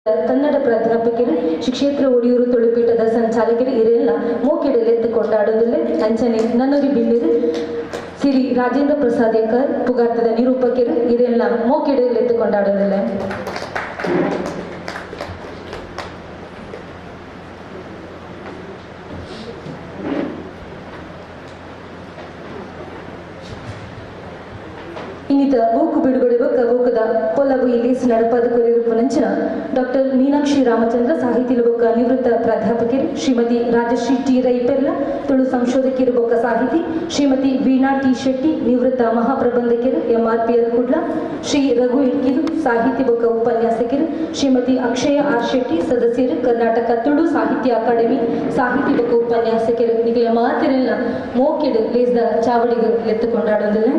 ಕನ್ನಡ ಪ್ರಾಧ್ಯಾಪಕರು, ಶ್ರೀ ಕ್ಷೇತ್ರ ಒಡಿಯೂರು ತುಳುಪೀಠದ ಸಂಚಾಲಕರು ಇರೆಲ್ಲ ಮೋಕೆಡೆಲೆತ್ತು ಕೊಂಡಾಡೋದಿಲ್ಲ. ಅಂಚನೆ ನನ್ನೊರಿ ಬಿಲ್ಲಿರು ಸಿರಿ ರಾಜೇಂದ್ರ ಪ್ರಸಾದ್ ಎಕ್ಕರ್, ಪುಗಾರ್ತದ ನಿರೂಪಕರು ಇರೆಲ್ಲ ಮೋಕೆಡೆಲೆತ್ತು ಕೊಂಡಾಡೋದಿಲ್ಲ. ಇನ್ನಿತ ಬೂಕು ಬಿಡುಗಡೆ ಬೊಕ್ಕ ಬೂಕದ ಪೊಲಬು ಇಲೀಸ್ ನಡಪಾದ ಕೊರಿರುಪುನಂಚಿನ ಡಾಕ್ಟರ್ ಮೀನಾಕ್ಷಿ ರಾಮಚಂದ್ರ, ಸಾಹಿತಿ ಬೊಕ್ಕ ನಿವೃತ್ತ ಪ್ರಾಧ್ಯಾಪಕರು ಶ್ರೀಮತಿ ರಾಜಶ್ರೀ ಟಿ ರೈಪೆರ್ಲ, ತುಳು ಸಂಶೋಧಕಿಯರು ಬೊಕ್ಕ ಸಾಹಿತಿ ಶ್ರೀಮತಿ ವೀಣಾ ಟಿ ಶೆಟ್ಟಿ, ನಿವೃತ್ತ ಮಹಾಪ್ರಬಂಧಕರು ಎಂಆರ್ಪಿಎಲ್ ಕುಡ್ಲ, ಶ್ರೀ ರಘು ಇಡ್ಕಿಲು, ಸಾಹಿತಿ ಬೊಕ್ಕ ಉಪನ್ಯಾಸಕರು ಶ್ರೀಮತಿ ಅಕ್ಷಯ ಆರ್ ಶೆಟ್ಟಿ, ಸದಸ್ಯರು ಕರ್ನಾಟಕ ತುಳು ಸಾಹಿತ್ಯ ಅಕಾಡೆಮಿ, ಸಾಹಿತಿ ಬೊಕ್ಕ ಉಪನ್ಯಾಸಕರು. ನಿಗಲ ಮಾತಿರೆಲ್ಲ ಮೋಕೆಡು ಲೇಸ್ದ ಚಾವಡಿಗೆ ಲೆತ್ತು ಕೊಂಡಾಡೋದಿಲ್ಲ.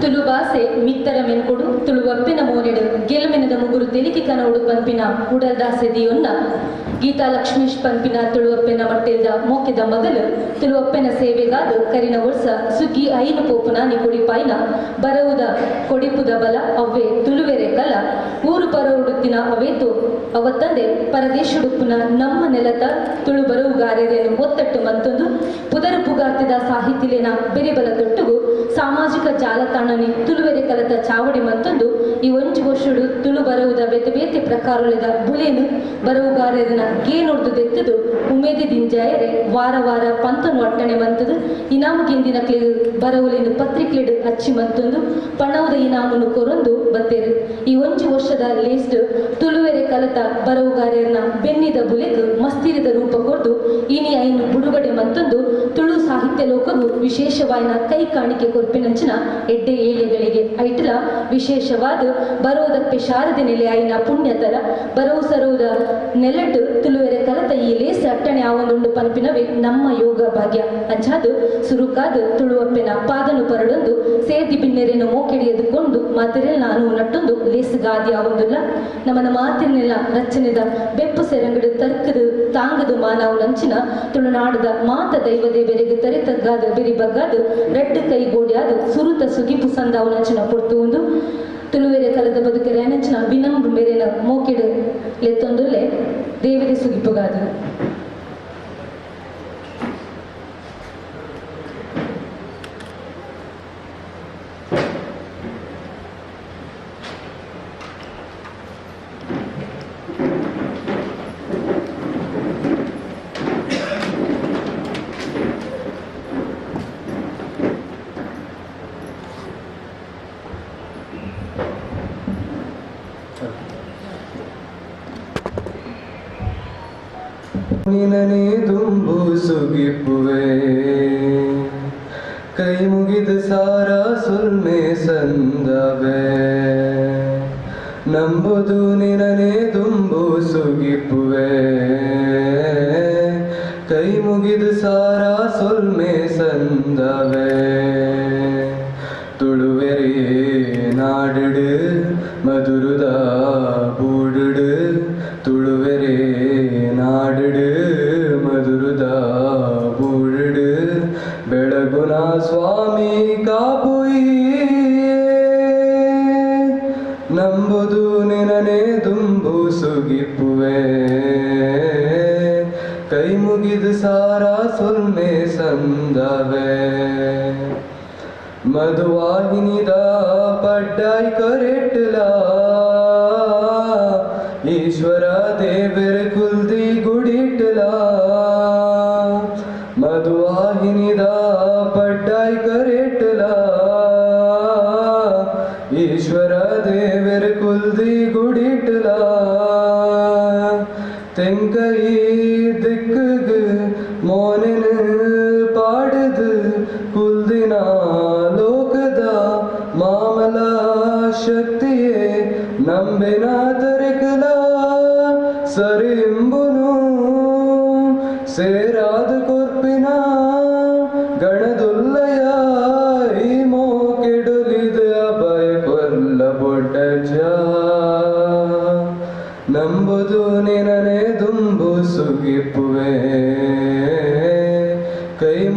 ತುಳು ಬಾಸೆ ಮಿತ್ತರ ಮೆನ್ಕೊಡು ತುಳುವಪ್ಪಿನ ಮೋನೆಡು ಗೆಲುಮಿನದ ಮುಗುರು ತೆಲಿಕೆ ಕನೋಡು ಪನ್ಪಿನ ಉಡಲ್ದಾಸೆ ದಿಯೊನ್ನ ಗೀತಾ ಲಕ್ಷ್ಮೀಶ್ ಪನ್ಪಿನ ತುಳುವಪ್ಪೆನ ಮಟ್ಟೆಲ್ದ ಮೋಕೆದ ಮಗಲು ತುಳುವಪ್ಪೆನ ಸೇವೆಗಾದ ಕರಿನ ವರ್ಷ ಸುಗ್ಗಿ ಐನು ಪೋಪುನ ಕೊಡಿಪಾಯ್ನ ಬರವುದ ಕೊಡಿಪುದ ಬಲ ಅವ್ವೆ ತುಳುವೆರೆ ಕಲ ಊರು ಪರವುಡುತ್ತಿನ ಅವೇತು ಅವತ್ತಂದೆ ಪರದೇಶುಡುಪ್ಪುನ ನಮ್ಮ ನೆಲತ ತುಳು ಬರವುಗಾರರೇನು ಒತ್ತಟ್ಟು ಮತ್ತೊಂದು ಪುದರು ಪುಗಾರ್ತಿದ ಸಾಹಿತಿಲೇನ ಬೆರಿಬಲ ತೊಟ್ಟುಗು ಸಾಮಾಜಿಕ ಜಾಲತಾಣನಿ ತುಳುವೆರೆ ಕಲತ ಚಾವಡಿ ಮತ್ತೊಂದು ಈ ಒಂಜಿ ವರ್ಷಡು ತುಳು ಬರವುದ ಬೇತೆ ಬೇತೆ ಪ್ರಕಾರೊಲೆದ ಬುಲೇನು ಬರವುಗಾರರನ ಗೇನೊಡ್ದು ದೆತ್ತದು ಉಮೇದಿ ದಿಂಜಾಯರೆ ವಾರ ವಾರ ಪಂತನು ಅಟ್ಟಣೆ ಮಂತದು ಇನಾಮು ಗೆಂದಿನ ಕ್ಲೇದು ಬರವುಲೇನು ಪತ್ರಿಕೆಡು ಅಚ್ಚಿ ಮತ್ತೊಂದು ಪಣವುದ ಇನಾಮುನು ಕೊರೊಂದು ಬತ್ತೇರು. ಈ ಒಂಜಿ ವರ್ಷದ ಲೇಸ್ಟ್ ತುಳುವೆರೆ ಕಲತ ಬರವುಗಾರರನ ಬೆನ್ನಿದ ಬುಲೆಗ್ ಮಸ್ತಿರಿದ ರೂಪ ಕೊರ್ದು ಇನಿ ಐನು ಬಿಡುಗಡೆ ಮತ್ತೊಂದು ತುಳು ಸಾಹಿತ್ಯ ಲೋಕವು ವಿಶೇಷವಾಯಿನ ಕೈ ಕಾಣಿಕೆ ಕೊರ್ಪಿನಂಚಿನ ಎಡ್ಡೆ ಏಳೆಗಳಿಗೆ ಐಟಲ ವಿಶೇಷವಾದ ಬರೋದಕ್ಕೆ ಶಾರದೆ ನೆಲೆ ಐನ ಪುಣ್ಯತಲ ಬರವು ಸರುವುದ ನೆಲಟು ತುಳುವೆರೆ ಕಲತ ಈ ಲೇಸ್ ಅಟ್ಟಣೆ ಆವೊಂದುಂಡು ಪನ್ಪಿನವೇ ನಮ್ಮ ಯೋಗ ಭಾಗ್ಯ. ಅಂಚಾದು ಸುರುಕಾದ ತುಳುವಪ್ಪೆನ ಪಾದನು ಪರಡೊಂದು ಸೇದಿ ಬಿನ್ನೆರೆನು ಮೋಕೆಡಿಯದುಕೊಂಡು ಮಾತಿರೆಲ್ಲ ನಾನು ನಟ್ಟೊಂದು ಲೇಸ್ ಗಾದಿ ಆವೊಂದುಲ್ಲ. ನಮ್ಮನ ಮಾತಿನೆಲ್ಲ ರಚನೆದ ಬೆಪ್ಪು ಸೆರಂಗಡು ತರ್ಕದು ತಾಂಗದು ಮಾನವು ನಂಚಿನ ತುಳುನಾಡದ ಮಾತ ದೈವ ದೇವರಿಗೆ ತರೆ ತಗ್ಗಾದ ಬೆರಿ ಬಗ್ಗಾದು ರಡ್ಡು ಕೈ ಗೋಡಿಯಾದು ಸುರುತ ಸುಗಿಪು ಸಂದಾವು ನಂಚಿನ ಪೊರ್ತು ಒಂದು ತುಳುವೆರೆ ಕಲದ ಬದುಕೆರೆ ನಂಚಿನ ವಿನಂಬು ಮೇರೆನ ಮೋಕೆಡು ಲೆತ್ತೊಂದುಲ್ಲೆ ದೇವರೆ ಸುಗಿಪುಗಾದು. ನಿನನೇ ದುಂಬು ಸುಗಿಪುವೆ ಕೈ ಮುಗಿದ ಸಾರ ಸುಲ್ಮೆ ಸಂದವೆ ನಂಬುದು ನಿನನೇ ದುಂಬು ಸುಗಿಪುವೆ ಕೈ ಮುಗಿದ ಸಾರ ಸುಲ್ಮೆ ಸಂದವೆ ತುಳುವೆರೆ ನಾಡಿಡು ಮಧುರುದ ಬೂಡಿಡು ತುಳುವೆರೆ ನಾಡಿಡು ಮಧುರುದ ಬೂಡಿಡು ಬೆಳಗುನ ಸ್ವಾಮಿ ಕಾಪುಯಿಯೇ ನಂಬುದು ನಿನನೇ ದುಂಬು ಸುಗಿಪುವೆ ಕೈ ಮುಗಿದ ಸಾರ ಸುಲ್ಮೆ ಸಂದವೆ ಮಧುವಾಹಿನಿದ ಪಡ್ಡಾಯ್ ಕರೆಟ್ಲಾ ಈಶ್ವರ ದೇವರ ಕುಲ್ದಿ ಗುಡಿಟ್ಲಾ ಮಧುವಾಹಿನಿದ ಪಡ್ಡಾಯ್ ಕರೆಟ್ಲಾ ಈಶ್ವರ ದೇವರ ಕುಲ್ದಿ ಗುಡಿಟ್ಲಾ ತೆಂಕೈ ದಿಕ್ಕುಗ್ ಮೋನೆನ ಪಾಡದು ಕುಲ್ದಿನ ಲೋಕದ ಮಾಮಲ ಶಕ್ತಿಯೇ ನಂಬಿನ ತರಕಲ ಸರಿಂಬುನು ಸೇರಾದ ಕೊರ್ಪಿನ ಗಣದುಲ್ಲಯ ಈ ಮೋಕೆಡುಲಿದ ಅಭಯ ಕೊರ್ಲ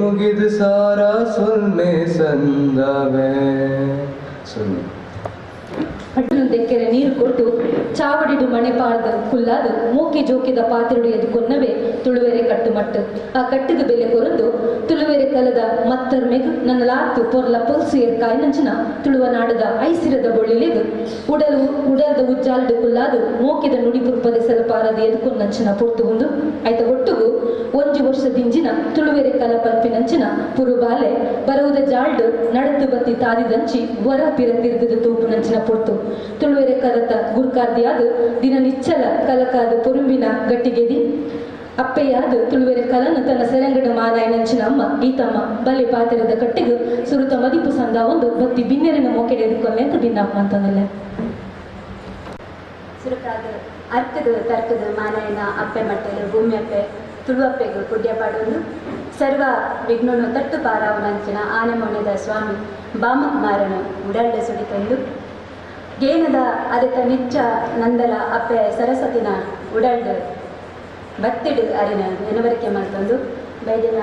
ಮುಗಿದು ಸಾರ ಸೊಲ್ಮೆ ಸಂದವೆ ಸೊಲ್ಮೆ. ಪಟ್ಟಣ ದೆಕ್ಕೆರೆ ನೀರು ಕೊಟ್ಟು ಚಾವಡಿಡು ಮಣೆ ಪಾಡ್ದು ಕುಲ್ಲಾದು ಮೂಕಿ ಜೋಕಿದ ಪಾತ್ರೆಡು ಎದುಕೊನ್ನವೇ ತುಳುವೆರೆ ಕಟ್ಟುಮಟ್ಟು. ಆ ಕಟ್ಟಿದ ಬೆಲೆ ಕೊರಂದು ತುಳುವೆರೆ ಕಲದ ಮತ್ತರ್ಮೆಗ್ ನನ್ನ ಲಾತು ಪೊರ್ಲ ಪೊಲ್ಸು ಏರ್ಕಾಯಿ ನಂಚಿನ ತುಳುವ ನಾಡದ ಐಸಿರದ ಬೊಳ್ಳಿಲೆಗು ಉಡಲು ಉಡಲ್ದ ಉಜ್ಜಾಲ್ಡು ಕುಲ್ಲಾದು ಮೋಕೆದ ನುಡಿ ಪುರ್ಪದ ಸಲಪಾರದ ಎದುಕೊನ್ನಂಚಿನ ಪೊರ್ತು ಒಂದು ಆಯ್ತ ಒಟ್ಟುಗು ಒಂಜಿ ವರ್ಷ ದಿಂಜಿನ ತುಳುವೆರೆ ಕಲ ಪಲ್ಪಿನಂಚಿನ ಪುರುಬಾಲೆ ಬರವುದ ಜಾಲ್ಡು ನಡತು ಬತ್ತಿ ತಾದಿದಂಚಿ ವರ ಪಿರ ತಿರುಗದ ತೂಪುನಂಚಿನ ಪೊರ್ತು. ತುಳುವೆರೆ ಕಲತ ಗುರ್ಕಾರ್ದಿಯಾದ ದಿನ ನಿಚ್ಚಲ ಕಲಕಾದ ಪೊರುಂಬಿನ ಗಟ್ಟಿಗೆದಿ ಅಪ್ಪೆಯಾದ ತುಳುವೆರೆ ಕಲನ ತನ್ನ ಸೆರಂಗಡ ಮಾನಾಯಿನಂಚಿನ ಅಮ್ಮ ಗೀತಮ್ಮ ಬಲೆ ಪಾತ್ರದ ಕಟ್ಟಿಗೆ ಸುರುತ ಮದಿಪು ಸಂದ ಒಂದು ಬತ್ತಿ ಬಿನ್ನೆರಿನ ಮೋಕೆಡೆ ಎದುಕೊಲ್ಲೆ ಅಂತ ಬಿನ್ನಪ್ಪ ಅಂತಂದಲ್ಲೇ. ಸುರುಕಾದ ಅರ್ಕದ ತರ್ಕದ ಮಾನಾಯನ ಅಪ್ಪೆ ಮಟ್ಟಲು ಭೂಮಿ ಅಪ್ಪೆ ತುಳುವಪ್ಪೆಗು ಕುಡ್ಯ ಪಾಡೊಂದು ಸರ್ವ ವಿಘ್ನನು ತಟ್ಟು ಪಾರಾವನಂಚಿನ ಆನೆ ಮೊಣೆದ ಸ್ವಾಮಿ ಬಾಮಕುಮಾರನು ಉಡಲ್ಡ ಸುಡಿತಂದು ಗೇನದ ಅದಕ್ಕ ನಿಚ್ಚ ನಂದಲ ಅಪ್ಪೆ ಸರಸ್ವತಿನ ಉಡಲ್ಡ್ ಭಕ್ತಿಡು ಅರಿನ ನೆನವರಿಕೆ ಮಲ್ತೊಂದು ಬೈದಿನ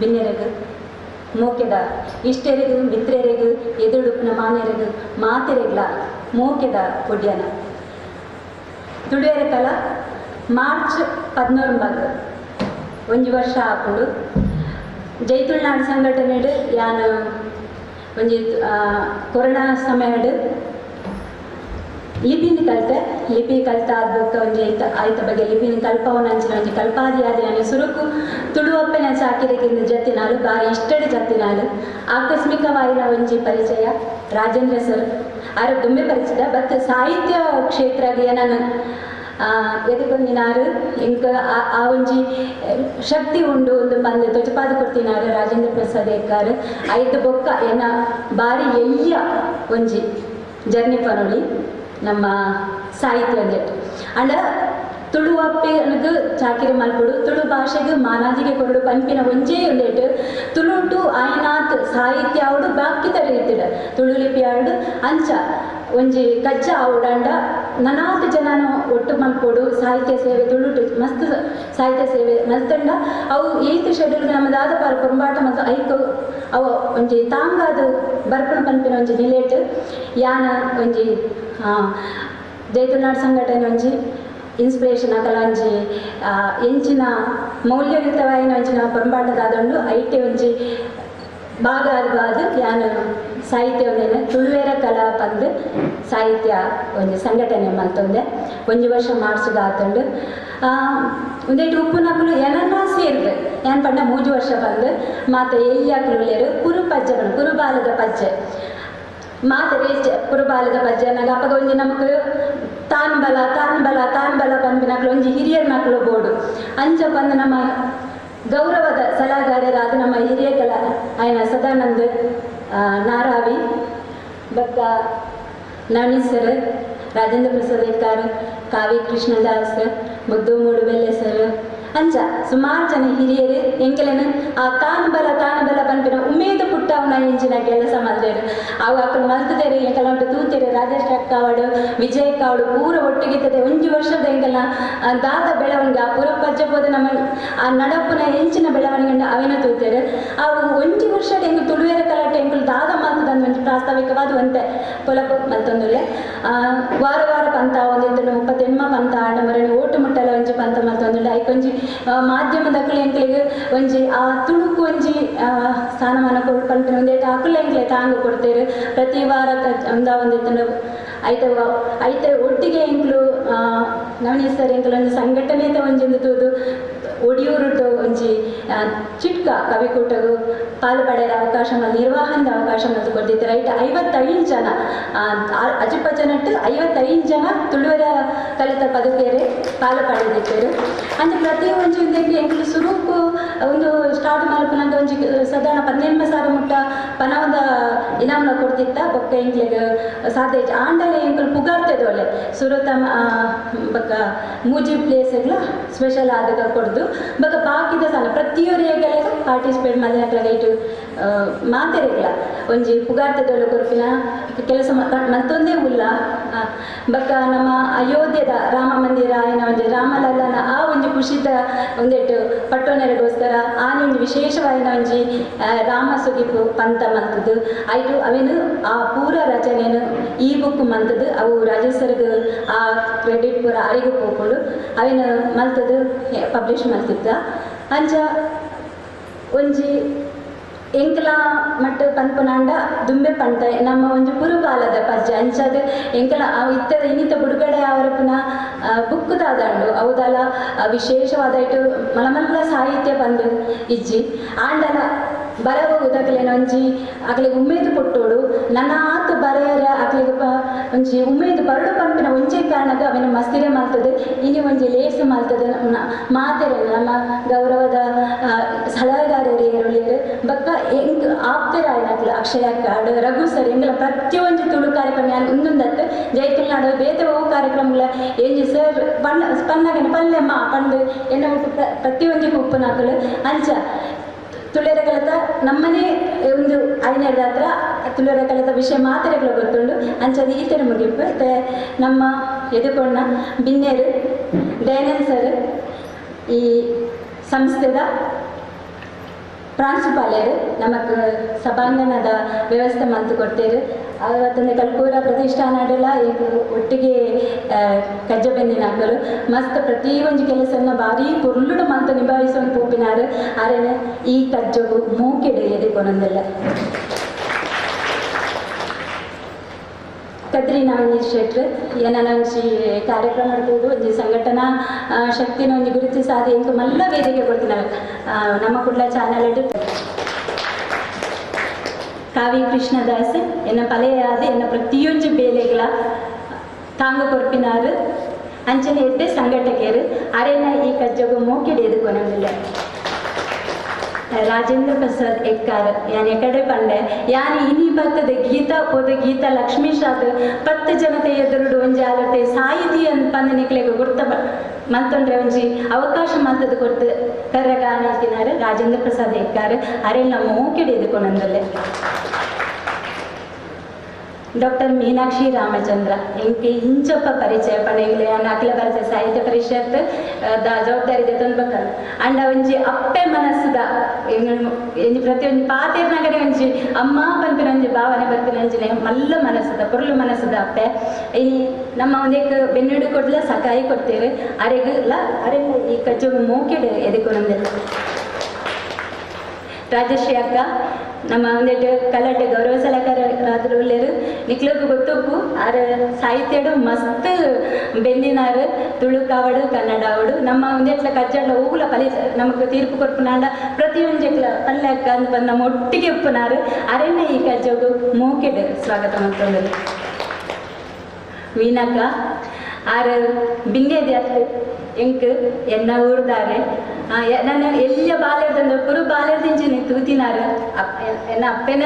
ಬಿನ್ನೆರೆಗು ಮೋಕೆದ ಇಷ್ಟೆರೆಗು ಮಿತ್ರೆರೆಗು ಎದುರುಡುಪುನ ಮಾನ್ಯರೆಗು ಮಾತೆರೆಗ್ಲ ಮೋಕೆದ ಕೊಡ್ಯನ. ತುಳುವೆರೆ ಕಲ ಮಾರ್ಚ್ 11 ಒಂಜಿ ವರ್ಷ ಆಪುಂಡು. ಜೈ ತುಳುನಾಡು ಸಂಘಟನೆಡ್ ಯಾನ್ ಒಂಜಿ ಕೊರೋನಾ ಸಮಯಡ್ ಲಿಪಿನ ಕಲ್ತೆ. ಲಿಪಿ ಕಲ್ತ ಆದ ಒಂಜಿ ಆಯ್ತ ಬಗ್ಗೆ ಲಿಪಿನ ಕಲ್ಪವನಂಚಿನ ಒಂಜಿ ಕಲ್ಪಾದಿಯಾದ ಯಾನು ಸುರುಕು ತುಳುವಪ್ಪೆನ ಚಾಕಿರಿಗಿಂದ ಜತ್ತಿನಾಲು ಬಾರಿ ಇಷ್ಟಡು ಜತ್ತಿನಾಲು ಆಕಸ್ಮಿಕವಾಯಿನ ಒಂಜಿ ಪರಿಚಯ ರಾಜೇಂದ್ರ ಸರ್ ಆರು ದುಂಬೆ ಪರಿಚಿತ ಬಟ್ ಸಾಹಿತ್ಯ ಕ್ಷೇತ್ರಗೆ ನಾನು ಎದುಕೊಂದಿನಾರು ಇಂಕ ಆ ಒಂಜಿ ಶಕ್ತಿ ಉಂಡು ಒಂದು ಬಂದು ತೊಜಪಾದ ಕೊಡ್ತಿನಾರು ರಾಜೇಂದ್ರ ಪ್ರಸಾದ್ ಎಕ್ಕಾರು ಐದು ಬೊಕ್ಕ ಏನ ಬಾರಿ ಎಯ್ಯ ಒಂಜಿ ಜರ್ನಿ ಪನೊಳಿ ನಮ್ಮ ಸಾಹಿತ್ಯ ಒಂಜೆಟ್ ಅಂಡ ತುಳುವಪ್ಪೆನಗ್ ಚಾಕಿರಿ ಮಲ್ಪೊಡು ತುಳು ಭಾಷೆಗೆ ಮಾನಾದಿಗೆ ಕೊರಡು ಪನ್ಪಿನ ಒಂಜೇ ಒಂದೇಟ್ ತುಳುಟು ಆಯ್ನಾತ್ ಸಾಹಿತ್ಯ ಆವಡು ಬಾಕಿತ ರೀತಿಡ್ ತುಳು ಲಿಪಿ ಆವಡು ಅಂಚ ಒಂಜಿ ಕಜ್ಜ ಆವಡಂಡ ನನಾತ್ ಜನನ ಒಟ್ಟು ಮಲ್ಪೊಡು ಸಾಹಿತ್ಯ ಸೇವೆ ತುಳುಟು ಮಸ್ತ್ ಸಾಹಿತ್ಯ ಸೇವೆ ಮಲ್ತಂಡ ಅವು ಏತ್ ಶೆಡ್ಯೂಲ್ ನಮ್ಮದಾದ ಪಾರ ಪೊಂಬಾಟ ಮತ್ತು ಐಕ್ ಅವು ಒಂಜಿ ತಾಂಗಾದ ಬರ್ಪಣ ಪನ್ಪಿನ ಒಂಜಿ ನಿಲೇಟ್ ಯಾನ ಒಂಜಿ ಜೈ ತುಳುನಾಡು ಸಂಘಟನೆ ಒಂಜಿ ಇನ್ಸ್ಪಿರೇಷನ್ ಅಕಲ ಒಂಜಿ ಎಂಚಿನ ಮೌಲ್ಯಯುತವಾಯಿನ ಒಂಚಿನ ಪೊಂಬಾಟದಾದಂಡು ಐಟೆ ಒಂಜಿ ಭಾಗ ಆದ ಯಾನು ಸಾಹಿತ್ಯ ಒಂದೇನು ತುಳುವೆರ ಕಲಾ ಪಂದು ಸಾಹಿತ್ಯ ಒಂಜಿ ಸಂಘಟನೆ ಮಲ್ತೊಂದೆ ಒಂಜಿ ವರ್ಷ ಮಾರ್ಚ್ಗೆ ಆತಂಡು ಒಂದೇಟು ಉಪ್ಪುನಕುಲು ಏನನ್ನ ಸೇರ್ದು ಏನ್ ಪಂಡ 3 ವರ್ಷ ಬಂದು ಮಾತ ಎಯ್ಯಾಕುಲು ಉಲ್ಲೇರು ಕುರು ಪಜ್ಜೆ ಬಣ್ಣ ಕುರುಬಾಲದ ಪಜ್ಜೆ ಮಾತರೆ ಕುರುಬಾಲದ ಪಜ್ಜೆ ನಾಗ ಅಪ್ಪಗ ಒಂಜಿ ನಮಕ್ ತಾನ್ ಬಲ ತಾನ್ ಬಲ ತಾನ್ ಬಲ ಪನ್ಪಿನಕ್ಲು ಒಂಜಿ ಹಿರಿಯರ್ ನಕ್ಲು ಬೋಡು ಅಂಚ ಬಂದು ನಮ್ಮ ಗೌರವದ ಸಲಹೆಗಾರರಾದ ನಮ್ಮ ಹಿರಿಯ ಕಲ ಆಯನ ಸದಾನಂದ್ ನಾರಾವಿ ಬಕ್ಕ ನವೀನ್ ಸರ್ ರಾಜೇಂದ್ರ ಪ್ರಸಾದ್ ಎಕ್ಕಾರ್ ಕಾವಿ ಕೃಷ್ಣದಾಸ್ ಮುದ್ದು ಮೂಡುಬೆಲ್ಲೆ ಸರ್ ಅಂಚ ಸುಮಾರು ಜನ ಹಿರಿಯರು ಎಂಕೆಲೇನು ಆ ತಾನ್ ಬಲ ತಾನ್ ಬಲ ಪನ್ಪಿನ ಉಮೇದು ಪುಟ್ಟವನ ಇಂಚಿನ ಕೆಲಸ ಮಲ್ದೇರು ಅವು ಅಕುಲು ಮಲ್ತದೇರು ಎಂಕಲ ಉಂಟು ತೂತೇರು ರಾಜೇಶ್ ಕಾವಡು ವಿಜಯ್ ಕಾವಡು ಪೂರ ಒಟ್ಟಿಗಿತ್ತದೆ ಒಂಜಿ ವರ್ಷದ ಎಂಕಲ್ನ ದಾದ ಬೆಳವಣಿಗೆ ಆ ಪೂರ ಪಜ್ಜೆ ಪೋದ ನಮ್ಮ ಆ ನಡಪುನ ಎಂಚಿನ ಬೆಳವಣಿಗೆ ಅವಿನ ತೂತೇರು ಅವು ಒಂಜಿ ವರ್ಷದ ಎಂಕು ತುಳುವೆರ ಕಲಾಟೆ ಎಂಕುಲು ದಾದ ಮಲ್ತದಂದು ಒಂಜಿ ಪ್ರಾಸ್ತಾವಿಕವಾದ ಒಂತೆ ಪೊಲಬು ಮಲ್ತೊಂದುಲ್ಲೆ ವಾರ ವಾರ ಪಂತ ಒಂದಿತ್ತು 38 ಪಂತ ಆಂಡ ಮರಣಿ ಓಟು ಮುಟ್ಟಲ ಒಂಜಿ ಪಂತ ಮಲ್ತೊಂದುಲ್ಲೆ ಐಕೊಂಜಿ ಮಾಧ್ಯಮದಕ್ಕಲು ಎಂಕ್ಲಿಗೆ ಒಂಜಿ ಆ ತುಳುಕು ಒಂಜಿ ಸ್ಥಾನಮಾನ ಕೊಡು ಪನ್ಪಿನ ಒಂದೇಟ ಅಕುಲು ಎಂಕ್ಲೆ ತಾಂಗು ಕೊಡ್ತೇರು ಪ್ರತಿ ವಾರ ಒಂದ ಒಂದಿತ್ತು ಐತೆ ಐತೆ ಒಟ್ಟಿಗೆ ಎಂಕ್ಲು ನವನೀತ್ ಸರ್ ಎಂಕ್ಲು ಒಂಜಿ ಸಂಘಟನೆ ಒಂಜಿ ತೂದು ಒಡಿಯೂರುಟು ಒಂಜಿ ಚಿಟ್ಕ ಕವಿಕೂಟಗು ಪಾಲು ಪಡೆಯರ ಅವಕಾಶ ಮತ್ತು ನಿರ್ವಹಣದ ಅವಕಾಶ ಮತ್ತು ಕೊಡ್ತಿತ್ತು ರೈಟ್ 55 ಜನ ಅಜಿಪ ಜನಟ್ಟು 55 ಜನ ತುಳುವರ ಕಲಿತ ಪದವಿಯರೇ ಪಾಲು ಪಡೆದಿದ್ದರು. ಅಂದ್ರೆ ಪ್ರತಿ ಒಂಜಿ ಒಂದಕ್ಕೆ ಎಂಕ್ಲು ಸುರುಕು ಒಂದು ಸ್ಟಾರ್ಟ್ ಮಲ್ಪುನಂಗ ಒಂಜಿ ಸಾಧಾರಣ 15,000 ಮುಟ್ಟ ಪನವದ ಇನಾಮನ ಕೊಡ್ತಿತ್ತ ಬೊಕ್ಕ ಎಂಕ್ಲೆಗ್ ಸಾಧ್ಯ ಆಂಡಲೆ ಎಂಕ್ಲು ಪುಗಾರ್ತದೊಲ್ಲೆ ಸುರುತ ಬೊಕ್ಕ ಮೂಜಿ ಪ್ಲೇಸ್ಗ್ಲ ಸ್ಪೆಷಲ್ ಆದಾಗ ಕೊಡ್ದು ಬೊಕ ಬಾಕಿದ ಸಾಲ ಪ್ರತಿಯೊರಿಯಗಲ ಪಾರ್ಟಿಸಿಪೇಟ್ ಮಲ್ದಿನಕ್ಲೆಗ್ ಐಟ್ ಮಾತೆರೆಗ್ಲ ಒಂಜಿ ಪುಗಾರ್ತೆದೊಳು ಕೊರ್ಪಿನ ಕೆಲಸ ಮಲ್ತೊಂದೇ ಉಲ್ಲ. ಬೊಕ ನಮ್ಮ ಅಯೋಧ್ಯೆದ ರಾಮ ಮಂದಿರ ಆಯಿನ ಒಂಜಿ ರಾಮಲಲ್ಲನ ಆ ಒಂಜಿ ಖುಷಿತ ಒಂದೆಟ್ಟು ಪಟ್ಟೊನೆರೆಗೋಸ್ಕರ ಆನೆ ಒಂಜಿ ವಿಶೇಷವಾಯಿನ ಒಂಜಿ ರಾಮ ಸುಗಿಪು ಪಂತ ಮಲ್ತದು ಐಟು ಅವೇನು ಆ ಪೂರ ರಚನೆನು ಈ ಬುಕ್ ಮಲ್ತದು ಅವು ರಾಜೇಶ್ವರ್ಗ್ ಆ ಕ್ರೆಡಿಟ್ ಪೂರ ಅರಿಗು ಪೋಪುಂಡು ಅವೇನು ಮಲ್ತದು ಪಬ್ಲಿಷ್ ಮಲ್ತಿದ್ದ. ಅಂಚ ಒಂಜಿ ಎಂಕಲ ಮಟ್ಟ ಪನ್ಪುನಾಂಡ ದುಂಬೆ ಪಂತ ನಮ್ಮ ಒಂಜಿ ಪುರುಬಾಲದ ಪಜ್ಜೆ ಅಂಚಾದ ಎಂಕಲ ಅವು ಇತ್ತದ ಇನ್ನಿತ ಬುಡುಗಡೆ ಅವರ ಪುನಃ ಬುಕ್ ದಾದಂಡು ಅವುದಲ ವಿಶೇಷವಾದ ಇಟ್ಟು ಮಲಮಲ್ಲ ಸಾಹಿತ್ಯ ಬಂದು ಇಜ್ಜಿ ಆಂಡಲ ಬರವು ಉದಕ್ಲೆನ ಒಂಜಿ ಅಕ್ಲೆಗ್ ಉಮೇದು ಕೊಟ್ಟೋಡು ನನ್ನ ಆತು ಬರೆಯರ ಅಕ್ಲೆಗ್ ಒಂಜಿ ಉಮೇದು ಬರಡು ಪನ್ಪಿನ ಒಂಜೇ ಕಾರಣಕ್ಕೆ ಅವೆನ ಮಸ್ತಿರೆ ಮಲ್ತದೆ ಇನಿ ಒಂಜಿ ಲೇಸು ಮಲ್ತದೆ ಮಾತೆರೆ ನಮ್ಮ ಗೌರವದ ಸಲಹೆಗಾರರು ಏರುಳಿಯರು ಬೊಕ್ಕ ಎಂಕ್ ಆಪ್ತರಾಯಿನಕ್ಲು ಅಕ್ಷಯ ಕಾಡು ರಘು ಸರ್ ಎಂಗ್ಲ ಪ್ರತಿಯೊಂಜಿ ತುಳು ಕಾರ್ಯಕ್ರಮ ಯಾನ್ ಉಂದೊಂದತ್ತು ಜೈ ತುಳುನಾಡು ಬೇತೆ ಒವು ಕಾರ್ಯಕ್ರಮಗಳ ಎಂಜಿ ಸರ್ ಪಣ್ಣ ಪನ್ನಗನ ಪಲ್ಲೆಮ್ಮ ಪಂಡು ಎನ್ನ ಒಟ್ಟು ಪ್ರತಿಯೊಂಜಿ ಉಪ್ಪುನಕುಲು ಅಂಚ ತುಳಿಯರ ಕಲಿತ ನಮ್ಮನೆ ಒಂದು ಐನರದ ಹತ್ರ ತುಳಿಯರ ಕಲಿತ ವಿಷಯ ಮಾತೆರೆಗಳ ಗೊತ್ತುಂಡು ಅಂಚದ ಈತರ ಮುಗಿಪು ನಮ್ಮ ಎದುಕೊಂಡ ಬಿನ್ನೇರು ದಯಾನಂದ್ ಸರ್ ಈ ಸಂಸ್ಥೆದ ಪ್ರಾಂಶುಪಾಲರು ನಮಕ್ ಸಭಾಂಗಣದ ವ್ಯವಸ್ಥೆ ಮಲ್ತು ಕೊಡ್ತೇರು. ಅವತ್ತೊಂದು ಕಲ್ಪೂರ ಪ್ರತಿಷ್ಠಾನಡೆಲ್ಲ ಈಗ ಒಟ್ಟಿಗೆ ಕಜ್ಜ ಬೆಂದಿನಾಕಲು ಮಸ್ತ್ ಪ್ರತಿ ಒಂಜಿ ಕೆಲಸನ ಭಾರಿ ಪೊರ್ಲುಡು ಮಲ್ತು ನಿಭಾಯಿಸೊಂದು ಪೋಪಿನಾರು ಆರೇನ ಈ ಕಜ್ಜಗು ಮೂಕೆಡು ಎದುಕೊನೊಂದಿಲ್ಲ. ಕದ್ರಿ ನವನೀತ್ ಶೆಟ್ರು ಏನನ ಒಂಜಿ ಕಾರ್ಯಕ್ರಮ ಮಾಡ್ಬೋದು ಒಂಜಿ ಸಂಘಟನಾ ಶಕ್ತಿನ ಒಂಜಿ ಗುರುತಿಸಾದ ಎಂಕ್ ಮಲ್ಲ ವೇದಿಕೆ ಕೊಡ್ತಿನ ನಮ್ಮ ಕುಡ್ಲ ಚಾನಲ್ ಕಾವಿ ಕೃಷ್ಣದಾಸ್ ಎನ್ನ ಪಲೆಯಾದ ಎನ್ನ ಪ್ರತಿಯೊಂಜಿ ಬೇಲೆಗಳ ತಾಂಗ ಕೊರ್ಪಿನಾರು ಅಂಚನೆ ಎಡ್ಡೆ ಸಂಘಟಕರು ಅರೇನ ಈ ಕಜ್ಜಗು ಮೋಕೆಡ್ ಎದುಕೊನೊಂದಿಲ್ಲ. ರಾಜೇಂದ್ರ ಪ್ರಸಾದ್ ಎಕ್ಕಾರ ಯಾನ್ ಎಕಡೆ ಪಂಡೆ ಯಾನ್ ಇನಿ ಬತ್ತದ ಗೀತಾ ಪೋದ ಗೀತಾ ಲಕ್ಷ್ಮೀಶಾದ್ 10 ಜನತೆ ಎದುರುಡು ಒಂಜಿ ಆಲತೆ ಸಾಹಿತಿ ಪಂದ್ ನಿಕ್ಲೆಗ್ ಗುರ್ತ ಮಲ್ತೊಂಡ್ರೆ ಒಂಜಿ ಅವಕಾಶ ಮಲ್ತದ ಕೊರ್ತು ಕರ್ರಗಾಣಿತಿನಾರು ರಾಜೇಂದ್ರ ಪ್ರಸಾದ್ ಎಕ್ಕಾರ ಅರೆಲ್ಲ ಮೋಕೆಡ್ ಎದುಕೊನೊಂದುಲ್ಲೆ. ಡಾಕ್ಟರ್ ಮೀನಾಕ್ಷಿ ರಾಮಚಂದ್ರ ಎಂಕೆ ಇಂಚಪ್ಪ ಪರಿಚಯ ಪಂಡ ಯಾನ್ ಅಖಿಲ ಭಾರತ ಸಾಹಿತ್ಯ ಪರಿಷತ್ the ಜವಾಬ್ದಾರಿ ದೆತೊಂದು ಅಂಡ ಒಂಜಿ ಅಪ್ಪೆ ಮನಸ್ಸುದ ಎಂಜಿ ಪ್ರತಿಯೊಂಜಿ ಪಾತೆರ್ನಗನೆ ಒಂಜಿ ಅಮ್ಮ ಪನ್ಪಿನ ಒಂಜಿ ಭಾವನೆ ಬರ್ಪಿನ ಒಂಜಿನೆ ಮಲ್ಲ ಮನಸ್ಸುದ ಪೊರ್ಲು ಮನಸ್ಸುದ ಅಪ್ಪೆ ಈ ನಮ್ಮ ಒಂದೆಕ್ ಬೆನ್ನುಡು ಕೊಡ್ಲ ಸಕಾಯಿ ಕೊಡ್ತೇವೆ ಅರೆಗ್ ಲ ಅರೆಲ್ಲ ಈ ಕಜ್ಜೊಗು ಮೋಕೆಡ್ ಎದುಕೊನೊಂದಿಲ್ಲ. ರಾಜಶ್ರೀ ಅಕ್ಕ ನಮ್ಮ ಒಂದೆಟ್ಟು ಕಲಾಟೆ ಗೌರವ ಸಲಹೆಗಾರರಾದ್ರು ಉಲ್ಲೇರು ನಿಕ್ಲಗು ಗೊತ್ತುಪ್ಪು ಆರ್ ಸಾಹಿತ್ಯಡು ಮಸ್ತ್ ಬೆಂದಿನಾರು ತುಳು ಕಾವಡು ಕನ್ನಡ ಅವಡು ನಮ್ಮ ಒಂದೆಟ್ಲ ಕಜ್ಜಾಡ ಹೋಗುಲ ಕಲಿ ನಮಕ್ ತೀರ್ಪು ಕೊರ್ಪುನಾಂಡ ಪ್ರತಿಯೊಂಜೆಕ್ಲ ಪಲ್ಲೆ ಅಕ್ಕ ಅಂದ್ ಬಂದು ನಮ್ಮ ಒಟ್ಟಿಗೆ ಉಪ್ಪುನಾರು ಅರೆನ್ನ ಈ ಕಜ್ಜಗು ಮೋಕೆಡ್ ಸ್ವಾಗತ ಮಲ್ತೊಂದುಲ್ಲೆ. ವೀಣಕ್ಕ ಆರ್ ಬಿನ್ನೆದೆ ಅತ್ತು ಎಂಕ್ ಎನ್ನ ಊರ್ದಾರೆ ನಾನು ಎಲ್ಲ ಬಾಲ್ಯದಂದು ಪುರು ಬಾಲ್ಯದಿಂಚಿನಿ ತೂತಿನಾರು ಎನ್ನ ಅಪ್ಪೆನ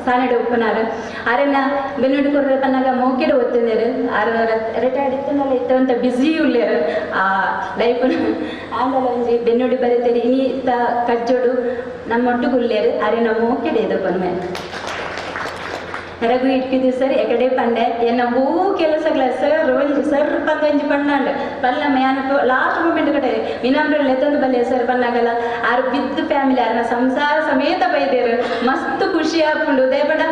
ಸಾನಡೆ ಉಪ್ಪುನಾರು ಆರೆನ ಬೆನ್ನುಡಿ ಕೊರ್ರೆ ಪನ್ನಾಗ ಮೋಕೆಡ್ ಒತ್ತುಂದೇರು ಆರು ರಿಟೈರ್ಡ್ ಇತ್ತನಲ್ಲ ಇತ್ತವಂತ ಬ್ಯುಸಿ ಉಲ್ಲೇರು ಆ ಲೈಫ್ ಆಂಡಲ ಒಂಜಿ ಬೆನ್ನುಡಿ ಬರೆತೇರಿ ಇನಿ ಇತ್ತ ಕಜ್ಜೋಡು ನಮ್ಮೊಟ್ಟುಗು ಉಲ್ಲೇರು ಅರೆನ ಮೋಕೆಡ್ ಎದುಕೊನ್ಮೆ. ರಘು ಇಟ್ಕಿದ್ದು ಸರ್ ಎಕಡೆ ಪಂಡೆ ಎನ್ನ ಹೂ ಕೆಲಸಗಳ ಸರ್ ಒಂಜಿ ಸರ್ ಪಂದ ಒಂಜಿ ಪಣ್ಣಾಂಡ್ ಪಲ್ಲಮ್ಮ ಯಾನ್ ಲಾಸ್ಟ್ ಮೂಮೆಂಟ್ ಕಡೆ ವಿನಮ್ರ ಲೆತ್ತೊಂದು ಬಲ್ಲೆ ಸರ್ ಪನ್ನಾಗಲ್ಲ ಆರು ಬಿದ್ದು ಫ್ಯಾಮಿಲಿ ಆರ್ನ ಸಂಸಾರ ಸಮೇತ ಬೈದೇರು ಮಸ್ತ್ ಖುಷಿ ಆಪುಂಡು ದಯಪಂಡ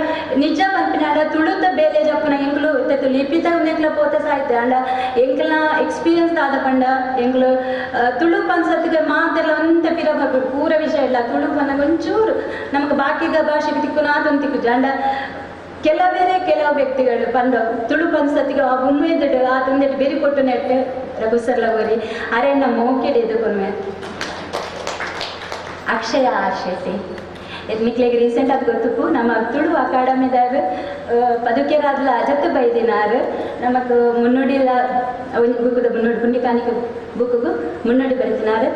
ನಿಜ ಪನ್ಪಿನಾಡ ತುಳುತ ಬೇಲೆ ಜಪ್ಪುನ ಎಂಕ್ಲು ಇತ್ತೆ ಲಿಪಿತ ಎಂಕ್ಲ ಪೋತ ಸಾಹಿತ್ಯ ಅಂಡ ಎಂಕ್ಲ ಎಕ್ಸ್ಪೀರಿಯನ್ಸ್ ದಾದ ಪಂಡ ಎಂಕ್ಲು ತುಳು ಪನ್ಸತ್ತಿಗೆ ಮಾತೆಲ್ಲ ಒಂತೆ ಪಿರ ಬರ್ಪುಂಡು ಪೂರ ವಿಷಯ ಇಲ್ಲ ತುಳು ಪನ್ನಗ ಒಂಚೂರು ನಮಕ್ ಬಾಕಿದ ಭಾಷೆಗೆ ತಿಕ್ಕುನಾತೊಂದು ತಿಕ್ಕುಜಿ ಅಂಡ ಕೆಲವೇ ಕೆಲವು ವ್ಯಕ್ತಿಗಳು ಬಂದು ತುಳು ಪನ್ಸತ್ತಿಗೆ ಆ ಉಮ್ಮೇದಡು ಆ ತಂದೆಟ್ ಬೇರೆ ಕೊಟ್ಟು ನೆಟ್ಟು ರಘು ಸರ್ ಲಗೋರಿ ಅರೆಣ್ಣ ಮೋಕೆಡ್ ಎದುಕೊನ್ಮೆ. ಅಕ್ಷಯ ಆರ್ ಶೆಟ್ಟಿ ನಿಕ್ಲೆಗ್ ರೀಸೆಂಟ್ ಆದ್ ಗೊತ್ತುಪ್ಪು ನಮ್ಮ ತುಳು ಅಕಾಡೆಮಿದಾಗ ಪದುಕೆರಾದ್ಲ ಅಜತ್ತು ಬೈದಿನಾರು ನಮಕ್ ಮುನ್ನುಡಿಲ ಬುಕ್ಕುದ ಮುನ್ನುಡಿ ಪುಣ್ಯಕಾನಿಕ ಬುಕ್ಕುಗು ಮುನ್ನುಡಿ ಬರೆದಿನಾರು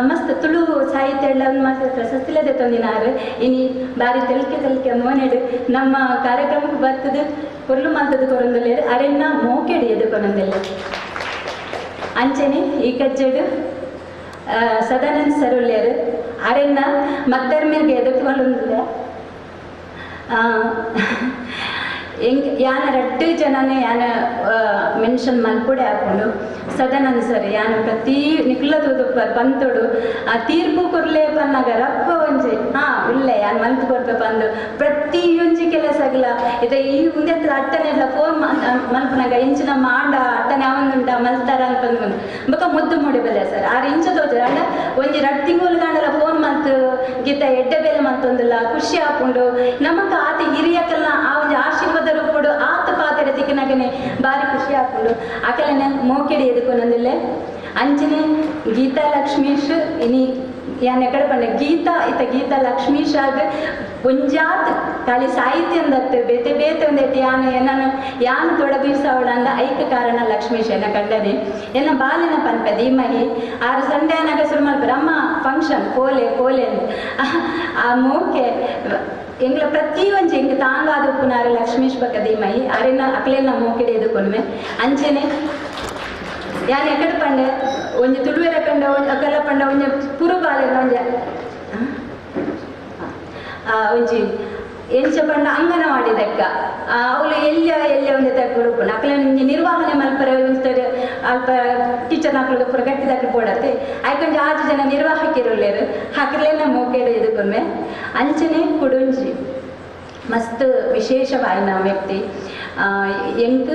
ಮಸ್ತ್ ತುಳು ಸಾಹಿತ್ಯ ಎಲ್ಲ ಮಸ್ತ್ ಪ್ರಶಸ್ತಿಲದೆ ತಂದಿನಾರು ಇನಿ ಬಾರಿ ತೆಲ್ಕೆ ತೆಲ್ಕೆ ಮೋನೆಡು ನಮ್ಮ ಕಾರ್ಯಕ್ರಮಕ್ಕೆ ಬರ್ತದೆ ಪೊರ್ಲು ಮಲ್ತದ ಕೊರೊಂದುಲ್ಲೆರ್ ಅರೆನ್ನ ಮೋಕೆಡ್ ಎದುಕೊನೊಂದುಲ್ಲೆರ್. ಅಂಚನೆ ಈ ಕಜ್ಜೆಡು ಸದಾನಂದ ಸರ್ ಉಳ್ಳೇರು ಅರೆನ್ನ ಮತ್ತರ್ಮೇಗೆ ಎದುರ್ಕೊಂಡು ಎಂಕ್ ಯಾನ ರಡ್ಡು ಜನನೇ ಯಾನ ಮೆನ್ಷನ್ ಮಲ್ಪುಡೆ ಹಾಕೊಂಡು ಸದಾನಂದ ಸರ್ ಯಾನ ಪ್ರತಿ ನಿಕ್ಲದು ಪಂತೋಡು ಆ ತೀರ್ಪು ಕೊರ್ಲೆ ಪನ್ನಾಗ ರಪ್ಪ ಒಂಜಿ ಹಾ ಉಲ್ಲೆ ಯಾನ್ ಮಲ್ತು ಕೊರ್ಪೆ ಪಂದು ಪ್ರತಿಯೊಂಜಿ ಕೆಲಸಗ್ಲ ಇತ್ತೆ ಈ ಉಂದೆತ್ತ ಅಟ್ಟನೆ ಎಲ್ಲ ಫೋನ್ ಮಲ್ಪನಾಗ ಇಂಚಿನ ಮಾಂಡ ಅಟ್ಟನೆ ಅವನುಂಟ ಮಲ್ತಾರ ಅಂತ ಬಂದು ಬೊಕ ಮುದ್ದು ಮೂಡಿ ಬಲ್ಲೆ ಸರ್ ಆರು ಇಂಚ ತೋಜ ಅಂಡ ಒಂಜಿ ರಡ್ಡು ತಿಂಗಳು ಕಾಂಡಲ ಫೋನ್ ಮಲ್ತು ಗೀತ ಎಡ್ಡೆ ಬೇಲೆ ಮಲ್ತೊಂದಿಲ್ಲ ಖುಷಿ ಹಾಕೊಂಡು ನಮಕ್ ಆತ ಹಿರಿಯಕಲ್ಲ ಆ ಒಂಜಿ ಆಶೀರ್ವಾದ ರೂಪುಡು ಆತ ಪಾತೆರ ತಿಕ್ಕನಗನೆ ಬಾರಿ ಖುಷಿ ಹಾಕೊಂಡು ಆಕಲನೆ ಮೋಕೆಡಿ ಎದುಕೊನಂದಿಲ್ಲೆ ಅಂಚನೆ ಗೀತಾ ಲಕ್ಷ್ಮೀಶ್ ಇನಿ ಯಾನ್ ಎಕಡೆ ಪಂಡ ಗೀತಾ ಇತ್ತ ಗೀತಾ ಲಕ್ಷ್ಮೀಶ್ ಆಗ ಒಂಜಾತ್ ಖಾಲಿ ಸಾಹಿತ್ಯ ಅಂದತ್ತು ಬೇತೆ ಬೇತೆ ಒಂದೆಟ್ಟು ಯಾನು ಎನ್ನನು ಯಾನು ತೊಡಗಿಸವಳ ಅಂದ ಐಕ ಕಾರಣ ಲಕ್ಷ್ಮೀಶ್ ಎನ್ನ ಕಂಡನೆ ಎನ್ನ ಬಾಲಿನ ಪನ್ಪೆ ದೀಮಹಿ ಆರು ಸಂಡೆ ಅನ್ನಾಗ ಶುರು ಮಲ್ಪರ ಅಮ್ಮ ಫಂಕ್ಷನ್ ಕೋಲೆ ಕೋಲೆ ಆ ಮೋಕೆ ಎಂಗ್ಲ ಪ್ರತಿ ಒಂಜಿ ಎಂಕ್ ತಾಂಗಾದ ಉಪ್ಪುನಾರು ಲಕ್ಷ್ಮೀಶ್ ಬಕ್ಕ ದೀಮಹಿ ಅರೆನ ಅಕ್ಲೆನ ಮೋಕೆಡೆ ಎದುಕೊನುವೆ ಅಂಚನೆ ಯಾನ್ ಎಕಡೆ ಪಂಡೆ ಒಂಜಿ ತುಳುವೆರ ಕಂಡ ಒಂಜಿ ಅಕಲ ಪಂಡ ಒಂಜಿ ಪುರು ಬಾಲೆನ ಒಂಜಿ ಒಂಜಿ ಎಂಚ ಪಂಡ ಅಂಗನವಾಡಿ ದಕ್ಕ ಅವಳು ಎಲ್ಲ ಎಲ್ಲ ಒಂಜಿ ತಕ್ಕ ಅಕ್ಲೆ ಒಂಜಿ ನಿರ್ವಹಣೆ ಮಲ್ಪರೆ ಒಂಜಿ ಅಲ್ಪ ಟೀಚರ್ ನಕ್ಲು ಪೂರ ಗಟ್ಟಿದಕ್ಕೆ ಪೋಡತ್ತೆ ಆಯ್ಕೊಂಜಿ ಆಜು ಜನ ನಿರ್ವಾಹಕಿರುಲ್ಲೇರು ಹಾಕಲೇನ ಮೋಕೆಡು ಎದುಕೊಮ್ಮೆ ಅಂಚನೆ ಕುಡುಂಜಿ ಮಸ್ತ್ ವಿಶೇಷವಾಯಿನ ವ್ಯಕ್ತಿ ಎಂಕ್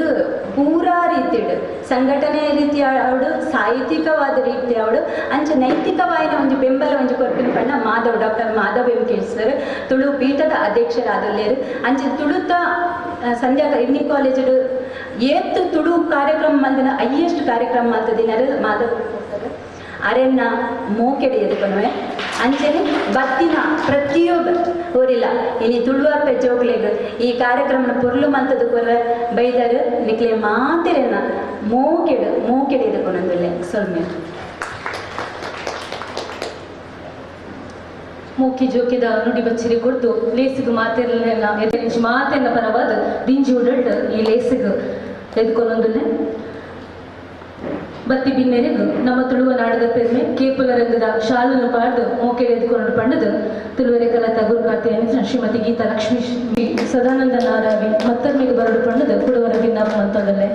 ಪೂರಾ ರೀತಿಡು ಸಂಘಟನೆ ರೀತಿ ಅವಡು ಸಾಹಿತ್ಯಿಕವಾದ ರೀತಿ ಅವಡು ಅಂಚ ನೈತಿಕವಾಯಿನ ಒಂಜಿ ಬೆಂಬಲ ಒಂಜಿ ಕೊರ್ಪಿನ ಪಂಡ Madhav doctor Madhav M K sir Tulu ಪೀಠದ ಅಧ್ಯಕ್ಷರಾದಲ್ಲೇರು ಅಂಚ ತುಳುತ ಸಂಧ್ಯಾ ಇವ್ನಿ ಕಾಲೇಜು ಏತ್ತು ತುಳು ಕಾರ್ಯಕ್ರಮ ಮಲ್ದಿನ ಹೈಯೆಸ್ಟ್ ಕಾರ್ಯಕ್ರಮ ಮಲ್ತದಿನರು ಮಾಧವ್ ಸರ್ ಅರೆನ್ನ ಮೋಕೆಡೆ ಎದುಕೊನುವೆ ಅಂಚನೆ ಬತ್ತಿನ ಪ್ರತಿಯೊಬ್ಬ ಊರಿಲ್ಲ ಇನಿ ತುಳುವಪ್ಪೆ ಜೋಕ್ಲೆಗ್ ಈ ಕಾರ್ಯಕ್ರಮನ ಪೊರ್ಲು ಮಲ್ತದ ಕೊರ ಬೈದರು ನಿಕ್ಲೆ ಮಾತಿರೆನ ಮೋಕೆಡು ಮೋಕೆಡೆ ಎದುಕೊನೊಂದುಲ್ಲೆ ಸೊಲ್ಮೆ ಮೂಕಿ ಜೋಕಿದ ನುಡಿ ಬಚ್ಚಿರಿ ಕೊಡ್ತು ಲೇಸಿಗೆ ಮಾತೆಲ್ಲ ಮಾತೆಲ್ಲ ಪರವಾದ ದಿಂಜಿ ಉಡಲ್ಟ್ ಈ ಲೇಸಿಗೆ ಎದ್ಕೊನೊಂದುಲ್ಲೆ ಬತ್ತಿ ಬಿನ್ನೆರೆಗು ನಮ್ಮ ತುಳುವ ನಾಡದ ಪೆರ್ಮೆ ಕೇಪುಲ ರಂಗದ ಶಾಲನ್ನು ಪಾಡ್ದು ಮೋಕೆಡೆ ಎದ್ಕೊಂಡು ಪಂಡದು ತುಳುವರೆ ಕಲತ ಗುರುಕಾರ್ತಿ ಶ್ರೀಮತಿ ಗೀತಾ ಲಕ್ಷ್ಮೀ ಸದಾನಂದ ನಾರಾವಿ ಮತ್ತರ್ಮಿಗೆ ಬರಡು ಪಂಡದು ಕುಡುವರ ಭಿನ್ನಾಪ ಅಂತದಲ್ಲೇ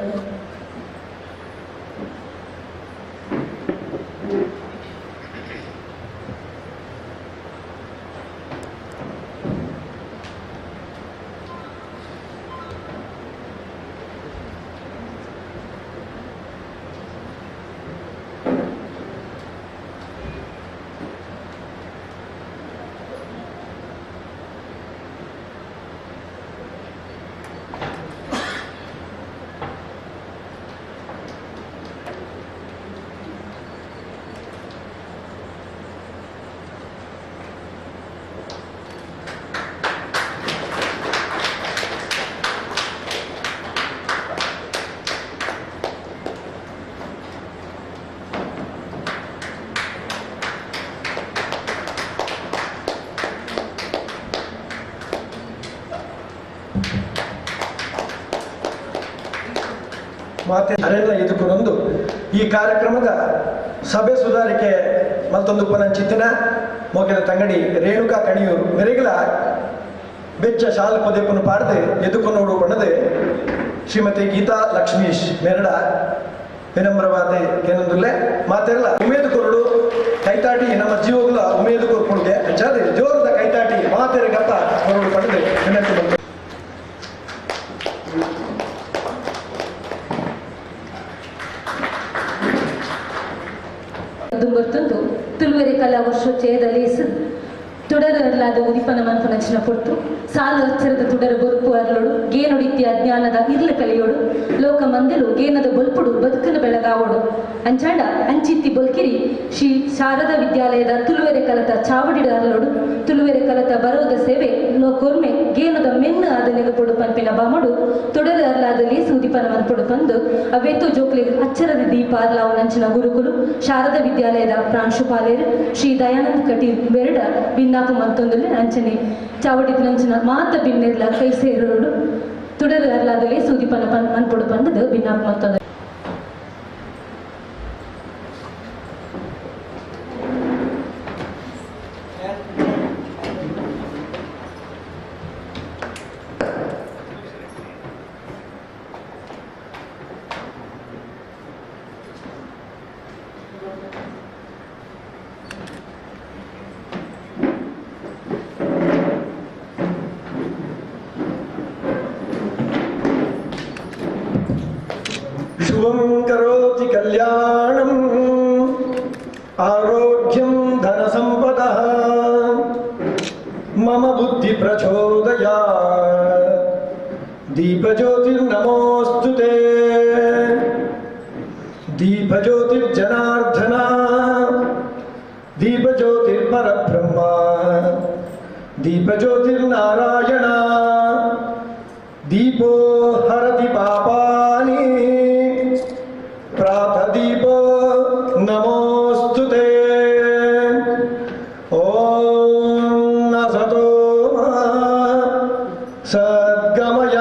ಮಾತೆ ಅರೆಲ್ಲ ಎದುಕುನೊಂದು ಈ ಕಾರ್ಯಕ್ರಮದ ಸಭೆ ಸುಧಾರಿಕೆ ಮತ್ತೊಂದು ಪನಂಚಿತ್ತಿನ ಮೋಕೆದ ತಂಗಡಿ ರೇಣುಕಾ ಕಣಿಯೂರು ಮೆರೆಗಲ ಬೆಚ್ಚ ಶಾಲ್ ಪದೆಪುನು ಪಾಡದೆ ಎದುಕೊನೋಡು ಬಣ್ಣದೆ ಶ್ರೀಮತಿ ಗೀತಾ ಲಕ್ಷ್ಮೀಶ್ ಮೆರಡ ವಿನಮ್ರವಾದ ಏನೊಂದುಲ್ಲೆ ಮಾತೆಲ್ಲ ಉಮೇದು ಕೊರಡು ಕೈತಾಟಿ ನಮ್ಮ ಜೀವಗಳ ಉಮೇದು ಕೊರ್ಪುಡುಗೆ ಅಂಚಾದೆ ಜೋರದ ಕೈತಾಟಿ ಮಾತೆರೆ ಗಪ್ಪ ಕೊರಡು ಪಡೆದು ವಿನಂತಿ ಬಂತು. ದುಂಬರ್ತುಂದು ತುಳುವೆರೆ ಕಲಾ ವರ್ಷೋಚ್ಚಯದ ಲೇಸು ತುಡರಲಾದ ಉದಿಪನ ಮನ್ಪನಂಚಿನ ಪೊರ್ತು ಸಾಲು ಅಚ್ಚರದ ತುಡರ ಬೊರುಪು ಅರ್ಲೋಡು ಗೇನುಡಿತ್ಯ ಜ್ಞಾನದ ಇರ್ಲ ಕಲಿಯೋಡು ಲೋಕ ಮಂದಿಲು ಗೇನದ ಬೊಲ್ಪುಡು ಬದುಕನ ಬೆಳಗಾವೋಡು ಅಂಚಾಂಡ ಅಂಚಿತ್ತಿ ಬೊಲ್ಕಿರಿ ಶ್ರೀ ಶಾರದಾ ವಿದ್ಯಾಲಯದ ತುಳುವೆರೆ ಕಲತ ಚಾವಡಿಡ ಅರ್ಲೋಡು ತುಳುವೆರೆ ಕಲತ ಬರೋದ ಸೇವೆ ಲೋಕೊರ್ಮೆ ಗೇನದ ಮೆನ್ನು ಆದ ನೆಗಪೊಡು ಪನ್ಪಿನ ಬಾಮಡು ತುಡರ ಅರ್ಲಾದ ಲೇಸು ಉದಿಪನ ಮನ್ಪೊಡು ಪಂದು ಅವೇತೋ ಜೋಕ್ಲೆಗ್ ಅಚ್ಚರದ ದೀಪ ಅರ್ಲಾವು ನಂಚಿನ ಗುರುಕುಲು ಶಾರದಾ ವಿದ್ಯಾಲಯದ ಪ್ರಾಂಶುಪಾಲರು ಶ್ರೀ ದಯಾನಂದ ಕಟೀಲ್ ಬೆರಡ ಬಿನ್ನಾಪು ಮಂತೊಂದುಲ್ಲೆ ಅಂಚನೆ ಚಾವಡಿ ನಂಚಿನ ಮಾತ ಬಿನ್ನೆರ್ಲ ಕೈ ಸೇರೋಡು ತುಡರು ಅರ್ಲಾದಲೇ ಸೂದಿಪನ ಮನ್ಪೊಡು ಪಂಡದು ಬಿನ್ನಾಪು ಮಂತೊಂದು. ಶುಭಂ ಕರೋತಿ ಕಲ್ಯಾಣಂ ಆರೋಗ್ಯಂ ಧನ ಸಂಪದಃ ಮಮ ಬುದ್ಧಿ ಪ್ರಚೋದಯಾತ್ ದೀಪಜ್ಯೋತಿರ್ನಮೋಸ್ತುತೇ ದೀಪಜ್ಯೋತಿರ್ಜನಾರ್ದನ ದೀಪಜ್ಯೋತಿರ್ಪರಬ್ರಹ್ಮ ದೀಪಜ್ಯೋತಿರ್ನಾರಾಯಣ ದೀಪೋ ಹರತಿ ಪಾಪಾನಿ ಪ್ರಾತಃ ದೀಪೋ ನಮೋಸ್ತುತೇ. ಓಂ ಅಸತೋ ಮಾ ಸದ್ಗಮಯ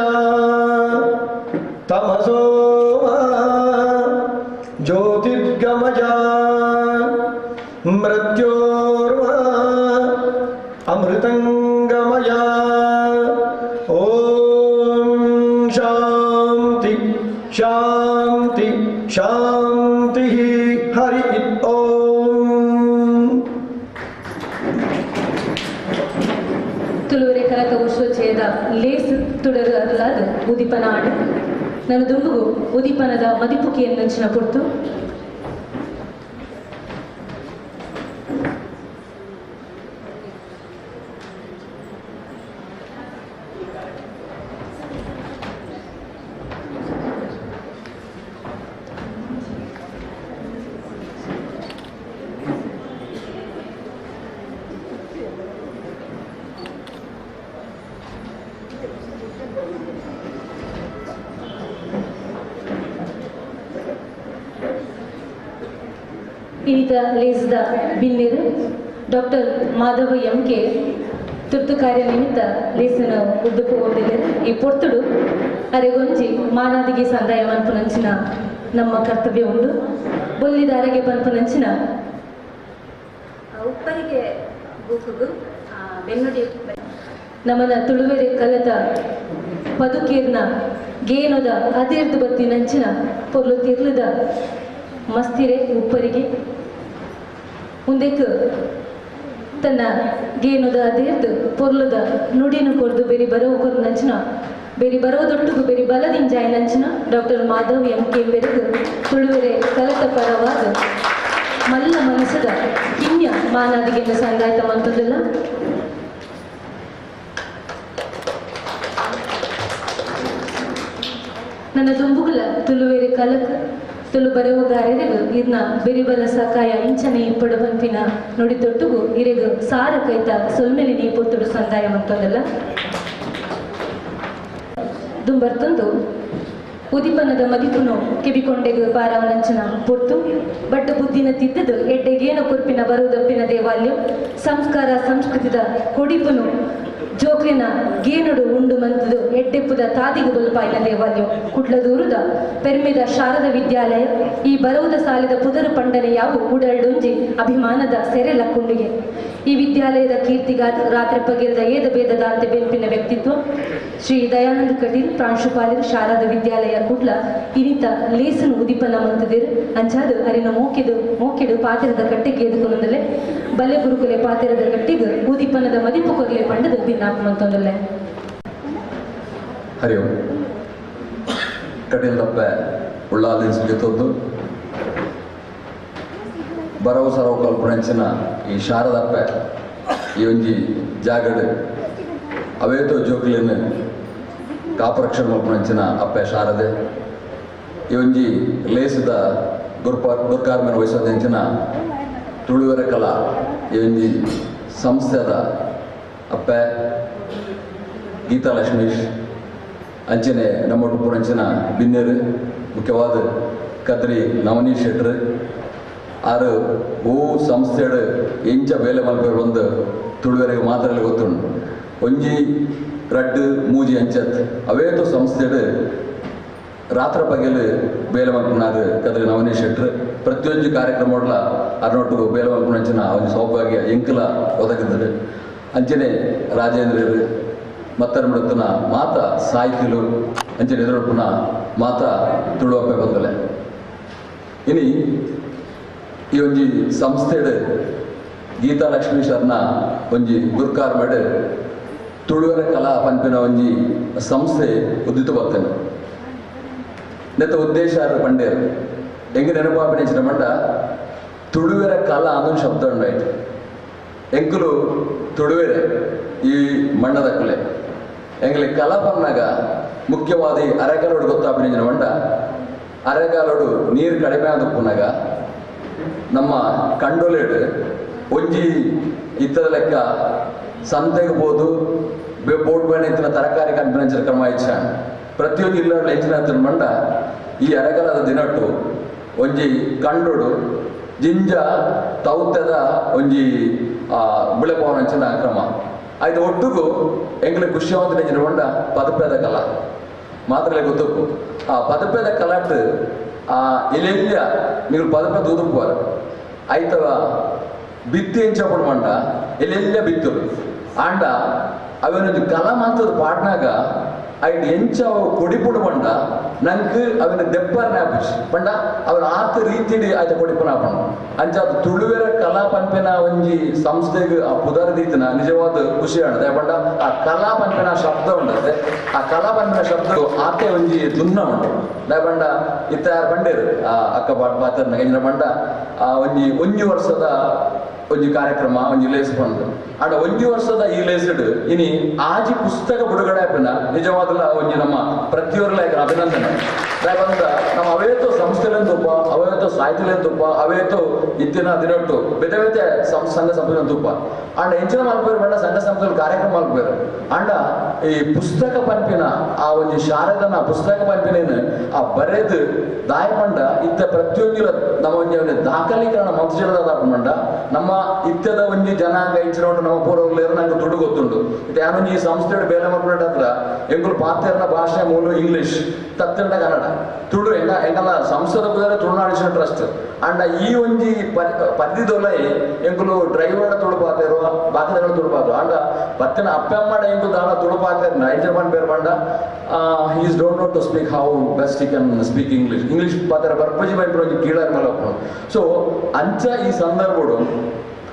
ತಮಸೋ ಮಾ ಜ್ಯೋತಿರ್ಗಮಯ ಮೃತ್ಯೋರ್ಮಾ ಅಮೃತಂಗಮಯ. ಓಂ ಶಾಂತಿ ಶಾಂತಿ ಶಾಂತಿ. ಹರಿ ಓಂ. ತುಳುವರೆ ಕರಕ ಉಶ್ವಚೇದ ಲೇಸ್ ತುಡರು ಅರಲಾದ ಉದಿಪನ ಆಡು ನನ್ನ ದುಂಬುಗು ಉದಿಪನದ ಮದಿಪುಕಿಯನ್ನಂಚಿನ ಪುರ್ತು ಇನ್ನಿತ ಲೇಸ್ದ ಬಿನ್ನೇರು doctor Madhava M K ತುರ್ತು ಕಾರ್ಯ ನಿಮಿತ್ತ ಲೇಸನ ಉದ್ದುಪು ಹೊಂದಿದೆ. ಈ ಪೊರ್ತುಡು ಅರೆಗೊಂಜಿ ಮಾನಾದಿಗೆ ಸಂದಾಯ ಮನ್ಪುನಂಚಿನ ನಮ್ಮ ಕರ್ತವ್ಯ ಉಂಡು. ಬೊಲ್ಲಿದಾರಗೆ ಪನ್ಪುನಂಚಿನ ಉಪ್ಪರಿಗೆ ಬೂಕುಗು ಬೆನ್ನುಡಿ ನಮನ ತುಳುವೆರೆ ಕಲತ ಪದುಕೀರ್ನ ಗೇನೊದ ಅದಿರ್ದು ಬತ್ತಿನಂಚಿನ ಪೊರ್ಲು ತಿರ್ಲದ ಮಸ್ತಿರೆ ಉಪ್ಪರಿಗೆ ಉಂದೆಕ್ ತನ್ನ ಗೇನೊದ ಅದಿರ್ದು ಪೊರ್ಲುದ ನುಡಿನು ಕೊರ್ದು ಬೇರಿ ಬರವು ಕೊರ್ದು ಬೇರಿ ಬರವುದೊಟ್ಟುಗು ಬೇರಿ ಬಲದಿಂಜಾಯಿನಂಚಿನ doctor Madhav M K ಬೆರೆಗು ತುಳುವೆರೆ ಕಲತ ಪರವಾದ ಮಲ್ಲ ಮನಸ್ಸದ ಕಿನ್ಯ ಮಾನಾದಿಗೆನ್ನು ಸಂಗಾಯ್ತ ಮಂತದಲ್ಲ. ನನ್ನ ದುಂಬುಗುಲ ತುಳುವೆರೆ ಕಲಕ ತುಳು ಬರವುಗಾರರಿಗು ಇರ್ನ ಬೆರಿಬಲ ಸಕಾಯ ಇಂಚನೆ ಇಪ್ಪಡು ಬಂಪಿನ ನುಡಿತೊಟ್ಟುಗು ಇರೆಗು ಸಾರ ಕೈತ ಸೊಲ್ಮೆಲಿ ನೀ ಪೊತ್ತುಡು ಸಂದಾಯ ಮಂತದಲ್ಲ. ದುಂಬರ್ತೊಂದು ಉದಿಪನದ ಮದಿಪುನು ಕಿವಿಕೊಂಡೆಗು ಪಾರವನಂಚನ ಪೊರ್ತು ಬಟ್ಟ ಬುದ್ಧಿನ ತಿದ್ದದು ಎಡ್ಡೆಗೇನ ಕೊರ್ಪಿನ ಬರುವುದಪ್ಪಿನ ದೇವಾಲ್ಯ ಸಂಸ್ಕಾರ ಸಂಸ್ಕೃತಿದ ಕೊಡಿಪುನು ಜೋಕ್ಲಿನ ಗೇನುಡು ಉಂಡು ಮಂತದು ಎಡ್ಡೆಪ್ಪುದ ತಾದಿಗು ಬಲ್ಪಾಯಿನ ದೇವಾಲ್ಯ ಕುಡ್ಲದೂರುದ ಪೆರ್ಮೆದ ಶಾರದ ವಿದ್ಯಾಲಯ ಈ ಬರವುದ ಸಾಲಿದ ಪುದರು ಪಂಡನೆ ಯಾವು ಉಡಲ್ಡುಂಜಿ ಅಭಿಮಾನದ ಸೆರೆ ಲಕ್ಕುಂಡಿಗೆ. ಈ ವಿದ್ಯಾಲಯದ ಕೀರ್ತಿಗಾದ ರಾತ್ರಿ ಪಗಿರದ ಏದ ಭೇದದಾಂತೆ ಬೆನ್ಪಿನ ವ್ಯಕ್ತಿತ್ವ ಶ್ರೀ ದಯಾನಂದ ಕಟೀಲ್ ಪ್ರಾಂಶುಪಾಲರು ಶಾರದಾ ವಿದ್ಯಾಲಯ ಕುಡ್ಲ ಇನಿತ ಲೇಸನು ಉದಿಪನ ಮಂತದಿರು ಅಂಚಾದು ಅರಿನ ಮೋಕೆದು ಮೋಕೆಡು ಪಾತಿರದ ಕಟ್ಟೆಗೆ ಎದುಕೊಂದಲೆ ಬಲೆ ಗುರುಕುಲೆ ಪಾತಿರದ ಕಟ್ಟಿಗೆ ಉದಿಪನದ ಮದಿಪು ಕೊರ್ಲೆ ಪಂಡದ ಬಿನ್ನಾಪ ಮಂತೊಂದಲೆ. ಹರಿ ಓಂ. ಕಟೀಲ್ ದಪ್ಪೆ ಉಳ್ಳಾಲಿನ ಸುಗಿತೊಂದು ಬರವು ಸರವು ಕಲ್ಪನೆಂಚಿನ ಈ ಶಾರದಪ್ಪೆ ಈ ಒಂಜಿ ಜಾಗಡ್ ಅವೇತೋ ಜೋಕ್ಲಿನ ಕಾಪರಕ್ಷಣ ಮಲ್ಪುನಂಚಿನ ಅಪ್ಪೆ ಶಾರದೆ ಈ ಒಂಜಿ ಲೇಸದ ಗುರ್ಕಾರ್ಮೆನ ವಹಿಸೋದಂಚಿನ ತುಳುವೆರೆ ಕಲಾ ಈ ಒಂಜಿ ಸಂಸ್ಥೆದ ಅಪ್ಪೆ ಗೀತಾ ಲಕ್ಷ್ಮೀಶ್ ಅಂಚನೆ ನಮ್ಮ ಪುರಂಚಿನ ಬಿನ್ನೇರು ಮುಖ್ಯವಾದ ಕದ್ರಿ ನವನೀಶ್ ಶೆಟ್ರು ಆರು ಓ ಸಂಸ್ಥೆಡು ಎಂಚ ಬೇಲೆ ಮಲ್ಪೇರು ಒಂದು ತುಳುವೆರೆಗೆ ಮಾತ್ರ ಗೊತ್ತುಂಡು ಒಂಜಿ ರಡ್ಡು ಮೂಜಿ ಅಂಚತ್ ಅವೇತೋ ಸಂಸ್ಥೆಡು ರಾತ್ರ ಪಗೆಲು ಬೇಲೆ ಮಲ್ಪುನಾರು ಕದ್ರಿ ನವನೀಶ್ ಶೆಟ್ರು ಪ್ರತಿಯೊಂದು ಕಾರ್ಯಕ್ರಮಡ್ಲ ಅರ್ನೊಟ್ಟು ಬೇಲೆ ಮಲ್ಪುನಂಚಿನ ಒಂಜಿ ಸೌಭಾಗ್ಯ ಎಂಕಲ ಒದಗಿದ್ರು. ಅಂಚನೆ ರಾಜೇಂದ್ರರು ಮತ್ತರ ಮುಡುತ್ತನ ಮಾತ ಸಾಹಿತಿಲು ಅಂಚನೆ ಎದುರೊಪ್ಪುನ ಮಾತ ತುಳುವಪ್ಪೆ ಬಂದಲೆ. ಇನಿ ಈ ಒಂಜಿ ಸಂಸ್ಥೆಡು ಗೀತಾ ಲಕ್ಷ್ಮೀ ಶರ್ನ ಒಂಜಿ ಗುರ್ಕಾರ್ಮೆಡ್ ತುಳುವರ ಕಲಾ ಪನ್ಪಿನ ಒಂಜಿ ಸಂಸ್ಥೆ ಉದ್ದಿತು ಬರ್ತೇನೆ. ನೆತ್ತ ಉದ್ದೇಶ ಪಂಡೇರು ಎಂಗ್ ನೆನಪಾಪಿನ ಮಂಡ ತುಳುವೆರ ಕಲ ಅನ್ನೋ ಶಬ್ದ ಉಂಡಾಯ್ತು. ಎಂಕುಲು ತುಳುವೆರೆ ಈ ಮಣ್ಣದಕ್ಕಲೆ ಎಂಗ್ಲಿ ಕಲ ಪನ್ನಾಗ ಮುಖ್ಯವಾದ ಅರೆಕಾಲೋಡು ಗೊತ್ತಾಪಿನ ಮಂಡ ಅರೆಕಾಲೋಡು ನೀರು ಕಡಿಮೆ ಆದಪ್ಪುನಾಗ ನಮ್ಮ ಕಂಡೊಲೆಡು ಒಂಜಿ ಇತ್ತದ ಲೆಕ್ಕ ಸಂತೆಗೆ ಬೋದು ಬೋಟ್ ಬೇಣ ಇತ್ತಿನ ತರಕಾರಿ ಕನ್ಪಿನ ಕ್ರಮ ಇಚ್ಛ ಪ್ರತಿಯೊಂದು ಇಲ್ಲಡ್ಲ ಹೆಚ್ಚಿನ ಮಂಡ ಈ ಅರೆಕಾಲದ ದಿನಟ್ಟು ಒಂಜಿ ಕಂಡೋಡು ಜಿಂಜ ತೌತದ ಒಂಜಿ ಬುಳೆಪವನಂಚಿನ ಕ್ರಮ ಆಯ್ತು. ಒಟ್ಟುಗು ಎಂಗ್ಲೆ ಖುಷಿಯಾವಂತ ನೆಂಚಿನ ಮಂಡ ಪದಪೇದ ಕಲ ಮಾತ್ರಲೇ ಗೊತ್ತಪ್ಪು. ಆ ಪದಪೇದ ಕಲಾಟ್ ಆ ಎಲೆಲ್ಲ ನೀವು ಪದಪೆ ದೂದುಪ್ಪುವಾರ ಆಯ್ತವ ಬಿತ್ತಿ ಎಂಚప్పుడు ಮಂಡ ಎಲ್ಲೆಲ್ಲ ಬಿತ್ತರು ಆಂಡ ಅವನೊಂದು ಕಲ ಮಾತದ ಪಾಟ್ನಾಗ ಐಟ್ ಎಂಚ ಕೊಡಿಪುಡು ಮಂಡ ನಂಗೆ ಅವನ ದೆಪ್ಪರ್ನೆ ಆಪುಜಿ ಪಂಡ ಅವನ ಆತ ರೀತಿಡಿ ಆಯ್ತ ಕೊಡಿಪುನ ಆಪಣ ಅಂಚ ಅದು ತುಳುವೆರ ಕಲಾ ಪನ್ಪಿನ ಒಂಜಿ ಸಂಸ್ಥೆಗೆ ಆ ಪುದರ್ ದೀತಿನ ನಿಜವಾದ ಖುಷಿ ಆಣದೆ. ಪಂಡ ಆ ಕಲಾ ಪನ್ಪಿನ ಶಬ್ದ ಉಂಡತ್ತೆ ಆ ಕಲಾ ಪನ್ಪಿನ ಶಬ್ದ ಆತೆ ಒಂಜಿ ದುನ್ನ ಉಂಡು. ಬಂಡ ಇತ್ತ ಯಾರು ಬಂಡೇರು ಆ ಅಕ್ಕ ಪಾಟ್ ಪಾತ್ರನ ಎಂಜಿನ ಬಂಡ ಆ ಒಂಜಿ ಒಂಜಿ ವರ್ಷದ ಒಂಜಿ ಕಾರ್ಯಕ್ರಮ ಒಂಜಿ ಲೇಸ್ ಪಂಡು ಆಂಡ ಒಂಜಿ ವರ್ಷದ ಈ ಲೇಸ್ಡ್ ಇನಿ ಆಜಿ ಪುಸ್ತಕ ಬಿಡುಗಡೆ ಆಪಿನ ನಿಜವಾದಲ ಒಂಜಿ ನಮ್ಮ ಪ್ರತಿಯೊರ್ಲ ಅಭಿನಂದನೆ. ಬಂದ ನಮ್ಮ ಅವೇತೋ ಸಂಸ್ಥೆಲೇನು ತುಪ್ಪ ಅವೇತೋ ಸಾಹಿತ್ಯಲೇನು ತುಪ್ಪ ಅವೇತೋ ಇತ್ತಿನ ದಿನೊಟ್ಟು ಬೇತೆ ಬೇತೆ ಸಂಘ ಸಂಸ್ಥೆ ತುಪ್ಪ ಆಂಡ ಎಂಚಿನ ಮಲ್ಪೇರು ಬಂಡ ಸಂಘ ಸಂಸ್ಥೆ ಕಾರ್ಯಕ್ರಮ ಮಲ್ಪೇರು ಆಂಡ ಈ ಪುಸ್ತಕ ಪನ್ಪಿನ ಆ ಒಂಜಿ ಶಾರದನ ಪುಸ್ತಕ ಪನ್ಪಿನೇನು ಆ ಬರೆದು ದಾಯ ಪಂಡ ಇತ್ತ ಪ್ರತಿಯೊಂದು ನಮ್ಮ ಒಂಜಿ ದಾಖಲೀಕರಣ ಮಂತ್ರಿದ ಮಂಡ ನಮ್ಮ ಇತ್ತದ ಒಂಜಿ ಜನಾಂಗ ಇಂಚಿನ ನಮ್ಮ ಪೂರ್ವಲೇರು ನಂಗೆ ದುಡ್ಡು ಗೊತ್ತುಂಟು. ಇತ್ತೆ ಯಾನೊಂಜಿ ಈ ಸಂಸ್ಥೆ ಬೇಲೆ ಮಲ್ಪುನ ಹತ್ರ ಎಂಕುಲು ಪಾತೆರ್ನ ಭಾಷೆ ಮೂಲ ಇಂಗ್ಲಿಷ್ ತತ್ತಂಡ ಕನ್ನಡ ತುಳು ಎಂಗ ಎಂಗಲ ಸಂಸ್ಥೆದ ಪುದರ್ ತುಳುನಾಡಿನ ಟ್ರಸ್ಟ್ ಅಂಡ ಈ ಒಂಜಿ ಪರಿಧಿದೊಲೈ ಎಂಕುಲು ಡ್ರೈವರ್ಡ ತುಳು ಪಾತೆರು ಬಾಕಿದಗಳು ತುಳು ಪಾತೆರು ಅಂಡ ಬತ್ತಿನ ಅಪ್ಪಮ್ಮಡ ಎಂಕುಲು ದಾಲ ತುಳು ಪಾತೆರ್ನ ಎಂಚ ಪನ್ ಬೇರ್ ಪಂಡ is don't know to speak how best he can speak English English ಪಾತೆರ ಬರ್ಪಜಿ ಬೈಪುನ ಒಂಜಿ ಕೀಳಾರ್ ಮೇಲೆ ಸೊ ಅಂಚ ಈ ಸಂದರ್ಭಡು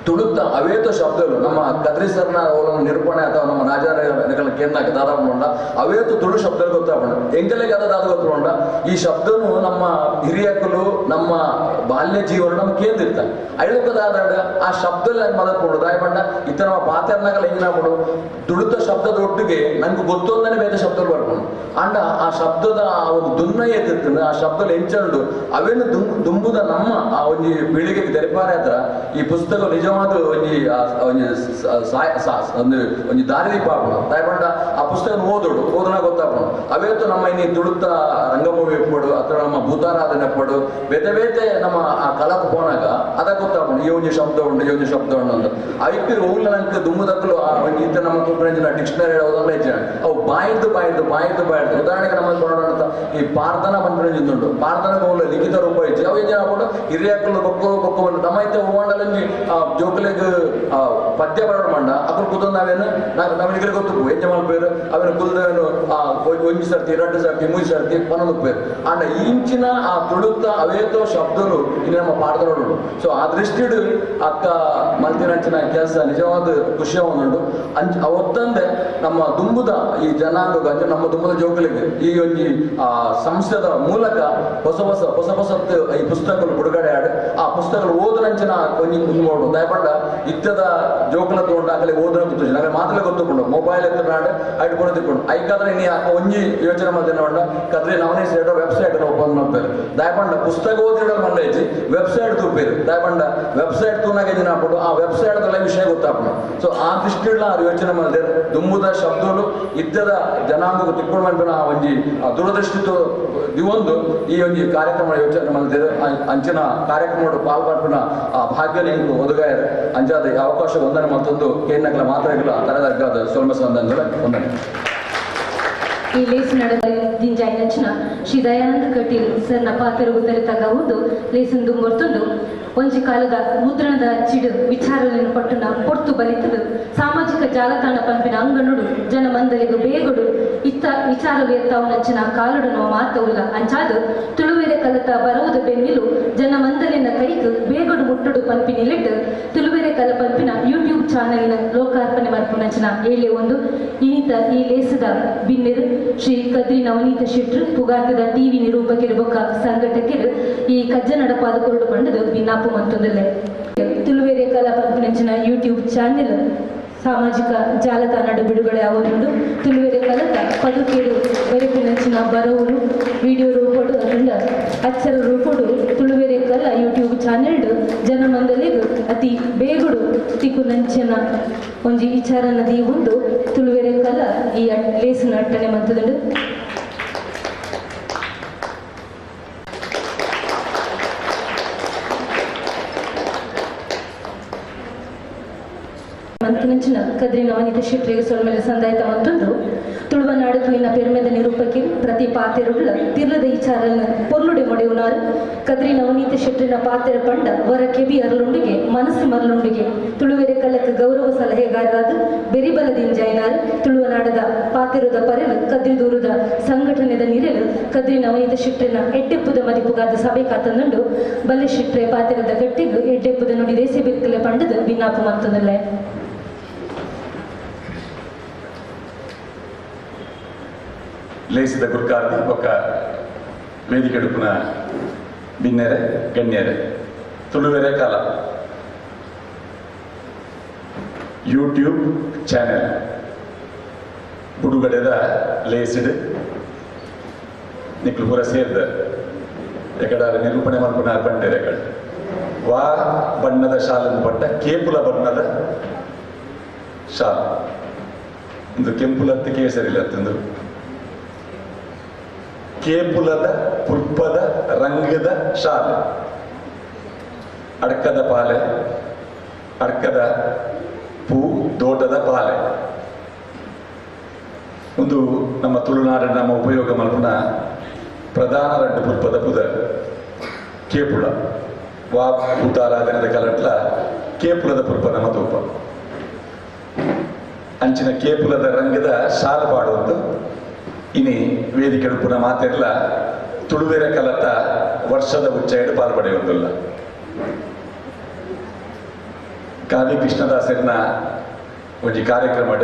ತುಳುತ್ತ ಅವೇತ ಶಬ್ದಗಳು ನಮ್ಮ ಕದ್ರಿ ಸರ್ನ ನಿರೂಪಣೆ ಅಥವಾ ನಮ್ಮ ರಾಜರ ಕೇಂದ್ರ ದಾದಾಪುಂಡ ಅವೇತ ತುಳು ಶಬ್ದಗಳು ಗೊತ್ತಾಪುಂಡ ಎಂಕಲೆಗೆ ಅದ ದಾದ ಗೊತ್ತುಂಡ ಈ ಶಬ್ದನು ನಮ್ಮ ಹಿರಿಯಕಲು ನಮ್ಮ ಬಾಲ್ಯ ಜೀವನ ನಮ್ಮ ಕೇಂದ್ರ ಇರ್ತ ಐದಕ್ಕದಾದ ಆ ಶಬ್ದದಲ್ಲಿ ಮದತ್ಕೊಂಡು ದಾಯಪಂಡ ಇತ್ತ ನಮ್ಮ ಪಾತೆರ್ನಾಗಲ್ಲ ಹಿಂಗಿನಾಪುಡು ತುಳುತ್ತ ಶಬ್ದದ ಒಟ್ಟಿಗೆ ನಂಗೆ ಗೊತ್ತೊಂದನೆ ಬೇರೆ ಶಬ್ದಗಳು ಬರ್ಕೊಂಡು ಅಂಡ ಆ ಶಬ್ದದ ಆ ಒಂದು ದುನ್ನ ಎತ್ತಿರ್ತದೆ ಆ ಶಬ್ದದಲ್ಲಿ ಎಂಚಂಡು ಅವೇನು ದುಂಬುದ ನಮ್ಮ ಆ ಒಂಜಿ ಪೀಳಿಗೆಗೆ ತೆರಪಾರೆ ಹತ್ರ ಈ ಪುಸ್ತಕ ನಿಜವಾದ ಒಂಜಿ ಒಂಜಿ ಒಂಜಿ ದಾರಿದೀಪ ಆಪುಂಡು. ದಾಯಪಂಡ ಆ ಪುಸ್ತಕ ಓದೋಡು ಓದನ ಗೊತ್ತಾಪುಂಡು ಅವೇತು ನಮ್ಮ ಇನ್ನಿ ತುಳುತ್ತ ರಂಗಭೂಮಿ ಇಪ್ಪಡು ಅಥವಾ ನಮ್ಮ ಭೂತಾರಾಧನೆ ಇಪ್ಪಡು ಬೇತೆ ಬೇತೆ ನಮ್ಮ ಆ ಕಲకు ಪೋನಾಗ ಅದ ಗೊತ್ತಾಪುಂಡು ಈ ಒಂಜಿ ಶಬ್ದ ಉಂಡು ಈ ಒಂಜಿ ಶಬ್ದ ಉಂಡು ಅಂತ ಐಕ್ ಓಲ್ಲ ನಂಗೆ ದುಂಬುದಕ್ಕಲು ಆ ಒಂಜಿ ಇತ್ತ ನಮ್ಮ ತುಪ್ಪನ ಡಿಕ್ಷನರಿ ಓದಲ್ಲ ಹೆಚ್ಚಿನ ಅವು ಬಾಯ್ದು ಬಾಯ್ದು ಬಾಯ್ದು ಬಾಯ್ದು ಉದಾಹರಣೆಗೆ ನಮ್ಮ ನೋಡೋಣ ಈ ಪಾರ್ಥನ ಪನ್ಪಿನ ಪಾರ್ಥನ ಓಲ್ಲ ಲಿಖಿತ ರೂಪ ಇಜ್ಜಿ ಅವು ಎಂಜಿನ ಆಪುಂಡು ಹಿರಿಯಕ್ಕಲು ಬೊಕ್ಕೋ ಬೊಕ್ಕೋ ನಮ್ಮ ಇತ್ತೆ ಓಂಡಲಂಜಿ ಜೋಕುಲೆಗ್ ಪದ್ಯ ಬರೋಣ ಮಂಡ ಅಕುಲು ಕುದೊಂದು ನಾವೇನು ನಮಗೆ ಗೊತ್ತುಪ್ಪು ಎಂಜ ಮಲ್ಪೇರು ಅವೇನು ಕುಲ್ದವೇನು ಆ ಒಂಜಿ ಸರ್ತಿ ಎರಡು ಸರ್ತಿ ಮೂರು ಸರ್ತಿ ಪನೊಂದು ಆಂಡ ಇಂಚಿನ ಆ ತುಳುತ್ತ ಅವೇತೋ ಶಬ್ದಲು ಇಲ್ಲಿ ನಮ್ಮ ಪಾಠದೊಡು. ಸೊ ಆ ದೃಷ್ಟಿಡು ಅಕ್ಕ ಮಲ್ತಿನಂಚಿನ ಕೆಲಸ ನಿಜವಾದ ಖುಷಿಯ ಒಂದುಂಡು. ಅಂಚ ಅವತ್ತಂದೆ ನಮ್ಮ ದುಂಬುದ ಈ ಜನಾಂಗ ಅಂದ್ರೆ ನಮ್ಮ ದುಂಬುದ ಜೋಕುಲೆಗ್ ಈ ಒಂಜಿ ಆ ಸಂಸ್ಥೆದ ಮೂಲಕ ಹೊಸ ಹೊಸ ಹೊಸ ಹೊಸ ಈ ಪುಸ್ತಕಗಳು ಬಿಡುಗಡೆ ಆಡು ಆ ಪುಸ್ತಕಗಳು ಓದನಂಚಿನ ಒಂಜಿ ನೋಡು ದಯಪಂಡ ಇತ್ತದ ಜೋಕುಲ ತಗೊಂಡು ಆಗಲೇ ಓದನ ಗೊತ್ತು ನನಗೆ ಮಾತ್ರ ಗೊತ್ತುಕೊಂಡು ಮೊಬೈಲ್ ಎತ್ತ ನಾಡು ಐಟ್ ಕೊಡ ತಿಕ್ಕೊಂಡು ಐಕಾದ್ರೆ ನೀ ಒಂಜಿ ಯೋಚನೆ ಮಾಡ್ತೇನೆ ಮಂಡ ಕದ್ರಿ ನವನೇ ಸೇಡೋ ವೆಬ್ಸೈಟ್ ಓಪನ್ ಮಾಡ್ತಾರೆ ದಯಪಂಡ ಪುಸ್ತಕ ಓದಿಡೋ ಮಂಡ ಹೆಚ್ಚಿ ವೆಬ್ಸೈಟ್ ತೂಪೇರು ದಯಪಂಡ ವೆಬ್ಸೈಟ್ ತೂನಾಗ ಏನ ಹಾಕೊಂಡು ಆ ವೆಬ್ಸೈಟ್ ವಿಷಯ ಗೊತ್ತಾಪಣ. ಸೊ ಆ ದೃಷ್ಟಿಡ್ಲ ಆ ಯೋಚನೆ ಮಾಡಿದೆ ದುಂಬುದ ಶಬ್ದಗಳು ಇತ್ತದ ಜನಾಂಗಕ್ಕೆ ತಿಕ್ಕೊಂಡು ಮಾಡ್ಬೇಡ ಆ ಒಂಜಿ ದೂರದೃಷ್ಟಿ ದಿವೊಂದು ಈ ಒಂಜಿ ಕಾರ್ಯಕ್ರಮ ಯೋಚನೆ ಮಾಡಿದೆ ಅಂಚಿನ ಕಾರ್ಯಕ್ರಮ ಪಾಲ್ಪಡ್ಪಿನ ಆ ಭಾಗ್ಯ ನಿಂಗೆ ಒದಗಾಯರು ಅಂಚಾದ ಅವಕಾಶ ವಂದನೆ ಮತ್ತೊಂದು ಕೇಂದ್ರಗಳ ಮಾತ್ರ ತರದಗ್ಗಾದ ಸೋಲ್ಮ ಸಂದರ್ಭ ವಂದನೆ. ಈ ಲೇಸ್ ನಡೆದ ದಿಂಜಾಯಿನಂಚಿನ ಶ್ರೀ ದಯಾನಂದ ಕಟೀಲ್ ಸರ್ನ ಪಾತೆರುಗುತ್ತರೆ ತಗವುದು ಲೇಸನ್ ದುಂಬೊರ್ತುಂಡು ಒಂಜಿ ಕಾಲದ ಮುದ್ರಣದ ಚಿಡು ವಿಚಾರಗಳನ್ನು ಪಟ್ಟುನ ಪೊರ್ತು ಬಲಿತದು ಸಾಮಾಜಿಕ ಜಾಲತಾಣ ಪಂಪಿನ ಅಂಗನುಡು ಜನ ಮಂದಲಿಗು ಬೇಗುಡು ಇತ್ತ ವಿಚಾರವು ಎತ್ತಾವನಂಚಿನ ಕಾಲುಡನು ಮಾತವುಲ್ಲ ಅಂಚಾದು ತುಳುವೆರೆ ಕಲತ ಬರವುದು ಬೆನ್ನಿಲು ಜನ ಮಂದಲಿನ ಕೈಕ್ ಬೇಗುಡು ಮುಟ್ಟುಡು ಪಂಪಿನಿಲಿಟ್ಟು ತುಳುವೆರೆ ಕಲ ಪಂಪಿನ ಯೂಟ್ಯೂಬ್ Channel ಲೋಕಾರ್ಪಣೆ ಮಲ್ಪುನಂಚಿನ ಏಳೆ ಒಂದು ಇನಿತ ಈ ಲೇಸದ ಬಿನ್ನೆರು ಶ್ರೀ ಕದ್ರಿ ನವನೀತ ಶೆಟ್ರು ಪುಗಾಟದ ಟಿವಿ ನಿರೂಪಕರು ಬೊಕ್ಕ ಸಂಘಟಕರು ಈ ಕಜ್ಜ ನಡಪಾದ ಕೊರಡು ಪಂಡದು ಬಿನ್ನಾಪು ಮಂತೊಂದುಲ್ಲೆ. ತುಳುವೆರೆ ಕಲಾ ಪನ್ಪಿನಂಚಿನ ಯೂಟ್ಯೂಬ್ ಚಾನೆಲ್ ಸಾಮಾಜಿಕ ಜಾಲತಾಣ ಬಿಡುಗಡೆ ಆಗೋದುಂಡು. ತುಳುವೆರೆ ಕಲತ ಪದುಕೇಡು ಬರೆಪಿನಂಚಿನ ಬರವುಲು ವಿಡಿಯೋ ರೂಪಡು ಅತಂಡ ಅಚ್ಚರ ರೂಪಡು ತುಳುವೆರೆ ಕಲ ಯೂಟ್ಯೂಬ್ ಚಾನೆಲ್ ಜನಮಂದಲಿಗ್ ಅತಿ ಬೇಗುಡು ತಿಕ್ಕುನಂಚಿನ ಒಂಜಿ ವಿಚಾರ ನದಿ ಉಂಡು. ತುಳುವೆರೆ ಕಲ ಈ ಲೇಸಿನ ಅಟ್ಟನೆ ಮಂತದುಂಡು. ಮಂತಿನಂಚಿನ ಕದ್ರಿ ನವನೀತ ಶೆಟ್ರಿಗೆ ಸೊಲ್ಮೆಲೆ ಸಂದಾಯತ ಮತ್ತೊಂದು ತುಳುವನಾಡು ತುಯಿನ ಪೆರ್ಮೆದ ನಿರೂಪಕಿ ಪ್ರತಿ ಪಾತೆರುಳ್ಳ ತಿರ್ಲದ ವಿಚಾರನ ಪೊರ್ಲುಡೆ ಮೊಡೆಯುನಾರು ಕದ್ರಿ ನವನೀತ ಶೆಟ್ಟಿನ ಪಾತೆರ ಪಂಡ ವರ ಕೆಬಿ ಅರ್ಲುಂಡಿಗೆ ಮನಸ್ಸು ಮರಲುಂಡಿಗೆ ತುಳುವೆರೆ ಕಲಕ್ಕೆ ಗೌರವ ಸಲಹೆಗಾರರಾದ ಬೆರಿಬಲದಿಂಜಾಯಿನಾರು ತುಳುವನಾಡದ ಪಾತೆರುದ ಪರೆಲು ಕದ್ರಿ ದೂರದ ಸಂಘಟನೆದ ನಿರೆಲು ಕದ್ರಿ ನವನೀತ ಶೆಟ್ಟಿನ ಎಡ್ಡೆಪ್ಪುದ ಮದಿಪುಗಾದ ಸಭೆ ಕಾತಂದುಂಡು. ಬಲ್ಲೆ ಶೆಟ್ರೆ ಪಾತೆರದ ಗಟ್ಟಿಗು ಎಡ್ಡೆಪ್ಪುದ ನುಡಿ ದೇಸಿ ಬಿರ್ಕಲೆ ಪಂಡದು ಬಿನ್ನಾಪು ಮಂತೊಂದುಲ್ಲೆ. ಲೇಸಿದ ಗುರ್ಕಾರ್ದಿ ಬೊಕ್ಕ ವೇದಿಕೆಡುಪುನ ಬಿನ್ನೆರೆ ಗಣ್ಯರೆ ತುಳುವೆರೆ ಕಲಾ ಯೂಟ್ಯೂಬ್ ಚಾನೆಲ್ ಬುಡುಗಡೆದ ಲೇಸಿಡ್ ನಿಕ್ಲು ಪೂರ ಸೇರ್ದ ಎಕಡ ನಿರೂಪಣೆ ಮಲ್ಪುನ ಪಂಡೆರೆ ಎಕಡೆ ವಾ ಬಣ್ಣದ ಶಾಲನ್ನು ಪಟ್ಟ ಕೇಪುಲ ಬಣ್ಣದ ಶಾಲು ಒಂದು ಕೆಂಪುಲತ್ತು ಕೇಸರಿಲತ್ತಂದು ಕೇಪುಲದ ಪುರ್ಪದ ರಂಗದ ಶಾಲೆ ಅಡ್ಕದ ಪಾಲೆ ಅಡ್ಕದ ಪೂ ದೋಟದ ಪಾಲೆ ಒಂದು ನಮ್ಮ ತುಳುನಾಡಿನ ನಮ್ಮ ಉಪಯೋಗ ಮಲ್ಪುನ ಪ್ರಧಾನ ರಡ್ಡು ಪುರ್ಪದ ಪುದರ್ ಕೇಪುಳ ವಾ ಭೂತಾರಾಧನೆದ ಕಲಟ್ಲ ಕೇಪುಲದ ಪುರ್ಪ ನಮ್ಮ ತೂಪ ಅಂಚಿನ ಕೇಪುಲದ ರಂಗದ ಶಾಲು ಪಾಡುವಂತು ಇನಿ ವೇದಿಕೆ ಪುನಃ ಮಾತೆರ್ಲ ತುಳುವೆರೆ ಕಲತ ವರ್ಷದ ಉಚ್ಚಯಡು ಪಾಲ್ಪಡೆಯುವುದಿಲ್ಲ. ಕಾವಿ ಕೃಷ್ಣದಾಸರನ ಒಂಜಿ ಕಾರ್ಯಕ್ರಮ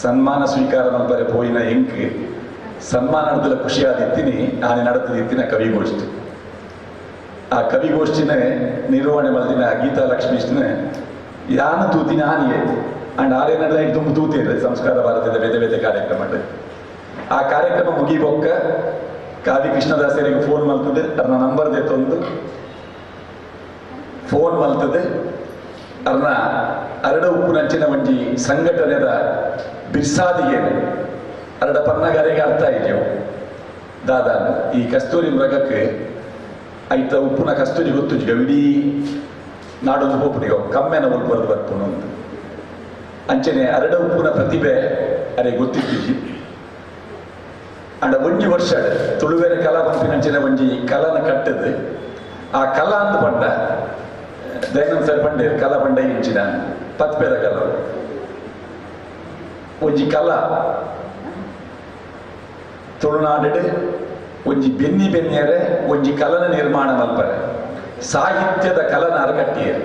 ಸನ್ಮಾನ ಸ್ವೀಕಾರ ಮಲ್ಪರೆ ಪೋಯಿನ ಎಂಕ್ ಸನ್ಮಾನ ಖುಷಿಯಾದಿತ್ತೀನಿ ಆನೆ ನಡೆದಿತ್ತಿನ ಕವಿಗೋಷ್ಠಿ. ಆ ಕವಿಗೋಷ್ಠಿನ ನಿರ್ವಹಣೆ ಮಲ್ದಿನ ಗೀತಾ ಲಕ್ಷ್ಮೀಷ್ನ ಯಾನು ತೂತಿನ ಆನಿಯೇ ಅಂಡ್ ಆರೇನಲ್ಲ ತುಂಬ ತೂತಿರ ಸಂಸ್ಕಾರ ಭಾರತದ ಬೇತೆ ಬೇತೆ ಕಾರ್ಯಕ್ರಮ. ಆ ಕಾರ್ಯಕ್ರಮ ಮುಗಿಬೊಕ್ಕ ಕಾವಿ ಕೃಷ್ಣದಾಸರಿಗೆ ಫೋನ್ ಮಲ್ತದೆ, ಅರ್ನ ನಂಬರ್ ದೇತೊಂದು ಫೋನ್ ಮಲ್ತದೆ, ಅರ್ನ ಅರಡ ಉಪ್ಪುನಂಚಿನ ಒಂಜಿ ಸಂಘಟನೆದ ಬಿರ್ಸಾದಿಗೆ ಅರಡ ಪನ್ನಗಾರಿಗೆ ಅರ್ಥ ಇದೆಯೋ ದಾದಾ ಈ ಕಸ್ತೂರಿ ಮೃಗಕ್ಕೆ ಐತ ಉಪ್ಪುನ ಕಸ್ತೂರಿ ಗೊತ್ತುಜಿಗ ಇಡೀ ನಾಡೊಂದು ಪೋಪುನಿಗ ಕಮ್ಮೆನ ಉಲ್ಪುರದು ಬರ್ಪುನು ಅಂತ ಅಂಚನೆ ಅರಡ ಉಪ್ಪುನ ಪ್ರತಿಭೆ ಅರೆ ಗೊತ್ತಿದ್ದೀವಿ. ಅಂಡ ಒಂಜಿ ವರ್ಷ ತುಳುವೆರೆ ಕಲಾ ಪನ್ಪಿನಂಚಿನ ಒಂಜಿ ಕಲನ ಕಟ್ಟದು ಆ ಕಲಾ ಅಂತ ಪಂಡ ದಯಾನಂದ ಸರ್ ಪಂಡೇರ್ ಕಲಾ ಪಂಡ ಇಂಚಿನ ಪತ್ಪೇದ ಕಲಾ ಒಂಜಿ ಕಲಾ ತುಳುನಾಡು ಒಂಜಿ ಬೆನ್ನಿ ಬೆನ್ನಿಯರೆ ಒಂಜಿ ಕಲನ ನಿರ್ಮಾಣ ಮಲ್ಪರೆ ಸಾಹಿತ್ಯದ ಕಲನ ಅರಕಟ್ಟಿಯರು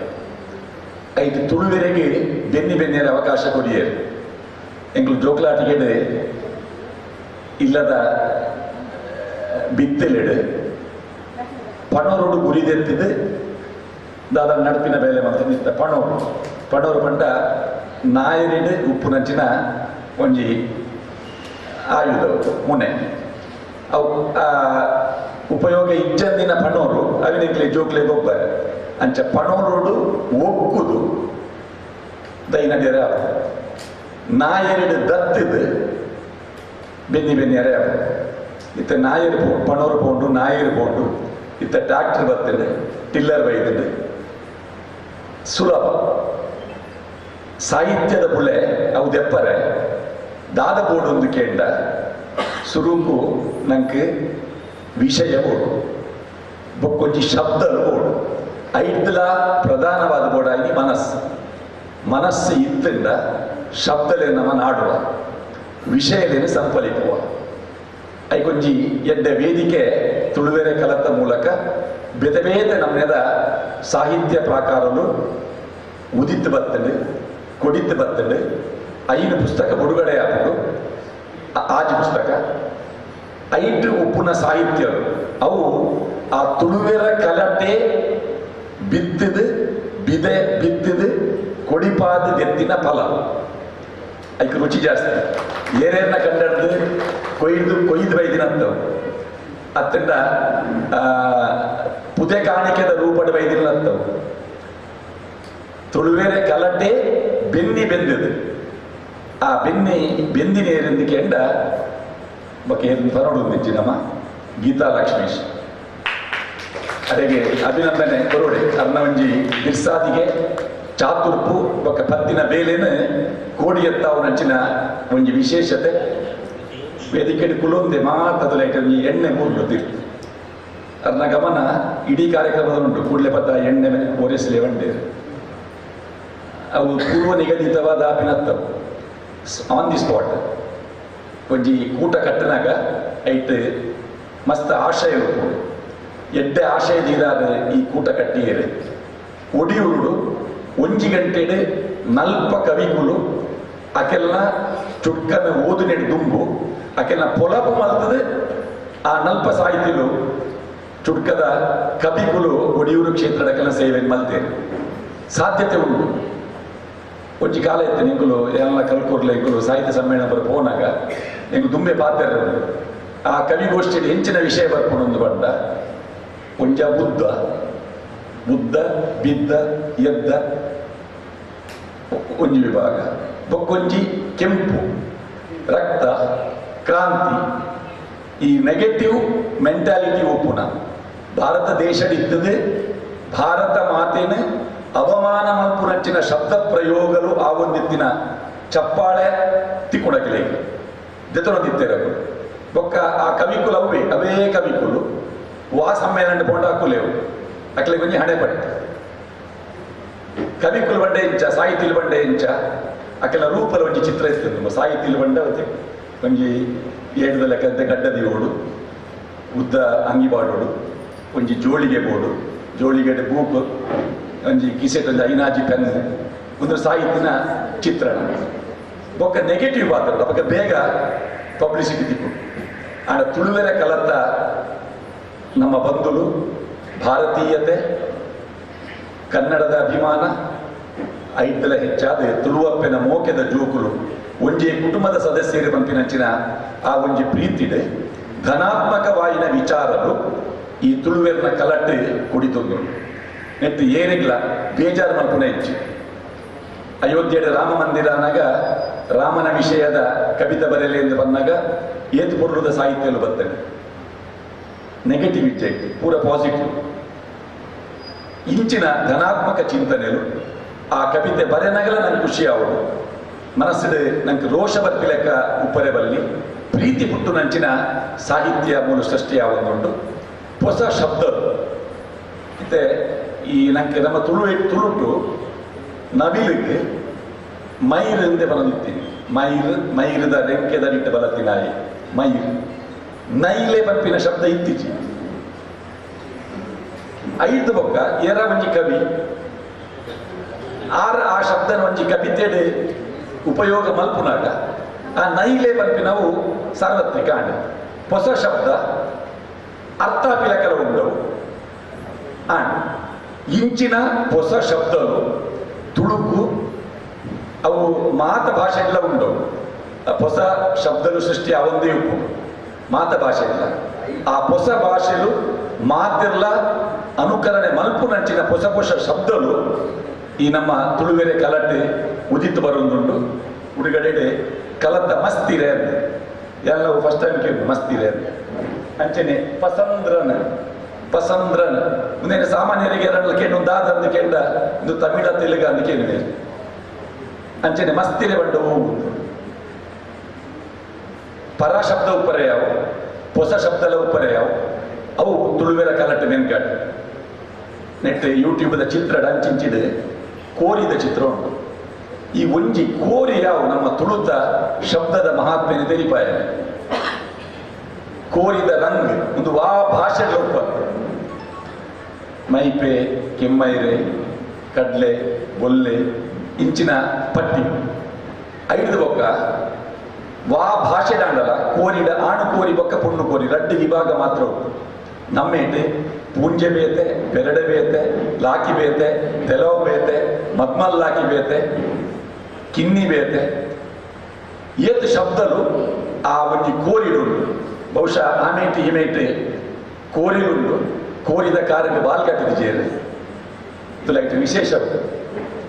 ಐದು ತುಳುವೆರೆಗೆ ಬೆನ್ನಿ ಬೆನ್ನಿಯರೆ ಅವಕಾಶ ಕೊಡಿಯರು. ಎಂಗ್ಲು ಜೋಕ್ಲಾಟಿಗೆಡು ಇಲ್ಲದ ಬಿತ್ತಲೆಡು ಪಣೋರೋಡು ಗುರಿದೆತ್ತಿದ್ದು ದಾದ ನಡಪಿನ ಬೇಲೆ ಮತ್ತು ನಿತ್ತ ಪಣೋರು ಪಣೋರು ಪಂಡ ನಾಯರಿಡು ಉಪ್ಪುನಂಚಿನ ಒಂಜಿ ಆಯುಧ ಮುನೆ ಅವು ಉಪಯೋಗ ಇಜ್ಜಂದಿನ ಪಣೋರು ಅವಿನಿಕ್ಲೆ ಜೋಕ್ಲೆ ಗೊಬ್ಬರ ಅಂಚ ಪಣೋರೋಡು ಒಕ್ಕುದು ದೈನಡಿಯರ ನಾಯರಿಡು ದತ್ತಿದು ಬೆನ್ನಿ ಬೆನ್ನಿ ಅರೆ ಇತ್ತ ನಾಯರು ಪಣೋರು ಪೋಂಡು ನಾಯರು ಪೋಂಡು ಇತ್ತ ಟ್ಯಾಕ್ಟರ್ ಬರ್ತದೆ ಟಿಲ್ಲರ್ ಬೈದುಂಡು ಸುಲಭ ಸಾಹಿತ್ಯದ ಬುಳೆ ಅವು ದೆಪ್ಪರೆ ದಾದ ಬೋಡು ಕೇಂಡ ಸುರುಕು ನಂಗೆ ವಿಷಯ ಬೋಡು ಬೊಕ್ಕೊಂಜಿ ಶಬ್ದಲು ಬೋಡು ಐದ್ಲ ಪ್ರಧಾನವಾದ ಬೋಡಾಗಿ ಮನಸ್ಸು ಮನಸ್ಸು ಇತ್ತಿಂದ ಶಬ್ದಲೇ ನಮ್ಮ ನಾಡುವ ವಿಷಯಲೇನು ಸಂಪಲಿಪುವ ಐಕೊಂಜಿ ಎಡ್ಡೆ ವೇದಿಕೆ ತುಳುವೆರೆ ಕಲತ ಮೂಲಕ ಬೇತೆ ಬೇತೆ ನಮ್ಮನೆದ ಸಾಹಿತ್ಯ ಪ್ರಾಕಾರಲು ಉದಿತ್ತು ಬತ್ತಂಡು ಕೊಡಿತ್ತು ಬತ್ತಂಡು 5 ಪುಸ್ತಕ ಬಿಡುಗಡೆ ಆಪುಂಡು. 6 ಪುಸ್ತಕ 5 ಉಪ್ಪುನ ಸಾಹಿತ್ಯ ಅವು ಆ ತುಳುವೆರ ಕಲಟೆ ಬಿತ್ತಿದು ಬಿದೆ ಬಿತ್ತಿದು ಕೊಡಿಪಾದ ದೆತ್ತಿನ ಫಲ. ಅದಕ್ಕೆ ರುಚಿ ಜಾಸ್ತಿ. ಏರೇರ್ನ ಕಂಡಡ್ದು ಕೊಯ್ದು ಕೊಯ್ದು ಬೈದಿನಂತವು ಅತ್ತಂಡ ಪುದೆ ಕಾಣಿಕೆದ ರೂಪಡ್ ಬೈದಿನಂತವು. ತುಳುವೆರೆ ಕಲಟೆ ಬೆನ್ನಿ ಬೆಂದಿದು ಆ ಬೆನ್ನಿ ಬೆಂದಿನ ಏರಿಂದು ಕೆಂಡ ಬೊಕ್ಕ ಏರಿಂದ ಪರೋಡು ನಮ್ಮ ಗೀತಾ ಲಕ್ಷ್ಮೀಶ್ ಅಡೆಗೆ ಅಭಿನಂದನೆ ಕೊರೋಡೆ. ಅರ್ನ ಒಂಜಿ ಬಿರ್ಸಾದಿಗೆ ಚಾತುರ್ಪು ಬೊಕ್ಕ ಪತ್ತಿನ ಬೇಲೆನು ಕೋಡಿ ಎತ್ತಾವು ನಂಚಿನ ಒಂಜಿ ವಿಶೇಷತೆ. ವೇದಿಕೆ ಕುಲೊಂದೆ ಮಾತದ ಒಂಜಿ ಎಣ್ಣೆ ಮೂರು ಅರ್ನ ಗಮನ ಇಡೀ ಕಾರ್ಯಕ್ರಮದ ಉಂಟು. ಕೂಡಲೇ ಪತ್ತ ಎಣ್ಣೆ ಓರೆಸಲೆ ಬಂಡೆ ಅವು ಪೂರ್ವ ನಿಗದಿತವಾದ ಆಪಿನತ್ತವು on the spot. ಒಂಜಿ ಕೂಟ ಕಟ್ಟನಾಗ ಐಟ್ ಮಸ್ತ್ ಆಶಯ ಉಪ್ಪು ಎಡ್ಡೆ ಆಶಯ ದೀದಾದ ಈ ಕೂಟ ಕಟ್ಟಿಯರು. ಒಡಿಯುರುಡು 1 ಗಂಟೆಡು 40 ಕವಿಗಳು ಅಕೆಲ್ಲ ಚುಟ್ಕನ ಓದುನೆಡು ದುಂಬು ಅಕೆಲ್ಲ ಪೊಲಬು ಮಲ್ತದೆ. ಆ 40 ಸಾಹಿತಿಲು ಚುಟ್ಕದ ಕವಿಗಳು ಒಡಿಯೂರು ಕ್ಷೇತ್ರದ ಕೆಲ ಸೇವೆ ಮಲ್ತೇವೆ ಸಾಧ್ಯತೆ ಉಂಟು. ಒಂಜಿ ಕಾಲ ಇತ್ತು ನಿಂಕುಲು ಎಲ್ಲ ಕಲ್ಕೊರ್ಲೆ ಇಂಕುಲು ಸಾಹಿತ್ಯ ಸಮ್ಮೇಳನ ಬರ ಪೋನಾಗ ನಿಂಗೆ ದುಂಬೆ ಪಾತ್ರ ಆ ಕವಿಗೋಷ್ಠಿಯಲ್ಲಿ ಹೆಚ್ಚಿನ ವಿಷಯ ಬರ್ಕೊಂಡು ಬಂದ ಒಂಜ ಬುದ್ಧ ಬುದ್ಧ ಬಿದ್ದ ಎದ್ದ ಒಂಜಿ ವಿಭಾಗ, ಬೊಕ್ಕೊಂಜಿ ಕೆಂಪು ರಕ್ತ ಕ್ರಾಂತಿ, ಈ ನೆಗೆಟಿವ್ ಮೆಂಟಾಲಿಟಿ ಒಪ್ಪುನ ಭಾರತ ದೇಶದಿದ್ದದೆ ಭಾರತ ಮಾತೇನೆ ಅವಮಾನ ಮಲ್ಪುನಂಚಿನ ಶಬ್ದ ಪ್ರಯೋಗಲು ಆ ಒಂದಿತ್ತಿನ ಚಪ್ಪಾಳೆ ತಿಕ್ಕುಣಕಿಲೆ ದೆತೊಂದಿತ್ತೇರವು ಬೊಕ್ಕ ಆ ಕವಿಕುಲು ಅವೇ ಅವೇ ಕವಿಕುಲು ವಾ ಸಮ್ಮೇಳನ ಪೋಂಡ ಹಾಕುಲೇವು ಅಕ್ಲೆ ಕೊಂಚ ಹಣೆ ಪಟ್ಟು ಕವಿಕುಲು ಬಂಡೆ ಇಂಚ ಸಾಹಿತಿಲು ಬಂಡೆ ಇಂಚ ಅಕೆಲ್ಲ ರೂಪಲ ಒಂಜಿ ಚಿತ್ರ ಇರ್ತದೆ. ಸಾಹಿತಿಲು ಬಂಡೆ ಒಂಜಿ ಏಳದ ಲೆಕ್ಕಂತೆ ಗಡ್ಡದಿ ಓಡು ಉದ್ದ ಅಂಗಿ ಬಾಡೋಡು ಒಂಜಿ ಜೋಳಿಗೆ ಬೋಡು ಜೋಳಿಗೆ ಬೂಕು ಒಂಜಿ ಕಿಸೆಟ್ ಒಂಜಿ ಐನಾಜಿ ಪೆನ್ ಒಂದು ಸಾಹಿತ್ಯನ ಚಿತ್ರಣ. ಬೊಕ್ಕ ನೆಗೆಟಿವ್ ಪಾತ್ರ ಬೊಕ್ಕ ಬೇಗ ಪಬ್ಲಿಸಿಟಿ ತಿಕ್ಕು. ಆಂಡ ತುಳುವೆರ ಕಲತ್ತ ನಮ್ಮ ಬಂಧುಲು ಭಾರತೀಯತೆ ಕನ್ನಡದ ಅಭಿಮಾನ ಐದಲ ಹೆಚ್ಚಾದ ತುಳುವಪ್ಪೆನ ಮೋಕೆದ ಜೋಕುಲು ಒಂಜಿ ಕುಟುಂಬದ ಸದಸ್ಯರು ಪಂಪಿನಂಚಿನ ಆ ಒಂಜಿ ಪ್ರೀತಿಡೆ ಧನಾತ್ಮಕವಾಯಿನ ವಿಚಾರಲು ಈ ತುಳುವೆರ್ನ ಕಲಟ್ಟೆ ಕುಡಿತೊಂದು ನೆಟ್ಟು ಏನಿಲ್ಲ ಬೇಜಾರು ಮಲ್ಪುನ ಹೆಚ್ಚು. ಅಯೋಧ್ಯೆಯ ರಾಮ ಮಂದಿರ ಅನ್ನಾಗ ರಾಮನ ವಿಷಯದ ಕವಿತೆ ಬರೆಯಲಿ ಎಂದು ಬಂದಾಗ ಏತು ಪೊರ್ಲುದ ಸಾಹಿತ್ಯಲು ಬರ್ತದೆ. ನೆಗೆಟಿವ್ ಇಚ್ಛೆ ಪೂರ ಪಾಸಿಟಿವ್ ಇಂಚಿನ ಧನಾತ್ಮಕ ಚಿಂತನೆಲು ಆ ಕವಿತೆ ಬರೆನಾಗಲ ನಂಗೆ ಖುಷಿ ಆವಡು ಮನಸ್ಸಿಡು ನಂಗೆ ರೋಷ ಬರ್ಪಿ ಲೆಕ್ಕ ಉಪ್ಪರೆ ಬಲ್ಲಿ ಪ್ರೀತಿ ಪುಟ್ಟು ನಂಚಿನ ಸಾಹಿತ್ಯ ಮೂಲ ಸೃಷ್ಟಿ ಆವೊಂದುಂಟು. ಹೊಸ ಶಬ್ದ ಮತ್ತೆ ಈ ನಂಗೆ ನಮ್ಮ ತುಳು ತುಳುಟು ನವಿಲಿಗೆ ಮೈರು ಎಂದೇ ಬರದಿತ್ತೀನಿ. ಮೈರು ಮೈರದ ರೆಂಕೆದ ಇಟ್ಟು ಬಲತ್ತಿನಾಯಿ ಮೈರು ನೈಲೆ ಬರ್ಪಿನ ಶಬ್ದ ಇತ್ತೀಚಿ ಐದು ಬೊಕ್ಕ ಏರ ಒಂಜಿ ಕವಿ ಆರ ಆ ಶಬ್ದನ ಒಂಜಿ ಕವಿತೆಡೆ ಉಪಯೋಗ ಮಲ್ಪುನಾಗ ಆ ನೈಲೆ ಬರ್ಪಿನವು ಸಾರ್ವತ್ರಿಕ ಆಂಡ್ ಹೊಸ ಶಬ್ದ ಅರ್ಥ ಪಿಲಕಲ ಉಂಡವು ಆಂಡ್ ಇಂಚಿನ ಹೊಸ ಶಬ್ದಗಳು ತುಳುಕು ಅವು ಮಾತ ಭಾಷೆ ಎಲ್ಲ ಉಂಡವು. ಹೊಸ ಶಬ್ದಲು ಸೃಷ್ಟಿ ಅವಂದೇ ಉಪ್ಪು ಮಾತ ಭಾಷೆ ಇಲ್ಲ. ಆ ಹೊಸ ಭಾಷೆಲು ಮಾತಿರ್ಲ ಅನುಕರಣೆ ಮಲ್ಪುನಂಚಿನ ಹೊಸ ಹೊಸ ಶಬ್ದಲು ಈ ನಮ್ಮ ತುಳುವೆರೆ ಕಲಟೆ ಉದಿತ್ತು ಬರೋದುಂಟು. ಉಡುಗಡೆ ಕಲತ್ತ ಮಸ್ತಿರೆ ಅಂತ ಎಲ್ಲವೂ ಫಸ್ಟ್ ಟೈಮ್ ಕೇಳಿ ಮಸ್ತಿರೆ ಅಂತ. ಅಂಚನೆ ಪಸಂದ್ರನ್ ಪಸಂದ್ರನ್ ಮುಂದೆ ಸಾಮಾನ್ಯರಿಗೆ ಎರಡಲ್ಲ ಕೇಂದ್ರ ದಾದ ಅಂದು ಕೇಂದ್ರ ಇದು ತಮಿಳ ತೆಲುಗು ಅಂದು ಕೇಳಿದೆ. ಅಂಚನೆ ಮಸ್ತಿರೆ ಬಂಡವು ಪರ ಶಬ್ದ ಉಪ್ಪರೆ ಯಾವು ಹೊಸ ಶಬ್ದಲ ಉಪ್ಪರೆ ಯಾವು ಅವು ತುಳುವೆರ ಕಲಟೆ ಮೆನ್ಕಾಡು. ನೆಟ್ ಯೂಟ್ಯೂಬ್ದ ಚಿತ್ರ ಅಂಚಿಂಚಿಡು ಕೋರಿದ ಚಿತ್ರ ಉಂಟು. ಈ ಒಂಜಿ ಕೋರಿ ಯಾವು ನಮ್ಮ ತುಳುತ ಶಬ್ದದ ಮಹಾತ್ಮೆನೆ ತೆರಿಪಾಯ. ಕೋರಿದ ರಂಗ್ ಒಂದು ವಾ ಭಾಷೆ ಉಪ್ಪ ಮೈಪೆ ಕೆಮ್ಮೈರೆ ಕಡಲೆ ಬೊಲ್ಲೆ ಇಂಚಿನ ಪಟ್ಟಿ ಐದು ಬೊಕ್ಕ ವಾ ಭಾಷೆ ದಾಂಡಲ ಕೋರಿಡ ಆಣು ಕೋರಿ ಬೊಕ್ಕ ಪೊಣ್ಣು ಕೋರಿ ರಡ್ಡು ವಿಭಾಗ ಮಾತ್ರ ಉಂಟು. ನಮ್ಮೇಟೆ ಪೂಂಜೆ ಬೇತೆ ಬೆರಡೆ ಬೇತೆ ಲಾಕಿ ಬೇತೆ ತೆಲವು ಬೇತೆ ಮದ್ಮಲ್ ಲಾಕಿ ಬೇತೆ ಕಿನ್ನಿ ಬೇತೆ ಏತ್ ಶಬ್ದಲು ಆ ಒಂಜಿ ಕೋರಿಡುಂಡು. ಬಹುಶಃ ಆಮೇಟು ಇಮೇಟು ಕೋರಿಲುಂಡು. ಕೋರಿದ ಕಾರಿಗೆ ಬಾಲ್ ಕಟ್ಟಿದ ಜೇರು ತುಲೈಟ್ ವಿಶೇಷ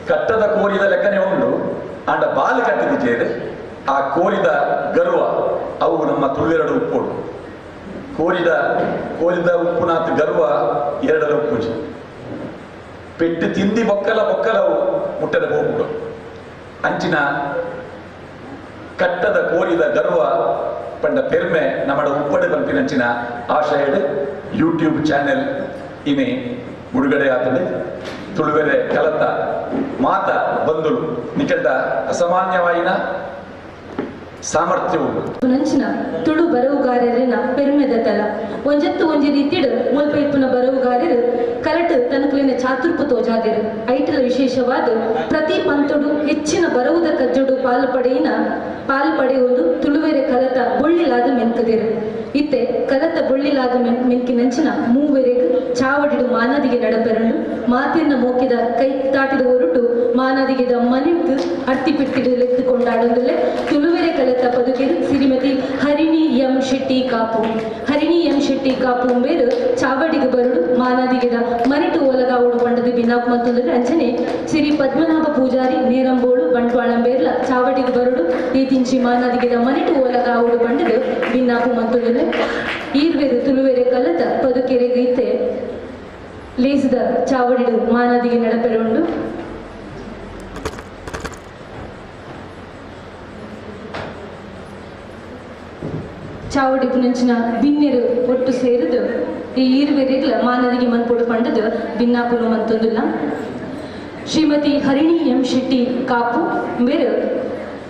ಕಟ್ಟದ ಕೋರಿದ ಲೆಕ್ಕನೆ ಉಂಡು ಆಂಡ ಬಾಲ್ ಕಟ್ಟಿದ ಜೇರು ಆ ಕೋರಿದ ಗರ್ವ ಅವು ನಮ್ಮ ತುಳುವೆರಡು ಉಪ್ಪೋಡು. ಕೋರಿದ ಕೋರಿದ ಉಪ್ಪುನಾತ್ ಗರ್ವ ಎರಡರ ಉಪ್ಪುಜಿ ಪೆಟ್ಟು ತಿಂದಿ ಬೊಕ್ಕಲ ಬೊಕ್ಕಲವು ಮುಟ್ಟದ ಹೋಗ್ಬಿಡು. ಅಂಚಿನ ಕಟ್ಟದ ಕೋರಿದ ಗರ್ವ ಪಂಡ ಪೆರ್ಮೆ ನಮ್ಮಡ ಉಪ್ಪಡು ಪನ್ಪಿನಂಚಿನ ಆಶಯಡ್ ಯೂಟ್ಯೂಬ್ ಚಾನೆಲ್ ಇನಿ ಬಿಡುಗಡೆ ಆತದೆ. ತುಳುವೆರೆ ಕಲತ ಮಾತ ಬಂದುಳು ನಿಕಟ ಅಸಾಮಾನ್ಯವಾಯಿನ ಸಾಮರ್ಥ್ಯವು ನಂಚಿನ ತುಳು ಬರವುಗಾರರಿನ ಪೆರ್ಮೆದ ತಲ ಒಂಜತ್ತು ಒಂಜಿ ರೀತಿಡು ಮುಲ್ಪ ಇಪ್ಪುನ ಬರವುಗಾರರು ಕಲಟು ತನಕುಲಿನ ಚಾತುರ್ಪು ತೋಜಾದಿರು. ಐಟಲ ವಿಶೇಷವಾದ ಪ್ರತಿ ಪಂತೊಡು ಹೆಚ್ಚಿನ ಬರವುದ ಕಜ್ಜೊಡು ಪಾಲು ಪಡೆಯುವುದು ತುಳುವೆರೆ ಕಲತ ಬೊಳ್ಳಿಲಾದ ಮೆನ್ಕದಿರು. ಇತ್ತೆ ಕಲತ ಬೊಳ್ಳಿಲಾದ ಮೆನ್ಕಿನಂಚಿನ ಮೂವೆರೆಗ್ ಚಾವಡಿಡು ಮಾನದಿಗೆ ನಡಪೆರಂಡು ಮಾತಿನ ಮೋಕಿದ ಕೈ ತಾಟಿದ ಹೊರಟು ಮಾನದಿಗೆದ ಮನೆಟ್ಟು ಅರ್ತಿ ಪಿರ್ತಿಡು ಲೆತ್ತು ಕೊಂಡಾಡೊಂದುಲ್ಲೆ ತುಳುವೆರೆ ಕಲತ ಪದುಕೆರು ಶ್ರೀಮತಿ ಹರಿಣಿ ಎಂ ಶೆಟ್ಟಿ ಕಾಪು. ಹರಿಣಿ ಎಂ ಶೆಟ್ಟಿ ಕಾಪು ಬೇರು ಚಾವಡಿಗೆ ಬರುಡು ಮಾನದಿಗೆದ ಮನೆಟು ಒಲಗಾವುಡು ಬಂಡದು ಬಿನ್ನಾಪ್ ಮತ್ತೊಂದು ಅಂಚನೆ ಶ್ರೀ ಪದ್ಮನಾಭ ಪೂಜಾರಿ ನೇರಂಬೋಳು ಬಂಟ್ವಾಳಂಬೇರ್ಲ ಚಾವಡಿಗೆ ಬರುಡು ಈ ತಿಂಚಿ ಮಾನದಿಗೆದ ಮನೆಟು ಒಲಗಾವುಡು ಬಂಡದು ಬಿನ್ನಾಪು ಮತ್ತೊಂದು ಈರ್ವೆರು ತುಳುವೆರೆ ಕಲತ ಪದುಕೆರೆಗೆ ಇತ್ತೆ ಲೇಸಿದ ಚಾವಡಿಡು ಮಾನದಿಗೆ ನಡಪೆರುಂಡು. ಚಾವಡಿ ಪುನಂಚಿನ ಬಿನ್ನೆರು ಒಟ್ಟು ಸೇರಿದು ಈ ಈರ್ವೆರೆಗ್ಲ ಮಾನದಿಗೆ ಮನ್ಪೊಡು ಪಂಡದು ಬಿನ್ನಾಪುನು ಮಂತೊಂದುಲ್ಲ. ಶ್ರೀಮತಿ ಹರಿಣಿ ಎಂ ಶೆಟ್ಟಿ ಕಾಪು ಮೇರು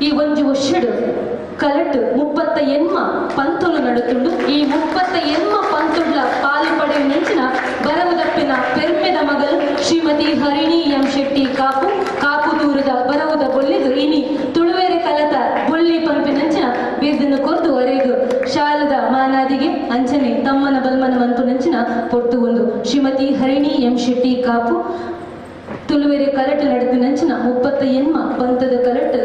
ಈ ಒಂಜಿ ವರ್ಷಡು ಕಲಟು 38 ಪಂತುಲು ನಡುತ್ತುಂಡು. ಈ 38 ಪಂತುಡ್ಲ ಪಾಲು ಪಡೆಯುವ ನೆಂಚಿನ ಬರವುದಪ್ಪಿನ ಪೆರ್ಮೆದ ಮಗಲು ಶ್ರೀಮತಿ ಹರಿಣಿ ಎಂ ಶೆಟ್ಟಿ ಕಾಪು. ಕಾಪು ದೂರದ ಬರವುದ ಬೊಳ್ಳಿದು ಇನಿ ತುಳುವೆರೆ ಕಲತ ಬೊಳ್ಳಿ ಪಂಪಿನಂಚಿನ ಬಿರುದನ್ನು ಕೊರ್ದು ವರೆಗೂ ಶಾಲದ ಮಾನಾದಿಗೆ ಅಂಚನೆ ತಮ್ಮನ ಬಲ್ಮನ ಮಂಪುನಂಚಿನ ಪೊರ್ತು ಒಂದು ಶ್ರೀಮತಿ ಹರಿಣಿ ಎಂ ಶೆಟ್ಟಿ ಕಾಪು ತುಳುವೆರೆ ಕಲಟು ನಡೆದಿನಂಚಿನ 38 ಪಂತದ ಕಲಟು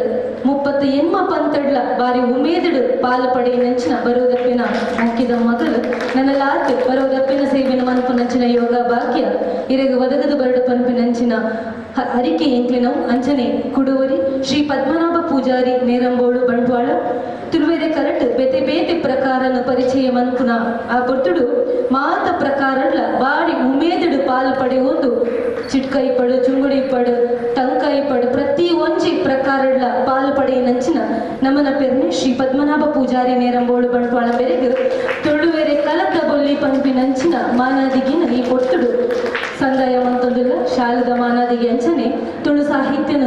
38 ಪಂತಡ್ಲ ಬಾರಿ ಉಮೇದಡು ಪಾಲು ಪಡೆಯಿನಂಚಿನ ಬರುವುದಪ್ಪಿನ ಮುಖ್ಯದ ಮಗಳು ನನ್ನ ಲಾತ್ ಬರುವುದಪ್ಪಿನ ಸೇವೆನ ಮನ್ಪುನಂಚಿನ ಯೋಗ ಭಾಗ್ಯ ಇರೆಗ ಒದಗದು ಬರಡು ಪನ್ಪಿನಂಚಿನ ಅರಿಕೆ ಎಂಕ್ಲಿನವು ಅಂಚನೆ ಕುಡುವರಿ ಶ್ರೀ ಪದ್ಮನಾಭ ಪೂಜಾರಿ ನೇರಂಬೋಳು ಬಂಟ್ವಾಳ ತುಳುವೆರೆ ಕಲಟು ಬೇತೆ ಬೇತೆ ಪ್ರಕಾರನ ಪರಿಚಯ ಮನ್ಪುನ ಆ ಪೊರ್ತುಡು ಮಾತ ಪ್ರಕಾರಡ್ಲ ಬಾರಿ ಉಮೇದಡು ಪಾಲು ಪಡೆಯುವುದು ಚಿಟ್ಕಾಯಿ ಪಡು ಚುಂಗುಡಿ ಪಡು ಟಂಕಾಯಿ ಪಡು ಪ್ರತಿ ಒಂಜಿ ಪ್ರಕಾರಡ್ಲ ಪಾಲು ಪಡೆಯಿನಂಚಿನ ನಮನ ಪೆರ್ನೆ ಶ್ರೀ ಪದ್ಮನಾಭ ಪೂಜಾರಿ ನೇರಂಬೋಳು ಬಂಟ್ವಾಳ ಬೆರೆಗು ತುಳುವೆರೆ ಕಲತ ಬೊಲ್ಲಿ ಪಂಪಿನಂಚಿನ ಮಾನಾದಿಗಿನ ಈ ಪೊರ್ತುಡು ಸಂದಾಯ ಮಂತೊಂದುಲ್ಲ ಶಾಲದ ಮಾನಾದಿಗೆ ಅಂಚನೆ ತುಳು ಸಾಹಿತ್ಯನ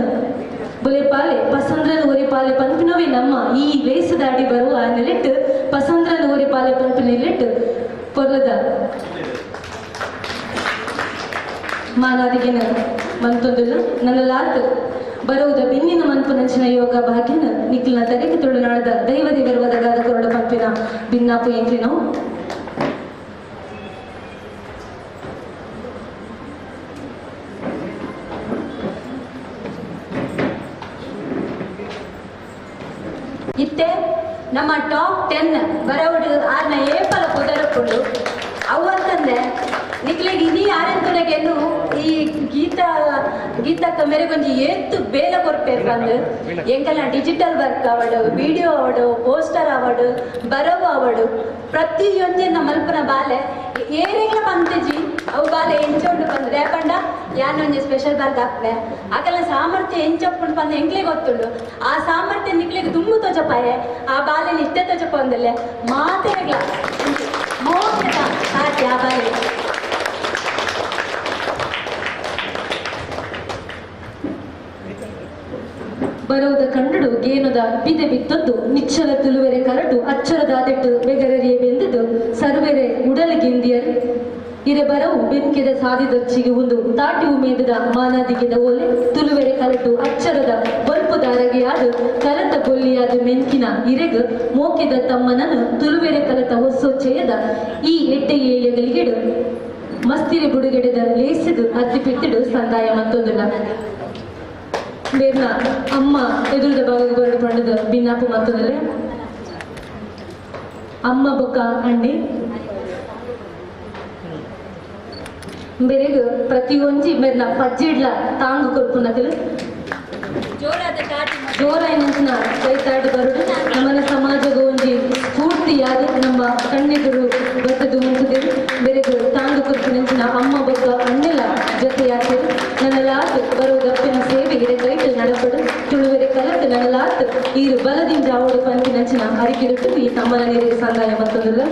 ಬೊಲೆಪಾಲೆ ಪಸಂದ್ರನ ಒರಿಪಾಲೆ ಪಂಪಿನವೇ ನಮ್ಮ ಈ ಲೇಸದಾಡಿ ಬರುವ ಆ ನೆಲೆಟ್ಟು ಪಸಂದ್ರನ ಒರಿಪಾಲೆ ಪಂಪಿನ ನೆಲೆಟ್ಟು ಪೊರ್ಲದ ಮಾನಾದಿಗೆನ ಮಂತೊಂದುಲ್ಲ ನನ್ನ ಲಾತ್ ಬರುವುದ ಬೆನ್ನಿನ ಮನ್ಪುನಂಚಿನ ಯೋಗ ಭಾಗ್ಯನ ನಿಖಿಲ್ನ ತರೆಗೆ ತುಳುನಾಡದ ದೈವ ದೇವರ ಒದಗಾದ ಕೊರಡ ಪಂಪಿನ ಬಿನ್ನಾಪು ಎಂಕ್ಲಿನವು. ಇತ್ತೆ ನಮ್ಮ ಟಾಪ್ 10 ಬರವಡು ಆರ್ನ ಏಪಲ ಪುದರಪುಡು ಅವತ್ತಂದೆ ನಿಕ್ಲೆಗ್ ಇನಿ ಆರೆಂತುನಗೆನ್ನು ಈ ಗೀತಾ ಗೀತಕ್ಕ ಮೇರೆಗೊಂಜಿ ಏತ್ತು ಬೇಲ ಕೊರ್ಪೇರು ಬಂದು ಎಂಕಲ್ನ ಡಿಜಿಟಲ್ ವರ್ಕ್ ಅವಡು ವಿಡಿಯೋ ಅವಡು ಪೋಸ್ಟರ್ ಅವಡು ಬರವು ಅವಡು ಪ್ರತಿಯೊಂಜಿನ ಮಲ್ಪನ ಬಾಲೆ ಏರೆಗ್ಲ ಪಂತೆಜಿ ಅವು ಬಾಲೆ ಎಂಚೊಂಡು ಬಂದು ರೇಪಂಡ ಯಾನೊಂಜಿ ಸ್ಪೆಷಲ್ ಬಾಲ್ ದಾಕ್ವೆ ಆಕಲ್ನ ಸಾಮರ್ಥ್ಯ ಎಂಚೊಪ್ಪುಂಡು ಬಂದು ಎಂಕ್ಲೆ ಗೊತ್ತುಂಡು ಆ ಸಾಮರ್ಥ್ಯ ನಿಕ್ಲೆಗ್ ದುಮ್ಮು ತೋಜಪಾಯೆ ಆ ಬಾಲೆನ ಇಷ್ಟೇ ತೋಜಪ್ಪ ಅಂದಲ್ಲೇ ಮಾತೆರೆಗ್ಲ ಮೋಸದ ಸಾಧ್ಯ ಆ ಬಾಲೆ. ಬರುವುದ ಕಂಡುಡು ಗೇನುದ ಬಿದೆ ಬಿತ್ತದ್ದು ನಿಚ್ಚಲ ತುಳುವೆರೆ ಕರಟು ಅಚ್ಚರದಾದೆಟ್ಟು ಬೆಗರರಿಯ ಬೆಂದಿದ್ದು ಸರ್ವೆರೆ ಉಡಲಗಿಂದಿಯರು ಇರೆ ಬರವು ಬೆನ್ಕೆದ ಸಾದಿದೊಚ್ಚಿಗೆ ಒಂದು ತಾಟಿ ಉಮೇದದ ಮಾನಾದಿಗೆದ ಓಲೆ ತುಳುವೆರೆ ಕಲಟು ಅಚ್ಚರದ ಬಲ್ಪುದಾರಗೆಯಾದ ಕಲತ ಬೊಲ್ಲಿಯಾದ ಮೆನ್ಕಿನ ಇರೆಗ್ ಮೋಕೆದ ತಮ್ಮನನ್ನು ತುಳುವೆರೆ ಕಲತ ಹೊಸೋಚೆಯದ ಈ ಎಟ್ಟೆ ಏಳಿಗೆಡು ಮಸ್ತಿರಿ ಬುಡುಗೆಡೆದ ಲೇಸಿದು ಅತ್ತಿಪಿತ್ತಿಡು ಸಂದಾಯ ಮತ್ತೊಂದುಲ್ಲ. ಬೇರ್ನ ಅಮ್ಮ ಎದುರುದ ಭಾಗಕ್ಕೆ ಬರಡು ಪಂಡದ ಬಿನ್ನಾಪು ಮತ್ತೊಂದಲೆ ಅಮ್ಮ ಬೊಕ್ಕ ಅಣ್ಣಿ ಬೇರೆಗ್ ಪ್ರತಿಯೊಂಜಿ ಮೇರ್ನ ಪಜ್ಜಿಡ್ಲ ತಾಂಗು ಕೊರ್ಪುನಕಲು ಜೋರಾಯಿನ ಕೈತಾಡಿ ಬರುಡು ನಮ್ಮನ ಸಮಾಜದ ಒಂಜಿ ಸ್ಫೂರ್ತಿಯಾದ ನಮ್ಮ ಕಣ್ಣೆದುರು ಬತ್ತದು ಮುಂಚುದಿರು ಬೇರೆಗ್ ತಾಂಗು ಕೊರ್ಪುನಂಚಿನ ಅಮ್ಮ ಬೊಕ್ಕ ಅಣ್ಣೆಲ ಜೊತೆಯಾತಿರು ನನ್ನಲಾತ್ ಬರುವುದಪ್ಪಿನ ಸೇವೆ ಇರೆ ಕೈಟ್ ನಡಪಡು ತುಳುವೆರೆ ಕಲತ್ ನನ್ನಲಾತ್ ಈರು ಬಲದಿಂದ ಜಾವಡು ಪಂಪಿನಂಚಿನ ಅರಿಕಿರುಟ್ಟು ಈ ತಮ್ಮನ ನೀರಿಗೆ ಸಂದಾಯ ಮತ್ತೊಂದಿಲ್ಲ.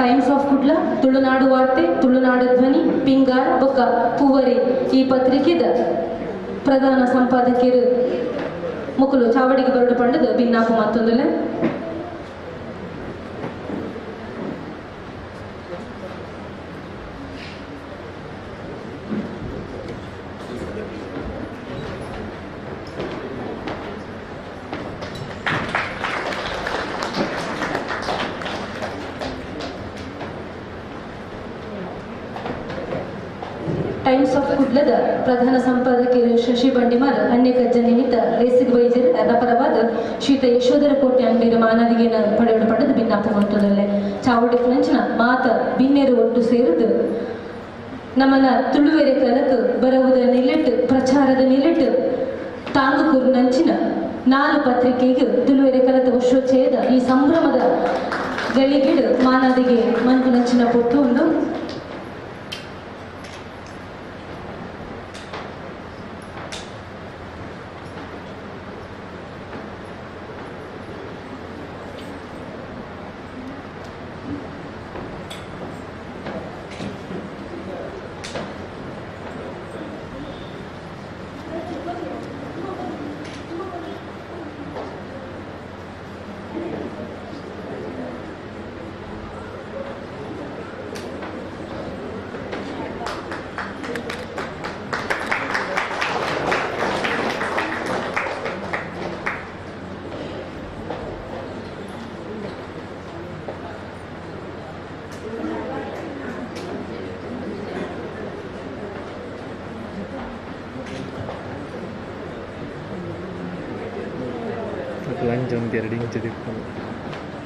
ಟೈಮ್ಸ್ ಆಫ್ ಕುಡ್ಲ, ತುಳುನಾಡು ವಾರ್ತೆ, ತುಳುನಾಡು ಧ್ವನಿ, ಪಿಂಗಾರ, ಬೊಕ್ಕ ಪೂವರಿ ಈ ಪತ್ರಿಕೆದ ಪ್ರಧಾನ ಸಂಪಾದಕಿಯರು ಮುಕುಲು ಚಾವಡಿಗೆ ಬರಡು ಪಂಡದ ಬಿನ್ನಾಪು ಮತ್ತೊಂದುಲೆ. ಟೈಮ್ಸ್ ಆಫ್ ಕುಡ್ಲದ ಪ್ರಧಾನ ಸಂಪಾದಕರು ಶಶಿ ಬಂಡಿಮಾರ್ ಅನ್ಯಕಜ್ಜ ನಿಮಿತ್ತ ರೇಸಿಗ್ ವೈದ್ಯರು ಅದರ ಪರವಾದ ಶ್ರೀತ ಯಶೋಧರ ಕೋಟೆ ಅಂಗಡಿಯ ಮಾನವಿಗೆನ ಪಡೆಯಲು ಪಡೆದು ಭಿನ್ನಾಪ ಮತ್ತೊಂದಲ್ಲೇ ಚಾವಡಿ ನಂಚಿನ ಮಾತ ಬಿನ್ನೆರು ಒಟ್ಟು ಸೇರಿದು ನಮ್ಮನ ತುಳುವೆರೆ ಕಲಕು ಬರವುದ ನಿಲೆಟ್ಟು ಪ್ರಚಾರದ ನಿಲೆಟ್ಟು ತಾಂಗುಕೂರು ನಂಚಿನ ನಾಲು ಪತ್ರಿಕೆಗೆ ತುಳುವೆರೆ ಕಲತ ವರ್ಷೋಚ್ಚಯದ ಈ ಸಂಭ್ರಮದ ಗಳಿಗಿಡು ಮಾನವಿಗೆ ಮನ್ಪು ನಂಚಿನ ಪೊಟ್ಟು ಉಂಡು.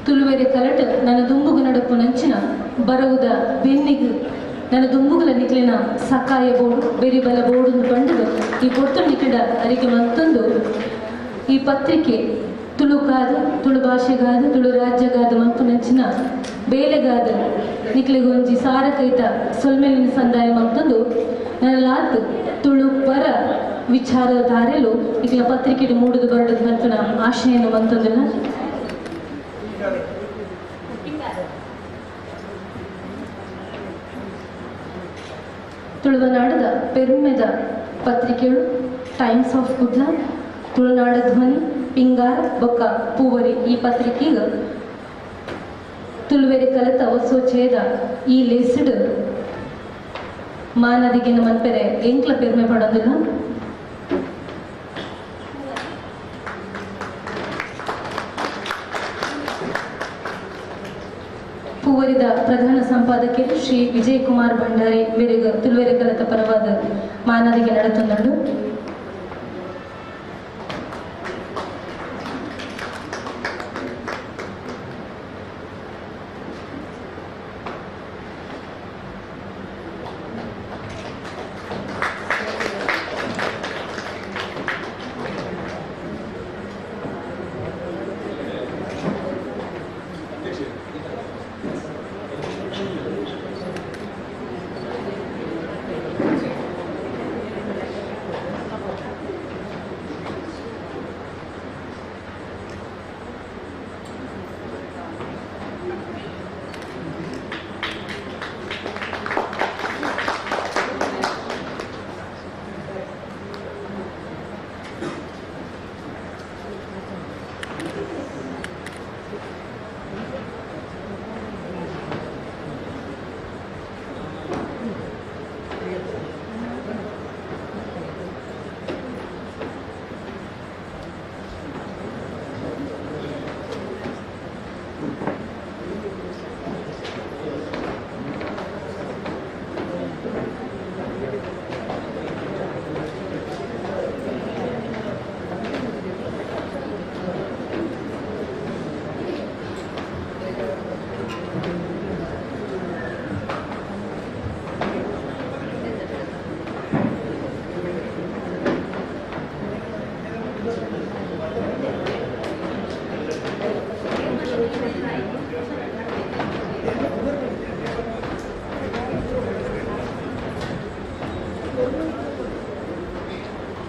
ತುಳುವೆರೆ ಕಲಟ ನನ್ನ ದುಂಬುಗು ನಡಪು ನಂಚಿನ ಬರವುದ ಬೆನ್ನಿಗು ನನ್ನ ದುಂಬುಗುಲ ನಿಕ್ಲಿನ ಸಕಾಯ ಬೋರ್ಡು ಬೆರಿಬಲ ಬೋರ್ಡು ಬಂಡದು ಈ ಪೊರ್ತು ನಿಕ್ಲಿಡ ಅರಿಗೆ ಮತ್ತೊಂದು ಈ ಪತ್ರಿಕೆ ತುಳುಕಾದ ತುಳು ಭಾಷೆಗಾದ ತುಳು ರಾಜ್ಯಗಾದ ಮತ್ತು ನಂಚಿನ ಬೇಲೆಗಾದ ನಿಕ್ಲಿಗೊಂಜಿ ಸಾರ ಕೈತ ಸೊಲ್ಮೆಲಿನ ಸಂದಾಯ ಮತ್ತೊಂದು ನನ್ನ ಲಾತ್ ತುಳು ಪರ ವಿಚಾರಧಾರೆಲು ನಿಕ್ಲ ಪತ್ರಿಕೆ ಮೂಡುದು ಬರಡದು ಮತ್ತಿನ ಆಶೆಯನ್ನು ಮತ್ತೊಂದಿಲ್ಲ. ತುಳುವನಾಡದ ಪೆರುಮೆದ ಪತ್ರಿಕೆಗಳು ಟೈಮ್ಸ್ ಆಫ್ ಕುಡ್ಲ, ತುಳುನಾಡ ಧ್ವನಿ, ಪಿಂಗಾರ, ಬೊಕ್ಕ ಪೂವರಿ ಈ ಪತ್ರಿಕೆಗೆ ತುಳುವೆರೆ ಕಲತ ಹೊಸೋಚೇದ ಈ ಲೇಸಿಡ್ ಮಾನದಿಗಿನ ಮನ್ಪೆರೆ ಎಂಕ್ಲ ಪೆರ್ಮೆ ಪಡೋದಿಲ್ಲ. ಪೂವರಿದ ಪ್ರಧಾನ ಸಂಪಾದಕರು ಶ್ರೀ ವಿಜಯ್ ಕುಮಾರ್ ಭಂಡಾರಿ ಮೇರೆಗೆ ತುಳುವೆರೆ ಕಲತ ಪರವಾದ ಮಾನದಿಗೆ ನಡೆತಂದಳು.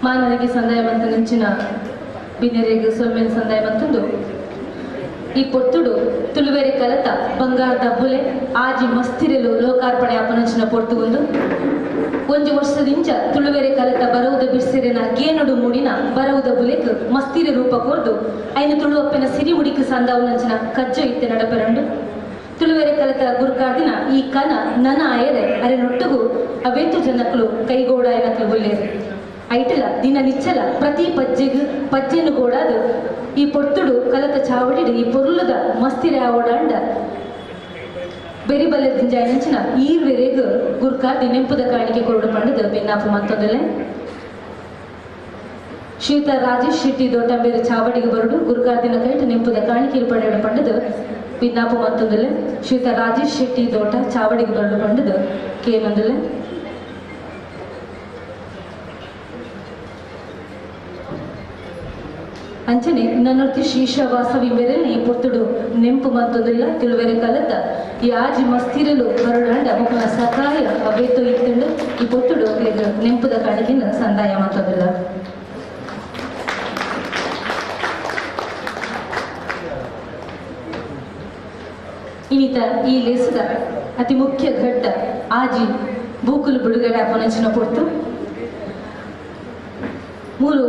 ಮಾನವರಿಗೆ ಸಂದಾಯ ಬಂತ ನಂಚಿನ ಬಿನ್ನೆರೆಗ್ ಸೊಲ್ಮೆನ್ ಸಂದಾಯ ಬಂತಂದು ಈ ಪೊತ್ತುಡು ತುಳುವೆರೆ ಕಲತ ಬಂಗಾರದ ಬುಲೆ ಆಜಿ ಮಸ್ತಿರೆಲು ಲೋಕಾರ್ಪಣೆ ಅಪನಂಚಿನ ಪೊರ್ತು ಒಂದು ಒಂಜಿ ವರ್ಷದಿಂಚ ತುಳುವೆರೆ ಕಲತ ಬರವುದ ಬಿರ್ಸಿರೆನ ಗೇನುಡು ಮೂಡಿನ ಬರವುದ ಬುಲೆಕ್ ಮಸ್ತಿರೆ ರೂಪ ಕೊರ್ದು ಐನ ತುಳುವಪ್ಪನ ಸಿರಿಮುಡಿಕ್ ಸಂದಾವು ನಂಚಿನ ಕಜ್ಜೊ ಇತ್ತೆ ನಡಪೆರಂಡು. ತುಳುವೆರೆ ಕಲತ ಗುರ್ಕಾರ್ದಿನ ಈ ಕನ ನನ ಆಯರೆ ಅರೆ ನೊಟ್ಟುಗು ಅವೇತು ಜನಕ್ಲು ಕೈಗೋಡಾಯನಕ್ಲು ಬುಲ್ಲೇರು ಐಟಲ ದಿನ ನಿಚ್ಚಲ ಪ್ರತಿ ಪಜ್ಜೆಗ್ ಪಜ್ಜೆನು ಗೋಡಾದು ಈ ಪೊರ್ತುಡು ಕಲತ ಚಾವಡಿಡು ಈ ಪೊರ್ಲುದ ಮಸ್ತಿರೆ ಆವಡಾಂಡ ಬೆರಿಬಲ್ಲೆ ದಿಂಜಾಯನಂಚಿನ ಈರ್ವೆರೆಗ್ ಗುರ್ಕಾರ್ದಿ ನೆಂಪುದ ಕಾಣಿಕೆ ಕೊರಡು ಪಂಡದ ಬೆನ್ನಾಪು ಮತ್ತೊಂದಲೆ ಶ್ರೀತ ರಾಜೇಶ್ ಶೆಟ್ಟಿ ದೊಡ್ಡಂಬೇರು ಚಾವಡಿಗೆ ಬರಡು ಗುರ್ಕಾರ್ದಿನ ಕೈಟ್ ನೆಂಪುದ ಕಾಣಿಕೆ ಪಡೆಯಡು ಪಂಡದ ಬಿನ್ನಾಪು ಮತ್ತೊಂದಲೆ ಶ್ರೀತ ರಾಜೇಶ್ ಶೆಟ್ಟಿ ದೋಟ ಚಾವಡಿಗೆ ಬರಡು ಪಂಡದ ಕೇನೊಂದಲೆ. ಅಂಚನೆ ನನ್ನೊರ್ತಿ ಶೀಶವಾಸವಿ ಮೇರೆನ ಈ ಪೊರ್ತುಡು ನೆಂಪು ಮತ್ತೊಂದಿಲ್ಲ ತಿಳುವೆರೆ ಕಲತ ಈ ಆಜಿ ಮಸ್ತಿರಲು ಬರಡಾಂಡ ಮುಖನ ಸಕಾಯ ಅವೇತೋ ಇತ್ತುಂಡು ಈ ಪೊರ್ತುಡು ನೆಂಪುದ ಕಾಣಿಕೆನ ಸಂದಾಯ ಮತ್ತೊಂದಿಲ್ಲ. ಇನ್ನಿತ ಈ ಲೇಸದ ಅತಿ ಮುಖ್ಯ ಘಟ್ಟ ಆಜಿ ಬೂಕುಲು ಬಿಡುಗಡೆ ಅಪನಂಚಿನ ಪೊರ್ತು ಮೂರು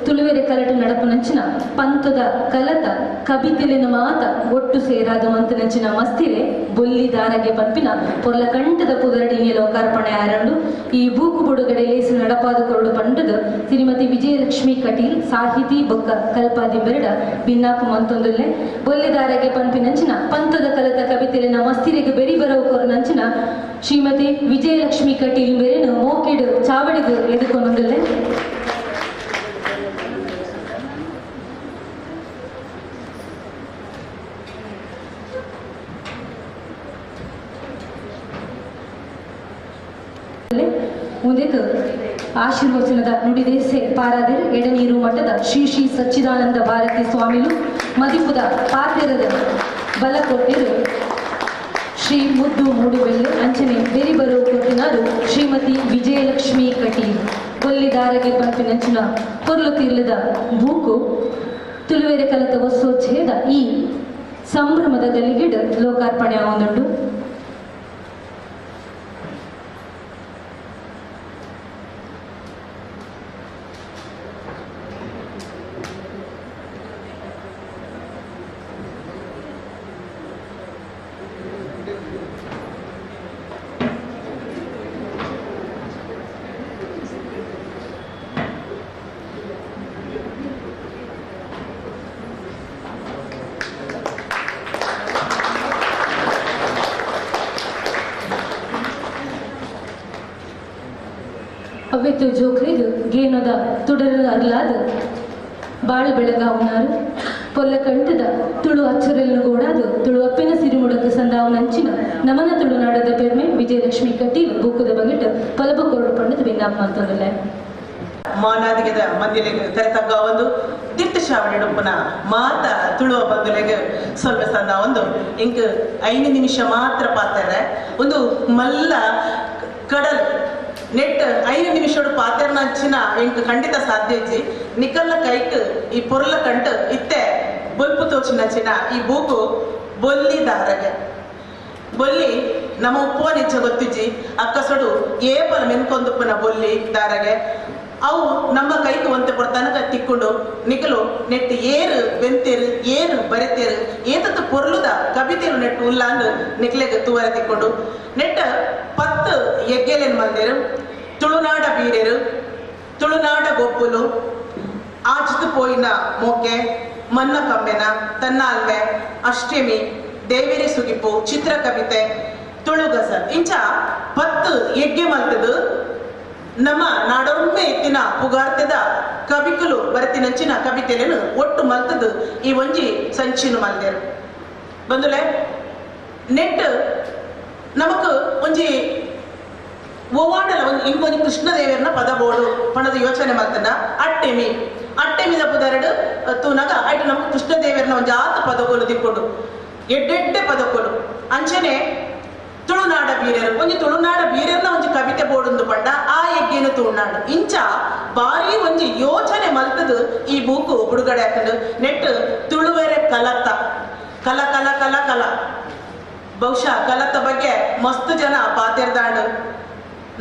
ತುಳುವೆರೆ ಕಲಟು ನಡಪುನಂಚಿನ ಪಂತದ ಕಲತ ಕಬಿತೆಲಿನ ಮಾತ ಒಟ್ಟು ಸೇರಾದ ಮಂತನಂಚಿನ ಮಸ್ತಿರೆ ಬೊಲ್ಲಿ ದಾರಗೆ ಪಂಪಿನ ಪೊರ್ಲ ಕಂಠದ ಪುದರಡಿಗೆ ಲೋಕಾರ್ಪಣೆ ಆರಂಡು ಈ ಬೂಕು ಬುಡುಗಡೆ ಲೇಸು ನಡಪಾದ ಕೊರಡು ಪಂಡದ ಶ್ರೀಮತಿ ವಿಜಯಲಕ್ಷ್ಮಿ ಕಟೀಲ್ ಸಾಹಿತಿ ಬೊಕ್ಕ ಕಲ್ಪಾದಿ ಬೆರಡ ಬಿನ್ನಾಪು ಮಂತೊಂದುಲ್ಲೆ ಬೊಲ್ಲಿದಾರಗೆ ಪಂಪಿನಂಚಿನ ಪಂತದ ಕಲತ ಕಬಿತೆಲಿನ ಮಸ್ತಿರೆಗೆ ಬೆರಿ ಬರವು ಕೊರನಂಚಿನ ಶ್ರೀಮತಿ ವಿಜಯಲಕ್ಷ್ಮಿ ಕಟೀಲ್ ಮೇರೆನು ಮೋಕೆಡು ಚಾವಡಿಗು ಎದುಕೊಂಡೊಂದುಲ್ಲೆ. ಮುಂದೆಕ್ ಆಶೀರ್ವಚನದ ನುಡಿದೇಸೆ ಪಾರಾದಿರು ಎಡನೀರು ಮಠದ ಶ್ರೀ ಶ್ರೀ ಸಚ್ಚಿದಾನಂದ ಭಾರತಿ ಸ್ವಾಮಿಲು ಮದಿಪುದ ಪಾತೆರದ ಬಲ ಕೊಟ್ಟಿರು ಶ್ರೀ ಮುದ್ದು ಮೂಡುಬೆಲ್ಲೆ ಅಂಚನೆ ಬೆರಿಬರು ಕೊಟ್ಟಿನಾರು ಶ್ರೀಮತಿ ವಿಜಯಲಕ್ಷ್ಮಿ ಕಟೀಲ್ ಕೊಲ್ಲಿದಾರಗೆ ಪಂಪಿನಂಚಿನ ಕೊರ್ಲು ತೀರ್ಲದ ಬೂಕು ತುಳುವೆರೆ ಕಲತ ವಸ್ಸೋಚ್ಛೇದ ಈ ಸಂಭ್ರಮದ ಗಲಿಗಿಡ್ ಲೋಕಾರ್ಪಣೆ ಆವೊಂದುಂಡು. ಅವ್ವೆತ್ತು ಜೋಕ್ರಿಗ್ ಗೇನದ ತುಡರ ಅರ್ಲಾದ ಬಾಳು ಬೆಳಗಾವುನಾರು ಪೊಲ್ಲ ಕಂಠದ ತುಳು ಅಚ್ಚರೆಲ್ಲು ಗೋಡಾದು ತುಳು ಅಪ್ಪಿನ ಸಿರಿಮುಡಕ ಸಂದಾವನಂಚಿನ ನಮನ ತುಳುನಾಡದ ಪೆರ್ಮೆ ವಿಜಯಲಕ್ಷ್ಮಿ ಕಟೀಲ್ ಬೂಕುದ ಬಗೆಟ್ ಪಲಬ ಕೊರಡು ಪಂಡದ ಬಿನ್ನಾಪ ಅಂತಂದಲೆ. ಮಾನಾದಿಗೆದ ಮಂದಿಲೆಗ್ ತೆರೆತಗ್ಗ ಒಂದು ದಿಟ್ಟ ಶಾವಡಿಡುಪ್ಪುನ ಮಾತ ತುಳುವ ಬಂದುಲೆಗ್ ಸ್ವಲ್ಪ ಸಂದ ಒಂದು ಇಂಕ್ 5 ನಿಮಿಷ ಮಾತ್ರ ಪಾತಾರೆ ಒಂದು ಮಲ್ಲ ಕಡಲ್ ನೆಟ್ 5 ನಿಮಿಷಡು ಪಾತೆರ್ನಂಚಿನ ಎಂಕ್ ಖಂಡಿತ ಸಾಧ್ಯ ಇಜ್ಜಿ ನಿಕಲ್ಲ ಕೈಕ್ ಈ ಪೊರ್ಲ ಕಂಟು ಇತ್ತೆ ಬೊಲ್ಪು ತೋಚಿನಂಚಿನ ಈ ಬೂಕು ಬೊಲ್ಲಿ ದಾರಗೆ ಬೊಲ್ಲಿ ನಮ್ಮ ಉಪ್ಪು ನಿಚ್ಚ ಗೊತ್ತಿಜ್ಜಿ ಅಕ್ಕಸಡು ಏಪಲ ಮೆನ್ಕೊಂದುಪ್ಪನ ಬೊಲ್ಲಿ ದಾರಗೆ ಅವು ನಮ್ಮ ಕೈக்கு ಒಂತೆ ಪೊರ್ತನಕ ತಿಕ್ಕೊಂಡು ನಿಕಲು ನೆಟ್ ಏರು ಬೆಂತೇರು ಏರು ಬರೆತೇರು ಏತತ್ತು ಪೊರ್ಲುದ ಕಬಿತೇರು ನೆಟ್ಟು ಉಲ್ಲಾಂದು ನಿಕ್ಲೆಗ್ ತೂವರ ತಿಕ್ಕೊಂಡು ನೆಟ್ 10 ಎಗ್ಗೆಲೆನ್ ಮಲ್ದೇರು ತುಳುನಾಡ ಬೀರೆರು ತುಳುನಾಡ ಗೊಬ್ಬುಲು ಆಚಿತು ಪೋಯಿನ ಮೋಕೆ ಮನ್ನ ಕಮ್ಮೆನ ತನ್ನಾಲ್ಮೆ ಅಷ್ಟಮಿ ದೇವಿರಿ ಸುಗಿಪು ಚಿತ್ರ ಕವಿತೆ ತುಳು ಗಸಲ್ ಇಂಚ 10 ಎಗ್ಗೆ ಮಲ್ತದು ನಮ್ಮ ನಾಡೊಮ್ಮೆ ಎತ್ತಿನ ಪುಗಾರ್ತೆದ ಕವಿಕುಲು ಬರತಿನಂಚಿನ ಕವಿತೆಲೆನು ಒಟ್ಟು ಮಲ್ತದು ಈ ಒಂಜಿ ಸಂಚಿನ ಮಲ್ದೇರು ಬಂದುಲೆ ನೆಟ್ ನಮಕ್ ಒಂಜಿ ಓವಾಂಡಲ ಒಂಜಿ ಇಂಕೊಂಜಿ ಕೃಷ್ಣದೇವರನ ಪದ ಬೋಡು ಪಣದ ಯೋಚನೆ ಮಲ್ತನ ಅಟ್ಟೆಮಿ ಅಟ್ಟೆಮಿದ ಪುದರಡು ತೂನಾಗ ಐಟು ನಮಕ್ ಕೃಷ್ಣದೇವರನ ಒಂಜಿ ಆತ ಪದಗೋಲು ದಿಕ್ಕೊಂಡು ಎಡ್ಡೆಡ್ಡೆ ಪದಕೊಲು ಅಂಚನೆ ತುಳುನಾಡ ಬೀರರು ಒಂಜಿ ತುಳುನಾಡ ಬೀರರ್ನ ಒಂಜಿ ಕವಿತೆ ಬೋಡುಂದು ಪಂಡ ಆ ಯಜ್ಞನ ತುಳುನಾಡು ಇಂಚ ಬಾರಿ ಒಂಜಿ ಯೋಚನೆ ಮಲ್ತದು ಈ ಬೂಕು ಬಿಡುಗಡೆ ಆತಂಡು. ನೆಟ್ ತುಳುವೆರೆ ಕಲತ್ತ ಕಲ ಕಲ ಕಲ ಕಲ ಬಹುಶಃ ಕಲತ್ತ ಬಗ್ಗೆ ಮಸ್ತ್ ಜನ ಪಾತೆರ್ದಾಂಡು.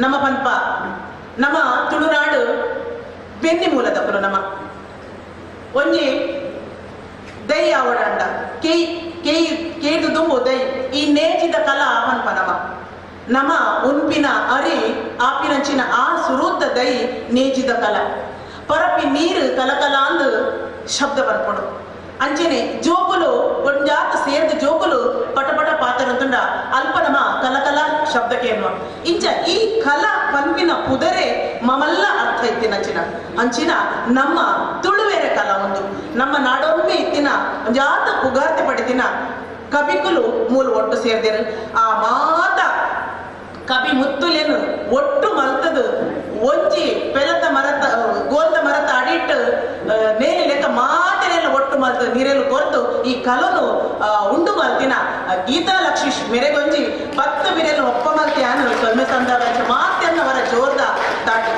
ನಮ್ಮ ಪನ್ಪ ನಮ್ಮ ತುಳುನಾಡು ಬೆನ್ನಿ ಮೂಲದಕುಲು ನಮ್ಮ ಒಂಜಿ ದೈ ಆವಡಂಡ ಕೇಯ್ ಕೇಯ್ ಕೇದು ದುಂಬು ದೈ ಈ ನೇಜಿದ ಕಲಾ ಪನ್ಪ ನಮ ನಮ ಉನ್ಪಿನ ಅರಿ ಆಪಿನಂಚಿನ ಆ ಸುರೂತ ದೈ ನೇಜಿದ ಕಲ ಪರಪಿ ನೀರು ಕಲಕಲ ಅಂದು ಶಬ್ದ ಬರ್ಪಡು. ಅಂಚನೆ ಜೋಕುಲು ಒಂಜಾತ ಸೇರ್ದ ಜೋಕುಲು ಪಟಪಟ ಪಾತರಂತುಂಡ ಅಲ್ಪ ನಮ ಕಲಕಲ ಶಬ್ದಕ್ಕೆ ಎನ್ನುವ ಇಂಚ ಈ ಕಲ ಪನ್ಪಿನ ಪುದರೆ ಮಮಲ್ಲ ಅರ್ಥ ಇತ್ತಿನಂಚಿನ ಅಂಚಿನ ನಮ್ಮ ತುಳುವೆರೆ ಕಲ ಒಂದು ನಮ್ಮ ನಾಡೊಮ್ಮೆ ಇತ್ತಿನ ಒಂಜಾತ ಪುಗಾರ್ತೆ ಪಡಿತಿನ ಕವಿಕುಲು ಮೂಲ ಒಟ್ಟು ಸೇರ್ದೇರು. ಆ ಮಾತ ಕವಿ ಮುತ್ತುಲೇನು ಒಟ್ಟು ಮಲ್ತದು ಒಂಜಿ ಪೆಲತ ಮರತ ಗೋಲ್ದ ಮರತ ಅಡಿಟ್ಟು ನೇಲಿ ಲೆಕ್ಕ ಮಾತೆನೆಲ್ಲ ಒಟ್ಟು ಮಲ್ತದ ನೀರೆಲ್ಲ ಕೊರತು ಈ ಕಲನು ಉಂಡು ಮಲ್ತಿನ ಗೀತಾ ಲಕ್ಷ್ಮೀಶ್ ಮೆರೆಗೊಂಜಿ 10 ಬಿರೆಲು ಒಪ್ಪ ಮಲ್ತಿ ಆನು ಸೊಲ್ಮೆ ಸಂದರ್ಭ ಮಾತೆನ್ನವರ ಜೋರ್ದ ದಾಟಿ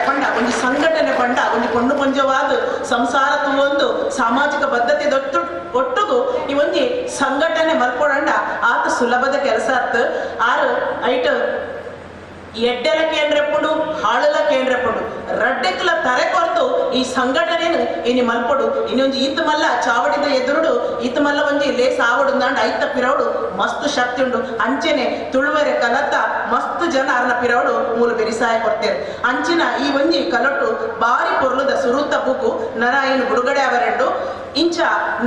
ಪಂಡ ಒಂಜಿ ಸಂಘಟನೆ ಪಂಡ ಒಂಜಿ ಪೊಣ್ಣು ಪೊಂಜವಾದ ಸಂಸಾರ ಒಂದು ಸಾಮಾಜಿಕ ಬದ್ಧತೆ ದೊಟ್ಟು ಒಟ್ಟುಗು ಈ ಒಂಜಿ ಸಂಘಟನೆ ಮಲ್ಪೊಡಂಡ ಆತ ಸುಲಭದ ಕೆಲಸ ಆತ್. ಆರು ಐಟ್ ಎಡ್ಡೆಲ ಕೇಂದ್ರೆಪ್ಪುಂಡು ಹಾಳಲ ಕೇಂದ್ರೆಪ್ಪುಂಡು ರಡ್ಡೆಕ್ಲ ತರೆ ಕೊರ್ತು ಈ ಸಂಘಟನೆನು ಇನಿ ಮಲ್ಪೊಡು. ಇನ್ನೊಂಜಿ ಈತ ಮಲ್ಲ ಚಾವಡಿದ ಎದುರುಡು ಈತ ಮಲ್ಲ ಒಂಜಿ ಲೇಸ್ ಆವಡು ದಾಂಡ ಐತ ಪಿರವಡು ಮಸ್ತ್ ಶಕ್ತಿ ಉಂಡು. ಅಂಚೆನೆ ತುಳುವೆರೆ ಕಲತ್ತ ಮಸ್ತ್ ಜನ ಅರ್ನ ಪಿರವಡು ಮೂಲ ಬೆರಿಸಾಯ ಕೊಡ್ತೇವೆ. ಅಂಚಿನ ಈ ಒಂಜಿ ಕಲೊಟ್ಟು ಬಾರಿ ಪೊರ್ಲುದ ಸುರೂತ ಬುಕು ನರಾಯಣ ಬಿಡುಗಡೆ ಅವರೆಂಡು ಇಂಚ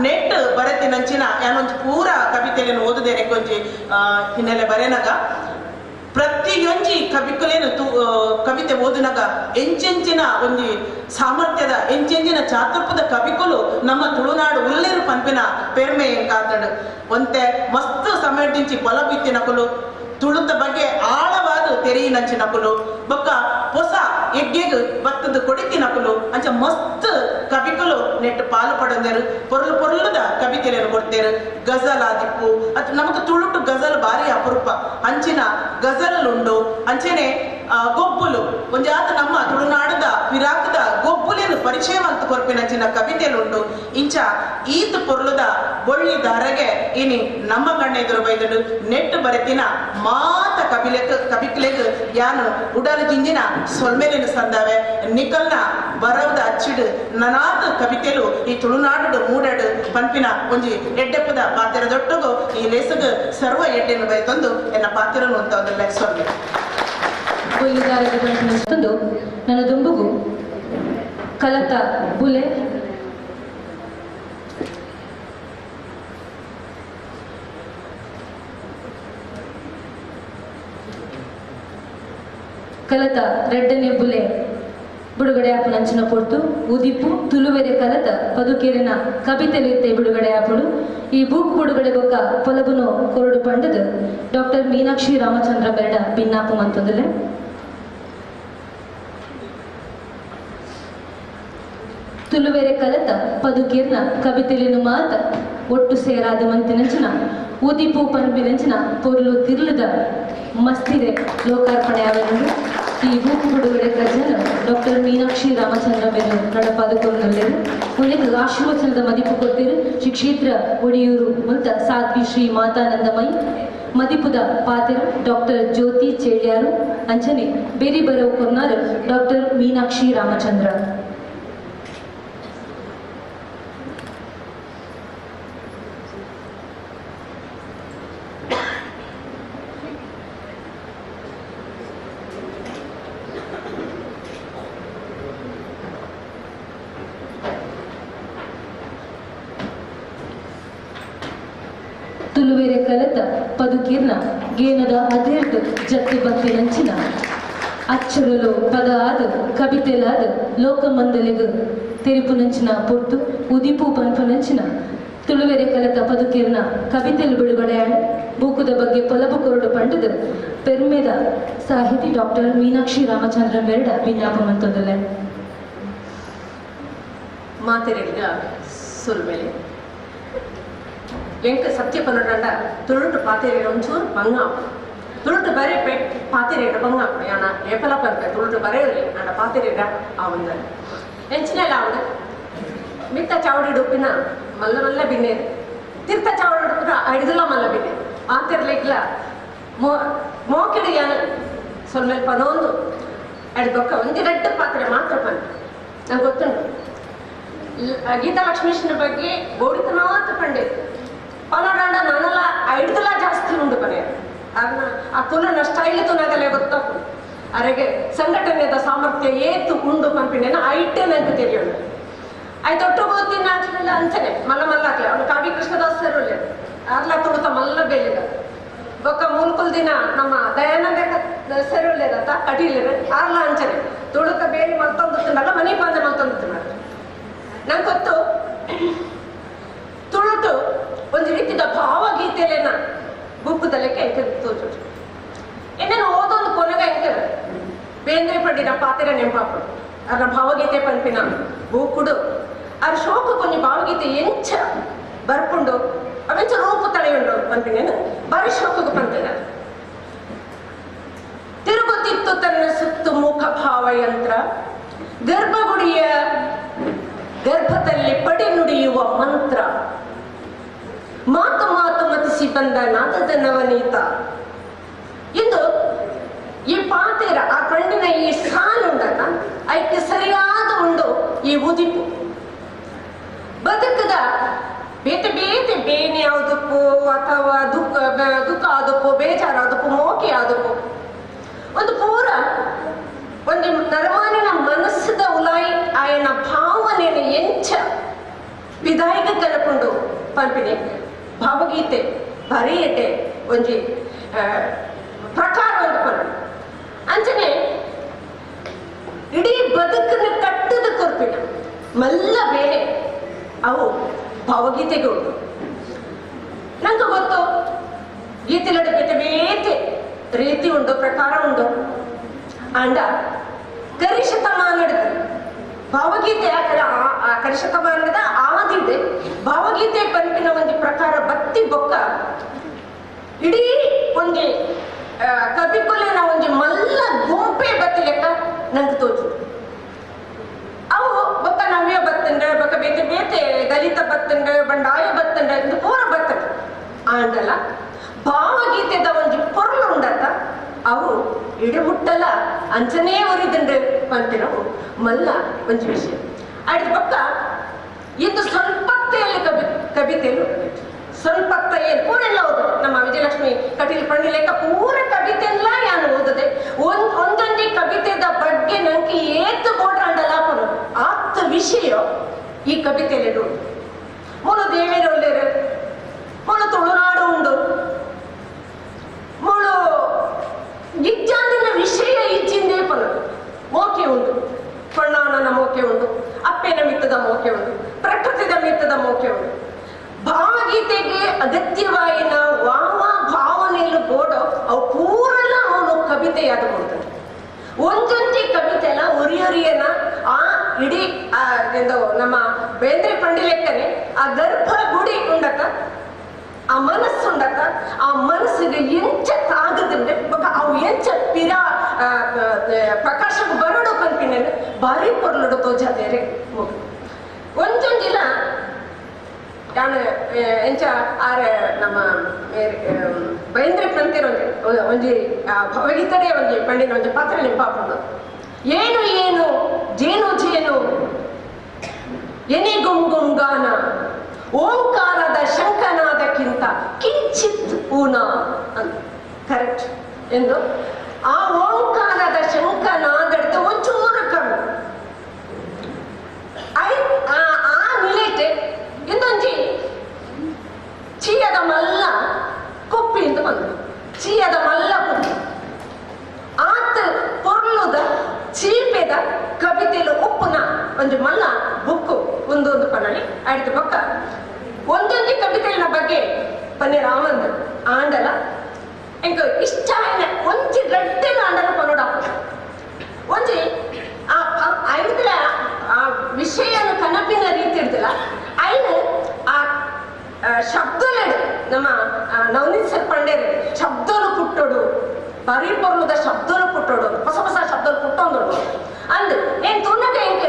ನೆಟ್ ಬರೆತಿನಂಚಿನ ಯಾನೊಂಜಿ ಪೂರ ಕವಿತೆಯನ್ನು ಓದುದೇನೆ ಒಂಜಿ ಹಿನ್ನೆಲೆ ಬರೆನಗ ಪ್ರತಿಯೊಂಜಿ ಕವಿಕುಲೇನು ಕವಿತೆ ಓದುನಗ ಎಂಚೆಂಚಿನ ಒಂಜಿ ಸಾಮರ್ಥ್ಯದ ಎಂಚೆಂಚಿನ ಚಾತುರ್ಪದ ಕವಿಕುಲು ನಮ್ಮ ತುಳುನಾಡು ಉಲ್ಲೇರು ಪನ್ಪಿನ ಪೆರ್ಮೆ ಎಂಕಾತಂಡು. ಒಂತೆ ಮಸ್ತ್ ಸಮಯದಿಂಚಿ ಪೊಲ ಬಿತ್ತಿನಕುಲು ತುಳುತ ಬಗ್ಗೆ ಆಳವಾದ ತೆರೆಯಿನಂಚಿನಕುಲು ಬೊಕ್ಕ ಹೊಸ ಎಗ್ಗೆಗ್ ಬತ್ತದ ಕೊಡಿತಿನಕುಲು ಅಂಚ ಮಸ್ತ್ ಕವಿಕುಲು ನೆಟ್ ಪಾಲು ಪಡಂದೇರು ಪೊರ್ಲು ಪೊರ್ಲುದ ಕವಿತೆಯನ್ನು ಕೊಡ್ತೇರು. ಗಜಲ್ ಆದಿಪ್ಪು ಅದು ನಮಕ್ ತುಳುಟು ಗಜಲ್ ಬಾರಿ ಅಪರೂಪ ಅಂಚಿನ ಗಜಲುಂಡು. ಅಂಚನೆ ಗೊಬ್ಬುಲು ಒಂಜಾತ ನಮ್ಮ ತುಳುನಾಡದ ಪಿರಾಕದ ಗೊಬ್ಬುಲೇನು ಪರಿಚಯ ಅಂತ ಕೊರ್ಪಿನಂಚಿನ ಕವಿತೆಲುಂಡು. ಇಂಚ ಈತ ಪೊರ್ಲುದ ಬೊಳ್ಳಿ ದಾರಗೆ ಇನಿ ನಮ್ಮ ಕಣ್ಣೆದುರು ಬೈದಡು ನೆಟ್ಟು ಬರೆತಿನ ಮಾತ ಕವಿಕ್ಲೆಗ್ ಯಾನು ಉಡಲು ಜಿಂಜಿನ ಸೊಲ್ಮೆಲಿನ ಸಂದಾವೆ ನಿಕಲ್ನ ಬರವದ ಅಚ್ಚಿಡು ನನಾತ ಕವಿತೆಲು ಈ ತುಳುನಾಡು ಮೂಡಡು ಪನ್ಪಿನ ಒಂಜಿ ಎಡ್ಡೆಪ್ಪದ ಪಾತ್ರ ದೊಟ್ಟಗು ಈ ಲೇಸಗು ಸರ್ವ ಎಡ್ಡೆನು ಬೈತಂದು ಎನ್ನ ಪಾತ್ರನು ಅಂತ ಒಂದು ಸೊಲ್ಮೆ ನನ್ನ ದುಂಬುಗು ಕಲತ ಬುಲೆ ಕಲತ ರಡ್ಡನೆ ಬುಲೆ ಬಿಡುಗಡೆ ಆಪುನಂಚಿನ ಪೊರ್ತು ಉದಿಪು ತುಳುವೆರೆ ಕಲತ ಪದುಕೇರಿನ ಕವಿತೆಲಿತ್ತೆ ಬಿಡುಗಡೆ ಆಪುಡು. ಈ ಬೂಕ್ ಬಿಡುಗಡೆ ಬೊಕ್ಕ ಪೊಲಬುನು ಕೊರಡು ಪಂಡದು ಡಾಕ್ಟರ್ ಮೀನಾಕ್ಷಿ ರಾಮಚಂದ್ರ ಬೆರಡ ಭಿನ್ನಾಪು ಮಂತೊಂದುಲೆ. ತುಳುವೆರೆ ಕಲತ ಪದುಕೀರ್ನ ಕವಿತೆಲಿನ ಮಾತ ಒಟ್ಟು ಸೇರಾದ ಮಂತಿನಂಚಿನ ಉದಿಪು ಪನ್ಪಿನಂಚಿನ ಪೊರ್ಲು ತಿರ್ಲುದ ಮಸ್ತಿರೆ ಲೋಕಾರ್ಪಣೆ ಆವರನ್ನು ಈ ಬೂಕು ಬಿಡುಗಡೆ ಕಜ್ಜನ ಡಾಕ್ಟರ್ ಮೀನಾಕ್ಷಿ ರಾಮಚಂದ್ರ ಮೇರು ನಡಪಾದುಕೊಂಡುಳ್ಳೇರು. ಉಳಿದು ಆಶೀರ್ವಚನದ ಮದಿಪು ಕೊಟ್ಟಿರು ಶ್ರೀ ಕ್ಷೇತ್ರ ಒಡಿಯೂರು ಮುಲ್ತ ಸಾಧ್ವಿ ಶ್ರೀ ಮಾತಾನಂದಮಯಿ ಮದಿಪುದ ಪಾತೆರು ಡಾಕ್ಟರ್ ಜ್ಯೋತಿ ಚೇಳ್ಯಾರು ಅಂಚನೆ ಬೇರಿ ಬರವು ಕೊರ್ನಾರು ಡಾಕ್ಟರ್ ಮೀನಾಕ್ಷಿ ರಾಮಚಂದ್ರ. ತುಳುವೆರೆ ಕಲತ ಪದುಕೀರ್ನ ಗೇನದ ಅದೇರ್ದು ಜತ್ತು ಬತ್ತಿನಂಚಿನ ಅಚ್ಚರುಲು ಪದ ಆದ ಕವಿತೆಲಾದ ಲೋಕಮಂದಲಿಗು ತೆರಿಪುನಂಚಿನ ಪೊರ್ತು ಉದಿಪು ಪನ್ಪುನಂಚಿನ ತುಳುವೆರೆ ಕಲತ ಪದುಕೀರ್ನ ಕವಿತೆಲು ಬಿಡುಗಡೆಯಾಡ ಬೂಕುದ ಬಗ್ಗೆ ಪೊಲಬು ಕೊರಡು ಪಂಡದು ಪೆರ್ಮೆದ ಸಾಹಿತಿ ಡಾಕ್ಟರ್ ಮೀನಾಕ್ಷಿ ರಾಮಚಂದ್ರ ಮೆರಡ ವಿಜ್ಞಾಪ ಮಂತೊಂದುಲ್ಲೆ. ಮಾತೆರೆಡ್ಗ ಸೊಲ್ಮೆಲೆ. ಎಂಕ್ ಸತ್ಯ ಪನ್ನಡಂಡ ತುಳುಟು ಪಾತೆರೆ ಒಂಚೂರು ಬಂಗ ತುಳುಟು ಬರೆ ಪೆ ಪಾತೆರೇಡ ಬಂಗ ಯಾನ ಏಪಲ ಪಂತೆ ತುಳುಟು ಬರೆಯಲಿ ಆಂಡ ಪಾತೆರೇಡ ಆ ಒಂದ ಎಂಚಿನೆಲ್ಲ ಅವನು ಮಿತ್ತ ಚಾವಡಿ ಉಡುಪಿನ ಮಲ್ಲ ಮಲ್ಲ ಬಿನ್ನೆ ತೀರ್ಥ ಚಾವಡಿ ಉಡುಪಿನ ಐದುಲ ಮಲ್ಲ ಬಿನ್ನೆ ಆತಿರ್ಲಿಕ್ಲ ಮೋಕಿಡು ಯಾನ ಸೊಲ್ಮೇಲೆ ಪನೊಂದು ಅಡ್ಬೊಕ್ಕ ಒಂದೆರಡು ಪಾತ್ರೆ ಮಾತ್ರ ಪಂತೆ ನಂಗೆ ಗೊತ್ತುಂಟು. ಗೀತಾ ಲಕ್ಷ್ಮೀಶನ ಬಗ್ಗೆ ಬೋಡಿತನಾಥ ಪಂಡೆ ಪನೋಡಾಂಡ ನಾನಲ್ಲ ಐಡ್ದಲ ಜಾಸ್ತಿ ಉಂಡು ಪನೆ ಅದನ್ನ ಆ ತುಲನ ಸ್ಟೈಲ್ ತುನಗಲೇ ಗೊತ್ತಾಪು ಅರೆಗೆ ಸಂಘಟನೆದ ಸಾಮರ್ಥ್ಯ ಏತು ಉಂಡು ಪಂಪಿನೇನ ಐಟೆ ನಂಗೆ ತಿಳಿಯೋಣ. ಆಯ್ತು ಒಟ್ಟು ಗೊತ್ತಿನ ಆಚರಣೆ ಅಂಚನೆ ಮಲ್ಲ ಮಲ್ಲ ಹಾಕ್ಲೆ ಅವನು ಕಾವಿ ಕೃಷ್ಣದಾಸ್ ಸರ್ ಒಳ್ಳೆ ಅರ್ಲ ತುಳುತ ಮಲ್ಲ ಬೇಲಿದ ಬೊಕ್ಕ ಮೂಲ್ಕುಲ್ ದಿನ ನಮ್ಮ ದಯಾನಂದ ಸರ್ ಒಳ್ಳೇದತ್ತ ಕಟೀಲಿರ ಆರ್ಲ ಅಂಚನೆ ತುಳುತ ಬೇಲಿ ಮಲ್ತೊಂದು ತಿನ್ನಲ್ಲ ಮನಿ ಪಾಂದೆ ಮಲ್ತೊಂದು ತಿನ್ನಲ್ಲ. ನಂಗೆ ಗೊತ್ತು ತುಳುಟು ಒಂದು ರೀತಿಯ ಭಾವಗೀತೆಲೇನ ಬುಕ್ಕುದಲೆಕ್ಕೆ ಎಂಕ ತೋಚು ಏನೇನು ಓದೊಂದು ಕೊನೆಗೆ ಎಂಕ ಬೇಂದ್ರೆ ಪಂಡಿನ ಪಾತೆರ ನೆಂಪಾಪು ಅದ್ರ ಭಾವಗೀತೆ ಪಂಪಿನ ಬೂಕುಡು ಅದ್ರ ಶೋಕ ಕೊಂಚ ಭಾವಗೀತೆ ಎಂಚ ಬರ್ಪುಂಡು ಅವೆಂಚ ರೂಪು ತಳೆಯುಂಡು ಪಂಪಿನೇನು ಬಾರಿ ಶೋಕకు ಪಂಪಿನ. ತಿರುಗುತ್ತಿತ್ತು ತನ್ನ ಸುತ್ತು ಮುಖ ಭಾವಯಂತ್ರ ಗರ್ಭಗುಡಿಯ ಗರ್ಭದಲ್ಲಿ ಪಡಿ ನುಡಿಯುವ ಮಂತ್ರ ಮಾತು ಮಾತು ಮತಿಸಿ ಬಂದ ನಾದದ ನವನೀತ ಎಂದು ಈ ಪಾತೆರ ಆ ಕಣ್ಣಿನ ಈ ಸಾಲುಂಡತ ಐಕ್ಕೆ ಸರಿಯಾದ ಉಂಡು ಈ ಉದಿಪು ಬದುಕದ ಬೇತೆ ಬೇತೆ ಬೇನೆ ಯಾವುದಕ್ಕೂ ಅಥವಾ ದುಃಖ ದುಃಖ ಆದಕ್ಕೂ ಬೇಜಾರಾದಕ್ಕೂ ಮೋಕೆ ಆದಕ್ಕೂ ಒಂದು ಪೂರ ಒಂದು ನರಮಾನಿನ ಮನಸ್ಸದ ಉಲಾಯಿ ಆಯನ ಭಾವನೆಯನ್ನು ಎಂಚ ವಿದಾಯಕ ಕಲಕೊಂಡು ಪಂಪಿಣೆ ಭಾವಗೀತೆ ಬರೆಯಟೆ ಒಂಜಿ ಪ್ರಕಾರ ಒಂದು ಪಂಪಿ ಅಂಚನೆ ಇಡೀ ಬದುಕನ್ನು ಕಟ್ಟದ ಕೊರ್ಪಿನ ಮಲ್ಲ ಬೇರೆ ಅವು ಭಾವಗೀತೆಗೆ ಉಂಟು. ನಂಗೆ ಗೊತ್ತು ಗೀತೆಲಡು ಬೇತೆ ಬೇತೆ ರೀತಿ ಉಂಟು ಪ್ರಕಾರ ಉಂಟು ಅಂಡ ಕರಿಶತಮಾನದ ಭಾವಗೀತೆ ಕರಿಶತಮಾನದ ಆದಿದೆ ಭಾವಗೀತೆ ಪಂಪಿನ ಒಂದು ಪ್ರಕಾರ ಬತ್ತಿ ಬೊಕ್ಕ ಇಡೀ ಒಂಜಿ ಕವಿಕುಲಿನ ಒಂಜಿ ಮಲ್ಲ ಗುಂಪೆ ಬತ್ತಿ ಲೆಕ್ಕ ನಂಗೆ ತೋಚು. ಅವು ಬೊಕ್ಕ ನವ್ಯ ಬತ್ತಂಡೆ ಬೊಕ್ಕ ಬೇತೆ ಬೇತೆ ದಲಿತ ಬತ್ತಂಡೆ ಬಂಡಾಯ ಬತ್ತಂಡೆ ಇದು ಪೂರ ಬತ್ತಂಡೆ ಆಂಡಲ ಭಾವಗೀತೆದ ಒಂಜಿ ಪೊರ್ಲು ಉಂಡತ್ತ ಅವು ಇಡಮುಟ್ಟಲ ಅಂಚನೇ ಒರಿದಂಡೆ ಪಂಪಿನವು ಮಲ್ಲ ಒಂಜಿ ವಿಷಯ. ಅಡಿದ ಪಕ್ಕ ಇದು ಸ್ವಲ್ಪತ್ತೆಯಲ್ಲಿ ಕವಿತೆಯಲ್ಲಿ ಸ್ವಲ್ಪ ಏನು ಪೂರ ಎಲ್ಲ ಓದದೆ ನಮ್ಮ ವಿಜಯಲಕ್ಷ್ಮಿ ಕಟೀಲ್ ಪಂಡಿಲೇಖ ಪೂರ ಕವಿತೆ ಎಲ್ಲ ಯಾನು ಓದದೆ ಒಂದೊಂದೇ ಕವಿತೆದ ಬಗ್ಗೆ ನಂಗೆ ಏತು ಬೋಡ್ರಾಂಡಲ ಪನು ಆತ್ ವಿಷಯ ಈ ಕವಿತೆಯಲ್ಲಿ ಉಂಟು. ಮೂಲು ದೇವೇರೊಲ್ಲೇರು ಮೂಲು ತುಳುನಾಡು ಉಂಡು ಮೂಲು ಇಜ್ಜಾಂದಿನ ವಿಷಯ ಇಜ್ಜಿಂದೇ ಪನು ಮೋಕೆ ಉಂಟು ಪಣ್ಣಾನನ ಮೋಕೆ ಉಂಟು ಅಪ್ಪೆನ ಮಿತ್ತದ ಮೋಕೆ ಉಂಟು ಪ್ರಕೃತಿದ ಮಿತ್ತದ ಮೋಕೆ ಉಂಟು. ಭಾವಗೀತೆಗೆ ಅಗತ್ಯವಾಯಿನ ವಾವ ಭಾವನೆಯಲ್ಲೂ ಬೋಡೋ ಅವು ಪೂರೆಲ್ಲ ಅವನು ಕವಿತೆಯಾದ ಕೊಡ್ತಾನೆ. ಒಂದೊಂದೇ ಕವಿತೆ ಅಲ್ಲ ಒರಿಯೊರಿಯನ ಆ ಇಡೀ ಎಂದು ನಮ್ಮ ಬೇಂದ್ರೆ ಪಂಡಿಲೆಕ್ಕನೆ ಆ ಗರ್ಭ ಗುಡಿ ಉಂಡಕ ಆ ಮನಸ್ಸುಂಡಕ ಆ ಮನಸ್ಸಿಗೆ ಎಂಚ ತಾಗದಂಡೆ ಬೊಕ ಅವು ಎಂಚ ಪಿರಾ ಪ್ರಕಾಶಕ್ಕೆ ಬರಡು ಪನ್ಪಿನ ಭಾರಿ ಪೊರ್ಲುಡು ತೋಜಾದೇರೆ ಒಂಜೊಂಜಿಲ ಯಾನು ಎಂಚ ಆರೆ ನಮ್ಮ ಬೇಂದ್ರೆ ಪಂತಿರ ಒಂಜಿ ಒಂಜಿ ಭವಗೀತಡೆ ಒಂಜಿ ಪಂಡಿನ ಒಂಜಿ ಪಾತ್ರ ನೆಂಪಾಪುಂಡು. ಏನು ಏನು ಜೇನು ಜೇನು ಎನೆ ಗುಂಗುಂಗಾನ ಓಂಕಾರದ ಶಂಕನಾದಕ್ಕಿಂತ ಕಿಂಚಿತ್ ಊನ ಅಂತ ಕರೆಕ್ಟ್ ಎಂದು ಆ ಓಂಕಾರದ ಶಂಕನಾದಡ್ದು ಒಂಚೂರು ಕಮ್ಮಿ ಆ ನಿಲೆಟೆ ಇಂದೊಂಜಿ ಚೀಯದ ಮಲ್ಲ ಕುಪ್ಪಿ ಅಂತ ಬಂದು ಚೀಯದ ಮಲ್ಲ ಕುಪ್ಪಿ ಆತ ಪೊರ್ಲುದ ಚೀಪೆದ ಕವಿತೆಲು ಉಪ್ಪುನ ಒಂದು ಮಲ್ಲ ಬುಕ್ಕು ಒಂದೊಂದು ಪನ್ನಳಿ ಆಯ್ತು ಪಕ್ಕ ಒಂದೊಂದು ಕವಿತೆಯ ಬಗ್ಗೆ ಪನ್ನೆ ರಾಮಂದ ಆಂಡಲ ಎಂಕ ಇಷ್ಟ ಒಂಜಿ ರಡ್ಡೆನ ಆಂಡಲ ಪನ್ನೋಡ ಒಂಜಿ ಆ ಐದಲ ಆ ವಿಷಯನ ಕನಪಿನ ರೀತಿ ಇರ್ತಲ್ಲ ಐನು ಆ ಶಬ್ದಲೆಡು ನಮ್ಮ ನವನೀತ್ ಸರ್ ಪಂಡೇರಿ ಶಬ್ದನು ಪುಟ್ಟೋಡು ಬಾರಿ ಪೊರ್ಲುದ ಶಬ್ದನು ಪುಟ್ಟೋಡು ಹೊಸ ಹೊಸ ಶಬ್ದಲು ಪುಟ್ಟೊಂದು ಅಂದ್ ಏನ್ ತುಣ್ಣಗ ಎಂಕ್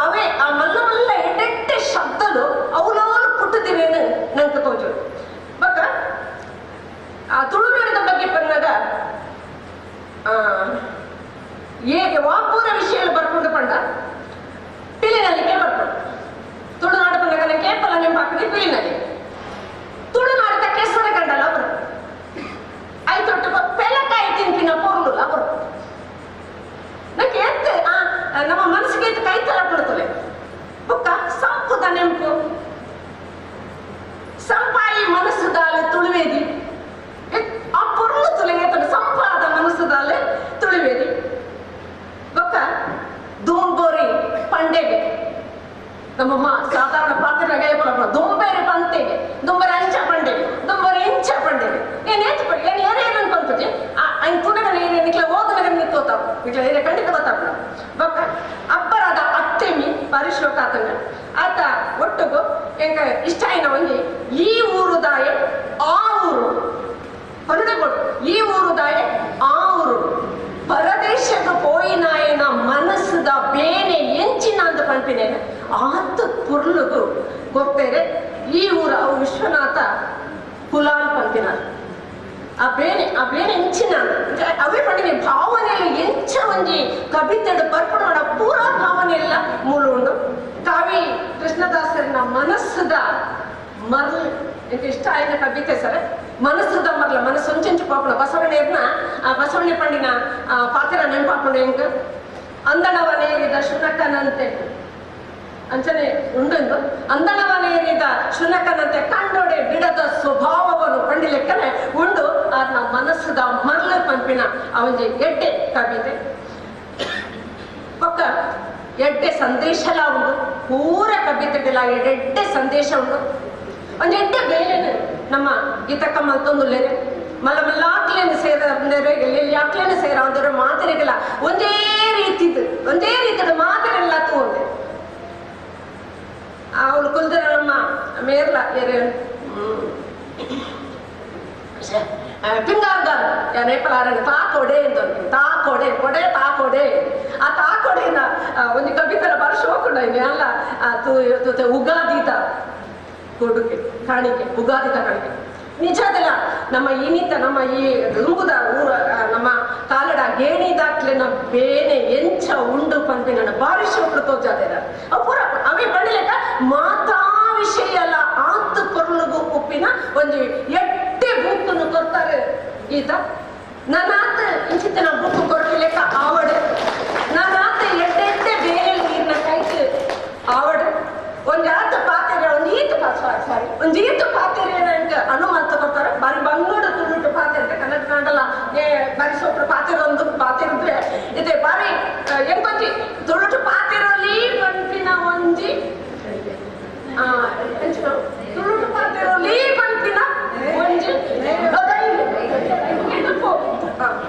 ಅವೇ ಆ ಮಲ್ಲ ಮಲ್ಲ ಎಡ್ಡೆಡ್ಡೆ ಶಬ್ದಲು ಅವಲವಲು ಪುಟ್ಟದಿವೇನು ನಂಗೆ ತೋಜು ಬಕ್ಕ ಆ ತುಳುನಾಡಿನ ಬಗ್ಗೆ ಬಂದಾಗ ಹೇಗೆ ವಾಪೂರ ವಿಷಯ ಬರ್ಕೊಂಡು ಪಂಡ ಪಿಲಿನಲ್ಲಿಗೆ ಬರ್ಕೊಂಡು ತುಳುನಾಡು ಬಂದಾಗ ಕೇಪಲ ನೆಂಪಾಕಿದೆ ಪಿಲಿನಲ್ಲಿ ತುಳುನಾಡದ ಕೆಸರ ಗಂಡಲ ಅವರು ಐತೊಟ್ಟು ಪೆಲಕಾಯಿ ತಿಂತಿನ ಪೊರ್ಲುಲ್ಲ ಅವರು ನಂಗೆ ಎತ್ತು ನಮ್ಮ ಮನಸ್ಸಿಗೆ ಎತ್ತು ಕೈ ತರ ಕೊಡ್ತದೆ ಬುಕ್ಕ ಸಂಪುದ ನೆಂಪು ಸಂಪಾಯಿ ಮನಸ್ಸುದಾಲೆ ತುಳುವೇದಿ ಆ ಪೊರ್ಲು ತುಳಿಗೆ ಸಂಪಾದ ಮನಸ್ಸುದಾಲೆ ತುಳುವೇದಿ ಬೊಕ್ಕ ದೂಂಬೋರಿ ಪಂಡೆಗೆ ನಮ್ಮಮ್ಮ ಸಾಧಾರಣ ಪಾತ್ರೆ ದುಂಬೇರಿ ಪಂತೆಗೆ ದುಂಬರಿ ಅಂಚ ಪಂಡೆಗೆ ದುಂಬರಿ ಇಂಚ ಪಂಡೆಗೆ ಏನ್ ಏತ್ ಪಡಿ ಏನ್ ಏನೇನು ಅನ್ಕೊಂತದೆ ಅಂಗ್ ತುಣಗನ ಏನೇ ನಿಕ್ಲೆ ಓದನಗನ ನಿಕ್ಕೋತಾವ ನಿಕ್ಲೆ ಏನೇ ಖಂಡಿತ ಗೊತ್ತಾಗ ಬೊಕ್ಕ ಅಬ್ಬರದ ಅಟ್ಟೆಮಿ ಪರಿಶೋಕ ಆತಂಗ ಆತ ಒಟ್ಟುಗು ಎಂಕ ಇಷ್ಟ అయిన ಒಂಜಿ ಈ ಊರು ದಾಯೆ ಆ ಊರು ಹೊರಡುಗೊಡು ಈ ಊರು ದಾಯೆ ಆ ಊರು ಪರದೇಶಕ್ಕೆ ಪೋಯಿನಾಯನ ಮನಸ್ಸುದ ಬೇನೆ ಎಂಚಿನ ಅಂತ ಪಂಪಿನೇನೆ ಆತ ಪುರ್ಲುಗು ಗೊತ್ತೇರೆ ಈ ಊರ ಅವು ವಿಶ್ವನಾಥ ಕುಲಾಲ್ ಪಂಪಿನ ಆ ಬೇನೆ ಎಂಚಿನ ಅವೇ ಪಂಡಿನ ಭಾವನೆಯಲ್ಲಿ ಎಂಚ ಒಂಜಿ ಕವಿತೆಡು ಬರ್ಪಣ ಪೂರಾ ಭಾವನೆ ಎಲ್ಲ ಮೂಲ ಉಂಡು ಕಾವಿ ಕೃಷ್ಣದಾಸರನ ಮನಸ್ಸುದ ಮರ್ಲ್ എനിക്ക് ಇಷ್ಟ ಆಯ್ನ ಕವಿತೆ ಸರ್ ಮನಸ್ಸುದ ಮರ್ಲ ಮನಸ್ಸು ಒಂಚೆಂಚು ಪಾಪಣ ಬಸವಣ್ಣನ ಆ ಬಸವಣ್ಣ ಪಂಡಿನ ಪಾತ್ರ ನೆನಪಾಪಣ ಎಂಕ ಅಂದಣವನೇರಿದ ಶುನಕನಂತೆ ಅಂಚನೆ ಉಂಡು ಅಂದಣವನೇರಿದ ಶುನಕನಂತೆ ಕಂಡೊಡೆ ಬಿಡದ ಸ್ವಭಾವವನ್ನು ಪಂಡಿ ಲೆಕ್ಕನೆ ಉಂಡು ಆರ್ನ ಮನಸ್ಸುದ ಮರ್ಲ ಪಂಪಿನ ಅವಂಜಿ ಎಡ್ಡೆ ಕವಿತೆ ಪಕ್ಕ ಎಡ್ಡೆ ಸಂದೇಶಲ ಉಂಡು ಪೂರ ಕವಿತೆಗಳ ಎಡ್ಡೆ ಸಂದೇಶ ಉಂಡು ಒಂದು ಎಡ್ಡೆ ಬೇಲೆನು ನಮ್ಮ ಗೀತಕ್ಕ ಮಲ್ತೊಂದುಲ್ಲೇನೆ ಮಲ್ಲ ಮಲ್ಲಾಕ್ಲೇನು ಸೇರ ಎಲ್ಲಿ ಯಾಕ್ಲೇನು ಸೇರ ಅಂದ್ರೆ ಮಾತಿರಿಗಲ್ಲ ಒಂದೇ ರೀತಿದು ಒಂದೇ ರೀತಿದ ಮಾತಿರೆಲ್ಲ ತೂಂದೆ ಅವಳು ಕುಲ್ದರ ನಮ್ಮ ಮೇರ್ಲ ಏರೆ ಪಿಂಗಾರ್ಗಾರ್ ನೇಪಲಾರಣ ತಾಕೊಡೆ ಎಂದು ತಾಕೊಡೆ ಕೊಡೆ ತಾಕೊಡೆ ಆ ತಾಕೊಡೆನ ಒಂದು ಕವಿತೆಲ ಬರ್ಷೋಕೊಂಡ ಅಲ್ಲ ಉಗಾದಿತ ಕೊಡುಗೆ ಕಾಣಿಕೆ ಉಗಾದಿತ ಕಾಣಿಕೆ ನಿಜದಲ್ಲ ನಮ್ಮ ಈನಿತ ನಮ್ಮ ಈ ದುಂಬುದ ಊರ ನಮ್ಮ ಕಾಲಡ ಗೇಣಿದಾಕ್ಲೆನ ಬೇನೆ ಎಂಚ ಉಂಡು ಪಂಪಿ ನನ್ನ ಬಾರಿ ಶೋಕರು ತೋಜಾದೇರ ಅವು ಪೂರ ಅವೇ ಬಣ್ಣಿಲೆಕ್ಕ ಮಾತಾ ವಿಷಯ ಅಲ್ಲ ಆತು ಪೊರ್ಲುಗು ಉಪ್ಪಿನ ಒಂದು ಎಟ್ಟೆ ಬೂಕನ್ನು ಕೊಡ್ತಾರೆ ಈತ ನಾನಾತ ಇಂಚಿತ್ತಿನ ಬುಕ್ಕು ಕೊರಕೆ ಆವಡೆ ನಾನಾತ ಎಡ್ಡೆಡ್ಡೆ ಬೇರೆ ನೀರಿನ ಕೈಗೆ ಆವಡೆ ಒಂದು ಆತ ಪಾತ್ರೆ ಒಂದು ಈತ ಸಾರಿ ಒಂದು ಈತ ಪಾತ್ರೆ ನಂಗೆ ಅನುಮತ ಕೊಡ್ತಾರೆ ಬಾರಿ ಬಂಗಡು ತುಳುಟು ಪಾತ್ರೆ ಕನ್ನಡ ಕಾಂಡಲ್ಲ ಏ ಬಾರಿ ಸೊಪ್ಪು ಪಾತ್ರೆ ಒಂದು ಪಾತ್ರೆ ಇದ್ರೆ ಇದೆ ಬಾರಿ ಎಂಕೊಂಜಿ ತುಳುಟು ಪಾತ್ರೆಯಲ್ಲಿ ಪಂಪಿನ ಒಂಜಿ ತುಳುಟು ಪಾತ್ರೆಯಲ್ಲಿ ಪಂಪಿನ ಒಂಜಿ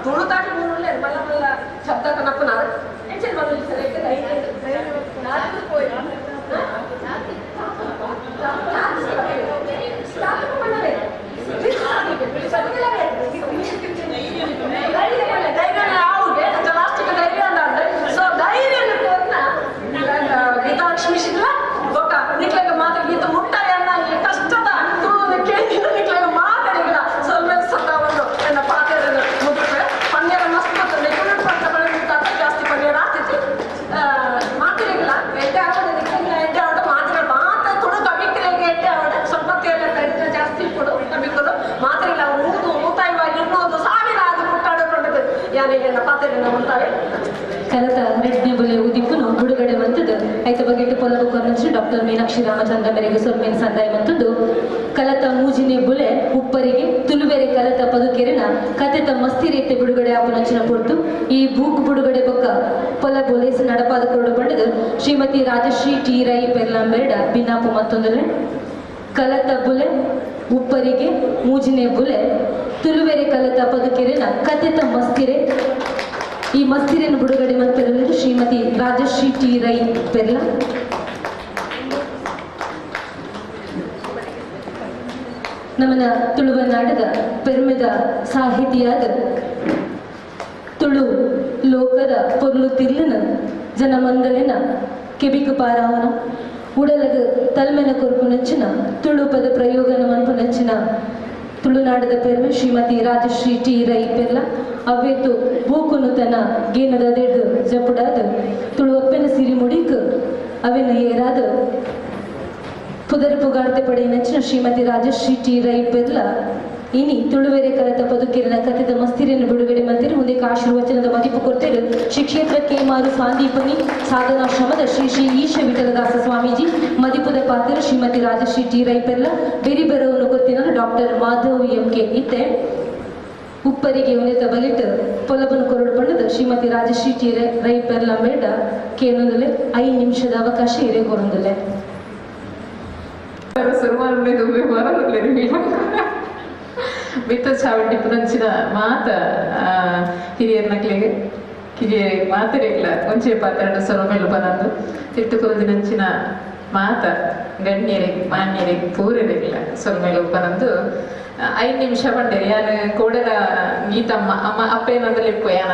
ತುಳುತಾಟಿ ಮೂರುಳ್ಳೆ ಮಲ್ಲ ಮಲ್ಲ ಶಬ್ದ ಕನಪ್ಪನ ಎಂಚೆ ಬರಲಿ ಸರ್ ಕಲತ ರೆಡ್ನಿ ಬುಲೆ ಉದಿಪ್ಪುನು ಬಿಡುಗಡೆ ಮಂತದ್ದು ಐತ ಬಗೆಟ್ಟು ಪೊಲವು ಕೊರಂಚು ಡಾಕ್ಟರ್ ಮೀನಾಕ್ಷಿ ರಾಮಚಂದ್ರ ಮೇರೆಗೆ ಸೊಲ್ಮೇನ್ ಸಂದಾಯ ಮಂತದ್ದು ಕಲತ ಮೂಜಿನೆ ಬುಲೆ ಉಪ್ಪರಿಗೆ ತುಲುವೆರೆ ಕಲತ ಪದುಕೆರೆನ ಕತೆತ ಮಸ್ತಿರೇತೆ ಬಿಡುಗಡೆ ಆಪನಂಚಿನ ಪೊರ್ತು ಈ ಬೂಕ್ ಬಿಡುಗಡೆ ಬೊಕ್ಕ ಪೊಲ ಬೊಲೇಸ್ ನಡಪಾದ ಕೊರಡು ಪಂಡದು ಶ್ರೀಮತಿ ರಾಜಶ್ರೀ ಟಿ ರೈ ಪೆರ್ಲಾಂಬೆರಡ ಬಿನ್ನಾಪು ಮತ್ತೊಂದಲೆ ಕಲತ ಬುಲೆ ಉಪ್ಪರಿಗೆ ಮೂಜಿನೆ ಬುಲೆ ತುಲುವೆರೆ ಕಲತ ಪದುಕೆರೆನ ಕತೆತ ಮಸ್ತಿರೆ ಈ ಮಸ್ತಿರೆಯನ್ನು ಬಿಡುಗಡೆ ಮಾಡ್ತಿರಲು ಶ್ರೀಮತಿ ರಾಜಶ್ರೀ ಟಿ ರೈ ಪೆರ್ಲಾ. ನಮ್ಮನ ತುಳುವ ನಾಡದ ಪೆರ್ಮೆದ ಸಾಹಿತಿಯಾದ ತುಳು ಲೋಕದ ಪೊರ್ಲು ತಿರ್ಲನ ಜನಮಂದಲಿನ ಕೆಬಿಕು ಪಾರಾವನ ಉಡಲಗ ತಲ್ಮೆನ ಕೊರ್ಪುನಂಚಿನ ತುಳು ಪದ ಪ್ರಯೋಗನ ಮನ್ಪುನಂಚಿನ ತುಳುನಾಡದ ಪೆರ್ಮೆ ಶ್ರೀಮತಿ ರಾಜಶ್ರೀ ಟಿ ರೈ ಪೆರ್ಲ ಅವ್ವೇತು ಬೂಕುನು ತನ್ನ ಗೇನದ ದೆಡ್ದು ಜಪುಡಾದ ತುಳುವಪ್ಪೆನ ಸಿರಿಮುಡಿಕ್ ಅವೆನ ಏರಾದ ಪುದರ್ ಪುಗಾರ್ತೆ ಪಡೆಯಿನಂಚಿನ ಶ್ರೀಮತಿ ರಾಜಶ್ರೀ ಟಿ ರೈ ಪೆರ್ಲ ಇನಿ ತುಳುವೆರೆ ಕರತ ಪದುಕಿರನ ಕಥೆದ ಮಸ್ತಿರಿನ ಬಿಡುಗಡೆ ಮಂದಿರ ಮುಂದೆ ಆಶೀರ್ವಚನದ ಮದಿಪು ಕೊಡ್ತೇರು ಶ್ರೀ ಕ್ಷೇತ್ರ ಕೇಮಾರು ಸಾಂದೀಪನಿ ಸಾಧನಾಶ್ರಮದ ಶ್ರೀ ಶ್ರೀ ಈಶ ವಿಠಲದಾಸ ಸ್ವಾಮೀಜಿ ಮದಿಪುದ ಪಾತ್ರ ಶ್ರೀಮತಿ ರಾಜಶ್ರೀ ಟಿ ರೈ ಪೆರ್ಲ ಬೇರಿ ಬೆರವನ್ನು ಗೊತ್ತಿನ ಡಾಕ್ಟರ್ ಮಾಧವ್ ಎಂ ಕೆ ಇತ್ತೆ ಉಪ್ಪರಿಗೆ ಉನ್ನತ ಬಲಿಟ್ ಪೊಲಬನು ಕೊರಡು ಪಣ್ಣದ ಶ್ರೀಮತಿ ರಾಜಶ್ರೀ ಟಿ ರೈ ಪೆರ್ಲ ಮೇಡ ಕೇನೊಂದಲೆ 5 ನಿಮಿಷದ ಅವಕಾಶ ಇರೆ ಕೊರೊಂದಲೆ ಬಿತ್ತ ಚಾವಡಿ ಪುನಂಚಿನ ಮಾತ ಹಿರಿಯರ್ ನಕ್ಲೆಗ್ ಕಿರಿಯರಿಗೆ ಮಾತರೆಗ್ಲ ಒಂಚೆ ಪಾತ್ರ ಸೊರಮೆಲು ಬರಂದು ತಿಟ್ಟುಕೊಲ್ದಿನಂಚಿನ ಮಾತ ಗಣ್ಯರಿಗೆ ಮಾನ್ಯರಿಗೆ ಪೂರರೆಗ್ಲ ಸೊರಮೆಲು ಬರಂದು 5 ನಿಮಿಷ ಬಂಡೇರಿ ಯಾನ್ ಕೋಡಲ ಗೀತಮ್ಮ ಅಮ್ಮ ಅಪ್ಪೇನಂದ್ರೆ ಇಪ್ಪು ಯಾನ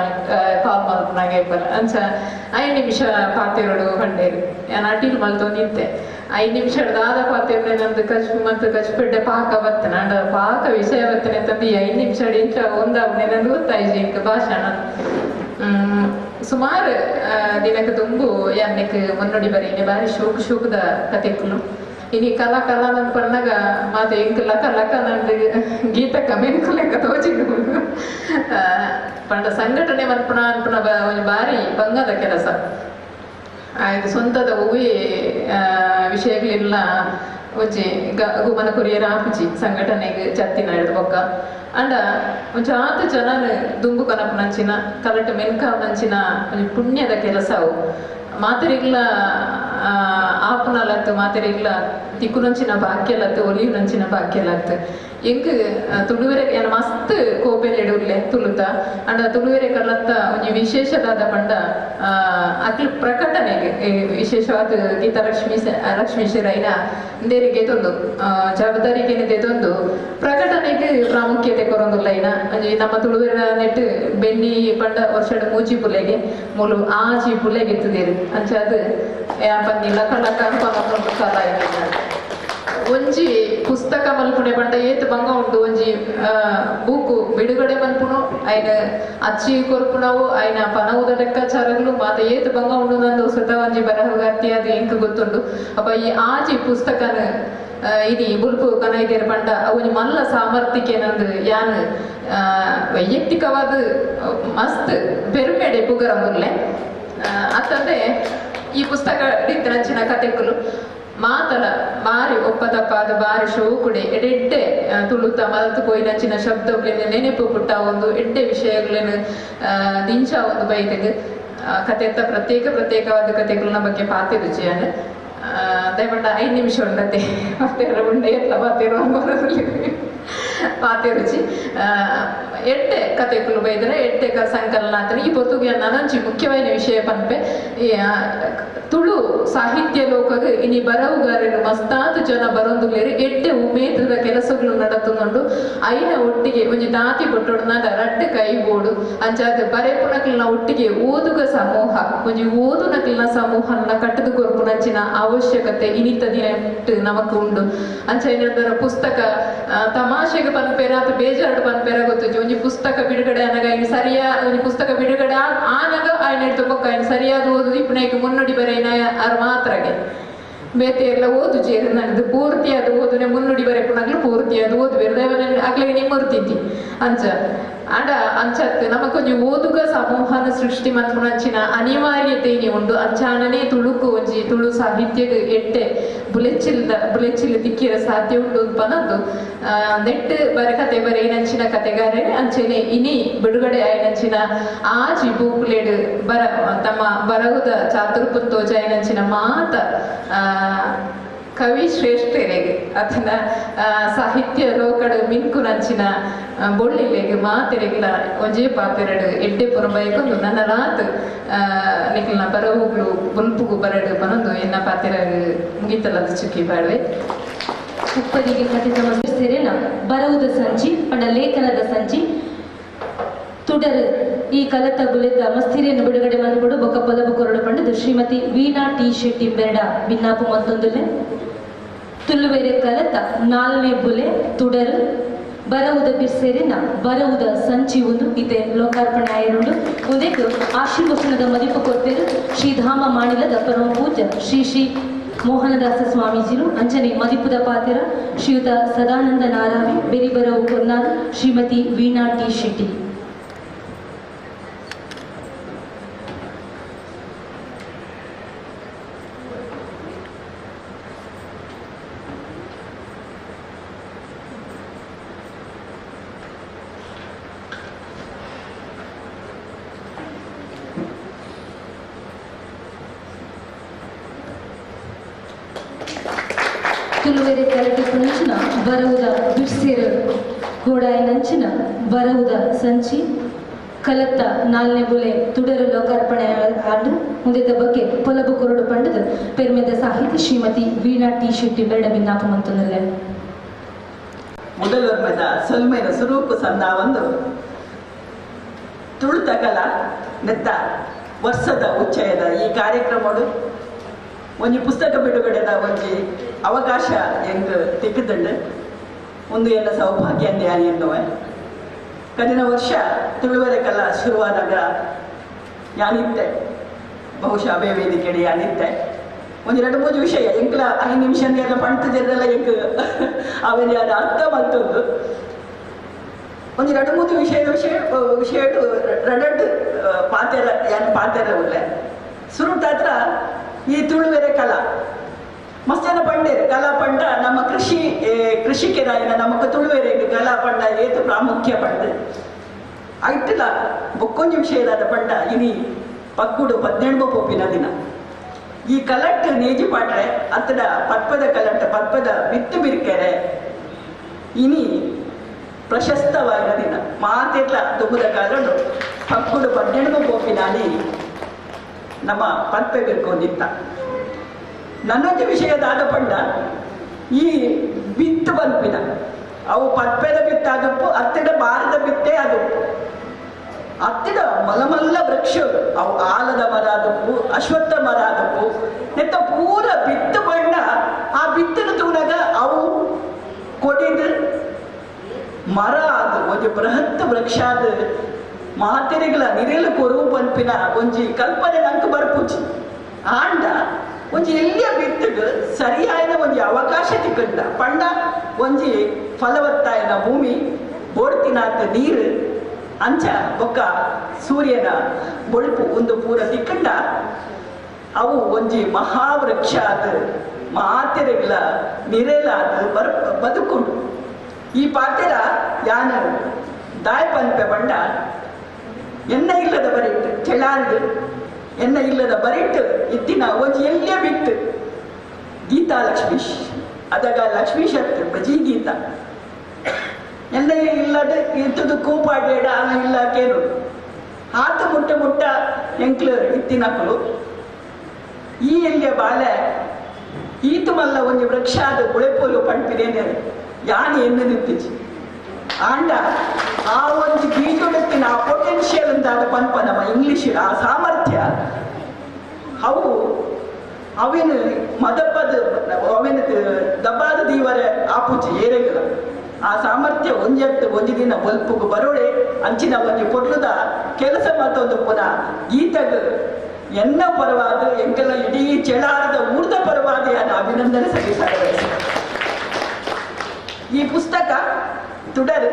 ಕಾಲ್ ಮಲ್ಪನಾಗ ಇಪ್ಪಲ್ಲ ಅಂಚ 5 ನಿಮಿಷ ಪಾತೆರಡು ಬಂಡೇರಿ ಯಾನ್ ಅಟೀಲ್ ಮಲ್ತೊ ನಿಂತೆ 5 ನಿಮಿಷ ದಾದ ಪಾತೆರ್ನೆ ನಂದು ಕಚ್ ಮತ್ತು ಕಚ್ಪೆಡ್ಡೆ ಪಾಕ ಬತ್ತನ ಅಂಡ ಪಾಕ ವಿಷಯ ಬತ್ತನೆ ತಂದು 5 ನಿಮಿಷ ಇಂಚ ಒಂದಾವನೆ ನಂದು ಗೊತ್ತಾಯ್ತು ಇಂಕ ಭಾಷಣ. ಸುಮಾರು ದಿನಕ್ಕೆ ತುಂಬು ಯಾನ್ನಕ್ಕೆ ಮುನ್ನುಡಿ ಬರೀನೆ ಬಾರಿ ಶೋಕ್ ಶೋಕದ ಕತೆಕುಲು ಇನಿ ಕಲಾ ಕಲಾ ನನ್ ಪಣ್ಣಗ ಮಾತೆ ಇಂಕ್ ಲಕ ಲಕ ನಂದು ಗೀತಕ್ಕ ಮೆನ್ಕು ಲೆಕ್ಕ ತೋಚಿಡು ಪಂಡ ಸಂಘಟನೆ ಮನ್ಪುಣ ಅನ್ಪುಣ ಒಂಜಿ ಬಾರಿ ಬಂಗದ ಕೆಲಸ. ಇದು ಸ್ವಂತದ ಹೂವೇ ವಿಷಯಗಳೆಲ್ಲ ಒಂಜಿ ಗುಮನ ಕೊರಿಯರ್ ಆಪುಜಿ ಸಂಘಟನೆಗೆ ಜತ್ತಿನ ಹಿಡ್ದು ಬೊಕ್ಕ ಅಂಡ ಒಂಜಾತ ಜನನ ದುಂಬು ಕನಪುನಂಚಿನ ಕಲಟ ಮೆನ್ಕಾವನಂಚಿನ ಒಂಜಿ ಪುಣ್ಯದ ಕೆಲಸ ಅವು ಮಾತರಿಗ್ಲ ಆಪುನಲತ್ತು ಮಾತರಿಗ್ಲ ತಿಕ್ಕುನಂಚಿನ ಭಾಗ್ಯಲತ್ತು ಒಲಿಯುನಂಚಿನ ಭಾಗ್ಯಲತ್ತು ಎಂಕ್ ತುಳುವೆರೆ ಏನ ಮಸ್ತ್ ಕೋಪೆಲೆಡುಲ್ಲೆ ತುಳುತ ಅಂಡ ತುಳುವೆರೆ ಕಲತ್ತ ಒಂಜಿ ವಿಶೇಷದಾದ ಪಂಡ ಅಕ್ಲು ಪ್ರಕಟಣೆಗೆ ವಿಶೇಷವಾದ ಗೀತಾ ಲಕ್ಷ್ಮೀ ಲಕ್ಷ್ಮೀಶ್ವರೈನ ಇಂದೇರಿಗೆ ತೊಂದು ಜವಾಬ್ದಾರಿಗೆ ತೊಂದು ಪ್ರಕಟಣೆಗೆ ಪ್ರಾಮುಖ್ಯತೆ ಕೊರೊಂದುಲ್ಲ ಇನ ಒಂಜಿ ನಮ್ಮ ತುಳುವೆರ ನೆಟ್ ಬೆನ್ನಿ ಪಂಡ ವರ್ಷದ ಮೂಜಿ ಪುಲೆಗೆ ಮೂಲು ಆಜಿ ಪುಲೆಗೆ ಇತ್ತದೇರು ಅಂಚ ಅದು ಪಂದಿಲ್ಲ ಕಲಕ ಕಲ ಒಂಜಿ ಪುಸ್ತಕ ಮಲ್ಪುಣೆ ಪಂಡ ಏತ್ ಬಂಗ ಉಂಡು ಒಂಜಿ ಬೂಕು ಬಿಡುಗಡೆ ಮಲ್ಪುನು ಐನ ಅಚ್ಚಿ ಕೊರ್ಪುನವು ಐನ ಪನವುದ ಲೆಕ್ಕಾಚಾರಗಳು ಮಾತ ಏತ್ ಬಂಗ ಉಂಡು ನಂದು ಸ್ವತಃ ಒಂಜಿ ಬರಹಗಾರ್ತಿ ಅದು ಎಂಕ್ ಗೊತ್ತುಂಡು. ಅಪ್ಪ ಈ ಆಜಿ ಪುಸ್ತಕನ ಇನಿ ಬುಲ್ಪು ಕನೈದೇರ್ ಪಂಡ ಒಂಜಿ ಮಲ್ಲ ಸಾಮರ್ಥ್ಯಕ್ಕೆ ನಂದು ಯಾನ್ ವೈಯಕ್ತಿಕವಾದ ಮಸ್ತ್ ಪೆರುಮೆಡೆ ಪುಗರಂದುಲ್ಲೆ. ಅತ್ತಂದೆ ಈ ಪುಸ್ತಕ ಡಿತ್ತನಂಚಿನ ಕತೆಕುಲು ಮಾತಲ ಬಾರಿ ಒಪ್ಪತಪ್ಪಾದ ಬಾರಿ ಶೋಕುಡೆ ಎಡೆಡ್ಡೆ ತುಳುತ ಮದತು ಪೋಯಿನಂಚಿನ ಶಬ್ದಗಳನ್ನ ನೆನಪು ಪುಟ್ಟ ಒಂದು ಎಡ್ಡೆ ವಿಷಯಗಳನ್ನು ದಿಂಚ ಒಂದು ಬೈದಿದ್ದು ಕತೆತ್ತ ಪ್ರತ್ಯೇಕ ಪ್ರತ್ಯೇಕವಾದ ಕತೆಗಳನ್ನ ಬಗ್ಗೆ ಪಾತೆ ರುಚಿಯಾನ ದಯಪಟ್ಟ 5 ನಿಮಿಷ ಉಂಡತೆ ಮತ್ತೆ ಉಂಡೆ ಎಲ್ಲ ಪಾತೆರು ಪಾತೆ ರುಚಿ ಎಡ್ಡೆ ಕತೆಕುಲು ಬೈದರೆ ಎಡ್ಡೆ ಸಂಕಲನ ಆತನ ಈ ಪೊರ್ತುಗೆ ನನಂಚಿ ಮುಖ್ಯವಾದ ವಿಷಯ ಪನ್ಪೆ ತುಳು ಸಾಹಿತ್ಯ ಲೋಕಗ ಇನಿ ಬರವುಗಾರರು ಮಸ್ತಾದ ಜನ ಬರೊಂದುಲೇರು ಎಡ್ಡೆ ಉಮೇದದ ಕೆಲಸಗಳು ನಡತುಂಡು ಐನ ಒಟ್ಟಿಗೆ ಒಂಜಿ ತಾತಿ ಕೊಟ್ಟೊಡ್ನಾಗ ರಡ್ಡು ಕೈ ಬೋಡು ಅಂಚಾದ ಬರೆಪುನಕ್ಲಿನ ಒಟ್ಟಿಗೆ ಓದುಗ ಸಮೂಹ ಒಂಜಿ ಓದುನಕ್ಲಿನ ಸಮೂಹನ ಕಟ್ಟದು ಕೊರ್ಪುನಂಚಿನ ಅವಶ್ಯಕತೆ ಇನಿತ ದಿನ ನಮಕ್ ಉಂಡು. ಅಂಚ ಏನಂದ್ರೆ ಪುಸ್ತಕ ತಮಾಷೆಗೆ ಪನ್ಪೇರ ಅಥವಾ ಬೇಜಾರು ಪನ್ಪೇರ ಗೊತ್ತು ಒಂಜಿ ಪುಸ್ತಕ ಬಿಡುಗಡೆ ಆನಾಗ ಐನ್ ಸರಿಯಾ ಒಂಜಿ ಪುಸ್ತಕ ಬಿಡುಗಡೆ ಆನಾಗ ಐನ ಬೊಕ್ಕ ಐನ್ ಸರಿಯಾದ ಓದು ಇಪ್ಪುನೈಕ್ ಮುನ್ನುಡಿ ಬರೆಯಿನ ಆರ್ ಮಾತ್ರಗೆ ಬೇತೆ ಎಲ್ಲ ಓದು ಜೇರು ನನ್ನದು ಪೂರ್ತಿಯಾದ ಓದುನೆ ಮುನ್ನುಡಿ ಬರೆಪುನಾಗ್ಲು ಪೂರ್ತಿಯಾದ ಓದು ಬೇರೆ ಅಗ್ಲಿಗೆ ನಿಮ್ಮರ್ತಿದ್ದಿ ಅಂಚ ಅಂಡ ಅಂಚತ್ ನಮಕೊಂಜಿ ಓದುಗ ಸಮೂಹನ ಸೃಷ್ಟಿ ಮನ್ಪುನಂಚಿನ ಅನಿವಾರ್ಯತೆ ಇನಿ ಉಂಡು. ಅಂಚಾನನೇ ತುಳುಕು ಒಂಜಿ ತುಳು ಸಾಹಿತ್ಯಗ್ ಎಟ್ಟೆ ಬುಲೆಚ್ಚಿಲ್ ತಿಕ್ಕಿರ ಸಾಧ್ಯ ಉಂಡು ಪನಂದು ನೆಟ್ ಬರೆ ಕತೆ ಬರೆಯಿನಂಚಿನ ಕತೆಗಾರೆ ಅಂಚೆನೆ ಇನಿ ಬಿಡುಗಡೆ ಆಯಿನಂಚಿನ ಆಜಿ ಬೂಕುಲೇಡ್ ಬರ ತಮ್ಮ ಬರಹುದ ಚಾತುರ್ಪುತ್ತೋಜಾಯಿನಂಚಿನ ಮಾತ ಕವಿ ಶ್ರೇಷ್ಠರಿಗೆ ಅಥನ ಸಾಹಿತ್ಯ ಲೋಕಡು ಮಿನ್ಕುನಂಚಿನ ಬೊಳ್ಳಿಲೆಗ್ ಮಾತೆರೆಗ್ಲ ಒಂಜೇ ಪಾತೆರಡು ಎಡ್ಡೆ ಪುರಬಯಕೊಂದು ನನ್ನ ರಾತ್ ನಿಕ್ಲಿನ ಬರವುಗಳು ಬುಲ್ಪುಗು ಬರಡು ಪನೊಂದು ಎನ್ನ ಪಾತೆರ ಮುಗಿತಲದ ಚುಕ್ಕಿ ಬಾಳ್ವೆ. ಉಪ್ಪರಿಗೆ ಕಥಿತ ಸೆರೆನ ಬರವುದ ಸಂಚಿ ಪಂಡ ಲೇಖನದ ಸಂಚಿ ತುಡರ್ ಈ ಕಲತ ಬುಲೆತ ಮಸ್ತಿರಿಯನ್ನು ಬಿಡುಗಡೆ ಮನ್ಕೊಡು ಬೊಕ್ಕ ಪೊಲಬು ಕೊರಡು ಪಂಡದು ಶ್ರೀಮತಿ ವೀಣಾ ಟಿ ಶೆಟ್ಟಿ ಬೆರಡ ಬಿನ್ನಾಪು ಮತ್ತೊಂದುಲೆ ತುಳುವೆರೆ ಕಲತ ನಾಲ್ನೇ ಬುಲೆ ತುಡರು ಬರವುದ ಬಿರ್ಸೆರಿನ ಬರವುದ ಸಂಚಿ ಒಂದು ಇದೆ ಲೋಕಾರ್ಪಣೆ ಆಯರುಂಡು ಉದೆಕ್ ಆಶೀರ್ವಚನದ ಮದಿಪು ಕೊರ್ಪೇರು ಶ್ರೀಧಾಮ ಮಾಣಿಲದ ಪರಮ ಪೂಜ್ಯ ಶ್ರೀ ಶ್ರೀ ಮೋಹನದಾಸ ಸ್ವಾಮೀಜಿರು ಅಂಚನೆ ಮದಿಪುದ ಪಾತೆರ ಶ್ರೀಯುತ ಸದಾನಂದ ನಾರಾವಿ ಬೆರಿಬರವು ಕೊರ್ನಾರ್ ಶ್ರೀಮತಿ ವೀಣಾ ಟಿ ಶೆಟ್ಟಿ. ತುಳುವೆರೆ ಕಲಟು ಪುಂಚಿನ ಬರವುದ ಬಿರ್ಸಿರು ಗೋಡಾಯಿನಂಚಿನ ಬರವುದ ಸಂಚಿ ಕಲತ್ತ ನಾಲ್ನೇ ಬುಲೆ ತುಡರು ಲೋಕಾರ್ಪಣೆ ಆಡು ಮುಂದೆದ ಬಗ್ಗೆ ಪೊಲಬು ಕೊರಡು ಪಂಡದು ಪೆರ್ಮೆದ ಸಾಹಿತಿ ಶ್ರೀಮತಿ ವೀಣಾ ಟಿ ಶೆಟ್ಟಿ ಬೆರಡ ಬಿನ್ನಾಪ ಮಂತನಲ್ಲೇ. ಮೊದಲೊರ್ಮೆದ ಸೊಲ್ಮೆನ ಸುರೂಪು ಸಂದ ಒಂದು ತುಳುತಕಲ ನೆತ್ತ ವರ್ಷದ ಉಚ್ಚಯದ ಈ ಕಾರ್ಯಕ್ರಮಡು ಒಂಜಿ ಪುಸ್ತಕ ಬಿಡುಗಡೆದ ಒಂಜಿ ಅವಕಾಶ ಎಂಗ್ ತಿಕ್ಕುದುಂಡು ಒಂದು ಎಲ್ಲ ಸೌಭಾಗ್ಯ ಅಂದೆ ಎನ್ನುವೆ. ಕಡಿನ ವರ್ಷ ತುಳುವರೆ ಕಲ ಶುರುವಾದಾಗ ಯಾನಿತ್ತೆ, ಬಹುಶಃ ಅವೇ ವೇದಿಕೆಡೆ ಯಾನಿತ್ತೆ. ಒಂದು ಎರಡು ಮೂರು ವಿಷಯ ಎಂಕ್ಲ 5 ನಿಮಿಷ ಎಲ್ಲ ಪಂಟದೆಲ್ಲ ಎಂಕ್ ಅವೇನು ಯಾರು ಅರ್ಥ ಮಲ್ತೊಂದು ಒಂದು ಎರಡು ಮೂರು ವಿಷಯ ವಿಷಯ ವಿಷಯ ರಡಡ್ ಪಾತೆರ ಯಾನ್ ಪಾತೆರ ಉಲ್ಲೆ ಸುರುಟಾತ್ರ ಈ ತುಳುವೆರೆ ಕಲಾ ಮಸ್ತ್ ಜನ ಪಂಡೇರು ಕಲಾ ಪಂಡ ನಮ್ಮ ಕೃಷಿ ಕೃಷಿಕರಾಯಿನ ನಮಕ್ ತುಳುವೆರೆಗ್ ಕಲಾ ಪಂಡ ಏತು ಪ್ರಾಮುಖ್ಯ ಪಂಡ ಐಟ್ಲ ಬೊಕ್ಕೊಂಜಿ ವಿಷಯದಾದ ಪಂಡ ಇನಿ ಪಕ್ಕುಡು 18 ಪೋಪಿನ ದಿನ ಈ ಕಲಟ್ಟು ನೇಜಿ ಪಾಟ್ರೆ ಅತ್ತಡ ಪತ್ಪದ ಕಲಟ್ಟು ಪತ್ಪದ ಬಿತ್ತು ಬಿರ್ಕೆರೆ ಇನಿ ಪ್ರಶಸ್ತವಾಯಿನ ದಿನ ಮಾತೆಟ್ಲ ದುಬ್ಬದ ಕಾಲಡು ಪಕ್ಕುಡು 18 ಪೋಪಿನಾನಿ ನಮ್ಮ ಪತ್ಪೆ ಬಿರ್ಕೊಂಡಿತ್ತ. ನನ್ನೊಂದು ವಿಷಯದಾದ ಪಂಡ ಈ ಬಿತ್ತು ಬಂಪಿನ ಅವು ಪತ್ಪೆದ ಬಿತ್ತಾದಪ್ಪು ಅತ್ತಿಡ ಬಾರದ ಬಿತ್ತೇ ಅದಪ್ಪು ಅತ್ತಿಡ ಮಲಮಲ್ಲ ವೃಕ್ಷ ಅವು ಆಲದ ಮರ ಅದಪ್ಪು ಅಶ್ವತ್ಥ ಮರ ಅದಪ್ಪು ನೆತ್ತ ಪೂರ ಬಿತ್ತು ಬಣ್ಣ ಆ ಬಿತ್ತಿನ ತೂನಾಗ ಅವು ಕೊಡಿದು ಮರ ಅದು ಒಂಜಿ ಬೃಹತ್ ವೃಕ್ಷ ಅದು ಮಾತೆರೆಗಳ ನಿರೆಲು ಕೊರು ಪನ್ಪಿನ ಒಂಜಿ ಕಲ್ಪನೆ ನಂಗೆ ಬರ್ಪುಜಿ. ಆಂಡ ಒಂಜಿ ಎಲ್ಲಿಯ ಬಿತ್ತುಗ್ ಸರಿಯಾದ ಒಂಜಿ ಅವಕಾಶ ತಿಕ್ಕಂಡ ಪಂಡ ಒಂಜಿ ಫಲವತ್ತಾಯನ ಭೂಮಿ ಬೋಡ್ತಿನಾತ ನೀರು ಅಂಚ ಬೊಕ್ಕ ಸೂರ್ಯನ ಬೊಳ್ಪು ಒಂದು ಪೂರ ತಿಕ್ಕಂಡ ಅವು ಒಂಜಿ ಮಹಾವೃಕ್ಷ ಅದು ಮಾತೆರೆಗಳ ನಿರೆಲಾದ ಬರ್ ಬದುಕುಂಡು. ಈ ಪಾತೆರ ಯಾನು ದಾಯ ಪನ್ಪೆ ಪಂಡ ಎನ್ನ ಇಲ್ಲದ ಬರಿಟ್ಟು ಚೆಳಾರ್ದು ಎನ್ನ ಇಲ್ಲದ ಬರಿಟ್ಟು ಇತ್ತಿನ ಒಂಜಿ ಎಲ್ಲೇ ಬಿಟ್ಟು ಗೀತಾ ಲಕ್ಷ್ಮೀಶ್ ಅದಾಗ ಲಕ್ಷ್ಮೀಶ್ ಅತ್ತು ಬಜಿ ಗೀತಾ ಎನ್ನ ಇಲ್ಲದ ಇತ್ತದು ಕೂಪಾಡೇಡ ಆನ ಇಲ್ಲ ಕೇನು ಆತ ಮುಟ್ಟ ಮುಟ್ಟ ಎಂಕ್ಲು ಇತ್ತಿನಕ್ಕಲು ಈ ಎಲ್ಲಿಯ ಬಾಲೆ ಈತು ಮಲ್ಲ ಒಂಜಿ ವೃಕ್ಷ ಅದು ಬುಳೆಪೋಲು ಪಂಪಿನೇನೆ ಯಾನು ಎನ್ನು ನಿಂತಿಚಿ ಆಂಡ ಆ ಒಂದು ಬೀಜೊಡತ್ತಿನ ಆ ಪೊಟೆನ್ಷಿಯಲ್ ಅಂತ ಪನ್ಪ ನಮ್ಮ ಇಂಗ್ಲಿಷ್ ಆ ಸಾಮರ್ಥ್ಯ ಅವು ಅವೇನು ಮದಪ್ಪದ ಅವೇನು ದಬ್ಬಾದ ದೀವರೆ ಆಪುಚಿ ಏರೆಗಿಲ್ಲ ಆ ಸಾಮರ್ಥ್ಯ ಒಂಜತ್ತು ಒಂಜಿ ದಿನ ಬಲ್ಪುಗು ಬರೋಳೆ ಅಂಚಿನ ಒಂಜಿ ಕೊಡ್ಲುದ ಕೆಲಸ ಮತ್ತೊಂದು ಪುನಃ ಗೀತಗ ಎನ್ನ ಪರವಾದ ಎಂಕೆಲ್ಲ ಇಡೀ ಚೆಳಾರದ ಊರ್ದ ಪರವಾದ ಯಾನು ಅಭಿನಂದನೆ ಸಲ್ಲಿಸಲು ಬಯಸಿದೆ. ಈ ಪುಸ್ತಕ ತುಡರು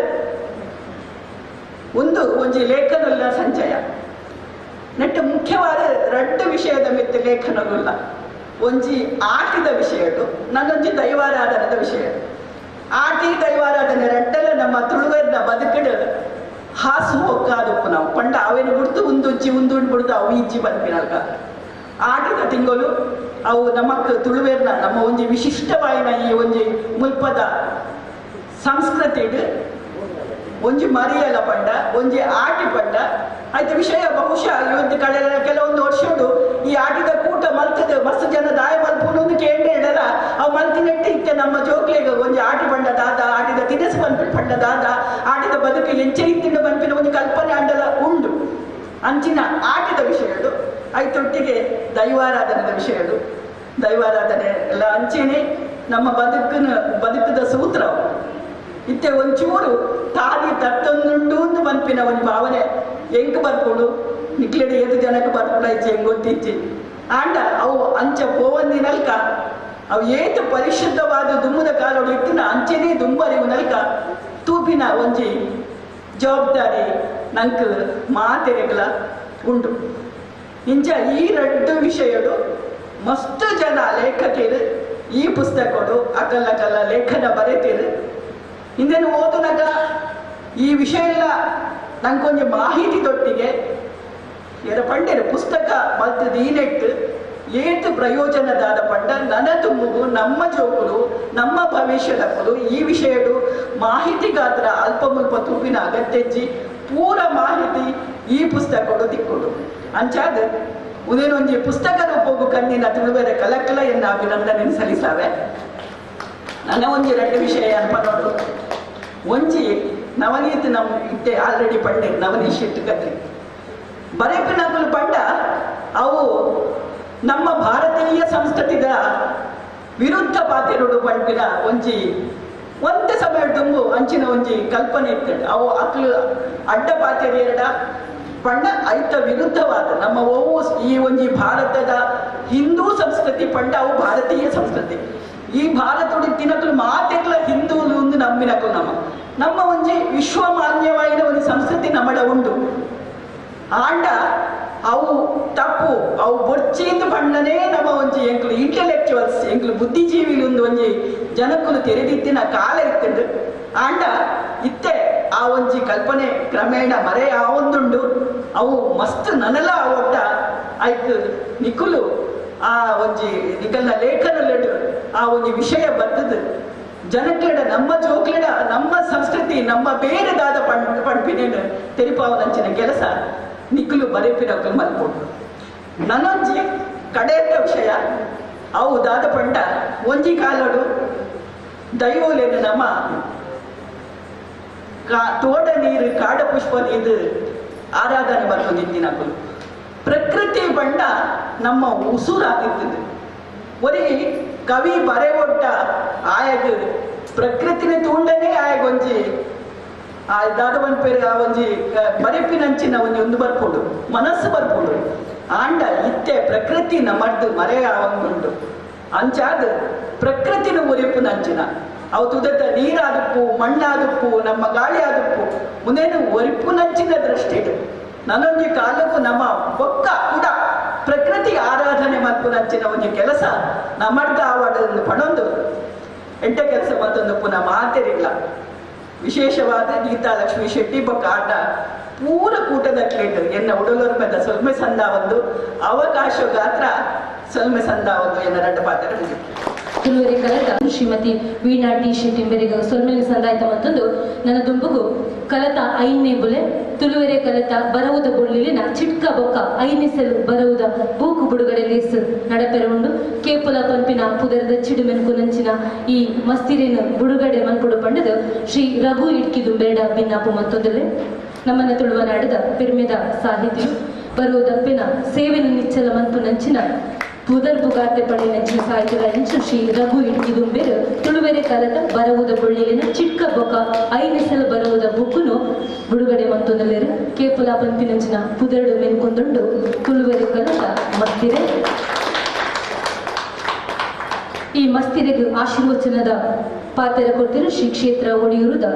ಒಂದು ಒಂಜಿ ಲೇಖನಲ್ಲ ಸಂಚಯ ನೆಟ್ಟು ಮುಖ್ಯವಾದ ರಡ್ಡು ವಿಷಯದ ಮಿತ್ತ ಲೇಖನಗುಲ್ಲ ಒಂಜಿ ಆಟಿದ ವಿಷಯಡು ನನ್ನೊಂಜಿ ದೈವಾರಾಧನದ ವಿಷಯ. ಆಟಿ ದೈವಾರಾಧನೆ ರಡ್ಡಲ ನಮ್ಮ ತುಳುವರ್ನ ಬದುಕಿಡು ಹಾಸು ಹೊಕ್ಕಾದಪ್ಪು ನಾವು ಪಂಡ ಅವೇನು ಬಿಡ್ತು ಉಂದುಜ್ಜಿ ಉಂದು ಬಿಡ್ತು ಅವು ಇಜ್ಜಿ ಬಂದ್ಪಿನಲ್ಕ ಆಟಿದ ತಿಂಗಳು ಅವು ನಮಕ್ ತುಳುವೇರ್ನ ನಮ್ಮ ಒಂಜಿ ವಿಶಿಷ್ಟವಾಯಿನ ಈ ಒಂಜಿ ಮುಲ್ಪದ ಸಂಸ್ಕೃತಿಡು ಒಂಜಿ ಮರಿಯಲ ಪಂಡ ಒಂಜಿ ಆಟಿ ಪಂಡ ಆಯ್ತು ವಿಷಯ ಬಹುಶಃ ಇವತ್ತು ಕಳೆದ ಕೆಲವೊಂದು ವರ್ಷಡು ಈ ಆಟಿದ ಕೂಟ ಮಲ್ತದೆ ಮಸ್ತ್ ಜನ ದಾಯ ಮಲ್ಪುನು ಕೇಂದ್ರ ಮಲ್ತಿಯಡಲ ಅವು ಮಲ್ತಿನೆಟ್ಟು ಇತ್ತೆ ನಮ್ಮ ಜೋಕ್ಲೆಗ್ ಒಂಜಿ ಆಟಿ ಬಂಡ ದಾದ ಆಟಿದ ತಿನಸು ಪನ್ಪಿನ ಪಂಡ ದಾದ ಆಟಿದ ಬದುಕು ಎಂಚೆ ಇತ್ತಿಂಡ ಪನ್ಪಿನ ಒಂಜಿ ಕಲ್ಪನೆ ಆಂಡಲ ಉಂಡು. ಅಂಚಿನ ಆಟಿದ ವಿಷಯಗಳು ಐತೊಟ್ಟಿಗೆ ದೈವಾರಾಧನೆದ ವಿಷಯಗಳು ದೈವಾರಾಧನೆ ಎಲ್ಲ ಅಂಚೆನೆ ನಮ್ಮ ಬದುಕಿನ ಬದುಕದ ಸೂತ್ರ. ಇತ್ತೆ ಒಂಚೂರು ತಾದಿ ತತ್ತೊಂದುಂಡು ಅಂತ ಪನ್ಪಿನ ಒಂದು ಭಾವನೆ ಎಂಕ್ ಬರ್ಪುಂಡು ನಿಕ್ಲೆಡ್ ಏತು ಜನಕ್ಕೆ ಬರ್ಪುಡ ಇಚ್ಚೆ ಹೆಂಗ್ ಗೊತ್ತಿಚ್ಚಿ ಆಂಡ ಅವು ಅಂಚ ಪೋವಂದಿನಲ್ಕ ಅವು ಏತು ಪರಿಶುದ್ಧವಾದ ದುಮ್ಮದ ಕಾಲೋಡು ಇತ್ತಿನ ಅಂಚೆನೇ ದುಂಬರಿವು ನಲ್ಕ ತೂಪಿನ ಒಂಜಿ ಜವಾಬ್ದಾರಿ ನಂಕ್ ಮಾತೆರೆಗ್ಲ ಉಂಡು. ಇಂಚ ಈ ರಡ್ಡು ವಿಷಯಡು ಮಸ್ತ್ ಜನ ಲೇಖಕಿರು ಈ ಪುಸ್ತಕಡು ಅಕಲ್ಲ ಅಕಲ್ಲ ಲೇಖನ ಬರೆತಿರು. ಇಂದೇನು ಓದುನಗ ಈ ವಿಷಯ ಎಲ್ಲ ನಂಗೊಂಜಿ ಮಾಹಿತಿ ದೊಟ್ಟಿಗೆ ಎರ ಪಂಡೆರು ಪುಸ್ತಕ ಮಲ್ತದ ಈ ನೆಟ್ಟು ಏತು ಪ್ರಯೋಜನದಾದ ಪಂಡ ನನ ತುಂಬುಗು ನಮ್ಮ ಜೋಕುಲು ನಮ್ಮ ಭವಿಷ್ಯದಕ್ಕಲು ಈ ವಿಷಯಡು ಮಾಹಿತಿಗಾತ್ರ ಅಲ್ಪ ಮುಲ್ಪ ತೂಪಿನ ಅಗತ್ಯಜ್ಜಿ ಪೂರ ಮಾಹಿತಿ ಈ ಪುಸ್ತಕಡು ದಿಕ್ಕುಡು. ಅಂಚಾದ ಉದೇನೊಂಜಿ ಪುಸ್ತಕ ರೂಪಗು ಕಣ್ಣಿನ ತುಳುವೆರೆ ಕಲಕಲ ಎನ್ನ ಅಭಿನಂದನೆ ಸಲ್ಲಿಸಾವೆ. ನನ್ನ ಒಂಜಿ ಎರಡು ವಿಷಯ ಅಲ್ಪ ನೋಡು. ಒಂಜಿ ನವನೀತ್ ನಮ್ಮ ಇತ್ತೆ ಆಲ್ರೆಡಿ ಪಂಡೆ ನವನೀತ್ ಶೆಟ್ಟಿ ಕತ್ರಿ ಬರೆಪಿನಕುಲು ಪಂಡ ಅವು ನಮ್ಮ ಭಾರತೀಯ ಸಂಸ್ಕೃತಿದ ವಿರುದ್ಧ ಪಾತಿರುಡು ಪಂಪಿನ ಒಂಜಿ ಒಂತೆ ಸಮಯ ತುಂಬು ಅಂಚಿನ ಒಂಜಿ ಕಲ್ಪನೆ ಇರ್ತದೆ. ಅವು ಅಕ್ಲು ಅಡ್ಡ ಪಾತೆರಿಯಡ ಪಂಡ ಐತ ವಿರುದ್ಧವಾದ ನಮ್ಮ ಓವು ಈ ಒಂಜಿ ಭಾರತದ ಹಿಂದೂ ಸಂಸ್ಕೃತಿ ಪಂಡ ಅವು ಭಾರತೀಯ ಸಂಸ್ಕೃತಿ. ಈ ಭಾರತದ ತಿನಕಲು ಮಾತೆಗ್ಲ ಹಿಂದೂಲು ಒಂದು ನಂಬಿನಕಲು ನಮ್ಮ ನಮ್ಮ ಒಂಜಿ ವಿಶ್ವಮಾನ್ಯವಾದ ಒಂದು ಸಂಸ್ಕೃತಿ ನಮ್ಮಡ ಉಂಟು. ಆಂಡ ಅವು ತಪ್ಪು ಅವು ಬೊರ್ಚಿಂದು ಬಣ್ಣನೇ ನಮ್ಮ ಒಂಜಿ ಎಂಕ್ಲು ಇಂಟೆಲೆಕ್ಚುವಲ್ಸ್ ಎಂಕ್ಲು ಬುದ್ಧಿಜೀವಿಲು ಒಂದು ಒಂಜಿ ಜನಕ್ಕಲು ತೆರೆದಿತ್ತಿನ ಕಾಲ ಇತ್ತುಂಡು. ಆಂಡ ಇತ್ತೆ ಆ ಒಂಜಿ ಕಲ್ಪನೆ ಕ್ರಮೇಣ ಮರೆ ಆ ಒಂದುಂಡು ಅವು ಮಸ್ತ್ ನನಲ ಒಟ್ಟ ಐಕ್ ನಿಕುಲು ಆ ಒಂಜಿ ನಿಕಲ್ನ ಲೇಖನಲೆಡು ಆ ಒಂಜಿ ವಿಷಯ ಬರ್ತದೆ ಜನಕ್ಲೆಡ ನಮ್ಮ ಜೋಕ್ಲೆಡ ನಮ್ಮ ಸಂಸ್ಕೃತಿ ನಮ್ಮ ಬೇರೆದಾದ ಪಂಪಿನೇನು ತೆರಿಪಾವನಂಚಿನ ಕೆಲಸ ನಿಕ್ಕಲು ಬರೆಪಿನಕಲು ಮಲ್ಪೊಡು. ನನೊಂಜಿ ಕಡೆಯ ವಿಷಯ ಅವು ದಾದ ಪಂಡ ಒಂಜಿ ಕಾಲಡು ದೈವೋಲೇನು ನಮ್ಮ ತೋಡ ನೀರು ಕಾಡ ಪುಷ್ಪ ನೀರು ಆರಾಧನೆ ಮಲ್ಪೊಂದಿತ್ತಿನಕುಲು. ಪ್ರಕೃತಿ ಬಣ್ಣ ನಮ್ಮ ಉಸುರಾಗಿರ್ತದೆ. ಒರಿ ಕವಿ ಬರೆವೊಟ್ಟ ಆಯಗ ಪ್ರಕೃತಿನ ತೂಂಡನೇ ಆಯಗೊಂಜಿ ಆ ದಾದವನ್ ಪೇರು ಆ ಒಂಜಿ ಬರೆಪಿನಂಚಿನ ಒಂಜಿ ಒಂದು ಬರ್ಪುಂಡು ಮನಸ್ಸು ಬರ್ಪುಂಡು. ಆಂಡ ಇತ್ತೆ ಪ್ರಕೃತಿ ನಮ್ಮರ್ದು ಮರೆ ಆವಂದುಂಡು. ಅಂಚಾದ ಪ್ರಕೃತಿನ ಒರಿಪುನಂಚಿನ ಅವು ತುದತ್ತ ನೀರಾದುಪ್ಪು ಮಣ್ಣಾದುಪ್ಪು ನಮ್ಮ ಗಾಳಿ ಆದುಪ್ಪು ಮುಂದೇನು ಒರಿಪುನಂಚಿನ ದೃಷ್ಟಿ ನನ್ನೊಂಜಿ ಕಾಲಕ್ಕೂ ನಮ್ಮ ಬೊಕ್ಕ ಕೂಡ ಪ್ರಕೃತಿ ಆರಾಧನೆ ಮಲ್ಪುನಂಚಿನ ಒಂಜಿ ಕೆಲಸ ನಮ್ಮರ್ದ ಆವಾಡನ್ನು ಪಣೊಂದು ಎಂಟ ಕೆಲಸ ಮತ್ತೊಂದು ಪುನಃ ಮಾತೆರಿಲ್ಲ. ವಿಶೇಷವಾದ ಗೀತಾ ಲಕ್ಷ್ಮೀ ಶೆಟ್ಟಿ ಬೊಕ್ಕ ಆಟ ಪೂರ ಕೂಟದ ಕ್ಲೇಟ್ ಎನ್ನ ಉಡಲೋರ್ಮೆದ ಸೊಲ್ಮೆ ಸಂದ ಒಂದು ಅವಕಾಶ ಗಾತ್ರ ಸೊಲ್ಮೆ ಸಂದ ಒಂದು ಎನ್ನ ರಡ್ಡ ಪಾತ್ರ ತುಳುವೆರೆ ಕಲತ ಶ್ರೀಮತಿ ವೀಣಾ ಟಿ ಶೆಟ್ಟಿ ಬೆರೆಗ ಸೊಲ್ಮೆಲೆ ಸಂದಾಯ್ತ ಮತ್ತೊಂದು ನನ್ನ ದುಂಬುಗು ಕಲತ ಐನೇ ಬುಲೆ ತುಳುವೆರೆ ಕಲತ ಬರವುದ ಬುಳ್ಳಿಲಿನ ಚಿಟ್ಕ ಬೊಕ್ಕ ಐನೇ ಸೆಲ್ ಬರವುದ ಬೂಕು ಬುಡುಗಡೆ ಲೇಸ್ ನಡಪೆರ ಉಂಡು. ಕೇಪುಲ ಪಂಪಿನ ಪುದರದ ಚಿಡುಮೆನ್ಕುನಂಚಿನ ಈ ಮಸ್ತಿರೇನು ಬುಡುಗಡೆ ಮನ್ಪುಡು ಪಂಡದು ಶ್ರೀ ರಘು ಇಡ್ಕಿ ದುಂಬೇಡ ಬಿನ್ನಾಪು ಮತ್ತೊಂದಲೆ ನಮ್ಮನ್ನ ತುಳುವ ನಾಡದ ಪೆರ್ಮೆದ ಸಾಹಿತಿಯು ಬರುವುದಪ್ಪಿನ ಸೇವೆನ ನಿಚ್ಚಲ ಮನ್ಪುನಂಚಿನ ಪುದರ್ ಬುಗಾರ್ತೆ ಪಡೆಯಿನಂಚಿನ ಸಾಹಿತ್ಯಗಳ ಶ್ರೀ ರಘು ಇಡ್ಕಿ ದುಂಬೇರು ತುಳುವೆರೆ ಕಲತ ಬರವುದ ಬುಳ್ಳಿಲಿನ ಚಿಕ್ಕ ಬೊಕ್ಕ ಐನೆಸಲು ಬರವುದ ಬುಕ್ಕುನು ಬಿಡುಗಡೆ ಮತ್ತೊಂದಲ್ಲೇರು ಕೇಪುಲ ಪಂಪಿನಂಚಿನ ಪುದರಡು ಮೆನ್ಕೊಂದುಂಡು ತುಳುವೆರೆ ಕಲತ ಮಸ್ತಿರೆ. ಈ ಮಸ್ತಿರೆಗೆ ಆಶೀರ್ವಚನದ ಪಾತ್ರ ಕೊಡ್ತಿರು ಶ್ರೀ ಕ್ಷೇತ್ರ ಒಡಿಯೂರುದ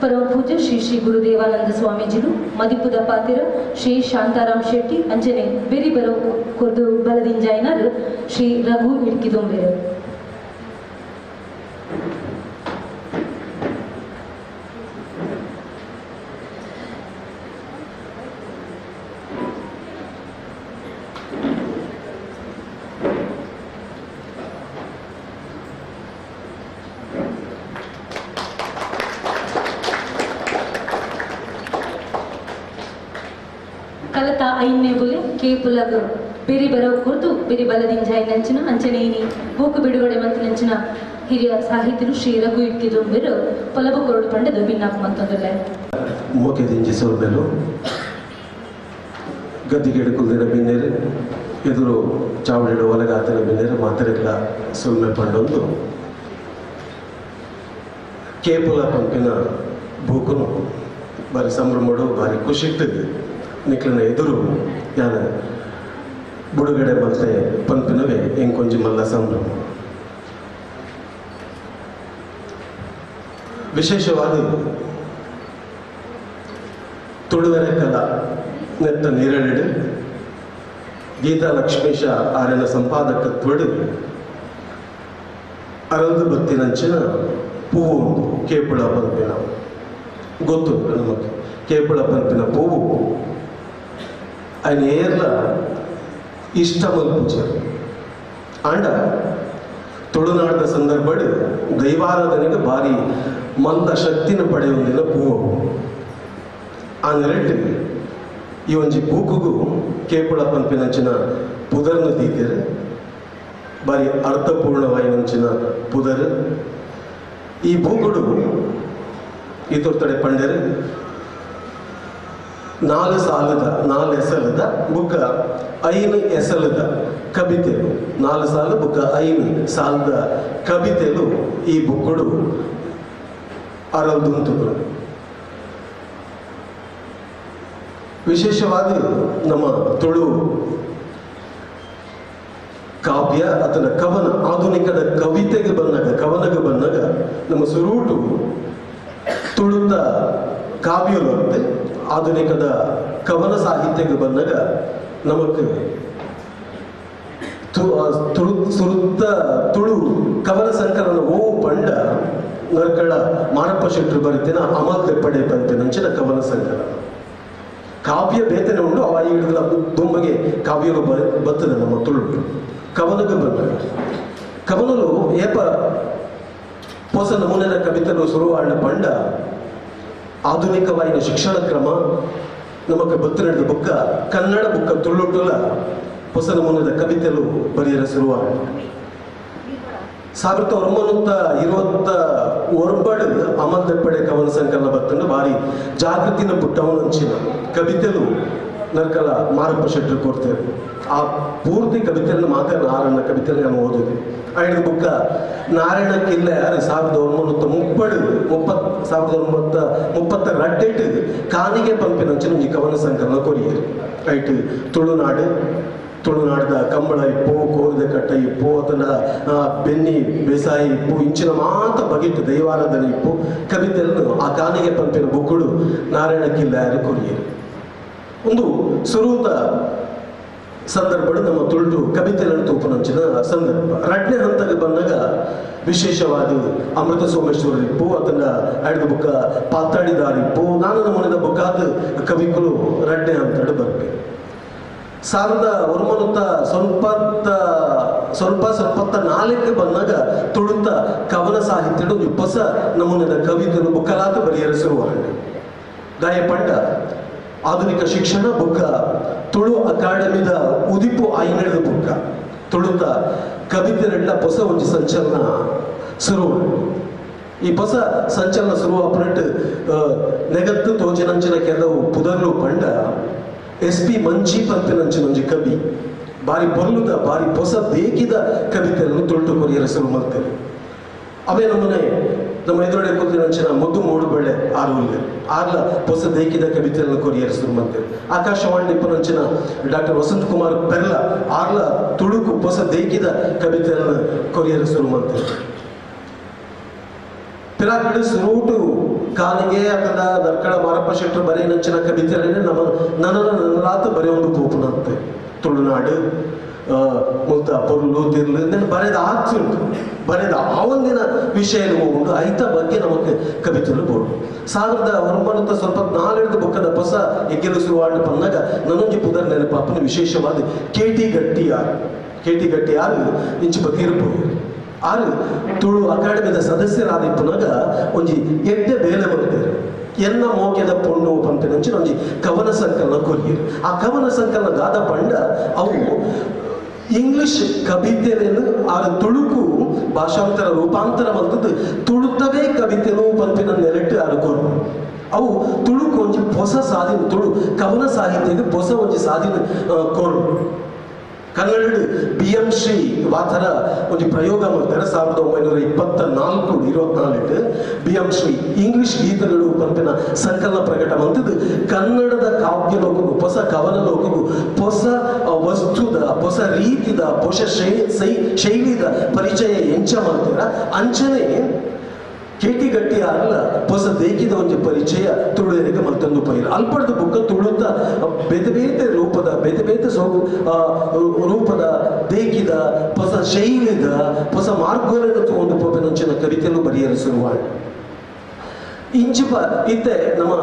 ಪರಮ ಪೂಜ್ಯ ಶ್ರೀ ಶ್ರೀ ಗುರುದೇವಾನಂದ ಸ್ವಾಮೀಜಿಲು ಮದಿಪುದ ಪಾತಿರ ಶ್ರೀ ಶಾಂತಾರಾಮ್ ಶೆಟ್ಟಿ ಅಂಜನೆ ಬೇರಿ ಬರೋ ಕೊರ್ದು ಬಲದಿಂಜಾಯಿನಾರು ಶ್ರೀ ರಘು ಇಡ್ಕಿದೊಂಬೇರು. ಕಲತ ಐನೇ ಬುಲೆ ಕೇಪುಲಗ ಬೇರೆ ಬರವು ಕೊರ್ದು ಬೇರೆ ಬಲದಿಂಜಾಯಿ ನಂಚಿನ ಅಂಚನೆ ಇನಿ ಬೂಕು ಬಿಡುಗಡೆ ಮಂತಿನಂಚಿನ ಹಿರಿಯ ಸಾಹಿತಿರು ಶ್ರೀ ರಘು ಇಟ್ಕೆ ದೊಂಬೆರು ಪೊಲಬು ಕೊರಡು ಪಂಡದು ಭಿನ್ನಾಪು ಮಂತೊಂದುಲ್ಲೆ ಮೋಕೆದಿಂಜಿ ಸೊಲ್ಮೆಲು ಗದ್ದಿಗೆಡು ಕುಲ್ದಿನ ಬಿನ್ನೇರು ಎದುರು ಚಾವಡಿಡು ಒಲಗಾತನ ಬಿನ್ನೇರು ಮಾತರೆಗ್ಲ ಸೊಲ್ಮೆ ಪಂಡೊಂದು ಕೇಪುಲ ಪಂಪಿನ ಬೂಕುನು ಬಾರಿ ಸಂಭ್ರಮಡು ಬಾರಿ ಖುಷಿಟ್ಟು ನಿಕ್ಲನ ಎದುರು ಯಾನ ಬುಡುಗಡೆ ಮತ್ತೆ ಪಂಪಿನವೇ ಎಂಕೊಂಜಿ ಮಲ್ಲ ಸಂಭ್ರಮ. ವಿಶೇಷವಾದ ತುಳುವೆರೆ ಕಲಾ ನೆತ್ತ ನೀರಳಿಡು ಗೀತಾ ಲಕ್ಷ್ಮೀಶ ಆರ್ಯನ ಸಂಪಾದಕತ್ವಡು ಅರಲ್ದು ಬತ್ತಿನಂಚಿನ ಪೂವು ಒಂದು ಕೇಪುಳ ಪಂಪಿನ ಗೊತ್ತು ನಮಗೆ. ಕೇಪುಳ ಪಂಪಿನ ಪೂವು ఆయన ಏರ್ಲ ಇಷ್ಟ ಮಲ್ಪುಜೆ ಆಂಡ ತುಳುನಾಡದ ಸಂದರ್ಭಡ್ ದೈವಾರಾಧನೆಗೆ ಭಾರಿ ಮಂದ ಶಕ್ತಿನ ಪಡೆಯೊಂದಿನ ಪೂವು. ಆ ನೆರೆಟ್ ಈ ಒಂಜಿ ಬೂಕುಗು ಕೇಪುಳ ಪನ್ಪಿನಂಚಿನ ಪುದರ್ನು ದೀತೆರ್ ಬಾರಿ ಅರ್ಥಪೂರ್ಣವಾಯಿನಂಚಿನ ಪುದರ್. ಈ ಬೂಕುಡು ಈ ತೋರ್ತಡೆ ಪಂಡೆರ್ 4 ಸಾಲದ 4 ಎಸಲದ ಬುಕ್ಕ 5 ಎಸಲದ ಕವಿತೆಲು 4 ಸಾಲು ಬುಕ್ಕ 5 ಸಾಲದ ಕವಿತೆಲು ಈ ಬುಕ್ಕುಡು ಅರಲ್ದುಂತು. ವಿಶೇಷವಾಗಿ ನಮ್ಮ ತುಳು ಕಾವ್ಯ ಅಥವಾ ಕವನ ಆಧುನಿಕದ ಕವಿತೆಗೆ ಬಂದಾಗ ಕವನಗೆ ಬಂದಾಗ ನಮ್ಮ ಸುರೂಟು ತುಳುತ್ತ ಕಾವ್ಯವಂತೆ ಆಧುನಿಕದ ಕವನ ಸಾಹಿತ್ಯಕ್ಕೆ ಬಂದಾಗ ನಮಕ್ ಸುರುತ್ತ ತುಳು ಕವನ ಸಂಕಲನ ಓ ಪಂಡ ನರ್ಕಳ ಮಾರಪ್ಪ ಶೆಟ್ಟರು ಬರಿತೇನ ಅಮಲ್ ತೆಪ್ಪಡೆ ಪಂಪಿನಂಚಿನ ಕವನ ಸಂಕಲನ. ಕಾವ್ಯ ಬೇತನೆ ಉಂಡು ಅವ ಹಿಡಿದ ದುಂಬಗೆ ಕಾವ್ಯಲು ಬರ್ತದೆ ನಮ್ಮ ತುಳು ಕವನಕ್ಕೆ ಬಂದಾಗ ಕವನಲು ಏಪ ಹೊಸ ನಮೂನೆಯ ಕವಿತೆಲು ಸುರುವಾಡ ಪಂಡ ಆಧುನಿಕವಾಯಿನ ಶಿಕ್ಷಣ ಕ್ರಮ ನಮಕ್ ಬತ್ತು ನಡೆದ ಬುಕ್ಕ ಕನ್ನಡ ಬುಕ್ಕ ತುಳುಟುಲ ಹೊಸ ನಮೂನೆದ ಕವಿತೆಲು ಬರೆಯಲು ಶುರುವಾಡ. 1929 ಅಮಲ್ ದೆಪ್ಪಡೆ ಕವನ ಸಂಕಲನ ಬತ್ತಂಡು ಭಾರಿ ಜಾಗೃತಿನ ಪುಟ್ಟವನಂಚಿನ ಕವಿತೆಲು ನರ್ಕಲ ಮಾರಪ್ಪ ಶೆಟ್ಟರು ಕೊಡ್ತೇವೆ. ಆ ಪೂರ್ತಿ ಕವಿತೆಯನ್ನು ಮಾತ್ರ ನಾರಾಯಣ ಕವಿತೆಯನ್ನು ನಾನು ಓದಿದೆ. ಐದು ಬುಕ್ಕ ನಾರಾಯಣ ಕಿಲ್ಲೆ 1932 ಕಾನಿಗೆ ಪಂಪಿನಂಚಿನ ಒಂಜಿ ಕವನ ಸಂಕಲನ ಕೊರಿಯರು. ಐಟ್ ತುಳುನಾಡು ತುಳುನಾಡದ ಕಂಬಳ ಇಪ್ಪು ಕೋರಿದ ಕಟ್ಟ ಇಪ್ಪು ಅಥವಾ ಬೆನ್ನಿ ಬೇಸಾಯ ಇಪ್ಪು ಇಂಚಿನ ಮಾತ ಬಗೆಟ್ಟು ದೈವಾರಾಧನೆ ಇಪ್ಪು ಕವಿತೆಯನ್ನು ಆ ಕಾನಿಗೆ ಪಂಪಿನ ಬುಕ್ಕುಡು ನಾರಾಯಣ ಕಿಲ್ಲಾಯರು ಕೊರಿಯರು. ಒಂದು ಸುರೂತ ಸಂದರ್ಭ ನಮ್ಮ ತುಳು ಕವಿತೆಗಳನ್ನು ತೂಪನಂಚಿನ ಸಂದರ್ಭ. ರಡ್ನೇ ಹಂತಕ್ಕೆ ಬಂದಾಗ ವಿಶೇಷವಾದ ಅಮೃತ ಸೋಮೇಶ್ವರ ಇಪ್ಪು ಅದನ್ನ ಐದು ಬುಕ್ಕ ಪಾತಾಡಿದಾರಿಪ್ಪು ನಾನು ನಮೂನಿದ ಬುಕ್ಕಾದ ಕವಿಗಳು ರಡ್ನೇ ಹಂತಡು ಬರ್ಬೇಕು. 1974 ಬಂದಾಗ ತುಳುತ್ತ ಕವನ ಸಾಹಿತ್ಯಡು ಹೊಸ ನಮೂನೆದ ಕವಿತೆಯನ್ನು ಬುಕ್ಕಲಾತ ಬರೆಯಲು ಶುರುವಾಡ. ಗಾಯಪಂಡ ಆಧುನಿಕ ಶಿಕ್ಷಣ ಬುಕ್ಕ ತುಳು ಅಕಾಡೆಮಿದ ಉದಿಪು ಆಯ್ನೆಡೆದ ಬುಕ್ಕ ತುಳುತ್ತ ಕವಿತೆರೆಡ್ಲ ಹೊಸ ಒಂಜಿ ಸಂಚಲನ ಶುರು. ಈ ಹೊಸ ಸಂಚಲನ ಶುರು ಅಪನಟ್ಟು ನೆಗತ್ತು ತೋಜಿನಂಚಿನ ಕೆಲವು ಪುದರ್ಲು ಪಂಡ ಎಸ್ ಪಿ ಮಂಜಿ ಪಂಪಿನಂಚಿನ ಒಂಜಿ ಕವಿ ಬಾರಿ ಬೊರ್ಲುದ ಬಾರಿ ಹೊಸ ದೇಕಿದ ಕವಿತೆಯನ್ನು ತುಳುಟು ಕೊರಿಯಲು ಶುರು ಮಾಡ್ತೇವೆ. ಅವೇ ನಮ್ಮನೆ ನಮ್ಮ ಎದುರುಗಡೆ ಕೂತಿನಂಚಿನ ಮುದ್ದು ಮೂಡುಬೆಳೆ ಆರ್ವುಲ್ಲೆ ಆರ್ಲ ಹೊಸ ದೇಕಿದ ಕವಿತೆಯನ್ನು ಕೊರಿಯಲು ಶುರು ಮಾಡ್ತೇವೆ. ಆಕಾಶವಾಣಿ ನಿಪ್ಪನಂಚಿನ ಡಾಕ್ಟರ್ ವಸಂತ್ ಕುಮಾರ್ ಪೆರ್ಲ ಆರ್ಲ ತುಳುಕು ಹೊಸ ದೇಕಿದ ಕವಿತೆಯನ್ನು ಕೊರಿಯಲು ಶುರು ಮಾಡ್ತೇವೆ. ಪಿರಾಕಡು ಸುರೂಟು ಕಾಲಿಗೆ ಅಥವಾ ನರ್ಕಳ ಮಾರಪ್ಪ ಶೆಟ್ಟರು ಬರೆಯನಂಚಿನ ಕವಿತೆಗಳನ್ನೇ ನಮ್ಮ ನನ್ನ ನನ್ನಲಾತ ಬರೆಯೊಂದು ಪೋಪುನಂತೆ ತುಳುನಾಡು ಮುಲ್ತ ಪೊರ್ಲು ತಿರ್ಲು ನನ್ನ ಬರೆದ ಆಚುಂಟು ಬರೆದ ಆ ಒಂದಿನ ವಿಷಯ ಉಂಟು ಐತ ಬಗ್ಗೆ ನಮಗೆ ಕವಿತೆಗಳು ಬೋಡು. 1974 ಬುಕ್ಕದ ಹೊಸ ಎಗ್ಗೆಲು ಶುರುವಾಡ ಪನ್ನಾಗ ನನ್ನೊಂಜಿ ಪುದರ್ ನೆನಪಾಪನ ವಿಶೇಷವಾದ ಕೆ ಟಿ ಗಟ್ಟಿಯಾರ್. ಕೆ ಟಿ ಗಟ್ಟಿಯಾರ್ ಇಂಚು ಬತ್ತೀರ್ಪು ಆರು ತುಳು ಅಕಾಡೆಮಿದ ಸದಸ್ಯರಾದಿಪ್ಪುನಾಗ ಒಂಜಿ ಎಡ್ಡೆ ಬೇಲೆ ಬರ್ತಾರೆ. ಎನ್ನ ಮೋಕೆದ ಪೊಣ್ಣು ಪಂಪಿನಂಚಿನ ಒಂಜಿ ಕವನ ಸಂಕಲನ ಕೊರಿಯರು. ಆ ಕವನ ಸಂಕಲನ ದಾದ ಪಂಡ ಅವು ಇಂಗ್ಲಿಷ್ ಕವಿತೆಯನ್ನು ಆ ತುಳುಕು ಭಾಷಾಂತರ ರೂಪಾಂತರ ಮಲ್ತದ್ದು ತುಳುತ್ತವೇ ಕವಿತೆನು ಪಂಪಿನ ನೆಲೆಟ್ಟು ಆರು ಕೊರು. ಅವು ತುಳುಕು ಒಂಜಿ ಹೊಸ ಸಾಧಿನ, ತುಳು ಕವನ ಸಾಹಿತ್ಯಕ್ಕೆ ಹೊಸ ಒಂಜಿ ಸಾಧಿನ ಕೊರು. ಕನ್ನಡ ಬಿ ಎಂ ಶ್ರೀ ವಾಥರ ಒಂದು ಪ್ರಯೋಗ ಮಾಡ್ತಾರೆ 1924 24 B M Shri English ಗೀತಗಳು ಪಂಪಿನ ಸಂಕಲನ ಪ್ರಕಟ ಮಂತದ್ದು ಕನ್ನಡದ ಕಾವ್ಯ ಲೋಕಗೂ ಹೊಸ ಕವನ ಲೋಕಗೂ ಹೊಸ ವಸ್ತುದ ಹೊಸ ರೀತಿದ ಹೊಸ ಶೈಲಿದ ಪರಿಚಯ ಎಂಚ ಮಾಡ್ತಾರ. ಅಂಚನೆ ಕೇಟಿ ಗಟ್ಟಿ ಆಗಲ್ಲ ಹೊಸ ದೇಕಿದ ಒಂದು ಪರಿಚಯ ತುಳುವರಿಗೆ ಮತ್ತೊಂದು ಪೈರು ಅಲ್ಪಡ್ದ ಬುಕ್ಕ ತುಳುತ್ತ ಬೇತೆ ಬೇತೆ ರೂಪದ ಬೇತೆ ಬೇತೆ ರೂಪದ ದೇಕಿದ ಹೊಸ ಶೈಲಿದ ಹೊಸ ಮಾರ್ಗಗಳನ್ನು ತಗೊಂಡು ಪೋಪೆನಂಚಿನ ಕವಿತೆಯನ್ನು ಬರೆಯಲು ಶುರುವಾಡ. ಇಂಚಿಪ ಇತ್ತೆ ನಮ್ಮ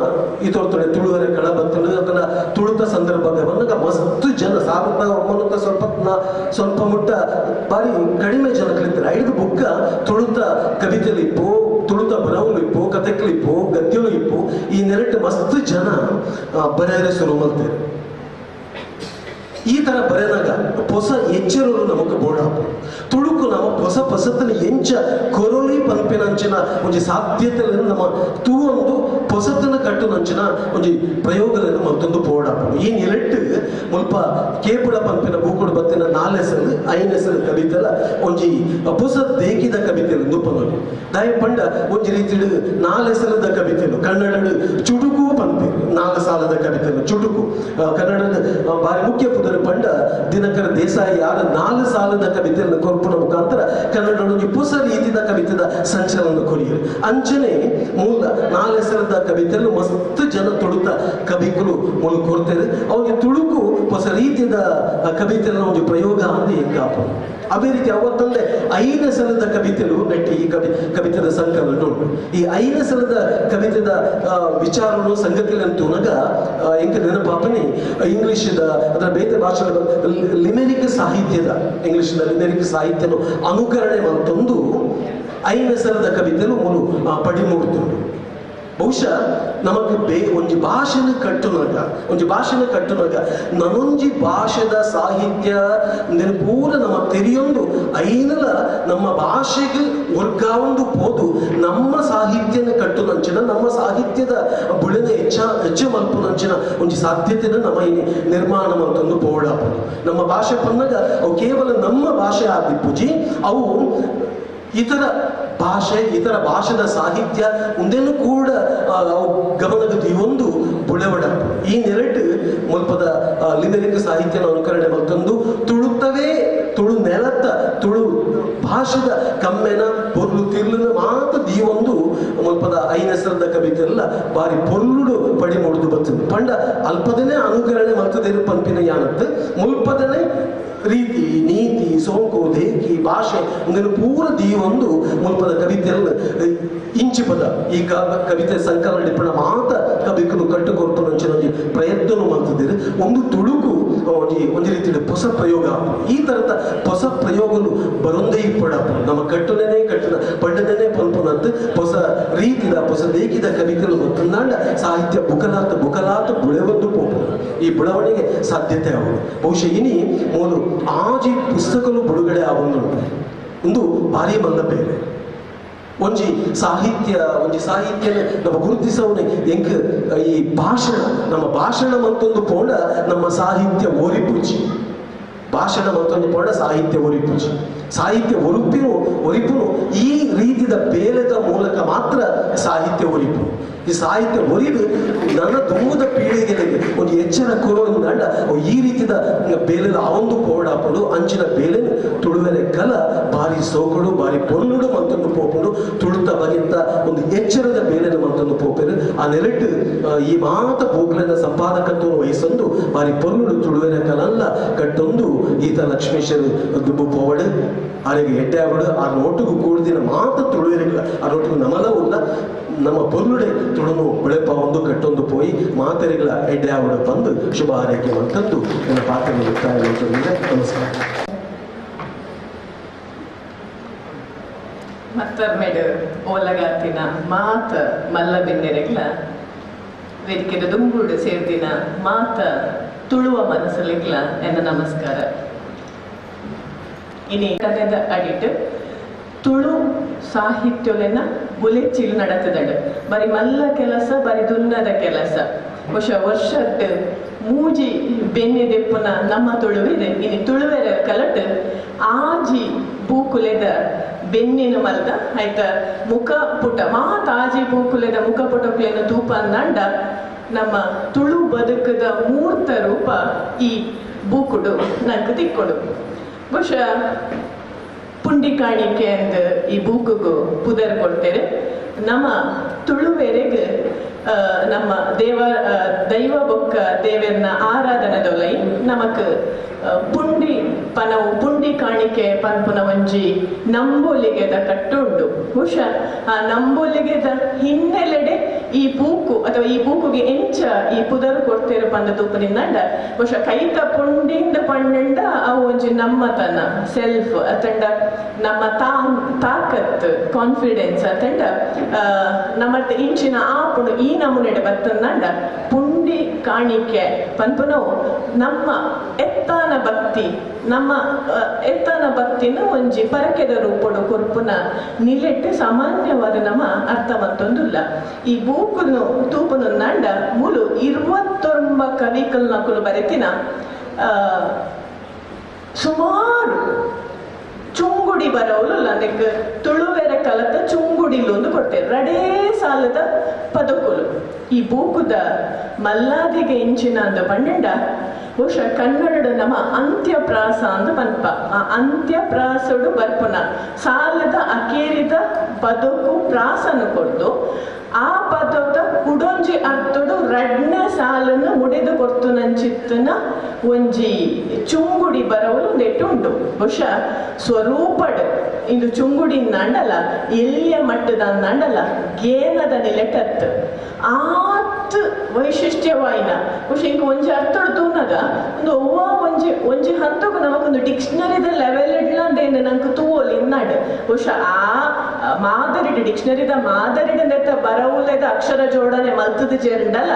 ಇತೋರ್ತೊಡೆ ತುಳುವರೆ ಕಳ ಬತ್ತಲು ಅದನ್ನ ತುಳುತ ಸಂದರ್ಭ ಬಂದಾಗ ಮಸ್ತ್ ಜನ 1900 ಸ್ವಲ್ಪ ಸ್ವಲ್ಪ ಮುಟ್ಟ ಬಾರಿ ಕಡಿಮೆ ಜನ ಕಲಿತಾರೆ. ಐದು ಬುಕ್ಕ ತುಳುತ ಕವಿತೆಲಿಪ್ಪು, ತುಳುತ ಬರವಲು ಇಪ್ಪು, ಕಥೆಗಳಿಪ್ಪು, ಗದ್ಯಲು ಇಪ್ಪು, ಈ ನೆರಟು ಮಸ್ತ್ ಜನ ಬರೆಯರೆ ಶುರು ಮಾಡ್ತಾರೆ. ಈ ತರ ಬರೆದಾಗ ಹೊಸ ಎಚ್ಚರರು ನಮಕ್ ಬೋಡಾಪು ತುಳುಕು ನಮ್ಮ ಹೊಸ ಪಸತನ ಎಂಚ ಕೊರೊಲಿ ಪಂಪಿನಂಚಿನ ಒಂಜಿ ಸಾಧ್ಯತೆಯನ್ನು ನಮ್ಮ ತೂವೊಂದು ಪೊಸತನ ಕಟ್ಟುನಂಚಿನ ಒಂಜಿ ಪ್ರಯೋಗಗಳನ್ನು ಮತ್ತೊಂದು ಬೋಡಾಪು. ಈ ನೆಲೆಟ್ಟು ಮುಲ್ಪ ಕೇಪುಳ ಪಂಪಿನ ಬೂಕುಡು ಬತ್ತಿನ ನಾಲೆಸಲು ಐನೆಸಲು ಕವಿತೆಲ ಒಂಜಿ ಹೊಸ ದೇಕಿದ ಕವಿತೆಲು ನುಪ್ಪನೊಲಿ ದಾಯ ಪಂಡ ಒಂಜಿ ರೀತಿಡು ನಾಲೆಸಲದ ಕವಿತೆಲು ಕನ್ನಡಡು ಚುಟುಕು ಪಂಪಿ ನಾಲ್ಕು ಸಾಲದ ಕವಿತೆಲು ಚುಟುಕು ಕನ್ನಡದ ಬಾರಿ ಮುಖ್ಯ ಪುದರ್ ಪಂಡ ದಿನಕರ ದೇಸಾಯಿ ಯಾರ ನಾಲ್ಕು ಸಾಲದ ಕವಿತೆಯನ್ನು ಕೊರ್ಪುನ ಮುಖಾಂತರ ಕನ್ನಡ ಹೊಸ ರೀತಿಯ ಕವಿತೆದ ಸಂಚಲನ ಕೊರಿಯರು. ಅಂಚನೆ ಮೂಲ ನಾಲ್ಕು ಕವಿತೆಯನ್ನು ಮಸ್ತ್ ಜನ ತುಳುತ ಕವಿಗಳು ಮೂಲ ಕೊಡ್ತಾರೆ. ಅವನಿಗೆ ತುಳುಕು ಹೊಸ ರೀತಿಯ ಕವಿತೆಯನ್ನು ಒಂದು ಪ್ರಯೋಗ ಅಂತ ಎಂಕಾಪು. ಅದೇ ರೀತಿ ಅವತ್ತೊಂದೇ ಐದು ಸಲದ ಕವಿತೆಲು ನೆಟ್ಟಿ ಈ ಕವಿತೆದ ಸಂಕಲನ ಉಂಟು. ಈ ಐದು ಸಲದ ಕವಿತೆದ ವಿಚಾರನು ಸಂಗತಿಗಳನ್ನು ತೂನಗ ಎಂಕ ನೆನಪಾಪನಿ ಇಂಗ್ಲಿಷ್ದ ಅದರ ಬೇತೆ ಭಾಷೆ ಲಿಮೆರಿಕ್ ಸಾಹಿತ್ಯದ ಇಂಗ್ಲಿಷ್ದ ಲಿಮೆರಿಕ್ ಸಾಹಿತ್ಯನು ಅನುಕರಣೆ ಮತ್ತೊಂದು ಐದು ಸಲದ ಕವಿತೆಲು ಮೂಲು ಪಡಿಮೂಡ್ತುಂಡು. ಬಹುಶಃ ನಮಗೆ ಒಂಜಿ ಭಾಷೆನ ಕಟ್ಟುನಾಗ ಒಂಜಿ ಭಾಷೆನ ಕಟ್ಟುನಾಗ ನನೊಂಜಿ ಭಾಷೆದ ಸಾಹಿತ್ಯ ಪೂರ ನಮ್ಮ ತೆರೆಯೊಂದು ಐನಲ ನಮ್ಮ ಭಾಷೆಗೆ ವರ್ಗಾವೊಂದು ಪೋದು ನಮ್ಮ ಸಾಹಿತ್ಯನ ಕಟ್ಟುನಂಚಿನ ನಮ್ಮ ಸಾಹಿತ್ಯದ ಬುಳೆನ ಹೆಚ್ಚ ಹೆಚ್ಚು ಮಲ್ಪುನಂಚಿನ ಒಂಜಿ ಸಾಧ್ಯತೆನ ನಮ್ಮ ಈ ನಿರ್ಮಾಣ ಮಲ್ತೊಂದು ಪೋಡಾಪುಂಡು. ನಮ್ಮ ಭಾಷೆ ಪನ್ನಾಗ ಅವು ಕೇವಲ ನಮ್ಮ ಭಾಷೆ ಆದಿಪ್ಪುಜಿ, ಅವು ಇತರ ಭಾಷೆ ಇತರ ಭಾಷೆದ ಸಾಹಿತ್ಯ ಒಂದೇನು ಕೂಡ ಗಮನದ ಒಂದು ಬುಳೆವಡ. ಈ ನೆರಟು ಮುಲ್ಪದ ಲಿಮೆರಿಕ್ ಸಾಹಿತ್ಯನ ಅನುಕರಣೆ ಮತ್ತೊಂದು ತುಳುತ್ತವೇ ತುಳು ನೆಲತ್ತ ತುಳು ಭಾಷೆದ ಕಮ್ಮೆನ ಪೊರ್ಲು ತಿರ್ಲುನ ಮಾತ ದೀವೊಂದು ಮುಲ್ಪದ ಐನಸರದ ಕವಿತೆ ಎಲ್ಲ ಬಾರಿ ಪೊರ್ಲುಡು ಪಡಿ ಮೂಡುದು ಬರ್ತದೆ. ಪಂಡ ಅಲ್ಪದನೇ ಅನುಕರಣೆ ಮಲ್ತದೇರು ಪಂಪಿನ ಯಾನತ್ತು ಮುಲ್ಪದನೇ ರೀತಿ ನೀತಿ ಸೋಂಕು ದೇಕಿ ಭಾಷೆ ಒಂದನ್ನು ಪೂರ ದೀವೊಂದು ಮುಲ್ಪದ ಕವಿತೆಯನ್ನು ಇಂಚಿ ಪದ ಈ ಕವಿತೆ ಸಂಕಲನ ಡಿಪ್ಪಣ ಮಾತ ಕವಿಕಲು ಕಟ್ಟುಕೊರ್ಪುನಂಚಿನ ಒಂಜಿ ಪ್ರಯತ್ನ ಮಾಡ್ತಿದ್ದೀರಿ. ಒಂದು ತುಳುಕು ಒಂಜಿ ಒಂಜಿ ರೀತಿಯ ಹೊಸ ಪ್ರಯೋಗ. ಈ ತರದ ಹೊಸ ಪ್ರಯೋಗಲು ಬರೊಂದೇ ಇಪ್ಪಡಪ್ಪ ನಮ್ಮ ಕಟ್ಟುನೇ ಕಟ್ಟಿನ ಪಂಡನೇ ಪನ್ಪುನಂತ ಹೊಸ ರೀತಿದ ಹೊಸ ದೇಕಿದ ಕವಿತೆಲು ಮತ್ತೊಂದಾಂಡ ಸಾಹಿತ್ಯ ಬುಕಲಾತ ಬುಕಲಾತ ಬುಳೆವೊಂದು ಪೋಪು ಈ ಬೆಳವಣಿಗೆ ಸಾಧ್ಯತೆ ಆಗುವುದು. ಬಹುಶಃ ಇನಿ ಮೂಲು ಆಜಿ ಪುಸ್ತಕಲು ಬಿಡುಗಡೆ ಆವೊಂದುಂಟು. ಒಂದು ಭಾರಿ ಮಂದ ಬೇರೆ ಒಂಜಿ ಸಾಹಿತ್ಯ ಒಂಜಿ ಸಾಹಿತ್ಯ ನಮ್ಮ ಗುರುತಿಸವನೆ ಎಂಕ್ ಈ ಭಾಷಣ ನಮ್ಮ ಭಾಷಣ ಮತ್ತೊಂದು ಪೋಂಡ ನಮ್ಮ ಸಾಹಿತ್ಯ ಒರಿಪುಜಿ ಭಾಷಣ ಮತ್ತೊಂದು ಪೋಂಡ ಸಾಹಿತ್ಯ ಒರಿಪುಜಿ ಸಾಹಿತ್ಯ ಒರುಪಿನು ಒರಿಪುನು ಈ ರೀತಿಯ ಬೇಲೆದ ಮೂಲಕ ಮಾತ್ರ ಸಾಹಿತ್ಯ ಒರಿಪು. ಈ ಸಾಹಿತ್ಯ ಒರಿದು ನನ್ನ ದುಂಬುದ ಪೀಳಿಗೆಗೆ ಒಂದು ಎಚ್ಚರ ಕೊರೋದ್ರಿಂದ ಈ ರೀತಿಯ ಬೇಲೆದ ಅವೊಂದು ಕೋಡಾಪಡು ಅಂಚಿನ ಬೇಲೆನು ತುಳುವೆರೆ ಕಲ ಬಾರಿ ಸೋಕುಡು ಬಾರಿ ಪೊರ್ಲುಡು ಮತ್ತೊಂದು ಪೋಪುಂಡು ತುಳುತ ಬಗೆಂತ ಒಂದು ಎಚ್ಚರದ ಬೇಲೆನ ಮತ್ತೊಂದು ಪೋಪೆನು ಆ ನೆಲೆಟ್ಟು ಈ ಮಾತ ಪೋಕ್ಲೆನ ಸಂಪಾದಕತ್ವ ವಹಿಸೊಂದು ಬಾರಿ ಪೊರ್ಲುಡು ತುಳುವೆರೆ ಕಲಲ್ಲ ಕಟ್ಟೊಂದು ಈತ ಲಕ್ಷ್ಮೀಶ್ವರ ದುಬ್ಬು ಪೋವಡು ಆರೆಗೆ ಎಡ್ಡೆ ಆವಡು ಆ ನೋಟುಗು ಕೂಡಿದಿನ ಮಾತ ತುಳುವೆರೆಗಳ ಆ ನೋಟುಗು ನಮಲ ಉಲ್ಲ ನಮ್ಮ ಪೊರ್ಲುಡೆ ತುಳುನು ಬೆಳೆಪ ಒಂದು ಕಟ್ಟೊಂದು ಪೋಯಿ ಮಾತೆರೆಗಳ ಎಡ್ಡೆ ಆವಡು ಬಂದು ಶುಭ ಹಾರೈಕೆ ಮಂತದ್ದು ನನ್ನ ಪಾತ್ರ ಮುಕ್ತಾಯ. ನಮಸ್ಕಾರ. ಮತ್ತೊಮ್ಮೆಡು ಓಲಗಾತಿನ ಮಾತ ಮಲ್ಲ ಬಿನ್ನೆರೆಗ್ಲ ವೇದಿಕೆದ ದುಂಬುಡು ಸೇರ್ದಿನ ಮಾತ ತುಳುವ ಮನಸ್ಸಲಿಗ್ಲ ಎನ್ನ ನಮಸ್ಕಾರ. ಇನಿ ಕಥೆದ ಅಡಿಟ್ ತುಳು ಸಾಹಿತ್ಯಲೆನ ಬುಲೆಚ್ಚಿಲು ನಡತದಡು ಬರಿ ಮಲ್ಲ ಕೆಲಸ, ಬರಿ ದುನ್ನದ ಕೆಲಸ. ವರ್ಷ ವರ್ಷದ ಮೂಜಿ ಬೆನ್ನಿ ದೆಪ್ಪುನ ನಮ್ಮ ತುಳುವೆರೆ ಇನಿ ತುಳುವೆರ ಕಲಟ್ ಆಜಿ ಬೂಕುಲೆದ ಬೆನ್ನಿನ ಮಲ್ದ ಆಯ್ತ ಮುಖ ಪುಟ ಮಾತ ಆಜಿ ಬೂಕುಲೆದ ಮುಖ ಪುಟಕುಲೆನ ತೂಪ ಅಂದಾಂಡ ನಮ್ಮ ತುಳು ಬದುಕದ ಮೂರ್ತ ರೂಪ ಈ ಬೂಕುಡು ನಂಗೆ ತಿಕ್ಕೊಡು. ಬಹುಶಃ ಪುಂಡಿ ಕಾಣಿಕೆ ಅಂದ್ ಈ ಬೂಕುಗು ಪುದರ್ ಕೊಡ್ತೇವೆ. ನಮ್ಮ ತುಳುವೆರೆಗ್ ನಮ್ಮ ದೇವ ದೈವ ಬೊಕ್ಕ ದೇವರನ್ನ ಆರಾಧನೆದೊಲೈ ನಮಕ್ ಪುಂಡಿ ಪನವು ಪುಂಡಿ ಕಾಣಿಕೆ ಪನ್ಪುನ ಒಂಜಿ ನಂಬೋಲಿಗೆದ ಕಟ್ಟುಂಡು. ಬಹುಶಃ ಆ ನಂಬೋಲಿಗೆದ ಹಿನ್ನೆಲೆಡೆ ಈ ಬೂಕು ಅಥವಾ ಈ ಬೂಕುಗೆ ಎಂಚ ಈ ಪುದರ್ ಕೊಡ್ತೇರು ಪಂದ ತೂಪನಿಂದ ಬಹುಶಃ ಕೈತ ಪುಂಡಿಂದ ಪಂಡ ಅವು ಒಂಜಿ ನಮ್ಮತನ ಸೆಲ್ಫ್ ಅತಂಡ ನಮ್ಮ ತಾಕತ್ ಕಾನ್ಫಿಡೆನ್ಸ್ ಅತಂಡ ನಮ್ಮ ಇಂಚಿನ ಆಪುಣು ಈ ನಮೂನೆಡೆ ಬತ್ತಂದ ಪುಂಡಿ ಕಾಣಿಕೆ ಪನ್ಪುನವು ನಮ್ಮ ಎತ್ತಾನ ಭಕ್ತಿ, ನಮ್ಮ ಎತ್ತಾನ ಭಕ್ತಿನ ಒಂಜಿ ಪರಕೆದ ರೂಪಡು ಕೊರ್ಪುನ ನಿಲೆಟ್ಟು ಸಾಮಾನ್ಯವಾದ ನಮ್ಮ ಅರ್ಥ ಮತ್ತೊಂದುಲ್ಲ. ಈ ಬೂಕುನು ತೂಪುನು ನಾಂಡ ಮೂಲು 29 ಕವಿಕಲ್ ನಕುಲು ಬರೆತಿನ ಸುಮಾರು ಚುಂಗುಡಿ ಬರವಲು ಅದಕ್ಕೆ ತುಳುವೆರ ಕಲತ ಚುಂಗುಡಿಲು ಒಂದು ಕೊಡ್ತೇವೆ ರಡೇ ಸಾಲದ ಪದಕುಲು. ಈ ಬೂಕುದ ಮಲ್ಲಾದಿಗೆ ಇಂಚಿನ ಅಂದ ಪಂಡ ಬಹುಶಃ ಕನ್ನಡದ ನಮ್ಮ ಅಂತ್ಯಪ್ರಾಸ ಅಂದ ಪನ್ಪ ಆ ಅಂತ್ಯಪ್ರಾಸಡು ಬರ್ಪುನ ಸಾಲದ ಅಕೇರಿದ ಪದಕು ಪ್ರಾಸನು ಕೊಡ್ದು ಆ ಪದದ ಕುಡೊಂಜಿ ಅರ್ಥಡು ರಡ್ನ ಸಾಲನ್ನು ಮುಡಿದು ಕೊಡ್ತು ನಂಚಿತ್ತನ ಒಂಜಿ ಚುಂಗುಡಿ ಬರವಲು ನೆಟ್ಟು ಉಂಟು. ಬಹುಶಃ ಸ್ವರೂಪಡ್ ಇದು ಚುಂಗುಡಿ ನಾಂಡಲ್ಲ ಎಲ್ಲಿಯ ಮಟ್ಟದ ನಾಂಡಲ್ಲ ಗೇನದ ನಿಲೆಟತ್ ಆತ್ ವೈಶಿಷ್ಟ್ಯವಾಯಿನ ಬಹುಶಃ ಇಂಕ ಒಂಜಿ ಅರ್ಥಡು ತೂನಗ ಒಂದು ಒವ್ವ ಒಂಜಿ ಒಂಜಿ ಹಂತಕ್ಕೂ ನಮಗೊಂದು ಡಿಕ್ಷನರಿದ ಲೆವೆಲ್ ಇಡ್ಲಂದೇನು ನಂಗೆ ತೂವೋಲಿ ಇನ್ನಾಡು. ಬಹುಶಃ ಆ ಮಾದರಿಡ್ ಡಿಕ್ಷನರಿದ ಮಾದರಿಡ ನೆತ್ತ ಬರವುಲೆದ ಅಕ್ಷರ ಜೋಡಣೆ ಮಲ್ತದ ಜೇರಂಡಲ್ಲ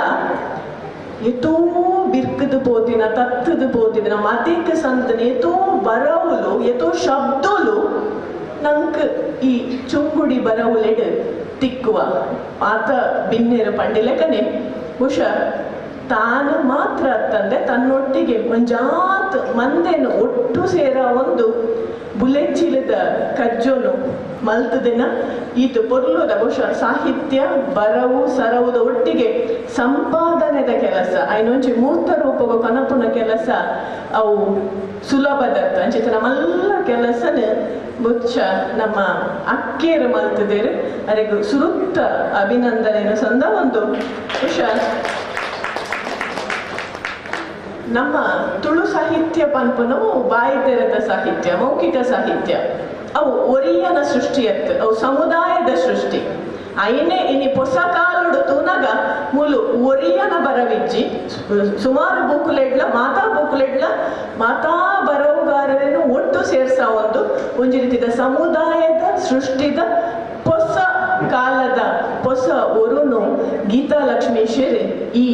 ಎತೋ ಬಿರ್ಕದ ಪೋತಿನ ತತ್ತದ ಪೋತಿನ ಮತಿಕ ಸಂತನ ಎತೋ ಬರವುಲು ಎತೋ ಶಬ್ದಲು ನಂಗೆ ಈ ಚುಂಗುಡಿ ಬರವುಲೆಡ್ ತಿಕ್ಕುವ ಆತ ಬಿನ್ನೇರು ಪಂಡಿಲೆಕನೆ ಬಹುಶಃ ತಾನು ಮಾತ್ರ ತಂದೆ ತನ್ನೊಟ್ಟಿಗೆ ಒಂಜಾತ್ ಮಂದೆನು ಒಟ್ಟು ಸೇರ ಒಂದು ಬುಲೆಚ್ಚಿಲದ ಕಜ್ಜೋನು ಮಲ್ತದಿನ ಈತ ಪೊರ್ಲುದ ಬಹುಶಃ ಸಾಹಿತ್ಯ ಬರವು ಸರವುದ ಒಟ್ಟಿಗೆ ಸಂಪಾದನೆದ ಕೆಲಸ ಐನೊಂಜಿ ಮೂರ್ತ ರೂಪದ ಕನಪುನ ಕೆಲಸ ಅವು ಸುಲಭದತ್ತ ಅಂಚಿತ ನಮ್ಮೆಲ್ಲ ಕೆಲಸನ ಬುಚ್ಚ ನಮ್ಮ ಅಕ್ಕೇರು ಮಲ್ತದೇರು ಅರೆಗು ಸುರುತ್ತ ಅಭಿನಂದನೆಯನ್ನು ಸಂದ ಒಂದು ಬಹುಶಃ ನಮ್ಮ ತುಳು ಸಾಹಿತ್ಯ ಪನ್ಪುನವು ಬಾಯಿ ತೆರೆದ ಸಾಹಿತ್ಯ ಮೌಖಿಕ ಸಾಹಿತ್ಯ ಅವು ಒರಿಯನ ಸೃಷ್ಟಿಯತ್ತು ಅವು ಸಮುದಾಯದ ಸೃಷ್ಟಿ ಐನೇ ಇನಿ ಪೊಸ ಕಾಲುಡು ತೂನಗ ಮೂಲು ಒರಿಯನ ಬರವಿಜ್ಜಿ ಸುಮಾರು ಬೂಕುಲೆಡ್ಲ ಮಾತಾ ಬೂಕುಲೆಡ್ಲ ಮಾತಾ ಬರವುಗಾರರನ್ನು ಒಟ್ಟು ಸೇರ್ಸ ಒಂದು ಒಂಜಿ ರೀತಿಯ ಸಮುದಾಯದ ಸೃಷ್ಟಿದ ಪೊಸ ಕಾಲದ ಪೊಸ ಒರುನು ಗೀತಾ ಲಕ್ಷ್ಮೀಶ್ವರಿ ಈ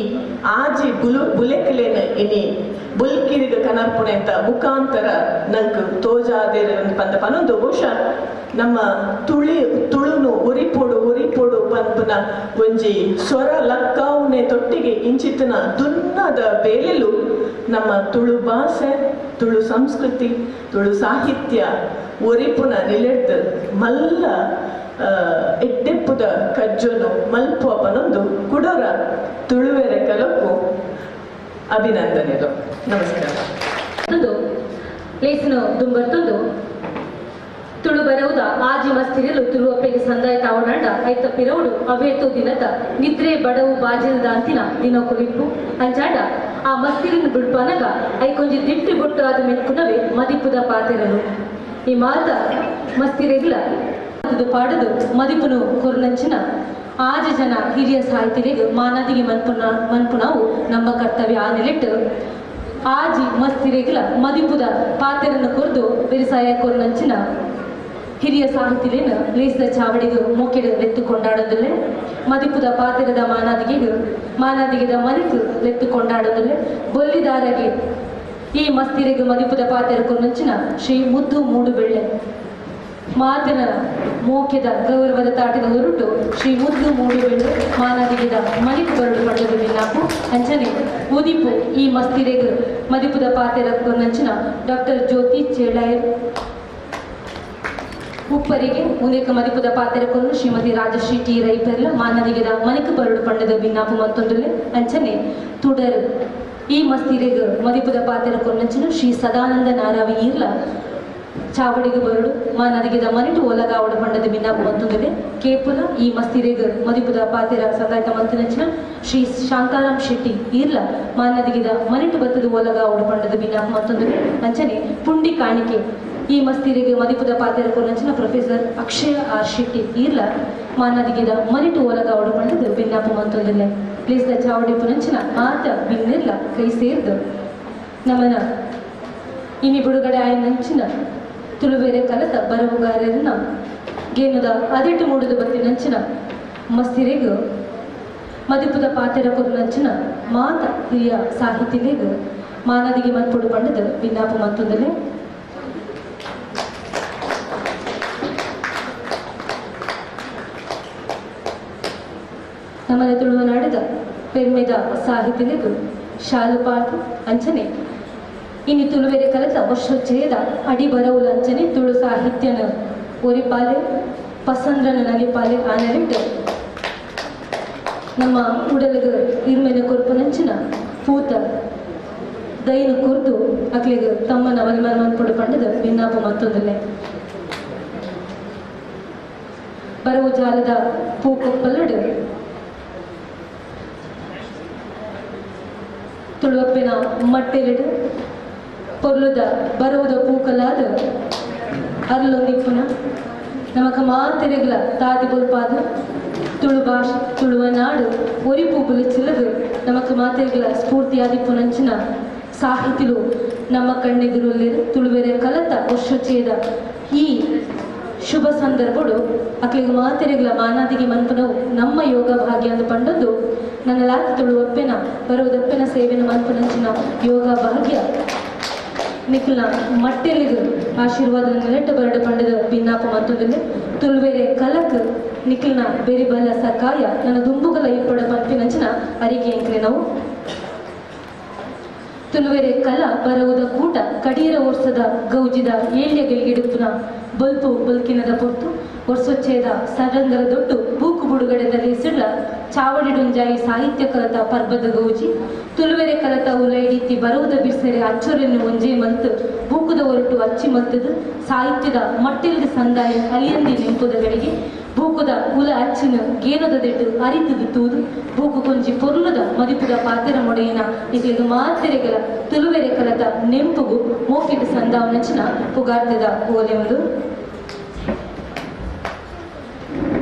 ಆಜಿ ಬುಲೆಕ್ಲೇನ ಇನಿ ಬುಲ್ಕಿರಿಗ ಕನರ್ಪುಣೆಂತ ಮುಖಾಂತರ ನಂಗೆ ತೋಜಾದೇರ ಪಂದ ಪನೊಂದು ಬಹುಶಃ ನಮ್ಮ ತುಳುನು ಉರಿಪೊಡು ಉರಿಪೊಡು ಪನ್ಪುನ ಒಂಜಿ ಸ್ವರ ಲಕ್ಕಾವುನೆ ತೊಟ್ಟಿಗೆ ಇಂಚಿತನ ದುನ್ನದ ಬೇಲೆಲು ನಮ್ಮ ತುಳು ಭಾಷೆ ತುಳು ಸಂಸ್ಕೃತಿ ತುಳು ಸಾಹಿತ್ಯ ಒರಿಪುನ ನಿಲೆಡ್ದು ಮಲ್ಲ ಎಡ್ಡೆಪ್ಪುದ ಕಜ್ಜೋನು ಮಲ್ಪುವ ಪನೊಂದು ಕುಡೋರ ತುಳುವೆರೆ ಕಲಕ್ಕು ಅಭಿನಂದನೆಗಳು. ನಮಸ್ಕಾರ. ಲೇಸನು ದುಂಬರ್ತೊಂದು ತುಳು ಬರವುದ ಆಜಿ ಮಸ್ತಿರಲು ತುಳುವಪ್ಪೆಗೆ ಸಂದಾಯ ತಾವಣಾಂಡ ಐತ ಪಿರವುಡು ಅವೇತು ದಿನದ ನಿದ್ರೆ ಬಡವು ಬಾಜಿಲ್ದ ಅಂತಿನ ದಿನ ಕುಲಿಪ್ಪು ಅಂಚಾಂಡ ಆ ಮಸ್ತಿರಿನ ಬಿಡ್ಪನಗ ಐಕೊಂಜಿ ದಿಟ್ಟಿ ಬೊಟ್ಟು ಆದ ಮೆನ್ಕುನವೇ ಮದಿಪುದ ಪಾತೆರನು ಈ ಮಾತ ಮಸ್ತಿರೆಗ್ಲ ಪಾಡದು ಮದಿಪುನು ಕೊರ್ನಂಚಿನ ಆಜಿ ಜನ ಹಿರಿಯ ಸಾಹಿತಿರಿಗೆ ಮಾನದಿಗೆ ಮನ್ಪುನವು ನಮ್ಮ ಕರ್ತವ್ಯ ಆ ನೆಲೆಟ್ಟು ಆಜಿ ಮಸ್ತಿರೆಗ್ಲ ಮದಿಪುದ ಪಾತೆರನ್ನು ಕೊರ್ದು ಬೆರಿಸಾಯ ಕೊರ್ನಂಚಿನ ಹಿರಿಯ ಸಾಹಿತಿಲೇನ ಲೇಸದ ಚಾವಡಿಗು ಮೋಕೆಡು ಲೆತ್ತು ಕೊಂಡಾಡೋದಿಲ್ಲ ಮದಿಪುದ ಪಾತಿರದ ಮಾನಾದಿಗೆಗು ಮಾನಾದಿಗೆದ ಮನಿಕು ಲೆತ್ತು ಕೊಂಡಾಡೋದಿಲ್ಲ ಬೊಲ್ಲಿದಾರಗೆ ಈ ಮಸ್ತಿರೆಗು ಮದಿಪುದ ಪಾತೆರ ಕೊನ್ನಂಚಿನ ಶ್ರೀ ಮುದ್ದು ಮೂಡುಬೆಳ್ಳೆ ಮಾತಿನ ಮೋಕೆದ ಗೌರವದ ತಾಟಿದ ಹೊರಟು ಶ್ರೀ ಮುದ್ದು ಮೂಡುಬೆಳ್ಳೆ ಮಾನಾದಿಗೆದ ಮನಿಕು ಬರಡು ಪಡೆದು ಬಿನ್ನಾಪು ಅಂಚನೆ ಉದಿಪು ಈ ಮಸ್ತಿರೆಗು ಮದಿಪುದ ಪಾತೆರ ಕೊನ್ನಂಚಿನ ಡಾಕ್ಟರ್ ಜ್ಯೋತಿ ಚೇಳಾಯರ್ ಉಪ್ಪರಿಗೆ ಉನೇಕ ಮದಿಪುದ ಪಾತೆರಕೊನ್ನು ಶ್ರೀಮತಿ ರಾಜಶ್ರೀ ಟಿ ರೈಪೆರ್ಲ ಮಾನದಿಗೆದ ಮನಿಕು ಬರಡು ಪಂಡದ ಬಿನ್ನಾಪು ಮತ್ತೊಂದುಲ್ಲೆ ಅಂಚನೆ ತುಡರ್ ಈ ಮಸ್ತಿರೆಗ್ ಮದಿಪುದ ಪಾತೆರಕೊನ್ನಂಚಿನ ಶ್ರೀ ಸದಾನಂದ ನಾರಾವಿ ಈರ್ಲ ಚಾವಡಿಗೆ ಬರಡು ಮಾನದಿಗೆದ ಮನಿಟು ಒಲಗಾವಡು ಪಂಡದ ಬಿನ್ನಾಪು ಮತ್ತೊಂದುಲ್ಲೆ ಕೇಪುಲ ಈ ಮಸ್ತಿರೆಗ್ ಮದಿಪುದ ಪಾತೆರ ಸಂದಾಯ್ತ ಮಂತಿನಂಚಿನ ಶ್ರೀ ಶಾಂತಾರಾಮ್ ಶೆಟ್ಟಿ ಈರ್ಲ ಮಾನದಿಗೆದ ಮನಿಟು ಬತ್ತದ ಒಲಗಾವಡು ಪಂಡದ ಬಿನ್ನಾಪು ಮತ್ತೊಂದುಲ್ಲೆ ಅಂಚನೆ ಪುಂಡಿ ಕಾಣಿಕೆ ಈ ಮಸ್ತಿರಿಗೆ ಮದಿಪುದ ಪಾತೆರ ಕೊನ್ನಂಚಿನ ಪ್ರೊಫೆಸರ್ ಅಕ್ಷಯ ಆರ್ ಶೆಟ್ಟಿ ಈರ್ಲ ಮಾನದಿಗೆದ ಮನಿಟು ಒಲಗಾವಡು ಪಂಡದ ಬಿನ್ನಾಪು ಮಂತೊಂದಿಲ್ಲ ಪ್ಲೀಸ್ the ಚಾವಡಿ ಪುನಂಚಿನ ಮಾತ ಬಿನ್ನಿರ್ಲ ಕೈ ಸೇರ್ದು ನಮನ ಇನಿ ಬಿಡುಗಡೆ ಆಯನಂಚಿನ ತುಳುಬೇರೆ ಕಲತ ಬರವುಗಾರರನ್ನ ಗೇನುದ ಅದೆಟ್ಟು ಮೂಡುದ ಬತ್ತಿನಂಚಿನ ಮಸ್ತಿರೆಗು ಮದಿಪುದ ಪಾತೆರ ಕೊನ್ನಂಚಿನ ಮಾತ ಹಿರಿಯ ಸಾಹಿತಿಲೆಗು ಮಾನದಿಗೆ ಮನ್ಪುಡು ಪಂಡದ ಬಿನ್ನಾಪು ಮಂತೊಂದಿಲ್ಲ. ನಮ್ಮನೆ ತುಳುವನಾಡಿದ ಪೆರ್ಮೆದ ಸಾಹಿತಿಲಿಗು ಶಾಲುಪಾಠ ಅಂಚನೆ ಇನಿ ತುಳುವೆರೆ ಕಲತ ವರ್ಷೋಚ್ಚಯದ ಅಡಿ ಬರವುಲ ಅಂಚನೆ ತುಳು ಸಾಹಿತ್ಯನ ಒರಿಪಾಲೆ ಪಸಂದ್ರನ ನಲಿಪಾಲೆ ಆನಲಿಟ್ಟು ನಮ್ಮ ಉಡಲಿಗ ಇರ್ಮೆನ ಕೊರ್ಪನಂಚಿನ ಪೂತ ದೈನ ಕುರ್ದು ಅಕ್ಲಿಗ ತಮ್ಮನ ವಲ್ಮನ ಮನ್ಪುಡು ಪಂಡದ ಭಿನ್ನಾಪ ಮತ್ತೊಂದಲ್ಲೇ ಬರವು ಜಾಲದ ಪೂಕೊಪ್ಪಲಡು ತುಳುವಪ್ಪಿನ ಮಟ್ಟೆಲಿಡು ಪೊರ್ಲುದ ಬರುವುದ ಪೂಕಲಾದ ಅರ್ಲೊಂದಿಪ್ಪುನ ನಮಕ ಮಾತೆರೆಗ್ಲ ತಾದಿ ಬೊಲ್ಪಾದ ತುಳು ಭಾಷೆ ತುಳುವ ನಾಡು ಒರಿಪು ಬುಲಿಚಿಲದು ನಮಕ ಮಾತೆರೆಗ್ಲ ಸ್ಫೂರ್ತಿಯಾದಿಪ್ಪುನಂಚಿನ ಸಾಹಿತಿಲು ನಮ್ಮ ಕಣ್ಣೆದುರುಲ್ಲಿರು ತುಳುವೆರೆ ಕಲತ ವರ್ಷೋಚ್ಚಯದ ಈ ಶುಭ ಸಂದರ್ಭಡು ಅಕ್ಲಿಗೆ ಮಾತೆರೆಗ್ಲ ಮಾನಾದಿಗೆ ಮನ್ಪುನವು ನಮ್ಮ ಯೋಗ ಭಾಗ್ಯ ಅಂದು ಪಂಡೊಂದು ನನ್ನ ಲಾತ್ ತುಳುವಪ್ಪೆನ ಬರುವುದಪ್ಪೆನ ಸೇವೆನ ಮನ್ಪುನಂಚಿನ ಯೋಗ ಭಾಗ್ಯ ನಿಖಿಲ್ನ ಮಟ್ಟೆಲಿಗು ಆಶೀರ್ವಾದ ನೆಲೆಟ್ಟು ಬರಡು ಪಂಡದ ಭಿನ್ನಾಪ ಮತ್ತೊಂದಿಲ್ಲ ತುಳುವೆರೆ ಕಲಕ್ ನಿಖಿಲ್ನ ಬೆರಿಬಲ ಸಕಾಯ ನನ್ನ ದುಂಬುಗಲ ಇಪ್ಪಡ ಪಂಪಿನಂಚಿನ ಅರಿಗೆ ಎಂಕ್ಲೆ ನಾವು ತುಳುವೆರೆ ಕಲ ಬರವುದ ಕೂಟ ಕಡೀರ ವರ್ಷದ ಗೌಜಿದ ಏಳ್ಯಗಳಿಗಿಡುಪುನ ಬಲ್ಪು ಬಲ್ಕಿನದ ಪೊರ್ತು ವರ್ಷೋಚ್ಚಯದ ಸಡಂಗರ ದೊಡ್ಡ ಬೂಕು ಬುಡುಗಡೆದಲ್ಲಿ ಸಿಡ್ಲ ಚಾವಡಿಡುಂಜಾಯಿ ಸಾಹಿತ್ಯ ಕಲತ ಪರ್ಬದ ಗೌಜಿ ತುಳುವೆರೆ ಕಲತ ಉಲೈಡಿತಿ ಬರುವುದ ಬಿರ್ಸೆರೆ ಅಚ್ಚೊರೆನ್ನು ಒಂಜೇ ಮಂತು ಬೂಕುದ ಹೊರಟು ಅಚ್ಚಿ ಮತ್ತದು ಸಾಹಿತ್ಯದ ಮಟ್ಟಿಲ್ದ ಸಂದಾಯ ಅಲಿಯಂದಿ ನೆಂಪುದಗಳಿಗೆ ಬೂಕುದ ಉಲ ಅಚ್ಚಿನ ಗೇನದ ದೆಟ್ಟು ಅರಿತದು ತೂದು ಬೂಕು ಕೊಂಜಿ ಪೊರ್ಲುದ ಮದಿಪುದ ಪಾತೆರ ಮೊಡೆಯಿನ ಇಕ್ಲಿಗ ಮಾತೆರೆಗಲ ತುಳುವೆರೆ ಕಲತ ನೆಂಪುಗು ಮೋಕಿಟ ಸಂದಾವನಚಿನ ಪುಗಾರ್ತೆದ ಓಲೆಂದು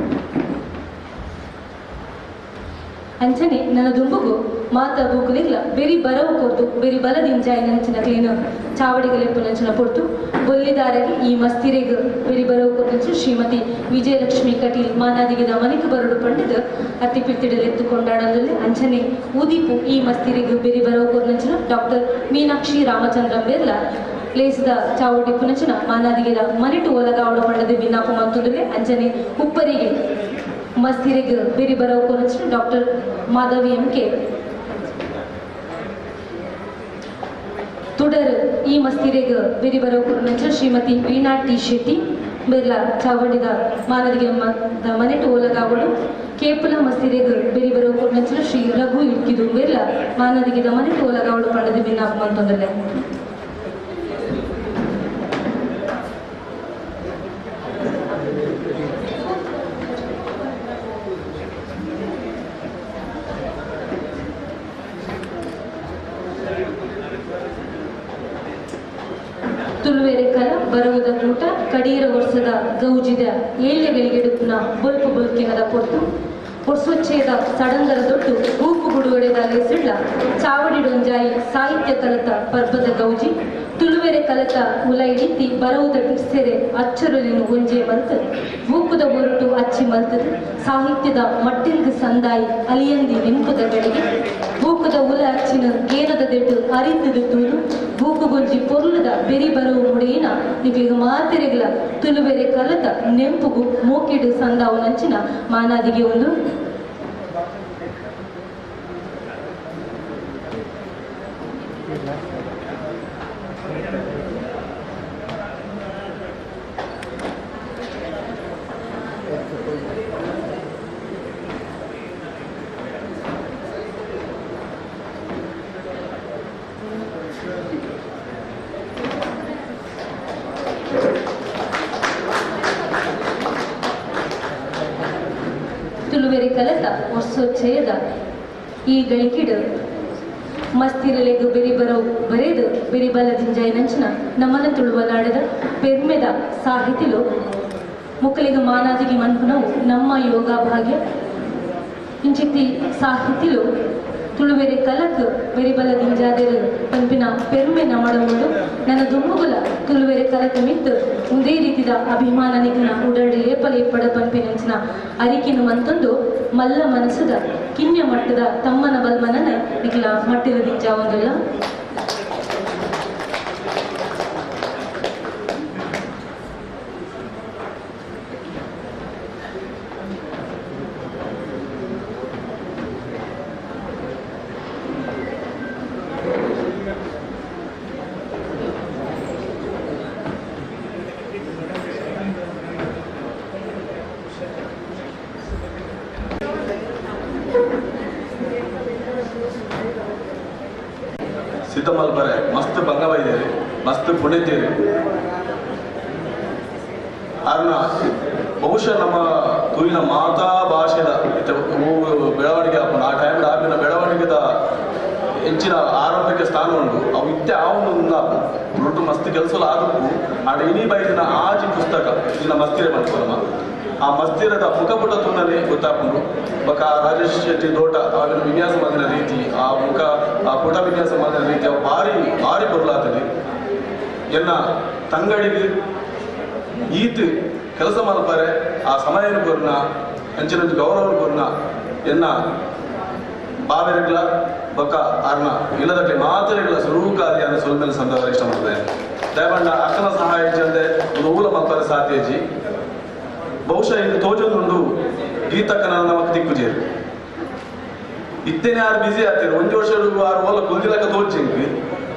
ಅಂಚನೆ ನನ್ನ ದುಂಬುಗು ಮಾತ ಬೂಕುಲಿಗ್ಲ ಬೆರಿ ಬರವು ಕೊರ್ತು ಬೆರಿ ಬಲದಿಂಜಾಯಿ ನಂಚಿನ ಕ್ಲೀನು ಚಾವಡಿಗಲೆಪ್ಪು ನಂಚಿನ ಪೊರ್ತು ಬೊಲ್ಲಿದಾರಗೆ ಈ ಮಸ್ತಿರೆಗ್ ಬೆರಿ ಬರವು ಕೊರ್ತು ಶ್ರೀಮತಿ ವಿಜಯಲಕ್ಷ್ಮಿ ಕಟೀಲ್ ಮಾನಾದಿಗೆದ ಮನಿಕ್ ಬರಡು ಪಂಡದ ಅತಿ ಪಿತ್ತಿಡಲೆತ್ತು ಕೊಂಡಾಡದಲ್ಲಿ ಅಂಚನೆ ಉದಿಪು ಈ ಮಸ್ತಿರೆಗ್ ಬೆರಿ ಬರವು ಕೊರ್ತು ನಂಚಿನ ಡಾಕ್ಟರ್ ಮೀನಾಕ್ಷಿ ರಾಮಚಂದ್ರ ಬೆರ್ಲ ಲೇಸದ ಚಾವಡಿ ಪುನಚನ ಮಾನಾದಿಗೆದ ಮನಿಟು ಒಲಗಾವಡು ಪಂಡದ ಬಿನ್ನಾಪ ಮತ್ತೊಂದುಲೆ ಅಂಚನೆ ಉಪ್ಪರಿಗೆ ಮಸ್ತಿರೆಗ್ ಬೆರಿ ಬರವು ಕೊನಚಿನ ಡಾಕ್ಟರ್ ಮಾಧವಿ ಎಂ ಕೆ ತುಡರ್ ಈ ಮಸ್ತಿರೆಗ್ ಬೆರಿ ಬರವು ಕೊನಚಿನ ಶ್ರೀಮತಿ ವೀಣಾ ಟಿ ಶೆಟ್ಟಿ ಬಿರ್ಲಾ ಚಾವಡಿದ ಮಾನದಿಗೆ ಮನೆಟು ಒಲಗಾವಡು ಕೇಪುಲ ಮಸ್ತಿರೆಗ್ ಬೆರಿ ಬರವು ಕೊನಚಿನ ಶ್ರೀ ರಘು ಇಡ್ಕಿದು ಬಿರ್ಲಾ ಮಾನದಿಗೆ ಮನೆಟು ಒಲಗಾವಡು ಪಂಡದ ಭಿನ್ನಾಪ ಮಂತೊಂದಲೆ. ತುಳುವೆರೆ ಕಲ ಬರುವುದ ಕೂಟ ಕಡೀರ ವರ್ಷದ ಗೌಜಿದ ಏಳ್ಯಗಳಿಗೆಡುಪುನ ಬೊಲ್ಪು ಬೊಲ್ಕಿನದ ಪೊರ್ತು ವರ್ಷೋಚ್ಚಯದ ಸಡಂಗರ ದೊಡ್ಡ ಬೂಕು ಬುಡುಗಡೆದ ಲೇಸಿಡ್ಲ ಚಾವಡಿಡೊಂಜಾಯಿ ಸಾಹಿತ್ಯ ಕಲತ ಪರ್ಬದ ಗೌಜಿ ತುಳುವೆರೆ ಕಲತ ಉಲೈಡಿತ್ತಿ ಬರವುದ ಬಿರ್ಸೆರೆ ಅಚ್ಚರುಲಿನ ಒಂಜೆ ಮಲ್ತ್ ಬೂಕುದ ಒರಟು ಅಚ್ಚಿ ಮಲ್ತದು ಸಾಹಿತ್ಯದ ಮಟ್ಟಿಲ್ಗ್ ಸಂದಾಯಿ ಅಲಿಯಂದಿ ನೆಂಪುದ ಗಳಿಗೆ ಬೂಕುದ ಉಲ ಅಚ್ಚಿನ ಗೇನದ ದೆಡ್ಡು ಅರಿತದು ತೂದು ಬೂಕುಗೊಂಜಿ ಪೊರ್ಲುದ ಬೆರಿ ಬರವು ಮುಡೆಯಿನ ನಿಕ್ಲಿಗ ಮಾತೆರೆಗ್ಲ ತುಳುವೆರೆ ಕಲತ ನೆಂಪುಗು ಮೋಕೆಡು ಸಂದಾವು ನಂಚಿನ ಮಾನಾದಿಗೆ ಒಂದು ತುಳುವೆರೆ ಕಲತ ವರ್ಷೋಚ್ಚಯದ ಈ ಗಳಿಕಿಡು ಮಸ್ತಿರಲೆಗು ಬೆರಿ ಬರವು ಬರೆದು ಬೆರಿಬಲ ಜಿಂಜಾಯಿನಂಚಿನ ನಮ್ಮನ ತುಳುವ ನಾಡದ ಪೆರ್ಮೆದ ಸಾಹಿತಿಲು ಮುಕ್ಕಲಿಗ ಮಾನಾದಿಗೆ ಮನ್ಪುನವು ನಮ್ಮ ಯೋಗ ಭಾಗ್ಯ ಇಂಚಿತ್ತಿ ಸಾಹಿತಿಲು ತುಳುವೆರೆ ಕಲಕ್ ಬೆರಿಬಲ ದಿಂಜಾದೆರು ಪನ್ಪಿನ ಪೆರ್ಮೆ ನಮಡముంಡು ನನ್ನ ದುಮ್ಮುಗುಲ ತುಳುವೆರೆ ಕಲಕ ಮಿತ್ತು ಒಂದೇ ರೀತಿದ ಅಭಿಮಾನ ನಿಕ್ನ ಉಡಲ್ಡ್ ಏಪಲ ಏಪಡ ಪನ್ಪಿನಂಚಿನ ಅರಿಕಿನ ಮಂತೊಂದು ಮಲ್ಲ ಮನಸ್ಸುದ ಕಿನ್ಯ ಮಟ್ಟದ ತಮ್ಮನ ಬಲ್ಮನನ ನಿಕ್ಲ ಮಟ್ಟಿದ ದಿಂಜಾವೊಂದುಲ್ಲ. ಸಿದ್ಧಮಲ್ಪರೆ ಮಸ್ತ್ ಬಂಗ ಬೈದೇರಿ ಮಸ್ತ್ ಪುಣಿತೀರಿ ಅರ್ನ ಬಹುಶಃ ನಮ್ಮ ತುಳಿನ ಮಾತಾ ಭಾಷೆದ ಬೆಳವಣಿಗೆ ಆಪುಂಡು ಆ ಟೈಮ್ ಆಪಿನ ಬೆಳವಣಿಗೆದ ಹೆಚ್ಚಿನ ಆರಂಭಿಕ ಸ್ಥಾನ ಉಂಟು ಅವು ಇತ್ತೆ ಆವೊಂದು ತುಳುಟು ಮಸ್ತ್ ಕೆಲಸಲು ಆದಕ್ಕೂ ಆಡ ಇನಿ ಬೈದಿನ ಆಜಿ ಪುಸ್ತಕ ಇನ್ನ ಮಸ್ತಿರೆ ಮಲ್ಪುನಮ ಆ ಮಸ್ತಿರದ ಮುಖಪುಟ ತುಂಡನೆ ಗೊತ್ತಾಪುಂಡು ಬೊಕ ರಾಜೇಶ್ ಶೆಟ್ಟಿ ದೋಟ ಅವಿನ ವಿನ್ಯಾಸ ಮಾಡಿದ ರೀತಿ ಆ ಮುಖ ಆ ಪುಟ ವಿನ್ಯಾಸ ಮಾಡಿದ ರೀತಿ ಅವು ಭಾರಿ ಭಾರಿ ಬದಲಾತದೆ. ಎನ್ನ ತಂಗಡಿಗೆ ಈತ್ ಕೆಲಸ ಮಲ್ಪರೆ ಆ ಸಮಯನ ಕೊರ್ನ ಅಂಚಿನ ಗೌರವ ಕೊರ್ನ ಎನ್ನ ಬಾವೆರೆಗ್ಲ ಬೊಕ ಅರ್ನ ಇಲ್ಲದಕ್ಕೆ ಮಾತೆರೆಗ್ಲ ಸುರೂಕಾದಿ ಅನ್ನ ಸೊಲ್ಮೆಲೆ ಸಂದರ್ಭ ಇಷ್ಟ ಮಾಡ್ತಾರೆ. ದಯಮಂಡ ಅಕ್ಕನ ಸಹಾಯ ಚಂದೆ ಒಂದು ಊಲ ಮಲ್ಪರೆ ಸಾಧ್ಯಜಿ ಬಹುಶಃ ಇದು ತೋಜೊಂದುಂಡು ಗೀತಕ್ಕನ ನಮಕ್ ದಿಕ್ಕುಜೇರು ಇತ್ತೇನೆ ಆರು ಬಿಸಿ ಆಗ್ತೇನೆ ಒಂದು ವರ್ಷ ಆರು ಓಲ ಕುಂದಿಲಕ್ಕ ತೋಜಿಂಗ್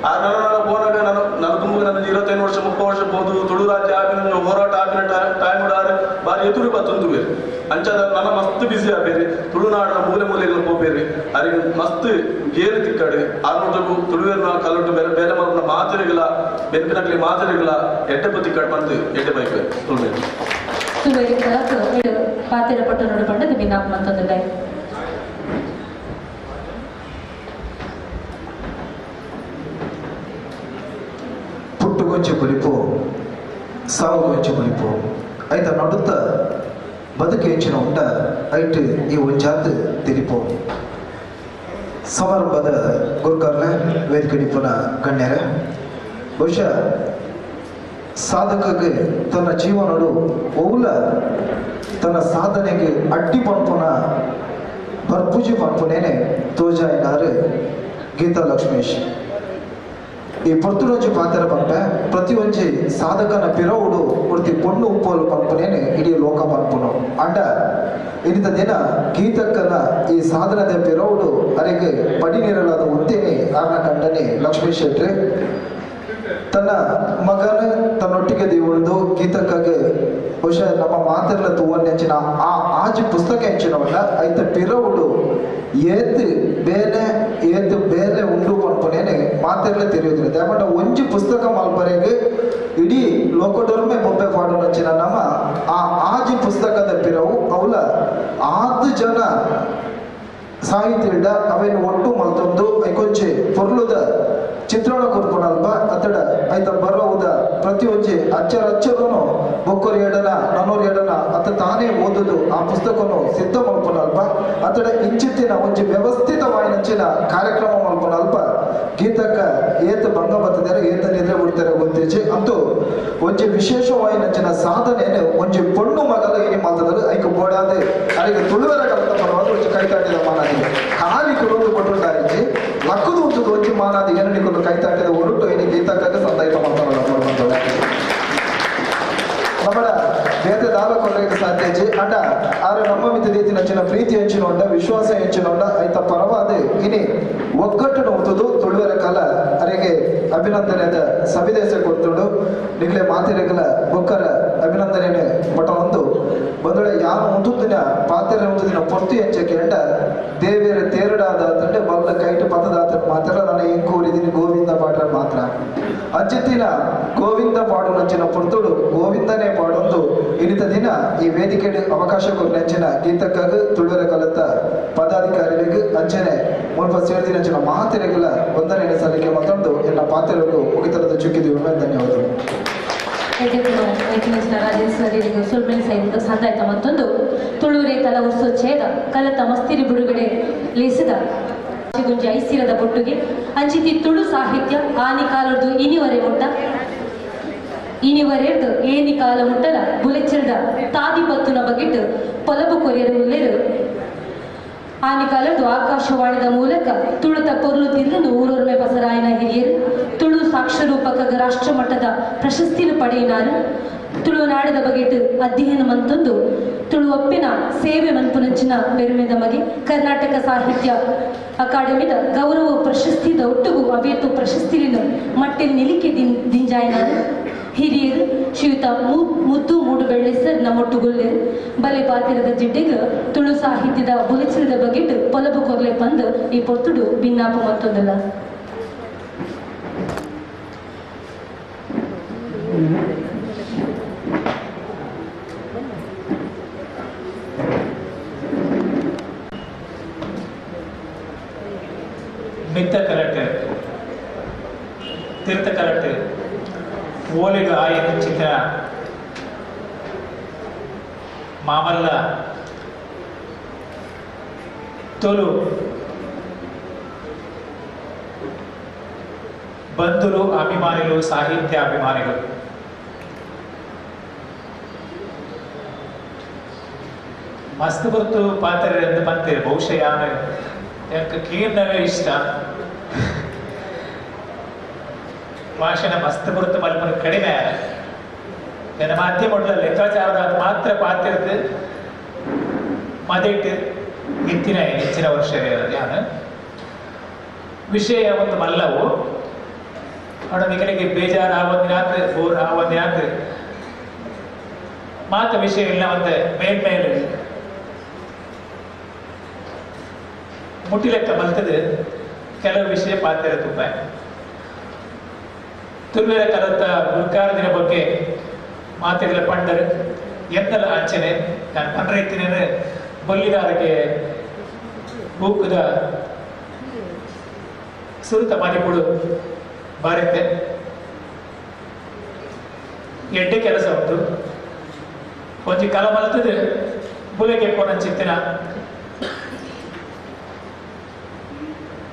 ಆ ನನ್ನ ಪೋನಾಗ ನಾನು ನನ್ನ ತುಂಬ ನನ್ನ 25 ವರ್ಷ 30 ವರ್ಷ ಹೋದು ತುಳು ರಾಜ್ಯ ಆಪಿನ ಹೋರಾಟ ಆಪಿನ ಟೈಮ್ ಆರು ಬಾರಿ ಎದುರು ಬತ್ತೊಂದು ಬೇರೆ ಅಂಚಾದ ನನ್ನ ಮಸ್ತ್ ಬಿಸಿ ಆಪೇರಿ ತುಳುನಾಡಿನ ಮೂಲೆ ಮೂಲೆಗಳ ಪೋಪೇರಿ ಅರಿಗೆ ಮಸ್ತ್ ಗೇರು ತಿಕ್ಕಡು ಆರ್ನೂಟು ತುಳುವೇರ್ನ ಕಲ್ಲೊಟ್ಟು ಬೇರೆ ಬೇರೆ ಮಲ್ಪನ ಮಾತೆರೆಗಳ ಬೆನ್ಪಿನಕ್ಲಿ ಮಾತೆರೆಗಳ ಎಡ್ಡೆ ತಿಕ್ಕಡು ಬಂದು ಎಡ್ಡೆ ಬೈಪೇರು ತುಳುವೇರು ತುಳುವೆರೆ ಕಲಕ್ ಪಾತೆರ ಪಟ್ಟಣೋಡು ಪಂಡದು ಬಿನ್ನಾಪ್ ಮಂತೊಂದುಲ್ಲೆ. ಪುಟ್ಟುಗೊಂಚಿ ಪುಲಿಪು ಸಾವುಗೊಂಚಿ ಪುಲಿಪು ಐತ ನಡುತ್ತ ಬದುಕು ಹೆಚ್ಚಿನ ಉಂಡ ಐಟ್ ಈ ಒಂಜಾತ್ ತಿಳಿಪು ಸಮಾರಂಭದ ಗುರುಕರ್ಲೆ ವೇದಿಕೆ ಗಣ್ಯರೇ ಬಹುಶಃ ಸಾಧಕಗೆ ತನ್ನ ಜೀವನಡು ಓಲ ತನ್ನ ಸಾಧನೆಗೆ ಅಡ್ಡಿ ಪನ್ಪುನ ಬರ್ಪೂಜಿ ಪನ್ಪುನೇನೆ ತೋಜಾಯಿನಾರು ಗೀತಾ ಲಕ್ಷ್ಮೀಶ್. ಈ ಪೊರ್ತುಡೊಂಜಿ ಪಾತ್ರ ಪನ್ಪೆ ಪ್ರತಿಯೊಂಜಿ ಸಾಧಕನ ಪಿರವುಡು ಪ್ರತಿ ಪೊಣ್ಣು ಉಪ್ಪೋಲು ಪನ್ಪುನೇನೆ ಇಡೀ ಲೋಕ ಪನ್ಪುನು ಅಂಡ ಇನಿತ ದಿನ ಗೀತಕ್ಕನ ಈ ಸಾಧನದ ಪಿರವುಡು ಅರೆಗೆ ಪಡಿನಿರಲಾದ ಉತ್ತೇನೆ ಆರ್ನ ಕಂಡನೆ ಲಕ್ಷ್ಮೀಶ್ ಶೆಟ್ಟಿ ತನ್ನ ಮಗನ ತನ್ನೊಟ್ಟಿಗೆ ದೇವಳದು ಗೀತಕ್ಕಾಗಿ ಬಹುಶಃ ನಮ್ಮ ಮಾತೆಲ್ಲ ತೂವನ್ ಆ ಆಜಿ ಪುಸ್ತಕ ಹೆಂಚಿನವನ್ನ ಐತ ಪಿರವುಡು ಏತ್ ಬೇಲೆ ಏತ್ ಬೇಲೆ ಉಂಡು ಪನ್ಪುನೇನೆ ಮಾತೆಲ್ಲ ತಿಳಿಯೋದಿಲ್ಲ. ದಯಮಂಡ ಒಂಜಿ ಪುಸ್ತಕ ಮಲ್ಪರೆಗೆ ಇಡೀ ಲೋಕಡೊರ್ಮೆ ಬೊಬ್ಬೆ ಪಾಡೋನಂಚಿನ ನಮ್ಮ ಆ ಆಜಿ ಪುಸ್ತಕದ ಪಿರವು ಅವಲ ಆತು ಜನ ಸಾಹಿತ್ಯ ಅವೇನು ಒಟ್ಟು ಮಲ್ತೊಂದು ಐಕೊಂಚಿ ಪೊರ್ಲುದ ಚಿತ್ರಣ ಕೊರ್ಪುನಲ್ಪ ಅತ್ತಡ ಐತ ಬರವುದ ಪ್ರತಿಯೊಂಜಿ ಅಚ್ಚರ ಅಚ್ಚರನು ಬೊಕ್ಕೊರಿ ಎಡನ ನನ್ನೋರಿ ಎಡನ ಅತ್ತ ತಾನೇ ಓದುದು ಆ ಪುಸ್ತಕನು ಸಿದ್ಧ ಮಲ್ಪುನಲ್ಪ ಅತ್ತಡ ಇಂಚಿತ್ತಿನ ಒಂಜಿ ವ್ಯವಸ್ಥಿತವಾಯಿನಂಚಿನ ಕಾರ್ಯಕ್ರಮ ಮಲ್ಪುನಲ್ಪ ಗೀತಕ್ಕ ಏತ ಭಂಗ ಬರ್ತದಾರೆ ಏತ ನಿದ್ರೆ ಬಿಡ್ತಾರೆ ಗೊತ್ತೇಜಿ ಅಂತೂ ಒಂಜಿ ವಿಶೇಷವಾಗಿ ನಂಚಿನ ಸಾಧನೆಯನ್ನು ಒಂಜಿ ಪೊಣ್ಣು ಮಗಲ ಏನಿ ಮಾತದರು ಐಕ್ ಬೋಡಾದೆ ಅರೆಗೆ ತುಳುವರ ಕಲತ ಪರವಾದ ಒಂಜಿ ಕೈತಾಟಿದ ಮಾನಾದಿ ಖಾಲಿ ಕುಲೊಂದು ಕೊಟ್ಟುಂಡಾಯಿಜಿ ಲಕ್ಕದು ಉಂಟು ಒಂಜಿ ಮಾನಾದಿ ಏನನಿಕೊಂಡು ಕೈತಾಟಿದ ಒರುಟು ಏನಿ ಗೀತಕ್ಕ ಸಂದಾಯಿತ ಮಾಡ್ತಾರಲ್ಲ ನಮ್ಮಡ ಬೇತೆ ದಾಲ ಕೊಡಲಿಕ್ಕೆ ಸಾಧ್ಯ ಇಜ್ಜಿ ಅಂಡ ಆರು ನಮ್ಮ ಮಿತಿ ರೀತಿ ನಂಚಿನ ಪ್ರೀತಿ ಹೆಂಚಿನ ಉಂಡ ವಿಶ್ವಾಸ ಹೆಂಚಿನ ಉಂಡ ಐತ ಪರವಾದ ಇನಿ ಒಗ್ಗಟ್ಟು ನೋಡ್ತದು ತುಳುವರ ಕಾಲ ಅರೆಗೆ ಅಭಿನಂದನೆದ ಸವಿದೇಶ ಕೊಡ್ತುಂಡು ನಿಗ್ಲೆ ಮಾತಿರಗಲ ಬೊಕ್ಕರ ಅಭಿನಂದನೆ ಮಠ ಒಂದು ಬಂದೊಳೆ ಯಾರು ಒಂದು ದಿನ ಪಾತ್ರೆ ಒಂದು ದಿನ ಪೊರ್ತು ಹೆಂಚಕ್ಕೆ ಅಂಡ ದೇವಿಯರ ತೇರಡಾದ ತಂಡೆ ಬಲ್ಲ ಕೈಟು ಪತ್ತದಾತ ಮಾತ್ರ ನಾನು ಏನ್ ಕೋರಿದ್ದೀನಿ ಗೋವಿಂದ ಪಾಠ ಮಾತ್ರ ಅಂಚಿತ್ತಿನ ಗೋವಿಂದ ಪಾಡು ನಂಚಿನ ಪೊರ್ತುಡು ಗೋವಿಂದನೇ ಪಾಡೊಂದು ಇನಿತ ದಿನ ಈ ವೇದಿಕೆ ಅವಕಾಶ ಕೊರ್ನಂಚಿನ ಗೀತಕ್ಕಾಗ ತುಳುವರ ಕಲತ ಪದಾಧಿಕಾರಿಗಳಿಗೆ ಅಂಚನೆ ಮುಲ್ಪ ಸೇರ್ದಿನಂಚಿನ ಮಾತೆರೆಗಳ ವಂದನೆ ಸಲ್ಲಿಕೆ ಮತ್ತೊಂದು ಎಲ್ಲ ಪಾತ್ರೆಗೂ ಮುಗಿತರದ ಚುಕ್ಕಿದ್ದೀವಿ. ಧನ್ಯವಾದಗಳು. ಸಂದಾಯ್ತ ಮತ್ತೊಂದು ತುಳುವರೆ ಕಲ ಛೇದ ಕಲತ ಮಸ್ತಿರಿ ಬಿಡುಗಡೆ ಲೇಸಿದ ಗುಂಜಿ ಐಸಿರದ ಬೊಟ್ಟುಗೆ ಅಂಚಿತಿ ತುಳು ಸಾಹಿತ್ಯ ಆನಿ ಕಾಲದ್ದು ಇನಿವರೆ ಮುಟ್ಟ ಇನಿವರೆರ್ದು ಏನಿ ಕಾಲ ಮುಟ್ಟಲ ಬುಲೆಚಿಲ್ದ ತಾದಿ ಪತ್ತುನ ಬಗೆಟ್ಟು ಪೊಲಬು ಕೊರಿಯರು ಉಲ್ಲೇರು ಆನಿ ಕಾಲದ್ದು ಆಕಾಶವಾಣಿದ ಮೂಲಕ ತುಳುತ ಪೊರ್ಲು ತಿರ್ಲು ಊರೊರ್ಮೆ ಬಸರಾಯನ ಹಿರಿಯರು ತುಳು ಸಾಕ್ಷರೂಪಕ ರಾಷ್ಟ್ರ ಮಟ್ಟದ ಪ್ರಶಸ್ತಿನ ಪಡೆಯಿನಾರು ತುಳುನಾಡಿದ ಬಗೆಟ್ಟು ಅಧ್ಯಯನ ಮಂತೊಂದು ತುಳುವಪ್ಪಿನ ಸೇವೆ ಮನ್ಪುನಂಚಿನ ಪೆರುಮೆದ ಮಗೆ ಕರ್ನಾಟಕ ಸಾಹಿತ್ಯ ಅಕಾಡೆಮಿದ ಗೌರವ ಪ್ರಶಸ್ತಿದ ಒಟ್ಟುಗು ಅವೇತು ಪ್ರಶಸ್ತಿಲಿನ ಮಟ್ಟಿಲ್ ನಿಲಿಕೆ ದಿಂಜಾಯಿನಾರು ಹಿರಿಯರು ಶ್ರೀಯುತ ಮುದ್ದು ಮೂಡುಬೆಳ್ಳೆ ಸರ್ ನಮ್ಮೊಟ್ಟುಗುಲ್ಲೇರು ಬಲೆ ಪಾತಿರದ ಜಿಡ್ಡೆಗ ತುಳು ಸಾಹಿತ್ಯದ ಬುಲೆಚಿಲ್ದ ಬಗೆಟ್ಟು ಪೊಲಬು ಕೊರ್ಲೆ ಪಂದು ಈ ಪೊರ್ತುಡು ಭಿನ್ನಾಪ ಮತ್ತೊಂದಲ್ಲ. ಮಿತ್ತ ಕಲಟೆ ತೀರ್ಥ ಕಲಟೆ ಓಲಿಗ ಆಯನ ಚಿತ್ರ ಮಾಮಲ್ಲ ತುಳು ಬಂಧುలు ಅಭಿಮಾನಿಗಳು ಸಾಹಿತ್ಯ ಅಭಿಮಾನಿಗಳು ಮಸ್ತ್ ಗೊತ್ತು ಪಾತ್ರ ಎಂದು ಬಂತೀರಿ. ಬಹುಶಃ ಯಾರು ಯಾಕೆ ಕೀರ್ನವೇ ಇಷ್ಟ ಭಾಷಣ ಮಸ್ತ್ ಬರುತ್ತು ಮಲ್ಪನ ಕಡಿಮೆ ನನ್ನ ಮಾಧ್ಯಮ ಲೆಕ್ಕಾಚಾರದ ಮಾತ್ರ ಪಾತಿರ್ದು ಮದಿಟ್ಟು ಇತ್ತಿನ ಹೆಚ್ಚಿನ ವರ್ಷ ಯಾನು ವಿಷಯ ಒಂದು ಮಲ್ಲವು ಅವನ ನಿಕಲಿಗೆ ಬೇಜಾರು ಆವೊಂದಿನಾತ್ ಬೋರ್ ಆವೊಂದಿನಾತ್ ಮಾತ ವಿಷಯ ಇಲ್ಲ ಒಂದು ಮೇಲ್ಮೇಲೆ ಮುಟ್ಟಿಲೆಕ್ಕ ಮಲ್ತದೆ ಕೆಲವು ವಿಷಯ ಪಾತ್ರ ತುಂಬ ತುಳುವೆರ ಕಲತ ಗುರುಕಾರದಿನ ಬಗ್ಗೆ ಮಾತೆಗಳ ಪಂಡರು ಎಂದಲ ಅಂಚನೆ ನಾನು ಪಂಡ್ರೈತಿನೇನು ಬೊಲ್ಲಿದಾರಕ್ಕೆ ಬೂಕುದ ಸುರುತ ಮರಿಪುಡು ಬಾರತ್ತೆ ಎಡ್ಡೆ ಕೆಲಸ ಉಂಟು ಒಂಜಿ ಕಲ ಮಲ್ತದೆ ಬುಲೆಗೆ ಪೋನಂಚಿತ್ತಿನ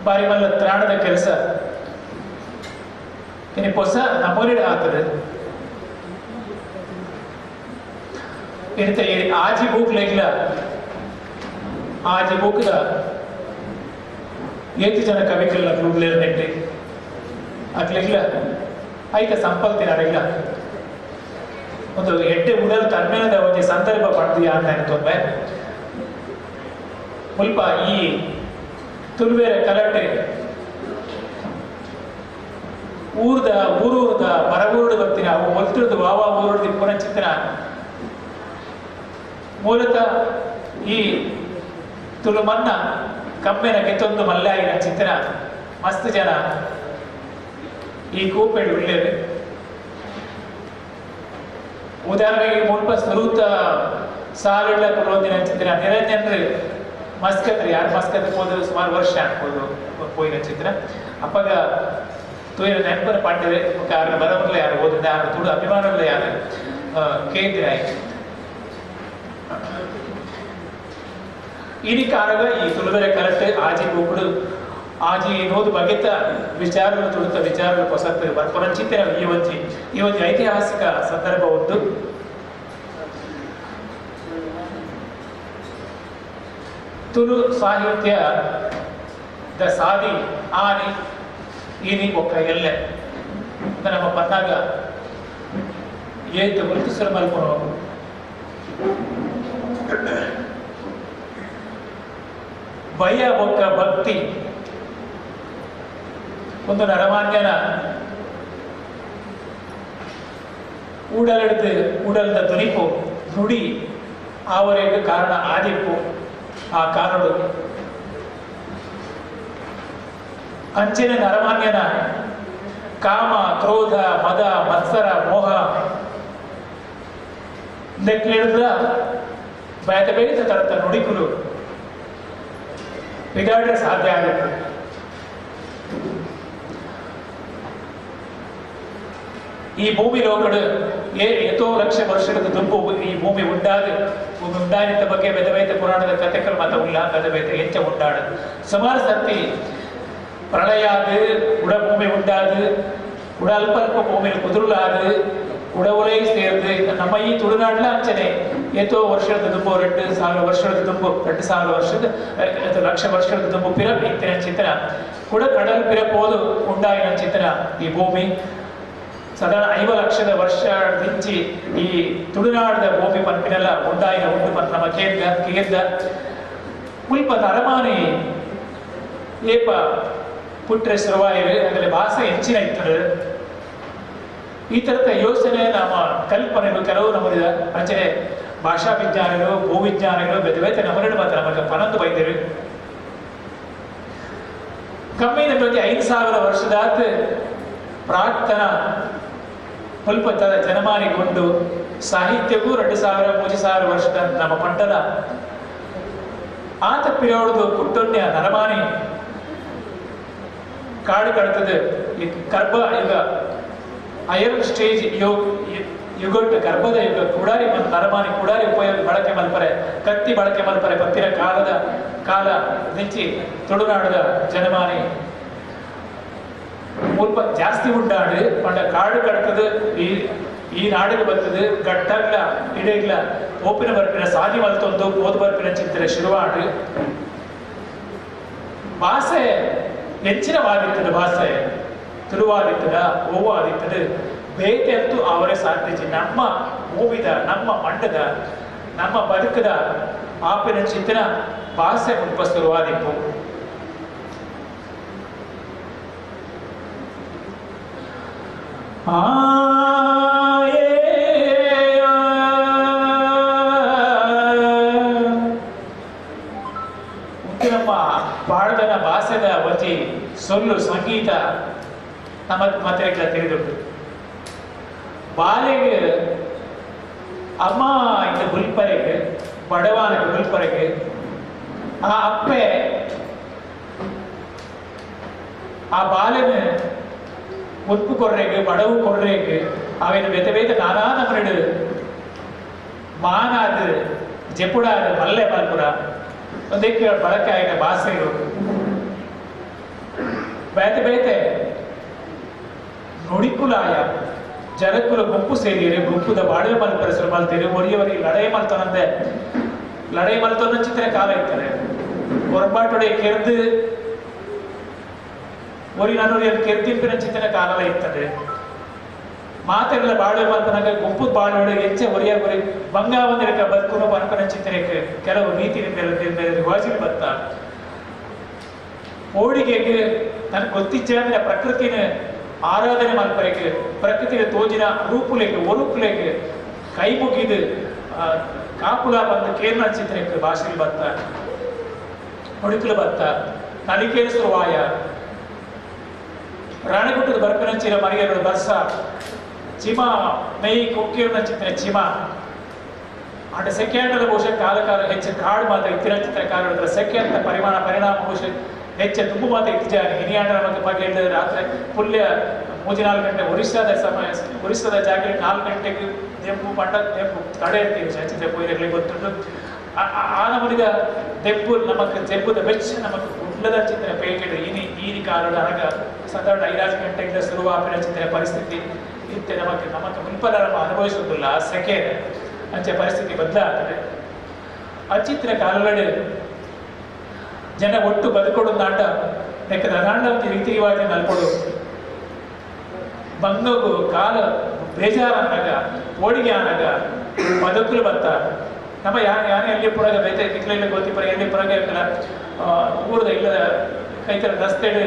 ಬಾರಿ ಮಲ್ಲ ತ್ರಾಣದ ಕೆಲಸ ಇನ್ನು ಹೊಸ ನಮೂನೆ ಆಗ್ತದೆ. ಇರುತ್ತೆ ಆಜಿ ಬೂಕ್ ಲೆಗ್ಲ ಆಜಿ ಬೂಕ್ದ ಏತು ಜನ ಕವಿಗಳೆಲ್ಲ ಗ್ರೂಪ್ಲೇರ್ ನೆಟ್ಟಿ ಅಕ್ಲೆಗ್ಲ ಐತ ಸಂಪಲ್ತಿನಾರೆಗ್ಲ ಒಂದು ಎಡ್ಡೆ ಉಡಲ್ ತನ್ಮೇಲದ ಒಂದು ಸಂದರ್ಭ ಪಡೆದಿಯಾ ಅಂತ ತೊಂದರೆ ಮುಲ್ಪ ಈ ತುಳುವೆರ ಕಲಟೆ ಊರ್ದ ಊರೂರ್ದ ಮರವೂರುಡು ಬರ್ತೀನಿ ಅವು ಒಲ್ತಿರ್ದು ವಾವ ಊರುಡ್ದು ಪುನಚಿತ್ರ ಮೂಲತಃ ಈ ತುಳುಮನ್ನ ಕಮ್ಮೆನ ಕೆತ್ತೊಂದು ಮಲ್ಲಾಯಿನ ಚಿತ್ರ ಮಸ್ತ್ ಜನ ಈ ಕೂಪೆಡು ಉಳ್ಳೇರು. ಉದಾಹರಣೆಗೆ ಮುಲ್ಪ ಸುರೂತ ಸಾಲುಳ್ಳ ಕೊಡೋದಿನ ಚಿತ್ರ ನಿರಂಜನ್ರು ಮಸ್ಕತ್ರಿ ಯಾರು ಮಸ್ಕತ್ ಹೋದ್ರು ಸುಮಾರು ವರ್ಷ ಅನ್ಬೋದು ಪೋಯಿನ ಚಿತ್ರ ಅಪ್ಪಗ ತೂಯಿನ ನೆನಪನ ಪಾಂಡವೆ ಯಾರು ಬರವಲ್ಲ ಯಾರು ಓದಿದ ಯಾರು ತುಳು ಅಭಿಮಾನಲ್ಲ ಯಾರು ಕೇಂದ್ರ ಆಯ್ತು. ಇಡೀ ಕಾರಗ ಈ ತುಳುವೆರೆ ಕರೆಕ್ಟ್ ಆಜಿ ಕೂಪುಡು ಆಜಿ ನೋದು ಬಗೆತ ವಿಚಾರಗಳು ತುಳುತ ವಿಚಾರಗಳು ಹೊಸತ್ತು ಬರ್ಪೊನಂಚಿತ್ತಿನ ಈ ಒಂಜಿ ಐತಿಹಾಸಿಕ ಸಂದರ್ಭ ಉಂಟು. ತುಳು ಸಾಹಿತ್ಯ the ಸಾದಿ ಆನಿ ಈನಿ ಬೊಕ್ಕ ಎಲ್ಲೆ ನಮ್ಮ ಪನ್ನಾಗ ಏತ್ ಗುರುತಿಸಲು ಮಲ್ಪುನು ಭಯ ಬೊಕ್ಕ ಭಕ್ತಿ ಒಂದು ನರಮಾನ್ಯನ ಉಡಲೆಡ್ದು ಉಡಲ್ದ ದುನಿಪು ನುಡಿ ಆವರೆಗೆ ಕಾರಣ ಆದಿಪ್ಪು ಆ ಕಾರಣಡು ಅಂಚಿನ ನರಮಾನ್ಯನ ಕಾಮ ಕ್ರೋಧ ಮದ ಮತ್ಸರ ಮೋಹ ಲೆಕ್ಕಿಳಿದ ಬೇತೆ ಬೇತೆ ತರತ ನುಡಿಕುಲು ಬಿಗಾಡ್ರೆ ಸಾಧ್ಯ ಆಗುತ್ತೆ. ಈ ಭೂಮಿ ಲೋಕಡು ಎತೋ ಲಕ್ಷ ವರ್ಷದ ದುಂಬು ಈ ಭೂಮಿ ಉಂಡಾದ ಭೂಮಿ ಉಂಡಾನಿದ್ದ ಬಗ್ಗೆ ಬೆದಬೇತ ಪುರಾಣದ ಕಥೆಗಳು ಮತ ಉಲ್ಲ ಬೆದಬೇತ ಹೆಚ್ಚ ಉಂಡಾಡು ಸುಮಾರು ಸರ್ತಿ ಪ್ರಳಯ ಆದು ಉಡ ಭೂಮಿ ಉಂಡಾದು ಉಡ ಅಲ್ಪ ಅಲ್ಪ ಭೂಮಿಯಲ್ಲಿ ಕುದುರುಲಾದು ಉಡ ಉಲೈ ಸೇರ್ದು ನಮ್ಮ ಈ ತುಳುನಾಡ್ಲ ಅಂಚನೆ ಏತೋ ವರ್ಷದ ದುಂಬು 2000 ವರ್ಷದ ದುಂಬು 2000 ವರ್ಷದ ಲಕ್ಷ ವರ್ಷದ ದುಂಬು ಪಿರ ಇತ್ತಿನ ಚಿತ್ರ ಕೂಡ ಕಡಲ್ ಪಿರ ಪೋದು ಉಂಡಾಯಿನ ಚಿತ್ರ ಈ ಭೂಮಿ ಸಾಧಾರಣ 50 ಲಕ್ಷದ ವರ್ಷ ದಿಂಚಿ ಈ ತುಳುನಾಡದ ಭೂಮಿ ಪನ್ಪಿನೆಲ್ಲ ಉಂಡಾಯಿನ ಉಂಡು ಪನ್ ನಮ್ಮ ಕೇಂದ್ರ ಕೇಂದ್ರ ಮುಲ್ಪ ಅರಮಾನಿ ಏಪ ಪುಟ್ರೆ ಶುರುವಾಯಿವೆ ಅದರಲ್ಲಿ ಭಾಷೆ ಹೆಚ್ಚಿನ ಇತ್ತು. ಈ ಥರದ ಯೋಚನೆ ನಮ್ಮ ಕಲ್ಪನೆಗಳು ಕೆಲವು ನಮ್ಮದಿದೆ. ಅಂಚನೆ ಭಾಷಾ ವಿಜ್ಞಾನಿಗಳು ಭೂವಿಜ್ಞಾನಿಗಳು ಬೇತೆ ಬೇತೆ ನಮ್ಮನ್ನು ಮಾತ್ರ ನಮಗೆ ಪನಂದು ಬೈದೇವೆ. ಕಮ್ಮಿ ಬಗ್ಗೆ 5000 ವರ್ಷದಾತ ಪ್ರಾಕ್ತನ ಮುಲ್ಪತ್ತದ ಜನಮಾನಿಗೊಂಡು ಸಾಹಿತ್ಯವೂ 2000 3000 ವರ್ಷದ ನಮ್ಮ ಪಂಟದ ಆತ ಪಿರೋಡ್ದು ಕುಟ್ಟೊನ್ಯ ನರಮಾನಿ ಕಾಡು ಕಡ್ತದೆ ಈ ಗರ್ಭ ಯುಗ ಐರನ್ ಸ್ಟೇಜ್ ಯುಗೊಟ್ಟು ಗರ್ಭದ ಯುಗ ಕುಡಾರಿ ನರಮಾನಿ ಕುಡಾರಿ ಉಪಯೋಗ ಬಳಕೆ ಮಲ್ಪರೆ ಕತ್ತಿ ಬಳಕೆ ಮಲ್ಪರೆ ಪತ್ತಿನ ಕಾಲದ ಕಾಲ ನಿಂಚಿ ತುಳುನಾಡದ ಜನಮಾನಿ ಮುಲ್ಪ ಜಾಸ್ತಿ ಉಂಡಾಡು ಪಂಡ ಕಾಡು ಕಡ್ತದೆ ಈ ಈ ನಾಡಿಗೆ ಬರ್ತದೆ ಗಟ್ಟಗ್ಲ ಇಡಗ್ಲ ಓಪಿನ ಬರ್ಪಿನ ಸಾದಿ ಮಲ್ತೊಂದು ಓದು ಬರ್ಪಿನ ಚಿಂತನೆ ಶುರುವಾಡು ಭಾಷೆ ಹೆಚ್ಚಿನ ವಾದಿತ್ತದ ಭಾಷೆ ತುಳುವಾದಿತ್ತದ ಓವಾದಿತ್ತದ ಬೇತೆ ಅಂತೂ ಅವರೇ ಸಾಧ್ಯತೆ ನಮ್ಮ ಭೂಮಿದ ನಮ್ಮ ಮಂಡದ ನಮ್ಮ ಬದುಕದ ಆಪಿನ ಚಿಂತನ ಭಾಷೆ ಮುಲ್ಪ ಶುರುವಾದಿಪ್ಪು. ನಮ್ಮ ಪಾಡದನ ಭಾಷೆದ ಒಂಜಿ ಸೊಲ್ಲು ಸಂಗೀತ ನಮ್ಮ ಮತ್ತೆ ತಿಳಿದುಂಟು. ಬಾಲೆಗೆ ಅಮ್ಮ ಇಂದ ಗುಲ್ಪರೆಗೆ ಬಡವಾನ ಗುಲ್ಪರೆಗೆ ಆ ಅಪ್ಪೆ ಆ ಬಾಲೆನ ಉಪ್ಪು ಕೊರ್ರೆಗೆ ಬಡವು ಕೊರ್ರೆಗೆ ಅವೇನು ಬೇತೆ ಬೇತೆ ನಾನಾ ನಮ್ಮನೆಡು ಮಾನಾದ ಜೆಪುಡಾದ ಮಲ್ಲೆ ಮಲ್ಪುರ ಒಂದಕ್ಕೆ ಬಳಕೆ ಆಯ್ತ ಭಾಷೆಗಳು ಬೇತೆ ಬೇತೆ ನುಡಿಕುಲಾಯ ಜನಕುಲ ಗುಂಪು ಸೇರಿಯರೆ ಗುಂಪುದ ಬಾಡುವೆ ಮಲ್ಪರೆ ಶುರು ಮಲ್ತೇವೆ ಒರಿಯವರಿಗೆ ಲಡೈ ಮಲ್ತನಂದೆ ಲಡೈ ಮಲ್ತನ ಚಿತ್ರ ಕಾಲ ಇರ್ತಾರೆ ಹೊರಪಾಟೊಡೆ ಕೆರ್ದು ಒರಿ ನನ್ನೊರಿಯಲ್ಲಿ ಕೆರ್ತಿಂಪಿನ ಚಿತ್ರನ ಕಾಲ ಇರ್ತದೆ. ಮಾತೆಲ್ಲ ಬಾಳುವೆ ಮಲ್ಪನಾಗ ಗುಂಪು ಬಾಳುವೆ ಹೆಚ್ಚೆ ಒರಿಯ ಒರಿ ಬಂಗ ಬಂದಿರಕ ಬದುಕುನು ಪನ್ಪನ ಚಿತ್ರಕ್ಕೆ ಕೆಲವು ನೀತಿ ರಿವಾಜಿಗೆ ಬತ್ತ ಓಡಿಗೆಗೆ ನನಗೆ ಗೊತ್ತಿಚ್ಚೆ ಅಂದ್ರೆ ಪ್ರಕೃತಿನ ಆರಾಧನೆ ಮಲ್ಪರೆಗೆ ಪ್ರಕೃತಿಯ ತೋಜಿನ ರೂಪುಲೆಗೆ ಒರುಪುಲೆಗೆ ಕೈ ಮುಗಿದು ಕಾಪುಲ ಬಂದು ಕೇರ್ನ ಚಿತ್ರಕ್ಕೆ ಭಾಷೆಗೆ ಬತ್ತ ಹೊಡಿಕಲು ಬತ್ತ ನಲಿಕೇಸರು ವಾಯ ರಾಣಗುಟ್ಟದ ಬರ್ಪಿನಂಚಿನ ಮನೆಯವರು ಬರ್ಸ ಚಿಮ ಮೈ ಕೊಕ್ಕಿರನ ಚಿತ್ರ ಚಿಮ ಅಂಡ ಸೆಕೆಂಡದ ಬಹುಶಃ ಕಾಲ ಕಾಲ ಹೆಚ್ಚು ಕಾಡು ಮಾತ್ರ ಇತ್ತಿನ ಚಿತ್ರ ಕಾಲ ಸೆಕೆ ಅಂತ ಪರಿಣಾಮ ಬಹುಶಃ ಹೆಚ್ಚು ತುಂಬ ಮಾತ್ರ ಇತ್ತೀಚೆ ಹಿರಿಯಾಂಡ್ರ ಮತ್ತು ಬಗ್ಗೆ ಹೇಳಿದ್ರೆ ರಾತ್ರಿ ಪುಲ್ಯ 3-4 ಗಂಟೆ ಒರಿಸ್ಸಾದ ಸಮಯ ಒರಿಸ್ಸಾದ ಜಾಗದಲ್ಲಿ 4 ಗಂಟೆಗೆ ದೆಂಪು ಪಂಡ ದೆಂಪು ತಡೆ ಇರ್ತೀವಿ ಚಿತ್ರ ಪೊಯ್ರೆಗಳಿಗೆ ಗೊತ್ತುಂಟು. ಆ ನಮನಿದ ದೆಪ್ಪು ನಮಕ್ ಜೆಪ್ಪುದ ಬೆಚ್ಚ ನಮಕ್ ಕುಡ್ಲದ ಚಿತ್ರ ಪೇಟೆಡ್ ಇನಿ ಈನಿ ಕಾಲದ ಅನಗ ಸಾಧಾರಣ 5 ಗಂಟೆಯಿಂದ ಶುರುವಾಪಿನ ಚಿತ್ರ ಪರಿಸ್ಥಿತಿ ಇತ್ತೆ ನಮಕ್ ನಮಕ್ ಮುನ್ಪಲ ನಮ್ಮ ಅನುಭವಿಸುವುದಿಲ್ಲ ಸೆಕೆ ಅಂಚೆ ಪರಿಸ್ಥಿತಿ ಬದಲಾಗ್ತದೆ. ಅಚಿತ್ರ ಕಾಲಗಡೆ ಜನ ಒಟ್ಟು ಬದುಕೊಡು ನಾಟ ಯಾಕಂದ್ರೆ ಅದಾಂಡ ಒಂದು ರೀತಿ ರಿವಾಜ ನಲ್ಕೊಡು ಬಂಗಗು ಕಾಲ ಬೇಜಾರನ್ನಾಗ ಓಡಿಗೆ ಆನಾಗ ಬದುಕಲು ಬತ್ತ ನಮ್ಮ ಯಾರು ಯಾರು ಎಲ್ಲಿ ಪುರಗ ಬೇತೆ ತಿಕ್ಲೆಲ್ಲ ಗೊತ್ತಿಪುರ ಎಲ್ಲಿ ಪುರಗ ಇರ್ತಲ್ಲ ಊರದ ಇಲ್ಲದ ಕೈತರ ರಸ್ತೆಡು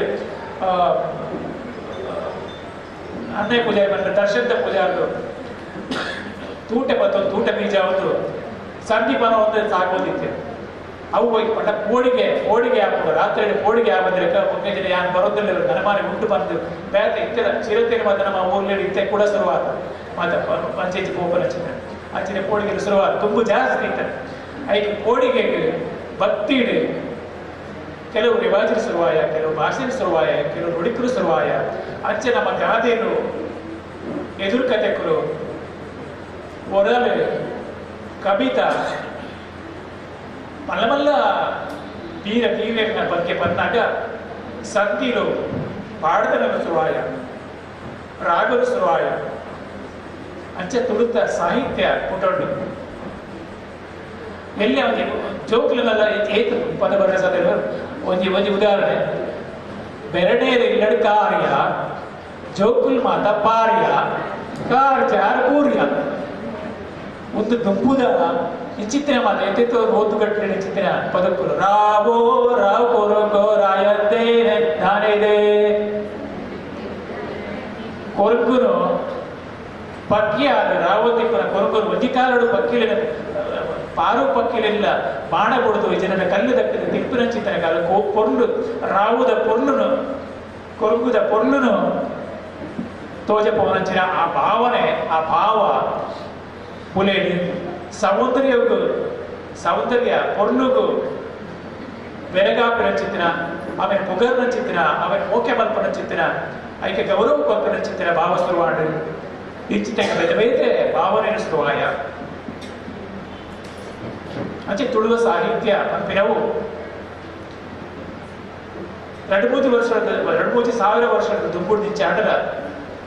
ಅನ್ನೇ ಪೂಜಾರಿ ಬಂದ್ರೆ ದರ್ಶನದ ಪೂಜಾರ್ದು ತೂಟೆ ಬತ್ತು ತೂಟೆ ಬೀಜ ಒಂದು ಸಂದೀಪನ ಒಂದು ಸಾಕೋದಿತ್ತು. ಅವು ಹೋಗಿ ಪಟ್ಟ ಕೋಡಿಗೆ ಕೋಡಿಗೆ ಹಾಕುವ ರಾತ್ರಿ ಕೋಡಿಗೆ ಹಾಕಿದ್ರೆ ಮುಖ್ಯ ಯಾರು ಬರೋದಿಲ್ಲ ನನಮಾನೆ ಉಂಟು ಬಂದು ಬೇತೆ ಇತ್ತೆಲ್ಲ ಚಿರತೆಗೆ ಮತ್ತೆ ನಮ್ಮ ಊರಲ್ಲಿ ಇತ್ತೆ ಕೂಡ ಶುರುವಾದ ಮತ್ತೆ ಪಂಚಾಯತಿ ಪೋಪನ ಚಿತ್ರ ಅಂಚಿನ ಕೋಡಿಗೆ ಶುರುವಾದ ತುಂಬ ಜಾಸ್ತಿ ಇತ್ತು. ಐಕೆ ಕೋಡಿಗೆ ಭಕ್ತಿ ಕೆಲವು ರಿವಾಜರು ಶುರುವಾಯ, ಕೆಲವು ಭಾಷೆ ಶುರುವಾಯ, ಕೆಲವು ನುಡಿಕರು ಶುರುವಾಯ. ಅಂಚೆ ನಮ್ಮ ಗಾದೆಯರು ಎದುರು ಕತೆಕರು ಒರಲು ಕವಿತಾ ಮಲ್ಲ ಮಲ್ಲ ವೀರ ವೀರ್ಯನ ಬಗ್ಗೆ ಬಂದಾಗ ಸಂದಿರು ಪಾಡದನ ಶುರುವಾಯ, ರಾಗರು ಶುರುವಾಯ. ಅಂಚೆ ತುಳುತ ಸಾಹಿತ್ಯ ಪುಟೊಂಡು ಎಲ್ಲಿ ಅವನಿಗೆ ಜೋಕ್ಲೆಲ್ಲ ಏತು ಪದ ಬರೆದ ಸಾಧ್ಯ. ಒಂಜಿ ಒಂಜಿ ಉದಾಹರಣೆ, ಬೆರಡೇರು ಇಲ್ಲಡು ಕಾರ್ಯ ಜೋಕುಲ್ ಮಾತ ಪಾರ್ಯ ಕಾರ್ ಚಾರ್ ಪೂರ್ಯ ಒಂದು ದುಂಬುದ ವಿಚಿತ್ರ ಮಾತ ಎತ್ತೆತ್ತೋ ಓದುಗಟ್ಟಲೆ ಚಿತ್ರ ಪದಕ್ಕುಲು ರಾವೋ ರಾವ್ ಕೊರಂಗೋ ರಾಯಂದೇ ನಾನೇದೆ ಕೊರಗುನು ಪಕ್ಕಿ ಆದ ರಾವತಿಪ್ಪನ ಕೊರಗುನು ಒಂಜಿ ಕಾಲಡು ಪಕ್ಕಿಲಿನ ಪಾರು ಪಕ್ಕಿಲಿಲ್ಲ ಬಾಣ ಕೊಡುದು ಜನನ ಕಲ್ಲು ದಕ್ಕಿದ ತಿಪ್ಪುನ ಚಿತ್ರನ ಕಾಲ ಪೊರ್ಲು ರಾವುದ ಪೊರ್ಲುನು ಕೊರಗುದ ಪೊರ್ಲುನು ತೋಜಪವನಂಚಿನ ಆ ಭಾವನೆ ಆ ಭಾವ ಪುಲೇಡಿ ಸೌಂದರ್ಯಗೂ ಸೌಂದರ್ಯ ಪೊರ್ಲುಗು ಬೆರಗಾಪಿನ ಚಿತ್ರ ಆಮೇಲೆ ಪುಗರ್ನ ಚಿತ್ರ ಆಮೇಲೆ ಮೋಕೆ ಮಲ್ಪನ ಚಿತ್ರ ಐಕೆ ಗೌರವ ಕೊಲ್ಪನ ಚಿತ್ರ ಭಾವ ಶುರುವಾಡು ಈ ಚಿತ್ರ ಬೇರೆ ಬೇರೆ ಭಾವನೆ ಶುರುವಾಯ. ಅಂಚೆ ತುಳುವ ಸಾಹಿತ್ಯ ಪಂಪಿನವು 2-3 ವರ್ಷದ 2-3 ಸಾವಿರ ವರ್ಷದ ದುಂಬುಡು ದಿಂಚಾಡಲ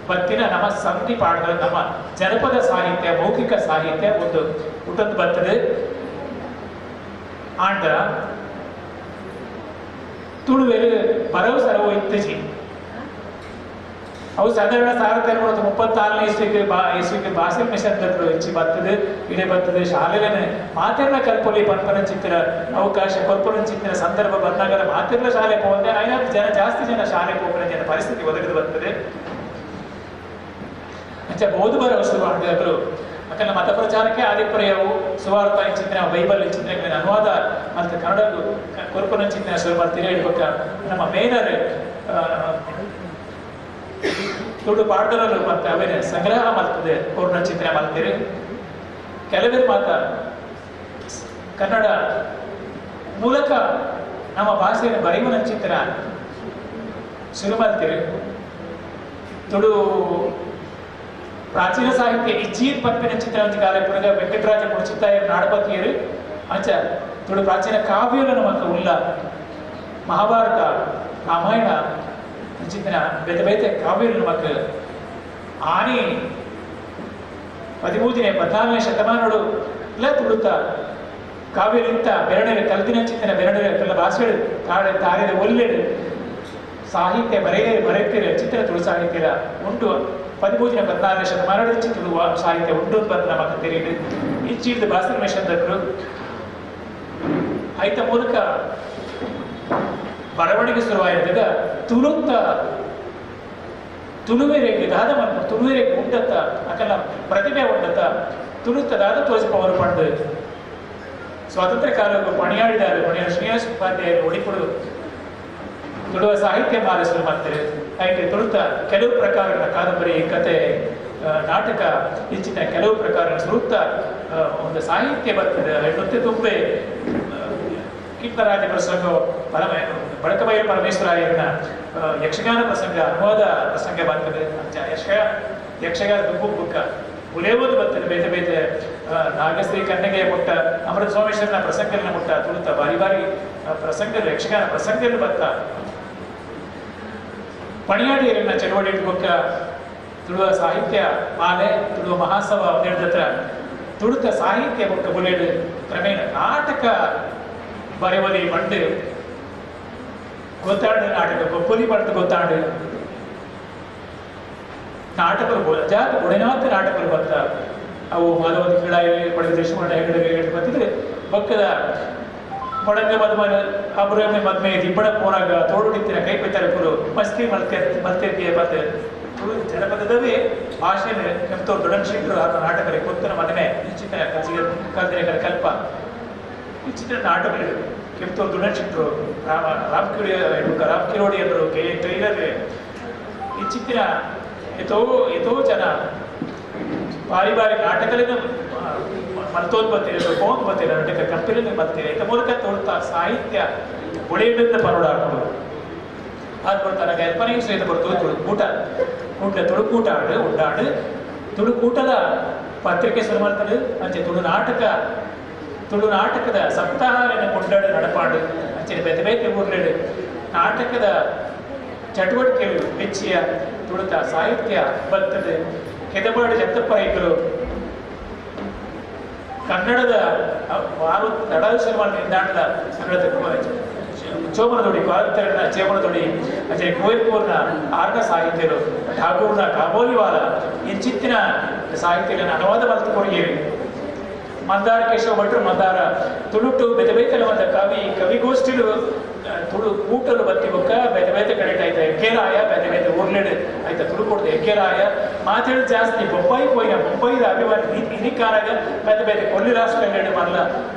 ಬತ್ತಿನ ನಮ್ಮ ಸಂಧಿ ಪಾಠದ ನಮ್ಮ ಜನಪದ ಸಾಹಿತ್ಯ ಮೌಖಿಕ ಸಾಹಿತ್ಯ ಒಂದು ಹುಟ್ಟೊಂದು ಬರ್ತದೆ. ಆಂಡ ತುಳುವೆರು ಬರವು ಸರವು ಇತ್ತೀಚಿ ಅವು ಸಾಧಾರಣ 1936ನೇ ಇಸ್ವಿಗೆ ಇಸ್ವಿಗೆ ಭಾಷೆ ಮಿಷನ್ ಹೆಚ್ಚಿ ಬರ್ತದೆ ಇಡೇ ಬರ್ತದೆ. ಶಾಲೆಲೇನೆ ಮಾತೆರ್ನ ಕಲ್ಪೊಲಿ ಪನ್ಪನ ಚಿತ್ರ ಅವಕಾಶ ಕೊಲ್ಪನ ಚಿತ್ರ ಸಂದರ್ಭ ಬಂದಾಗ ಮಾತೆರ್ನ ಶಾಲೆ ಹೋದೆ ಐನಾರು ಜನ ಜಾಸ್ತಿ ಜನ ಶಾಲೆ ಹೋಗ್ರೆ ಜನ ಪರಿಸ್ಥಿತಿ ಒದಗಿದು ಬರ್ತದೆ. ಅಂಚೆ ಬೋದು ಬರವು ಶುರು ಯಾಕಂದ್ರೆ ಮತ ಪ್ರಚಾರಕ್ಕೆ ಆದಿಪ್ರಯವು ಸುವಾರ್ಥ ಚಿತ್ರ ಬೈಬಲ್ ಚಿತ್ರಗಳ ಅನುವಾದ ಮತ್ತು ಕನ್ನಡ ಕೊರ್ಪನ ಚಿತ್ರ ಶುರು ಮಾಡ್ತೀರಿ ಹೇಳ್ಬೇಕ. ನಮ್ಮ ಮೇನರ್ ತುಳು ಪಾಡ್ದನರು ಮತ್ತೆ ಅವೇನೆ ಸಂಗ್ರಹ ಮಾಡ್ತದೆ ಪೂರ್ಣ ಚಿತ್ರ ಮಾಡ್ತೀರಿ. ಕೆಲವರು ಮಾತ್ರ ಕನ್ನಡ ಮೂಲಕ ನಮ್ಮ ಭಾಷೆಯನ್ನು ಬರೆಯುವ ಚಿತ್ರ ಶುರು ಮಾಡ್ತೀರಿ. ತುಳು ಪ್ರಾಚೀನ ಸಾಹಿತ್ಯ ಇಚ್ಚೀರ್ ಪನ್ಪಿನ ಚಿತ್ರ ಕಾಲಪುರಗ ವೆಂಕಟರಾಜ ಮುಡಿಚಿತ್ತಾಯರು ನಾಡಪತಿಯರು ಅಂಚ ತುಳು ಪ್ರಾಚೀನ ಕಾವ್ಯలను ಮತ್ತು ಉಲ್ಲ ಮಹಾಭಾರತ ರಾಮಾಯಣ ಚಿತ್ರ ಬೇತೆ ಬೇತೆ ಕಾವ್ಯలను ಮತ್ತು ಆನಿ 13ನೇ 14ನೇ ಶತಮಾನಡು ಇಲ್ಲ ತುಳುತ ಕಾವ್ಯಲಿಂತ ಬೆರಡೆರೆ ಕಲ್ತಿನ ಚಿತ್ರನ ಬೆರಡೆರೆ ಕಲ್ಲ ಭಾಷೆಡು ತಾಳೆ ತಾರೆದ ಒಲ್ಲೆಡು ಸಾಹಿತ್ಯ ಬರೆಯುತ್ತೀರ ಚಿತ್ರ ತುಳು ಸಾಹಿತ್ಯದ ಉಂಟು 13ನೇ 14ನೇ ಶತಮಾನದ ತುಳು ಸಾಹಿತ್ಯ ಉಂಟು ಅಂತ ನಮಗೆ ತಿಳಿದು ಇಚ್ಚಿದ ಭಾಷೆ ಮಿಷನ್ದರು ಆಯ್ತ ಮೂಲಕ ಬರವಣಿಗೆ ಶುರುವಾಯಿದಾಗ ತುಳುತ್ತ ತುಳುವೆರೆಗೆ ದಾದ ತುಳುವೆರೆಗೆ ಉಂಡತ್ತ ಅಕಲ್ಲ ಪ್ರತಿಭೆ ಉಂಡತ್ತ ತುಳುತ್ತ ದಾದ ತೋರಿಸಿಪವರು ಪಡೆದು ಸ್ವಾತಂತ್ರ್ಯ ಕಾಲಕ್ಕೂ ಪಣಿಯಾಡಿದ್ದಾರೆ ಪಣಿಯಾಡ ಶ್ರೀನಿವಾಸ ಉಪಾಧ್ಯಾಯರು ಒಡಿಪುಡು ತುಳುವ ಸಾಹಿತ್ಯ ಮಾಲೆ ಶುರು ಮಾಡ್ತಾರೆ. ಹಾಗೆ ತುಳುತ ಕೆಲವು ಪ್ರಕಾರಗಳ ಕಾದಂಬರಿ ಕತೆ ನಾಟಕ ಇಂಚಿನ ಕೆಲವು ಪ್ರಕಾರಗಳ ಸುರುತ್ತ ಒಂದು ಸಾಹಿತ್ಯ ಬರ್ತದೆ. ನೃತ್ಯ ತುಂಬೆ ಕೀರ್ತರಾಜ ಪ್ರಸಂಗ ಬಳಕಬೈರ ಪರಮೇಶ್ವರಾಯನ ಯಕ್ಷಗಾನ ಪ್ರಸಂಗ ಅನುವಾದ ಪ್ರಸಂಗ ಬರ್ತದೆ. ಯಕ್ಷಗಾನ ದುಂಬು ಬುಕ್ಕ ಉಲೇವುದು ಬರ್ತದೆ. ಬೇತೆ ಬೇತೆ Nagashree ಕನ್ನೆಗೆ ಮುಟ್ಟ ಅಮೃತ ಸೋಮೇಶ್ವರನ ಪ್ರಸಂಗನ ಮುಟ್ಟ ತುಳುತ ಬಾರಿ ಬಾರಿ ಪ್ರಸಂಗ ಯಕ್ಷಗಾನ ಪ್ರಸಂಗದಲ್ಲಿ ಬತ್ತ ಪಣಿಯಾಡಿಯರನ್ನ ಚಳುವಳಿ ಬೊಕ್ಕ ತುಳುವ ಸಾಹಿತ್ಯ ಮಾಲೆ ತುಳುವ ಮಹಾಸಭಾ ಹತ್ರ ತುಳುತ ಸಾಹಿತ್ಯ ಬೊಕ್ಕ ಬುಲೇಡು ಕ್ರಮೇಣ ನಾಟಕ ಬರೆವಲಿ ಬಂಡು ಗೊತ್ತಾಡು ನಾಟಕ ಗೊಪ್ಪಲಿ ಬಂದು ಗೊತ್ತಾಡು ನಾಟಕರು ಜಾತ ಒಡೆನಾಥ ನಾಟಕರು ಬರ್ತ ಅವು ಮಾಧವ ಕೀಳಾಯಿ ಪಡೆದ ದೇಶಮಾನ ಹೆಗಡೆ ಬಂತಿದ್ರೆ ಬಕ್ಕದ ಮೊಡಂಗ ಮದ್ಮ ಅಬ್ರಹ್ಮೆ ಮದ್ಮೆ ದಿಬ್ಬಣ ಪೋನಾಗ ತೋಡುಡಿತ್ತಿನ ಕೈ ಪೆತ್ತರಕುಲು ಮಸ್ತಿ ಮಲ್ತೆ ಮಲ್ತೆಗೆ ಬತ್ತೆ ತುಳು ಜನಪದವೇ ಭಾಷೆ ಕೆಂತೋರು ದೊಡನ್ ಶೆಟ್ಟರು ಆ ನಾಟಕರಿಗೆ ಕೊತ್ತನ ಮದುವೆ ನಿಶ್ಚಿತ ಕಲ್ಸಿಗೆ ಕಲ್ದಿನ ಕಲ್ಪ ವಿಚಿತ್ರ ನಾಟಕಗಳು ಕೆಂತೋರು ದೊಡನ್ ಶೆಟ್ಟರು Rama Ram Ram ಕಿರೋಡಿಯವರು K N tailor ಈ ಚಿತ್ರ ಎತೋ ಎತೋ ಜನ ಬಾರಿ ಬಾರಿ ನಾಟಕಗಳಿಂದ ಮಲ್ತೋದ್ ಬರ್ತೀರಿ ಬೋಂದ್ ಬರ್ತೀರ ನಾಟಕ ಕಂಪನಿಯಿಂದ ಬರ್ತೀರಿ ಇದ್ರ ಮೂಲಕ ತೋಳ್ತಾ ಸಾಹಿತ್ಯ ಒಡೆಯಿಂದ ಪರೋಡ ಹಾಕೋದು ಅದು ಬರ್ತಾನೆ ಕಲ್ಪನೆಯೂ ಸಹಿತ ಬರ್ತದೆ ತುಳುಕೂಟ ಕೂಟ ತುಳುಕೂಟ ಆಡು ಉಂಡಾಡು ತುಳುಕೂಟದ ಪತ್ರಿಕೆ ಶುರು ಮಾಡ್ತಾರೆ ಅಂಚೆ ತುಳು ನಾಟಕ ತುಳು ನಾಟಕದ ಸಪ್ತಾಹವನ್ನು ಕೊಂಡಾಡು ನಡಪಾಡು ಅಂಚೆ ಬೇತೆ ಬೇತೆ ಊರ್ಲೇಡು ನಾಟಕದ ಚಟುವಟಿಕೆಗಳು ಹೆಚ್ಚಿಯ ತುಳುತ ಸಾಹಿತ್ಯ ಬರ್ತದೆ. ಕೆದಬಾಡು ಜತ್ತಪ್ಪ ಕನ್ನಡದ ಆರು ತಡಾವಿಷಯ ದಾಟದ ಕನ್ನಡದ ಚೋಮನದೊಡಿ ಕಾಲಂತರನ ಚೇಮನದೊಡಿ ಅಂಚನೆ ಕುವೆಂಪುರ್ನ ಆರ್ನ ಸಾಹಿತ್ಯರು ಠಾಗೂರ್ನ ಕಾಬೋಲಿವಾಲ ಇಂಚಿತ್ತಿನ ಸಾಹಿತ್ಯಗಳನ್ನು ಅನುವಾದ ಮಲ್ತು ಕೊಡುಗೇರಿ ಮಂದಾರ ಕೇಶವ ಭಟ್ರು ಮಂದಾರ ತುಳುಟು ಬೇತೆ ಬೇತೆ ಬಂದ ಕವಿ ಕವಿಗೋಷ್ಠಿಲು ತುಳು ಕೂಟಲು ಬತ್ತಿ ಬೊಕ್ಕ ಬೇತೆ ಬೇತೆ ಕಡೆ ಆಯ್ತಾ ಎಗ್ಗೇರಾಯ ಬೇತೆ ಬೇತೆ ಊರ್ಲೇಡು ಆಯ್ತಾ ತುಳು ಕೊಡ್ದು ಎಗ್ಗೇರಾಯ ಮಾತಾಡಿ ಜಾಸ್ತಿ ಬೊಂಬಾಯಿ ಪೋಯಿನ ಬೊಂಬಾಯಿದ ಅಭಿಮಾನಿ ಇನಿಕಾರಾಗ ಬೇತೆ ಬೇತೆ ಕೊಲ್ಲಿ ರಾಷ್ಟ್ರ ಮಲ್ಲ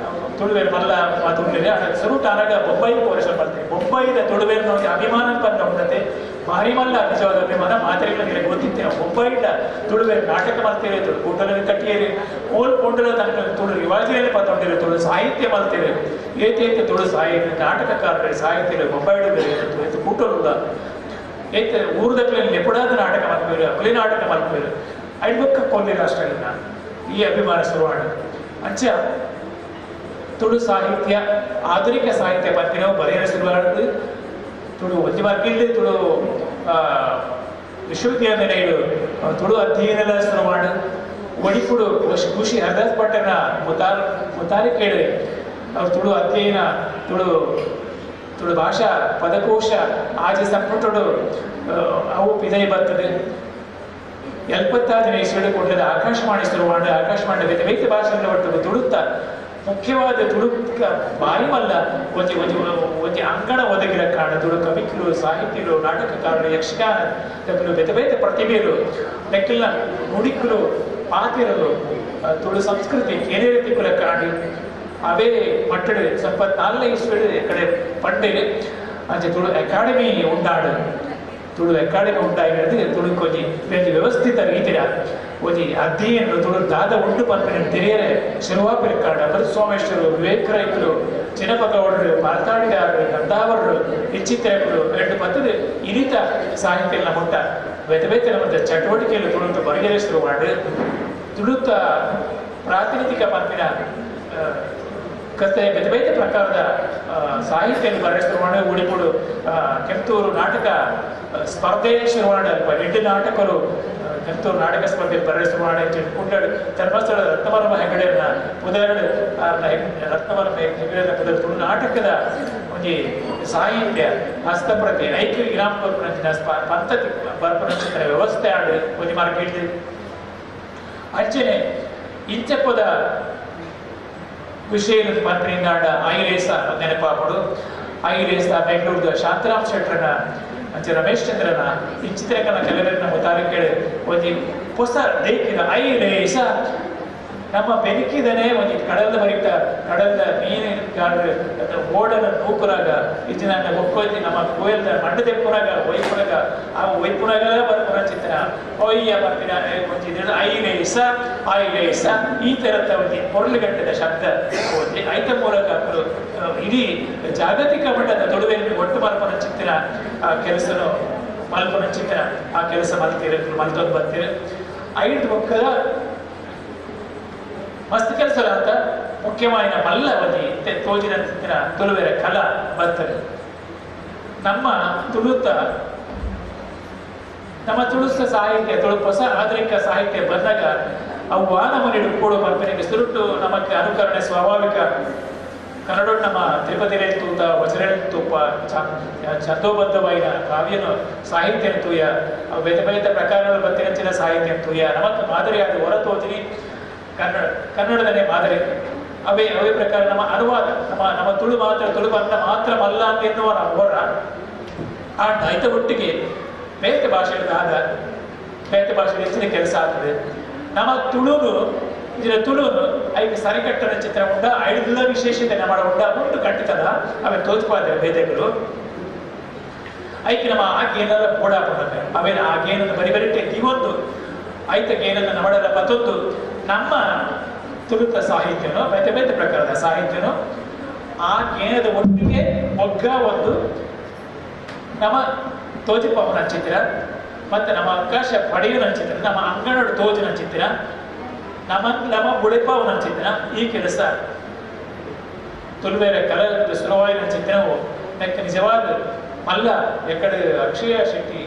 ತುಳುವೇರು ಮಲ್ಲ ಮಾತುಂಡಿದೆ ಅದಕ್ಕೆ ಸುರುಟ ಆನಾಗ ಬೊಂಬಾಯಿ ಪೋರಿಸ ಮಾಡ್ತೀನಿ ಬೊಂಬಾಯಿದ ತುಳುವೇರು ಅಭಿಮಾನ ಬಂದ ಉಂಡತೆ ಭಾರಿ ಮಲ್ಲ ನಿಜವಾದ ಅಭಿಮಾನ ಮಾತ್ರೆಗಳ ನಿನಗೆ ಗೊತ್ತಿತ್ತೆ ಬೊಂಬಾಯಿದ ತುಳುವೇರು ನಾಟಕ ಮಾಡ್ತೀರಿ ತುಳು ಕೂಟಲ ಕಟ್ಟಿಯರಿ ಓಲ್ ಪೊಂಡಲ ತನಕ ತುಳು ರಿವಾಜಿಯಲ್ಲಿ ಪತ್ತೊಂಡಿರಿ ತುಳು ಸಾಹಿತ್ಯ ಮಾಡ್ತೀರಿ ಏತೇತೆ ತುಳು ಸಾಹಿತ್ಯ ನಾಟಕಕಾರರು ಸಾಹಿತ್ಯ ಬೊಂಬಾಯಿಡು ಬೇರೆ ಕೂಟಲುಲ್ಲ ಏತೆ ಊರ್ದಕ್ಲೆ ನೆಪುಡಾದ ನಾಟಕ ಮಾಡ್ಬೇರು ಅಕಲಿ ನಾಟಕ ಮಾಡ್ಬೇರು ಐಡ್ಬಕ್ಕ ಕೊಲ್ಲಿ ರಾಷ್ಟ್ರಗಳನ್ನ ಈ ಅಭಿಮಾನ ಶುರುವಾಡ ಅಂಚ ತುಳು ಸಾಹಿತ್ಯ ಆಧುನಿಕ ಸಾಹಿತ್ಯ ಪಂಪಿನ ಬರೆಯಲು ಶುರುವಾಡದು ತುಳು ಒಂಜಿ ಮಾರ್ಗಿಲ್ದೆ ತುಳು ವಿಶ್ವವಿದ್ಯಾನಿಲಯ ತುಳು ಅಧ್ಯಯನ ಶುರುವಾಡು ಒಡಿಪುಡು ಖುಷಿ ಹರಿದಾಸ್ ಭಟ್ಟನ ಮುತಾರಿ ಕೇಳಿ ಅವ್ರು ತುಳು ಅಧ್ಯಯನ ತುಳು ತುಳು ಭಾಷಾ ಪದಕೋಶ ಆಜಿ ಸಂಪುಟಡು ಅವು ಪಿದೈ ಬರ್ತದೆ. 76ನೇ ಇಸ್ವಿಡು ಕೊಟ್ಟದ ಆಕಾಶವಾಣಿ ಶುರುವಾಡು ಆಕಾಶವಾಣಿ ಬೇತೆ ಬೇತೆ ಭಾಷೆಗಳ ಒಟ್ಟು ತುಳುತ್ತ ಮುಖ್ಯವಾದ ತುಳುಕ ಬಾರಿ ಮಲ್ಲ ಒಂಜಿ ಒಂಜಿ ಒಂಜಿ ಅಂಗಣ ಒದಗಿರ ಕಾರಣ ತುಳು ಕವಿಕರು ಸಾಹಿತಿಗಳು ನಾಟಕಕಾರರು ಯಕ್ಷಗಾನ ಬೇತೆ ಬೇತೆ ಪ್ರತಿಭೆಯರು ಲೆಕ್ಕಲ್ನ ನುಡಿಕರು ಪಾತಿರಲು ತುಳು ಸಂಸ್ಕೃತಿ ಏನೇ ತಿಕ್ಕುಲ ಕಾರಣ ಅವೇ ಮಟ್ಟಡು ಸ್ವಲ್ಪ 4ನೇ ಇಸ್ವಿಡು ಕಡೆ ಪಂಡೇರು ಅಂಚೆ ತುಳು ಅಕಾಡೆಮಿ ಉಂಡಾಡು ತುಳು ಅಕಾಡೆಮಿ ಉಂಟಾಗಿರೋದು ತುಳುಕ್ ಒಂಜಿ ಒಂಜಿ ವ್ಯವಸ್ಥಿತ ರೀತಿಯ ಒಂಜಿ ಅಧ್ಯಯನ ತುಳು ದಾದ ಉಂಡು ಪನ್ಪಿನ ತೆರೆಯರೆ ಶುರುವಾಪಿನ ಕಾರಣ ಬರು ಸೋಮೇಶ್ವರರು ವಿವೇಕ ರೈತರು ಚಿನ್ನಪ್ಪ ಗೌಡರು ಮಾರ್ತಾಡಿದಾರರು ನಂದಾವರರು ಇಚ್ಚಿತ್ರರು ಎರಡು ಪತ್ತದ ಇನಿತ ಸಾಹಿತ್ಯ ಮುಟ್ಟ ಬೇತೆ ಬೇತೆ ನಮ್ಮ ಚಟುವಟಿಕೆಯಲ್ಲಿ ತುಳುತ ಬರೆಯರೆ ಶುರು ಮಾಡಿ ತುಳುತ ಪ್ರಾತಿನಿಧಿಕ ಪನ್ಪಿನ ಕತೆ ಬೇತೆ ಬೇತೆ ಪ್ರಕಾರದ ಸಾಹಿತ್ಯ ಬರೆಯ ಶುರು ಮಾಡಿ ಉಡಿಪುಡು ಕೆಂತೂರು ನಾಟಕ ಸ್ಪರ್ಧೆ ಶುರು ಮಾಡಿ ಅಲ್ಪ 8 ನಾಟಕರು ಕೆಂತೂರು ನಾಟಕ ಸ್ಪರ್ಧೆ ಬರೆಯ ಶುರು ಮಾಡಿ ಕುಂಡಾಡು ಧರ್ಮಸ್ಥಳ ರತ್ನವರ್ಮ ಹೆಗಡೆಯನ್ನ ಪುದರಡು ರತ್ನವರ್ಮ ಹೆಗಡೆಯನ್ನ ಪುದರ್ ತುಳು ನಾಟಕದ ಒಂಜಿ ಸಾಹಿತ್ಯ ಹಸ್ತಪ್ರತಿ ಐಕ್ಯ ಇನಾಮ್ ಕೊರ್ಪುನಂಚಿನ ಪಂಥತಿ ಬರ್ಪುನಂಚಿನ ವ್ಯವಸ್ಥೆ ಆಡು ಒಂಜಿ ಮಾರ್ಕೆಟ್ ಅಂಚನೆ ಇಂಚಪ್ಪದ ವಿಷಯ ಪಂಪಿನಿಂದ ಐರೇಸ ನೆನಪಾಪಡು ಐರೇಸ ಬೆಂಗಳೂರದ ಶಾಂತರಾಮ್ ಶೆಟ್ಟರನ ಅಂಚೆ ರಮೇಶ್ ಚಂದ್ರನ ಈ ಚಿತ್ರಕನ ಕೆಲವರನ್ನ ಮುತಾರಿ ಕೇಳಿ ಒಂಜಿ ಹೊಸ ದೇಕಿನ ಐರೇಸ ನಮ್ಮ ಬೆನಕಿದನೆ ಒಂಜಿ ಕಡಲ್ದ ಬರಿತ ಕಡಲ್ದ ಮೀನುಗಾರರು ಓಡನ ನೂಕುರಾಗ ಇಜ್ಜಿನ ಒಕ್ಕೋತಿ ನಮ್ಮ ಕೋಯಲ್ದ ಮಂಡದೆಪ್ಪುನಾಗ ಒಯ್ಪುನಾಗ ಆ ಒಯ್ಪುನಾಗ ಬರ್ಪುನ ಚಿತ್ರ ಒಯ್ಯ ಬರ್ಪಿನ ಒಂಜಿ ಐರೇಸ ಐರೇಸ ಈ ಥರದ ಒಂಜಿ ಪೊರ್ಲುಗಟ್ಟದ ಶಬ್ದ ಒಂಜಿ ಐತ ಮೂಲಕ ಇಡೀ ಜಾಗತಿಕ ಮಟ್ಟದ ತುಳುವೆಯನ್ನು ಒಟ್ಟು ಮಲ್ಪನ ಚಿತ್ರ ಆ ಕೆಲಸನು ಮಲ್ಪನ ಚಿತ್ರ ಆ ಕೆಲಸ ಮಲ್ತೀರ ಮಲ್ತೊಂದು ಬರ್ತೀರ ಐದು ಮಕ್ಕಳ ಮಸ್ತ್ ಕೆಲಸ ಅಂತ ಮುಖ್ಯವಾಯಿನ ಮಲ್ಲ ಒಂಜಿ ತೋಜಿನ ತುಳುವೆರ ಕಲ ಬರ್ತದೆ. ನಮ್ಮ ತುಳುತ ನಮ್ಮ ತುಳುಸ ಸಾಹಿತ್ಯ ತುಳು ಹೊಸ ಆಧುನಿಕ ಸಾಹಿತ್ಯ ಬಂದಾಗ ಅವು ವಾನಮನಿಡು ಕೂಡು ಪನ್ಪಿನಕ್ಕೆ ಸುರುಟು ನಮಕ್ಕೆ ಅನುಕರಣೆ ಸ್ವಾಭಾವಿಕ. ಕನ್ನಡ ನಮ್ಮ ತಿರುಪತಿ ತೂತ ವಚನ ತೂಪ ಛಂದೋಬದ್ಧವಾಯಿನ ಕಾವ್ಯನು ಸಾಹಿತ್ಯ ತೂಯ ಬೇತೆ ಬೇತೆ ಪ್ರಕಾರಗಳ ಬತ್ತಿನಂಚಿನ ಸಾಹಿತ್ಯ ತೂಯ ನಮಕ್ ಮಾದರಿಯಾದ ಹೊರತೋಜಿನಿ ಕನ್ನಡ ಕನ್ನಡದನೇ ಮಾದರಿ. ಅವೇ ಅವೇ ಪ್ರಕಾರ ನಮ್ಮ ಅನುವಾದ ನಮ್ಮ ನಮ್ಮ ತುಳು ಮಾತ್ರ ತುಳು ಬಣ್ಣ ಮಾತ್ರ ಮಲ್ಲ ಅಂತ ಎನ್ನುವ ನಾವು ಹೊರ ಆ ಐತ ಒಟ್ಟಿಗೆ ಬೇತೆ ಭಾಷೆಗಳಾದ ಬೇತೆ ಭಾಷೆ ಹೆಚ್ಚಿನ ಕೆಲಸ ಆಗ್ತದೆ. ನಮ್ಮ ತುಳುನು ಇದರ ತುಳುನು ಐಕೆ ಸರಿಕಟ್ಟನ ಚಿತ್ರ ಉಂಡ ಐದಲ್ಲ ವಿಶೇಷತೆ ನಮ್ಮ ಉಂಡ ಉಂಟು ಕಟ್ಟಿತದ ಅವೇ ತೋಜ್ಪಾದರೆ ಬೇತೆಗಳು ಐಕೆ ನಮ್ಮ ಆ ಗೇನೆಲ್ಲ ಬೋಡಾಪಡವೆ ಅವೇನ ಆ ಗೇನನ್ನು ಬರಿ ಬರಿಟ್ಟೆ ಇವೊಂದು ಐತ ಗೇನನ್ನು ನಮ್ಮಡಲ್ಲ ಮತ್ತೊಂದು ನಮ್ಮ ತುಳುತ ಸಾಹಿತ್ಯನೋ ಬೇತೆ ಬೇತೆ ಪ್ರಕಾರದ ಸಾಹಿತ್ಯನೋ ಆ ಗೇನದ ಒಟ್ಟಿಗೆ ಮೊಗ್ಗ ಒಂದು ನಮ್ಮ ತೋಜಿಪವನ ಚಿತ್ರ ಮತ್ತು ನಮ್ಮ ಅವಕಾಶ ಪಡೆಯುವ ಚಿತ್ರ ನಮ್ಮ ಅಂಗನೋಡು ತೋಜಿನ ಚಿತ್ರ ನಮ್ಮ ನಮ್ಮ ಬುಳೆಪವನ ಚಿತ್ರ ಈ ಕೆಲಸ ತುಳುವೇರ ಕಲ ಸುಲಭವಾಯಿನ ಚಿತ್ರವು ನೆಕ್ಕ ನಿಜವಾದ ಮಲ್ಲ ಎಕ್ಕಡೆ ಅಕ್ಷಯ ಶೆಟ್ಟಿ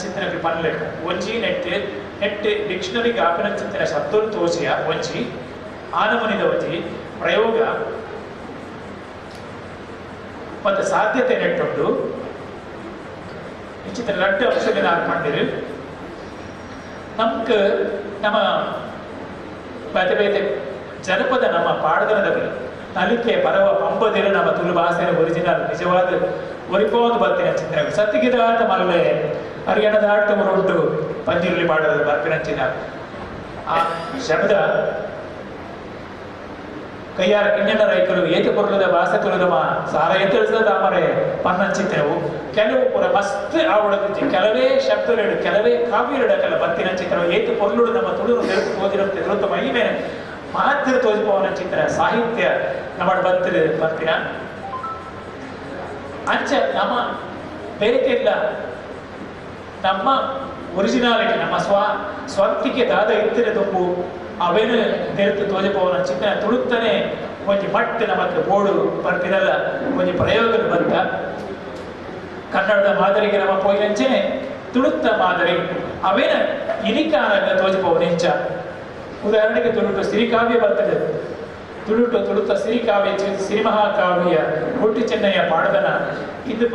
ಚಿತ್ರಕ್ಕೆ ಪನ್ಲೆಕ್ಕ ಒಂಜಿ ನೆಟ್ ನೆಟ್ ಡಿಕ್ಷನರಿಗೆ ಆಪಿನ ಚಿತ್ರ ಶಬ್ದಲು ತೋಜಿಯ ಒಂಜಿ ಆನಮನಿದ ಒಂಜಿ ಪ್ರಯೋಗ ಮತ್ತು ಸಾಧ್ಯತೆ ನೆಟ್ಟುಂಟು. ಈ ಚಿತ್ರ ರಡ್ಡು ಅಂಶದಿಂದ ಹಾಕೊಂಡಿರು ನಮ್ಗೆ ನಮ್ಮ ಬೇತೆ ಬೇತೆ ಜನಪದ ನಮ್ಮ ಪಾಡದನದಲ್ಲಿ ನಲಿಕೆ ಬರವ ಪಂಬದಿರ ನಮ್ಮ ತುಳು ಭಾಷೆಯ ಒರಿಜಿನಲ್ ನಿಜವಾದ ಒರಿಪೋದು ಬರ್ತಿನ ಚಿತ್ರ ಸತ್ತಿಗಿದಾಟ ಮಲ್ಲೆ ಹರಿಯಾಣದ ಆಟ ಉಂಟು ಪಂಜಿರುಳಿ ಪಾಡದ ಬರ್ಪಿನಂಚಿನ ಆ ಶಬ್ದ ಕೈಯಾರ ಕಿಣ್ಣನ ರೈತರು ಏತ ಪೊರುಳದ ಭಾಷೆ ತುಳಿದಮ ಸಾರ ಎತ್ತರಿಸದ ಮರೆ ಪನ್ನಂಚಿತ್ತೆವು ಕೆಲವು ಪುರ ಮಸ್ತ್ ಆವಡದಿಜ್ಜಿ ಕೆಲವೇ ಶಬ್ದಗಳು ಕೆಲವೇ ಕಾವ್ಯಗಳು ಬತ್ತಿನ ಚಿತ್ರ ಏತು ಪೊರುಳು ನಮ್ಮ ತುಳು ತೋಜಿರುತ್ತೆ ತುಳುತ ಮಹಿಮೇನೆ ಮಾತ್ರ ತೋಜಿಪವನ ಚಿತ್ರ ಸಾಹಿತ್ಯ ನಮ್ಮ ಬತ್ತಿರ ಬರ್ತಿನ ಅಂಚ ನಮ್ಮ ಬೇರೆ ನಮ್ಮ ಒರಿಜಿನಾಲಿಟಿ ನಮ್ಮ ಸ್ವಂತಿಕೆ ದಾದ ಇತ್ತಿರ ತುಂಬು ಅವೇನು ತೆರೆತು ತೋಜಪವನ ಚಿತ್ರ ತುಳುತ್ತಾನೆ ಒಂಜಿ ಮಟ್ಟ ನಮಕ್ ಬೋಡು ಬರ್ತಿರಲ್ಲ ಒಂಜಿ ಪ್ರಯೋಗ ಬಂತ ಕನ್ನಡದ ಮಾದರಿಗೆ ನಮ್ಮ ಪೋಯಿನಂಚೆನೆ ತುಳುತ್ತ ಮಾದರಿ ಅವೇನ ಇನಿಕಾನಾಗ ತೋಜಪವನೆಂಚ. ಉದಾಹರಣೆಗೆ ತುಳುಟು ಸಿರಿಕಾವ್ಯ ಬರ್ತದೆ. ತುಳುಟು ತುಳುತ ಸಿರಿಕಾವ್ಯ ಸಿರಿಮಹಾಕಾವ್ಯ ಕೋಟಿ ಚೆನ್ನಯ್ಯ ಪಾಡದನ ಇದು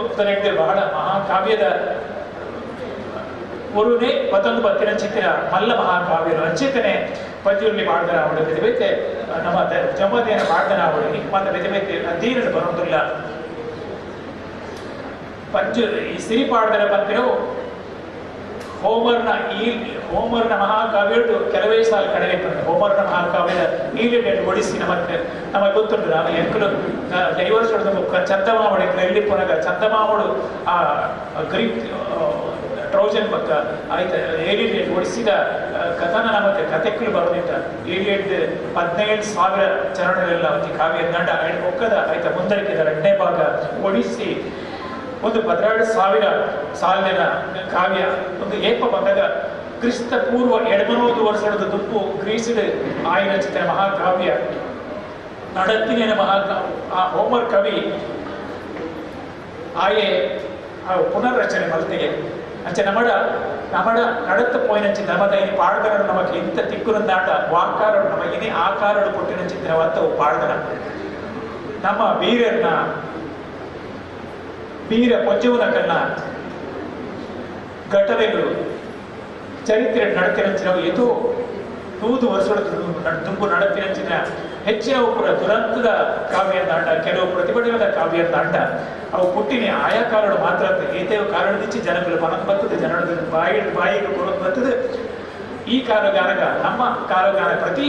ಬಹಳ ಮಹಾಕಾವ್ಯದ ಒರುನೇ ಮತ್ತೊಂದು ಬತ್ತಿನ ಚಿತ್ರ ಮಲ್ಲ ಮಹಾಕಾವ್ಯರು ಅಂಚಿತನೆ ಪಂಜುರ್ಲಿ ಪಾಡ್ದನ ಅವಳು ಬೇತೆ ಬೇತೆ ನಮ್ಮ ಜಮ್ಮದೇನ ಪಾಡ್ದನ ಅವಳು ಮತ್ತೆ ಬೇತೆ ಬೇತೆ ಅಧೀನ ಬರೋದಿಲ್ಲ ಪಂಜು ಈ ಸಿರಿ ಪಾಡ್ದನ ಪಂಪಿನವು ಹೋಮರ್ನ ಈ ಹೋಮರ್ನ ಮಹಾಕಾವ್ಯಡು ಕೆಲವೇ ಸಾಲ ಕಡಿಮೆ ಹೋಮರ್ನ ಮಹಾಕಾವ್ಯದ ಈಲಿಡೆಡ್ ಒಡಿಸಿ ನಮಗೆ ನಮಗೆ ಗೊತ್ತುಂಟು. ನಾವು ಎಂಕಲು ದೈವರ್ಷದ ಮುಖ ಚಂದಮಾವಡು ಎಲ್ಲಿ ಪುನಗ ಚಂದಮಾವಡು ಆ ಗ್ರೀಕ್ ಟ್ರೋಜನ್ ಪಕ್ಕ ಆಯ್ತು ಏಲಿಯಡ್ ಒಡಿಸಿದ ಕಥನ ನಮಗೆ ಕಥೆಕ್ಕಲು ಬರೋದಿತ್ತ ಏಲಿಯಡ್ 17,000 ಚರಣಗಳೆಲ್ಲ ಒಂದು ಕಾವ್ಯ ದಂಡ ಐದು ಒಕ್ಕದ ಆಯ್ತ ಮುಂದರಿಕೆದ ಎರಡನೇ ಭಾಗ ಒಡಿಸಿ ಒಂದು 12,000 ಸಾಲಿನ ಕಾವ್ಯ ಒಂದು ಏಪ ಬಂದಾಗ ಕ್ರಿಸ್ತ ಪೂರ್ವ 800 ವರ್ಷದ ದುಂಬು ಗ್ರೀಸಿಡ್ ಆಯ್ನ ಚಿತ್ರ ಮಹಾಕಾವ್ಯ ನಡತ್ತಿನ ಮಹಾಕಾವ್ಯ ಆ ಹೋಮರ್ ಕವಿ ಆಯೆ ಆ ಪುನರ್ರಚನೆ ಮಲ್ತಿಗೆ ಅಂಚೆ ನಮಡ ನಮಡ ನಡತ್ತ ಪೋಯಿನಂಚೆ ನಮದ ಇನಿ ಪಾಡ್ದನಡು ನಮಕ್ ಇಂತ ತಿಕ್ಕುನಂದಾಟ ವಾಕಾರಡು ನಮ ಇನಿ ಆಕಾರಡು ಕೊಟ್ಟಿನ ಚಿತ್ರವಂತವು ಪಾಡ್ದನ ನಮ್ಮ ವೀರರ್ನ ವೀರ ಪೊಂಜುವನ ಕಣ್ಣ ಘಟನೆಗಳು ಚರಿತ್ರೆ ನಡತಿನಂಚಿನವು ಎದು 100 ವರ್ಷಗಳ ದುಂಬು ನಡತಿನಂಚಿನ ಹೆಚ್ಚಿನವು ಕೂಡ ದುರಂತದ ಕಾವ್ಯ ದಾಂಡ ಕೆಲವು ಪ್ರತಿಭಟನೆದ ಕಾವ್ಯ ದಾಂಡ ಅವು ಪುಟ್ಟಿನಿ ಆಯಾ ಕಾಲಡು ಮಾತ್ರ ಏತೇವು ಕಾರಣದಿಚ್ಚಿ ಜನಗಳು ಪನಂದು ಬರ್ತದೆ ಜನರ ಬಾಯಿ ಬಾಯಿಗೆ ಕೊಡೋದು ಬರ್ತದೆ. ಈ ಕಾಲಗಾನಗ ನಮ್ಮ ಕಾಲಗಾನ ಪ್ರತಿ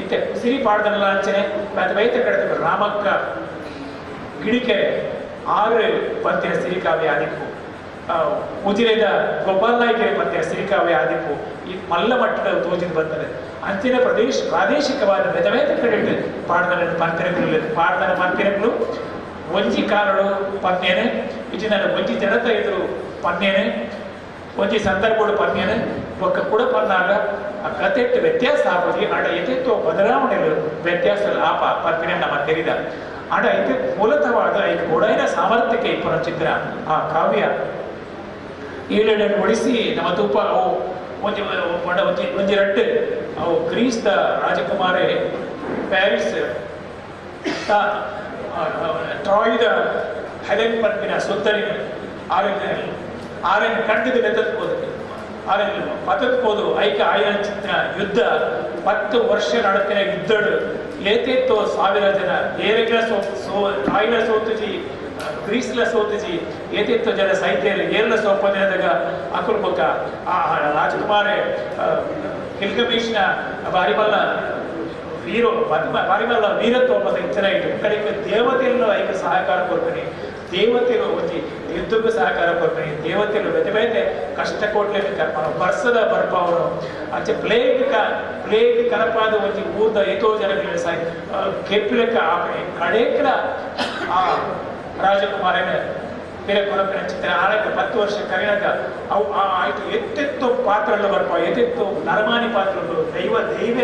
ಇತ್ತೆ ಸಿರಿ ಪಾಡ್ದನಲ್ಲ ಅಂಚನೆ ಮತ್ತೆ ಬೈತ ಕಡೆ ರಾಮಕ್ಕ ಗಿಡಿಕೆರೆ 6 ಪಂಥ್ಯ ಸಿರಿಕಾವ್ಯ ಆದಿಪ್ಪು ಉಜಿರೆದ ಗೋಪಾಲ ನಾಯ್ಕೆರೆ ಪಂಥ್ಯ ಸಿರಿಕಾವ್ಯ ಆದಿಪ್ಪು ಈ ಮಲ್ಲ ಮಟ್ಟದ ತೋಜಿದ ಬರ್ತದೆ. ಅಂಚಿನ ಪ್ರದೇಶ ಪ್ರಾದೇಶಿಕವಾದ ಬೇತೆ ಬೇತೆ ಕಡೆ ಪಾಡ್ದನ ಪಂಥ್ಯಗಳು ಪಾಡ್ದನ ಪಂಥ್ಯಗಳು ಒಂಜಿ ಕಾಲಡು ಪನ್ನೇನೆ ಇಚಿನ ಒಂಜಿ ಜನತ ಎದುರು ಪನ್ನೇನೆ ಒಂಜಿ ಸಂದರ್ಭಡು ಪನ್ನೇನೆ ಒಕ್ಕ ಕೂಡ ಪನ್ನಾಗ ಆ ಕಥೆಟ್ಟು ವ್ಯತ್ಯಾಸ ಆಪುಜಿ ಆಂಡ ಎತೆತ್ತೋ ಬದಲಾವಣೆಲು ವ್ಯತ್ಯಾಸ ಆಪ ಪರ್ಪಿನ ನಮ್ಮ ತೆರಿದ ಆಂಡ ಐತೆ ಮೂಲತವಾದ ಐಕ್ ಗೋಡೈನ ಸಾಮರ್ಥ್ಯಕ್ಕೆ ಇಪ್ಪನ ಚಿತ್ರ ಆ ಕಾವ್ಯ ಏಳೆರಡು ಒಡಿಸಿ ನಮ್ಮ ತೂಪ ಅವು ಒಂಜಿ ಒಂಜಿ ಒಂಜಿ ರಡ್ಡು ಅವು ಗ್ರೀಸ್ದ ರಾಜಕುಮಾರೆ ಪ್ಯಾರಿಸ್ ಟ್ರಾಯ್ದ ಹೆಲೆನ್ ಪನ್ಪಿನ ಸುಂದರಿ ಆರೆನ್ ಆರೆನ್ ಕಂಡಿದ ಲೆತ್ತತ್ಬೋದು ಆರೆನ್ ಪತತ್ಬೋದು ಐಕ ಆಯನ ಚಿತ್ರ ಯುದ್ಧ 10 ವರ್ಷ ನಡತಿನ ಯುದ್ಧಡು ಏತೇತ್ತೋ ಸಾವಿರ ಜನ ಏರೆಗ್ಲ ಸೋ ಸೋ ಟ್ರಾಯ್ಲ ಸೋತುಜಿ ಗ್ರೀಸ್ಲ ಸೋತುಜಿ ಏತೇತ್ತೋ ಜನ ಸೈತ್ಯರು ಏರ್ಲ ಸೋಪದಿನದಾಗ ಅಕುಲ್ ಬೊಕ್ಕ ಆ ರಾಜಕುಮಾರೆ ಗಿಲ್ಗಮೇಶ್ನ ಬಾರಿಮಲ್ಲ ವೀರೋ ಬಾರಿಮಲ್ಲ ವೀರತ್ವ ಮತ್ತು ಇಚ್ಛನ ಇಟ್ಟು ಕಡೆಗೆ ದೇವತೆಯನ್ನು ಐಕ ಸಹಕಾರ ಕೊಡ್ತೀನಿ ದೇವತೆಗಳು ಒಂಜಿ ಯುದ್ಧಕ್ಕೂ ಸಹಕಾರ ಕೊಡ್ತೀನಿ ದೇವತೆಗಳು ಬೇತೆ ಬೇತೆ ಕಷ್ಟ ಕೊಟ್ಲೆ ಕರ್ಪಣ ಬರ್ಸದ ಬರ್ಪವನು ಅಂಚೆ ಪ್ಲೇಗ್ ಪ್ಲೇಗ್ ಕನಪಾದ ಒಂಜಿ ಊರ್ದ ಏತೋ ಜನಗಳಿಗೆ ಸಾಯ್ ಕೆಪ್ಪಿಲೆಕ್ಕ ಆಪಣೆ ಕಡೇಕಲ ಆ ರಾಜಕುಮಾರನ ಬೇರೆ ಕೊರಪಿನ ಚಿತ್ರ ಆನಕ 10 ವರ್ಷ ಕರಿನಾಗ ಅವು ಆಯ್ತು ಎತ್ತೆತ್ತೋ ಪಾತ್ರಗಳು ಬರ್ಪ ಎತ್ತೆತ್ತೋ ನರಮಾನಿ ಪಾತ್ರಗಳು ದೈವ ದೈವ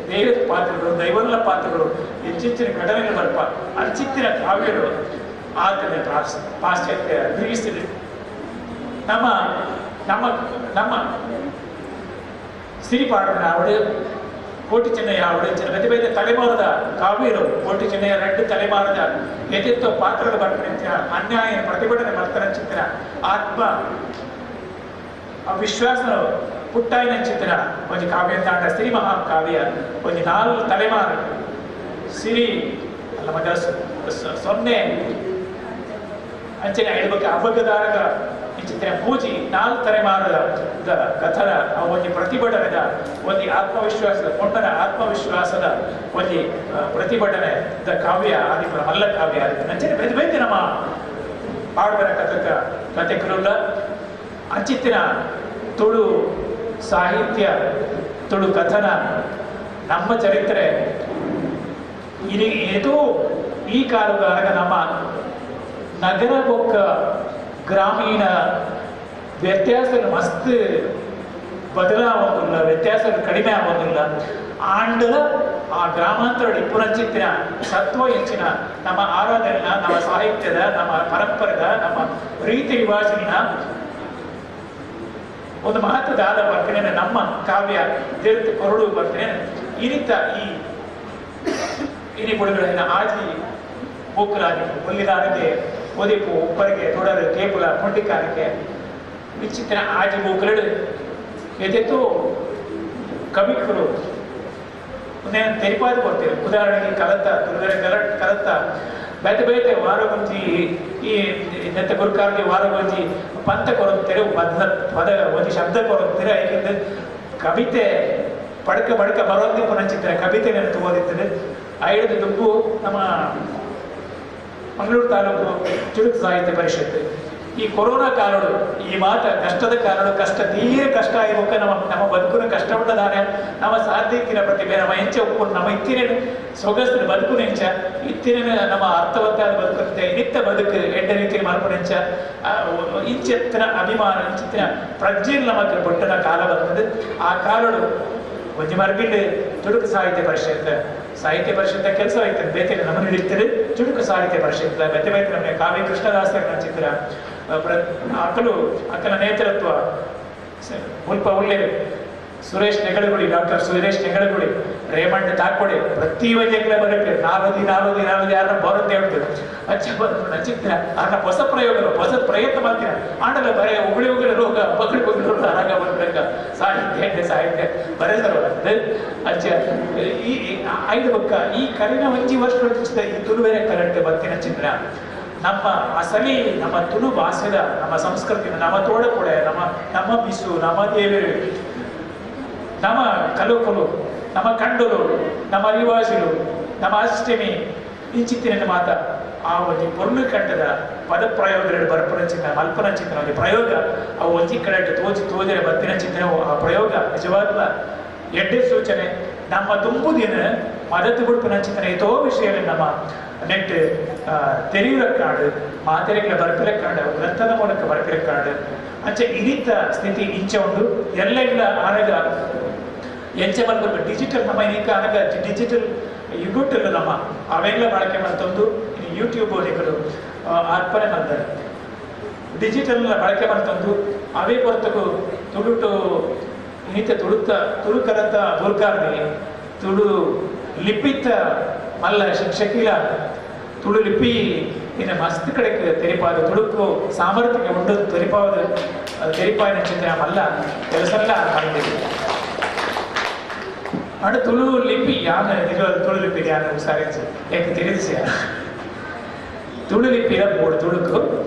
ದೈವದ ಪಾತ್ರಗಳು ದೈವಲ್ಲ ಪಾತ್ರಗಳು ಹೆಚ್ಚೆಚ್ಚಿನ ಘಟನೆಗಳು ಬರ್ಪ ಅರ್ಚಿತ್ತಿನ ಕಾವ್ಯಗಳು ಆತನ ಪಾಶ್ಚಾತ್ಯ ಗ್ರೀಸ್ ನಮ್ಮ ನಮ್ಮ ನಮ್ಮ ಸಿರಿಪಾಡನ ಆವಡು ಕೋಟಿ ಚೆನ್ನಯ್ಯ ಆವಡು ಬೇತೆ ಬೇತೆ ತಲೆಮಾರದ ಕಾವ್ಯರು ಕೋಟಿ ಚೆನ್ನಯ್ಯ 2 ತಲೆಮಾರದ ಎತ್ತೆತ್ತೋ ಪಾತ್ರಗಳು ಬರ್ಪಣಿಂಚಿನ ಅನ್ಯಾಯ ಪ್ರತಿಭಟನೆ ಮಾಡ್ತಾರಂಚಿತ್ತಿನ ಆತ್ಮ ವಿಶ್ವಾಸ ಪುಟ್ಟಾಯಿನಂಚಿತ್ತಿನ ಒಂಜಿ ಕಾವ್ಯ ತಾಂಡ ಸಿರಿ ಮಹಾಕಾವ್ಯ ಒಂಜಿ 4 ತಲೆಮಾರು ಸಿರಿ ಅಲ್ಲ ಮಗ 0 ಅಂಚನೆ ಹೇಳ್ಬೇಕು ಅಬ್ಬಗದಾರಗ ಇಂಚಿತ್ತಿನ ಪೂಜಿ 4 ತಲೆಮಾರದ ಕಥನ ಒಂಜಿ ಪ್ರತಿಭಟನೆದ ಒಂಜಿ ಆತ್ಮವಿಶ್ವಾಸದ ಪೊಣ್ಣನ ಆತ್ಮವಿಶ್ವಾಸದ ಒಂಜಿ ಪ್ರತಿಭಟನೆ the ಕಾವ್ಯ ಆದಿಪುರ ಮಲ್ಲ ಕಾವ್ಯ ಆದಿಪುರ ಅಂಚನೆ ಬೇತೆ ಬೇತೆ ನಮ್ಮ ಪಾಡುವರ ಕಥಕ ಕಥೆಗಳುಲ್ಲ ಅಂಚಿತ್ತಿನ ತುಳು ಸಾಹಿತ್ಯ ತುಳು ಕಥನ ನಮ್ಮ ಚರಿತ್ರೆ ಇಲ್ಲಿ ಏತೋ ಈ ಕಾಲದಾಗ ನಮ್ಮ ನಗರ ಬೊಕ್ಕ ಗ್ರಾಮೀಣ ವ್ಯತ್ಯಾಸ ಮಸ್ತ್ ಬದಲಾಗೋದಿಲ್ಲ, ವ್ಯತ್ಯಾಸ ಕಡಿಮೆ ಆಗೋದಿಲ್ಲ. ಆಂಡಲ ಆ ಗ್ರಾಮಾಂತರ ಪುನಶ್ಚಿತ್ತಿನ ಸತ್ವ ಹೆಚ್ಚಿನ ನಮ್ಮ ಆರಾಧನೆಯ, ನಮ್ಮ ಸಾಹಿತ್ಯದ, ನಮ್ಮ ಪರಂಪರೆದ, ನಮ್ಮ ರೀತಿ ರಿವಾಜಿನ ಒಂದು ಮಹತ್ವದ ಆದ ಬರ್ತೇನೆ ನಮ್ಮ ಕಾವ್ಯ ದೇವತೆ ಕೊರಡು ಬರ್ತೇನೆ. ಈ ರೀತ ಈ ಇನಿ ಬುಡುಗಡೆಯನ್ನು ಆಜಿ ಬೋಕಲಾಗಿ ಒಲ್ಲಿದಾರಿಗೆ ಒದಿಪು ಉಪ್ಪರಿಗೆ ತೊಡರು ಕೇಪುಲ ಪೊಂಡಿಕಾರಿಕೆ ವಿಚಿತ್ರ ಆಜಿ ಬೋಕಲಡು ಎದೆತ್ತು ಕವಿಕರು ತೆರಿಪಾದ ಕೊಡ್ತೇವೆ. ಉದಾಹರಣೆಗೆ ಕಲತ ತುರುವೆರೆ ಕಲತ ಬೇತೆ ಬೇತೆ ವಾರಗೊಂಜಿ ಈ ನೆತ್ತ ಗುರುಕಾರ್ಗೆ ವಾರಗೊಂಜಿ ಪಂತ ಕೊರೊಂತೀರಿ ಪದ ಪದ ಒಂಜಿ ಶಬ್ದ ಕೊರೊಂತೀರಿ. ಯಾಕೆಂದ್ರೆ ಕವಿತೆ ಪಡಕ ಬಡಕ ಬರೋದಿ ಪುನಚಿತ್ರ ಕವಿತೆ ನೆನಪು ಓದಿರ್ತದೆ. ಐದು ದುಂಬು ನಮ್ಮ ಮಂಗಳೂರು ತಾಲೂಕು ಚುರುಕು ಸಾಹಿತ್ಯ ಪರಿಷತ್ತು ಈ ಕೊರೋನಾ ಕಾಲಡು ಈ ಮಾತ ಕಷ್ಟದ ಕಾಲಡು ಕಷ್ಟ ತೀರ ಕಷ್ಟ ಆಗಿಬೇಕ ನಮ್ಮ ನಮ್ಮ ಬದುಕುನ ಕಷ್ಟ ಉಂಟದಾನೆ ನಮ್ಮ ಸಾಧ್ಯಕ್ಕಿನ ಪ್ರತಿಭೆ ನಮ್ಮ ಹೆಂಚ ಉಪ್ಪು ನಮ್ಮ ಇತ್ತಿನ ಸೊಗಸಿನ ಬದುಕುನ ಹೆಂಚ ಇತ್ತಿನ ನಮ್ಮ ಅರ್ಥವತ್ತಾದ ಬದುಕುತ್ತೆ ನಿತ್ಯ ಬದುಕು ಎಡ್ಡ ರೀತಿಯ ಮಲ್ಪನ ಹೆಂಚ ಇಂಚೆತ್ತಿನ ಅಭಿಮಾನ ಇಂಚಿತ್ತಿನ ಪ್ರಜ್ಞೆ ನಮಗೆ ಪೊಟ್ಟನ ಕಾಲ ಬರ್ತದೆ. ಆ ಕಾಲಡು ಒಂಜಿ ಮರ್ಗಿಂಡು ಚುರುಕು ಸಾಹಿತ್ಯ ಪರಿಷತ್ ಸಾಹಿತ್ಯ ಪರಿಷತ್ ಕೆಲಸ ಆಯ್ತದೆ ಬೇತೆ ನಮ್ಮನ್ನು ಹಿಡಿತದೆ. ಚುರುಕು ಸಾಹಿತ್ಯ ಪರಿಷತ್ ಬೇತೆ ಬೇತೆ ನಮ್ಮ ಕಾವ್ಯ ಕೃಷ್ಣದಾಸರ ಚಿತ್ರ ಅಕ್ಕಲು ಅಕ್ಕನ ನೇತೃತ್ವ ಮುಲ್ಪ ಉಳ್ಳೆ ಸುರೇಶ್ ನೆಗಳಗುಳಿ, ಡಾಕ್ಟರ್ ಸುರೇಶ್ ನೆಗಳಗುಳಿ, ರೇಮಂಡ್ ತಾಕೊಡೆ ಪ್ರತಿ ವೈದ್ಯಕಲ ಬರಕ್ಕೆ ನಾಲ್ದಿ ನಾಲ್ದಿ ನಾಲ್ದಿ ಯಾರನ್ನ ಬರುತ್ತೆ ಹೇಳ್ತದೆ ಅಚ್ಚ ಬಂದು ಚಿತ್ರ ಅನ್ನ ಹೊಸ ಪ್ರಯೋಗ ಹೊಸ ಪ್ರಯತ್ನ ಮಾಡ್ತೀನಿ. ಆಂಡಲ ಬರೇ ಉಗುಳಿ ಉಗುಳಿ ರೋಗ ಬಗಳಿ ಬಗಳಿ ರೋಗ ಆರಾಗ ಬರ್ಬೇಕ ಸಾಹಿತ್ಯ ಸಾಹಿತ್ಯ ಬರೆಸರು ಅಚ್ಚ ಈ ಐದು ಬಕ್ಕ ಈ ಕರಿನ ಒಂಜಿ ವರ್ಷ ಈ ತುಳುವೆರೆ ಕರೆಂಟ್ ಬತ್ತಿನ ಚಿತ್ರ ನಮ್ಮ ಅಸಲಿ ನಮ್ಮ ತುಳು ಭಾಷೆದ ನಮ್ಮ ಸಂಸ್ಕೃತಿನ ನಮ್ಮ ತೋಡಕೊಡೆ ನಮ್ಮ ನಮ್ಮ ಬಿಸು ನಮ್ಮ ದೇವರು ನಮ್ಮ ಕಲುಕುಲು ನಮ್ಮ ಕಂಡುಲು ನಮ್ಮ ರಿವಾಜುಲು ನಮ್ಮ ಅಷ್ಟಮಿ ಇಂಚಿತ್ತಿನ ಮಾತ ಆ ಒಂಜಿ ಪೊರ್ಲು ಕಂಡದ ಪದ ಪ್ರಯೋಗಗಳು ಬರ್ಪನ ಚಿತ್ರ ಮಲ್ಪನ ಚಿತ್ರ ಒಂದು ಪ್ರಯೋಗ ಅವು ಒಂಜಿ ಕಡೆ ತೋಜಿ ತೋಜರೆ ಬತ್ತಿನ ಚಿತ್ರ ಆ ಪ್ರಯೋಗ ನಿಜವಾಗ್ಲ ಎಡ್ಡೆ ಸೂಚನೆ ನಮ್ಮ ತುಂಬುದಿನ ಮದತ್ತು ಬಿಡ್ಪನ ಚಿತ್ರ ಏತೋ ವಿಷಯದಲ್ಲಿ ನಮ್ಮ ನೆಟ್ ತೆರೆಯುವ ಕಾಡು ಮಾತೆರೆಗಳ ಬರ್ಪಿರ ಕಾಡು ಗ್ರಂಥದ ಮೂಲಕ ಬರ್ಪಿರ ಕಾಡು ಅಂಚೆ ಇರಿತ ಸ್ಥಿತಿ ಇಂಚೆ ಉಂಟು ಎಲ್ಲ ಇಲ್ಲ ಆರಾಗ ಎಂಚೆ ಮಲ್ಪು ಡಿಜಿಟಲ್ ನಮ್ಮ ಈಗ ಅನಗ ಡಿಜಿಟಲ್ ಯುಗುಟ್ಟಲ್ಲ ನಮ್ಮ ಅವೆಲ್ಲ ಬಳಕೆ ಮಲ್ತೊಂದು ಯೂಟ್ಯೂಬ್ ನಿಕಲು ಅರ್ಪಣೆ ಮಾಡ್ತಾರೆ ಡಿಜಿಟಲ್ ಬಳಕೆ ಮಲ್ತೊಂದು ಅವೇ ಹೊರತುಕು ತುಳುಟು ಇನ್ನಿತ ತುಳುತ ತುಳುಕರಂತ ದುರ್ಗಾರ್ದಿ ತುಳು ಲಿಪಿತ ಮಲ್ಲ ಶಿಕ್ಷಕಿಲ ತುಳು ಲಿಪಿ ಇನ್ನು ಮಸ್ತ್ ಕಡೆಗೆ ತೆರಿಪಾದ ತುಳುಕು ಸಾಮರ್ಥ್ಯ ಉಂಡು ತೆರಿಪಾದ ತೆರಿಪಾಯಿನ ಚಿಂತನೆ ಮಲ್ಲ ಕೆಲಸಲ್ಲ ಮಾಡಿದ್ದೀವಿ. ಅಂಡ್ ತುಳು ಲಿಪಿ ಯಾನ ತುಳು ಲಿಪಿ ಯಾನ ಹುಷಾರಿச்சு ಯಾಕೆ ತಿಳಿದಿಸಿ ತುಳು ಲಿಪಿಯ ಬೋರ್ಡ್ ತುಳುಕು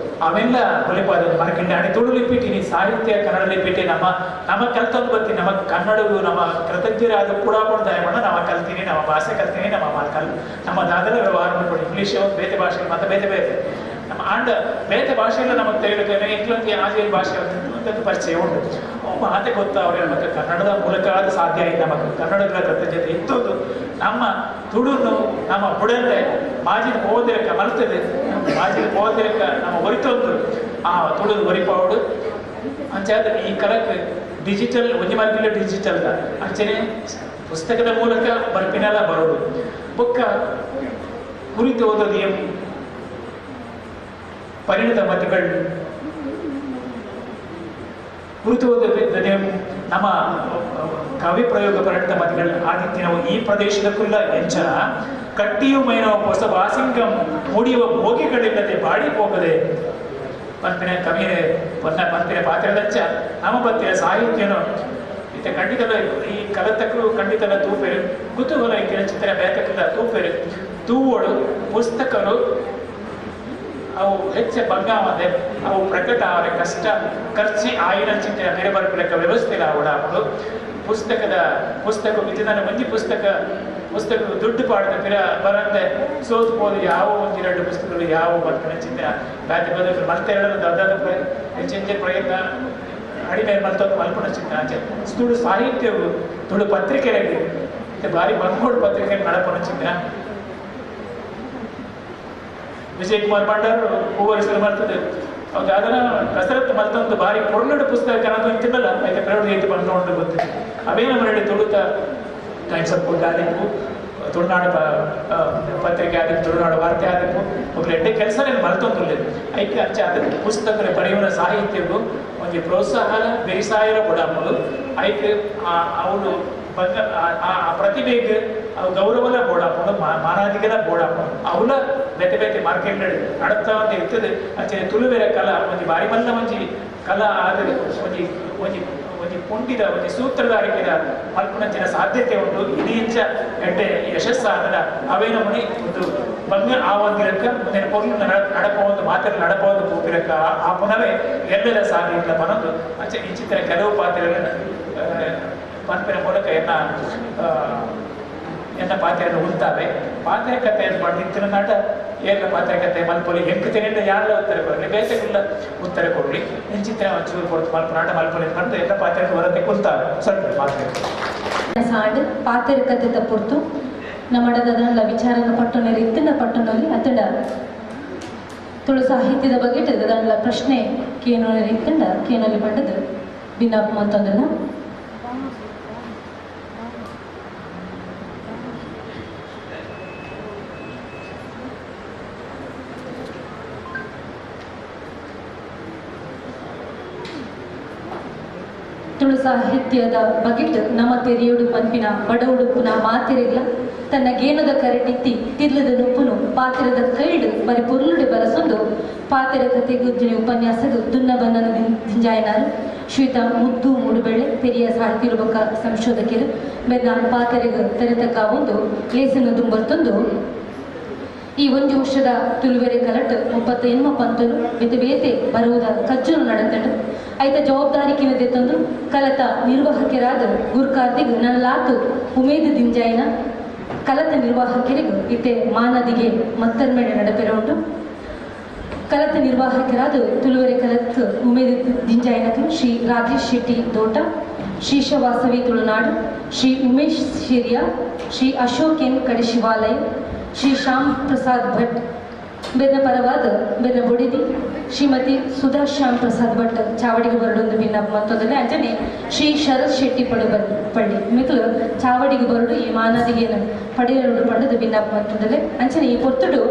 ಅವೆಲ್ಲ ಹೊಲಿಪಾದ ಮರಕಿಂಡ ಅಂಡ್ ತುಳು ಲಿಪಿಟಿ ಸಾಹಿತ್ಯ ಕನ್ನಡ ಲಿಪಿಟಿ ನಮ್ಮ ನಮ್ಮ ಕಲ್ತೊಂದು ಬರ್ತೀನಿ ನಮ್ಮ ಕನ್ನಡವು ನಮ್ಮ ಕೃತಜ್ಞರಾದ ಕೂಡ ದಯಮಾಡ ನಮ್ಮ ಕಲ್ತೀನಿ ನಮ್ಮ ಭಾಷೆ ಕಲ್ತೀನಿ ನಮ್ಮ ಕಲ್ ನಮ್ಮ ದಾದಲ ವ್ಯವಹಾರ ಮಾಡ್ಕೊಂಡು ಇಂಗ್ಲೀಷ್ ಬೇತೆ ಭಾಷೆ ಮತ್ತು ಬೇತೆ ಬೇತೆ ನಮ್ಮ ಆಂಡ ಬೇತೆ ಭಾಷೆಯಲ್ಲ ನಮಗೆ ತಿಳಿಯಬೇಕು ಇಂಗ್ಲಂಗೆ ಆಜೆ ಭಾಷೆ ಅಂತ ಪರಿಚಯ ಉಂಟು ಅವು ಮಾತೆ ಗೊತ್ತಾವ್ರೆ ನಮಗೆ ಕನ್ನಡದ ಮೂಲಕ ಅದು ಸಾಧ್ಯ ಇಲ್ಲ. ನಮಗೆ ಕನ್ನಡದ ಕೃತಜ್ಞತೆ ಇತ್ತೊಂದು ನಮ್ಮ ತುಳುನು ನಮ್ಮ ಬುಡಲ್ಲೇ ಮಾಜಿನ ಹೋದಿರಕ ಮಲ್ತದೆ ಮಾಜಿನ ಹೋದಿರಕ ನಮ್ಮ ಒರಿತೊಂದು ಆ ತುಳುದು ಒರಿಪಾವಡು ಅಂಚಾದ ಈ ಕಲಕ್ಕೆ ಡಿಜಿಟಲ್ ಒಂಜಿ ಮಾರ್ಗಿಲ್ಲ ಡಿಜಿಟಲ್ ಅಂಚನೆ ಪುಸ್ತಕದ ಮೂಲಕ ಬರ್ಪಿನೆಲ್ಲ ಬರೋಡು ಬೊಕ್ಕ ಕುರಿತು ಓದೋದು ಎಂ ಪರಿಣಿತ ಮತಿಗಳು ಕುರಿತು ಓದೋದು ನಮ್ಮ ಕವಿ ಪ್ರಯೋಗ ಪರಿಣಿತ ಮತಿಗಳು ಆದಿತ್ಯನವು ಈ ಪ್ರದೇಶದ ಕುಲ್ಲ ಎಂಚನ ಕಟ್ಟಿಯು ಮೈನವ ಹೊಸ ವಾಸಿಂಗಂ ಮೂಡಿಯುವ ಭೋಗಿಗಳಿಲ್ಲದೆ ಬಾಡಿ ಹೋಗದೆ ಪಂಪಿನ ಕವಿಯ ಪನ್ನ ಪಂಪಿನ ಪಾತ್ರದಚ್ಚ ನಮ್ಮ ಪತ್ತಿನ ಸಾಹಿತ್ಯನು ಇತ್ತ ಖಂಡಿತಲ ಈ ಕಲತಕ್ಕರು ಖಂಡಿತಲ ತೂಪೆರು ಕುತೂಹಲ ಇತ್ತಿನ ಚಿತ್ರ ಬೇತಕ್ಕಿಲ್ಲ ತೂಪೆರು ತೂವೋಡು ಪುಸ್ತಕರು ಅವು ಹೆಚ್ಚ ಬಂಗಾವದೆ ಅವು ಪ್ರಕಟ ಅವರ ಕಷ್ಟ ಖರ್ಚಿ ಆಯಿನ ಚಿಂತನೆ ಬೇರೆ ಬರ್ಪಿಲಕ್ಕ ವ್ಯವಸ್ಥೆ ಇಲ್ಲ ಅವಳು ಪುಸ್ತಕದ ಪುಸ್ತಕ ವಿದ್ಯುದಾನ ಮಂಜಿ ಪುಸ್ತಕ ಪುಸ್ತಕ ದುಡ್ಡು ಪಾಡದ ಪಿರ ಬರಂತೆ ಸೋತು ಹೋದ ಯಾವ ಒಂದು ಎರಡು ಪುಸ್ತಕಗಳು ಯಾವ ಬರ್ತಾನೆ ಚಿಂತನೆ ಬ್ಯಾತೆ ಬದಲು ಮತ್ತೆ ಎರಡು ದಾದಾದ ಹೆಚ್ಚಿನ ಪ್ರಯತ್ನ ಅಡಿಮೆ ಮಲ್ತೊಂದು ಮಲ್ಪಣ ಚಿಂತನೆ ಆಚೆ ತುಳು ಸಾಹಿತ್ಯವು ತುಳು ಪತ್ರಿಕೆಯಲ್ಲಿ ಭಾರಿ ಬಂಗೋಡು ಪತ್ರಿಕೆ ನಡಪಣ ಚಿಂತನೆ ವಿಜಯ್ ಕುಮಾರ್ ಭಂಡಾರು ಹೂವರಿಸಲು ಬರ್ತದೆ ಅವ್ರು ಅದನ್ನ ಕಸರತ್ತು ಮತ್ತೊಂದು ಬಾರಿ ಪೊರ್ಲಡು ಪುಸ್ತಕ ಕನ್ನಡ ಇಂತಿಲ್ಲ అయితే ಪ್ರಯೋಗ ಎತ್ತು ಬಂದು ಗೊತ್ತಿದೆ ಅವೇ ನಮ್ಮ ನಡೆ ತುಳುತ ಟೈಮ್ಸ್ ಆಫ್ ಆದಿಪ್ಪು ತುಳುನಾಡು ಪತ್ರಿಕೆ ಆದಿಪ್ಪು ತುಳುನಾಡು ವಾರ್ತೆ ಆದಿಪ್ಪು ಒಬ್ಬರು ಎಡ್ಡೆ ಕೆಲಸ ಮಲ್ತೊಂದುಲ್ಲೆ ಐಕೆ ಅಂಚ ಅದು ಪುಸ್ತಕದ ಬರೆಯುವ ಸಾಹಿತ್ಯವು ಒಂದು ಪ್ರೋತ್ಸಾಹ ಬೆರಿಸಾಯರ ಬೊಡಾಪುಲು ಐಕೆ ಅವಳು ಬಂದ ಆ ಪ್ರತಿಭೆಗೆ ಗೌರವಲ ಬೋಡಾಪುಂಡು ಮಾನಾದಿಗೆಲ ಬೋಡಾಪುಂಡು ಅವಲ ಬೇತೆ ಬೇತೆ ಮಾರ್ಕೆಟ್ ನಡತಾ ಅಂತ ಇರ್ತದೆ ಅಂಚನೆ ತುಳುವೆರ ಕಲಾ ಒಂಜಿ ಬಾರಿ ಮಲ್ಲ ಒಂಜಿ ಕಲಾ ಆದರೆ ಒಂಜಿ ಒಂಜಿ ಒಂಜಿ ಪುಂಡಿದ ಒಂಜಿ ಸೂತ್ರಧಾರಿಕೆದ ಮಲ್ಪುನಂಚಿನ ಸಾಧ್ಯತೆ ಉಂಟು ಇಡೀ ಇಂಚ ಎಡ್ಡೆ ಯಶಸ್ಸಾದನ ಅವೇನ ಮುನಿ ಒಂದು ಬಂಗ ಆ ಒಂದಿರಕ್ಕ ಮುಂದಿನ ಪೊರ್ಲು ನಡಪ ಒಂದು ಮಾತ್ರ ನಡಪ ಒಂದು ಪೂಪಿರಕ್ಕ ಆ ಪುನವೇ ಎಲ್ಲರ ಸಾಧ್ಯ ಬನ್ನೊಂದು ಅಂಚೆ ಈ ಚಿತ್ರ ಕೆಲವು ಪಾತ್ರಗಳನ್ನು ಪನ್ಪಿನ ಮೂಲಕ ಎನ್ನ ಎನ್ನ ಪಾತ್ರೆಯನ್ನು ಉಂತಾವೆ ಪಾತ್ರೆ ಕಥೆಯನ್ನು ಮಾಡಿದ್ದಿನ ನಾಟ ಏರ್ಲ ಪಾತ್ರೆ ಕಥೆ ಮಲ್ಪೊಲಿ ಎಂಕು ತೆರೆಯಿಂದ ಯಾರೆಲ್ಲ ಉತ್ತರ ಕೊಡಲಿ ಬೇಸಕ್ಕೆಲ್ಲ ಉತ್ತರ ಕೊಡಲಿ ಇಂಚಿತ್ರ ಒಂಚೂರು ಕೊಡ್ತು ಮಲ್ಪ ನಾಟ ಮಲ್ಪೊಲಿ ಬಂದು ಎಲ್ಲ ಪಾತ್ರೆ ಹೊರತೆ ಕುಲ್ತಾವೆ ಸ್ವಲ್ಪ ಪಾತ್ರೆ ಸಾಂಡ್ ಪಾತ್ರೆ ಕಥೆ ತಪ್ಪುರ್ತು ನಮ್ಮಡದಲ್ಲ ವಿಚಾರನ ಪಟ್ಟಣ ಇತ್ತಿನ ಪಟ್ಟಣದಲ್ಲಿ ಅತಡ ತುಳು ಸಾಹಿತ್ಯದ ಬಗ್ಗೆ ಅದಲ್ಲ ಪ್ರಶ್ನೆ ಕೇನೋ ಇತ್ತಂಡ ಕೇನಲ್ಲಿ ಪಟ್ಟದು ಭಿನ್ನಾಪ ಅಂತಂದ್ರೆ ತುಳು ಸಾಹಿತ್ಯದ ಬಗೆಟ್ ನಮ್ಮ ತೆರೆಯೋಡು ಪನ್ಪಿನ ಬಡವುಡುಪುನ ಮಾತಿರಿಗ್ಲ ತನ್ನ ಗೇನದ ಕರಟಿತ್ತಿ ತಿರ್ಲದ ನುಪ್ಪುನು ಪಾತಿರದ ಕೈಡು ಬರಿ ಪೊರ್ಲುಡೆ ಬರಸೊಂದು ಪಾತಿರ ಕತೆಗುಜ್ಜಿನ ಉಪನ್ಯಾಸದ ದುನ್ನ ಬಂಧನ ದಿಂಜಾಯನಾರು ಶ್ವೇತ ಮುದ್ದು ಮೂಡುಬೆಳ್ಳೆ ಪೆರಿಯ ಸಾಹಿತ್ಯ ಬೊಕ್ಕ ಸಂಶೋಧಕರು ಬೆನ್ನ ಪಾತಿರೆಗ್ ತೆರೆತಕ್ಕ ಒಂದು ಲೇಸನ್ನು ದುಂಬರ್ತೊಂದು ಈ ಒಂದು ವರ್ಷದ ತುಳುವೆರೆ ಕಲಟ್ 38 ಪಂತಲು ಬೇತೆ ಬೇತೆ ಬರುವುದ ಕಜ್ಜನು ನಡೆತಂಡು ಐತ ಜವಾಬ್ದಾರಿಕಿನದೆ ತಂದು ಕಲತ ನಿರ್ವಾಹಕರಾದ ಗುರ್ಕಾರ್ದಿಗ್ ನನ್ನಲಾತು ಉಮೇದ್ ದಿಂಜಾಯಿನ ಕಲತ ನಿರ್ವಾಹಕರಿಗೂ ಇತ್ತೆ ಮಾನದಿಗೆ ಮತ್ತರ್ಮೇಡೆ ನಡಪೆರ ಉಂಟು. ಕಲತ ನಿರ್ವಾಹಕರಾದ ತುಳುವೆರೆ ಕಲತ್ ಉಮೇದ್ ದಿಂಜಾಯಿನಕಲು ಶ್ರೀ ರಾಜೇಶ್ ಶೆಟ್ಟಿ ದೋಟ, ಶ್ರೀಶವಾಸವಿ ತುಳುನಾಡು, ಶ್ರೀ ಉಮೇಶ್ ಶಿರಿಯಾ, ಶ್ರೀ ಅಶೋಕ್ ಎನ್ ಕಡಶಿವಾಲಯ, ಶ್ರೀ ಶ್ಯಾಮ್ ಪ್ರಸಾದ್ ಭಟ್ ಬೆನ್ನ ಪರವಾದ ಬೆನ್ನ ಬೊಡಿದಿ ಶ್ರೀಮತಿ ಸುಧಾ ಶ್ಯಾಮ್ ಪ್ರಸಾದ್ ಭಟ್ ಚಾವಡಿಗೆ ಬರಡೊಂದು ಭಿನ್ನಪ್ಪ ಮತ್ತೊಂದಲ್ಲೇ ಅಂಚನೆ ಶ್ರೀ ಶರತ್ ಶೆಟ್ಟಿ ಪಡು ಪಳ್ಳಿ ಮಿಕ್ಲು ಚಾವಡಿಗೆ ಬರಡು ಈ ಮಾನದಿಗೆ ಪಡೆಯಲು ಪಂಡದ ಭಿನ್ನಪ್ಪ ಮತ್ತೊಂದಲ್ಲೇ ಅಂಚನೆ ಈ ಪೊತ್ತುಡು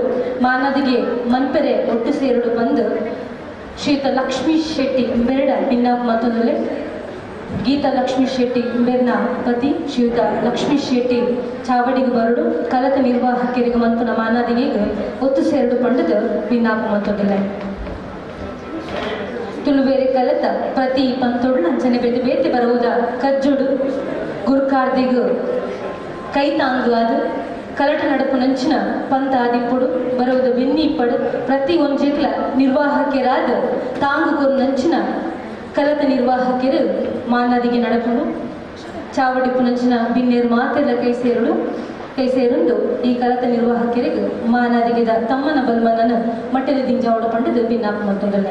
ಮಾನದಿಗೆ ಮನ್ಪೆರೆ ಒಟ್ಟು ಸೇರುಡು ಬಂದು ಶ್ರೀತ ಲಕ್ಷ್ಮೀ ಶೆಟ್ಟಿ ಬೆರಡ ಭಿನ್ನಪ್ಪ ಮತ್ತೊಂದಲ್ಲೇ ಗೀತಾ ಲಕ್ಷ್ಮೀ ಶೆಟ್ಟಿ ಬೆರ್ನ ಪತಿ ಶ್ರೀಯುತ ಲಕ್ಷ್ಮೀ ಶೆಟ್ಟಿ ಚಾವಡಿಗೆ ಬರಡು ಕಲಕ ನಿರ್ವಾಹಕರಿಗೆ ಮನ್ಪುನ ಮಾನಾದಿಗೆ ಒತ್ತು ಸೇರಡು ಪಂಡದ ಭಿನ್ನಾಪ ಮತ್ತೊಂದಿಲ್ಲ. ತುಳುಬೇರೆ ಕಲತ ಪ್ರತಿ ಪಂತೊಡು ಅಂಚನೆ ಬೇತೆ ಬೇತೆ ಬರುವುದ ಕಜ್ಜುಡು ಗುರ್ಕಾರ್ದಿಗು ಕೈ ತಾಂಗು ಅದು ಕಲಟ ನಡಪು ನಂಚಿನ ಪಂತ ಆದಿಪ್ಪುಡು ಬರುವುದ ಬೆನ್ನಿ ಇಪ್ಪಡು ಪ್ರತಿ ಒಂಜೆಗ್ಲ ನಿರ್ವಾಹಕರಾದ ತಾಂಗು ಕೊರು ನಂಚಿನ ಕಲತ ನಿರ್ವಾಹಕರು ಮಾನಾದಿಗೆ ನಡಪುಡು ಚಾವಡಿ ಪುನಂಚಿನ ಬಿನ್ನೇರು ಮಾತೆಲ್ಲ ಕೈ ಸೇರುಡು ಕೈ ಸೇರುಂದು ಈ ಕಲತ ನಿರ್ವಾಹಕರಿಗೆ ಮಾನಾದಿಗೆ ತಮ್ಮನ ಬಲ್ಮನನ ಮಟ್ಟೆಲೆ ದಿಂಜಾವಡ ಪಂಡದು ಭಿನ್ನಾಪ ಮತ್ತೊಂದಲ್ಲ.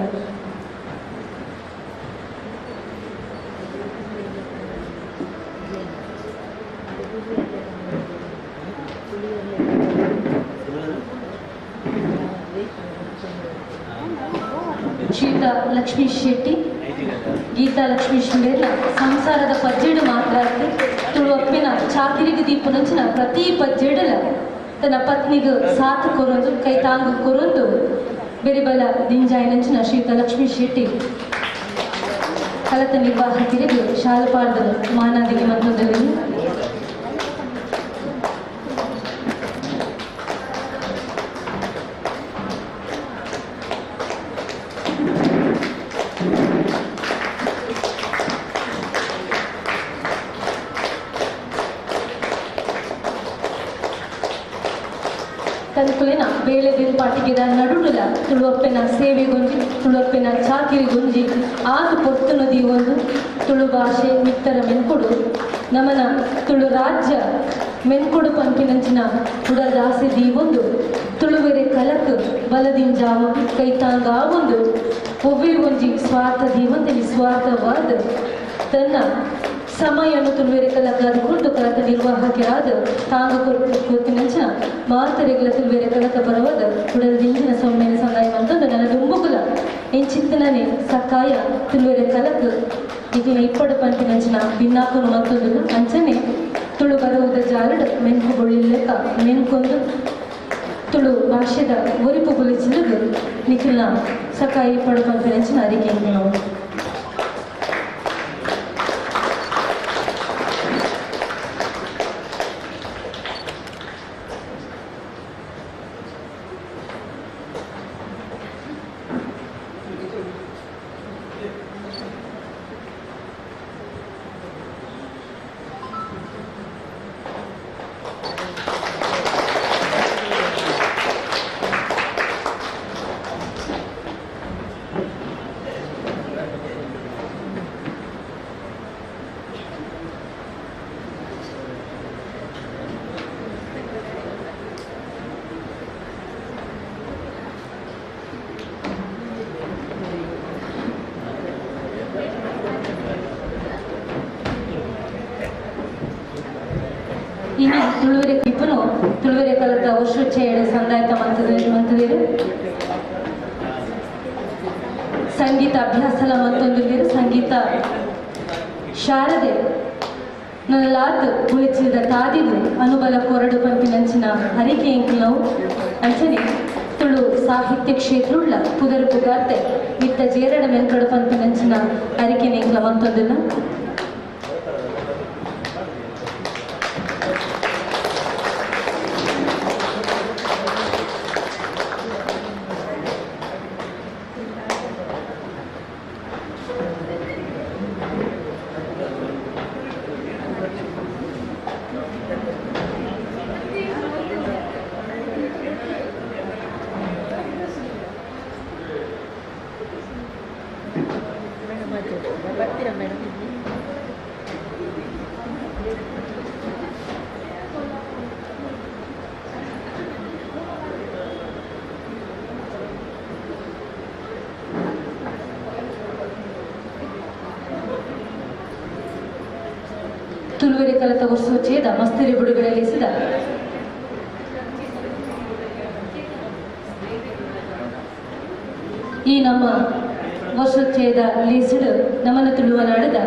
ಶ್ರೀಯುತ ಲಕ್ಷ್ಮೀ ಶೆಟ್ಟಿ ಗೀತಾ ಲಕ್ಷ್ಮೀ ಶಿಂಬೇರ್ನ ಸಂಸಾರದ ಪಜ್ಜೆಡು ಮಾತ್ರ ತುಳುವಪ್ಪಿನ ಚಾಕಿರಿಗೆ ದೀಪನಂಚಿನ ಪ್ರತಿ ಪಜ್ಜೆಡಲ ತನ್ನ ಪತ್ನಿಗೆ ಸಾಥ್ ಕೊರೊಂದು ಕೈ ತಾಂಗು ಕೊರೊಂದು ಬೆರಿಬಲ ದಿಂಜಾಯಿನಂಚಿನ ಶ್ರೀಯುತ ಲಕ್ಷ್ಮೀ ಶೆಟ್ಟಿ ಕಲತ ನಿರ್ವಾಹಕರಿಗೆ ಶಾಲಪಾರ್ದ ಮಾನಾದಿಗೆ ಮತ್ತೊಂದರಲ್ಲಿ ತನ್ಕುಲಿನ ಬೇಳೆ ಬಿಲ್ಪಾಟಿಗೆದ ನಡುಡುಲ ತುಳುವಪ್ಪೆನ ಸೇವೆಗೊಂಜಿ ತುಳುವಪ್ಪೆನ ಚಾಕಿರಿಗೊಂಜಿ ಆದು ಪೊತ್ತು ನದಿ ಒಂದು ತುಳು ಭಾಷೆ ಮಿತ್ತರ ಮೆನ್ಕೊಡು ನಮನ ತುಳು ರಾಜ್ಯ ಮೆನ್ಕೊಡು ಪಂಪಿನಂಚಿನ ಉಡದಾಸೆ ದೀವೊಂದು ತುಳುವೆರೆ ಕಲಕ್ ಬಲದಿಂಜಾವು ಕೈತಾಂಗಾವೊಂದು ಒವ್ವೇ ಒಂಜಿ ಸ್ವಾರ್ಥ ದೀವಂತೆ ನಿಸ್ವಾರ್ಥವಾದ ತನ್ನ ಸಮಯವನ್ನು ತುಳುವೆರೆ ಕಲಕಾದ ಕೊಟ್ಟು ಕಲಕ ನಿರ್ವಾಹಕರಾದ ತಾಂಗ ಕೊತ್ತಿನಂಚಿನ ಮಾತರೆಗಳ ತುಳುವೆರೆ ಕಲಕ ಪರವಾದ ಉಡಲ್ದಿಂಚಿನ ಸೊಮ್ಮೆನ ಸಂದಾಯ ಮಂತಂದು ನನ್ನ ದುಂಬುಕುಲ ಎಂಚಿತ್ತನೇ ಸಕಾಯ ತುಳುವೆರೆ ಕಲಕ ಇದಿನ ಇಪ್ಪಡು ಪಂಪಿನಂಚಿನ ಭಿನ್ನಾಪನು ಮತ್ತೊಂದು ಅಂಚನೆ ತುಳು ಬರುವುದ ಜಾಲಡ್ ಮೆನ್ಕು ಬೊಳ್ಳಿಲೆಕ್ಕ ಮೆನ್ಕೊಂದು ತುಳು ಭಾಷೆದ ಒರಿಪು ಬುಲಿಚಿನದು ನಿಖಿಲ್ನ ಸಕಾಯ ಇಪ್ಪಡು ಪಂಪಿನಂಚಿನ ಅರಿಕೆ ನಾವು. ಇನ್ನು ತುಳುವೆರೆ ಕಿಪ್ಪನು ತುಳುವೆರೆ ಕಲತ ವರ್ಷೋಚ್ಚ ಸಂದಾಯತ ಮಂತದಿರು ಸಂಗೀತ ಅಭ್ಯಾಸಲ ಮತ್ತೊಂದು ಸಂಗೀತ ಶಾರದೆ ನಲ್ಲಾತ್ ಬುಳಿಚಿದ ತಾದಿದು ಅನುಬಲ ಕೊರಡು ಪಂಪಿನಂಚಿನ ಹರಿಕೆ ಇಂಕ್ಲವು ಅಂಚನೆ ತುಳು ಸಾಹಿತ್ಯ ಕ್ಷೇತ್ರುಳ್ಳ ಪುದರು ಪುಗಾರ್ತೆ ಮಿತ್ತ ಜೇರಡ ಮೆನ್ಕಡು ಪಂಪಿನಂಚಿನ ಹರಿಕೆ ಇಂಕ್ಲ ಮತ್ತೊಂದನ್ನು. ತುಳುವೆರೆ ಕಲತ ವರ್ಷೋಚ್ಚಯದ ಮಸ್ತರಿ ಬಿಡುಗಡೆಗೊಳಿಸಿದ ಈ ನಮ್ಮ ವರ್ಷೋಚ್ಚಯದ ಲೇಸುಡು ನಮನ ತುಳುವ ನಾಡದ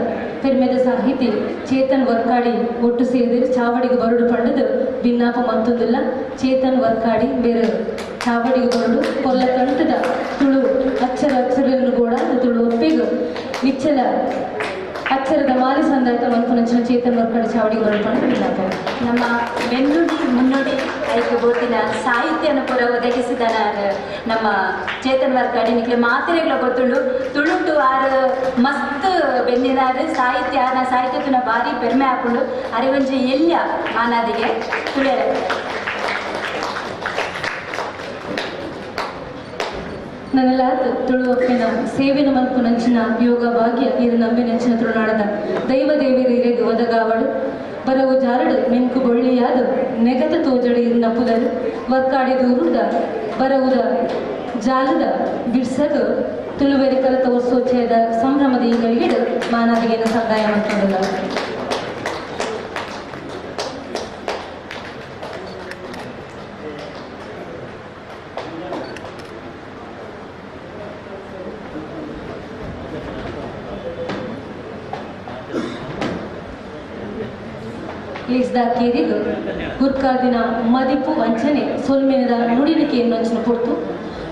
ಪೆರ್ಮೆದ ಸಾಹಿತಿ ಚೇತನ್ ವರ್ಕಾಡಿ ಒಟ್ಟು ಸೇರಿದರೆ ಚಾವಡಿಗೆ ಬರುಡು ಪಂಡದು ಭಿನ್ನಾಪ ಮತ್ತೊಂದಿಲ್ಲ. ಚೇತನ್ ವರ್ಕಾಡಿ ಬೇರೆ ಚಾವಡಿಗೆ ಬರುಡು ಕೊಲ್ಲ ಕಂಠದ ತುಳು ಅಚ್ಚರ ಅಚ್ಚರನ್ನು ಕೂಡ ತುಳು ಒಪ್ಪಿಗು ನಿಚ್ಚಲ ಅಚ್ಚರದ ಮಾಲಿ ಸಂದಾಯ್ತ ಮನ್ಪುನಂಚಿನ ಚೇತನ್ ವರ್ಕಾಡಿ ಚಾವಡಿಗೆ ಬರುಡು ಪಂಡ ಭಿನ್ನಾಪ. ನಮ್ಮ ಬೆನ್ನುಡಿ ಮುನ್ನುಡಿ ಐಕು ಬೋತಿನ ಸಾಹಿತ್ಯನ ಪೂರ ಒದಗಿಸಿದ ನಮ್ಮ ಚೇತನ್ ವರ್ಕಾಡಿ ನಿಕ್ಲೆ ಮಾತಿರೆಗಳ ಗೊತ್ತುಂಡು. ತುಳುಟು ಆರು ಮಸ್ತ್ ಬೆನ್ನಿನಾರು ಸಾಹಿತ್ಯ ಆರ್ನ ಸಾಹಿತ್ಯತುನ ಭಾರಿ ಪೆರ್ಮೆ ಹಾಕೊಂಡು ಅರೆ ಒಂಜಿ ಎಲ್ಯ ಮಾನಾದಿಗೆ ತುಳಿಯರೆ. ನನ್ನಲಾತ್ ತುಳುವಪ್ಪೆನ ಸೇವೆನ ಮಲ್ಪುನಂಚಿನ ಯೋಗ ಭಾಗ್ಯ ಇರು ನಂಬಿನಂಚಿನ ತುಳುನಾಡದ ದೈವ ದೇವಿಯರಿಗೆ ಒದಗಾವಡು ಬರವು ಜಾರಡು ಮೆನ್ಕು ಬೊಳ್ಳಿಯಾದು ನೆಗತ ತೋಜಡು ಇರಿನ ಪುದರು ವರ್ಕಾಡಿ ದೂರುದ ಬರವುದ ಜಾಲದ ಬಿಡ್ಸದು ತುಳುವೆರೆ ಕಲತ ವರ್ಷೋಚ್ಚಯದ ಸಂಭ್ರಮದ ಈಗಳಿಗಿಡು ಮಾನವಿಗೆಯನ್ನು ಸಂದಾಯ ಮಾಡಿಕೊಂಡಿಲ್ಲ. ಕೇರಿಗು ಗುರ್ಕಾದಿನ ಮದಿಪು ವಂಚನೆ ಸೊಲ್ಮೆನದ ನುಡಿನಿಕೆಯನ್ನು ಅಂಚಿನ ಪೊರ್ತು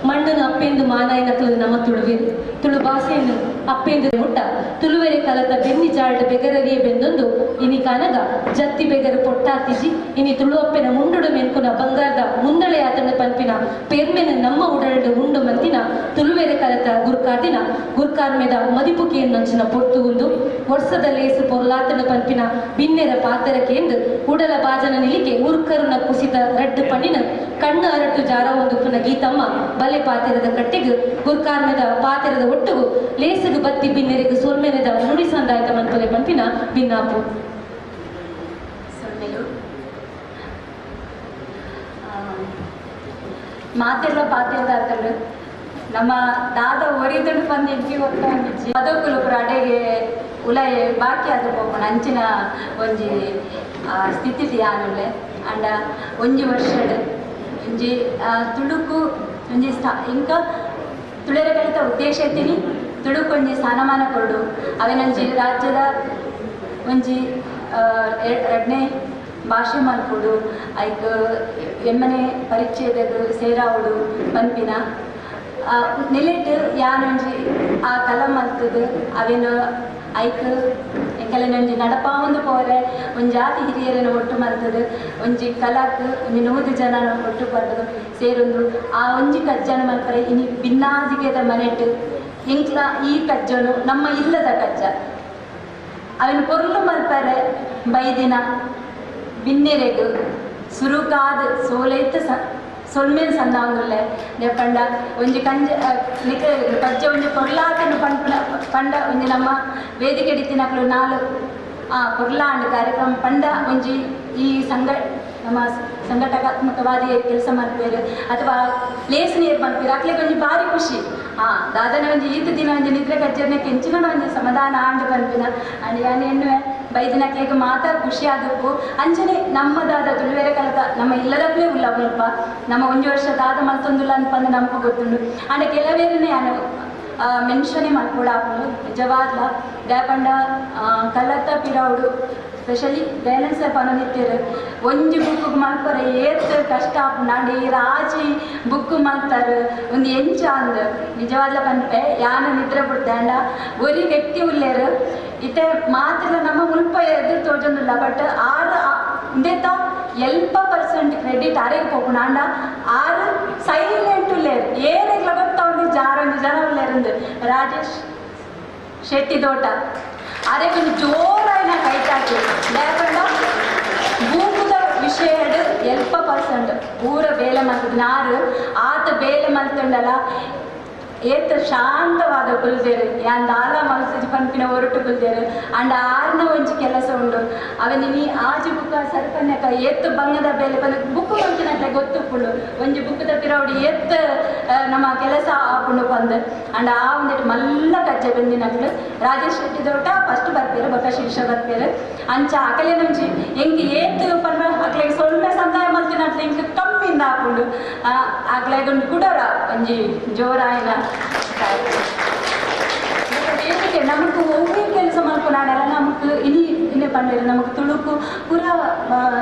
ಮಣ್ಣನ ಅಪ್ಪೆಂದು ಮಾನಾಯಿನ ತುಳು ನಮ್ಮ ತುಳುವೆರು ತುಳು ಭಾಷೆಯನ್ನು ಅಪ್ಪೆಂದು ಮುಟ್ಟ ತುಳುವೆರೆ ಕಲತ ಬೆನ್ನಿ ಜಾಳ್ಡ ಬೆಗರರಿಯೇ ಬೆಂದೊಂದು ಇನಿ ಕಾನಗ ಜತ್ತಿ ಬೆಗರು ಪೊಟ್ಟಾತಿಜಿ ಇನಿ ತುಳು ಅಪ್ಪೆನ ಮುಂಡುಡು ಮೆನ್ಕುನ ಬಂಗಾರದ ಮುಂದಳೆ ಆತನ ಪನ್ಪಿನ ಪೆರ್ಮೆನ ನಮ್ಮ ಉಡಲ್ಡು ಉಂಡು ಮಂತಿನ ತುಳುವೆರೆ ಕಲತ ಗುರ್ಕಾದಿನ ಗುರ್ಕಾರ್ಮೆದ ಮದಿಪುಕೆಯನ್ನು ಅಂಚಿನ ಪೊರ್ತು ಉಂದು ವರ್ಷದ ಲೇಸು ಪೊರ್ಲಾತನ ಪನ್ಪಿನ ಬಿನ್ನೆರ ಪಾತರಕೇಂದು ಉಡಲ ಬಾಜನ ನಿಲಿಕೆ ಉರ್ಕರುನ ಕುಸಿತ ರಡ್ಡು ಪಣ್ಣಿನ ಕಣ್ಣು ಅರಟು ಜಾರ ಒಂದು ಪುನ ಗೀತಮ್ಮ ಬಲೆ ಪಾತೆರದ ಕಟ್ಟೆಗು ಗುರ್ಕಾರ್ಮೆದ ಪಾತೆರದ ಒಟ್ಟುಗು ಲೇಸುಗು ಬತ್ತಿ ಬಿನ್ನೆರೆಗು ಸೊಲ್ಮೆನೆದ ನುಡಿ ಸಂದಾಯ್ತ ಮನ್ಪೊಲೆ ಪನ್ಪಿನ ಬಿನ್ನಾಪು. ಸೊಲ್ಮೆಲು ಮಾತೆಲ್ಲ ಪಾತೆರದ ಆತಂಡು ನಮ್ಮ ದಾದ ಒರಿದುಂಡು ಬಂದು ಇಂಚಿ ಗೊತ್ತಾಗಿಜ್ಜಿ ಅದಕ್ಕೂ ಪುರ ಅಡೆಗೆ ಉಲಯ ಬಾಕಿ ಆದ ಪೋಪುಂಡು ಅಂಚಿನ ಒಂಜಿ ಸ್ಥಿತಿ ಯಾನುಳ್ಳೆ. ಅಂಡ ಒಂಜಿ ವರ್ಷಡ್ ಒಂಜಿ ತುಳುಕು ಒಂಜಿ ಸ್ಥಾ ಇಂಕ ತುಳುವೆರ ಕಲಿತ ಉದ್ದೇಶ ಇತ್ತೀನಿ ತುಳುಕು ಒಂಜಿ ಸ್ಥಾನಮಾನ ಕೊರಡು ಅವೇನೊಂಜಿ ರಾಜ್ಯದ ಒಂಜಿ ಎರಡನೇ ಭಾಷೆ ಮಲ್ಪೊಡು ಐಕ್ ಎಮ್ಮನೆ ಪರಿಚ್ಛೇದಗ್ ಸೇರಾವಡು ಪನ್ಪಿನ ನೆಲೆಟ್ ಯಾನೊಂಜಿ ಆ ಕಲ ಮಲ್ತದು ಅವೇನು ಐಕ್ ಎಂಕಲೆನೊಂಜಿ ನಡಪಾವೊಂದು ಪೋರೆ ಒಂಜಾತಿ ಹಿರಿಯರನ್ನು ಒಟ್ಟು ಮಲ್ತದು ಒಂಜಿ ಕಲಾಕ್ ಒಂಜಿ 100 ಜನ ಒಟ್ಟು ಬರ್ತದೆ ಸೇರೊಂದು ಆ ಒಂಜಿ ಕಜ್ಜನ ಮಲ್ಪರೆ ಇನಿ ಭಿನ್ನಾದಿಗೆದ ಮನೆಟ್ ಎಂಕ್ಲ ಈ ಕಜ್ಜನು ನಮ್ಮ ಇಲ್ಲದ ಕಜ್ಜ ಅವಿನ ಪೊರ್ಲು ಮಲ್ಪರೆ ಬೈದಿನ ಬಿನ್ನೆರೆಗು ಸುರುಕಾದ ಸೋಲೈತ ಸೊಲ್ಮೇನ್ ಸಂದಾಂಗುಲ್ಲೆ ಪಂಡ ಒಂಜಿ ಕಂಜ ನಿಕ ಕಜ್ಜ ಒಂಜಿ ಪೊರ್ಲಾತನು ಪಂಪುನ ಪಂಡ ಒಂಜಿ ನಮ್ಮ ವೇದಿಕೆ ಡಿತ್ತಿನಕ್ಲು ನಾಲು ಆ ಪೊರ್ಲಾಂಡ್ ಕಾರ್ಯಕ್ರಮ ಪಂಡ ಒಂಜಿ ಈ ಸಂಘ ನಮ್ಮ ಸಂಘಟಕಾತ್ಮಕವಾದಿ ಕೆಲಸ ಮಾಡ್ಪೇರು ಅಥವಾ ಲೇಸ್ ನೀರು ಪನ್ಪೇರು ಅಕ್ಲೆಗ್ ಒಂಜಿ ಭಾರಿ ಖುಷಿ. ದಾದನ ಒಂಜಿ ಈತ ದಿನ ಒಂಜಿ ನಿದ್ರೆ ಕಜ್ಜರ್ನೆ ಕೆಂಚಿನ ಒಂಜಿ ಸಮಾಧಾನ ಆಂಡ್ ಪನ್ಪಿನ ಅಂಡ್ ಯಾನ್ ಎನ್ನುವೆ ಬೈದಿನಕ್ಲೆಗ್ ಮಾತ ಖುಷಿ ಆದಪ್ಪು. ಅಂಚನೆ ನಮ್ಮ ದಾದ ತುಳುವೆರೆ ಕಲತ ನಮ್ಮ ಇಲ್ಲದಪ್ಲೇ ಉಲ್ಲ ಮುಲ್ಪ ನಮ್ಮ ಒಂಜಿ ವರ್ಷ ದಾದ ಮಲ್ತೊಂದುಲ್ಲ ಅನ್ಪಂದು ನಮಕು ಗೊತ್ತುಂಡು. ಅಂಡ ಕೆಲವೇರನೆ ಯಾನು ಮೆನ್ಷನೆ ಮಲ್ಪೊಡಾಪುಂಡು ನಿಜವಾದ್ಲ ದಾಯಪಂಡ ಕಲತ ಪಿರವುಡು ಸ್ಪೆಷಲಿ ದಯಾನಂದ ಸರ್ ಪನೊಂದಿತ್ತೆರ್ ಒಂಜಿ ಬುಕ್ ಮಲ್ಪರೆ ಏತ್ ಕಷ್ಟ ಆಪುಂಡು. ಅಂಡ ಈ ರಾಜಿ ಬುಕ್ ಮಲ್ತಾರ್ ಒಂದು ಎಂಚ ಅಂದ್ ನಿಜವಾದ್ಲ ಪನ್ಪೆ ಯಾನ ನಿದ್ರೆ ಬುಡ್ದೆ. ಅಂಡ ಒರಿ ವ್ಯಕ್ತಿ ಉಲ್ಲೇರು ಇತ್ತೆ ಮಾತ್ರ ನಮ್ಮ ಮುಲ್ಪ ಎದುರು ತೋಜೊಂದುಲ್ಲ ಬಟ್ ಆರು ಇಂದೆತ್ತ 80% ಕ್ರೆಡಿಟ್ ಆರೆಗ್ ಪೋಪುಂಡು. ಅಂಡ ಆರು ಸೈಲೆಂಟ್ ಉಲ್ಲೇರು ಏರೆಗ್ಲ ಗೊತ್ತಾವುಂಡು ಜಾರೊಂಜಿ ಜನ ಉಲ್ಲೇರುಂದು ರಾಜೇಶ್ ಶೆಟ್ಟಿ ದೋಟ ಅರೆ ಒಂಜಿ ಜೋರಾಯಿನ ಕೈಟಾಕಿ ದಾಯಪಂಡ ಬೂಕುದ ವಿಷಯಡ್ 80% ಪೂರ ಬೇಲೆ ಮಲ್ತದ ನಾರು ಆತ ಬೇಲೆ ಮಲ್ತುಂಡಲ ಏತ್ ಶಾಂತವಾದ ಕುಲ್ದೇರು ಯಾನ್ ದಾಲ ಮಲ್ತುಜಿ ಪನ್ಪಿನ ಒರಟು ಕುಲ್ದೇರು. ಅಂಡ ಆರ್ನ ಒಂಜಿ ಕೆಲಸ ಉಂಡು ಅವನಿನಿ ಆಜಿ ಬುಕ್ಕ ಸರ್ಪನ್ಯಕ ಏತ್ ಬಂಗದ ಬೇಲೆ ಬಂದ ಬುಕ್ಕು ಮಲ್ತಿನಕ್ಲೆ ಗೊತ್ತುಪ್ಪುಂಡು ಒಂಜಿ ಬುಕ್ಕುದ ಪಿರವುಡು ಏತ್ ನಮ್ಮ ಕೆಲಸ ಆಪುಂಡು ಪಂದ್. ಅಂಡ ಆ ಒಂದಿಟ್ಟು ಮಲ್ಲ ಕಜ್ಜೆ ಬೆಂದಿನಕ್ಲು ರಾಜೇಶ್ ಶೆಟ್ಟಿ ದೋಟ ಫಸ್ಟ್ ಬರ್ಪೇರು ಬೊಕ್ಕ ಶೀರ್ಷ ಬರ್ಪೇರು ಅಂಚ ಅಕಲೇನೊಂಜಿ ಎಂಕ್ ಏತ್ ಪನ್ಪ ಅಕ್ಲೆಗ್ ಸೊಲ್ಮೆ ಸಂದಾಯ ಮಲ್ತಿನಕ್ಲೆ ಎಂಕ್ ಕಮ್ಮಿಂದ ಆಪುಂಡು. ಅಕ್ಲೆಗ್ ಒಂಜಿ ಕುಡೋರ ಒಂಜಿ ಜೋರಾಯಿನ ವೇದಿಕೆ ನಮಕ್ ಒವ್ವೇ ಕೆಲಸ ಮಲ್ಪುನಾಡಲ ನಮಕ್ ಇನಿ ಇನಿ ಪಂಡೇರು ನಮಕ್ ತುಳುಕು ಪೂರ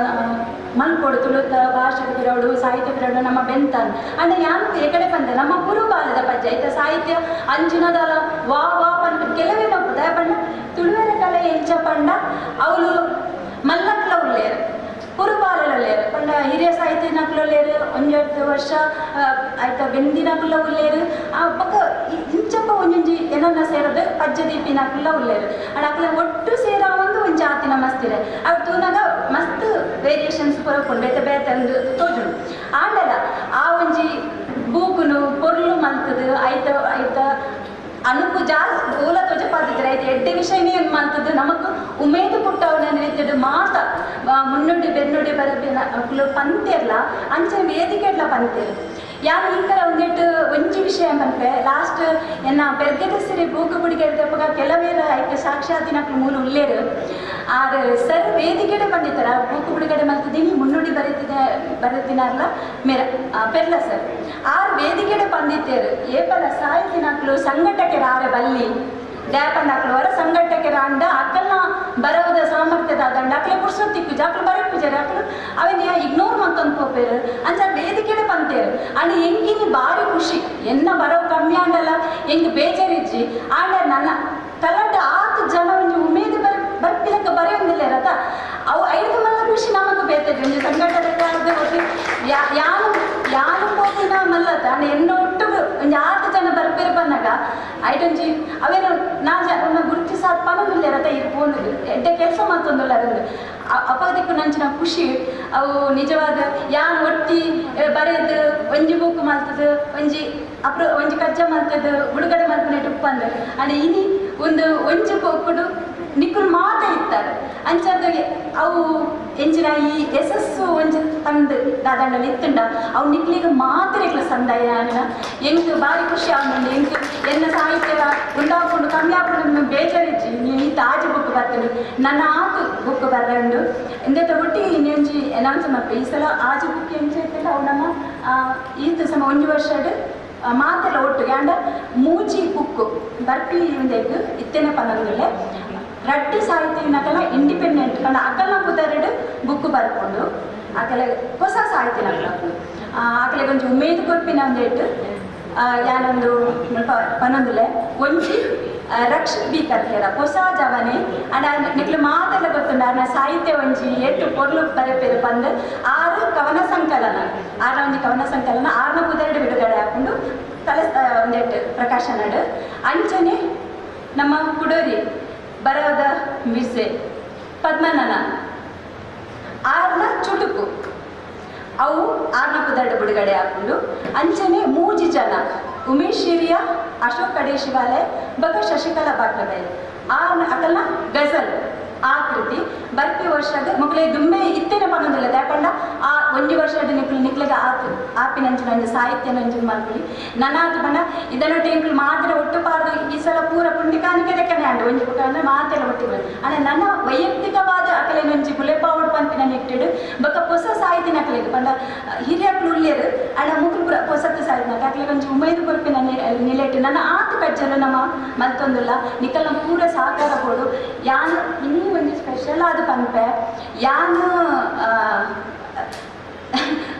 ಮಲ್ಪೊಡು ತುಳುತ ಭಾಷೆ ಬಿರವಡು ಸಾಹಿತ್ಯ ಬಿರವಡು ನಮ್ಮ ಬೆಂತಾನ್ ಅಂಡ ಯಾನ್ ಏಕಡೆ ಪಂದೆ ನಮ್ಮ ಪುರು ಬಾಲದ ಪಜ್ಜೆ ಐತ ಸಾಹಿತ್ಯ ಅಂಚಿನದಲ ವಾ ವಾ ಪಂಡ ಕೆಲವೇ ಮಲ್ಪುದ ಪಂಡ ತುಳುವೆರ ಕಲೆ ಎಂಚ ಪಂಡ ಅವಳು ಮಲ್ಲಕ್ಲ ಉಲ್ಲೇರು ಪುರು ಬಾಲಲೇರು ಪಂಡ ಹಿರಿಯ ಸಾಹಿತ್ಯ ನಕುಲೇರು ಒಂಜೆರಡು ವರ್ಷ ಆಯ್ತಾ ಬೆಂದಿನಕುಲ ಉಲ್ಲೇರು ಆ ಪಕ್ಕ ಇಂಚಪ್ಪ ಒಂಜೊಂಜಿ ಏನನ್ನ ಸೇರೋದು ಪಜ್ಜ ದೀಪಿನಕುಲ ಉಲ್ಲೇರು ಅಂಡ್ ಅಕಲ ಒಟ್ಟು ಸೇರ ಒಂದು ಒಂಜಿ ಆತಿನ ಮಸ್ತಿರೆ ಅವು ತೂನಾಗ ಮಸ್ತ್ ವೇರಿಯೇಷನ್ಸ್ ಪೊರಕೊಂಡು ಬೇತೆ ಬೇತೆ ಒಂದು ತೋಜುಂಡು ಆಂಡಲ ಆ ಒಂಜಿ ಬೂಕುನು ಪೊರ್ಲು ಮಲ್ತದು ಐತ ಐತ ಅನುಕು ಜಾಸ್ತಿ ಓಲ ತೋಜ ಪಾತಿದ್ರೆ ಐತೆ ಎಡ್ಡೆ ವಿಷಯನೇ ಏನು ಮಾಡ್ತದೆ ನಮಕ್ ಉಮೇದು ಪುಟ್ಟವನ ರೀತಿಡು ಮಾತ ಮುನ್ನುಡಿ ಬೆನ್ನುಡಿ ಬರಪಿನ ಅಕ್ಲು ಪಂತಿರ್ಲ ಅಂಚೆ ವೇದಿಕೆ ಎಡ್ಲ ಪಂತೇರು ಯಾರು ಈ ಒಂದೆಟ್ಟು ಒಂಜಿ ವಿಷಯ ಪನ್ಪೆ ಲಾಸ್ಟ್ ಎನ್ನ ಪೆರ್ಗೆದ ಸಿರಿ ಬೂಕು ಬುಡಿಗೆ ಎಡ್ದಪ್ಪಗ ಕೆಲವೇರ ಐಕೆ ಸಾಕ್ಷಾತಿನಕ್ಲು ಮೂಲ ಉಲ್ಲೇರು ಆರ್ ಸರ್ ವೇದಿಕೆಡೆ ಬಂದಿತ್ತಾರ ಬೂಕು ಬಿಡುಗಡೆ ಮಲ್ತಿದ್ದೀನಿ ಮುನ್ನುಡಿ ಬರೀತಿದೆ ಬರೀತಿನಾರ್ಲ ಮೇರ ಪೆರ್ಲ ಸರ್ ಆರ್ ವೇದಿಕೆಡೆ ಬಂದಿತ್ತೇರು ಏಪಲ ಸಾಹಿತಿನಕ್ಲು ಸಂಘಟಕರ ಆರೆ ಬಲ್ಲಿ ದ್ಯಾಪಂಡಾಕ್ಲು ಹೊರ ಸಂಘಟಕರ ಅಂಡ ಅಕ್ಕಲ್ನ ಬರವದ ಸಾಮರ್ಥ್ಯದ ದಂಡ ಅಕ್ಲೆ ಪುರ್ಸೊತ್ತಿಕ್ಕು ಜಾಕ್ಲು ಬರಪ್ಪುಜಾರೆ ಅಕ್ಲು ಅವನ್ ಇಗ್ನೋರ್ ಮಂತೊಂದು ಪೋಪೇರು ಅಂಚ ವೇದಿಕೆಡೆ ಪಂತೇರು ಅಂಡ್ ಎಂಗಿನಿ ಬಾರಿ ಖುಷಿ ಎನ್ನ ಬರವು ಕಮ್ಮಿ ಆಂಡಲ್ಲ ಎಂಗ್ ಬೇಜಾರಿಜ್ಜಿ ಆಂಡ ನನ್ನ ಕಲಟ ಆತ ಜನ ಒಂಜಿ ಉಮೇದು ಬರ್ಪಿಲಕ್ಕ ಬರೆಯೊಂದಿಲ್ಲ ರಥ ಅವು ಐದು ಮಲ್ಲ ಖುಷಿ ನಮಗ್ ಬೇತದೆ ಒಂಜಿ ಸಂಘಟನೆ ಯಾನು ಯಾನು ಪೋಪಿನ ಮಲ್ಲತ ಅಂಡ ಎನ್ನ ಒಟ್ಟು ಒಂಜಿ ಆತ ಜನ ಬರ್ಪೇರು ಬಂದಾಗ ಐಟೊಂಜಿ ಅವೇನು ನಾ ಜನ ಗುರುತಿಸಾದ ಪನೊಂದಿಲ್ಲ ರಥ ಇರ್ಪೋಂದಿಲ್ಲ ಎಡ್ಡೆ ಕೆಲಸ ಮಾತೊಂದಿಲ್ಲ ಅದೊಂದು ಅಪಗದಿಕ್ಕು ನಂಚಿನ ಖುಷಿ ಅವು ನಿಜವಾದ ಯಾನ್ ಒಟ್ಟಿ ಬರೆದು ಒಂಜಿ ಬೂಕು ಮಲ್ತದು ಒಂಜಿ ಅಪ್ರ ಒಂಜಿ ಕಜ್ಜ ಮಲ್ತದು ಬಿಡುಗಡೆ ಮಲ್ಪನೆ ಉಪ್ಪಂದು ಅಂಡ್ ಇನಿ ಒಂದು ಒಂಜಿ ಪೋಕುಡು ನಿಕ್ಕುಲು ಮಾತ ಇತ್ತಾರೆ ಅಂಚಾದ ಅವು ಎಂಚಿನ ಈ ಯಶಸ್ಸು ಒಂಜಿ ತಂದು ದಾದಂಡಲ ಇತ್ತುಂಡ ಅವು ನಿಕ್ಲಿಗೆ ಮಾತ್ರ ಸಂದಾಯ ಎಂಕ್ ಬಾರಿ ಖುಷಿ ಆಗುಂಡು ಎಂಕ್ ಎನ್ನ ಸಾಹಿತ್ಯ ಉಂಡಾಕೊಂಡು ಕಮ್ಮಿ ಆಕೊಂಡು ಬೇಜಾರಿಜ್ಜಿ ನೀನು ಈ ತಾಜು ಬುಕ್ ಬರ್ತೇನೆ ನನ್ನ ಆತು ಬುಕ್ ಬರ್ರಂಡು ಎಂದೆತ್ತ ಒಟ್ಟಿ ಇನ್ನೊಂಜಿ ಅನೌನ್ಸ್ ಮಲ್ಪ ಈ ಸಲ ಆಜು ಬುಕ್ ಎಂಚ ಇತ್ತಲ್ಲ ಅವು ನಮ್ಮ ಈತ ಸಮ ಒಂಜಿ ವರ್ಷಡ್ ಮಾತೆಲ್ಲ ಒಟ್ಟಿಗೆ ಅಂಡ ಮೂಜಿ ಬುಕ್ಕು ಬರ್ಪಿ ಒಂದೆಗ್ ಇತ್ತೇನೆ ಪನ್ನೊಂದುಲ್ಲೆ ರಡ್ಡು ಸಾಹಿತ್ಯ ನಕಲ ಇಂಡಿಪೆಂಡೆಂಟ್ ಪಂಡ ಅಕಲ್ನ ಪುದರೆಡು ಬುಕ್ ಬರ್ಕೊಂಡು ಅಕಲೆ ಹೊಸ ಸಾಹಿತ್ಯ ನಕಲ ಅಕಲೆ ಒಂಜಿ ಉಮೇದು ಕೊರ್ಪಿನ ಒಂದೆಟ್ಟು ಯಾನೊಂದು ಪನ್ನೊಂದುಲೆ ಒಂಜಿ ರಕ್ಷಿತ್ ಬಿ ಕರ್ಕೇರ ಹೊಸ ಜವನೆ ಅಂಡ ನಿಕ್ಲು ಮಾತೆಲ್ಲ ಗೊತ್ತುಂಡು ಅರ್ನ ಸಾಹಿತ್ಯ ಒಂಜಿ ಏಟು ಪೊರ್ಲು ಬರೆಪೇರು ಪಂದ್ ಆರು ಕವನ ಸಂಕಲನ ಆರ್ನ ಒಂಜಿ ಕವನ ಸಂಕಲನ ಆರ್ನ ಪುದರೆಡು ಬಿಡುಗಡೆ ಹಾಕೊಂಡು ಕಲಸ್ ಒಂದೆಟ್ಟು ಪ್ರಕಾಶನಡು ಅಂಚನೆ ನಮ್ಮ ಕುಡೋರಿ ಬರಹದ ಮಿರ್ಸೆ ಪದ್ಮನನ ಆರ್ನ ಚುಟುಕು ಅವು ಆರ್ನ ಪುದರೆಡು ಬಿಡುಗಡೆ ಹಾಕೊಂಡು ಅಂಚನೆ ಮೂಜಿ ಜನ ಉಮೇಶ್ ಹಿರಿಯ ಅಶೋಕ್ ಕಡೇಶಿವಾಲೆ ಬಗ ಶಶಿಕಲಾ ಬಾಕ್ಲಬೈಲ್ ಆರ್ನ ಅಕಲ್ನ ಗಜಲ್ ಆಕೃತಿ ಬರ್ಪಿ ವರ್ಷದ ಮಕ್ಕಳಿಗೆ ದುಮ್ಮೆ ಇತ್ತೇನೆ ಪನ್ನೊಂದಿಲ್ಲ ದಾಪಂಡ ಆ ಒಂಜಿ ವರ್ಷದ ನಿಕ್ಲು ನಿಕ್ಲಿಗೆ ಆತು ಆಪಿನಂಚಿನ ಒಂಜಿ ಸಾಹಿತ್ಯನ ಒಂಜಿ ಮಲ್ಪುಲಿ ನನಾತು ಪಂಡ ಇದನ್ನೊಟ್ಟು ಎಂಕ್ಲು ಮಾತ್ರ ಒಟ್ಟು ಪಾರ್ದು ಈ ಸಲ ಪೂರ ಪುಂಡಿಕಾನಿಕೆ ದಕ್ಕನೆ ಅಂಡು ಒಂಜಿ ಪುಟ್ಟ ಅಂದ್ರೆ ಮಾತೆಲ್ಲ ಒಟ್ಟು ಅಂಡ ನನ್ನ ವೈಯಕ್ತಿಕವಾದ ಅಕಲೇನೊಂಜಿ ಬುಲೆಪಾವಡ್ ಪನ್ಪಿನ ನಿಟ್ಟಿಡು ಬೊಕ್ಕ ಪೊಸ ಸಾಹಿತ್ಯನ ಅಕಲೆಗ್ ಪಂಡ ಹಿರಿಯಕ್ಲು ಉಲ್ಲೇರು ಅಂಡ ಮುಕ್ಲು ಪೂರ ಪೊಸತ್ತು ಸಾಹಿತ್ಯ ಅಕಲೆಗ್ ಒಂಜಿ ಉಮೇದು ಕೊರ್ಪಿನ ನಿಲೆಟ್ಟು ನನ್ನ ಆತು ಕಜ್ಜಲು ನಮ್ಮ ಮಲ್ತೊಂದುಲ್ಲ ನಿಕಲ್ನ ಪೂರ ಸಹಕಾರ ಕೊಡು ಯಾನು ಇನ್ನೂ ಒಂಜಿ ಸ್ಪೆಷಲ್ ಆದ್ ಪನ್ಪೆ ಯಾನು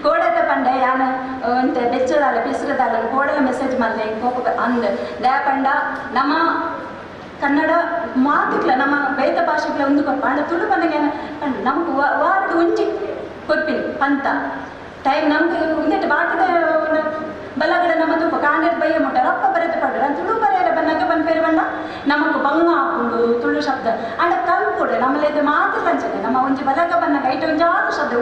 ಕೋಡದ ಪಂಡೆ ಯಾನು ಒಂತೆ ಬೆಚ್ಚದಾಲ ಬಿಸಿರದಾಲ ಕೋಡಲ ಮೆಸೇಜ್ ಮಲ್ಲೆ ಕೋಪ ಅಂದ್ ದಯ ಪಂಡ ನಮ್ಮ ಕನ್ನಡ ಮಾತುಕ್ಲ ನಮ್ಮ ಬೇತ ಭಾಷೆಗ್ಲ ಒಂದು ಕೊರ್ಪ ಅಂಡ ತುಳು ಪಂಡಗೆ ಪಂಡ ನಮಕ್ ವಾರಡ್ ಒಂಜಿ ಕೊರ್ಪಿನಿ ಪಂತ ಟೈಮ್ ನಮ್ಗೆ ಒಂದೆಟ್ಟು ಬಾಕಿದ ಬಲಗಡೆ ನಮ್ಮ ತುಪ್ಪ ಕಾಂಡೆಟ್ ಬಯ್ಯ ಮುಟ್ಟ ರಪ್ಪ ಬರೆದು ಪಡ್ರ ತುಳು ಬರೆಯರ ಬನ್ನಾಗ ಪನ್ಪೇರು ಬಣ್ಣ ನಮಕ್ ಬಂಗ ಹಾಕೊಂಡು ತುಳು ಶಬ್ದ ಅಂಡ ಕಲ್ಪುಡು ನಮ್ಮಲ್ಲಿ ಮಾತ್ರ ಲಂಚನೆ ನಮ್ಮ ಒಂಜಿ ಬಲಗ ಬನ್ನಾಗ ಐಟ ಒಂಜಿ ಆರು ಶಬ್ದ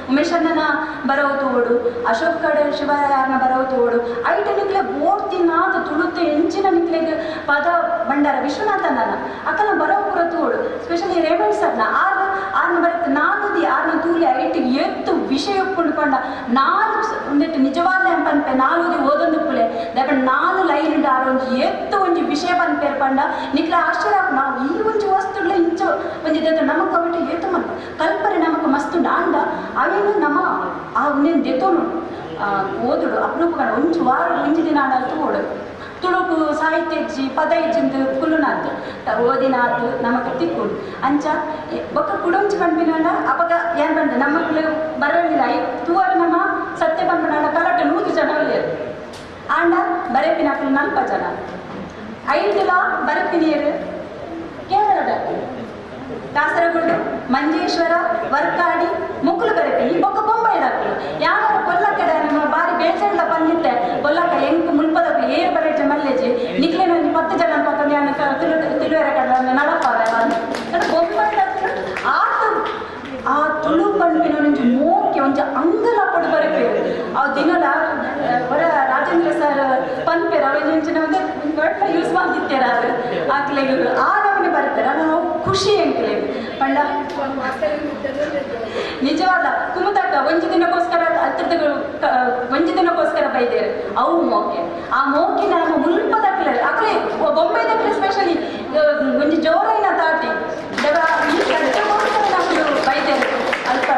ಉಮೇಶಣ್ಣನ ಬರವು ತೋಡು ಅಶೋಕ್ ಕಡೆ ಶಿವಯಾರನ ಬರವು ತೋಡು ಐಟ ನಿಕ್ಲೆ ಬೋರ್ತಿನಾದ ತುಳುತ್ತೆ ಎಂಚಿನ ನಿಕ್ಲೆಗ್ ಪದ ಭಂಡಾರ ವಿಶ್ವನಾಥನನ ಅಕ್ಕನ ಬರವು ಪೂರ ತೋಡು ಸ್ಪೆಷಲಿ ರೇಮಂಡ್ ಸರ್ನ ಆರು ಆರ್ನ ಬರುತ್ತೆ ನಾಲ್ಕು ಆರ್ನ ತೂಲಿ ಐಟಿಗೆ ಎತ್ತು ವಿಷಯ ಉಪ್ಪುಂಡು ನಾಲ್ಕು ಒಂದೆಟ್ಟು ನಿಜವಾದ ಪನ್ಪೆ ನಾಲ್ಕು ಓದೊಂದು ಪುಲೆ ದಯಪಂಡ ನಾಲ್ ಲೈನ್ ಉಂಡು ಆರು ಒಂಜಿ ಎತ್ತು ಒಂಜಿ ವಿಷಯ ಪನ್ಪೇರು ಪಂಡ ನಿಕ್ಲ ಆಶ್ಚರ್ಯ ನಾವು ಈ ಒಂಜಿ ವಸ್ತುಗಳ ಇಂಚ ಒಂಜಿ ದೇತ ನಮಕ್ ಅವಿಟ್ಟು ಏತು ಮಲ್ಪ ಕಲ್ಪನೆ ನಮಕ್ ಮಸ್ತ್ ಅಂಡ ಅವೇನು ನಮ್ಮ ಆ ಒಂದೇನು ದೆತ್ತೋನು ಓದುಡು ಅಪರೂಪ ಒಂಜಿ ವಾರ ಒಂಜಿ ದಿನ ಆಡಲ್ತು ಓಡು ತುಳುಕು ಸಾಹಿತ್ಯ ಇಜ್ಜಿ ಪದ ಇಜ್ಜಿಂದು ಕುಲ್ಲುನಾತು ಓದಿನಾತು ನಮಕ್ ತಿಕ್ಕುಡು ಅಂಚ ಬೊಕ್ಕ ಕುಡೊಂಚಿ ಪನ್ಪಿನಾಂಡ ಅಪಗ ಏನ್ ಪಂಡ ನಮ್ಮಕ್ಲು ಬರಲಿಲ್ಲ I ತೂವರ ನಮ್ಮ ಸತ್ಯ ಪನ್ಪಿನಾಂಡ ಕಲಟ 100 ಜನ ಉಲ್ಲೇರು ಆಂಡ ಬರೆಪಿನಕ್ಲು 40 ಜನ ಐದುಲ ಬರೆಪಿನಿಯರು ಕೇರಳದ ಕಾಸರಗೋಡು ಮಂಜೇಶ್ವರ ವರ್ಕಾಡಿ ಮುಕ್ಕುಲು ಬರೆಪಿನಿ ಬೊಕ್ಕ ಬೊಂಬೈದಾಕ್ಲು ಯಾವಾಗ ಕೊಲ್ಲಕ್ಕಡ ನಮ್ಮ ಬಾರಿ ಬೇಜಾರ್ಲ ಬಂದಿತ್ತೆ ಕೊಲ್ಲಕ್ಕ ಎಂಕ್ ಮುಲ್ಪದಕ್ಲು ಏರ್ ಬರೆಟ್ ಮಲ್ಲೇಜಿ ನಿಕ್ಲೇನ ಒಂಜಿ 10 ಜನ ಪಕ್ಕ ಯಾನ ತುಳುವೆರ ಕಡ ನಡಪಾವೆ ಬೊಂಬೈದಾಕ್ಲು ಆತ ಆ ತುಳು ಪನ್ಪಿನ ಒಂಜಿ ಮೋಕೆ ಒಂಜಿ ಅಂಗಲ ಪೊಡು ಬರೆಪೇರು ಆ ದಿನಲ ಹೊರ ರಾಜೇಂದ್ರ ಸರ್ ಪನ್ಪೇರು ಅವ ಇಂಚಿನ ಒಂದು ವರ್ಡ್ ಯೂಸ್ ಮಾಡ್ತಿರ್ತಾರೆ ಅದು ಆಕ್ಲೆಗ್ ಆ ನಮೂನೆ ಬರ್ತಾರೆ ನಾವು ಖುಷಿ ಎಂಕ್ಲೆಗ್ ಪಂಡ ನಿಜವಾದ ಕುಮುತಕ್ಕ ಒಂಜಿ ದಿನಕ್ಕೋಸ್ಕರ ಹತ್ರದ ಒಂಜಿ ದಿನಕ್ಕೋಸ್ಕರ ಬೈದೇರು ಅವು ಮೋಕೆ ಆ ಮೋಕೆ ನಮ್ಮ ಮುಲ್ಪದಕ್ಲೆ ಅಕ್ಲೆ ಬೊಂಬೈದಕ್ಲೆ ಸ್ಪೆಷಲಿ ಒಂಜಿ ಜೋರೈನ ತಾಟಿ ಈ ಕಡ್ಡಗೋಸ್ಕರ ನಾವು ಬೈದೇರು ಅಲ್ಪ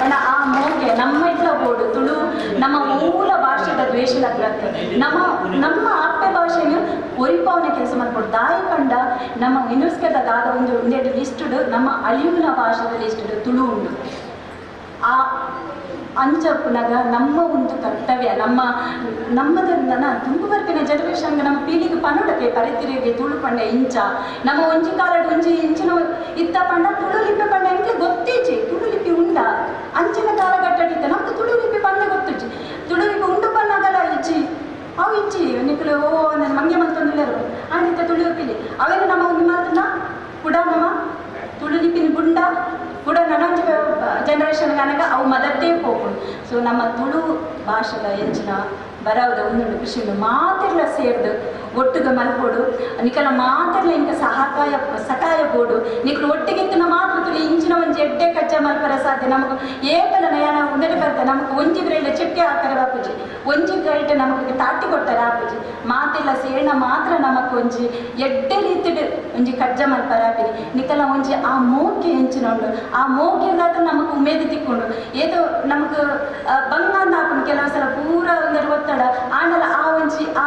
ಪಂಡ ಆ ಮೋಕೆ ನಮ್ಮ ಇಟ್ಲ ಬೋಡು ತುಳು ನಮ್ಮ ಮೂಲ ಭಾಷೆದ ದ್ವೇಷದಾಗ್ಲತ್ತೆ ನಮ್ಮ ನಮ್ಮ ಅಪ್ಪೆ ಭಾಷೆಯನ್ನು ಒರಿಪಾವನೆ ಕೆಲಸ ಮಾಡ್ಕೊಡು ದಾಯಿ ಪಂಡ ನಮ್ಮ ಯುನೆಸ್ಕೋದ ದಾದ ಒಂದು ಒಂದೆರಡು ಲಿಸ್ಟುಡು ನಮ್ಮ ಅಳಿವಿನ ಭಾಷೆದ ಲಿಸ್ಟುಡು ತುಳು ಉಂಡು ಆ ಅಂಚಪ್ಪುನಗ ನಮ್ಮ ಒಂದು ಕರ್ತವ್ಯ ನಮ್ಮ ನಮ್ಮದ ತುಂಬ ಬರ್ಪಿನ ಜನರೇಷನ್ ನಮ್ಮ ಪೀಳಿಗೆ ಪನುಡಕ್ಕೆ ಪರಿತಿರಿಗೆ ತುಳು ಪಂಡ ಇಂಚ ನಮ್ಮ ಒಂಜಿ ಕಾಲಡ್ ಒಂಜಿ ಇಂಚಿನ ಇತ್ತ ಪಂಡ ತುಳು ಲಿಪಿ ಪಂಡ ಎಂಕ್ಲೆ ಗೊತ್ತೀಚಿ ತುಳು ಲಿಪಿ ಉಂಡ ಅಂಚಿನ ಕಾಲಘಟ್ಟಡಿತ್ತ ನಮ್ಗೆ ತುಳು ಲಿಪಿ ಪಂಡ ಗೊತ್ತುಚಿ ತುಳು ಲಿಪಿ ಉಂಡು ಪನ್ನಾಗಲ ಇಜ್ಜಿ ಅವು ಇಜ್ಜಿ ನಿಕ್ಲು ಓ ನನ್ನ ಮಂಗೆ ಮಂತೊಂದುಲ್ಲೇರು ಆಂಡಿತ್ತ ತುಳು ಲಿಪಿಲಿ ಅವೇನು ನಮ್ಮ ಒಂದು ಮಾತನ್ನ ಕೂಡ ನಮ್ಮ ತುಳು ಲಿಪಿನ ಗುಂಡ ಕೂಡ ನನೊಂಜಿ ಜನರೇಷನ್ ಕನಕ ಅವು ಮದತ್ತೇ ಪೋಪುಂಡು. ಸೊ ನಮ್ಮ ತುಳು ಭಾಷೆದ ಎಂಚಿನ ಬರವದ ಒಂದೊಂದು ಕೃಷಿಯನ್ನು ಮಾತೆಲ್ಲ ಸೇರ್ದು ಒಟ್ಟುಗ ಮಲ್ಪೋಡು ನಿಕಲ ಮಾತೆಲ್ಲ ಇಂಕ ಸಹಕಾಯ ಸಕಾಯ ಬೋಡು ನಿಕಲು ಒಟ್ಟಿಗಿತ್ತಿನ ಮಾತ್ರ ತುಳಿ ಇಂಚಿನ ಒಂಜಿ ಎಡ್ಡೆ ಕಚ್ಚ ಮಲ್ಪರ ಸಾಧ್ಯ ನಮಗ್ ಏಪಲ ನಯನ ಉಂದಡೆ ಬರ್ತ ನಮಕ್ ಒಂಜಿ ಬ್ರೈಲ್ ಚೆಟ್ಟಿ ಹಾಕರೆ ಬಾಪುಜಿ ಒಂಜಿ ಬ್ರೈಟ್ ನಮಕ್ ತಾಟಿ ಕೊಟ್ಟರೆ ಆಪುಜಿ ಮಾತೆಲ್ಲ ಸೇರ್ನ ಮಾತ್ರ ನಮಕ್ ಒಂಜಿ ಎಡ್ಡೆ ರೀತಿಡ್ ಒಂಜಿ ಕಜ್ಜ ಮಲ್ಪರ ಆಪಿನಿ ನಿಕಲ ಒಂಜಿ ಆ ಮೋಕೆ ಎಂಚಿನ ಉಂಡು ಆ ಮೋಕೆ ನಮಕ್ ಉಮೇದು ತಿಕ್ಕೊಂಡು ಏದೋ ನಮಕ್ ಬಂಗಾಂದ ಹಾಕೊಂಡು ಕೆಲವು ಸಲ ಪೂರ ಒಂದೆರಡು ಒತ್ತಡ ಆಂಡಲ ಆ ಒಂಜಿ ಆ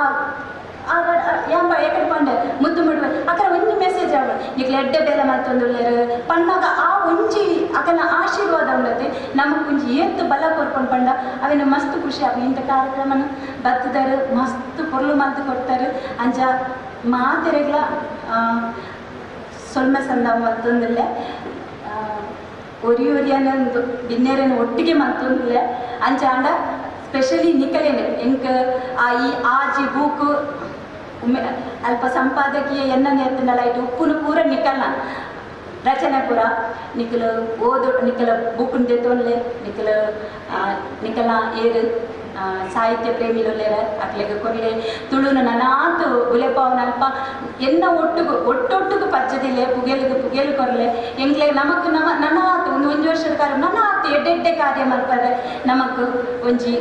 ಎಂಬ ಏಕಡೆ ಪಂಡೆ ಮುದ್ದು ಮುಡುವೆ ಅಕರ ಒಂಜಿ ಮೆಸೇಜ್ ಆಗ ನಿಕ್ಲೆ ಎಡ್ಡೆ ಬೇಲೆ ಮಲ್ತೊಂದುಲ್ಲೇರು ಪಣ್ಣಾಗ ಆ ಒಂಜಿ ಅಕನ ಆಶೀರ್ವಾದ ಉಂಡತೆ ನಮಕ್ ಒಂಜಿ ಏತ್ ಬಲ ಕೊರ್ಕೊಂಡು ಪಂಡ ಅವೇನು ಮಸ್ತ್ ಖುಷಿ ಆಗ ಇಂಥ ಕಾರ್ಯಕ್ರಮನ ಬತ್ತದಾರು ಮಸ್ತ್ ಪೊರ್ಲು ಮಲ್ತು ಕೊಡ್ತಾರೆ ಅಂಚ ಮಾತೆರೆಗ್ಲ ಸೊಲ್ಮೆ ಸಂದ ಮತ್ತೊಂದಿಲ್ಲ ಒರಿ ಒರಿಯನೊಂದು ಬಿನ್ನೇರನ್ನು ಒಟ್ಟಿಗೆ ಮತ್ತೊಂದಿಲ್ಲ ಅಂಚ ಆಂಡ ಸ್ಪೆಷಲಿ ನಿಕಲೇನೆ ಎಂಕ್ ಆ ಈ ಆಜಿ ಬೂಕು ಉಮ್ಮೆ ಅಲ್ಪ ಸಂಪಾದಕೀಯ ಎನ್ನನೆ ಎತ್ತನಲ್ಲ ಇಟ್ಟು ಉಪ್ಪುನು ಪೂರ ನಿಕಲ್ನ ರಚನೆ ಪೂರ ನಿಕಲು ಓದು ನಿಕಲ ಬೂಕುನ್ ದೆತ್ತೊನ್ಲೆ ನಿಕಲ ನಿಕಲ ಏರು ಸಾಹಿತ್ಯ ಪ್ರೇಮಿಲುಲ್ಲೇರ ಅಕ್ಲೆಗ್ ಕೊರ್ಲೆ ತುಳುನು ನನಾತು ಬುಲೆಪಾವನ ಅಲ್ಪ ಎನ್ನ ಒಟ್ಟುಗು ಒಟ್ಟೊಟ್ಟುಗು ಪಚ್ಚದಿಲ್ಲೆ ಪುಗೆಲುಗು ಪುಗೆಲು ಕೊರ್ಲೆ ಎಂಕ್ಲೆ ನಮಕ್ ನಮ ನನಾತು ಒಂದು ಒಂಜಿ ವರ್ಷದ ಕಾರ್ಯ ನನಾತು ಎಡ್ಡೆಡ್ಡೆ ಕಾರ್ಯ ಮಲ್ಪರೆ ನಮಕ್ ಒಂಜಿ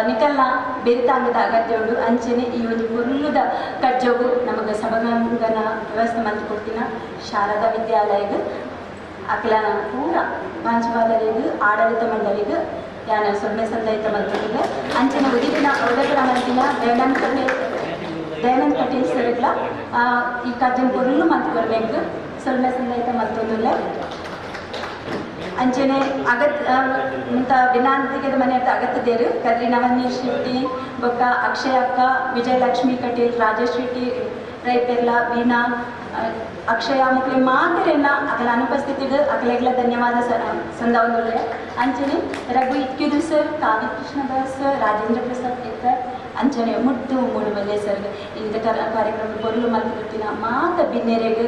ನಿಕಲ್ನ ಬೆರಿತಾಂಗದ ಅಗತ್ಯ ಉಂಡು ಅಂಚೆನೆ ಈ ಒಂದು ಪೊರ್ಲುದ ಕಜ್ಜೋಗು ನಮಗೆ ಸಭಾಂಗಣ ವ್ಯವಸ್ಥೆ ಮಲ್ತ್ ಕೊಡ್ತಿನ ಶಾರದಾ ವಿದ್ಯಾಲಯಗ್ ಅಕ್ಲನ ಪೂರ ಪ್ರಾಂಶುಪಾಲರಿಗ್ ಆಡಳಿತ ಮಂಡಳಿಗ್ ಯಾನ ಸೊಲ್ಮೆ ಸಂದೈತ ಮಲ್ತೊಂದುಲ್ಲೆ ಅಂಚೆನೆ ಉದಿಪಿನ ಉದಕರ ಮಲ್ತಿನ ದಯಾನಂದ್ ಕಟೀಲ್ ಸರ್ಗ್ಲ ಈ ಕಜ್ಜನ್ ಪೊರ್ಲು ಮಲ್ತ್ ಕೊರ್ಬೇಕು ಸೊಲ್ಮೆ ಸಂದೈತ ಮಲ್ತೊಂದುಲ್ಲೆ ಅಂಚೆನೆ ಅಗತ್ ಮುಂತ ಬಿನಾಂತಿಗೆದ ಮನೆ ಅಗತ್ತದೇರು ಕದ್ರಿ ನವನೀಶ್ ಶೆಟ್ಟಿ ಬೊಕ್ಕ ಅಕ್ಷಯ ಅಕ್ಕ ವಿಜಯಲಕ್ಷ್ಮಿ ಕಟೀಲ್ ರಾಜೇಶ್ ಶೆಟ್ಟಿ ರೈಪೆರ್ಲ ವೀಣಾ ಅಕ್ಷಯ ಮುಕ್ಲಿ ಮಾತೆರೆನ್ನ ಅಕಲ ಅನುಪಸ್ಥಿತಿಗ್ ಅಕಲೆಗ್ಲ ಧನ್ಯವಾದ ಸಂದವೊಂದುಲ್ಲೆ ಅಂಚೆನೆ ರಘು ಇಟ್ಕಿದು ಸರ್ ಕಾವ್ಯ ಕೃಷ್ಣದಾಸ್ ಸರ್ ರಾಜೇಂದ್ರ ಪ್ರಸಾದ್ ಇತ್ತರ್ ಅಂಚನೆ ಮುಟ್ಟು ಮೂಡುಮಲ್ಲೆ ಸರ್ ಇಂಥ ಕಾರ್ಯಕ್ರಮ ಪೊರ್ಲು ಮಲ್ತ್ ಕೊರ್ತಿನ ಮಾತ ಬಿನ್ನೆರೆಗ್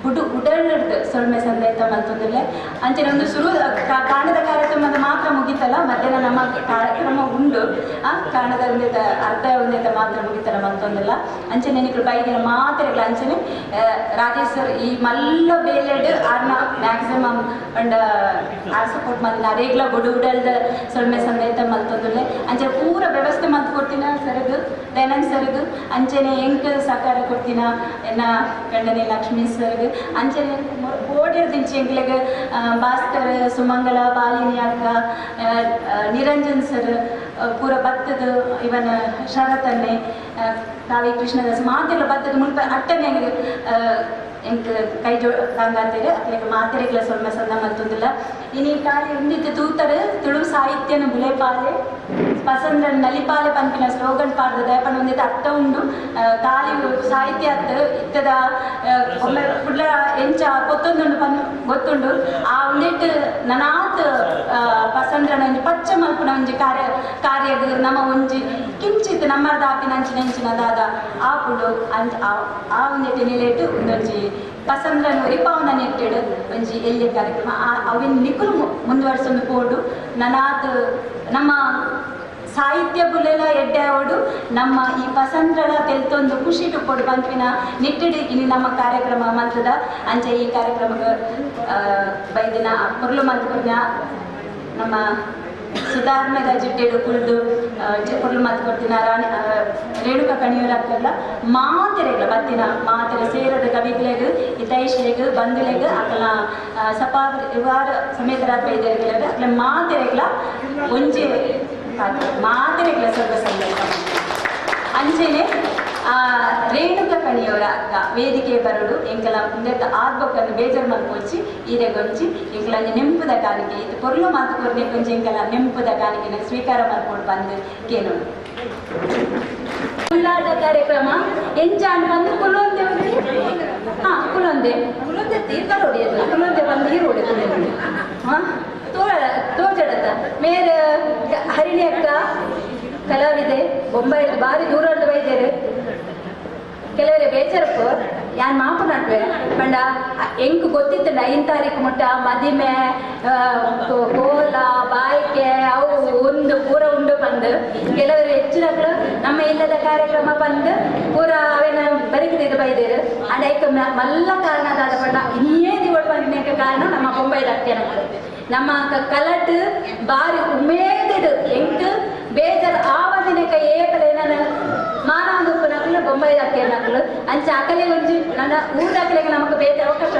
ಬುಡು ಉಡಲ್ದು ಸೊಲ್ಮೆ ಸಂದೈತ ಮಲ್ತೊಂದುಲ್ಲೆ ಅಂಚನೆ ಒಂದು ಶುರು ಕಾಣದ ಕಾರ್ಯಕ್ರಮದ ಮಾತ್ರ ಮುಗಿತಲ್ಲ ಮಧ್ಯಾಹ್ನ ನಮ್ಮ ಕಾರ್ಯಕ್ರಮ ಉಂಡು ಆ ಕಾಣದ ಒಂದೇತ ಅರ್ಧ ಒಂದೇತ ಮಾತ್ರ ಮುಗಿತಲ್ಲ ಮಲ್ತೊಂದಿಲ್ಲ ಅಂಚನೆ ನಿಕ್ಲು ಬೈದಿನ ಮಾತೆರೆಗ್ಲ ಅಂಚನೆ ರಾಜೇಶ್ ಸರ್ ಈ ಮಲ್ಲ ಬೇಲೆಡ್ ಆರ್ನ ಮ್ಯಾಕ್ಸಿಮಮ್ ಅಂಡ್ ಆರ್ ಸಪೋರ್ಟ್ ಮಲ್ತಿನ ಅರೇಗ್ಲ ಬುಡು ಉಡಲ್ದ ಸೊಲ್ಮೆ ಸಂದೈತ ಮಲ್ತೊಂದುಲ್ಲೆ ಅಂಚನೆ ಪೂರ ವ್ಯವಸ್ಥೆ ಮಲ್ತ್ ಕೊಡ್ತಿನ ಸರ್ಗ್ ದಯಾನಂದ್ ಸರ್ಗ್ ಅಂಚನೆ ಎಂಕ್ ಸಹಕಾರ ಕೊಡ್ತಿನ ಎನ್ನ ಗಂಡನೆ ಲಕ್ಷ್ಮೀ ಸರ್ಗ್ ಅಂಚನೆ ಬೋಡಿರ್ದಿಂಚಿ ಎಂಕ್ಲೆಗ್ ಭಾಸ್ಕರ್ ಸುಮಂಗಲ ಬಾಲಿನಿ ಅಕ್ಕ ನಿರಂಜನ್ ಸರ್ ಪೂರ ಬತ್ತದ ಇವನ ಶರತನ್ನೆ ಕಾವಿ ಕೃಷ್ಣದಾಸ್ ಮಾತೆಲ್ಲ ಬತ್ತದ ಮುಲ್ಪ ಅಟ್ಟನೆ ಎಂಕ್ ಕೈ ಜೋ ತಾಂಗಾತೇರು ಅಕ್ಲೆಗ್ ಮಾತೆರೆಗ್ಲ ಸೊಲ್ಮೆ ಸಂದ ಮಲ್ತೊಂದುಲ್ಲ ಇನಿ ಕಾಲಿ ಉಂದಿತ್ತು ತೂತರು ತುಳು ಸಾಹಿತ್ಯನ ಬುಲೆಪಾಲೆ ಪಸಂದ್ರನ್ ನಲಿಪಾಲೆ ಪನ್ಪಿನ ಸ್ಲೋಗನ್ ಪಾಡ್ದ ದಯಪಂಡ ಒಂದಿತ್ತು ಅರ್ಥ ಉಂಡು ಕಾಲಿ ಸಾಹಿತ್ಯ ಅತ್ತು ಇತ್ತದ ಒಮ್ಮೆ ಕುಡ್ಲ ಎಂಚ ಪೊತ್ತೊಂದುಂಡು ಪನ್ ಗೊತ್ತುಂಡು ಆ ಒಂದಿಟ್ಟು ನನಾತ್ ಪಸಂದ್ರನ ಒಂಜಿ ಪಚ್ಚ ಮಲ್ಪುನ ಒಂಜಿ ಕಾರ್ಯ ಕಾರ್ಯಗ್ ನಮ್ಮ ಒಂಜಿ ಕಿಂಚಿತ್ ನಮ್ಮರ್ದ ಆಪಿನ ಅಂಚಿನ ಅಂಚಿನ ದಾದ ಆಪುಂಡು ಅಂಚ ಆ ಒಂದಿಟ್ಟು ನಿಲೆಟ್ ಒಂದೊಂಜಿ ಪಸಂದ್ರನ್ ಒರಿಪಾವನ ನೆಟ್ಟಿಡು ಒಂಜಿ ಎಲ್ಲಿಯ ಕಾರ್ಯಕ್ರಮ ಅವಿನ ನಿಕುಲು ಮುಂದುವರ್ಸೊಂದು ಪೋಡು ನನಾತ್ ನಮ್ಮ ಸಾಹಿತ್ಯ ಬುಲೆಲ ಎಡ್ಡೆ ಅವಡು ನಮ್ಮ ಈ ಪಸಂದ್ರನ ತೆಲ್ತೊಂದು ಖುಷಿ ಟುಪ್ಪೊಡು ಪನ್ಪಿನ ನಿಟ್ಟಿಡು ಇನಿ ನಮ್ಮ ಕಾರ್ಯಕ್ರಮ ಮಲ್ತದ ಅಂಚ ಈ ಕಾರ್ಯಕ್ರಮಕ್ಕೆ ಬೈದಿನ ಪೊರ್ಲು ಮಲ್ಪುನ ನಮ್ಮ ಸುಧಾರಣೆದ ಜಿಟ್ಟೆಡು ಕುಲ್ದು ಪೊರ್ಲು ಮಲ್ತ್ ಕೊಡ್ತಿನ ರಾಣಿ ರೇಣುಕ ಕಣಿಯೂರಕ್ಕೆಲ್ಲ ಮಾತೆರೆಗ್ಲ ಬತ್ತಿನ ಮಾತೆರೆ ಸೇರದ ಕವಿಗ್ಲೆಗ್ ಹಿತೈಷಿಲೆಗ್ ಬಂಧುಲೆಗ್ ಅಕಲ ಸಪಾರಿವಾರ ಸಮೇತರಾದ ಬೈದೆರೆಗ್ಲೆಗ್ ಅಕಲ ಮಾತೆರೆಗ್ಲ ಒಂಜಿ ಮಾತೆರೆಗ್ಲ ಸ್ವಲ್ಪ ಸಂದರ್ಭ ಅಂಚೆನೆ ರೇಣುಕ ಕಣಿಯವರ ಅಕ್ಕ ವೇದಿಕೆ ಬರಡು ಎಂಕಲ ಉಂದೆತ್ತ ಆದ್ಬೊಕ್ಕನ್ನು ಬೇಜಾರು ಮಲ್ಪೊಚ್ಚಿ ಈರೆಗೊಂಜಿ ಎಂಕಲ ಒಂಜಿ ನೆಂಪುದ ಕಾಣಿಕೆ ಇದು ಪೊರ್ಲು ಮಾತು ಕೊರ್ನೆ ಕೊಂಚಿ ಎಂಕಲ ನೆಂಪುದ ಕಾಣಿಕೆನ ಸ್ವೀಕಾರ ಮಲ್ಪೊಡು ಬಂದು ಕೇನೋಡು ಉಳ್ಳಾಟ ಕಾರ್ಯಕ್ರಮ ಎಂಚಾಂಡ್ ಬಂದು ಕುಲೊಂದೆ ಹಾ ಕುಲೊಂದೆ ಕುಲೊಂದೆ ತೀರ್ಥ ಹೊಡೆಯೋದು ಕುಲೊಂದೆ ಬಂದು ನೀರು ಹೊಡೆಯೋದು ಹಾ ತೋಜಡತ್ತ ಮೇರೆ ಹರಿಣಿ ಅಕ್ಕ ಕಲಾವಿದೆ ಬೊಂಬೈ ಬಾರಿ ದೂರದ ಬೈದೇರು ಕೆಲವರೆ ಬೇಜಾರಪ್ಪ ಯಾನ್ ಮಾಪು ನಟ್ವೆ ಪಂಡ ಎಂಕ್ ಗೊತ್ತಿತ್ತಂಡ 5 ತಾರೀಕು ಮುಟ್ಟ ಮದಿಮೆ ಕೋಲ ಬಾಯ್ಕೆ ಅವು ಒಂದು ಪೂರ ಉಂಡು ಬಂದು ಕೆಲವರು ಹೆಚ್ಚಿನಕ್ಲು ನಮ್ಮ ಇಲ್ಲದ ಕಾರ್ಯಕ್ರಮ ಬಂದು ಪೂರ ಅವೇನ ಬರಿಕಿದ್ದು ಬೈದೇರು ಅಂಡ್ ಐಕ್ ಮಲ್ಲ ಕಾರಣ ದಾದ ಪಂಡ ಇನ್ನೇ ದಿವಳು ಬಂದಿನ ಕಾರಣ ನಮ್ಮ ಬೊಂಬೈದ ಅಕ್ಕೇನಕ್ಲು ನಮ್ಮ ಕಲಟ್ ಬಾರಿ ಉಮೇದಿಡು ಎಂಕ್ ಬೇಜಾರು ಆವದಿನಕ ಏಪಲ ಏನಾನ ಮಾನವಂದುಪ್ಪು ನಕಲು ಬೊಂಬೈದ ಅಕ್ಕೇನಕ್ಲು ಅಂಚ ಅಕಲೆ ಒಂಜಿ ನನ್ನ ಊರಕಲೆಗೆ ನಮಕ್ ಬೇತೆ ಅವಕಾಶ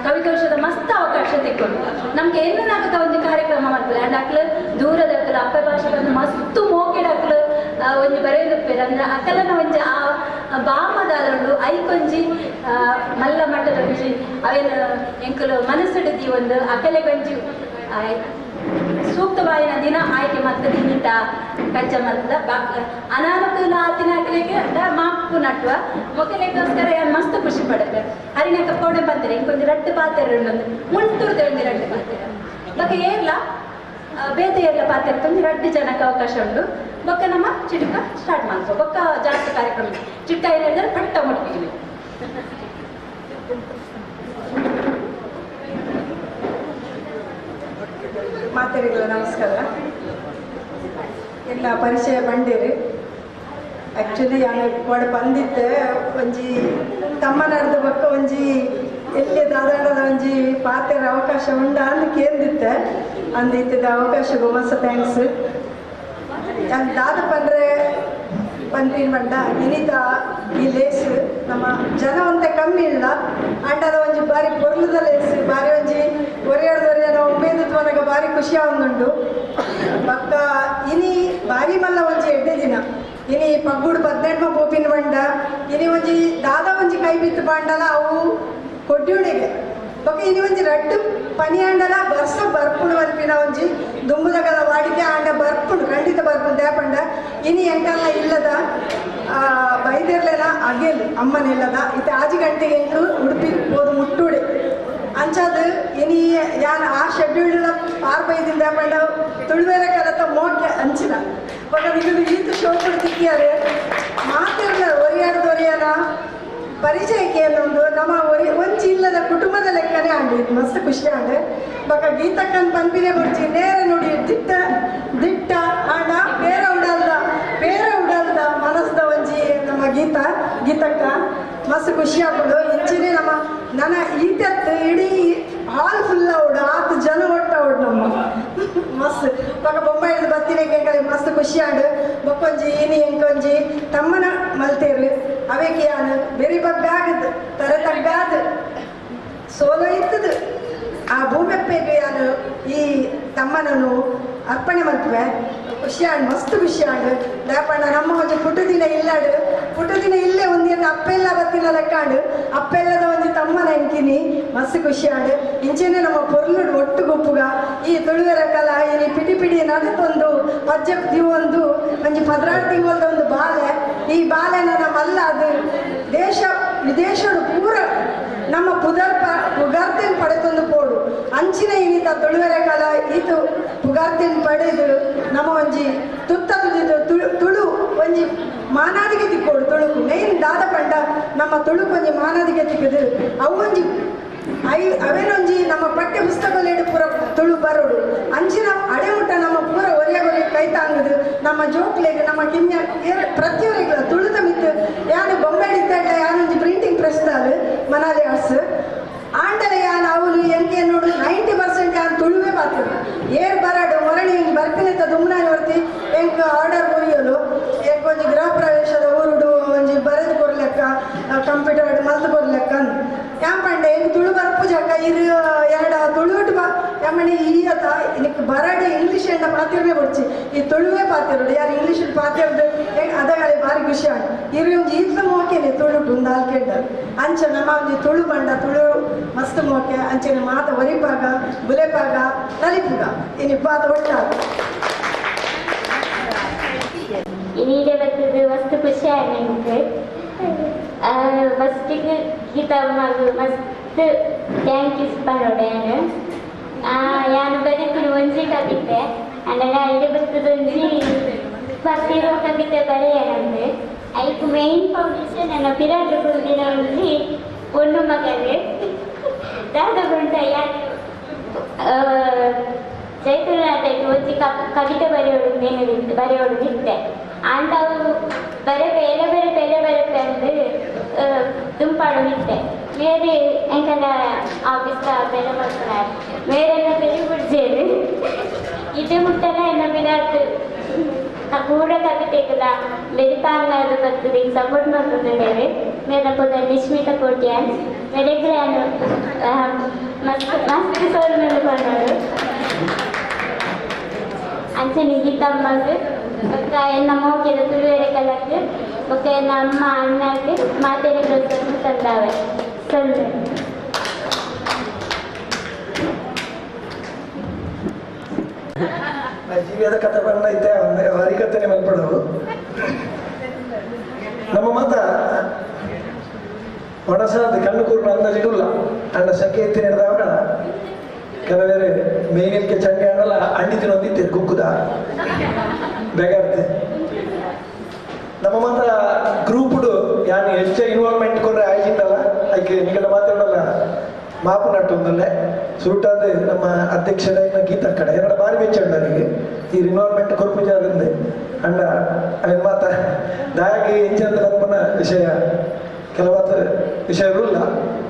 ಕವಿಕೌಶದ ಮಸ್ತ್ ಅವಕಾಶ ತಿಕ್ಕೊಂಡು ನಮ್ಗೆ ಎನ್ನು ಒಂಜಿ ಕಾರ್ಯಕ್ರಮ ಮಾಡ್ತಾರೆ ಅಂಡ್ ಅಕ್ಲು ದೂರದ ಅಕ್ಲು ಅಪ್ಪ ಭಾಷೆ ಒಂದು ಮಸ್ತ್ ಮೋಕೆಡಕ್ಲು ಒಂಜಿ ಬರೆಯುಪ್ಪೇರು ಅಂದ್ರೆ ಅಕಲನ ಒಂಜಿ ಆ ಬಾಮದಾದೊಂಡು ಐಕೊಂಜಿ ಮಲ್ಲ ಮಟ್ಟದ ಒಂಜಿ ಅವೇನು ಎಂಕಲು ಮನಸ್ಸಿಡ್ದಿ ಒಂದು ಅಕಲೆಗೊಂಜಿ ಸೂಕ್ತವಾಯಿನ ದಿನ ಆಯ್ಕೆ ಮಲ್ತದ ಇನ್ನಿತ ಕಜ್ಜ ಮಲ್ತದ ಅನಾನುಕೂಲ ಆತಿನ ಅಕಲೆಗೆ ಮಾಪು ನಟ್ಟುವ ಮೊಕಲೆಗೋಸ್ಕರ ಯಾನ್ ಮಸ್ತ್ ಖುಷಿ ಪಡುತ್ತೆ ಅರಿನಕ ಪೌಡೆ ಬಂತಾರೆ ಇಂಕೊಂಜಿ ರಡ್ಡು ಪಾತೆರ ಉಂಡೊಂದು ಮುಳ್ತುರ್ದೆ ಒಂಜಿ ರಡ್ಡು ಪಾತೆರ ಬೊಕ ಏರ್ಲ ಬೇತೆ ಏರ್ಲ ಪಾತೆರ ಒಂಜಿ ರಡ್ಡು ಜನಕ್ಕೆ ಅವಕಾಶ ಉಂಡು ಬೊಕ್ಕ ನಮ್ಮ ಚಿಟುಕ ಸ್ಟಾರ್ಟ್ ಮಾಡ್ಕೊ ಬೊಕ್ಕ ಜಾಸ್ತಿ ಕಾರ್ಯಕ್ರಮ ಚಿಟ್ಟ ಏನು ಹೇಳಿದ್ರೆ ಪಟ್ಟ ಮುಟ್ತೀವಿ. ಮಾತೆರೆಗಳ ನಮಸ್ಕಾರ. ಎಲ್ಲ ಪರಿಚಯ ಬಂಡೇರು. ಆ್ಯಕ್ಚುಲಿ ನಾನು ಕೊಡ ಬಂದಿದ್ದೆ ಒಂಜಿ ತಮ್ಮನಾರ್ದ ಬೊಕ್ಕ ಒಂಜಿ ಎಲ್ಲಿ ದಾದಾಡದ ಒಂಜಿ ಪಾತೆರ ಅವಕಾಶ ಉಂಡ ಅಂದ್ ಕೇಂದಿತ್ತೆ ಅಂದಿತ್ತಿದ್ದ ಅವಕಾಶ ಮಸ್ತ್ thanks. ನಾನು ದಾದ ಪಂಡ್ರೆ ಪನ್ಪಿನ ಬಂಡ ಇನಿತ ಈ ಲೇಸ್ ನಮ್ಮ ಜನವಂತೆ ಕಮ್ಮಿ ಇಲ್ಲ ಅಂಡದ ಒಂಜಿ ಬಾರಿ ಪೊರ್ಲುದ ಲೇಸ್ ಬಾರಿ ಒಂಜಿ ಒರೆಯಾಡ್ದೊರೆಯ ನಾವು ಉಮೇದುತ್ವನಗ ಬಾರಿ ಖುಷಿ ಆವೊಂದುಂಡು. ಬೊಕ್ಕ ಇನಿ ಬಾರಿ ಮಲ್ಲ ಒಂಜಿ ಎಡ್ಡೆ ದಿನ ಇನಿ ಪಗ್ಗುಡು 18 ಪೋಪಿನ ಬಂಡ ಇನಿ ಒಂಜಿ ದಾದ ಒಂಜಿ ಕೈ ಬಿತ್ತು ಬಂಡಲ ಅವು ಕೊಡ್ಡಿಯುಣಿಗೆ ಬೊಕ್ಕ ಇನಿ ಒಂಜಿ ರಡ್ಡು ಪನಿ ಆಂಡಲ ಬರ್ಸ ಬರ್ಪುಡು ಪನ್ಪಿನ ಒಂಜಿ ದುಂಬುದಗಲ ವಾಡಿಕೆ ಆಂಡ ಬರ್ಪುಂಡು ಖಂಡಿತ ಬರ್ಪುಂಡು ದಾಪಂಡ ಇನಿ ಎಂಕಲ್ಲ ಇಲ್ಲದ ಬೈದಿರ್ಲೆನ ಅಗೇಲ್ ಅಮ್ಮನಿಲ್ಲದ ಇತ್ತೆ ಆಜಿ ಗಂಟೆಗೆ ಎಂಕ್ಲು ಉಡುಪಿ ಪೋದು ಮುಟ್ಟುಡೆ ಅಂಚಾದ ಇನಿ ಯಾನ್ ಆ ಶೆಡ್ಯೂಲ್ ಪಾರ್ ಬೈದಿಂದ ದಾಪಂಡ ತುಳುವೆರ ಕಲತ ಮೋಕೆ ಅಂಚಿನ ಬೊಕ್ಕ ನಿಗುಲು ಈತ್ ಶೋಕುಡು ತಿಕ್ಕಿಯಾರೆ ಮಾತಿರ್ಲ ಒರಿಯಾಡ್ದೊರಿಯನ ಪರಿಚಯಕ್ಕೆ ಏನೊಂದು ನಮ್ಮ ಒಂಜಿ ಇಲ್ಲದ ಕುಟುಂಬದ ಲೆಕ್ಕನೇ ಆಂಡ್ ಇದು ಮಸ್ತ್ ಖುಷಿ ಆಂಡ್. ಬೊಕ್ಕ ಗೀತಕ್ಕನ್ ಪನ್ಪಿನೆ ಬೊಡ್ಚಿ ನೇರ ನುಡಿ ದಿಟ್ಟ ದಿಟ್ಟ ಆಂಡ ಬೇರೆ ಉಡಲ್ದ ಬೇರೆ ಉಡಲ್ದ ಮನಸ್ದ ಒಂಜಿ ನಮ್ಮ ಗೀತಾ ಗೀತಕ್ಕ ಮಸ್ತ್ ಖುಷಿ ಆಪುಂಡು. ಇಂಚಿನೇ ನಮ್ಮ ನನ್ನ ಈತತ್ತು ಇಡೀ ಹಾಲ್ ಫುಲ್ ಅವಡು ಆತು ಜನ ಒಟ್ಟು ಅವಡು ನಮ್ಮ ಮಸ್ತ್ ಬೊಕ್ಕ ಬೊಂಬೈದ ಬತ್ತಿನ ಎಂಕಲೆ ಮಸ್ತ್ ಖುಷಿ ಆಂಡ್. ಬೊಕ್ಕೊಂಜಿ ಇನಿ ಎಂಕೊಂಜಿ ತಮ್ಮನ ಮಲ್ತೇರು ಅವೇಕೆ ಯಾನ್ ಬೆರಿ ಬಗ್ಗಾಗದ್ ತರೆ ತಗ್ಗಾದ ಸೋಲೋ ಇತ್ತದು ಆ ಭೂಮೆಪ್ಪೆಗೆ ಯಾನು ಈ ತಮ್ಮನನ್ನು ಅರ್ಪಣೆ ಮಲ್ಪುವೆ. ಖುಷಿಯಾಂಡ್ ಮಸ್ತ್ ಖುಷಿಯಾಂಡ್ ದಾಪಣ್ಣ ನಮ್ಮ ಒಂಜಿ ಪುಟ್ಟು ದಿನ ಇಲ್ಲಾಡು ಪುಟ್ಟು ದಿನ ಇಲ್ಲೇ ಒಂದಿನ ಅಪ್ಪೆಲ್ಲ ಬತ್ತಿನ ಲೆಕ್ಕಾಂಡು ಅಪ್ಪೆಲ್ಲದ ಒಂಜಿ ತಮ್ಮನ ಎಂಕಿನಿ ಮಸ್ತ್ ಖುಷಿಯಾಂಡ್ ಇಂಚೆನೆ ನಮ್ಮ ಪೊರ್ಲುಡು ಒಟ್ಟು ಗುಪ್ಪುಗ ಈ ತುಳುವೆರ ಕಲ ಇನಿ ಪಿಟಿ ಪಿಡಿ ನಡತೊಂದು ಪಜ್ಜೆ ದಿವೊಂದು ಒಂಜಿ 16 ತಿಂಗಳದ ಒಂದು ಬಾಲೆ ಈ ಬಾಲೆನ ನಮ್ಮಲ್ಲ ಅದು ದೇಶ ವಿದೇಶಡು ಪೂರ ನಮ್ಮ ಪುಗಾರ್ತೆನ್ ಪಡೆತೊಂದು ಪೋಡು ಅಂಚಿನ ಇನಿತ ತುಳುವೆರ ಕಲ ಈತು ಪುಗಾರ್ತೆನ್ ಪಡೆದು ನಮ್ಮ ಒಂಜಿ ತುತ್ತ ತುಳು ಒಂಜಿ ಮಾನಾದಿಗೆ ತಿಕ್ಕೋಡು ತುಳುಕು ಮೇನ್ ದಾದ ಪಂಡ ನಮ್ಮ ತುಳುಕು ಒಂಜಿ ಮಾನಾದಿಗೆ ತಿಕ್ಕದು ಅವು ಒಂಜಿ ಅವೇನೊಂಜಿ ನಮ್ಮ ಪಠ್ಯ ಪುಸ್ತಕಲೇಡು ಪೂರ ತುಳು ಬರೋಡು ಅಂಚಿನ ಅಡೆಮುಟ್ಟ ನಮ್ಮ ಪೂರ ಒರಿಯಗೊರಿ ಕೈ ತಾಂಗುದು ನಮ್ಮ ಜೋಕ್ಲೆಗ್ ನಮ್ಮ ಕಿಮ್ಯ ಪ್ರತಿಯೊರಿಗಳ ತುಳುತ ಮಿತ್ತು ಯಾನು ಬೊಂಬೆ ಇದ್ದಾಗ ಯಾನೊಂಜಿ ಪ್ರಿಂಟಿಂಗ್ ಪ್ರೆಸ್ ದಾಲು ಮನಾಲಿ ಆರ್ಟ್ಸ್ ಆಂಡಲ ಯಾನ್ ಅವನು ಎಂಕೆ ನೋಡು 90% ಯಾನ್ ತುಳುವೆ ಪಾತಿರು ಏರ್ ಬರಾಡು ಮೊರಣಿ ಒಂಜಿ ಬರ್ಪಿನೆತ್ತ ದುಮ್ನಾನಿ ವರ್ತಿ ಎಂಕ್ ಆರ್ಡರ್ ಕೊರಿಯಲು ಎಂಕ್ ಒಂಜಿ ಗೃಹ ಪ್ರವೇಶದ ಊರುಡು ಒಂಜಿ ಬರೆದು ಕೊರ್ಲೆಕ್ಕ ಕಂಪ್ಯೂಟರ್ ಮಲ್ತು ಕೊರ್ಲೆಕ್ಕ ಯಾನ್ ಪಂಡೆ ಎಂಕ್ ತುಳು ಬರ್ಪು ಜಕ್ಕ ಇರು ಎರಡ ತುಳುಟು ಬಾ ಯಾಮಣಿ ಈ ಅತ ಇನಿಕ್ ಬರಾಡು ಇಂಗ್ಲೀಷ್ ಎಂಡ ಪಾತಿರ್ನೆ ಬೊಡ್ಚಿ ಈ ತುಳುವೆ ಪಾತಿರೋಡು ಯಾರು ಇಂಗ್ಲೀಷ್ ಪಾತಿರ್ದು ಅದಗಾಲೆ ಭಾರಿ ಖುಷಿ ಆಂಡ್ ಇರು ಒಂಜಿ ಈತ್ಲ ಮೋಕೆನೆ ತುಳುಟು ಒಂದು ಆಲ್ಕೆಂಡ ಅಂಚ ನಮ್ಮ ಒಂಜಿ ತುಳು ಬಂಡ ತುಳು ಮಸ್ತ್ ಮೋಕೆ ಅಂಚನೆ ಮಾತ ಒರಿಪಾಗ ಬುಲೆಪಾಗ ನಲಿಪುಗ ಇನಿ ಬಾತ ಒಟ್ಟಾಗ ಇನಿಡೆ ಬರ್ತದೆ ಮಸ್ತ್ ಖುಷಿ ಆಯ್ತು ಫಸ್ಟಿಗೆ ಗೀತಾ ಮಗು ಮಸ್ತ್ thank use ಪನೋಡೆ ಯಾನು ಬರೆಪಿನ ಒಂಜಿ ಕವಿತೆ ಅಂಡಲ ಇಡೆ ಬರ್ತದೆ ಒಂಜಿ ಬರ್ತಿರೋ ಕವಿತೆ ಬರೆಯನಂದು ಐಕ್ ಮೇನ್ ಫೌಂಡೇಶನ್ ನನ್ನ ಪಿರಾಟ್ ಕುಲ್ದಿನ ಒಂಜಿ ಪೊಣ್ಣು ಮಗಲು ದಾದ ಗುಂಟ ಯಾನು ಚೈತನ್ಯನಾಥಕ್ಕೆ ಒಂಜಿ ಕವಿತೆ ಬರೆಯೋಡು ಮೇನು ಬರೆಯೋಡು ನಿತ್ತೆ ಆಂಡ ಅವು ಬರೆಪೆ ಎಲೆ ಬರೆಪೆ ಎಲೆ ಬರೆಪೆ ಅಂದು ದುಂಪಾಡು ನಿತ್ತೆ ಬೇರೆ ಎಂಕಲ ಆಫೀಸ್ ಬೇರೆ ಮಾಡ್ತಾರೆ ಬೇರೆಲ್ಲ ಬೇರೆ ಬಿಡ್ಜೇರು ಇದು ಮುಟ್ಟಲ ಎನ್ನ ಬಿರಾಟ್ ಕೂಡ ಕವಿತೆಗಳ ಬೆರಿಪಾಂಗಾದ ಬರ್ತದೆ ಸಪೋರ್ಟ್ ಮಾಡ್ತದೆ ಮೇರೆ ಪುದ ನಿಶ್ಮಿತ ಕೋಟ್ಯಾನ್ ಮೇರೆಗ್ಲಾನು ಮಸ್ತ್ ಮಸ್ತ್ ಸೋಲ್ ಮೇಲೆ ಕೊಂಡರು ಅಂಚನೆ ಗೀತಮ್ಮಗ್ ಬೊಕ್ಕ ಎನ್ನ ಮೋಕೆದ ತುಳುವೆರೆ ಕಲಕ್ ಬೊಕ್ಕ ಎನ್ನ ಅಮ್ಮ ಅಣ್ಣಗ್ ಮಾತೆರೆ ತಂದಾವೆ ಸೊಲ್ಲೆ. ಜೀವಿಯದ ಕಥೆ ಬಣ್ಣ ಐತೆ ಹರಿಕಥೆನೆ ಮಲ್ಪಡೋದು ನಮ್ಮ ಮಾತ ಒಣಸಾದ ಕಣ್ಣು ಕೂರ್ನ ಅಂದಾಜಿಡುಲ್ಲ ಅಣ್ಣ ಸೆಕೆ ಎತ್ತಿ ನಡೆದವಾಗ ಕೆಲವೇರೆ ಮೇಲಿಲ್ಕೆ ಚಂಗೆ ಅಣ್ಣಲ್ಲ ಅಣ್ಣಿ ತಿನ್ನೊಂದಿತ್ತೆ ಕುಕ್ಕುದ ಬೇಗಾರ್ತೆ ನಮ್ಮ ಮಾತ್ರ ಗ್ರೂಪ್ಡು ಯಾನು ಹೆಚ್ಚು ಇನ್ವಾಲ್ವ್ಮೆಂಟ್ ಕೊಡ್ರೆ ಆಯ್ಜಿಂದಲ್ಲ ಅದಕ್ಕೆ ನಿಗಲ ಮಾತಾಡಲ್ಲ ಮಾಪು ನಟ್ಟು ಒಂದಲ್ಲೇ ಸುರುಟಾದ ನಮ್ಮ ಅಧ್ಯಕ್ಷರಾಗಿನ ಗೀತಾ ಕಡೆ ಎರಡು ಬಾರಿ ಬೆಚ್ಚ ನನಗೆ ಈ ಇನ್ವಾಲ್ವ್ಮೆಂಟ್ ಕೊರ್ಪುಜಾರಿಂದ ಅಣ್ಣ ಅವನ ಮಾತ ದಾಯಾಗಿ ಎಂಚಂತ ಕಲ್ಪನ ವಿಷಯ ಕೆಲವಾದ ವಿಷಯಗಳು ಇಲ್ಲ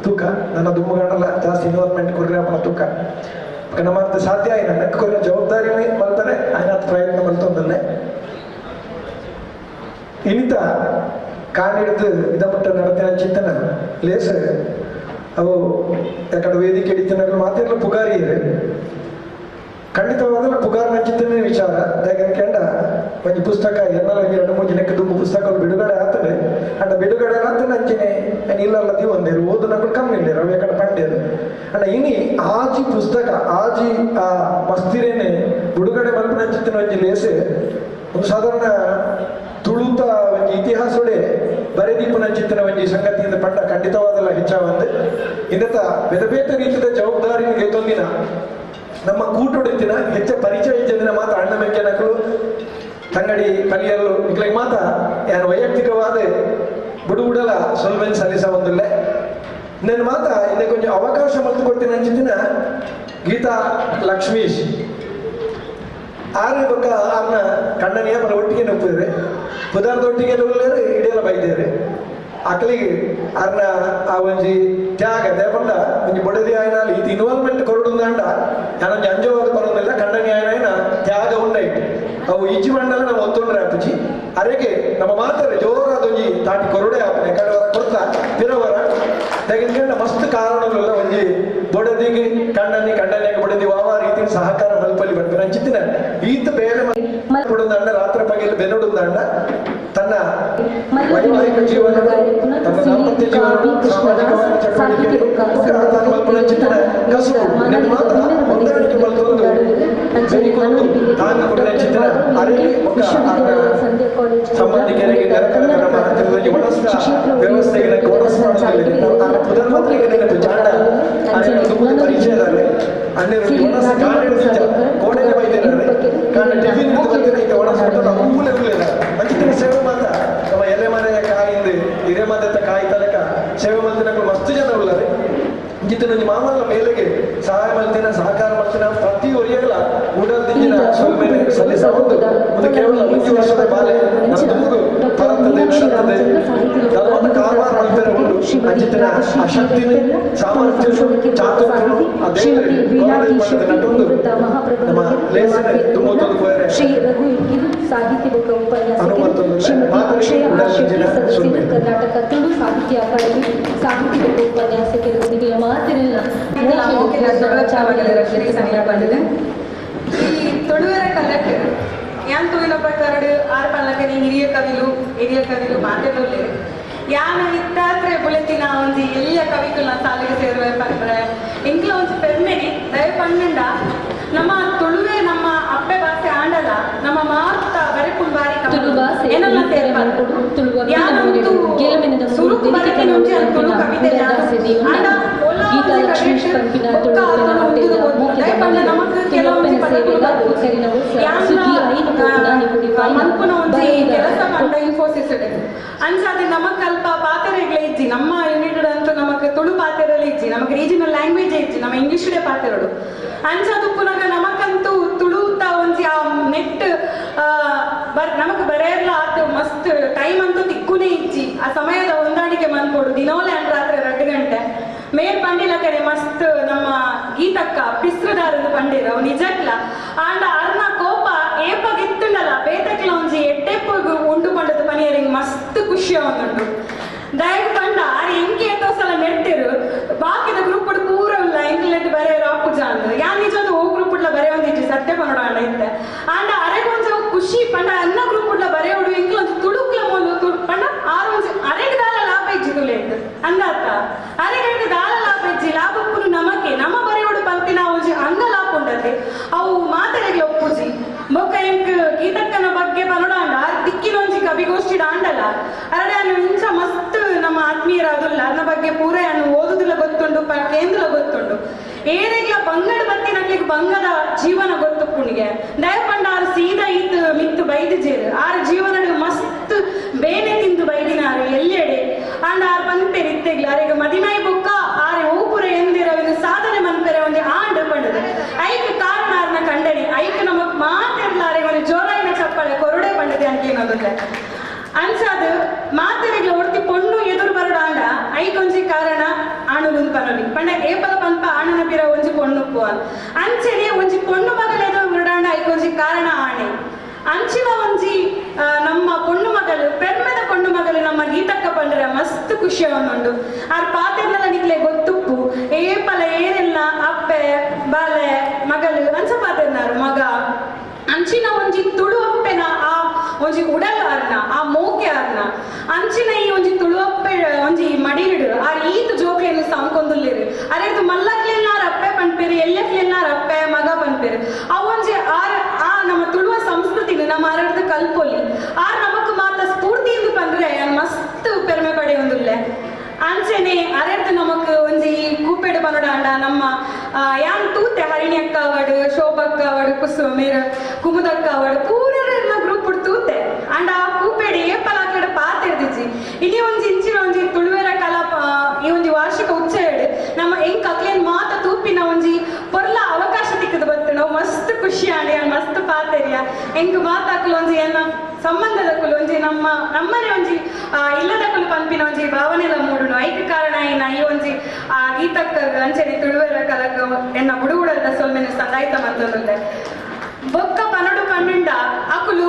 ತೂಕ ನನ್ನ ದುಮ್ಮುಗಾಣಲ್ಲ ಜಾಸ್ತಿ ಇನ್ವಾಲ್ವ್ಮೆಂಟ್ ಕೊರ್ರೆ ಅಪ್ಪನ ತೂಕ ನಮ್ಮ ಸಾಧ್ಯ ಆಯ್ನ ನಕ್ಕ ಕೊರಿನ ಜವಾಬ್ದಾರಿನೇ ಮಲ್ತಾರೆ ಆಯ್ನ ಪ್ರಯತ್ನ ಮಲ್ತೊಂದಲ್ಲೇ ಇನಿತ ಕಾಣಿಡ್ದು ಇದಮುಟ್ಟ ನಡತಿನ ಚಿಂತನ ಲೇಸ ಅವು ಯಾಕಂದ್ರೆ ವೇದಿಕೆ ಹಿಡಿತನಗಳು ಮಾತಿರಲು ಪುಗಾರಿ ಇದೆ ಖಂಡಿತವಾದಲ್ಲ ಪುಗಾರ್ ನಂಚಿತ್ತನೇ ವಿಚಾರ ಯಾಕಂದ್ರೆ ಕೆಂಡ ಒಂಜಿ ಪುಸ್ತಕ ಎನ್ನಲ ಒಂಜಿ 2-3 ಜನಕ್ಕೆ ದುಂಬು ಪುಸ್ತಕಗಳು ಬಿಡುಗಡೆ ಆಗ್ತದೆ ಅಂಡ ಬಿಡುಗಡೆ ಆಗ್ತದೆ ಅಂಚನೆ ಇಲ್ಲಲ್ಲ ಒಂದೇರು ಓದು ನಗಳು ಕಮ್ಮಿ ಇಲ್ಲ ರವಿ ಕಡೆ ಪಂಡ್ಯರು ಅಂಡ ಇನಿ ಆಜಿ ಪುಸ್ತಕ ಆಜಿ ಆ ಮಸ್ತಿರೇನೆ ಬಿಡುಗಡೆ ಮಲ್ಪನ ಅಂಚಿತ್ತಿನ ಒಂಜಿ ಲೇಸೆ ಒಂದು ಸಾಧಾರಣ ತುಳುತ ಒಂಜಿ ಇತಿಹಾಸೊಡೆ ಬರೆದೀಪನ ಚಿತ್ತನ ಒಂಜಿ ಸಂಗತಿಯಿಂದ ಪಂಡ ಖಂಡಿತವಾದಲ್ಲ ಹೆಚ್ಚಾವಂದು ಇನ್ನತ ಬೇರೆ ಬೇರೆ ರೀತಿಯ ಜವಾಬ್ದಾರಿ ತೊಂದಿನ ನಮ್ಮ ಕೂಟೊಡಿತಿನ ಹೆಚ್ಚ ಪರಿಚಯ ಇದ್ದಿನ ಮಾತ ಅಣ್ಣ ಮೆಕ್ಕೆನಕಲು ತಂಗಡಿ ಕಲಿಯಲ್ಲು ಇಕ್ಲಿಗೆ ಮಾತ ಯಾನು ವೈಯಕ್ತಿಕವಾದ ಬುಡುಗುಡಲ ಸೊಲ್ವೆನ್ ಸಲ್ಲಿಸ ಒಂದಿಲ್ಲ ನನ್ನ ಮಾತ ಇನ್ನೇ ಕೊಂಚ ಅವಕಾಶ ಮಲ್ತು ಕೊಡ್ತೀನಿ ಅಂಚಿತ್ತಿನ ಗೀತಾ ಲಕ್ಷ್ಮೀಶ್ ಆರು ಬೊಕ್ಕ ಆರ್ನ ಕಣ್ಣನಿಯ ಬರ ಒಟ್ಟಿಗೆ ನೊಪ್ಪಿದ್ರೆ ಪುದಾರ್ದ ಒಟ್ಟಿಗೆ ಉಳ್ಳೇರು ಇಡಿಯಲ್ಲ ಬೈದೇರು ಅಕಲಿಗೆ ಆರ್ನ ಆ ಒಂಜಿ ತ್ಯಾಗ ದೇಪಂಡ ಒಂಜಿ ಬೊಡದಿ ಆಯ್ನಾಲ್ ಇದು ಇನ್ವಾಲ್ವ್ಮೆಂಟ್ ಕೊರಡುಂದಾಂಡ ನಾನೊಂಜಿ ಅಂಜವಾದ ಬರೋದಿಲ್ಲ ಕಣ್ಣನಿ ಆಯ್ನ ತ್ಯಾಗ ಉಂಡೈಟ್ ಅವು ಇಜ್ಜಿ ಮಂಡಲ ನಾವು ಒತ್ತೊಂಡ್ರೆ ಅಪ್ಪುಜಿ ಅರೆಗೆ ನಮ್ಮ ಮಾತಾರೆ ಜೋರಾದ ಒಂಜಿ ತಾಟಿ ಕೊರಡೆ ಆಪನೆ ಕಡವರ ಕೊಡ್ತಾ ತಿರವರ ತೆಗೆದುಕೊಂಡ ಮಸ್ತ್ ಕಾರಣಗಳೆಲ್ಲ ಒಂಜಿ ಬೊಡದಿಗೆ ಕಣ್ಣನಿ ಕಣ್ಣನಿಗೆ ಬೊಡದಿ ವಾವ ರೀತಿ ಸಹಕಾರ ಮಲ್ಪಲ್ಲಿ ಬರ್ತಾರೆ ಅಂಚಿತ್ತಿನ ಈತ ಬೇರೆ ಮಲ್ಪಡು ಬೆನ್ನುಡುಂದಾಂಡ ತನ್ನ ವೈವಾಹಿಕ ಜೀವನ ತನ್ನ ದಾಂಪತ್ಯ ಜೀವನ ಸಾಮಾಜಿಕವಾಗಿ ಚಟುವಟಿಕೆ ಮಲ್ಪುನಂಚಿತ್ತಿನ ಕಸುಬು ಮಾತ್ರ ಹೊಂದಾಣಿಕೆ ಮಲ್ತೊಂದು ಬೆನಿಕೊಂದು ತಾಂಗ್ ಕೊಡನಂಚಿತ್ತಿನ ಅರೆಗೆ ಬೊಕ್ಕ ಸಂಬಂಧಿಕರಿಗೆ ನೆರೆಕರೆದ ನಮ್ಮ ಹತ್ತಿರದಲ್ಲಿ ಒಣಸ್ತ ವ್ಯವಸ್ಥೆಗೆ ನಂಗೆ ಒಣಸ್ ಮಾಡೋದಿಲ್ಲ ಆರ ಪುದರ್ ಮಾತ್ರ ಈಗ ನೆನಪು ಜಾಣ ಅರೆ ತುಂಬ ಪರಿಚಯ ಇದ್ದಾರೆ ಅಣ್ಣರು ಒಣಸ್ ಕಾಣ ಕೋಡೆನೆ ಬೈದಿದ್ದಾರೆ ಕಾರಣ ಟಿಫಿನ್ ಐತೆ ಒಣಸ್ ಕೊಟ್ಟು ಮೂಲೆ ಇರಲಿಲ್ಲ ಅಂಚಿತ್ತಿನ ಸೇವೆ ಮಾತ್ರ ನಮ್ಮ ಎಲೆ ಮನೆಯ ಕಾಯಿಂದ ಹಿರೇ ಮಾದತ್ತ ಕಾಯಿ ತಲಕ ಸೇವೆ ಮಲ್ತಿನಕ್ಕೂ ಮಸ್ತ್ ಜನ ಉಳ್ಳಾರೆ ಇಂಚಿತ್ತಿನ ಒಂಜಿ ಮಾಮಲ್ಲ ಮೇಲೆಗೆ ಸಹಾಯ ಮಲ್ತಿನ ಸಹಕಾರ ಮಲ್ತಿನ ಪ್ರತಿ ಒರಿಯಗಲ ಉಡಲ್ ದಿಂಜಿನ ಸೊಲ್ಮೆನೆ ಸಲ್ಲಿಸಬಹುದು. ಒಂದು ಕೇವಲ 1 ವರ್ಷದ ಬಾಲೆ ನಮ್ಮ ಪರಂತದೆ ಕ್ಷಣದೆ ಧರ್ಮದ ಕಾರವಾರ ಮಲ್ಪೆರೆ ಉಂಡು ಅಂಚಿತ್ತಿನ ಅಶಕ್ತಿನ ಸಾಮರ್ಥ್ಯ ಚಾತುರ್ಯನು ಅದೇ ನಟೊಂದು ನಮ್ಮ ಲೇಸನೆ ದುಮ್ಮೊತ್ತೊಂದು ಪೋಯರೆ ಶ್ರೀ ರಘು ಸಾಹಿತ್ಯ ಬೊಕ್ಕ ಉಪನ್ಯಾಸಕರು ಶ್ರೀಮತಿ ಅಕ್ಷಯ ಆರ್ ಶೆಟ್ಟಿ ಸದಸ್ಯರು ಕರ್ನಾಟಕ ತುಳು ಸಾಹಿತ್ಯ ಅಕಾಡೆಮಿ ಸಾಹಿತ್ಯ ಬೊಕ್ಕ ಉಪನ್ಯಾಸಕರೊಂದಿಗೆ ಮಾತಿನ ಈ ತುಳುವರ ಕಲಕ್ ಯಾನ್ ತೂಯಿನ ಪ್ರಕಾರ ಆರ್ ಪಲ್ಲಕನಿ ಹಿರಿಯ ಕವಿಲು ಹಿರಿಯ ಕವಿಲು ಮಾತೆದೊಲ್ಲೆ ಯಾನ ಇತ್ತಾತ್ರೆ ಬುಲೆತಿನ ಒಂಜಿ ಎಲ್ಲಿಯ ಕವಿಕುಲ್ನ ಸಾಲಿಗೆ ಸೇರುವೆ ಪಂಡ್ರೆ ಎಂಕ್ಲ ಒಂಜಿ ಪೆರ್ಮೆನೆ ದಯ ಪಂಡ ನಮ್ಮ ತುಳುವೆ ನಮ್ಮ ಅಪ್ಪೆ ಭಾಷೆ ಆಂಡಲ ನಮ್ಮ ಮಾತ ಬರೆಪುಲ್ ಬಾರಿ ಏನಲ್ಲ ಯಾನಂತೂ ಸುರುಕು ಬರೆತಿನ ಒಂಜಿ ತುಳು ಕವಿತೆ ಆಂಡ ಮನ್ಪುನ ಒಂಜಿ ಕೆಲಸ ಪಂಡ ಇನ್ಫೋಸಿಸ್ ಅಂಚಾದ ನಮಕ್ ಅಲ್ಪ ಪಾತೆರೆಗ್ಲ ಇಜ್ಜಿ ನಮ್ಮ ಯೂನಿಟ್ ಅಂತೂ ನಮಕ್ ತುಳು ಪಾತೆರಲ್ಲ ಇಜ್ಜಿ ನಮಕ್ ರೀಜನಲ್ ಲ್ಯಾಂಗ್ವೇಜ್ ಇಜ್ಜಿ ನಮ್ಮ ಇಂಗ್ಲಿಷ್ ಪಾತೆರಡು ಅಂಚಾದ ಉಪ್ಪುನಾಗ ನಮಕಂತೂ ತುಳುತ ಒಂಜಿ ಆ ನೆಟ್ ನಮಕ್ ಬರೆಯರ್ಲ ಆತ ಮಸ್ತ್ ಟೈಮ್ ಅಂತೂ ತಿಕ್ಕುನೇ ಇಜ್ಜಿ ಆ ಸಮಯದ ಹೊಂದಾಣಿಕೆ ಮನ್ಪೋಡು ದಿನೋಲೆ ಅಂಡ್ ರಾತ್ರಿ 2 ಗಂಟೆ ಮೇಲ್ ಪಂಡಿಲ ಕಡೆ ಮಸ್ತ್ ನಮ್ಮ ಗೀತಕ್ಕ ಪಿಸ್ರುದಾರನ್ನು ಪಂಡಿರ ಅವು ನಿಜಕ್ಲ ಆಂಡ ಅರ್ನ ಕೋಪ ಏಪಗಿತ್ತುಂಡಲ ಬೇತಕ್ಲ ಒಂಜಿ ಎಡ್ಡೆಪ್ಪಗು ಉಂಡು ಪಂಡದ ಪನಿಯರಿಂಗ್ ಮಸ್ತ್ ಖುಷಿ ಅವನುಂಡು ದಯಗ್ ಪಂಡ ಆರ್ ಎಂಕೆ ಏತೋ ಸಲ ನೆಟ್ಟಿರು ಬಾಕಿದ ಗ್ರೂಪ್ ಪೂರ ಉಲ್ಲ ಎಂಕ್ಲೆಟ್ ಬರೆಯರು ಅಪ್ಪುಜ ಅಂದ್ ಯಾನ್ ನಿಜದ ಓ ಗ್ರೂಪ್ ಉಡ್ಲ ಬರೆ ಒಂದಿಜ್ಜಿ ಸತ್ಯ ಪನೋಡ ಅಂಡ ಇತ್ತೆ ಆಂಡ ಅರೆಗೊಂಜ ಖುಷಿ ಪಂಡ ಅನ್ನ ಗ್ರೂಪ್ ಉಡ್ಲ ಬರೆಯೋಡು ಎಂಕ್ಲ ಒಂಜಿ ತುಳುಕ್ಲ ಮೋಲು ಪಂಡ ಆರ್ ಒಂಜಿ ಅರೆಗ್ ದಾಲ ಲಾಭ ಇಜ್ಜಿ ತುಲೇಟ್ ಅಂದಾತ ಅರೆಗಂಟೆ ದಾಲ ಲಾಭ ಇಜ್ಜಿ ಲಾಭಕ್ಕೂ ನಮಕೆ ನಮ್ಮ ಬರೆಯೋಡು ಪಂಪಿನ ಒಂಜಿ ಅಂಗ ಲಾಭ ಉಂಡತೆ ಅವು ಮಾತೆರೆಗ್ಲ ಒಪ್ಪುಜಿ ಬೊಕ್ಕ ಎಂಕ್ ಗೀತಕ್ಕನ ಬಗ್ಗೆ ಪನೋಡ ಅಂಡ ದಿಕ್ಕಿನೊಂಜಿ ಕವಿಗೋಷ್ಠಿ ಆಂಡಲ ಅರಡೆ ಅನ್ನು ಇಂಚ ಮಸ್ತ್ ನಮ್ಮ ಆತ್ಮೀಯರಾದುಲ್ಲ ಅದನ್ನ ಬಗ್ಗೆ ಪೂರ ಅನ್ನು ಓದುದಿಲ್ಲ ಗೊತ್ತುಂಡು ಕೇಂದ್ರ ಗೊತ್ತುಂಡು ಏರೆಗ್ಲ ಬಂಗಡ ಬತ್ತಿನಕ್ಲಿಗೆ ಬಂಗದ ಜೀವನ ಗೊತ್ತು ಪುಣಿಗೆ ದಯಪಂಡ ಆರು ಸೀದಾ ಈತ್ ಮಿತ್ತು ಬೈದು ಜೇರು ಆರು ಜೀವನಡು ಮಸ್ತ್ ಬೇನೆ ತಿಂದು ಬೈದಿನಾರು ಎಲ್ಲೆಡೆ ಅಂಡ ಆರು ಪನ್ಪೇರು ಇತ್ತೆಗ್ಲ ಅರೆಗ ಮದಿಮೈ ಬೊಕ್ಕ ಆರೆ ಓಪುರ ಎಂದಿರವಿನ ಸಾಧನೆ ಮನ್ಪೆರೆ ಒಂಜಿ ಆಂಡು ಪಂಡದು ಐಕ್ ಕಾರಣ ಆರ್ನ ಕಂಡನೆ ಐಕ್ ನಮಕ್ ಮಾತಿರ್ಲ ಅರೆ ಒಂದು ಜೋರಾಯಿನ ಚಪ್ಪಾಳೆ ಕೊರಡೆ ಪಂಡದೆ ಅಂತೇನೋದಿಲ್ಲ ಅಂಚಾದ ಮಾತೆರೆಗ್ಲ ಒರ್ತಿ ಪೊಣ್ಣು ಎದುರು ಬರೋಡ ಆಂಡ ಐಕೊಂಜಿ ಕಾರಣ ಆಣುಗುಂದು ಪನೊಲಿ ಪಂಡ ಏಪಲ ಪನ್ಪ ಆಣನ ಪಿರ ಒಂಜಿ ಪೊಣ್ಣು ಪುವನ್ ಅಂಚೆನೆ ಒಂಜಿ ಪೊಣ್ಣು ಮಗಳ ಎದುರು ಬರೋಡಾಂಡ ಐಕೊಂಜಿ ಕಾರಣ ಆಣೆ ಅಂಚಿನ ಒಂಜಿ ನಮ್ಮ ಪೊಣ್ಣು ಮಗಳು ಪೆರ್ಮೆದ ಪೊಣ್ಣು ಮಗಳು ನಮ್ಮ ಗೀತಕ್ಕ ಪಂಡ್ರೆ ಮಸ್ತ್ ಖುಷಿ ಅವನುಂಡು ಆರ್ ಪಾತೆರ್ನಲ ನಿಕ್ಲೆ ಗೊತ್ತುಪ್ಪು ಏಪಲ ಏರೆಲ್ಲ ಅಪ್ಪೆ ಬಾಲೆ ಮಗಳು ಅಂಚ ಪಾತೆರ್ನಾರು ಮಗ ಅಂಚಿನ ಒಂಜಿ ತುಳು ಅಪ್ಪೆನ ಆ ಒಂಜಿ ಉಡಲ್ ಆರ್ನ ಆ ಮೋಕೆ ಆರ್ನ ಅಂಚಿನ ಈ ಒಂಜಿ ತುಳುವಪ್ಪೆ ಒಂಜಿ ಮಡಿಲಿಡು ಆರ್ ಈತ್ ಜೋಕ್ಲೆನ್ ಸಾಂಕೊಂದುಲ್ಲೇರು ಅರೆರ್ದು ಮಲ್ಲಕ್ಲೆಲ್ಲಾರ್ ಅಪ್ಪೆ ಪನ್ಪೇರು ಎಲ್ಲಕ್ಲೆಲ್ಲಾರ್ ಅಪ್ಪೆ ಮಗ ಪನ್ಪೇರು ಆ ಒಂಜಿ ಆರ್ ಆ ನಮ್ಮ ತುಳುವ ಸಂಸ್ಕೃತಿನ ನಮ್ಮ ಅರರ್ದು ಕಲ್ಪೊಲಿ ಆರ್ ನಮಕ್ ಮಾತ ಸ್ಫೂರ್ತಿ ಎಂದು ಪಂದ್ರೆ ಮಸ್ತ್ ಪೆರ್ಮೆ ಪಡೆಯೊಂದುಲ್ಲೆ ಅಂಚೆನೆ ಅರೆರ್ದು ನಮಕ್ ಒಂಜಿ ಕೂಪೆಡು ಪನೋಡ ಅಂಡ ನಮ್ಮ ಯಾನ್ ತೂತೆ ಹರಿಣಿ ಅಕ್ಕ ಅವಡು ಶೋಭಕ್ಕ ಅವಡು ಕುಸು ಮೇರ ಕುಮುದಕ್ಕ ಅವಡು ಪೂರನ ಗ್ರೂಪ್ ತೂತೆ ಅಂಡ ಆ ಕೂಪೆಡು ಏಪಲಾಕಡೆ ಪಾತೆರ್ದಿಜ್ಜಿ ಇಡೀ ಒಂಜಿ ಇಂಚಿನ ಒಂಜಿ ತುಳುವೆರ ಕಲಾ ಈ ಒಂಜಿ ವಾರ್ಷಿಕ ಉಚ್ಚ ನಮ್ಮ ಎಂಕ್ ಅಕ್ಲೇನ್ ಮಾತ ತೂಪಿನ ಒಂಜಿ ಪೊರ್ಲ ಅವಕಾಶ ತಿಕ್ಕದು ಬತ್ತು ನಾವು ಮಸ್ತ್ ಖುಷಿ ಆಂಡ್ ಯಾನ್ ಮಸ್ತ್ ಪಾತೆರಿಯ ಎಂಕ್ ಮಾತಾಕುಲು ಒಂಜಿ ಎನ್ನ ಸಂಬಂಧದಕುಲು ಒಂಜಿ ನಮ್ಮ ನಮ್ಮನೆ ಒಂಜಿ ಇಲ್ಲದಕುಲು ಪನ್ಪಿನ ಒಂಜಿ ಭಾವನೆಲ ಮೂಡುನು ಐಕ್ ಕಾರಣ ಏನ ಈ ಒಂಜಿ ಆ ಗೀತಕ್ಕ ಅಂಚನೆ ತುಳುವೆರ ಕಲಕ ಎನ್ನ ಬುಡುಗುಡದ ಸೊಲ್ಮೆನೆ ಸಂದಾಯ್ತ ಮಂತೊಂದುಲ್ಲೆ ಬೊಕ್ಕ ಪನಡು ಪನ್ನುಂಡ ಅಕುಲು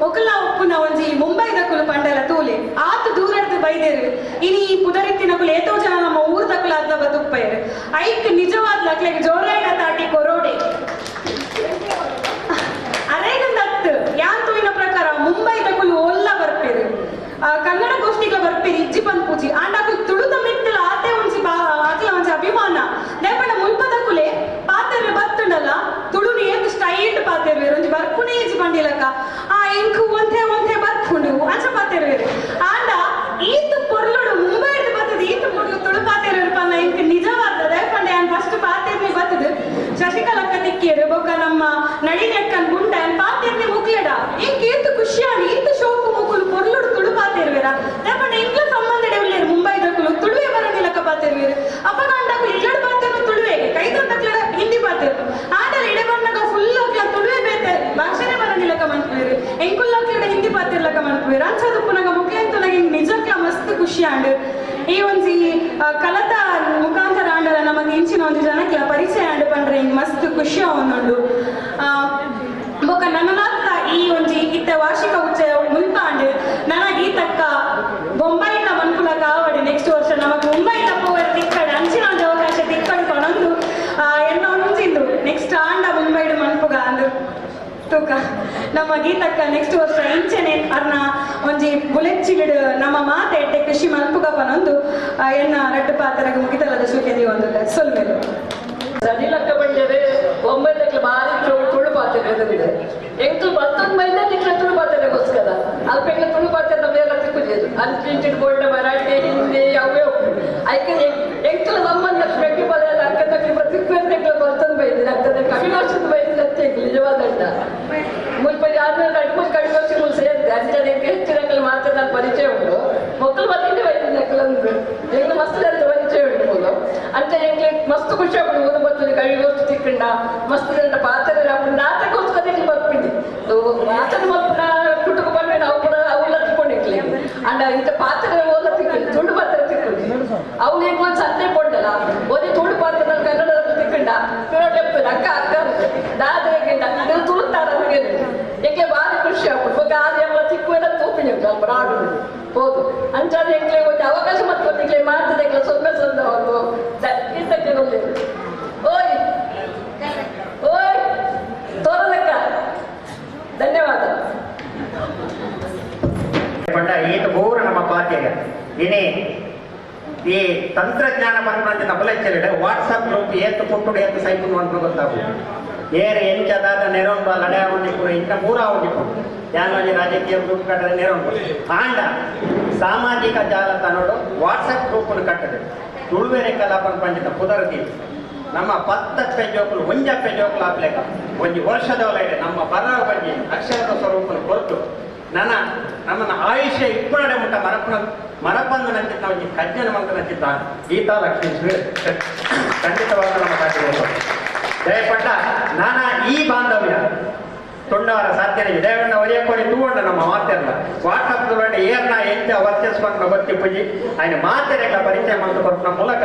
ಒಕಲ ಒಪ್ಪುನ ಒಂಜಿ ಮುಂಬೈದಕುಲು ಪಂಡಲ ತೂಲೆ ಆತ ದೂರಡ್ದು ಬೈದೇರು ಇನಿ ಈ ಪುದರಿತ್ತಿನಕುಲು ಏತೋ ಜನ ನಮ್ಮ ಊರ್ದಕುಲು ಅದ್ಲ ಬದುಪ್ಪೇರು ಐಕ್ ನಿಜವಾದ್ಲ ಅಕ್ಲೆಗ್ ಜೋರಾಯಿನ ತಾಟಿ ಕೊರೋಡೆ ಅರೇಗಂದತ್ತು ಯಾನ್ ತೂಯಿನ ಪ್ರಕಾರ ಮುಂಬೈದ ಬರ್ಪೇರು ಇಜ್ಜಿ ಪನ್ಪುಜಿ ಆಂಡ ಅಕುಲು ತುಳುತ ಮಿತ್ತಲ ಆತೆ ಒಂಜಿ ಅಕ್ಲ ಒಂಜಿ ಅಭಿಮಾನ ದಾಯೆ ಮುಲ್ಪದಕುಲೆ ಪಾತೆರ್ರೆ ಬತ್ತುಂಡಲ ತುಳುನು ಏತ್ ಸ್ಟೈಲ್ಡ್ ಪಾತೆರ್ವೆರ್ ಒಂಜಿ ಬರ್ಪುನೇ ಇಜ್ಜಿ ಪಂಡಿಲಕ ಆ ಎಂಕ್ ಒಂತೆ ಒಂತೆ ಬರ್ಪುಂಡು ಅಂಚ ಪಾತೆರ್ವೆರ್ ಆಂಡ ಈತ್ ಪೊರ್ಲುಡು ಮುಂಬೈರ್ದ್ ಬತ್ತುದು ಈತ್ ಪೊರ್ಲು ತುಳು ಪಾತೆರ್ವೆರ್ ಪನ್ನ ಎಂಕ್ ನಿಜವಾದ ದಾಯೆ ಪಂಡ ಯಾನ್ ಫಸ್ಟ್ ಪಾತೆರ್ನೆ ಬತ್ತುದು ಶಶಿಕಲಕ್ಕ ತಿಕ್ಕಿಯರು ಬೊಕ್ಕ ನಮ್ಮ ನಳಿನಕ್ಕನ್ ಗುಂಡ ಪಾತೆರ್ನೆ ಮುಕ್ಲೆಡ ಎಂಕ್ ಏತ್ ಖುಷಿಯಾಣಿ ಈತ್ ಶೋಕು ಮುಕುಲು ಪೊರ್ಲುಡು ತುಳು ಪಾತೆರ್ವೆರ ದಾಯೆ ಪಂಡ ಎಂಕ್ಲ ಸಂಬಂಧಡೆ ಉಲ್ಲೇರು ಮುಂಬೈದಕುಲು ತುಳುವೆ ಬರಂದಿಲಕ್ಕ ಪಾತೆರ್ವೆರ್ ಅಪಗ ಅಂಡಕುಲು ಇಲ್ಲಡ್ ಪಾತೆರ್ನು ತುಳುವೆ ಕೈತಂದಕ್ಲೆಡ ಹಿಂದಿ ಪಾತೆರ್ನು ಆಂಡಲ ಇಡೆ ಬನ್ನಗ ಫುಲ್ ಅಕ್ಲ ತುಳುವೆ ಬೇತೆ ಭಾಷೆನೆ ಬರಂದಿಲಕ್ಕ ಮನ್ಪುವೆರ್ ಎಂಕುಲ್ಲಕ್ಲೆಡ ಹಿಂದಿ ಪಾತೆರ್ಲಕ್ಕ ಮನ್ಪುವೆರ್ ಅಂಚದುಪ್ಪುನಗ ಮುಕ್ಲೆಂತುನಗ ಎಂಕ್ ನಿಜಕ್ಲ ಮಸ್ತ್ ಖುಷಿ ಆಂಡ್ ಈ ಒಂಜಿ ಕಲತ ಮುಖಾಂತರ ಆಂಡಲ ನಮಗೆ ಇಂಚಿನ ಒಂಜಿ ಜನಕ್ಲ ಪರಿಚಯ ಆಂಡ್ ಪಂಡ್ರೆ ಇಂಗ್ ಮಸ್ತ್ ಖುಷಿ ಆವೊಂದುಂಡು ಬೊಕ್ಕ ನನನಾಥ ಈ ಒಂಜಿ ಇತ್ತೆ ವಾರ್ಷಿಕ ಉಚ್ಚಯ ಮುಲ್ಪ ಆಂಡ್ ನನ ಗೀತಕ್ಕ ಬೊಂಬೈನ ಮನ್ಪುಲ ಕಾವಡಿ ನೆಕ್ಸ್ಟ್ ವರ್ಷ ನಮಕ್ ಮುಂಬೈದ ಪೋವರೆ ತಿಕ್ಕಡೆ ಅಂಚಿನ ಒಂಜಿ ಅವಕಾಶ ತಿಕ್ಕಡು ಪನೊಂದು ಎನ್ನ ಒಂಜಿಂದು ನೆಕ್ಸ್ಟ್ ಆಂಡ ಮುಂಬೈಡು ಮನ್ಪುಗ ಅಂದು ತೂಕ ನಮ್ಮ ಗೀತಕ್ಕ ನೆಕ್ಸ್ಟ್ ವರ್ಷ ಇಂಚನೆ ಅರ್ನ ಒಂಜಿ ಬುಲೆಚ್ಚಿಡು ನಮ್ಮ ಮಾತೆ ಎಟ್ಟೆ ಕೃಷಿ ಮನ್ಪುಗ ಪನೊಂದು ಎನ್ನ ರಡ್ಡು ಪಾತ್ರಗ ಮುಗಿತಲದ ಶುಕೆದಿ ಒಂದು ಸೊಲ್ಮೆಲು ಸಡಿಲಕ್ಕ ಬಂಡೆರೆ ಒಂಬೈದಕ್ಕೆ ಭಾರಿ ತುಳು ಪಾತ್ರೆ ಎಂಕ್ಲು ಮತ್ತೊಂದು ಮೈದ ನಿಕ್ಲ ತುಳು ಪಾತ್ರೆಗೋಸ್ಕರ ಅಲ್ಪ ಎಂಕ್ಲ ತುಳು ಪಾತ್ರೆ ನಮ್ಮೆಲ್ಲ ತಿಕ್ಕುಜೇರು ಅನ್ಪ್ರಿಂಟೆಡ್ ಬೋರ್ಡ್ ಮರಾಠಿ ಹಿಂದಿ ಅವೇ ಐಕೆ ಎಂಕ್ಲ ನಮ್ಮನ್ನ ಬೆಂಕಿ ಪದ ಅಕ್ಕದಕ್ಕೆ ತಿಕ್ಕು ಎಂಕ್ಲ ಮತ್ತೊಂದು ಬೈದಿನ ಆಗ್ತದೆ ಕವಿಗೋಷದ ಬೈದಿನ ಅಂತ ಎಂಕ್ಲು ನಿಜವಾದಂಡ ಮುಲ್ಪ ಯಾರು ಎರಡು ಮೂರು ಕವಿಗೋಷ ಮುಲ್ ಸೇರಿದೆ ಅಂಚನೆ ಎಂಕ್ ಹೆಚ್ಚಿನ ಮಾತ್ರ ನಾನು ಪರಿಚಯ ಉಂಟು ಮಕ್ಕಳು ಬತ್ತಿಂದ ಬೈದಿನ ಎಂಕ್ಲಂದು ಎಂಕ್ಲು ಮಸ್ತ್ ಅಂತ ಪರಿಚಯ ಉಂಟು ಮೂಲು ಅಂತ ಎಂಕ್ಲೆ ಮಸ್ತ್ ಖುಷಿ ಆಗ್ಬಿಡು ಊರು ಬರ್ತದೆ ಕವಿಗೋಷ್ಠಿ ತಿಕ್ಕಂಡ ಮಸ್ತ್ ಜನ ಪಾತ್ರೆ ನಾಟಕೋಸ್ಕರ ಎಂಕ್ಲು ಬರ್ಪಿಂಡಿ ಆತನ ಮಲ್ಪನ ಕುಟುಂಬ ಬಂದ್ರೆ ನಾವು ಕೂಡ ಅವೆಲ್ಲ ತಿಕ್ಕೊಂಡಿಕ್ಲಿ ಅಂಡ ಇಂಥ ಪಾತ್ರೆ ಓಲ ತಿಕ್ಕಂಡು ತುಳು ಪಾತ್ರೆ ತಿಕ್ಕುಂಡು ಅವು ಎಂಕ್ಲು ಒಂದು ಸಂತೆ ಪೊಂಡಲ್ಲ ಒಂದೇ ತುಳು ಪಾತ್ರೆ ನಾನು ಕನ್ನಡದಲ್ಲಿ ತಿಕ್ಕಂಡ ಅಕ್ಕ ಅಕ್ಕ ದಾದ ಹೇಗಿಂಡ ಇದು ತುಳುತ್ತಾರ ಎಂಕ್ಲೆ ಭಾರಿ ಖುಷಿ ಆಗ್ಬಿಡು ಇವಾಗ ಆದ ಎಲ್ಲ ತಿಕ್ಕುವೆಲ್ಲ ತೂಪಿನಿ ಅಲ್ಪ ನಾಡು ಹೋದು ಅಂಚಾದ ಎಂಕ್ಲೆ ಒಂದು ಅವಕಾಶ ಮತ್ತು ಎಂಕ್ಲೆ ಮಾಡ್ತದೆ ಎಂಕ್ಲೆ ಸೊನ್ನೆ ಸೊನ್ನೆ ಒಂದು ಇಂತಕ್ಕೆ ಓಯ್ ಓಯ್ ತೋರದಕ್ಕ ಧನ್ಯವಾದ ಪಂಡ ಈತ ಪೂರ ನಮ್ಮ ಪಾತ್ಯಗ ಇನಿ ಈ ತಂತ್ರಜ್ಞಾನ ಪನ್ಪಂಚಿನ ಬುಲೆಚ್ಚಲಿಡ ವಾಟ್ಸಪ್ ಗ್ರೂಪ್ ಏತ್ ಪುಟ್ಟುಡು ಏತ್ ಸೈಪುನು ಅಂತ ಗೊತ್ತಾಗು ಏರ್ ಎಂಚದಾದ ನೆರೊಂಬ ಲಡೆ ಒಂದಿಪ್ಪುಡು ಇಂಚ ಪೂರ ಒಂದಿಪ್ಪುಡು ಯಾನೊಂಜಿ ರಾಜಕೀಯ ಗ್ರೂಪ್ ಕಟ್ಟದ ನೆರೊಂಬ ಆಂಡ ಸಾಮಾಜಿಕ ಜಾಲತಾಣಡು ವಾಟ್ಸಪ್ ಗ್ರೂಪ್ ಕಟ್ಟದೆ ತುಳುವೆರೆ ಕಲಾ ಪನ್ಪಂಚಿನ ಪುದರ್ ನಮ್ಮ ಪತ್ತಪ್ಪೆ ಜೋಕುಲು ಒಂಜಪ್ಪೆ ಜೋಕುಲು ಆಪ್ಲೇಕ ಒಂಜಿ ವರ್ಷದೊಳಗೆ ನಮ್ಮ ಬರಹ ಒಂಜಿ ಅಕ್ಷರದ ಸ್ವರೂಪನ ಕೊರತು ನನ್ನ ನಮ್ಮನ್ನ ಆಯುಷ್ಯ ಇಪ್ಪಡೆ ಮುಟ್ಟ ಮರಪನ ಮರಪಂದು ನಂಚಿತ್ತ ಒಂಜಿ ಕಜ್ಜನ ಮಂತ್ರ ನಂಚಿತ್ತ ಗೀತಾ ಲಕ್ಷ್ಮೀ ಖಂಡಿತವಾದ ನಮ್ಮ ಕಾಟಿಗೆ ದಯಪಟ್ಟ ನಾನಾ ಈ ಬಾಂಧವ್ಯ ತೊಂಡವರ ಸಾಧ್ಯನೇ ದಯವಂಡ ಒರಿಯ ಕೋರಿ ತೂವಂಡ ನಮ್ಮ ಮಾತೆಲ್ಲ ವಾಟ್ಸಪ್ ತುಳುವಂಡ ಏರ್ನ ಎಂಚ ವರ್ಚಸ್ವಂತ ಗೊತ್ತಿಪ್ಪುಜಿ ఆయన ಮಾತೆರೆಗಳ ಪರಿಚಯ ಮಂತ್ರ ಕೊರಪುನ ಮೂಲಕ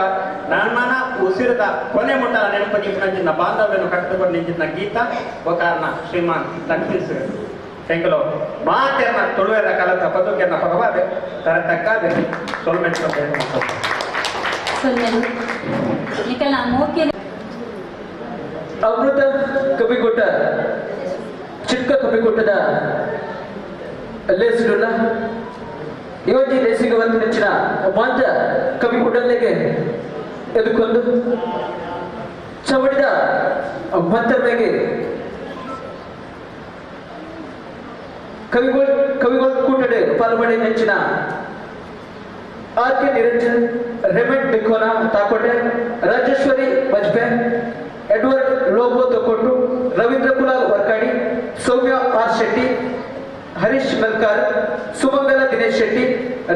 ನನ್ನನ ಉಸಿರದ ಕೊನೆ ಮುಟ್ಟ ನೆನಪು ನಿಂಚಿನ ಬಾಂಧವ್ಯವನ್ನು ಕಟ್ಟಿಕೊಂಡು ನಿಂಚಿನ ಗೀತಾ ಒಕಾರಣ ಶ್ರೀಮಾನ್ ಲಕ್ಷ್ಮೀ ಎಂಕುಲು ಮಾತೆರ್ನ ತುಳುವೆರ ಕಲತ ಬದುಕೆರ್ನ ಪರವಾದ ತರತಕ್ಕಾದ ಸೊಲ್ಮೆಟ್ಟು ಸೊಲ್ಮೆಲು ನಿಕಲ ಮೋಕೆ ಅಮೃತ ಕವಿಕೂಟ ಚಿಕ್ಕ ಕವಿಕೂಟದ ಲೇಸುಡುಲ್ಲ ಇವತ್ತಿ ಲೇಸಿಗೆ ಒಂದು ನೆಚ್ಚಿನ ಮಾಂತ ಕವಿಕೂಟಲ್ಲಿಗೆ ಎದುಕೊಂಡು ಚವಡಿದ ಮಂತ್ರಮೇಗೆ ಕವಿಗಳು ಕೂಟಡೆ ಪಾಲ್ಪಡೆ ನೆಚ್ಚಿನ ಆರ್ ಕೆ ನಿರಂಜನ್, ರೆಮೆಂಟ್ ಬಿಕೋನಾ ತಾಕೋಟೆ, ರಾಜೇಶ್ವರಿ ಬಜ್ಪೆ, ಎಡ್ವರ್ಡ್ ಲೋಬೋ ತೊಕೊಟ್ಟು, ರವೀಂದ್ರ ಕುಲಾಲ್ ವರ್ಕಾಡಿ, ಸೌಮ್ಯ ಆರ್ ಶೆಟ್ಟಿ, ಹರೀಶ್ ಮೆಲ್ಕಾರ್, ಸುಮಂಗಲ ದಿನೇಶ್ ಶೆಟ್ಟಿ,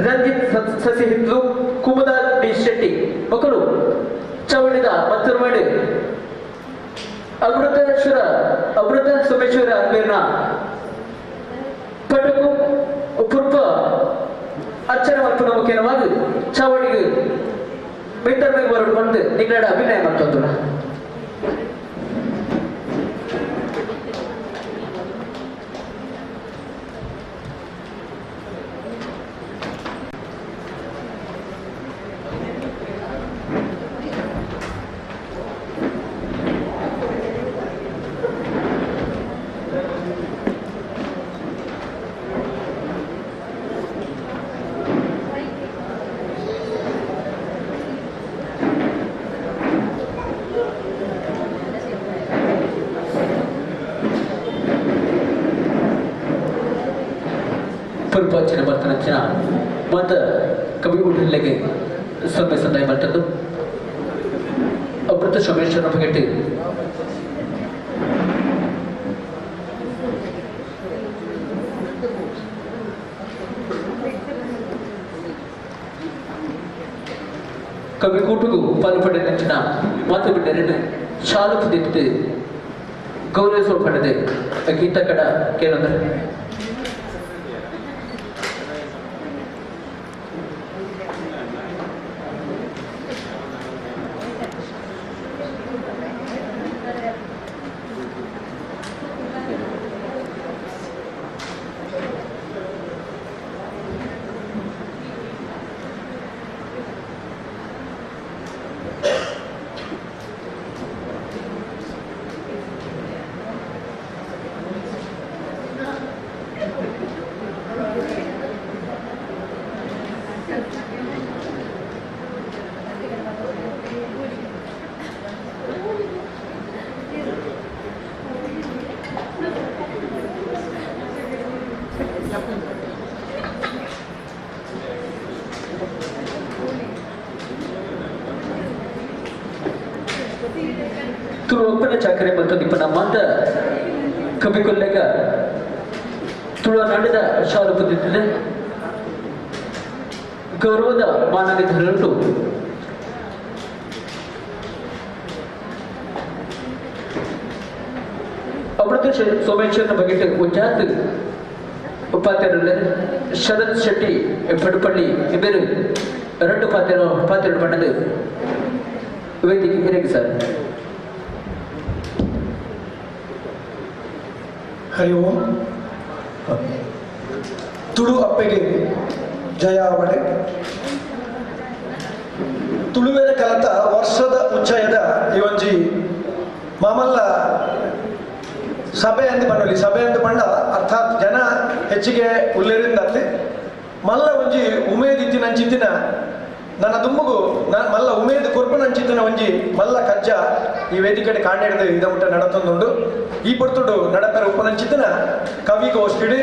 ರಂಜಿತ್ ಸಸಿಹಿತ್ಲು, ಕುಮುದಾ ಡಿ ಶೆಟ್ಟಿ ಮಕ್ಕಳು ಚವಳಿದ ಮತ್ತರ್ಮಡಿ ಅಮೃತೇಶ್ವರ ಅಮೃತ ಸೋಮೇಶ್ವರ ಅನ್ಬೇರ್ನ ಪಟಕು ಪುರ್ಪ ಅರ್ಚನೆ ಮಲ್ಪುನ ಮುಖೇನವಾಗಿ ಚಾವಡಿಗೆ ಮಿತ್ತರ್ಮೆಗೆ ಬರೋಡು ಬಂದು ನಿಗಡ ಅಭಿನಯ ಮಾಡ್ತಂದ್ರು. ವಾಚನ ಬರ್ತನಂಚಿನ ಮಾತ ಕವಿ ಉಡಲೆಗೆ ಸೊನ್ನೆ ಸಂದಾಯ ಮಾಡ್ತದ್ದು ಅಮೃತ ಸೋಮೇಶ್ವರ ಬಗೆಟ್ ಕವಿ ಕೂಟುಗು ಪಾಲ್ಪಡೆನಂಚಿನ ಮಾತು ಬಿಟ್ಟರೆ ಶಾಲು ಪುದಿತ್ತು ಗೌರವಿಸುವ ಪಡೆದೆ ಗೀತಾ ಕಡ ಕೇಳಂದ್ರೆ ತುಳು ಒಪ್ಪನ ಚಾಕರೆ ಮತ್ತು ನಿಪ್ಪನ ಮಾತ ಕವಿಕೊಲ್ಲೆಗ ತುಳುವ ನಾಡಿದ ಶಾಲು ಬಂದಿದ್ದೆ ಗೌರವದ ಮಾನವಿಧರರು ಅಮೃತ ಸೋಮೇಶ್ವರನ ಬಗ್ಗೆ ಒಂಜಾತ್ ಉಪಾಧ್ಯಾಯರು ಶರತ್ ಶೆಟ್ಟಿ ಪಡುಪಳ್ಳಿ ಇಬ್ಬರು ಎರಡು ಪಾತ್ರ ಬಣ್ಣದ ವೇದಿಕೆ ಹಿರೇಗೆ ಸರ್. ಹರಿ ಓಂ. ತುಳು ಅಪ್ಪೆಗೆ ಜಯಾವಣೆ. ತುಳುವೆರ ಕಲತ ವರ್ಷದ ಉಚ್ಚಯದ ಈ ಒಂಜಿ ಮಾಮಲ್ಲ ಸಭೆ ಎಂದು ಬಣ್ಣಲಿ ಸಭೆ ಎಂದು ಬಣ್ಣ ಅರ್ಥಾತ್ ಜನ ಹೆಚ್ಚಿಗೆ ಉಲ್ಲೇರಿಂದತ್ತೆ ಮಲ್ಲ ಒಂಜಿ ಉಮೇದ್ ಇತ್ತಿನ ಅಂಚಿತ್ತಿನ ನನ್ನ ದುಮ್ಮಗು ಮಲ್ಲ ಉಮೇದ್ ಕೊರ್ಪನ ಅಂಚಿತ್ತಿನ ಒಂಜಿ ಮಲ್ಲ ಕಜ್ಜ ಈ ವೇದಿಕೆಡೆ ಕಾಂಡೆಡ್ದು ಇದಮುಟ್ಟ ನಡತೊಂದುಂಡು. ಈ ಪೊರ್ತುಡು ನಡಪೆರ ಉಪನಂಚಿತ್ತಿನ ಕವಿಗೋಷ್ಠಿಡಿ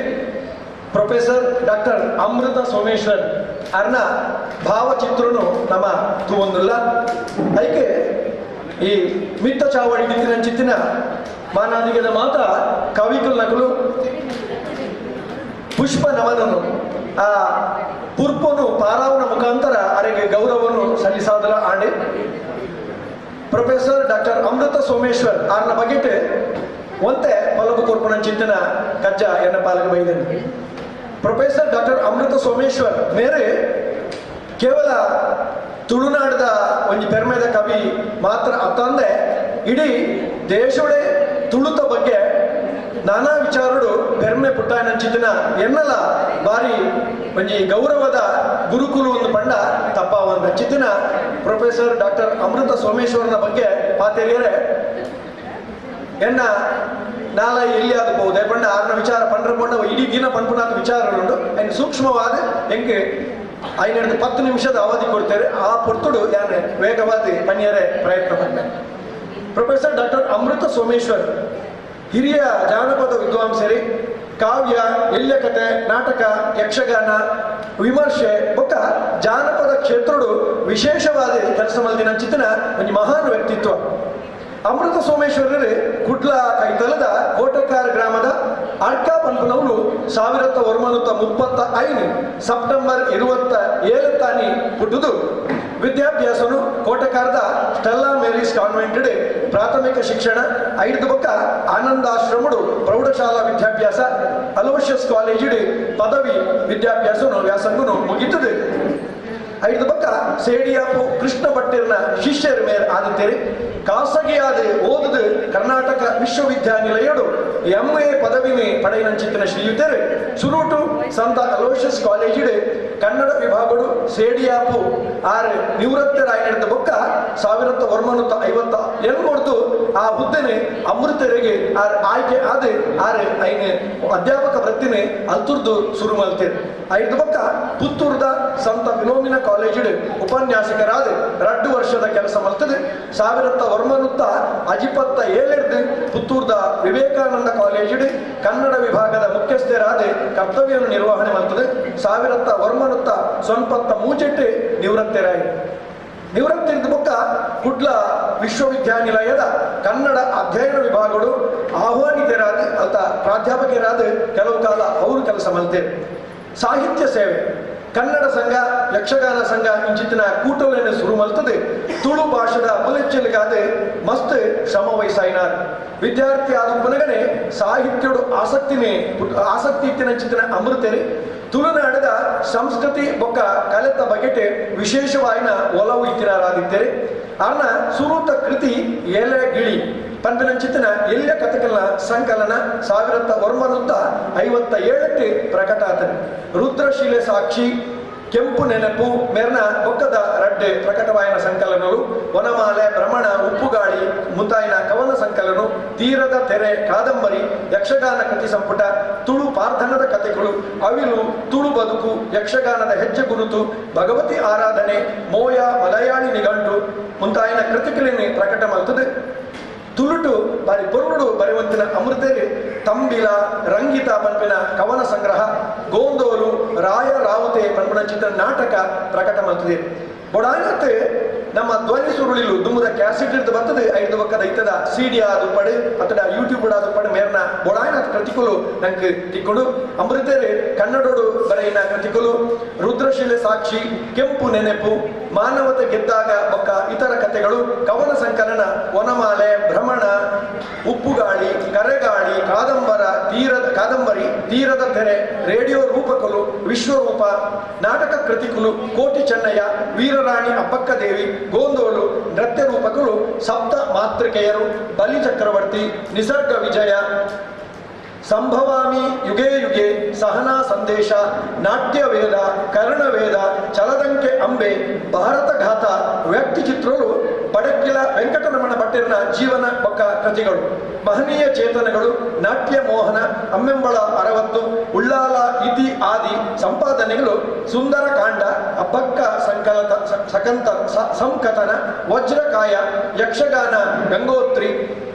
ಪ್ರೊಫೆಸರ್ ಡಾಕ್ಟರ್ ಅಮೃತ ಸೋಮೇಶ್ವರ್ ಅರ್ನ ಭಾವಚಿತ್ರನು ನಮ್ಮ ತೂವೊಂದುಲ್ಲ. ಐಕೆ ಈ ಮಿತ್ತ ಚಾವಡಿ ನಿತ್ತಿನಂಚಿತ್ತಿನ ಮಾನಾದಿಗದ ಮಾತ ಕವಿಕುಲ್ ನಕಲು ಪುಷ್ಪ ನಮನನು ಆ ಪುರ್ಪನು ಪಾರಾವನ ಮುಖಾಂತರ ಅರೆಗೆ ಗೌರವನು ಸಲ್ಲಿಸಾದಲ ಆಂಡೆ. ಪ್ರೊಫೆಸರ್ ಡಾಕ್ಟರ್ ಅಮೃತ ಸೋಮೇಶ್ವರ್ ಆರ್ನ ಬಗೆಟ್ ಒಂತೆ ಪಲಬು ಕೊರ್ಪುನಂಚಿತ್ತಿನ ಕಜ್ಜ ಎನ್ನ ಪಾಲಕ ಬೈದನು. ಪ್ರೊಫೆಸರ್ ಡಾಕ್ಟರ್ ಅಮೃತ ಸೋಮೇಶ್ವರ್ ಮೇರೆ ಕೇವಲ ತುಳುನಾಡದ ಒಂಜಿ ಪೆರ್ಮೆದ ಕವಿ ಮಾತ್ರ ಅತ್ತಂದೆ ಇಡೀ ದೇಶೋಡೆ ತುಳುತ ಬಗ್ಗೆ ನಾನಾ ವಿಚಾರಡು ಪೆರ್ಮೆ ಪುಟ್ಟಾಯನಂಚಿತ್ತಿನ ಎನ್ನಲ ಬಾರಿ ಒಂಜಿ ಗೌರವದ ಗುರುಕುಲು ಒಂದು ಪಂಡ ತಪ್ಪಾವಂದ ಚಿತ್ತಿನ ಪ್ರೊಫೆಸರ್ ಡಾಕ್ಟರ್ ಅಮೃತ ಸೋಮೇಶ್ವರನ ಬಗ್ಗೆ ಪಾತೇರಿಯರೆ ಎನ್ನ ನಾಲ ಎಲ್ಲಿ ಅದು ಬಹುದೇ ಪಂಡ ಆರ್ನ ವಿಚಾರ ಪಂಡ್ರ ಪಂಡ ಇಡೀ ದಿನ ಪನ್ಪುನಾದ ವಿಚಾರಗಳುಂಡು ಅಂಡ್ ಸೂಕ್ಷ್ಮವಾದ ಎಂಕ್ ಐನೈದು 10 ನಿಮಿಷದ ಅವಧಿ ಕೊಡ್ತಾರೆ. ಆ ಪೊರ್ತುಡು ಯಾನೆ ವೇಗವಾದ ಪನ್ಯರೆ ಪ್ರಯತ್ನ ಪಂಡೆ. ಪ್ರೊಫೆಸರ್ ಡಾಕ್ಟರ್ ಅಮೃತ ಸೋಮೇಶ್ವರ್ ಹಿರಿಯ ಜಾನಪದ ವಿದ್ವಾಂಸರಿ, ಕಾವ್ಯ, ಎಲ್ಯಕತೆ, ನಾಟಕ, ಯಕ್ಷಗಾನ, ವಿಮರ್ಶೆ ಬೊಕ್ಕ ಜಾನಪದ ಕ್ಷೇತ್ರಡು ವಿಶೇಷವಾದ ಕೆಲಸ ಮಲ್ದಿನ ಚಿತ್ತಿನ ಒಂದು ಮಹಾನ್ ವ್ಯಕ್ತಿತ್ವ. ಅಮೃತ ಸೋಮೇಶ್ವರರು ಕುಡ್ಲ ಕೈತಲದ ಕೋಟೆಕಾರ ಗ್ರಾಮದ ಅಡ್ಕಾ ಪನ್ಪುನವರು 1935 ಸೆಪ್ಟೆಂಬರ್ 27 ಪುಟ್ಟುದು. ವಿದ್ಯಾಭ್ಯಾಸನು ಕೋಟೆಕಾರದ Stella Mary's convent ಪ್ರಾಥಮಿಕ ಶಿಕ್ಷಣ, ಐದು ಬೊಕ್ಕ ಆನಂದಾಶ್ರಮಡು ಪ್ರೌಢಶಾಲಾ ವಿದ್ಯಾಭ್ಯಾಸ, ಅಲೋಷಿಯಸ್ ಕಾಲೇಜ್ ಪದವಿ ವಿದ್ಯಾಭ್ಯಾಸನು ವ್ಯಾಸಂಗನು ಮುಗಿತದೆ. ಐದು ಬೊಕ್ಕ ಸೇಡಿಯಾಪು ಕೃಷ್ಣ ಭಟ್ಟಿರ್ನ ಶಿಷ್ಯರ ಮೇರ್ ಆದಿತ್ತೇರಿ. ಖಾಸಗಿಯಾದ ಓದದು ಕರ್ನಾಟಕ ವಿಶ್ವವಿದ್ಯಾನಿಲಯಡು MA ಪದವಿನಿ ಪಡೆಯನಂಚಿತ್ತಿನ ಶ್ರೀಯುತರು ಸುರೂಟು ಸಂತ ಅಲೋಷಿಯಸ್ ಕಾಲೇಜಿಡು ಕನ್ನಡ ವಿಭಾಗಡು ಸೇಡಿಯಾಪು ಆರ್ ನಿವೃತ್ತರಾಯಿನದ ಬೊಕ್ಕ 1958 ಆ ಹುದ್ದೆನೆ ಅಮೃತರಿಗೆ ಆರ್ ಆಯ್ಕೆ ಆದ ಆರ್ ಐನೆ ಅಧ್ಯಾಪಕ ವೃತ್ತಿನೇ ಅಲ್ತುರ್ದು ಶುರು ಮಲ್ತೇರು. ಐದು ಬೊಕ್ಕ ಪುತ್ತೂರ್ದ ಸಂತ ಫಿಲೋಮಿನಾ ಅಧ್ಯಯನ ಕಾಲೇಜಿಡ್ ಉಪನ್ಯಾಸಕರಾದ 2 ವರ್ಷದ ಕೆಲಸ ಮಲ್ತದೆ. 1957 ಪುತ್ತೂರ್ದ ವಿವೇಕಾನಂದ ಕಾಲೇಜಿಡ್ ಕನ್ನಡ ವಿಭಾಗದ ಮುಖ್ಯಸ್ಥರಾದ ಕರ್ತವ್ಯವನ್ನು ನಿರ್ವಹಣೆ ಮಲ್ತದೆ. 1993 ನಿವೃತ್ತರಾಯಿ. ನಿವೃತ್ತಿರದ ಬೊಕ್ಕ ಕುಡ್ಲ ವಿಶ್ವವಿದ್ಯಾನಿಲಯದ ಕನ್ನಡ ಅಧ್ಯಯನ ವಿಭಾಗಗಳು ಆಹ್ವಾನಿತರಾದ ಅಥ ಪ್ರಾಧ್ಯಾಪಕರಾದ ಕೆಲವು ಕಾಲ ಅವರು ಕೆಲಸ ಮಲ್ತೇವೆ. ಸಾಹಿತ್ಯ ಸೇವೆ, ಕನ್ನಡ ಸಂಘ, ಯಕ್ಷಗಾನ ಸಂಘ ಇಂಚಿತ್ತಿನ ಕೂಟಗಳನ್ನು ಶುರು ಮಲ್ತದೆ. ತುಳು ಭಾಷೆದ ಬುಲೆಚ್ಚಲಿಗಾದ ಮಸ್ತ್ ಶ್ರಮ ವಹಿಸಾಯಿನಾರ್. ವಿದ್ಯಾರ್ಥಿ ಆದ ಪುನಗನೆ ಸಾಹಿತ್ಯಡು ಆಸಕ್ತಿ ಇತ್ತಿನ ಚಿತ್ತಿನ ಅಮೃತರಿ ತುಳುನಾಡದ ಸಂಸ್ಕೃತಿ ಬೊಕ್ಕ ಕಲೆತ ಬಗೆಟೆ ವಿಶೇಷವಾಯಿನ ಒಲವು ಇತ್ತಿನಾರಾದಿತ್ತೇರೆ. ಅರ್ನ ಸುರೂತ ಕೃತಿ ಎಲೆ ಗಿಳಿ ಪಂಪಿನಂಚಿತ್ತಿನ ಎಲ್ಯ ಕಥೆಗಳ ಸಂಕಲನ 1957 ಪ್ರಕಟ ಆತನೆ. ರುದ್ರಶಿಲೆ ಸಾಕ್ಷಿ, ಕೆಂಪು ನೆನಪು ಮೇರ್ನ ಬೊಕ್ಕದ ರಡ್ಡೆ ಪ್ರಕಟವಾಯಿನ ಸಂಕಲನಗಳು, ವನಮಾಲೆ, ಭ್ರಮಣ, ಉಪ್ಪುಗಾಳಿ ಮುಂತಾಯಿನ ಕವನ ಸಂಕಲನ, ತೀರದ ತೆರೆ ಕಾದಂಬರಿ, ಯಕ್ಷಗಾನ ಕೃತಿ ಸಂಪುಟ, ತುಳು ಪಾರ್ಥನದ ಕಥೆಗಳು, ಅವಿಲು, ತುಳು ಬದುಕು, ಯಕ್ಷಗಾನದ ಹೆಜ್ಜೆ ಗುರುತು, ಭಗವತಿ ಆರಾಧನೆ, ಮೋಯ ಮಲಯಾಳಿ ನಿಘಂಟು ಮುಂತಾಯಿನ ಕೃತಿಗಳನ್ನು ಪ್ರಕಟ ಮಲ್ತದೆ. ತುಳುಟು ಬಾರಿ ಪೊರುಡು ಬರೆವಂತಿನ ಅಮೃತೇರಿ ತಂಬಿಲ ರಂಗಿತ ಪನ್ಪಿನ ಕವನ ಸಂಗ್ರಹ, ಗೋಂದೋಲು ರಾಯ ರಾವುತೆ ಪನ್ಪಿನ ಚಿತ್ರ ನಾಟಕ ಪ್ರಕಟ ಮಲ್ತದೆ. ಬೊಡಾನತ್ತೆ ನಮ್ಮ ಧ್ವನಿ ಸುರುಳಿಲು ದುಮ್ಮದ ಕ್ಯಾಸೆಟ್ ಇರ್ದು ಬರ್ತದೆ. 5 ಬಕ್ಕದ ಇತ್ತದ ಸಿ ಡಿ ಆದು ಪಡೆ ಅಥವಾ ಯೂಟ್ಯೂಬ್ ಆದು ಪಡೆ ಮೇರ್ನ ಬೊಡಾಯನ ಕೃತಿಕುಲು ನಂಗೆ ತಿಕ್ಕೊಂಡು. ಅಮೃತೇರಿ ಕನ್ನಡೋಡು ಬರೆಯಿನ ಕೃತಿಕುಲು ರುದ್ರಶಿಲೆ ಸಾಕ್ಷಿ, ಕೆಂಪು ನೆನಪು, ಮಾನವತೆ ಗೆದ್ದಾಗ ಬೊಕ್ಕ ಇತರ ಕಥೆಗಳು, ಕವನ ಸಂಕಲನ ವನಮಾಲೆ, ಭ್ರಮಣ, ಉಪ್ಪುಗಾಳಿ, ಕರೆಗಾಳಿ, ಕಾದಂಬರಿ, ತೀರದ ತೆರೆ, ರೇಡಿಯೋ ರೂಪಕಲು, ವಿಶ್ವರೂಪ, ನಾಟಕ ಕೃತಿಕುಲು, ಕೋಟಿ ಚೆನ್ನಯ್ಯ, ವೀರರಾಣಿ ಅಬ್ಬಕ್ಕದೇವಿ, ಗೋಂದೋಲು, ನೃತ್ಯ ರೂಪಕಲು, ಸಪ್ತ ಮಾತೃಕೆಯರು, ಬಲಿ ಚಕ್ರವರ್ತಿ, ನಿಸರ್ಗ ವಿಜಯ, ಸಂಭವಾಮಿ ಯುಗೇ ಯುಗೆ, ಸಹನಾ ಸಂದೇಶ, ನಾಟ್ಯವೇದ, ಕರ್ಣವೇದ, ಚಲದಂಕೆ ಅಂಬೆ, ಭಾರತಘಾತ, ವ್ಯಕ್ತಿ ಚಿತ್ರಗಳು ಬಡಕಿಲ ವೆಂಕಟರಮಣ ಭಟ್ಟರನ ಜೀವನ ಬೊಕ್ಕ ಕೃತಿಗಳು, ಮಹನೀಯ ಚೇತನಗಳು, ನಾಟ್ಯ ಮೋಹನ, ಅಮ್ಮೆಂಬಳ 60, ಉಳ್ಳಾಲ ಇತಿ ಆದಿ ಸಂಪಾದನೆಗಳು, ಸುಂದರಕಾಂಡ, ಅಬ್ಬಕ್ಕ ಸಂಕಲತ ಸಕಂತ ಸಂಕಥನ, ವಜ್ರಕಾಯ, ಯಕ್ಷಗಾನ ಗಂಗೋತ್ರಿ,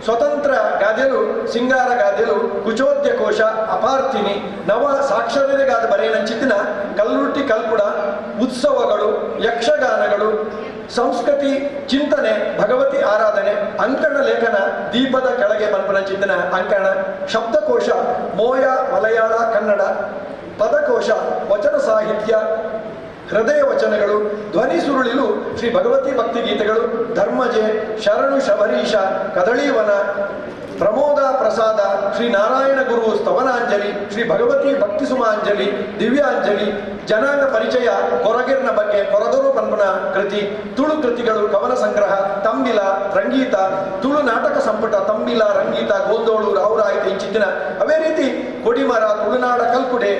ಸ್ವತಂತ್ರ ಗಾದೆಲು, ಸಿಂಗಾರ ಗಾದೆಲು, ಕುಚೋದ್ಯಕೋಶ, ಅಪಾರ್ಥಿನಿ, ನವ ಸಾಕ್ಷರತೆಗಾದ ಬರೆಯನಂಚಿತ್ತಿನ ಕಲ್ಲುಟ್ಟಿ ಕಲ್ಪುಡ, ಉತ್ಸವಗಳು, ಯಕ್ಷಗಾನಗಳು, ಸಂಸ್ಕೃತಿ ಚಿಂತನೆ, ಭಗವತಿ ಆರಾಧನೆ, ಅಂಕಣ ಲೇಖನ, ದೀಪದ ಕೆಳಗೆ ಪನ್ಪನಂಚಿತ್ತಿನ ಅಂಕಣ, ಶಬ್ದಕೋಶ, ಮೋಯ ಮಲಯಾಳ ಕನ್ನಡ, ಪದಕೋಶ, ವಚನ ಸಾಹಿತ್ಯ, ಹೃದಯ ವಚನಗಳು, ಧ್ವನಿ ಸುರುಳಿಲು ಶ್ರೀ ಭಗವತಿ ಭಕ್ತಿ ಗೀತೆಗಳು, ಧರ್ಮಜೆ, ಶರಣು ಶಬರೀಶ, ಕದಳೀವನ, ಪ್ರಮೋದ ಪ್ರಸಾದ, ಶ್ರೀ ನಾರಾಯಣ ಗುರು ಸ್ತವನಾಂಜಲಿ, ಶ್ರೀ ಭಗವತಿ ಭಕ್ತಿ ಸುಮಾಂಜಲಿ, ದಿವ್ಯಾಂಜಲಿ, ಜನಾಂಗ ಪರಿಚಯ, ಕೊರಗಿರ್ನ ಬಗ್ಗೆ ಕೊರದರು ಪನ್ಪನ ಕೃತಿ, ತುಳು ಕೃತಿಗಳು, ಕವನ ಸಂಗ್ರಹ, ತಂಬಿಲ ರಂಗೀತ, ತುಳು ನಾಟಕ ಸಂಪುಟ, ತಂಬಿಲ ರಂಗೀತ, ಗೋಂದೋಳು, ರಾವುರಾಯಿತ ಇಂಚಿತ್ತಿನ ಅವೇ ರೀತಿ ಕೊಡಿಮರ, ತುಳುನಾಡ ಕಲ್ಕುಡೆ,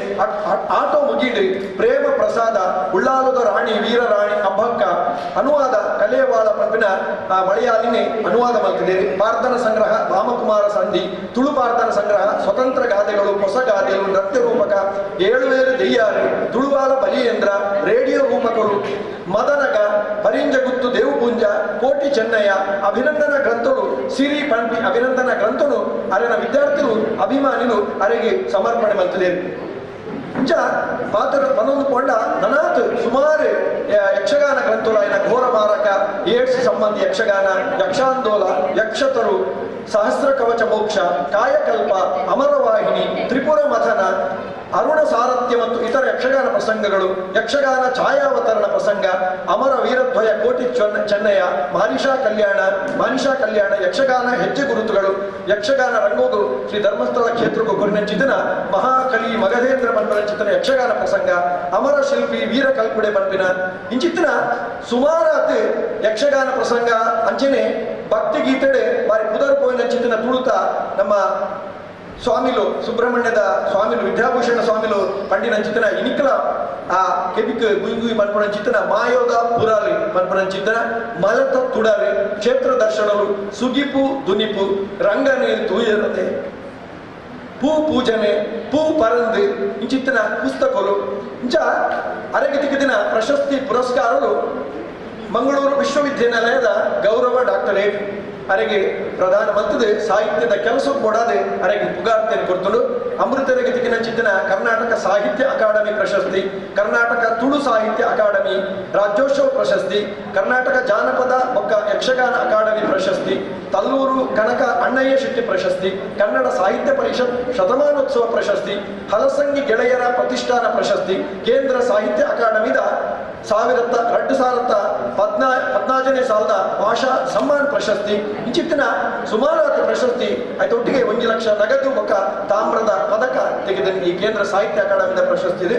ಆಟೋ ಮುಗೀಡು, ಪ್ರೇಮ ಪ್ರಸಾದ, ಉಳ್ಳಾಲದ ರಾಣಿ, ವೀರರಾಣಿ ಅಬ್ಬಕ್ಕ, ಅನುವಾದ ಕಲೆವಾಳ ಪನ್ಪಿನ ಮಲಯಾಳಿನಿ ಅನುವಾದ ಮಲ್ತಿದ್ದೇವೆ. ಪಾರ್ಥನ ಸಂಗ್ರಹ, ರಾಮಕುಮಾರ ಸಂಧಿ, ತುಳು ಪಾರ್ಥನ ಸಂಗ್ರಹ, ಸ್ವತಂತ್ರ ಗಾದೆಗಳು, ಹೊಸ ಗಾದೆಗಳು, ನೃತ್ಯ ರೂಪಕ, ಏಳುವೇರು ದೆಯ್ಯಾರು, ತುಳುವಾಲ ಬಲಿಯೇಂದ್ರ, ರೇಡಿಯೋ ರೂಪಕಗಳು, ಮದನಗ, ಪರಿಂಜಗುತ್ತು ದೇವಪುಂಜ, ಕೋಟಿ ಚೆನ್ನಯ್ಯ, ಅಭಿನಂದನ ಗ್ರಂಥಗಳು, ಸಿರಿ ಪಂಪಿ ಅಭಿನಂದನ ಗ್ರಂಥನು ಅರೆನ ವಿದ್ಯಾರ್ಥಿಗಳು ಅಭಿಮಾನಿಗಳು ಅರೆಗೆ ಸಮರ್ಪಣೆ ಮಲ್ತಿದ್ದೇವೆ. ಇಂಚ ಪಾತ್ರ ಪನೊಂದು ಕೊಂಡ ನನಾತ್ ಸುಮಾರು ಯಕ್ಷಗಾನ ಗ್ರಂಥಗಳಾಯಿನ ಘೋರ ಮಾರಕ, ಏಡ್ಸ್ ಸಂಬಂಧಿ ಯಕ್ಷಗಾನ, ಯಕ್ಷಾಂದೋಲ, ಯಕ್ಷತರು, ಸಹಸ್ರ ಕವಚ ಮೋಕ್ಷ, ಕಾಯಕಲ್ಪ, ಅಮರವಾಹಿನಿ, ತ್ರಿಪುರ ಮಥನ, ಅರುಣ ಸಾರಥ್ಯ ಮತ್ತು ಇತರ ಯಕ್ಷಗಾನ ಪ್ರಸಂಗಗಳು, ಯಕ್ಷಗಾನ ಛಾಯಾವತರಣ ಪ್ರಸಂಗ, ಅಮರ ವೀರದ್ವಯ ಕೋಟಿ ಚೆನ್ನಯ್ಯ, ಮಾನಿಷಾ ಕಲ್ಯಾಣ, ಯಕ್ಷಗಾನ ಹೆಜ್ಜೆ ಗುರುತುಗಳು, ಯಕ್ಷಗಾನ ರಂಗೋಗು ಶ್ರೀ ಧರ್ಮಸ್ಥಳ ಕ್ಷೇತ್ರಕ್ಕೂ ಕೊರಿನಂಚಿತನ ಮಹಾಕಲಿ ಮಗಧೇಂದ್ರ ಪನ್ಪನಂಚಿತನ ಯಕ್ಷಗಾನ ಪ್ರಸಂಗ, ಅಮರ ಶಿಲ್ಪಿ ವೀರ ಕಲ್ಕುಡೆ ಪನ್ಪಿನ ಇಂಚಿತ್ತಿನ ಸುಮಾರಾತ್ ಯಕ್ಷಗಾನ ಪ್ರಸಂಗ ಅಂಚನೆ ಭಕ್ತಿ ಗೀತೆಡೆ ಬಾರಿ ಪುದರ್ ಪೋಯಿನಂಚಿತ್ತಿನ ತುಳುತ ನಮ್ಮ ಸ್ವಾಮಿಲು ಸುಬ್ರಹ್ಮಣ್ಯದ ಸ್ವಾಮಿಲು ವಿದ್ಯಾಭೂಷಣ ಸ್ವಾಮಿಲು ಪಂಡಿನಂಚಿತನ ಇನಿಕಲ ಆ ಕೆಬಿಕ್ ಗುಯ್ ಗುಯ್ ಪನ್ಪನಂಚಿತನ ಮಾಯೋದ ಪುರಾಲಿ ಪನ್ಪನಂಚಿತನ ಮಲತ ತುಡಾರಿ ಕ್ಷೇತ್ರ ದರ್ಶನಲು ಸುಗಿಪು ದುನಿಪು ರಂಗನೇ ತೂಯರದೆ ಪೂ ಪೂಜನೆ ಪೂ ಪರಂದು ಇಂಚಿತ್ತಿನ ಪುಸ್ತಕಲು ಇಂಚ ಅರೆಗೆ ಪ್ರಶಸ್ತಿ ಪುರಸ್ಕಾರಗಳು ಮಂಗಳೂರು ವಿಶ್ವವಿದ್ಯಾನಿಲಯದ ಗೌರವ ಡಾಕ್ಟರೇಟ್ ಅರೆಗೆ ಪ್ರಧಾನ ಮಂತ್ರಿ ಸಾಹಿತ್ಯದ ಕೆಲಸ ಕೊಡದೆ ಅರೆಗೆ ಪುಗಾರ್ತೆಯನ್ನು ಕೊಡ್ತಳು. ಅಮೃತರಿಗೆ ತಿಕ್ಕಿನ ಕರ್ನಾಟಕ ಸಾಹಿತ್ಯ ಅಕಾಡೆಮಿ ಪ್ರಶಸ್ತಿ, ಕರ್ನಾಟಕ ತುಳು ಸಾಹಿತ್ಯ ಅಕಾಡೆಮಿ ರಾಜ್ಯೋತ್ಸವ ಪ್ರಶಸ್ತಿ, ಕರ್ನಾಟಕ ಜಾನಪದ ಬೊಕ್ಕ ಯಕ್ಷಗಾನ ಅಕಾಡೆಮಿ ಪ್ರಶಸ್ತಿ, ತಲ್ಲೂರು ಕನಕ ಅಣ್ಣಯ್ಯ ಶೆಟ್ಟಿ ಪ್ರಶಸ್ತಿ, ಕನ್ನಡ ಸಾಹಿತ್ಯ ಪರಿಷತ್ ಶತಮಾನೋತ್ಸವ ಪ್ರಶಸ್ತಿ, ಹಲಸಂಗಿ ಗೆಳೆಯರ ಪ್ರತಿಷ್ಠಾನ ಪ್ರಶಸ್ತಿ, ಕೇಂದ್ರ ಸಾಹಿತ್ಯ ಅಕಾಡೆಮಿದ 2014ನೇ ಸಾಲದ ಭಾಷಾ ಸಮ್ಮಾನ್ ಪ್ರಶಸ್ತಿ, ಇಂಚಿತ್ತಿನ ಸುಮಾರಾದ ಪ್ರಶಸ್ತಿ ಆಯ್ತೊಟ್ಟಿಗೆ 1 ಲಕ್ಷ ನಗದು ಬೊಕ್ಕ ತಾಮ್ರದ ಪದಕ ತೆಗೆದ ಈ ಕೇಂದ್ರ ಸಾಹಿತ್ಯ ಅಕಾಡೆಮಿದ ಪ್ರಶಸ್ತಿ ಇದೆ.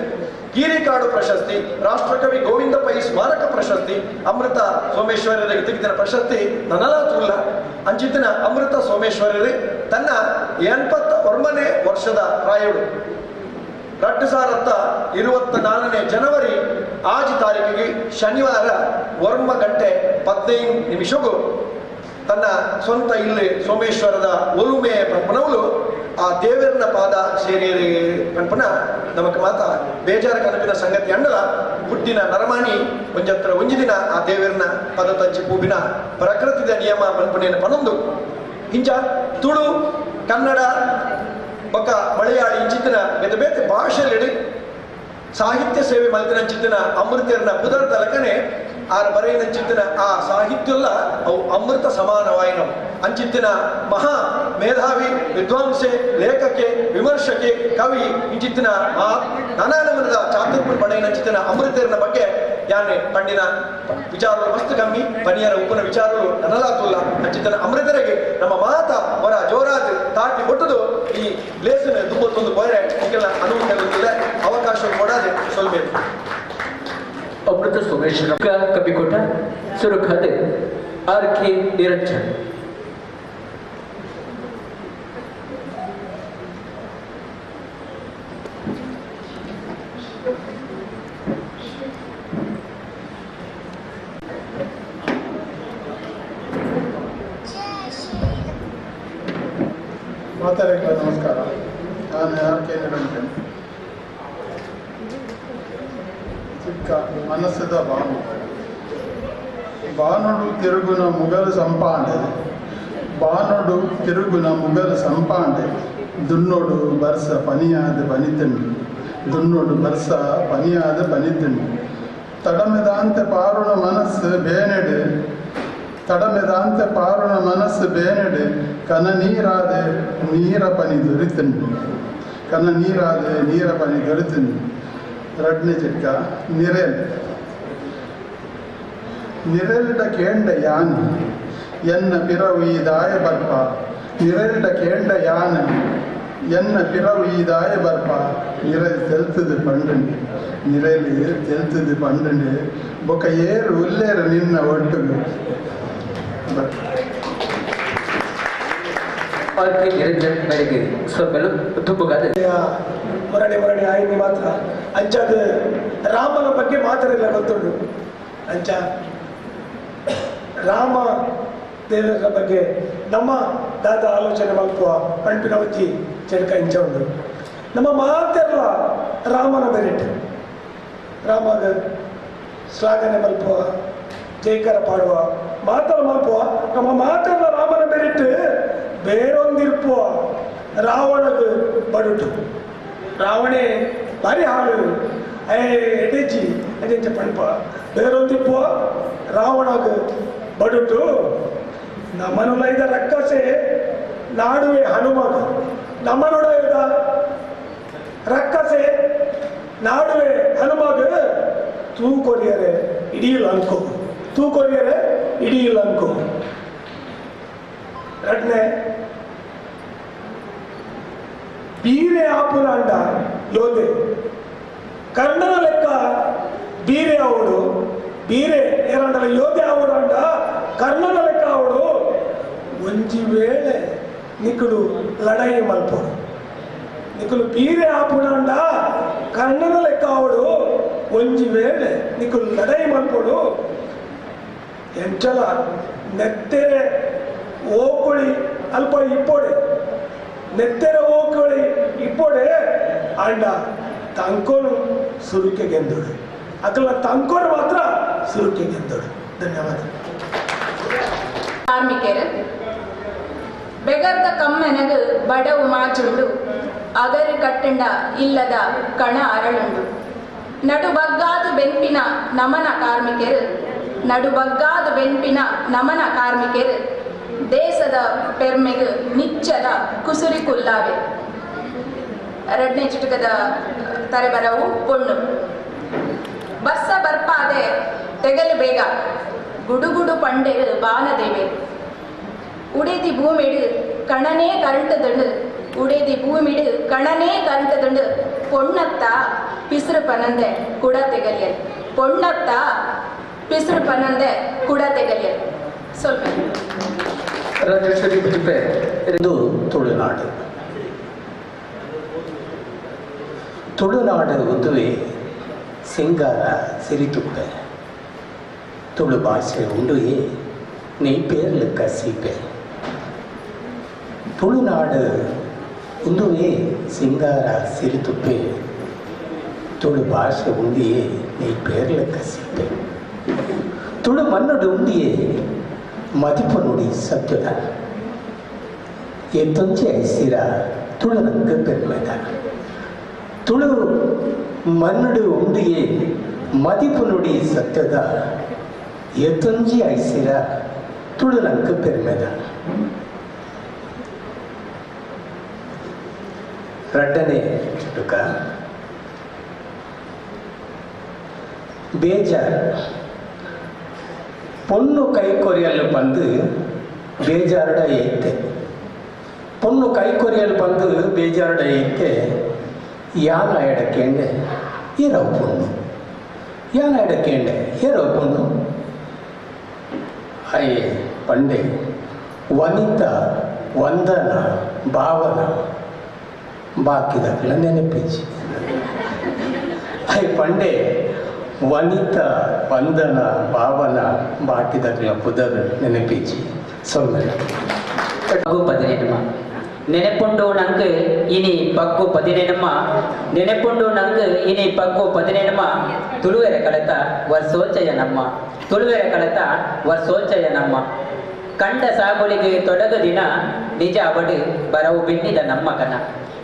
ಕೀರಿಕಾಡು ಪ್ರಶಸ್ತಿ, ರಾಷ್ಟ್ರಕವಿ ಗೋವಿಂದ ಪೈ ಸ್ಮಾರಕ ಪ್ರಶಸ್ತಿ, ಅಮೃತ ಸೋಮೇಶ್ವರರಿಗೆ ತೆಗೆದಿನ ಪ್ರಶಸ್ತಿ ನನಲಾತುಲ್ಲ. ಅಂಚಿತ್ತಿನ ಅಮೃತ ಸೋಮೇಶ್ವರರೇ ತನ್ನ 89ನೇ ವರ್ಷದ ಪ್ರಾಯಡು 2024 ಜನವರಿ 5 ತಾರೀಕಿಗೆ ಶನಿವಾರ 1:15 ತನ್ನ ಸ್ವಂತ ಇಲ್ಲಿ ಸೋಮೇಶ್ವರದ ಒಲುಮೆ ಪಂಪನವಳು ಆ ದೇವರನ ಪಾದ ಸೇರಿ ಪಂಪನ ನಮಕ್ ಮಾತ ಬೇಜಾರ ಕನಪಿನ ಸಂಗತಿ ಅಂಡಲ ಹುಟ್ಟಿನ ನರಮಾನಿ ಒಂಜತ್ರ ಒಂಜಿ ದಿನ ಆ ದೇವರನ ಪದ ತಂಚಿ ಪೂಬಿನ ಪ್ರಕೃತಿದ ನಿಯಮ ಪಂಪನೇನ ಪನೊಂದು ಇಂಚ ತುಳು ಕನ್ನಡ ಬೊಕ್ಕ ಮಲಯಾಳಿ ಇಂಚಿತ್ತಿನ ಬೇತೆ ಬೇತೆ ಭಾಷೆಯಲ್ಲಿ ಸಾಹಿತ್ಯ ಸೇವೆ ಮಲ್ತಿನಂಚಿತ್ತಿನ ಅಮೃತರ್ನ ಪುದರ್ ತಲಕನೆ ಆರ ಬರೆಯಿನಂಚಿತ್ತಿನ ಆ ಸಾಹಿತ್ಯಲ್ಲ ಅವು ಅಮೃತ ಸಮಾನವಾಯಿನವು. ಅಂಚಿತ್ತಿನ ಮಹಾ ಮೇಧಾವಿ ವಿದ್ವಾಂಸೆ ಲೇಖಕೆ ವಿಮರ್ಶಕೆ ಕವಿ ಇಂಚಿತ್ತಿನ ನಾನಾ ನಮನದ ಚಾತುರ್ಪುರ್ ಪಡೆಯಿನಂಚಿತ್ತಿನ ಅಮೃತರ್ನ ಬಗ್ಗೆ ಯಾನೆ ಪಂಡಿನ ವಿಚಾರಗಳು ಮಸ್ತ್ ಕಮ್ಮಿ ಪನಿಯರ ಉಪ್ಪನ ವಿಚಾರಗಳು ನನಲಾತುಲ್ಲ. ಅಂಚಿತ್ತಿನ ಅಮೃತರಿಗೆ ನಮ್ಮ ಮಾತ ವರ ಜೋರಾದ ತಾಟಿ ಕೊಟ್ಟದು ಈ ಲೇಸನ ದುಂಬತ್ತೊಂದು ಬೋರೆ ಕೆಲ ಅನುಮತಿ ಅವಕಾಶ ಕೊಡದೆ ಸೊಲ್ಬೇಕು. ಅಮೃತ ಸೋಮೇಶ್ವರ ಕವಿಕೋಟ ಸುರುಖಾದೆ ಆರ್ ಕೆ ನಿರಂಜನ್. ಮಾತಾಡಿಗಳ ನಮಸ್ಕಾರ. ನಾನು ಆರ್ ಕೆ ನಿರಂಜನ್. ಚಿಕ್ಕ ಮನಸ್ಸದ ಬಾನು ಬಾನುಡು ತಿರುಗುನ ಮುಗಲು ಸಂಪಾಂಡೆ ಬಾನುಡು ತಿರುಗುನ ಮುಗಲು ಸಂಪಾಂಡೆ ದುನ್ನೋಡು ಬರ್ಸ ಪನಿಯಾದ ಪನಿತಂಡು ದುನ್ನೋಡು ಬರ್ಸ ಪನಿಯಾದ ಪನಿತಂಡು ತಡಮೆದಾಂತೆ ಪಾರುಣ ಮನಸ್ಸು ಬೇನೆಡೆ ತಡಮೆದಾಂತೆ ಪಾರುಣ ಮನಸ್ಸು ಬೇನೆಡೆ ಕನ ನೀರಾದೆ ನೀರ ಪನಿ ದೊರಿತಂಡು ಕನ ನೀರಾದೆ ನೀರ ಪನಿ ದೊರಿತಂಡು. ರಡ್ನೆ ಚಿಕ್ಕ ನಿರೆಲ್ ನಿರೆಲ್ಡ ಕೇಂಡ ಯಾನ್ ಎನ್ನ ಪಿರವು ಈ ದಾಯ ಬರ್ಪ ನಿರೆಲ್ಡ ಕೇಂಡ ಯಾನ್ ಎನ್ನ ಪಿರವು ಈ ದಾಯ ಬರ್ಪ ನಿರೆಲ್ ತೆಲ್ತದು ಪಂಡಂಡು ನಿರೆಲ್ ತೆಲ್ತದು ಪಂಡಂಡು ಬೊಕ ಏರು ಉಲ್ಲೇರು ನಿನ್ನ ಒಟ್ಟುಗು. ಮುರಣಿ ಮುರಣಿ ಆಯ್ತು ಮಾತ್ರ ಅಂಚಾದ ರಾಮನ ಬಗ್ಗೆ ಮಾತಾಡಿಲ್ಲ ಗೊತ್ತುಂಟು. ಅಂಚ ರಾಮ ದೇವರ ಬಗ್ಗೆ ನಮ್ಮ ದಾದ ಆಲೋಚನೆ ಮಲ್ಪುವ ಪಂಪಿನ ಉಜ್ಜಿ ಚೆಡ್ಕ ಇಂಚ ಉಂಟು. ನಮ್ಮ ಮಾತೆಲ್ಲ ರಾಮನ ಬೆರಿಟ್ ರಾಮಗ ಶ್ಲಾಘನೆ ಮಲ್ಪುವ ಜೈಕರ ಪಾಡುವ ಮಾತಲ್ಲ ಮಲ್ಪುವ ನಮ್ಮ ಮಾತೆಲ್ಲ ರಾಮನ ಬೆರಿಟ್ ಬೇರೊಂದಿರ್ಪುವ ರಾವಣಗ ಬಡುಟು ರಾವಣೆ ಭಾರಿ ಹಾಳು ಎಡೆಜಿ ಅಜಂಚ ಪಂಪ ಬೇರೊಂದಿಪ್ಪುವ ರಾವಣಗ ಬಡುಟು ನಮ್ಮನುಲೈದ ರಕ್ಕಸೆ ನಾಡುವೆ ಹನುಮಗ ನಮ್ಮನುಡೈದ ರಕ್ಕಸೆ ನಾಡುವೆ ಹನುಮಗ ತೂಕೊರಿಯರೆ ಇಡೀ ಲಂಕೋ ತೂಕೊರಿಯರೆ ಇಡೀ ಲಂಕೋ. ರಡ್ನೆ ಬೀರೆ ಆಪುನಾಂಡ ಯೋಧೆ ಕರ್ಣನ ಲೆಕ್ಕ ಬೀರೆ ಅವಡು ಬೀರೆ ಏರಂಡಲ ಯೋಧೆ ಅವಡು ಅಂಡ ಕರ್ಣನ ಲೆಕ್ಕ ಅವಡು ಒಂಜಿ ವೇಳೆ ನಿಕುಲು ಲಡಾಯಿ ಮಲ್ಪೋಡು ನಿಕುಲು ಬೀರೆ ಆಪುನಾಂಡ ಕರ್ಣನ ಲೆಕ್ಕ ಅವಡು ಒಂಜಿ ವೇಳೆ ನಿಕುಲು ಲಡಾಯಿ ಮಲ್ಪೋಡು ಎಂಚಲ ನೆತ್ತೆರೆ ಓಕುಳಿ ಅಲ್ಪ ಇಪ್ಪೋಡೆ ನೆತ್ತೆರ ಓಕಳಿ ಇಪ್ಪೊಡೆ ಆಂಡ ತಂಕೋನು ಸುರುಕೆ ಗೆಂದೋಡು ಅಕಲ ತಂಕೋರು ಮಾತ್ರ ಸುರುಕೆ ಗೆಂದೋಡು. ಧನ್ಯವಾದ. ಕಾರ್ಮಿಕರು ಬೆಗರ್ದ ಕಮ್ಮೆನಗು ಬಡವು ಮಾಚುಂಡು ಅಗರು ಕಟ್ಟಂಡ ಇಲ್ಲದ ಕಣ ಅರಳುಂಡು ನಡುಬಗ್ಗಾದು ಬೆನ್ಪಿನ ನಮನ ಕಾರ್ಮಿಕರು ನಡುಬಗ್ಗಾದು ಬೆನ್ಪಿನ ನಮನ ಕಾರ್ಮಿಕರು ದೇಶದ ಪೆರ್ಮೆಗು ನಿಚ್ಚದ ಕುಸುರಿ ಕುಲ್ಲಾವೆ. ಎರಡನೇ ಚುಟುಕದ ತರೆಬರವು ಪೊಣ್ಣು ಬರ್ಸ ಬರ್ಪಾದೆ ತೆಗಲು ಬೇಗ ಗುಡುಗುಡು ಪಂಡೆರು ಬಾನದೇವೆ ಉಡೇದಿ ಭೂಮಿಡು ಕಣನೇ ಕರಂಟದುಂಡು ಉಡೇದಿ ಭೂಮಿಡು ಕಣನೇ ಕರಂಟದುಂಡು ಪೊಣ್ಣತ್ತ ಪಿಸುರು ಪನಂದೆ ಕುಡ ತೆಗಲಿಯಲ್ ಪೊಣ್ಣತ್ತ ಪಿಸುರು ಪನಂದೆ ಕುಡ ತೆಗಲಿಯಲ್. ಸ್ವಲ್ಪ ರಾಜೇಶ್ವರಿ ಬಜ್ಪೆ. ಇದು ತುಳುನಾಡು. ತುಳುನಾಡು ಉದುವೆ ಸಿಂಗಾರ ಸಿರಿತುಪ್ಪೆ ತುಳು ಭಾಷೆ ಉಂಡುಯೇ ನೀ ಪೇರ್ಲಕ್ಕ ಸೀಪೆ. ತುಳುನಾಡು ಉಂದುವೇ ಸಿಂಗಾರ ಸಿರಿತುಪ್ಪೆ ತುಳು ಭಾಷೆ ಉಂಡಿಯೇ ನೀ ಪೇರ್ಲಕ್ಕ ಸೀಪೆ. ತುಳು ಮಣ್ಣುಡು ಉಂಡಿಯೇ ಮದಿಪು ನುಡಿ ಸತ್ಯದ ಎತ್ತೊಂಚೆ ಐಸಿರ ತುಳು ನಂಗೆ ಪೆರ್ಮೆದ. ತುಳು ಮಣ್ಣುಡು ಉಂಡಿಯೇ ಮದಿಪು ನುಡಿ ಸತ್ಯದ ಎತ್ತೊಂಜಿ ಐಸಿರ ತುಳು ನಂಗೆ ಪೆರ್ಮೆದ. ರಡ್ಡನೆ ಚುಟುಕ ಬೇಜಾರು. ಪೊಣ್ಣು ಕೈ ಕೊರಿಯಲು ಬಂದು ಬೇಜಾರುಡ ಏತ್ತೆ ಪೊಣ್ಣು ಕೈ ಕೊರಿಯಲು ಬಂದು ಬೇಜಾರುಡ ಏತ್ತೆ ಯಾನ ಎಡಕೇಂಡೆ ಏರವು ಪೊಣ್ಣು ಯಾನ ಎಡಕೇಂಡೆ ಏರವು ಪೊಣ್ಣು ಅಯ್ಯೇ ಪಂಡೆ ವನಿತಾ ವಂದನ ಭಾವನ ಬಾಕಿದಾಗಲ ನೆನಪಿಜಿ. ಅಯ್ಯ ಪಂಡೆ ವನಿತಾ ವಂದನ ಭಾವನ ಬಾಕಿದಾಗಲ ಪುದರ್ ನೆನಪಿಜಿ. ಸೊನ್ನೆ ಪಗ್ಗು ಪದಿನೆನುಮ ನೆನೆಪುಂಡು ನಂಗೆ ಇನಿ ಪಗ್ಗು ಪದಿನೆನುಮ ನೆನೆಪುಂಡು ನಂಗೆ ಇನಿ ಪಗ್ಗು ಪದಿನೆನುಮ ತುಳುವೆರೆ ಕಳೆತ ವರ್ಷೋಚಯ ನಮ್ಮ ತುಳುವೆರೆ ಕಳೆತ ವರ್ಷೋಚಯ ನಮ್ಮ ಕಂಡ ಸಾಗುಲಿಗೆ ತೊಡಗು ದಿನ ನಿಜ ಅವಡು ಬರವು ಬೆನ್ನಿದ ನಮ್ಮ ಕನ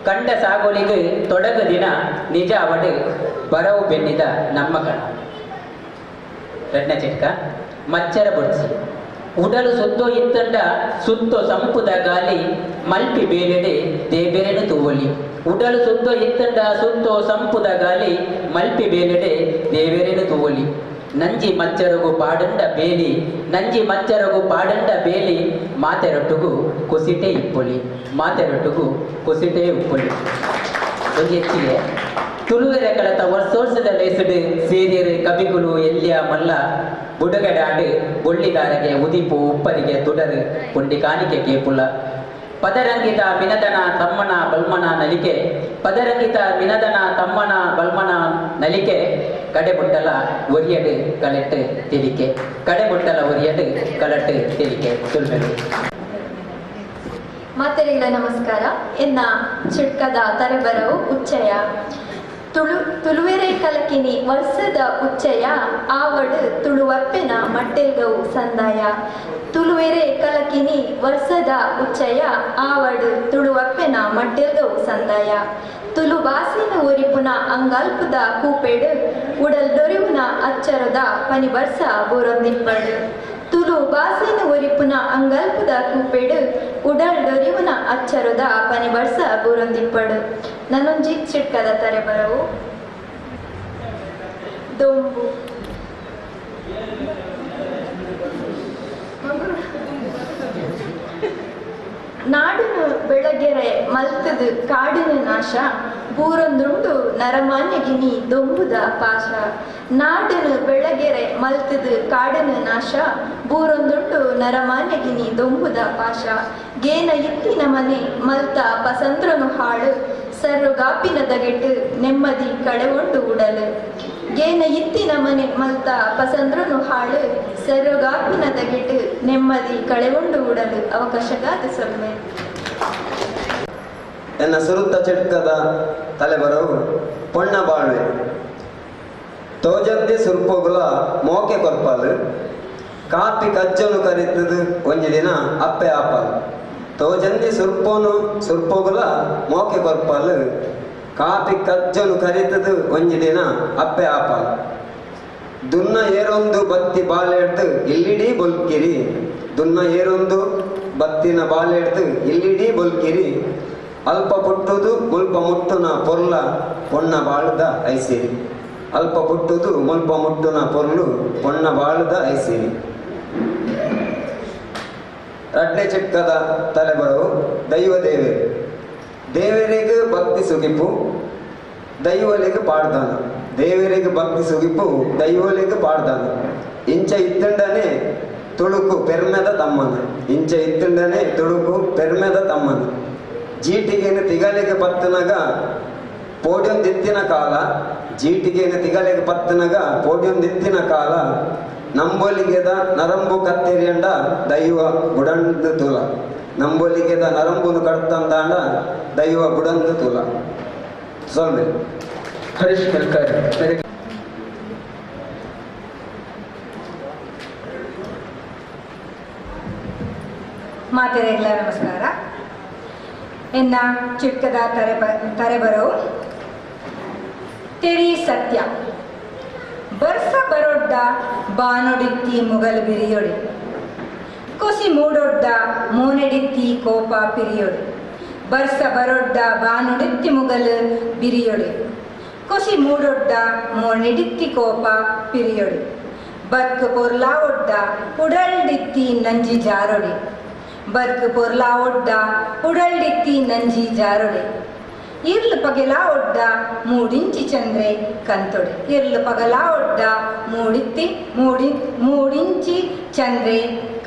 ಕಂಡ ಸಾಗುಲಿಗೆ ತೊಡಗು ದಿನ ನಿಜ ಅವಡು ಬರವು ಬೆನ್ನಿದ ನಮ್ಮ ಕಣ. ಎರಡನೇ ಚಿಟ್ಕ ಮಚ್ಚರ ಬುಡ್ಸಿ ಉಡಲು ಸುತ್ತೋ ಇತ್ತಂಡ ಸುತ್ತೋ ಸಂಪುದ ಗಾಲಿ ಮಲ್ಪಿ ಬೇಲೆಡೆ ದೇಬೆರೆನು ತೂವಲಿ ಉಡಲು ಸುತ್ತೋ ಇತ್ತಂಡ ಸುತ್ತೋ ಸಂಪುದ ಗಾಲಿ ಮಲ್ಪಿ ಬೇಲೆಡೆ ದೇವೆರೆನು ತೂವಲಿ ನಂಜಿ ಮಚ್ಚರಗು ಪಾಡಂಡ ಬೇಲಿ ನಂಜಿ ಮಚ್ಚರಗು ಪಾಡಂಡ ಬೇಲಿ ಮಾತೆರೊಟ್ಟುಗು ಕುಸಿಟೆ ಇಪ್ಪೊಲಿ ಮಾತೆರೊಟ್ಟುಗು ಕುಸಿಟೆ ಉಪ್ಪೊಲಿ. ಒಂದು ಹೆಚ್ಚಿಗೆ ತುಳುವೆರೆ ಕಳತ ವರ್ಷೋರ್ಸದ ಲೇಸುಡು ಸೇರಿಯರು ಕವಿಗುಲು ಎಲ್ಯ ಮಲ್ಲ ಬುಡಗಡಾಡು ಬೊಳ್ಳಿದಾರಗೆ ಉದಿಪು ಉಪ್ಪರಿಗೆ ತುಡರು ಪುಂಡಿ ಕಾಣಿಕೆ ಕೇಪುಲ ಪದರಂಗಿತ ಮಿನದನ ತಮ್ಮನ ಬಲ್ಮನ ನಲಿಕೆ ಪದರಂಗಿತ ಮಿನದನ ತಮ್ಮನ ಬಲ್ಮನ ನಲಿಕೆ ಕಡೆಬುಟ್ಟಲ ಒರಿಯಡು ಕಲೆಟ್ಟು ತೆಲಿಕೆ ಕಡೆಬುಟ್ಟಲ ಒರಿಯಡು ಕಲಟ್ಟು ತೆಲಿಕೆ. ಸುಲ್ಮೆಲು. ಮಾತರಿಗಳ ನಮಸ್ಕಾರ. ಎನ್ನ ಚುಟ್ಕದ ತರೆಬರವು ಉಚ್ಚಯ ತುಳುವೆರೆ ಕಲಕಿನಿ ವರ್ಷದ ಉಚ್ಚಯ ಆವಡು ತುಳುವಪ್ಪೆನ ಮಟ್ಟೆಲ್ಗವು ಸಂದಾಯ ತುಳುವೆರೆ ಕಲಕಿನಿ ವರ್ಷದ ಉಚ್ಚಯ ಆವಡು ತುಳುವಪ್ಪೆನ ಮಟ್ಟೆಲ್ಗವು ಸಂದಾಯ ತುಳು ಬಾಸಿನ ಒರಿಪುನ ಅಂಗಲ್ಪದ ಕೂಪೆಡು ಉಡಲ್ ಡೊರಿವುನ ಅಚ್ಚರದ ಪನಿ ಬರ್ಸ ಬೋರೊಂದಿಪ್ಪಡು ತುಳು ಬಾಸಿನ ಒರಿಪುನ ಅಂಗಲ್ಪದ ಕೂಪೆಡು ಉಡಲ್ ಡೊರಿವುನ ಅಚ್ಚರದ ಪನಿ ಬರ್ಸ ಬೋರೊಂದಿಪ್ಪಡು. ನನ್ನೊಂಜಿ ಚಿಟ್ಕದ ತರೆ ಬರವು ದೊಂಬು ನಾಡುನು ಬೆಳಗೆರೆ ಮಲ್ತದು ಕಾಡಿನ ನಾಶ ಬೂರೊಂದುಂಡು ನರಮಾನ್ಯಗಿನಿ ದೊಂಬುದ ಪಾಶ ನಾಡುನು ಬೆಳಗೆರೆ ಮಲ್ತದು ಕಾಡಿನ ನಾಶ ಬೂರೊಂದುಂಡು ನರಮಾನ್ಯಗಿನಿ ದೊಂಬುದ ಪಾಶ ಗೇನ ಇತ್ತಿನ ಮನೆ ಮಲ್ತ ಪಸಂದ್ರನು ಹಾಳು ಸರ್ರುಗಾಪಿನ ದಗೆಟ್ಟು ನೆಮ್ಮದಿ ಕಳೆಗೊಂಡು ಉಡಲು ಗೇನ ಇತ್ತಿನ ಮನೆ ಮಲ್ತ ಪಸಂದ್ರನು ಹಾಳು ಸರ್ರುಗಾಪಿನ ದಗೆಟ್ಟು ನೆಮ್ಮದಿ ಕಳೆಗೊಂಡು ಉಡಲು. ಅವಕಾಶಗಾದ ಸೊಲ್ಮೆ. ಎನ್ನ ಸುರುತ್ತ ಚಿಟ್ಕದ ತಲೆಬರವು ಪೊಣ್ಣ ಬಾಳ್ವೆ ತೋಜದ್ದೆ ಸುರ್ಪೋಗುಲ ಮೋಕೆ ಕೊರ್ಪಾಲು ಕಾಪಿ ಕಜ್ಜನು ಕರಿತದು ಒಂಜಿ ದಿನ ಅಪ್ಪೆ ಆಪಾಲು ತೋಜಂದಿ ಸುರ್ಪೋನು ಸುರ್ಪೋಗುಲ ಮೋಕೆ ಕೊರ್ಪಾಲು ಕಾಪಿ ಕಜ್ಜನು ಕರಿತದು ಒಂಜಿ ದಿನ ಅಪ್ಪೆ ಆಪಾಲು ದುನ್ನ ಏರೊಂದು ಬತ್ತಿ ಬಾಲೆಡ್ದು ಇಲ್ಲಿಡೀ ಬೊಲ್ಕಿರಿ ದುನ್ನ ಏರೊಂದು ಬತ್ತಿನ ಬಾಲೆಡ್ದು ಇಲ್ಲಿಡೀ ಬೊಲ್ಕಿರಿ ಅಲ್ಪ ಪುಟ್ಟುದು ಮುಲ್ಪ ಮುಟ್ಟುನ ಪೊರ್ಲ ಪೊಣ್ಣ ಬಾಳುದ ಐಸಿರಿ ಅಲ್ಪ ಪುಟ್ಟುದು ಮುಲ್ಪ ಮುಟ್ಟುನ ಪೊರ್ಲು ಪೊಣ್ಣ ಬಾಳುದ ಐಸಿರಿ. ರಡ್ಡೆ ಚಿಕ್ಕದ ತಲೆಬರವು ದೈವ ದೇವೇರು ದೇವರಿಗೆ ಭಕ್ತಿ ಸುಗಿಪು ದೈವಲಿಗೆ ಪಾಡ್ದಾನ ದೇವರಿಗೆ ಭಕ್ತಿ ಸುಗಿಪು ದೈವಲಿಗೆ ಪಾಡ್ದಾನ ಇಂಚ ಇತ್ತಂಡನೆ ತುಳುಕು ಪೆರ್ಮೆದ ತಮ್ಮನ ಇಂಚ ಇತ್ತಂಡನೆ ತುಳುಕು ಪೆರ್ಮೆದ ತಮ್ಮನ ಜೀಟಿಗೇನು ತಿಗಲಿಗೆ ಪತ್ತನಗ ಪೋಡಿಯಂ ದಿತ್ತಿನ ಕಾಲ ಜೀಟಿಗೇನು ತಿಗಲಿಗೆ ಪತ್ತನಗ ಪೋಡಿಯಂ ದಿತ್ತಿನ ಕಾಲ ನಂಬೊಲಿಗೆದ ನರಂಬು ಕತ್ತೆರಿಯಂಡ ದೈವ ಬುಡಂದು ತುಲ ನಂಬೊಲಿಗೆದ ನರಂಬುನು ಕಡ್ತಂದಾಂಡ ದೈವ ಬುಡಂದು ತುಲ. ಸೊಲ್ಮೆ ಹರೀಶ್ ಮೆಲ್ಕಾರಿ. ಮಾತೆರೆಗಳ ನಮಸ್ಕಾರ. ಎನ್ನ ಚಿಕ್ಕದ ತರೆಬರವು ತೆರಿ ಸತ್ಯ ಬರ್ಸ ಬರೊಡ್ಡ ಬಾನೊಡಿತ್ತಿ ಮುಗಲು ಬಿರಿಯೊಡಿ ಕೊಸಿ ಮೂಡೊಡ್ಡ ಮೋನೆಡಿತ್ತಿ ಕೋಪ ಪಿರಿಯೊಡಿ ಬರ್ಸ ಬರೊಡ್ಡ ಬಾನೊಡಿತ್ತಿ ಮುಗಲು ಬಿರಿಯೊಡಿ ಕೊಸಿ ಮೂಡೊಡ್ಡ ಮೋನೆಡಿತ್ತಿ ಕೋಪ ಪಿರಿಯೊಡಿ ಬದ್ಕು ಪೊರ್ಲಾ ಒಡ್ಡ ಉಡಲ್ಡಿತ್ತಿ ನಂಜಿ ಜಾರೊಡಿ ಬದ್ಕು ಪೊರ್ಲಾ ಒಡ್ಡ ಉಡಲ್ಡಿತ್ತಿ ನಂಜಿ ಜಾರೊಡಿ ಇರ್ಲು ಪಗಲಾ ಒಡ್ಡ ಮೂಡಿಂಚಿ ಚಂದ್ರೆ ಕಂತೊಡೆ ಇರ್ಲು ಪಗಲಾ ಒಡ್ಡ ಮೂಡಿತ್ತಿ ಮೂಡಿ ಮೂಡಿಂಚಿ ಚಂದ್ರೆ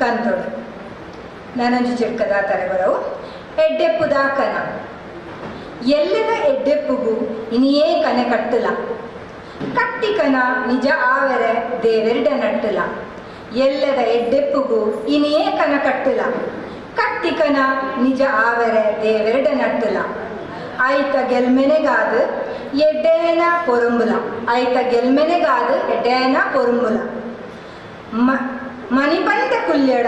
ಕಂತೊಡೆ. ನನಂಜು ಚಿಕ್ಕದ ತಲೆಬರವು ಎಡ್ಡೆಪ್ಪುದ ಕನ ಎಲ್ಲದ ಎಡ್ಡೆಪ್ಪುಗು ಇನಿಯೇ ಕನೆ ಕಟ್ಟಲ ಕಟ್ಟಿಕನ ನಿಜ ಆವೆರೆ ದೇವೆರಡ ನಟ್ಟಲ ಎಲ್ಲದ ಎಡ್ಡೆಪ್ಪುಗು ಇನಿಯೇ ಕನ ಕಟ್ಟಲ ಕಟ್ಟಿಕನ ನಿಜ ಆವೆರೆ ದೇವೆರಡ ನಟ್ಟಲ ಐತ ಗೆಲ್ಮೆನೆಗಾದ ಎಡ್ಡೇನ ಪೊರುಂಬುಲ ಐತ ಗೆಲ್ಮೆನೆಗಾದ ಎಡ್ಡೇನ ಪೊರುಂಬುಲ ಮಣಿಪಂದ ಕುಲ್ಯಡ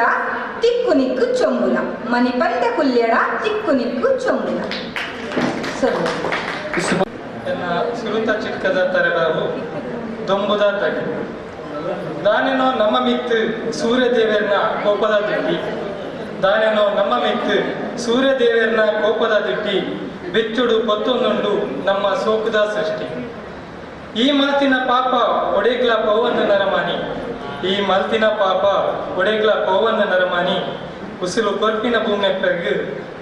ತಿಕ್ಕು ನಿಕ್ಕು ಚೊಂಬುಲ ಮಣಿಪಂದ ಕುಲ್ಯಡ ತಿಕ್ಕು ನಿಕ್ಕು ಚೊಂಬುಲ. ಎನ್ನ ಸುರುತ ಚಿಕ್ಕದ ತರೆಬರವು ದೊಂಬುದ ತಗಿ ದಾನೇನೋ ನಮ್ಮ ಮಿತ್ತು ಸೂರ್ಯದೇವರನ ಕೋಪದ ದಿಟ್ಟಿ ದಾನೇನೋ ನಮ್ಮ ಮಿತ್ತು ಸೂರ್ಯದೇವರನ ಕೋಪದ ದಿಟ್ಟಿ ಬೆಚ್ಚುಡು ಪತ್ತೊಂದುಂಡು ನಮ್ಮ ಸೋಕುದ ಸೃಷ್ಟಿ ಈ ಮಲ್ತಿನ ಪಾಪ ಒಡೆಗ್ಲ ಪೌವನ್ನ ನರಮಾನಿ ಈ ಮಲ್ತಿನ ಪಾಪ ಒಡೆಗ್ಲ ಪೌವನ್ನ ನರಮಾನಿ ಉಸಿಲು ಕೊರ್ಪಿನ ಭೂಮಿ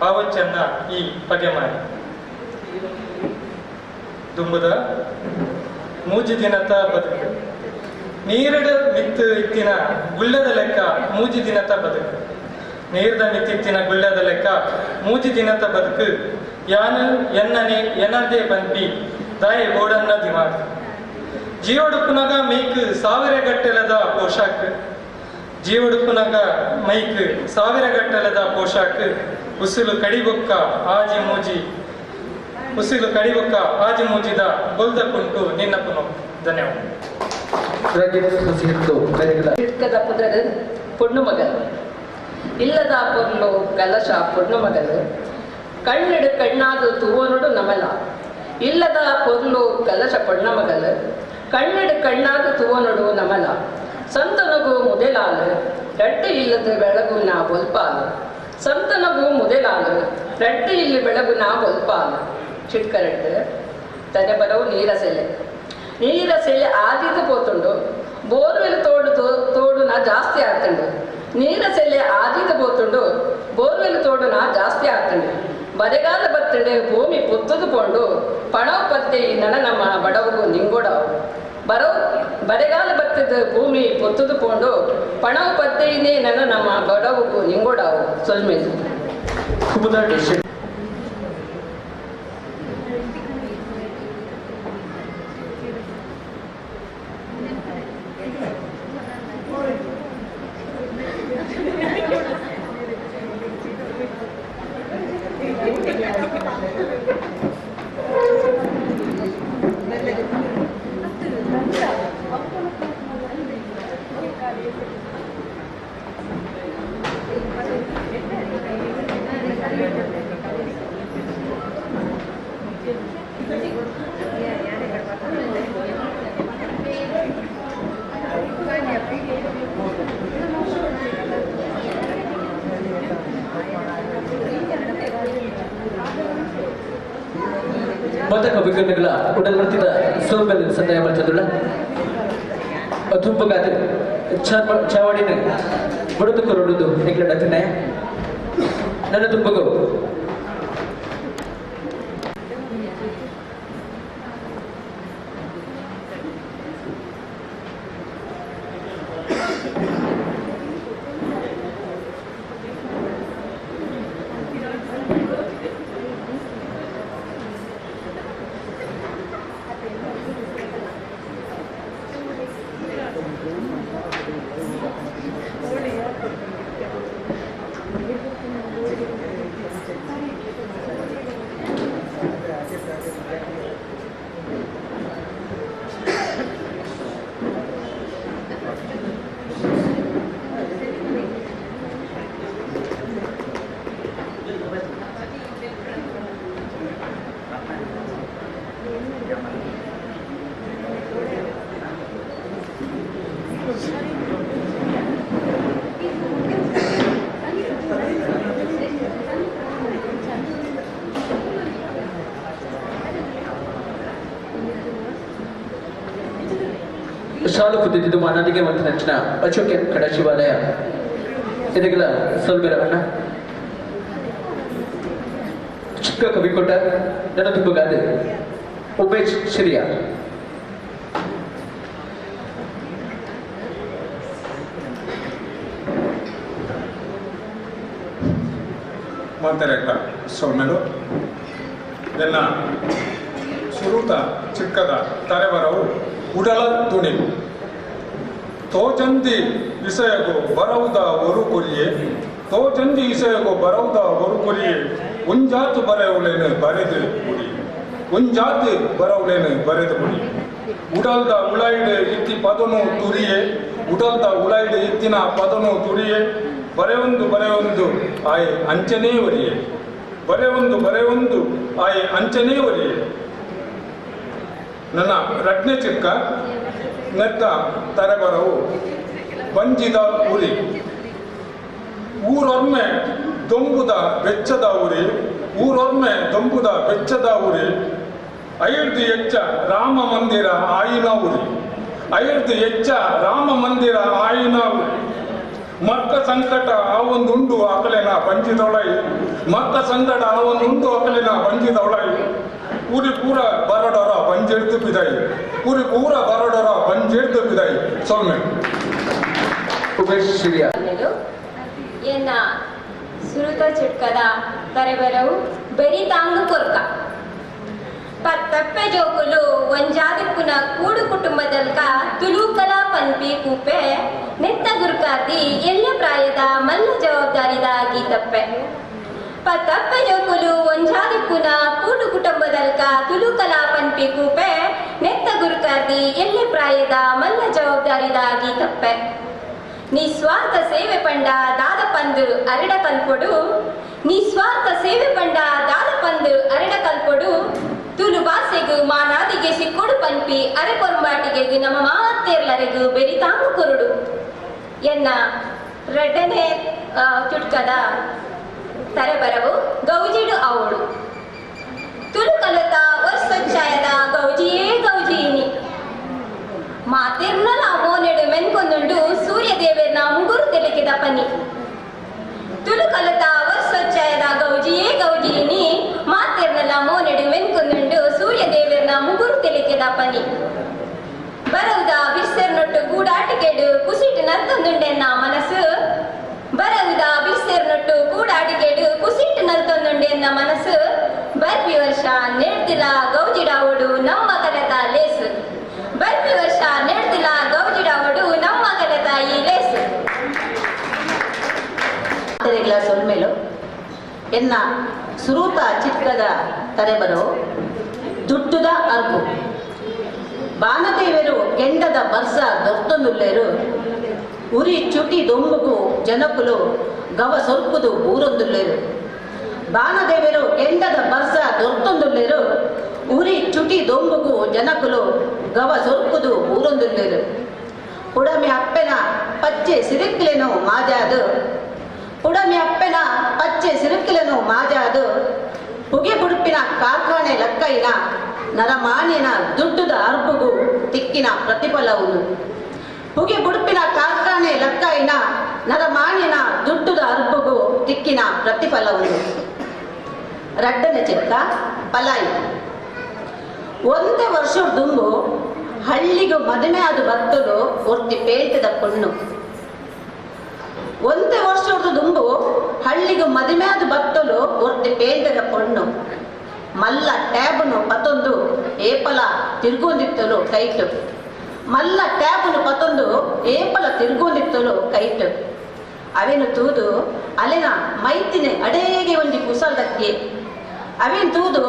ಆವಚ್ಚನ್ನ ಈ ಪಗೆಮಾನಿ. ದುಂಬುದ ಮೂಜಿ ದಿನತ ಬದುಕು ನೀರಡ ಮಿತ್ತು ಇತ್ತಿನ ಗುಳ್ಳದ ಲೆಕ್ಕ ಮೂಜಿ ದಿನತ ಬದುಕು ನೀರ್ದ ಮಿತ್ತಿತ್ತಿನ ಗುಳ್ಳದ ಲೆಕ್ಕ ಮೂಜಿ ದಿನತ ಬದುಕು ಯಾನು ಎನ್ನನೆ ಎನ್ನದೇ ಬಂಪಿ ದಾಯಿ ಬೋಡನ್ನ ದಿಮಾಗ್ ಜೀವಡುಪುನಗ ಮೈಕ್ ಸಾವಿರ ಗಟ್ಟಲದ ಪೋಷಾಕ್ ಜೀವಡುಪುನಗ ಮೈಕ್ ಸಾವಿರ ಗಟ್ಟಲದ ಪೋಷಾಕ್ ಉಸಿಲು ಕಡಿಬೊಕ್ಕ ಆಜಿ ಮೂಜಿ ಉಸಿಲು ಕಡಿಬೊಕ್ಕ ಆಜಿ ಮೂಜಿದ ಬೊಲ್ದ ಕುಂಟು ನಿನ್ನ ಪುನೋ. ಧನ್ಯವಾದ. ಪೊಣ್ಣು ಮಗಲು ಇಲ್ಲದ ಪೊರ್ಲು ಕಲಶ ಪೊಣ್ಣು ಮಗಲು ಕಣ್ಣೆಡು ಕಣ್ಣಾದ ತೂವನುಡು ನಮಲ ಇಲ್ಲದ ಪೊರ್ಲು ಕಲಶ ಪೊಣ್ಣ ಮಗಲು ಕಣ್ಣೆಡು ಕಣ್ಣಾದ ತೂವನುಡು ನಮಲ ಸಂತನಗು ಮುದೆಲಾಲು ರಡ್ಡು ಇಲ್ಲದ ಬೆಳಗು ನಾ ಬೊಲ್ಪಾಲು ಸಂತನಗು ಮುದೆಲಾಲು ರಡ್ಡು ಇಲ್ಲಿ ಬೆಳಗು ನಾ ಬೊಲ್ಪಾಲು. ಚಿಟ್ಕರಡ್ಡು ತಲೆ ಬರವು ನೀರ ಸೆಲೆ ನೀರ ಸೆಲೆ ಆದಿದು ಪೋತುಂಡು ಬೋರ್ವೆಲ್ ತೋಡು ತೋಡುನ ಜಾಸ್ತಿ ಆಗ್ತುಂಡು ನೀರ ಸೆಲೆ ಆದಿದು ಪೋತುಂಡು ಬೋರ್ವೆಲ್ ತೋಡುನ ಜಾಸ್ತಿ ಆಗ್ತುಂಡು ಬರೆಗಾಲ ಬತ್ತಡೆ ಭೂಮಿ ಪುತ್ತುದುಕೊಂಡು ಪಣವು ಪತ್ತೆ ನನ ನಮ್ಮ ಬಡವಗು ನಿಂಗೊಡವು ಬರವು ಬರೆಗಾಲ ಬತ್ತದ ಭೂಮಿ ಪೊತ್ತುದುಕೊಂಡು ಪಣವು ಪತ್ತೆಯೇ ನನ ನಮ್ಮ ಬಡವಗು ನಿಂಗೊಡವು. ಸೊಲ್ಮೇಲೆ Thank you. ಮತಕ ವಿಕರಣಗಳ ಉಡಲ್ವರ್ತಿದ ಸೋಲ್ಮೆಲ್ ಸಂದಾಯ ಮಲ್ತದುಳ್ಳ ತುಂಬಗಾದ ಚಾವಡಿನ ಬುಡದು ಕೊರಡುದು ನಿಗ್ಲಡ ತಿನ್ನಯ ನನ್ನ ತುಂಬಗು ಶಾಲು ಕುದ್ದಿದ್ದು ಮಾನದಿಗೆ ಮತ್ತು ನಂಚಿನ ಅಶೋಕ್ ಎಂ ಕಡ ಶಿವಾಲಯ ಇದೆಲ್ಲ ಸೊಲ್ಬೆರವನ್ನ ಚಿಕ್ಕ ಕವಿಕೋಟ ನನ್ನ ತುಂಬಗಾದ ಉಮೇಶ್ ಶಿರಿಯಾ. ಮಾತಾಡಕ ಸೊಲ್ಮೆಲು ಎನ್ನ ಸುರೂತ ಚಿಕ್ಕದ ತರೆಬರವು ಉಡಲ ತುಣಿ ತೋಚಂದಿ ವಿಷಯಗೋ ಬರವುದ ಒರು ಕೊರಿಯೆ ತೋಚಂದಿ ವಿಷಯಗೋ ಬರವುದ ಒರು ಕೊರಿಯೆ ಒಂಜಾತು ಬರೆಯುವುಲೇನು ಬರೆದು ಮುಡಿ ಒಂಜಾತು ಬರವುಲೇನು ಬರೆದು ಮುಡಿ ಉಡಲ್ದ ಉಳೈಡು ಇತ್ತಿ ಪದನು ತುರಿಯೆ ಉಡಲ್ದ ಉಳೈಡು ಇತ್ತಿನ ಪದನು ತುರಿಯೆ ಬರೆಯೊಂದು ಬರೆಯೊಂದು ಆಯೆ ಅಂಚನೇ ಒರಿಯೆ ಬರೆಯೊಂದು ಬರೆಯೊಂದು ಆಯೆ ಅಂಚನೇ ಒರಿಯೆ. ನನ್ನ ರಟ್ನೆ ಚಿಕ್ಕ ನೆತ್ತ ತರೆಬರವು ಬಂಜಿದ ಉರಿ ಊರೊಮ್ಮೆ ದೊಂಬುದ ಬೆಚ್ಚದ ಉರಿ ಊರೊಮ್ಮೆ ದೊಂಬುದ ಬೆಚ್ಚದ ಉರಿ ಐರ್ದು ಎಚ್ಚ ರಾಮ ಮಂದಿರ ಆಯಿನ ಉರಿ ಐರ್ದು ಎಚ್ಚ ರಾಮ ಮಂದಿರ ಆಯಿನ ಉರಿ ಮಕ್ಕ ಸಂಕಟ ಆವೊಂದುಂಡು ಅಕಲೆನ ಬಂಜಿದೊಳೈ ಮಕ್ಕ ಸಂಕಟ ಆವೊಂದುಂಡು ಅಕಲೆನ ಬಂಜಿದೊಳೈ ಪೂರಿ ಪೂರ ಬರಡರ ಬಂಜೆಡ್ದು ಬಿದಾಯಿ ಪೂರಿ ಪೂರ ಬರಡರ ಬಂಜೆಡ್ದು ಬಿದಾಯಿ ಸೊಲ್ಮೆ. ಉಮೇಶ್ ಶಿರಿಯಾ. ಎನ್ನ ಸುರುತ ಚಿಟ್ಕದ ತರೆಬರವು ಬೆರಿ ತಾಂಗು ಕೊರ್ಕ ಪತ್ತಪ್ಪೆ ಜೋಕುಲು ಒಂಜಾದಿಪ್ಪುನ ಕೂಡು ಕುಟುಂಬದಲ್ಕ ತುಳುಕಲ ಪನ್ಪಿ ಕೂಪೆ ನೆತ್ತ ಗುರುಕಾತಿ ಎಲ್ಲ ಪ್ರಾಯದ ಮಲ್ಲ ಜವಾಬ್ದಾರಿದ ಗೀತಪ್ಪೆ ಪತ್ತಪ್ಪೆ ಜೋಕುಲು ಒಂಜಾದಿಪ್ಪುನ ಕೂಡು ಕುಟುಂಬದಲ್ಕ ತುಳುಕಲ ಪನ್ಪಿ ಕೂಪೆ ನೆತ್ತ ಗುರುಕಾತಿ ಎಲ್ಲ ಪ್ರಾಯದ ಮಲ್ಲ ಜವಾಬ್ದಾರಿದ ಗೀತಪ್ಪೆ ನಿಸ್ವಾರ್ಥ ಸೇವೆ ಪಂಡ ದಾದ ಪಂದು ಅರಡ ಕಲ್ಪೊಡು ನಿಸ್ವಾರ್ಥ ಸೇವೆ ಪಂಡ ದಾದ ಪಂದು ಅರಡ ಕಲ್ಪೊಡು ತುಳು ಬಾಸೆಗು ಮಾನಾದಿಗೆ ಸಿಕ್ಕೊಡು ಪನ್ಪಿ ಅರೆ ಪೊರ್ಂಬಾಟಿಗೆಗು ನಮ್ಮ ಮಾತೇರ್ಲರೆಗು ಬೆರಿ ತಾಂಗು ಕೊರುಡು. ಎನ್ನ ರಡ್ಡನೆ ಚುಟ್ಕದ ತರೆಬರವು ಗೌಜಿಡು ಅವಳು ತುಳು ಕಲತ ವರ್ಷಾಯದ ಗೌಜಿಯೇ ಗೌಜಿಯಿನಿ ಮಾತಿರ್ನಲ ಮೋನೆಡು ಮೆನ್ಕೊಂದುಂಡು ಸೂರ್ಯದೇವೆರ್ನ ಮುಗುರು ತೆಲಿಕೆದ ಪನಿ ತುಳು ಕಲತ ವರ್ಷಾಯದ ಗೌಜಿಯೇ ಗೌಜಿಯಿನಿ ಮಾತಿರ್ನಲ ಮೋನೆಡು ಮೆನ್ಕೊಂದುಂಡು ಸೂರ್ಯದೇವೆರ್ನ ಮುಗುರು ತೆಲಿಕೆದ ಪನಿ ಬರವುದ ಬಿರ್ಸೆರ್ನೊಟ್ಟು ಗೂಡಾಟಿಕೆಡು ಕುಸಿಟು ನಲ್ತೊಂದುಂಡೆನ್ನ ಮನಸ್ಸು ಬರವುದ ಬಿರ್ಸೆರ್ನೊಟ್ಟು ಗೂಡಾಟಿಕೆಡು ಕುಸಿಟು ನಲ್ತೊಂದುಂಡೆನ್ನ ಮನಸ್ಸು ಬರ್ಪಿ ವರ್ಷ ನೆಡ್ದಿಲ ಗೌಜಿಡಾವಡು ನಮ್ಮ ಕಲೆತ ಲೇಸು ಬರ್ಪಿ ವರ್ಷ ನೆಡ್ದಿಲ ಗೌಜಿಡಾವಡು ನಮ್ಮ ಕಲೆತ ಈ ಲೇಸು. ಸೊಲ್ಮೆಲು ಎನ್ನ ಸುರೂತ ಚಿಕ್ಕದ ತರೆಬರು ದುಡ್ಡುದ ಅರ್ಗು ಬಾನದೇವರು ಕೆಂಡದ ಬರ್ಸ ದೊರ್ತೊಂದುಲ್ಲೇರು ಉರಿ ಚುಟಿ ದೊಂಬುಗು ಜನಕುಲು ಗವ ಸೊರ್ಕುದು ಊರೊಂದುಲ್ಲೇರು. ಬಾನದೇವರು ಕೆಂಡದ ಬರ್ಸ ದೊರ್ತೊಂದುಲ್ಲೇರು. ಉರಿ ಚುಟಿ ದೊಂಬುಗು ಜನಕುಲು ಗವ ಸೊರ್ಕುದು ಊರೊಂದುಲ್ಲೇರು. ಪುಡಮಿ ಅಪ್ಪೆನ ಪಚ್ಚೆ ಸಿರುಕ್ಲೆನು ಮಾಜಾದು, ಪುಡಮಿ ಅಪ್ಪೆನ ಪಚ್ಚೆ ಸಿರುಕ್ಲೆನು ಮಾಜಾದು, ಪುಗೆ ಬುಡುಪಿನ ಕಾರ್ಖಾನೆ ಲಕ್ಕೈನ ನರಮಾನ್ಯನ ದುಡ್ಡುದ ಅರ್ಬುಗು ತಿಕ್ಕಿನ ಪ್ರತಿಫಲವನ್ನು. ಪುಗೆ ಬುಡುಪಿನ ಕಾರ್ಖಾನೆ ಲಕ್ಕೈನ ನರಮಾನ್ಯನ ದುಡ್ಡುದ ಅರ್ಬುಗು ತಿಕ್ಕಿನ ಪ್ರತಿಫಲವನ್ನು. ರಡ್ಡನೆ ಚಿಕ್ಕ ಪಲಾಯಿ. ಒಂದೇ ವರ್ಷ ದುಂಬು ಹಳ್ಳಿಗೂ ಮದುವೆ ಆದ ಬತ್ತಲು ಒರ್ತಿ ಪೇಂಟದ ಪೊಣ್ಣು. ಒಂದೇ ವರ್ಷದ ದುಂಬು ಹಳ್ಳಿಗೂ ಮದುವೆ ಆದ ಬತ್ತಲು ಒರ್ತಿ ಪೇಂಟದ ಪೊಣ್ಣು. ಮಲ್ಲ ಟ್ಯಾಬನು ಪತ್ತೊಂದು ಏಪಲ ತಿರ್ಗೊಂದಿತ್ತಲು ಕೈಟು. ಮಲ್ಲ ಟ್ಯಾಬನು ಪತ್ತೊಂದು ಏಪಲ ತಿರ್ಗೊಂದಿತ್ತಲು ಕೈಟು. ಅವೇನು ತೂದು ಅಲೆನ ಮೈತಿನೆ ಅಡೇಗೆ ಒಂಜಿ ಕುಸಲ್ದಕ್ಕೆ. ಅವೇನು ತೂದು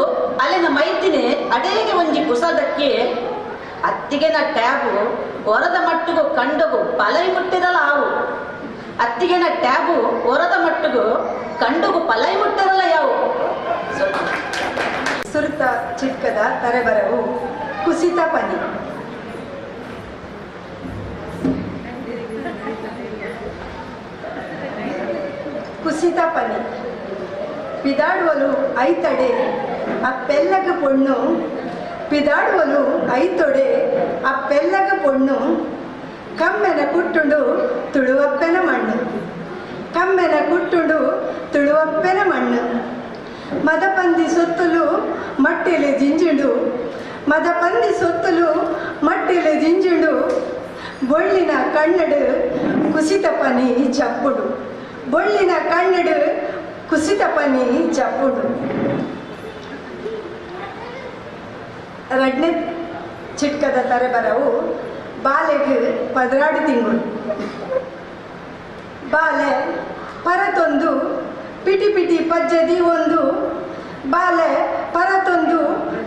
ಅಲೆನ ಮೈತಿನೆ ಅಡೇಗೆ ಒಂಜಿ ಕುಸಲ್ದಕ್ಕೆ. ಅತ್ತಿಗೆನ ಟ್ಯಾಬು ಹೊರದ ಮಟ್ಟಿಗೂ ಕಂಡಗು ಪಲೈ ಮುಟ್ಟಿದಲ್ಲ ಆವು. ಅತ್ತಿಗೆನ ಟ್ಯಾಬು ಹೊರದ ಮಟ್ಟಿಗೂ ಕಂಡಗು ಪಲೈ ಮುಟ್ಟಿದಲ್ಲ ಯಾವು. ಸುರುತ ಚಿಟ್ಕದ ತರೆಬರವು ಕುಸಿತ ಪನಿ. ಕುಸಿತ ಪನಿ ಪಿದಾಡುವಲು ಐತಡೆ ಅಪ್ಪೆಲ್ಲಗ ಪೊಣ್ಣು, ಪಿದಾಡುವಲು ಐತೊಡೆ ಅಪ್ಪೆಲ್ಲಗ ಪೊಣ್ಣು, ಕಮ್ಮೆನ ಕುಟ್ಟುಂಡು ತುಳುವಪ್ಪೆನ ಮಣ್ಣು, ಕಮ್ಮೆನ ಕುಟ್ಟುಂಡು ತುಳುವಪ್ಪೆನ ಮಣ್ಣು. ಮದಪಂದಿ ಸೊತ್ತಲು ಮಟ್ಟೆಲೆ ಜಿಂಜುಂಡು, ಮದಪಂದಿ ಸೊತ್ತಲು ಮಟ್ಟೆಲೆ ಜಿಂಜುಂಡು, ಬೊಳ್ಳಿನ ಕಣ್ಣಡು ಕುಸಿತ ಪನಿ ಚಪ್ಪುಡು, ಬೊಳ್ಳಿನ ಕಣ್ಣಡು ಕುಸಿತ ಪನಿ ಚಪ್ಪುಡು. ರಡ್ನೆ ಚಿಟ್ಕದ ತರೆಬರವು ಬಾಲೆಗೆ 12 ತಿಂಗಳು. ಬಾಲೆ ಪರತೊಂದು ಪಿಟಿ ಪಿಟಿ ಪಜ್ಜದಿ ಒಂದು, ಬಾಲೆ ಪರತೊಂದು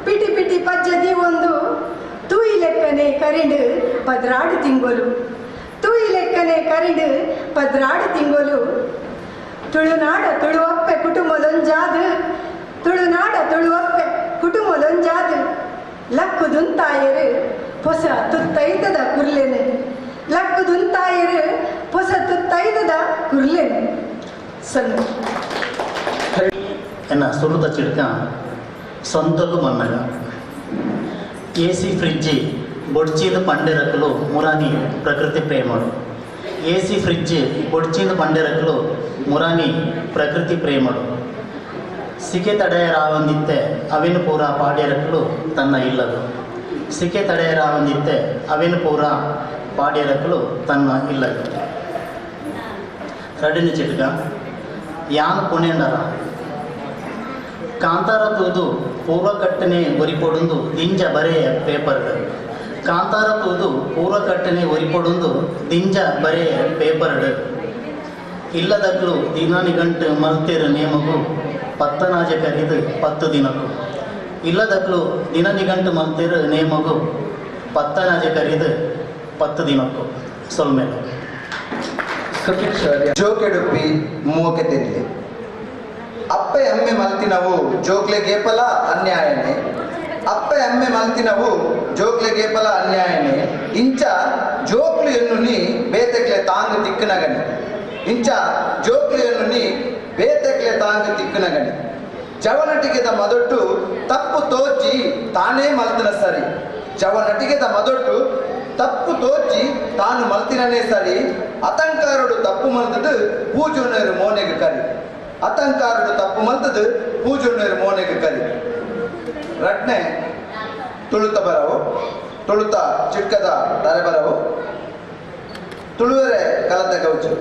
ಪಿಟಿ ಪಿಟಿ ಪಜ್ಜದಿ ಒಂದು, ತೂಯಿ ಲೆಕ್ಕನೆ ಕರಿಂಡು 12 ತಿಂಗಳು, ತೂಯಿ ಲೆಕ್ಕನೆ ಕರಿಂಡು 12 ತಿಂಗಳು. ತುಳುನಾಡ ತುಳುವಪ್ಪೆ ಕುಟುಂಬದೊಂಜಾದು, ತುಳುನಾಡ ತುಳುವಪ್ಪೆ ಕುಟುಂಬದೊಂಜಾದು, ಲಕ್ಕುದುಂತಾಯರು ಹೊಸ ತುತ್ತೈತದ ಕುರ್ಲೆನು, ಲಕ್ಕುದುಂತಾಯರು ಹೊಸ ತುತ್ತೈತದ ಕುರ್ಲೆನು. ಸಣ್ಣ ಎನ್ನ ಸುರುತ ಚಿಡ್ಕ ಸೊಂತಲು ಮನ್ನಗ. ಎಸಿ ಫ್ರಿಜ್ಜಿ ಬೊಡ್ಚಿದ ಪಂಡೆರಕಲು ಮುರಾನಿ ಪ್ರಕೃತಿ ಪ್ರೇಮಡು. ಎಸಿ ಫ್ರಿಜ್ಜಿ ಬೊಡ್ಚಿದ ಪಂಡೆರಕಲು ಮುರಾನಿ ಪ್ರಕೃತಿ ಪ್ರೇಮಡು. ಸಿಕೆ ತಡೆಯರಾವಂದಿತ್ತೆ ಅವಿನ ಪೂರ ಪಾಡ್ಯರಕಲು ತನ್ನ ಇಲ್ಲದು. ಸಿಕೆ ತಡೆಯರಾವಂದಿತ್ತೆ ಅವಿನ ಪೂರ ಪಾಡ್ಯರಕಲು ತನ್ನ ಇಲ್ಲದು. ರಡಿನ ಚಿಟ್ಕ ಯಾನ್ ಪುಣೆಂಡರ ಕಾಂತಾರ ತೂದು ಪೂರ್ವಕಟ್ಟನೆ ಒರಿಪೊಡುಂದು ದಿಂಜ ಬರೆಯ ಪೇಪರ್. ಕಾಂತಾರ ತೂದು ಪೂರ್ವಕಟ್ಟನೆ ಒರಿಪೊಡುಂದು ದಿಂಜ ಬರೆಯ ಪೇಪರ್. ಇಲ್ಲದಕ್ಲು ದಿನಾನಿ ಗಂಟು ಮಲ್ತೇರು ನೇಮಗು ಪತ್ತನಾಜ ಕರಿದು 10 ದಿನಕ್ಕೂ. ಇಲ್ಲದಕ್ಲು ದಿನ ನಿಗಂಟು ಮಲ್ತೇರು ನೇಮಗು ಪತ್ತನಾಜ ಕರಿದು 10 ದಿನಕ್ಕೂ. ಸೊಲ್ಮೇಲೆ ಜೋಕೆಡುಪ್ಪಿ ಮೂವಕ್ಕೆ ತಿನ್ಲಿ. ಅಪ್ಪೆ ಅಮ್ಮೆ ಮಲ್ತಿನವು ಜೋಕ್ಲೆ ಗೇಪಲ ಅನ್ಯಾಯನೆ, ಅಪ್ಪೆ ಅಮ್ಮೆ ಮಲ್ತಿನವು ಜೋಕ್ಲೆ ಗೇಪಲ ಅನ್ಯಾಯನೆ. ಇಂಚ ಜೋಕ್ಲು ಎನ್ನು ನೀ ಬೇತೆಕ್ಲೆ ತಾಂಗ್ ತಿಕ್ಕನಗನೆ, ಇಂಚ ಜೋಕ್ಲು ಎನ್ನು ನೀ ಬೇತೆಕ್ಲೆ ತಾಂಗ್ ತಿಕ್ಕನಗನೆ. ಜವನಟಿಗೆದ ಮದೊಟ್ಟು ತಪ್ಪು ತೋಚಿ ತಾನೇ ಮಲ್ತಿನ ಸರಿ, ಜವನಟಿಗೆದ ಮದೊಟ್ಟು ತಪ್ಪು ತೋಚಿ ತಾನು ಮಲ್ತಿನನೇ ಸರಿ. ಅತಂಕಾರುಡು ತಪ್ಪು ಮಲ್ತದು ಪೂಜೊನೇರು ಮೋನೆಗೆ ಕರಿ, ಅತಂಕಾರುಡು ತಪ್ಪು ಮಲ್ತದು ಪೂಜೊನೇರು ಮೋನೆಗೆ ಕರಿ. ರಟ್ನೆ ತುಳುತ ಬರವು, ತುಳುತ ಚಿಟ್ಕದ ತರೆ ಬರವು. ತುಳುವರೆ ಕಲತ ಗೌಜು,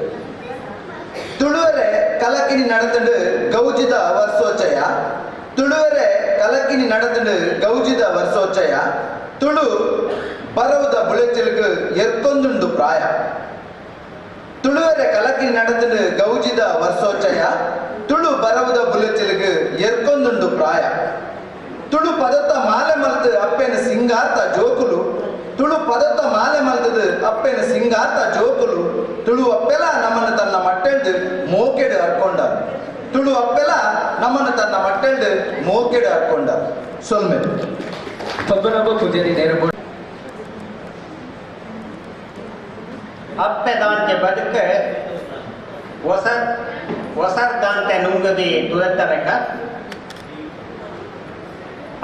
ತುಳುವರೆ ಕಲಕಿನಿ ನಡೆದುಂಡು ಗೌಜಿದ ವರ್ಷೋಚ್ಚಯ, ತುಳುವರೆ ಕಲಕಿನಿ ನಡೆದುಂಡು ಗೌಜಿದ ವರ್ಷೋಚ್ಚಯ. ತುಳು ಬರವುದ ಬುಳೆಚಿಲ್ಗ್ ಎರ್ಕೊಂದುಂಡು ಪ್ರಾಯ. ತುಳುವರೆ ಕಲಕಿನಿ ನಡೆದುಂಡು ಗೌಜಿದ ವರ್ಷೋಚ್ಚಯ, ತುಳು ಬರವುದ ಬುಲೆಚಿಲ್ಗ್ ಎರ್ಕೊಂದುಂಡು ಪ್ರಾಯ. ತುಳು ಪದತ್ತ ಮಾಲೆ ಮಲ್ತು ಅಪ್ಪೆನ ಸಿಂಗಾರ್ತ ಜೋಕುಲು, ತುಳು ಪದತ್ತ ಮಾಲೆ ಮಲ್ತದು ಅಪ್ಪೆನ ಸಿಂಗಾರ್ತ ಜೋಕುಲು. ತುಳು ಅಪ್ಪೆಲ ನಮ್ಮನ್ನು ತನ್ನ ಮಟ್ಟೆಲ್ದು ಮೋಕೆಡು ಹರ್ಕೊಂಡ. ತುಳು ಅಪ್ಪೆಲ ನಮ್ಮನ್ನು ತನ್ನ ಮಟ್ಟೆಲ್ದು ಮೋಕೆಡು ಹರ್ಕೊಂಡ. ಸೊಲ್ಮೆ ಪದ್ಮನಾಭ ಪೂಜಾರಿ ನೇರಬೋಡು. ಅಪ್ಪೆದಾಂತೆ ಬದುಕು ಹೊಸ ಹೊಸರ್ದಾಂತೆ ನುಂಗದಿ ತುದತ್ತಲೆಕ್ಕ.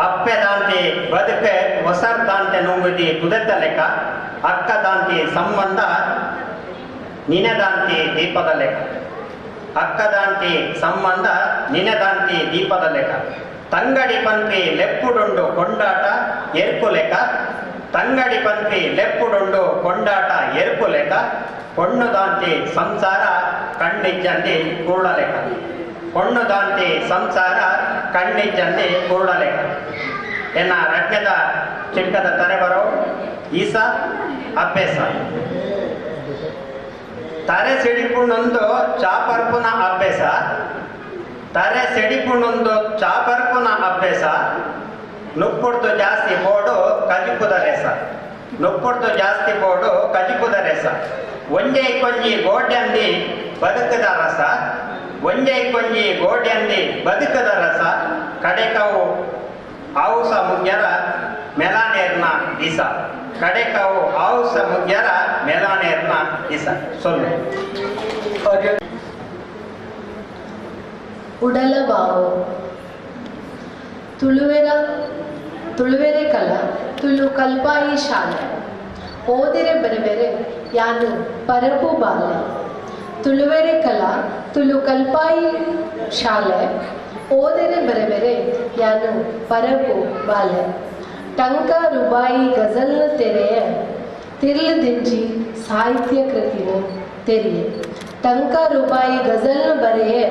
ಅಪ್ಪೆದಾಂತೆ ಬದುಕು ಹೊಸರ್ದಾಂತೆ ನುಂಗದಿ ತುದತ್ತ ಲೆಕ್ಕ. ಅಕ್ಕದಾಂತಿ ಸಂಬಂಧ ನಿನದಾಂತಿ ದೀಪದ ಲೆಕ್ಕ. ಅಕ್ಕದಾಂತಿ ಸಂಬಂಧ ನಿನದಾಂತಿ ದೀಪದ ಲೆಕ್ಕ. ತಂಗಡಿ ಪಂಪಿ ಲೆಪ್ಪುಡುಂಡು ಕೊಂಡಾಟ ಎರ್ಪು ಲೆಕ್ಕ. ತಂಗಡಿ ಪಂಪಿ ಲೆಪ್ಪುಡುಂಡು ಕೊಂಡಾಟ ಎರ್ಪು ಲೆಕ್ಕ. ಹೊಣ್ಣುದಾಂತಿ ಸಂಸಾರ ಕಣ್ಣಿಜ್ಜಂದಿ ಕೂಡಲೆಕ್ಕ. ಹೊಣ್ಣುದಾಂತಿ ಸಂಸಾರ ಕಣ್ಣಿಜ್ಜಂದಿ ಕೂಡಲೆಕ್ಕ. ಎನ್ನ ರಜ್ಞದ ಚಿಕ್ಕದ ತರೆಬರೋ ಈಸ ಅಭ್ಯಾಸ. ತರೆ ಸಿಡಿಪುಣೊಂದು ಚಾಪರ್ಪುನ ಅಭ್ಯಾಸ. ತರೆ ಸಿಡಿಪುಣೊಂದು ಚಾಪರ್ಪುನ ಅಭ್ಯಾಸ. ನುಪ್ಪುಡ್ದು ಜಾಸ್ತಿ ಬೋಡು ಕಜಿಪುದ ರೇಸ. ನುಪ್ಪುಡ್ದು ಜಾಸ್ತಿ ಬೋಡು ಕಜಿಪುದ ರೇಸ. ಒಂಜೈ ಕೊಂಜಿ ಗೋಡ್ಯಂದಿ ಬದುಕದ ರಸ. ಒಂಜೈ ಕೊಂಜಿ ಗೋಡ್ಯಂದಿ ಬದುಕದ ರಸ. ಕಡೆಕವು ಆವುಸ ಮುಗ್ಯರ ಮೆಲಾನೇರ್ನ ಇಸ. ಕಡೆಕವು ಆವುಸ ಮುಗ್ಯರ ಮೆಲಾನೇರ್ನ ಇಸ. ಸೊಲ್ಲೆ ಉಡಲಬಾವು ತುಳುವೆರ ತುಳುವೆರೆ ಕಲ ತುಳು ಕಲ್ಪಾಯಿ ಶಾಲೆ ಓದೆರೆ ಬರೆವೆರೆ ಯಾನು ಪರಪು ಬಾಲೆ. ತುಳುವೆರೆ ಕಲ ತುಳು ಕಲ್ಪಾಯಿ ಶಾಲೆ ಓದೆರೆ ಬರೆವೆರೆ ಯಾನು ಪರಪು ಬಾಲೆ. ಟಂಕ ರುಬಾಯಿ ಗಜಲ್ನ ತೆರೆಯ ತಿರ್ಲು ದಿಂಜಿ ಸಾಹಿತ್ಯ ಕೃತಿನ ತೆರೆಯೆ. ಟಂಕ ರುಬಾಯಿ ಗಜಲ್ನ ಬರೆಯೆ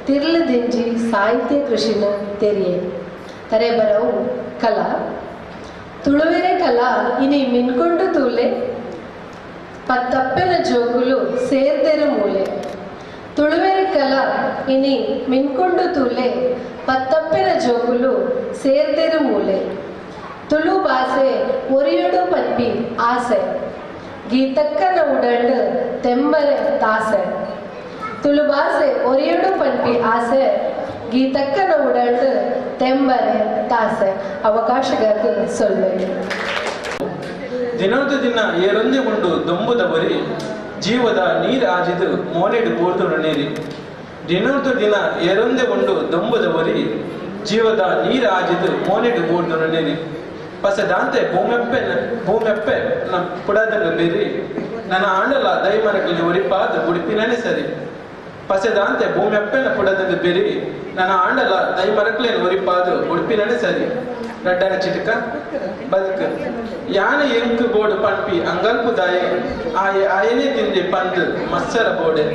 ತಿರ್ಲು ದಿಂಜಿ ಸಾಹಿತ್ಯ ಕೃಷಿನ ತೆರೆಯೆ. ತರೆ ಬರವು ಕಲಾ ತುಳುವೆರೆ ಕಲಾ ಇನಿ ಮಿನ್ಕೊಂಡು ತೂಲೆ ಪತ್ತಪ್ಪೆನ ಜೋಕುಲು ಸೇರ್ದೆರು ಮೂಲೆ. ತುಳುವೆರೆ ಕಲಾ ಇನಿ ಮಿನ್ಕೊಂಡು ತೂಲೆ ಪತ್ತಪ್ಪೆನ ಜೋಕುಲು ಸೇರ್ದೆರು ಮೂಲೆ. ತುಳು ಬಾಸೆ ಒರಿಯೊಡು ಪನ್ಪಿ ಆಸೆ ಗೀತಕ್ಕನ ಉಡಲ್ಡು ತೆಂಬರೆ ತಾಸೆ. ತುಳು ಬಾಸೆ ಒರಿಯೊಡು ಪನ್ಪಿ ಆಸೆ ಗೀತಕ್ಕನ ಉಡಲ್ಡು ತೆಂಬರೆ ತಾಸೆ. ಅವಕಾಶಗಾಗಿ ಸೊಲ್ಲೆ. ದಿನದ ದಿನ ಏರೊಂದೇ ಉಂಡು ದೊಂಬುದ ಬರಿ ಜೀವದ ನೀರು ಆಜಿದು ಮೋನೆಡು ಬೋರ್ದು ನೀರಿ. ದಿನದ ದಿನ ಏರೊಂದೇ ಉಂಡು ದೊಂಬುದ ಬರಿ ಜೀವದ ನೀರು ಆಜಿದು ಮೋನೆಡು ಬೋರ್ದು ನೀರಿ. ಪಸದಾಂತೆ ಭೂಮೆಪ್ಪೆ ಭೂಮೆಪ್ಪೆ ನ ಪುಡದಂಗ ಬೇರಿ ನನ್ನ ಆಂಡಲ ದೈಮರಕಲಿ ಒರಿಪಾದ ಉಡುಪಿನೇ ಸರಿ. ಪಸೆದಾಂತೆ ಭೂಮೆಪ್ಪೆನ ಪುಡದಂಗ ಬೇರಿ ನನ್ನ ಆಂಡಲ ದೈಮರಕ್ಲೇನು ಒರಿಪಾದ ಉಡುಪಿನೇ ಸರಿ. ರಡ್ಡನ ಚಿಟಕ ಬದುಕು ಯಾನೆ ಎಂಕು ಬೋರ್ಡು ಪಂಪಿ ಅಂಗಲ್ಪು ದಾಯೆ ಆಯೆ ಆಯನೇ ತಿಂದೆ ಪಂದು ಮತ್ಸರ ಬೋಡೆ.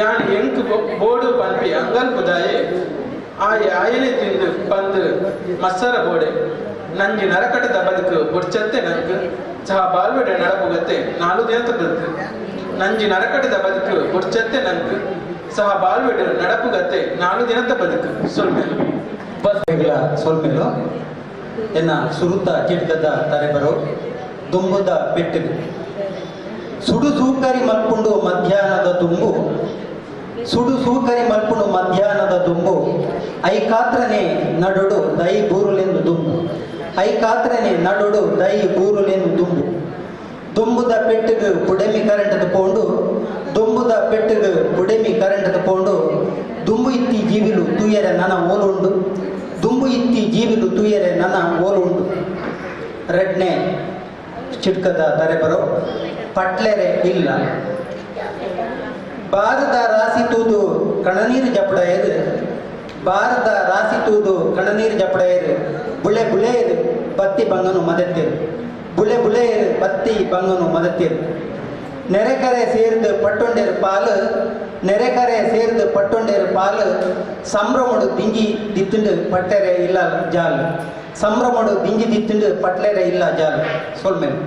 ಯಾನೆ ಎಂಕು ಬೋರ್ಡು ಪಂಪಿ ಅಂಗಲ್ಪು ದಾಯೆ ಆಯೆ ಆಯನೇ ತಿಂದು ಪಂದು ಮತ್ಸರ ಬೋಡೆ. ನಂಗೆ ನರಕಟದ ಬದುಕು ಬೊಡ್ಚತ್ತೆ ನಂಗೆ ಸಹ ಬಾಲ್ವೆಡೆ ನಡಪುಗತ್ತೆ ನಾಲು ದಿನದ ಬದುಕು. ನಂಜಿ ನರಕಟದ ಬದುಕು ಬೊಡ್ಚತ್ತೆ ನಂಗೆ ಸಹ ಬಾಲ್ವೆಡೆ ನಡಪುಗತ್ತೆ ನಾಲು ದಿನದ ಬದುಕು. ಸೊಲ್ಮೇಲು ಸೊಲ್ಮೇಲು ಎನ್ನ ಸುರುತ ಚಿಟ್ಕದ ತರೆಬರು ದುಂಬುದ ಪೆಟ್ಟಿಗೆ. ಸುಡು ಸೂಕರಿ ಮಲ್ಪುಂಡು ಮಧ್ಯಾಹ್ನದ ದುಂಬು. ಸುಡು ಸೂಕರಿ ಮಲ್ಪುಂಡು ಮಧ್ಯಾಹ್ನದ ದುಂಬು. ಐಕಾತ್ರನೆ ನಡುಡು ದೈ ಬೂರುಲೆಂದು ದುಂಬು. ಐಕಾತ್ರನೆ ನಡುಡು ದೈ ಬೂರುಲೆಂದು ದುಂಬು. ದುಂಬುದ ಪೆಟ್ಟಿಗೆ ಪುಡೆಮಿ ಕರೆಂಟದ ಪೋಂಡು. ದುಂಬುದ ಪೆಟ್ಟಿಗೆ ಪುಡೆಮಿ ಕರೆಂಟದ ಪೋಂಡು. ದುಂಬು ಇತ್ತಿ ಜೀವಿಲು ತೂಯರೆ ನನ ಓಲುಂಡು. ದುಂಬು ಇತ್ತಿ ಜೀವಿಲು ತೂಯರೆ ನನ್ನ ಓಲುಂಡು. ರಡ್ನೆ ಚಿಟ್ಕದ ತರೆಬರೋ ಪಟ್ಲೆರೆ ಇಲ್ಲ. ಭಾರತ ರಾಸಿ ತೂದು ಕಣನೀರು ಜಪಡೆಯರು. ಭಾರತ ರಾಸಿ ತೂದು ಕಣನೀರು ಜಪಡೆಯರು. ಬುಳೆ ಬುಳೆಯರು ಬತ್ತಿ ಬಂಗನು ಮದತ್ತಿರು. ಬುಳೆ ಬುಳೆಯರು ಬತ್ತಿ ಬಂಗನು ಮದತ್ತಿರು. ನೆರೆಕರೆ ಸೇರ್ದು ಪಟ್ಟೊಂಡೇರು ಪಾಲು. ನೆರೆಕರೆ ಸೇರ್ದು ಪಟ್ಟೊಂಡೇರು ಪಾಲು. ಸಂಭ್ರಮಡು ದಿಂಜಿ ದಿತ್ತುಂಡು ಪಟ್ಟೆರೆ ಇಲ್ಲ ಜಾಲು. ಸಂಭ್ರಮಡು ದಿಂಜಿ ದಿತ್ತುಂಡು ಪಟ್ಲೆರೆ ಇಲ್ಲ ಜಾಲು. ಸೊಲ್ಮೇಲು.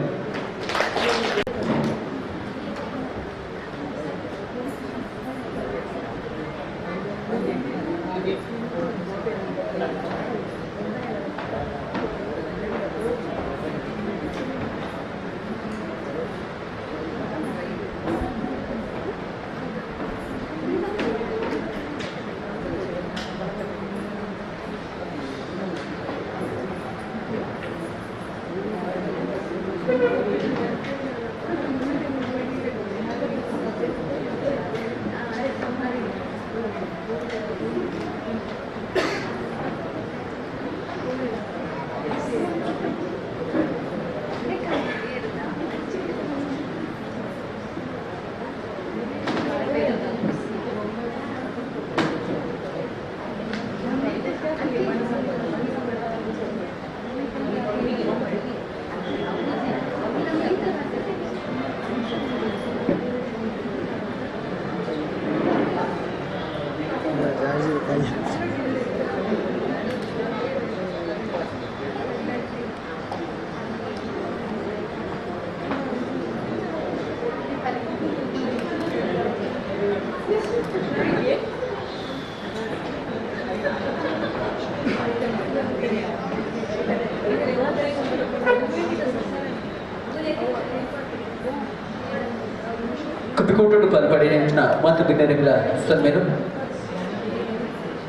ಕಪಿಕೋಟು ಪಲ್ಪಡಿನ ಮಾತು ಬಿನ್ನರೆಗಳ ಸಲ್ಮೇನು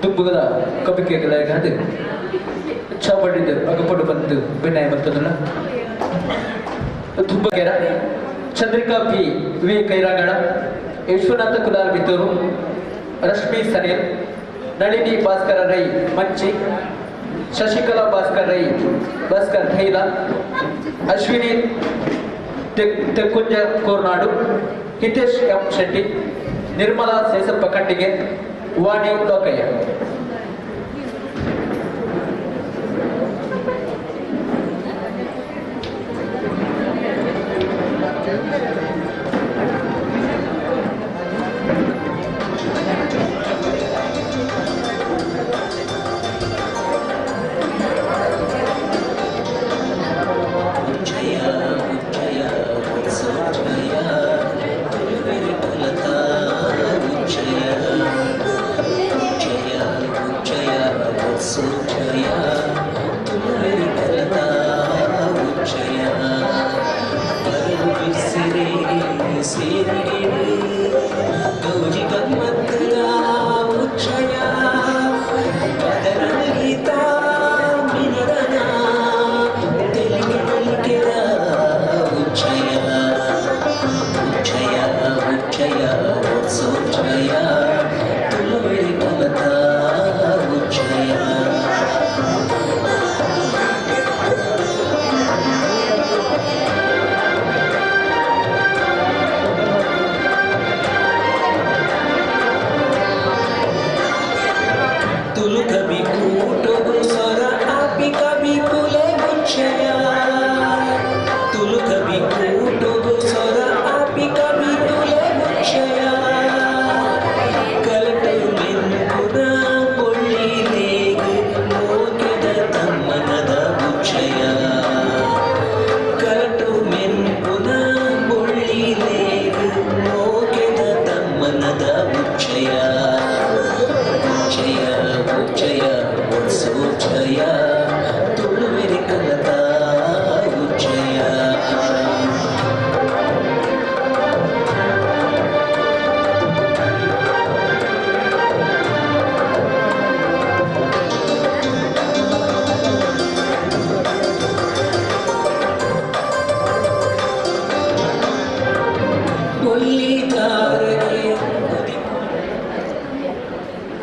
ದುಂಬುಗಳ ಕಬಿಕೆಗಳಾದ ಚಾವಡಿದ ಅಗಪಡು ಬಂದು ಬಿನ್ನಯ ಬರ್ತದಲ್ಲ ದುಂಬಗೆರ Chandrika P V Kairangala, Vishwanatha Kulal Bittur, Rashmi Sanil, Nalini Bhaskara Rai Manchi, Shashikala Bhaskar Rai Bhaskar Thaila, Ashwini Tekkunja Kornadu, Hitesh M Shetty, Nirmala Sesappa Khandige, Vani Lokayya.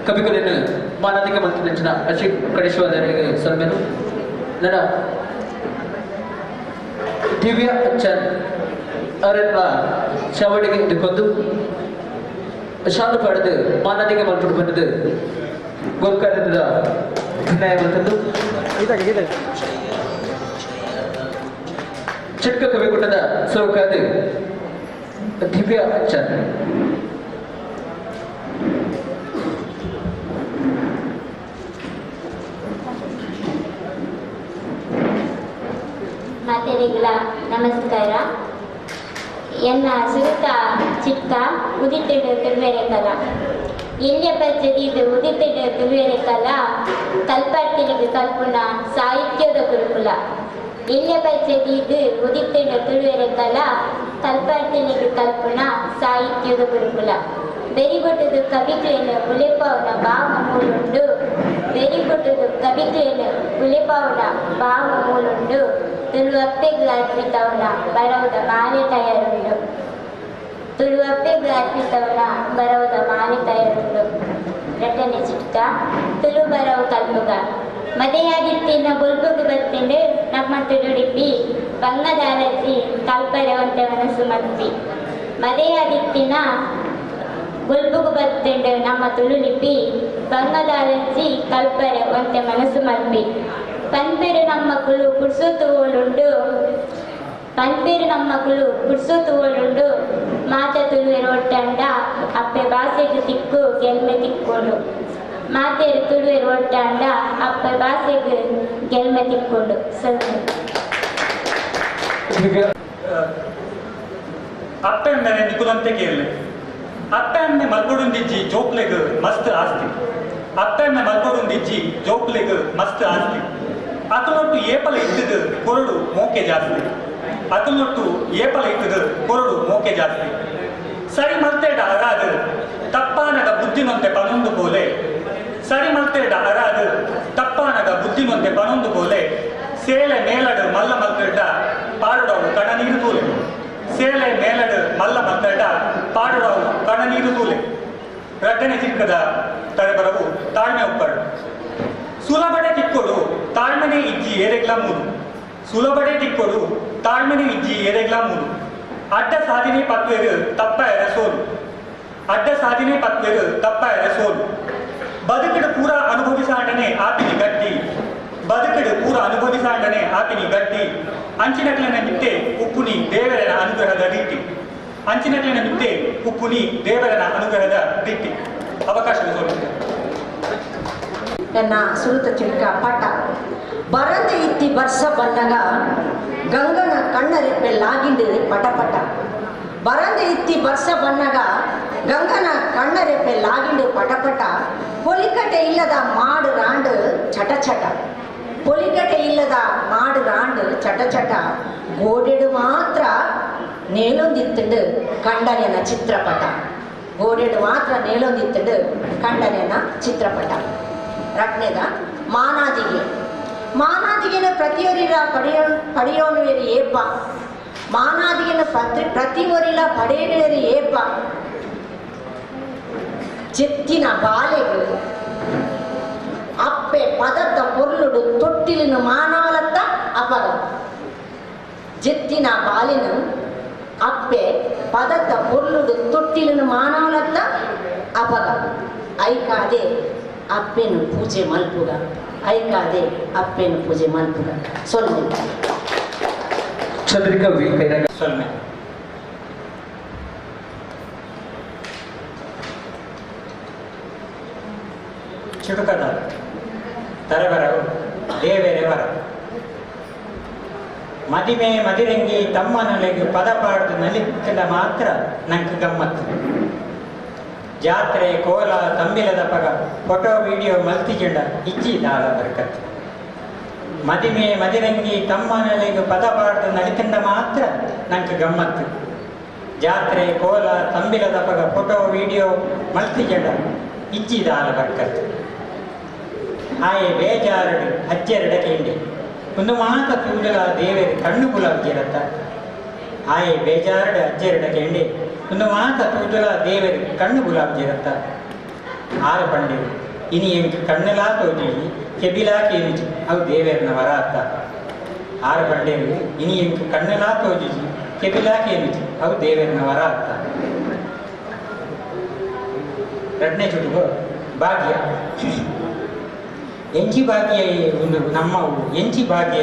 ಕವಿಗಳನ್ನು ಮಾನಾದಿಕ ಮಂತ್ರಿನ Ashok ಕಡೇಶ್ವರರಿಗೆ ಸಲ್ಮೇನು ನನ್ನ ದಿವ್ಯ ಅಚ್ಚನ್ ಅವರೆಲ್ಲ ಚವಡಿಗೆ ಹಿಡ್ಕೊಂಡು ಶಾಲು ಪಡೆದು ಮಾನಾದಿಕ ಮಲ್ಪಟ್ಟು ಬಂದದ್ದು ಗೋಲ್ಕರ್ಣದ ಅಭಿನಯ ಬಂತದ್ದು ಚಿಕ್ಕ ಕವಿಕೂಟದ ಸೌಕಾದ ದಿವ್ಯ ಅಚ್ಚನ್. ಮಾತೆರೆಗಳ ನಮಸ್ಕಾರ. ಎನ್ನ ಸುರುತ ಚಿಕ್ಕ ಉದಿತಿಡು ತುಳುವೆರೆಕಲ ಎಲ್ಯ ಪದ್ಧತಿದು ಉದಿತಿಡು ತುಳುವೆರೆಕಲ ಕಲ್ಪಾರ್ತಿಲಿಗೆ ಕಲ್ಪುನ ಸಾಹಿತ್ಯದ ಗುರುಕುಲ. ಎಲ್ಯ ಪದ್ಧತಿದು ಉದಿತಿಡು ತುಳುವೆರೆಕಲ ಕಲ್ಪಾರ್ತಿಲಿಗೆ ಕಲ್ಪುನ ಸಾಹಿತ್ಯದ ಗುರುಕುಲ. ಬೆರಿಗೊಟ್ಟದು ಕವಿಕ್ಲೇನು ಉಲೆಪಾವನ ಭಾವ ಮೂಲುಂಡು, ಬೆರಿಗೊಟ್ಟದು ಕವಿಕ್ಲೇನು ಉಲೆಪಾವನ ಭಾವ ಮೂಲುಂಡು, ತುಳುವಪ್ಪೆಗ್ಲಾರ್ಪಿತವನ ಬರವುದ ಮಾಲೆ ತಯಾರುಂಡು, ತುಳುವಪ್ಪೆಗ್ಲಾರ್ಪಿತವನ ಬರವುದ ಮಾಲೆ ತಯಾರುಂಡು. ರಟನೆ ಚಿಟ್ಕ ತುಳು ಬರವು ಕಲ್ಪುಗ ಮದೆಯಾದಿತ್ತಿನ ಬೊಲ್ಬುಗು ಬತ್ತಿಂಡು ನಮ್ಮ ತುಳುಡಿಪಿ ಬಂಗದಾರತಿ ಕಲ್ಪರೆ ಒಂತೆ ಮನಸ್ಸು ಮಲ್ಪಿ. ಮದೆಯಾದಿತ್ತಿನ ಬೊಲ್ಬುಗು ಬತ್ತಿಂಡು ನಮ್ಮ ತುಳುಲಿಪಿ ಬಂಗದಾರತಿ ಕಲ್ಪರೆ ಒಂತೆ ಮನಸ್ಸು ಮಲ್ಪಿ. ಪನ್ಪೇರು ನಮ್ಮ ಕುಲು ಪುಡ್ಸು ತೋಳುಂಡು, ಪನ್ಪೇರು ನಮ್ಮ ಕುಲು ಪುಡ್ಸು ತೋಳುಂಡು, ಮಾತ ತುಳುವೆರು ಒಟ್ಟಂಡ ಅಪ್ಪೆ ಬಾಸೆಗೆ ತಿಕ್ಕು ಗೆಲ್ಮೆ ತಿಕ್ಕೊಂಡು, ಮಾತೇರು ತುಳುವೆರು ಒಟ್ಟಂಡ ಅಪ್ಪೆ ಬಾಸೆಗೆ ಗೆಲ್ಮೆ ತಿಕ್ಕೊಂಡು. ಸರಿ. ಅಪ್ಪೆ ಅಮ್ಮನೆ ನಿಕುಲಂತೆ ಕೇಳಲೆ ಅಪ್ಪೆ ಅಮ್ಮೆ ಮಲ್ಕೊಡುಂದಿಜ್ಜಿ ಜೋಕ್ಲೆಗ್ ಮಸ್ತ್ ಆಸ್ತಿ, ಅಪ್ಪೆ ಅಮ್ಮೆ ಮಲ್ಕೊಡುಂದಿಜ್ಜಿ ಜೋಕ್ಲೆಗ್ ಮಸ್ತ್ ಆಸ್ತಿ, ಅತನೊಟ್ಟು ಏಪಲ ಇತ್ತದು ಕೊರಡು ಮೋಕೆ ಜಾಸ್ತಿ, ಅತನೊಟ್ಟು ಏಪಲ ಇತ್ತದು ಕೊರಡು ಮೋಕೆ ಜಾಸ್ತಿ. ಸರಿ ಮಲ್ತೇಡ ಅರಾದು ತಪ್ಪಾನಗ ಬುದ್ಧಿನೊಂತೆ ಪನೊಂದು ಪೋಲೆ. ಸರಿ ಮಲ್ತೇಡ ಅರಾದು ತಪ್ಪಾನಗ ಬುದ್ಧಿನೊಂತೆ ಪನೊಂದು ಪೋಲೆ. ಸೇಲೆ ಮೇಲಡು ಮಲ್ಲ ಮಲ್ತೇಡ ಪಾಡುಡವು ಕಣನೀರು ತೂಲೆ. ಸೇಲೆ ಮೇಲಡು ಮಲ್ಲ ಮಲ್ತೇಡ ಪಾಡುಡವು ಕಣನೀರು ತೂಲೆ. ರಡ್ಡನೆ ಚಿಕ್ಕದ ತಡೆಬರವು ತಾಳ್ಮೆ ಉಪ್ಪರು. ಸುಲಭಡೆ ತಿಕ್ಕೊಡು ತಾಳ್ಮೆನೆ ಇಜ್ಜಿ ಏರೆಗ್ಲ ಮೂರು. ಸುಲಭಡೆ ತಿಕ್ಕೊಡು ತಾಳ್ಮೆನೆ ಇಜ್ಜಿ ಏರೆಗ್ಲ ಮೂರು. ಅಡ್ಡ ಸಾಧಿನೆ ಪತ್ವೆರು ತಪ್ಪಾಯರ ಸೋಲು. ಅಡ್ಡ ಸಾಧಿನೆ ಪತ್ವೆರು ತಪ್ಪಾಯರ ಸೋಲು. ಬದುಕಡು ಪೂರ ಅನುಭವಿಸಾಂಡನೆ ಆಪಿನಿ ಗಟ್ಟಿ. ಬದುಕಡು ಪೂರ ಅನುಭವಿಸಾಂಡನೆ ಆಪಿನಿ ಗಟ್ಟಿ. ಅಂಚಿನಕ್ಲೆನ ಮಿತ್ತೆ ಉಪ್ಪುನಿ ದೇವರನ ಅನುಗ್ರಹದ ದಿಟ್ಟಿ. ಅಂಚಿನಕ್ಲೆನ ಮಿತ್ತೆ ಉಪ್ಪುನಿ ದೇವರನ ಅನುಗ್ರಹದ ದಿಟ್ಟಿ. ಅವಕಾಶ ಸೋಲು. ನನ್ನ ಸುರುತ ಚಿಕ್ಕ ಪಟ ಬರಂದೆ ಇತ್ತಿ ಬರ್ಸ ಬನ್ನಗ ಗಂಗನ ಕಣ್ಣರೆಪ್ಪೆ ಲಾಗಿಂಡು ಪಟಪಟ. ಬರಂದೆ ಇತ್ತಿ ಬರ್ಸ ಬನ್ನಗ ಗಂಗನ ಕಣ್ಣರೆಪ್ಪೆ ಲಾಗಿಂಡು ಪಟಪಟ. ಪೊಲಿಕಟೆ ಇಲ್ಲದ ಮಾಡು ರಾಂಡು ಚಟ ಚಟ. ಪೊಲಿಕಟೆ ಇಲ್ಲದ ಮಾಡು ರಾಂಡು ಚಟ ಚಟ. ಗೋಡೆಡು ಮಾತ್ರ ನೇಲೊಂದಿತ್ತುಂಡು ಕಂಡನೆನ ಚಿತ್ರಪಟ. ಗೋಡೆಡು ಮಾತ್ರ ನೇಲೊಂದಿತ್ತುಂಡು ಕಂಡನೆನ ಚಿತ್ರಪಟ. ರಟ್ನೆದ ಮಾನಾದಿಗೆ. ಮಾನಾದಿಗೆನ ಪ್ರತಿಯೊರಿಲ ಪಡೆಯೋನುವೇರಿ ಏಪ. ಮಾನಾದಿಗೆನ ಪ್ರತಿಯೊರಿಲ ಪಡೆಯನೇರಿ ಏಪ. ಚೆತ್ತಿನ ಬಾಲೆಗು ಅಪ್ಪೆ ಪದತ್ತ ಪೊರ್ಲುಡು ತೊಟ್ಟಿಲಿನ ಮಾನಾಲತ್ತ ಅಪಗ. ಜೆತ್ತಿನ ಬಾಲಿನ ಅಪ್ಪೆ ಪದತ್ತ ಪೊರ್ಲುಡು ತೊಟ್ಟಿಲಿನ ಮಾನಾಲತ್ತ ಅಪಗ. ಐಕಾದೆ ಅಪ್ಪೆನು ಪೂಜೆ ಮಲ್ಪುಗ. ಐಕಾದೆ ಅಪ್ಪೆನು ಪೂಜೆ ಮಲ್ಪುಗ. ಸೊಲ್ಮೆ. ಚಂದ್ರಿಕಾ ವಿ ಕೈರಾಗ. ಸೊಲ್ಮೆ. ಚಿಟುಕದ ತರಬರವು ದೇವೆರೆ ವರ. ಮದಿಮೆ ಮದಿರಂಗಿ ತಮ್ಮನೊಲೆಗೆ ಪದ ಪಾಡ್ದು ನಲಿಕ್ಕದ ಮಾತ್ರ ನಂಗೆ ಗಮ್ಮತ್ತು. ಜಾತ್ರೆ ಕೋಲ ತಂಬಿಲದ ಪಗ ಫೋಟೋ ವಿಡಿಯೋ ಮಲ್ತಿಜಂಡ ಇಜ್ಜಿ ದಾಳ ಬರ್ಕತ್ತು. ಮದಿಮೆ ಮದಿರಂಗಿ ತಮ್ಮನೊಲೆಗೆ ಪದ ಪಾಡ್ದು ನಲಿತಂಡ ಮಾತ್ರ ನಂಗೆ ಗಮ್ಮತ್ತು. ಜಾತ್ರೆ ಕೋಲ ತಂಬಿಲದ ಪಗ ಫೋಟೋ ವಿಡಿಯೋ ಮಲ್ತಿಜಂಡ ಇಜ್ಜಿ ದಾಳ ಬರ್ಕತ್ತು. ಆಯೆ ಬೇಜಾರಡು ಅಜ್ಜೆರಡ ಕೇಂಡಿ ಒಂದು ಮಾತ ತೂಲಲ ದೇವರು ಕಣ್ಣು ಗುಲಾಬ್ಜಿರತ್ತ. ಆಯೆ ಬೇಜಾರಡು ಅಜ್ಜೆರಡ ಕೇಂಡಿ ಒಂದು ಮಾತ ತೂಜಲ ದೇವರು ಕಣ್ಣು ಗುಲಾಬ್ಜಿರತ್ತ. ಆರು ಪಂಡಿರು ಇನಿ ಎಂಕ್ ಕಣ್ಣೆಲಾ ತೋಜಿ ಕೆಬಿಲಾ ಕೇಮಿಜಿ ಅವು ದೇವೇರ್ನ ವರ ಅತ್ತ. ಆರು ಪಂಡಿರು ಇನಿ ಎಂಕ್ ಕಣ್ಣೆಲಾ ತೋಜಿಜಿ ಕೆಬಿಲಾ ಕೇಮಿಜಿ ಅವು ದೇವೇರ್ನ ವರ ಅತ್ತ. ಎರಡನೇ ಚುಟುಕು ಭಾಗ್ಯ. ಎಂಚಿ ಭಾಗ್ಯ ಒಂದು ನಮ್ಮವು ಎಂಚಿ ಭಾಗ್ಯ.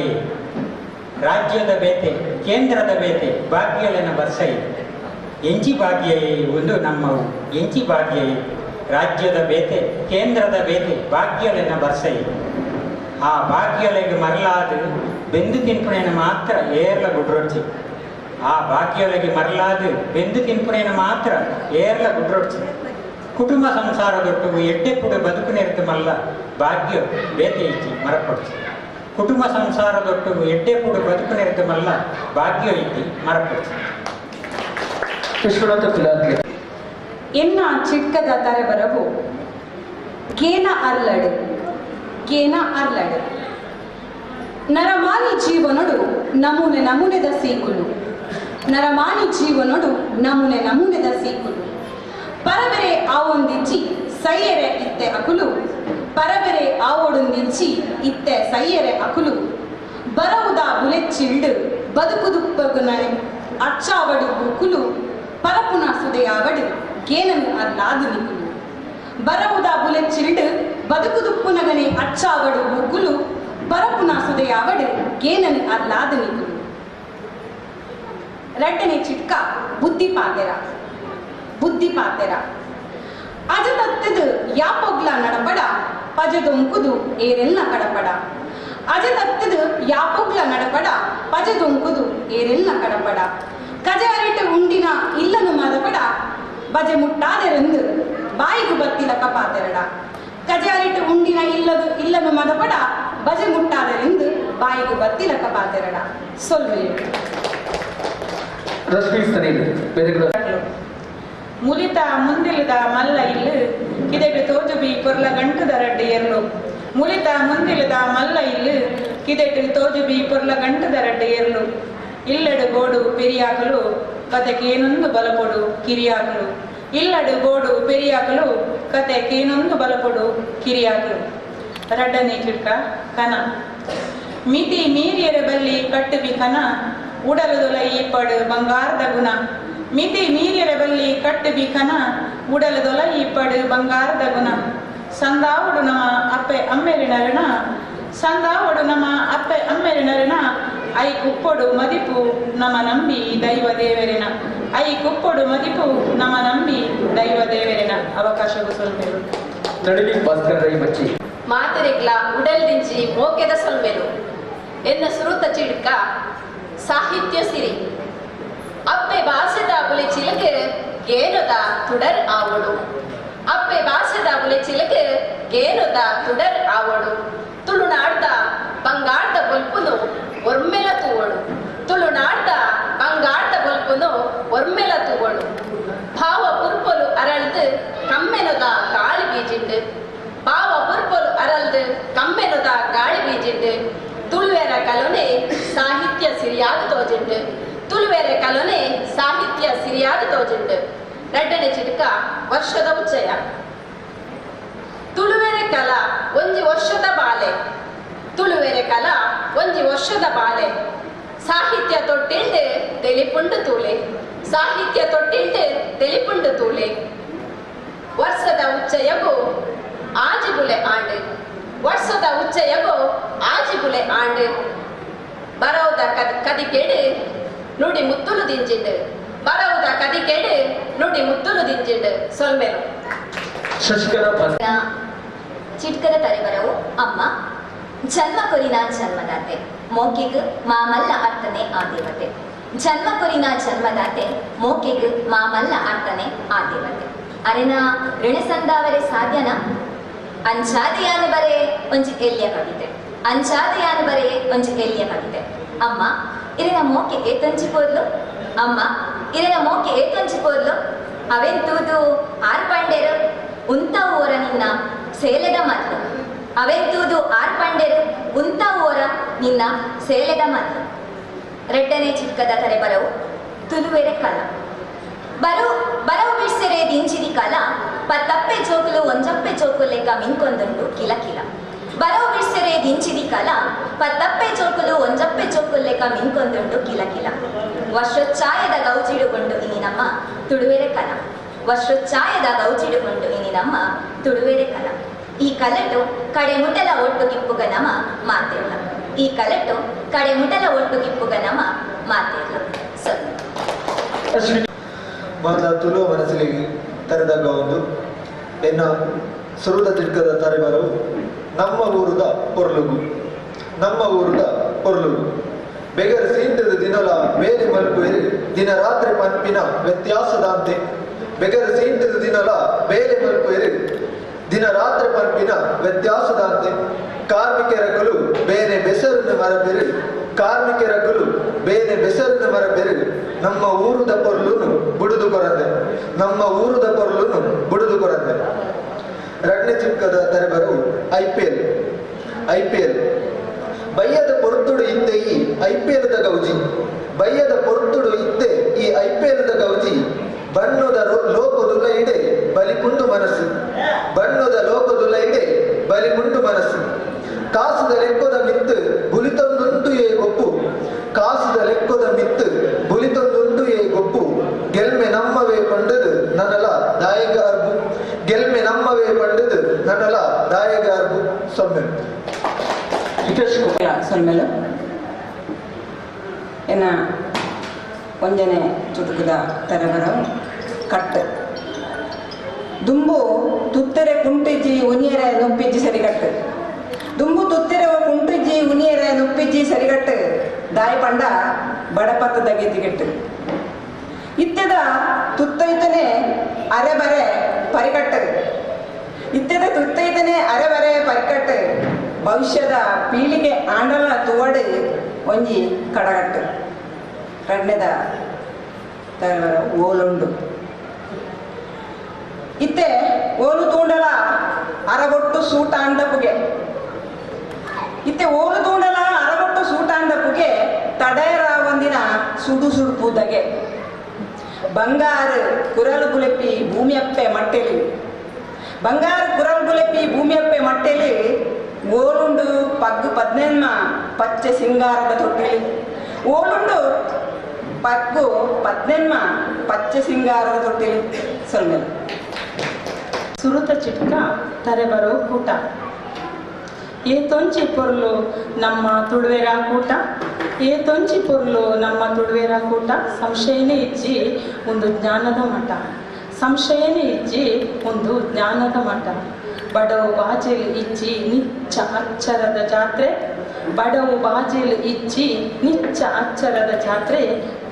ರಾಜ್ಯದ ಬೇತೆ ಕೇಂದ್ರದ ಬೇತೆ ಭಾಗ್ಯಲೆನ ಬರ್ಸೈ. ಎಂಚಿ ಭಾಗ್ಯ ಒಂದು ನಮ್ಮವು ಎಂಚಿ ಭಾಗ್ಯ. ರಾಜ್ಯದ ಬೇತೆ ಕೇಂದ್ರದ ಬೇತೆ ಭಾಗ್ಯಲೆನ ಬರ್ಸೈ. ಆ ಭಾಗ್ಯಲೆಗೆ ಮರಲಾದು ಬೆಂದು ತಿನ್ಪುಣೇನ ಮಾತ್ರ ಏರ್ಲ ಗುಡ್ರೊಡ್ಚಿ. ಆ ಭಾಗ್ಯಲೆಗೆ ಮರಲಾದು ಬೆಂದು ತಿನ್ಪುಣೇನ ಮಾತ್ರ ಏರ್ಲ ಗುಡ್ರೊಡ್ಚಿ. ಕುಟುಂಬ ಸಂಸಾರದೊಟ್ಟು ಎಡ್ಡೆಪ್ಪುಡು ಬದುಕುನೆರ್ತು ಮಲ್ಲ ಭಾಗ್ಯ ಬೇತೆ ಇಜ್ಜಿ ಮರಪೊಡ್ಚಿ. ಕುಟುಂಬ ಸಂಸಾರದೊಟ್ಟು ಎಡ್ಡೆಪ್ಪುಡು ಬದುಕುನೆರ್ತು ಮಲ್ಲ ಭಾಗ್ಯ ಇಜ್ಜಿ ಮರಪೊಡ್ಚಿ. ವಿಶ್ವನಾಥ ಕುಲಾತ್ಲೆ. ಎನ್ನ ಚಿಕ್ಕದ ತರೆಬರವು ಗೇನ ಅರ್ಲಡು. ಗೇನ ಅರ್ಲಡು. ನರಮಾನಿ ಜೀವನೊಡು ನಮೂನೆ ನಮೂನೆದ ಸೀಕುಲು. ನರಮಾನಿ ಜೀವನೊಡು ನಮೂನೆ ನಮೂನೆದ ಸೀಕುಲು. ಪರಬೆರೆ ಆವೊಂದಿಜ್ಜಿ ಸೈಯರೆ ಇತ್ತೆ ಅಕುಲು. ಪರಬೆರೆ ಆವೊಡೊಂದಿಜ್ಜಿ ಇತ್ತೆ ಸೈಯರೆ ಅಕುಲು. ಬರವುದ ಬುಲೆಚ್ಚಿಲ್ಡು ಬದುಕುದುಪ್ಪಗುನನೆ ಅಚ್ಚಾವಡು ಬೂಕುಲು. ಪರಪುನ ಸುದೆಯಾವಡು ಗೇನನು ಅರ್ಲಾದು ನಿಕುಲು. ಬರವುದ ಬುಲೆಚ್ಚಿಲ್ಡು ಬದುಕುದುಪ್ಪುನಗನೆ ಅಚ್ಚಾವಡು ಬೂಕುಲು. ಪರಪುನ ಸುದೆಯಾವಡು ಗೇನನು ಅರ್ಲಾದು ನಿಕುಲು. ರಡ್ಡನೆ ಚಿಟ್ಕ ಬುದ್ಧಿ ಪಾತೆರ. ಬುದ್ಧಿ ಪಾತೆರ. ಅಜತತ್ತದು ಯಾಪೊಗ್ಲ ನಡಪಡ ಪಜದೊಂಕುದು ಏರೆಲ್ಲ ಕಡಪಡ. ಅಜತತ್ತದು ಯಾಪೊಗ್ಲ ನಡಪಡ ಪಜದೊಂಕುದು ಏರೆಲ್ಲ ಕಡಪಡ. ಕಜ ಅರಿಟು ಉಂಡಿನ ಇಲ್ಲನು ಮದಪಡ ಬಜೆ ಮುಟ್ಟಾದೆರೆಂದು ಬಾಯಿಗು ಬತ್ತಿಲ ಕಪಾತೆರಡ. ಕಜ ಅರಿಟು ಉಂಡಿನ ಇಲ್ಲನು ಮದಪಡ ಬಜೆ ಮುಟ್ಟಾದೆರೆಂದು ಬಾಯಿಗು ಬತ್ತಿಲ ಕಪಾತೆರಡ. ಸೊಲ್ವೆ. ರಶ್ಮಿ ಸನೀಲ್. ಬೇರೆ. ಮುಲಿತ ಮುಂದಿಲದ ಮಲ್ಲ ಇಲ್ಲು ಕಿದೆಡು ತೋಜುಬಿ ಪೊರ್ಲ ಗಂಟುದ ರಡ್ಡು ಎರ್ಲು. ಮುಲಿತ ಮುಂದಿಲದ ಮಲ್ಲ ಇಲ್ಲು ಕಿದೆಟು ತೋಜುಬಿ ಪೊರ್ಲ ಗಂಟುದ ರಡ್ಡು ಎರ್ಲು. ಇಲ್ಲಡು ಬೋಡು ಪೆರಿಯಾಕಲು ಕತೆ ಕೇನೊಂದು ಬಲಪೊಡು ಕಿರಿಯಾಕಲು. ಇಲ್ಲಡು ಬೋಡು ಪೆರಿಯಾಕಲು ಕತೆ ಕೇನೊಂದು ಬಲಪೊಡು ಕಿರಿಯಾಕಲು. ರಡ್ಡನೆ ಚಿಡ್ಕ ಕನ. ಮಿತಿ ಮೀರಿಯರ ಬಲ್ಲಿ ಕಟ್ಟುಬಿ ಕನ ಉಡಲುದೊಲ ಈಪಡು ಬಂಗಾರದ ಗುಣ. ಮಿತಿ ಮೀರಿಯರ ಬಲ್ಲಿ ಕಟ್ಟುಬಿ ಕನ ಉಡಲುದೊಲ ಈಪಡು ಬಂಗಾರದ ಗುಣ. ಸಂದಾವಡು ನಮ ಅಪ್ಪೆ ಅಮ್ಮೆರಿನರಣ ಸಂದಾವಡು ನಮ ಅಪ್ಪೆ ಅಮ್ಮೆರಿನರಣ I ಕುಪ್ಪೊಡು ಮದಿಪು ನಮ ನಂಬಿ ದೈವ ದೇವರಿನ. I ಕುಪ್ಪೊಡು ಮದಿಪು ನಮ ನಂಬಿ ದೈವ ದೇವರಿನ. ಅವಕಾಶವು ಸೊಲ್ಮೆಲು. ನಡುವಿ ಭಾಸ್ಕರ ರೈ ಮಚ್ಚಿ. ಮಾತೆರೆಗ್ಲ ಉಡಲ್ದಿಂಚಿ ಮೋಕೆದ ಸೊಲ್ಮೆಲು. ಎನ್ನ ಸುರುತ ಚಿಡ್ಕ ಸಾಹಿತ್ಯ ಸಿರಿ. ಅಪ್ಪೆ ಬಾಸೆದ ಬುಲೆ ಚಿಲಕೆ ಗೇನದ ತುಡರ್ ಆವಡು. ಅಪ್ಪೆ ಬಾಸೆದ ಬುಲೆ ಚಿಲಕೆ ಗೇನದ ತುಡರ್ ಆವಡು. ತುಳುನಾಡ್ದ ಬಂಗಾರದ ಬೊಲ್ಪುನು ಒರ್ಮೆಲ ತೂವಡು. ತುಳುನಾಡ್ದ ಬಂಗಾರದ ಬೊಲ್ಪುನು ಒರ್ಮೆಲ ತೂವಡು. ಭಾವ ಪುರ್ಪೊಲು ಅರಳ್ದು ಕಮ್ಮೆನದ ಗಾಳಿ ಬೀಜಿಂಡು. ಭಾವ ಪುರ್ಪೊಲು ಅರಳ್ದು ಕಮ್ಮೆನದ ಗಾಳಿ ಬೀಜಿಂಡು. ತುಳುವೆರ ಕಲೊನೆ ಸಾಹಿತ್ಯ ಸಿರಿಯಾದ ತೋಜಿಂಡು. ತುಳುವೆರ ಕಲೊನೆ ಸಾಹಿತ್ಯ ಸಿರಿಯಾದ ತೋಜಿಂಡು. ರಡ್ಡನೆ ಚಿಟಕ ವರ್ಷದ ಉಚ್ಚಯ. ತುಳುವೆರೆ ಕಲಾ ಒಂಜಿ ವರ್ಷದ ಬಾಲೆ. ತುಳುವೆರೆ ಕಲಾ ಒಂಜಿ ವರ್ಷದ ಬಾಲೆ. ಸಾಹಿತ್ಯ ತೊಟ್ಟಿಲ್ಡು ತೆಲಿಪುಂಡು ತೂಲೆ. ಸಾಹಿತ್ಯ ತೊಟ್ಟಿಲ್ಡು ತೆಲಿಪುಂಡು ತೂಲೆ. ವರ್ಷದ ಉಚ್ಚಯಗು ಆಜಿಬುಲೆ ಆಂಡು. ವರ್ಷದ ಉಚ್ಚಯಗು ಆಜಿಬುಲೆ ಆಂಡು. ಬರವುದ ಕದಿಕೆಡು ನುಡಿ ಮುತ್ತುಲು ದಿಂಜಿಂಡು. ಬರವುದ ಕದಿಕೆಡು ನುಡಿ ಮುತ್ತುಲು ದಿಂಜಿಂಡು. ಸೊಲ್ಮೆಲು. ಶಶಿಕಲಾ ಚಿಟ್ಕದ ತರೆಬರವು ಅಮ್ಮ. ಜನ್ಮ ಕೊರಿನ ಜನ್ಮದಾತೆ ಮೋಕೆಗ್ ಮಾಮಲ್ಲ ಅರ್ಥನೆ ಆ ದೇವತೆ. ಜನ್ಮ ಕೊರಿನ ಜನ್ಮದಾತೆ ಮೋಕೆಗ್ ಮಾಮಲ್ಲ ಅರ್ಥನೆ ಆ ದೇವತೆ. ಅರೆನ ಋಣಸಂದಾವರೆ ಸಾಧ್ಯನ ಅಂಚಾದೆಯಾನು ಬರೆ ಒಂಜಿ ಎಲ್ಲಿಯ ಕವಿತೆ. ಅಂಚಾದೆಯಾನು ಬರೆ ಒಂಜಿ ಎಲ್ಲಿಯ ಕವಿತೆ. ಅಮ್ಮ ಇರೆನ ಮೋಕೆ ಏತೊಂಜಿ ಪೋದ್ಲು. ಅಮ್ಮ ಇರೆನ ಮೋಕೆ ಏತೊಂಜಿ ಪೋದ್ಲು. ಅವೆನ್ ತೂದು ಆರ್ ಪಾಂಡೇರು ಉಂತ ಓರ ನಿನ್ನ ಸೇಲೆದ ಮದ್ಲು. ಅವೆನ್ ತೂದು ಆರ್ ಪಾಂಡೇರು ಉಂತ ಓರ ನಿನ್ನ ಸೇಲೆದ ಮದ್ಲು. ರಡ್ಡನೆ ಚಿಕ್ಕದ ತರೆ ಬರವು ತುಲುವೆರೆ ಕಲ. ಬರವು ಬರವು ಬಿಡ್ಸೆರೆ ದಿಂಚಿದಿ ಕಲ ಪತ್ತಪ್ಪೆ ಜೋಕುಲು ಒಂಜಪ್ಪೆ ಜೋಕು ಲೆಕ್ಕ ಮಿಂಕೊಂದುಂಡು ಕಿಲ ಕಿಲ. ಬರವು ಬಿಡ್ಸೆರೆ ದಿಂಚಿದಿ ಕಲ ಪತ್ತಪ್ಪೆ ಜೋಕುಲು ಒಂಜಪ್ಪೆ ಜೋಕು ಲೆಕ್ಕ ಮಿಂಕೊಂದುಂಡು ಕಿಲ ಕಿಲ. ವರ್ಷೋಚ್ಛಾಯದ ಗೌಜಿಡುಗೊಂಡು ಇನಿ ನಮ್ಮ ತುಳುವೆರೆ ಕಲ. ವರ್ಷೋಚ್ಛಾಯದ ಗೌಜಿಡುಗೊಂಡು ಇನಿ ನಮ್ಮ ತುಳುವೆರೆ ಕಲ. ಈ ಕಲಟು ಕಡೆಮುಟಲ ಒಟ್ಟು ಗಿಪ್ಪುಗ ನಮ ಮಾತಿಲ್ಲ. ಈ ಕಲಟು ಕಡೆಮುಟಲ ಒಟ್ಟು ಗಿಪ್ಪುಗ ನಮ ಮಾತಿಲ್ಲ. ಸರ್ ಮೊದಲ ತುಳು ಮನಸ್ಸಿಗೆ ತರೆದಾಗ ಒಂದು ಎನ್ನ ಸುರುದ ತಿಡ್ಕದ ತರೆಬರವು ನಮ್ಮ ಊರುದ ಪೊರ್ಲುಗು. ನಮ್ಮ ಊರುದ ಪೊರ್ಲುಗು ಬೆಗರ್ ಸೀಂಟದ ದಿನಲ ಬೇರೆ ಮಲ್ಪುವೆರು ದಿನ ರಾತ್ರಿ ಪನ್ಪಿನ ವ್ಯತ್ಯಾಸದಾಂತೆ. ಬೆಗರ್ ಸೀಂಟದ ದಿನಲ ಬೇರೆ ಮಲ್ಪುವೆರು ದಿನ ರಾತ್ರಿ ಪನ್ಪಿನ ವ್ಯತ್ಯಾಸದಾಂತೆ. ಕಾರ್ಮಿಕರಕಲು ಬೇನೆ ಬೆಸರನ್ನು ಮರಬೆರು. ಕಾರ್ಮಿಕರಕಲು ಬೇನೆ ಬೆಸರನ್ನು ಮರಬೆರು. ನಮ್ಮ ಊರುದ ಪೊರ್ಲುನು ಬುಡುದು ಕೊರಂದೆ. ನಮ್ಮ ಊರುದ ಪೊರ್ಲುನು ಬುಡುದು ಕೊರಂದೆ. ರಡ್ನೆ ಚಿಕ್ಕದ ತರೆಬರವು ಐಪಿಎಲ್. ಐಪಿಎಲ್ ಬಯ್ಯದ ಪೊರ್ತುಡು ಇತ್ತೆ ಈ ಐಪಿಎಲ್ದ ಗೌಜಿ. ಬಯ್ಯದ ಪೊರ್ತುಡು ಇತ್ತೆ ಈ ಐಪಿಎಲ್ದ ಗೌಜಿ. ಬಣ್ಣದ ಲೋಕದುಲ ಇಡೆ ಬಲಿಪುಂಡು ಮನಸ್ಸು. ಬಣ್ಣದ ಲೋಕದುಲ ಇಡೆ ಬಲಿಪುಂಡು ಮನಸ್ಸು. ಕಾಸುದ ಲೆಕ್ಕೊದ ಮಿತ್ತು ಬುಲಿತೊಂದುಂಟು ಏ ಗೊಪ್ಪು. ಕಾಸುದ ಲೆಕ್ಕೊದ ಮಿತ್ತು ಬುಲಿತೊಂದುಂಟು ಏ ಗೊಪ್ಪು. ಗೆಲ್ಮೆ ನಮ್ಮವೇ ಪಂಡದು ನನ್ನಲ ದಾಯಗ ಅರ್ಬು. ಗೆಲ್ಮೆ ನಮ್ಮವೇ ಪಂಡದು ನನ್ನಲ ದಾಯಗ ಅರ್ಬು. ಸೊಮ್ಮೆ ಸೊಲ್ಮೆಲು. ಎನ್ನ ಒಂಜನೆ ಚುಟುಕುದ ತರೆಬರವು ಕಟ್ಟು. ದುಂಬು ತುತ್ತೆರೆ ಕುಂಟಿಜ್ಜಿ ಉನಿಯರೆ ನುಪ್ಪಿಜ್ಜಿ ಸರಿಗಟ್ಟು. ದುಂಬು ತುತ್ತೆರೆ ಕುಂಟಿಜ್ಜಿ ಉನಿಯರೆ ನುಪ್ಪಿಜ್ಜಿ ಸರಿಗಟ್ಟು. ದಾಯಿ ಪಂಡ ಬಡಪತ್ತದ ಗೀತಿಗೆಟ್ಟು. ಇತ್ತೆದ ತುತ್ತೈತನೆ ಅರೆಬರೆ ಪರಿಕಟ್ಟು. ಇತ್ತೆದ ತುತ್ತೈತನೆ ಅರೆಬರೆ ಪರಿಕಟ್ಟು. ಭವಿಷ್ಯದ ಪೀಳಿಗೆ ಆಂಡಲ ತುವಡು ಒಂಜಿ ಕಡಗಟ್ಟು. ರಡ್ನೆದ ಓಲುಂಡು. ಇತ್ತೆ ಓಲು ತೂಂಡಲ ಅರಗೊಟ್ಟು ಸೂಟಾಂಡ ಪುಗೆ ಇತ್ತೆ ಓಲು ತೂಂಡಲ ಅರಗೊಟ್ಟು ಸೂಟಾಂಡ ಪುಗೆ ತಡೆಯರ ಒಂದಿನ ಸುಡು ಸುಡುಪುದಗೆ ಬಂಗಾರು ಕುರಲು ಬುಲೆಪಿ ಭೂಮಿಯಪ್ಪೆ ಮಟ್ಟೆಲಿ ಬಂಗಾರು ಕುರಲು ಬುಲೆಪಿ ಭೂಮಿಯಪ್ಪೆ ಮಟ್ಟೆಲಿ ಓಲುಂಡು ಪಗ್ಗು ಪದ್ನೆನ್ಮ ಪಚ್ಚೆ ಸಿಂಗಾರದ ತೊಟ್ಟಿಲಿ ಓಲುಂಡು ಪಗ್ಗು ಪದ್ನೆನ್ಮ ಪಚ್ಚೆ ಸಿಂಗಾರದ ತೊಟ್ಟಿಲಿ ಸೊಲ್ಮೆಲ್. ಸುರುತ ಚಿಟ್ಕ ತರೆಬರೋ ಕೂಟ ಏ ತೊಂಚಿ ಪೊರ್ಲು ನಮ್ಮ ತುಳುವೆರ ಕೂಟ ಏ ತೊಂಚಿ ಪೊರ್ಲು ನಮ್ಮ ತುಳುವೆರ ಕೂಟ ಸಂಶಯನೇ ಇಜ್ಜಿ ಒಂದು ಜ್ಞಾನದ ಮಠ ಸಂಶಯನೇ ಇಜ್ಜಿ ಒಂದು ಜ್ಞಾನದ ಮಠ ಬಡವು ಬಾಜೆಲ್ ಇಜ್ಜಿ ನಿಚ್ಚ ಅಚ್ಚರದ ಜಾತ್ರೆ ಬಡವು ಬಾಜೆಲ್ ಇಜ್ಜಿ ನಿಚ್ಚ ಅಚ್ಚರದ ಜಾತ್ರೆ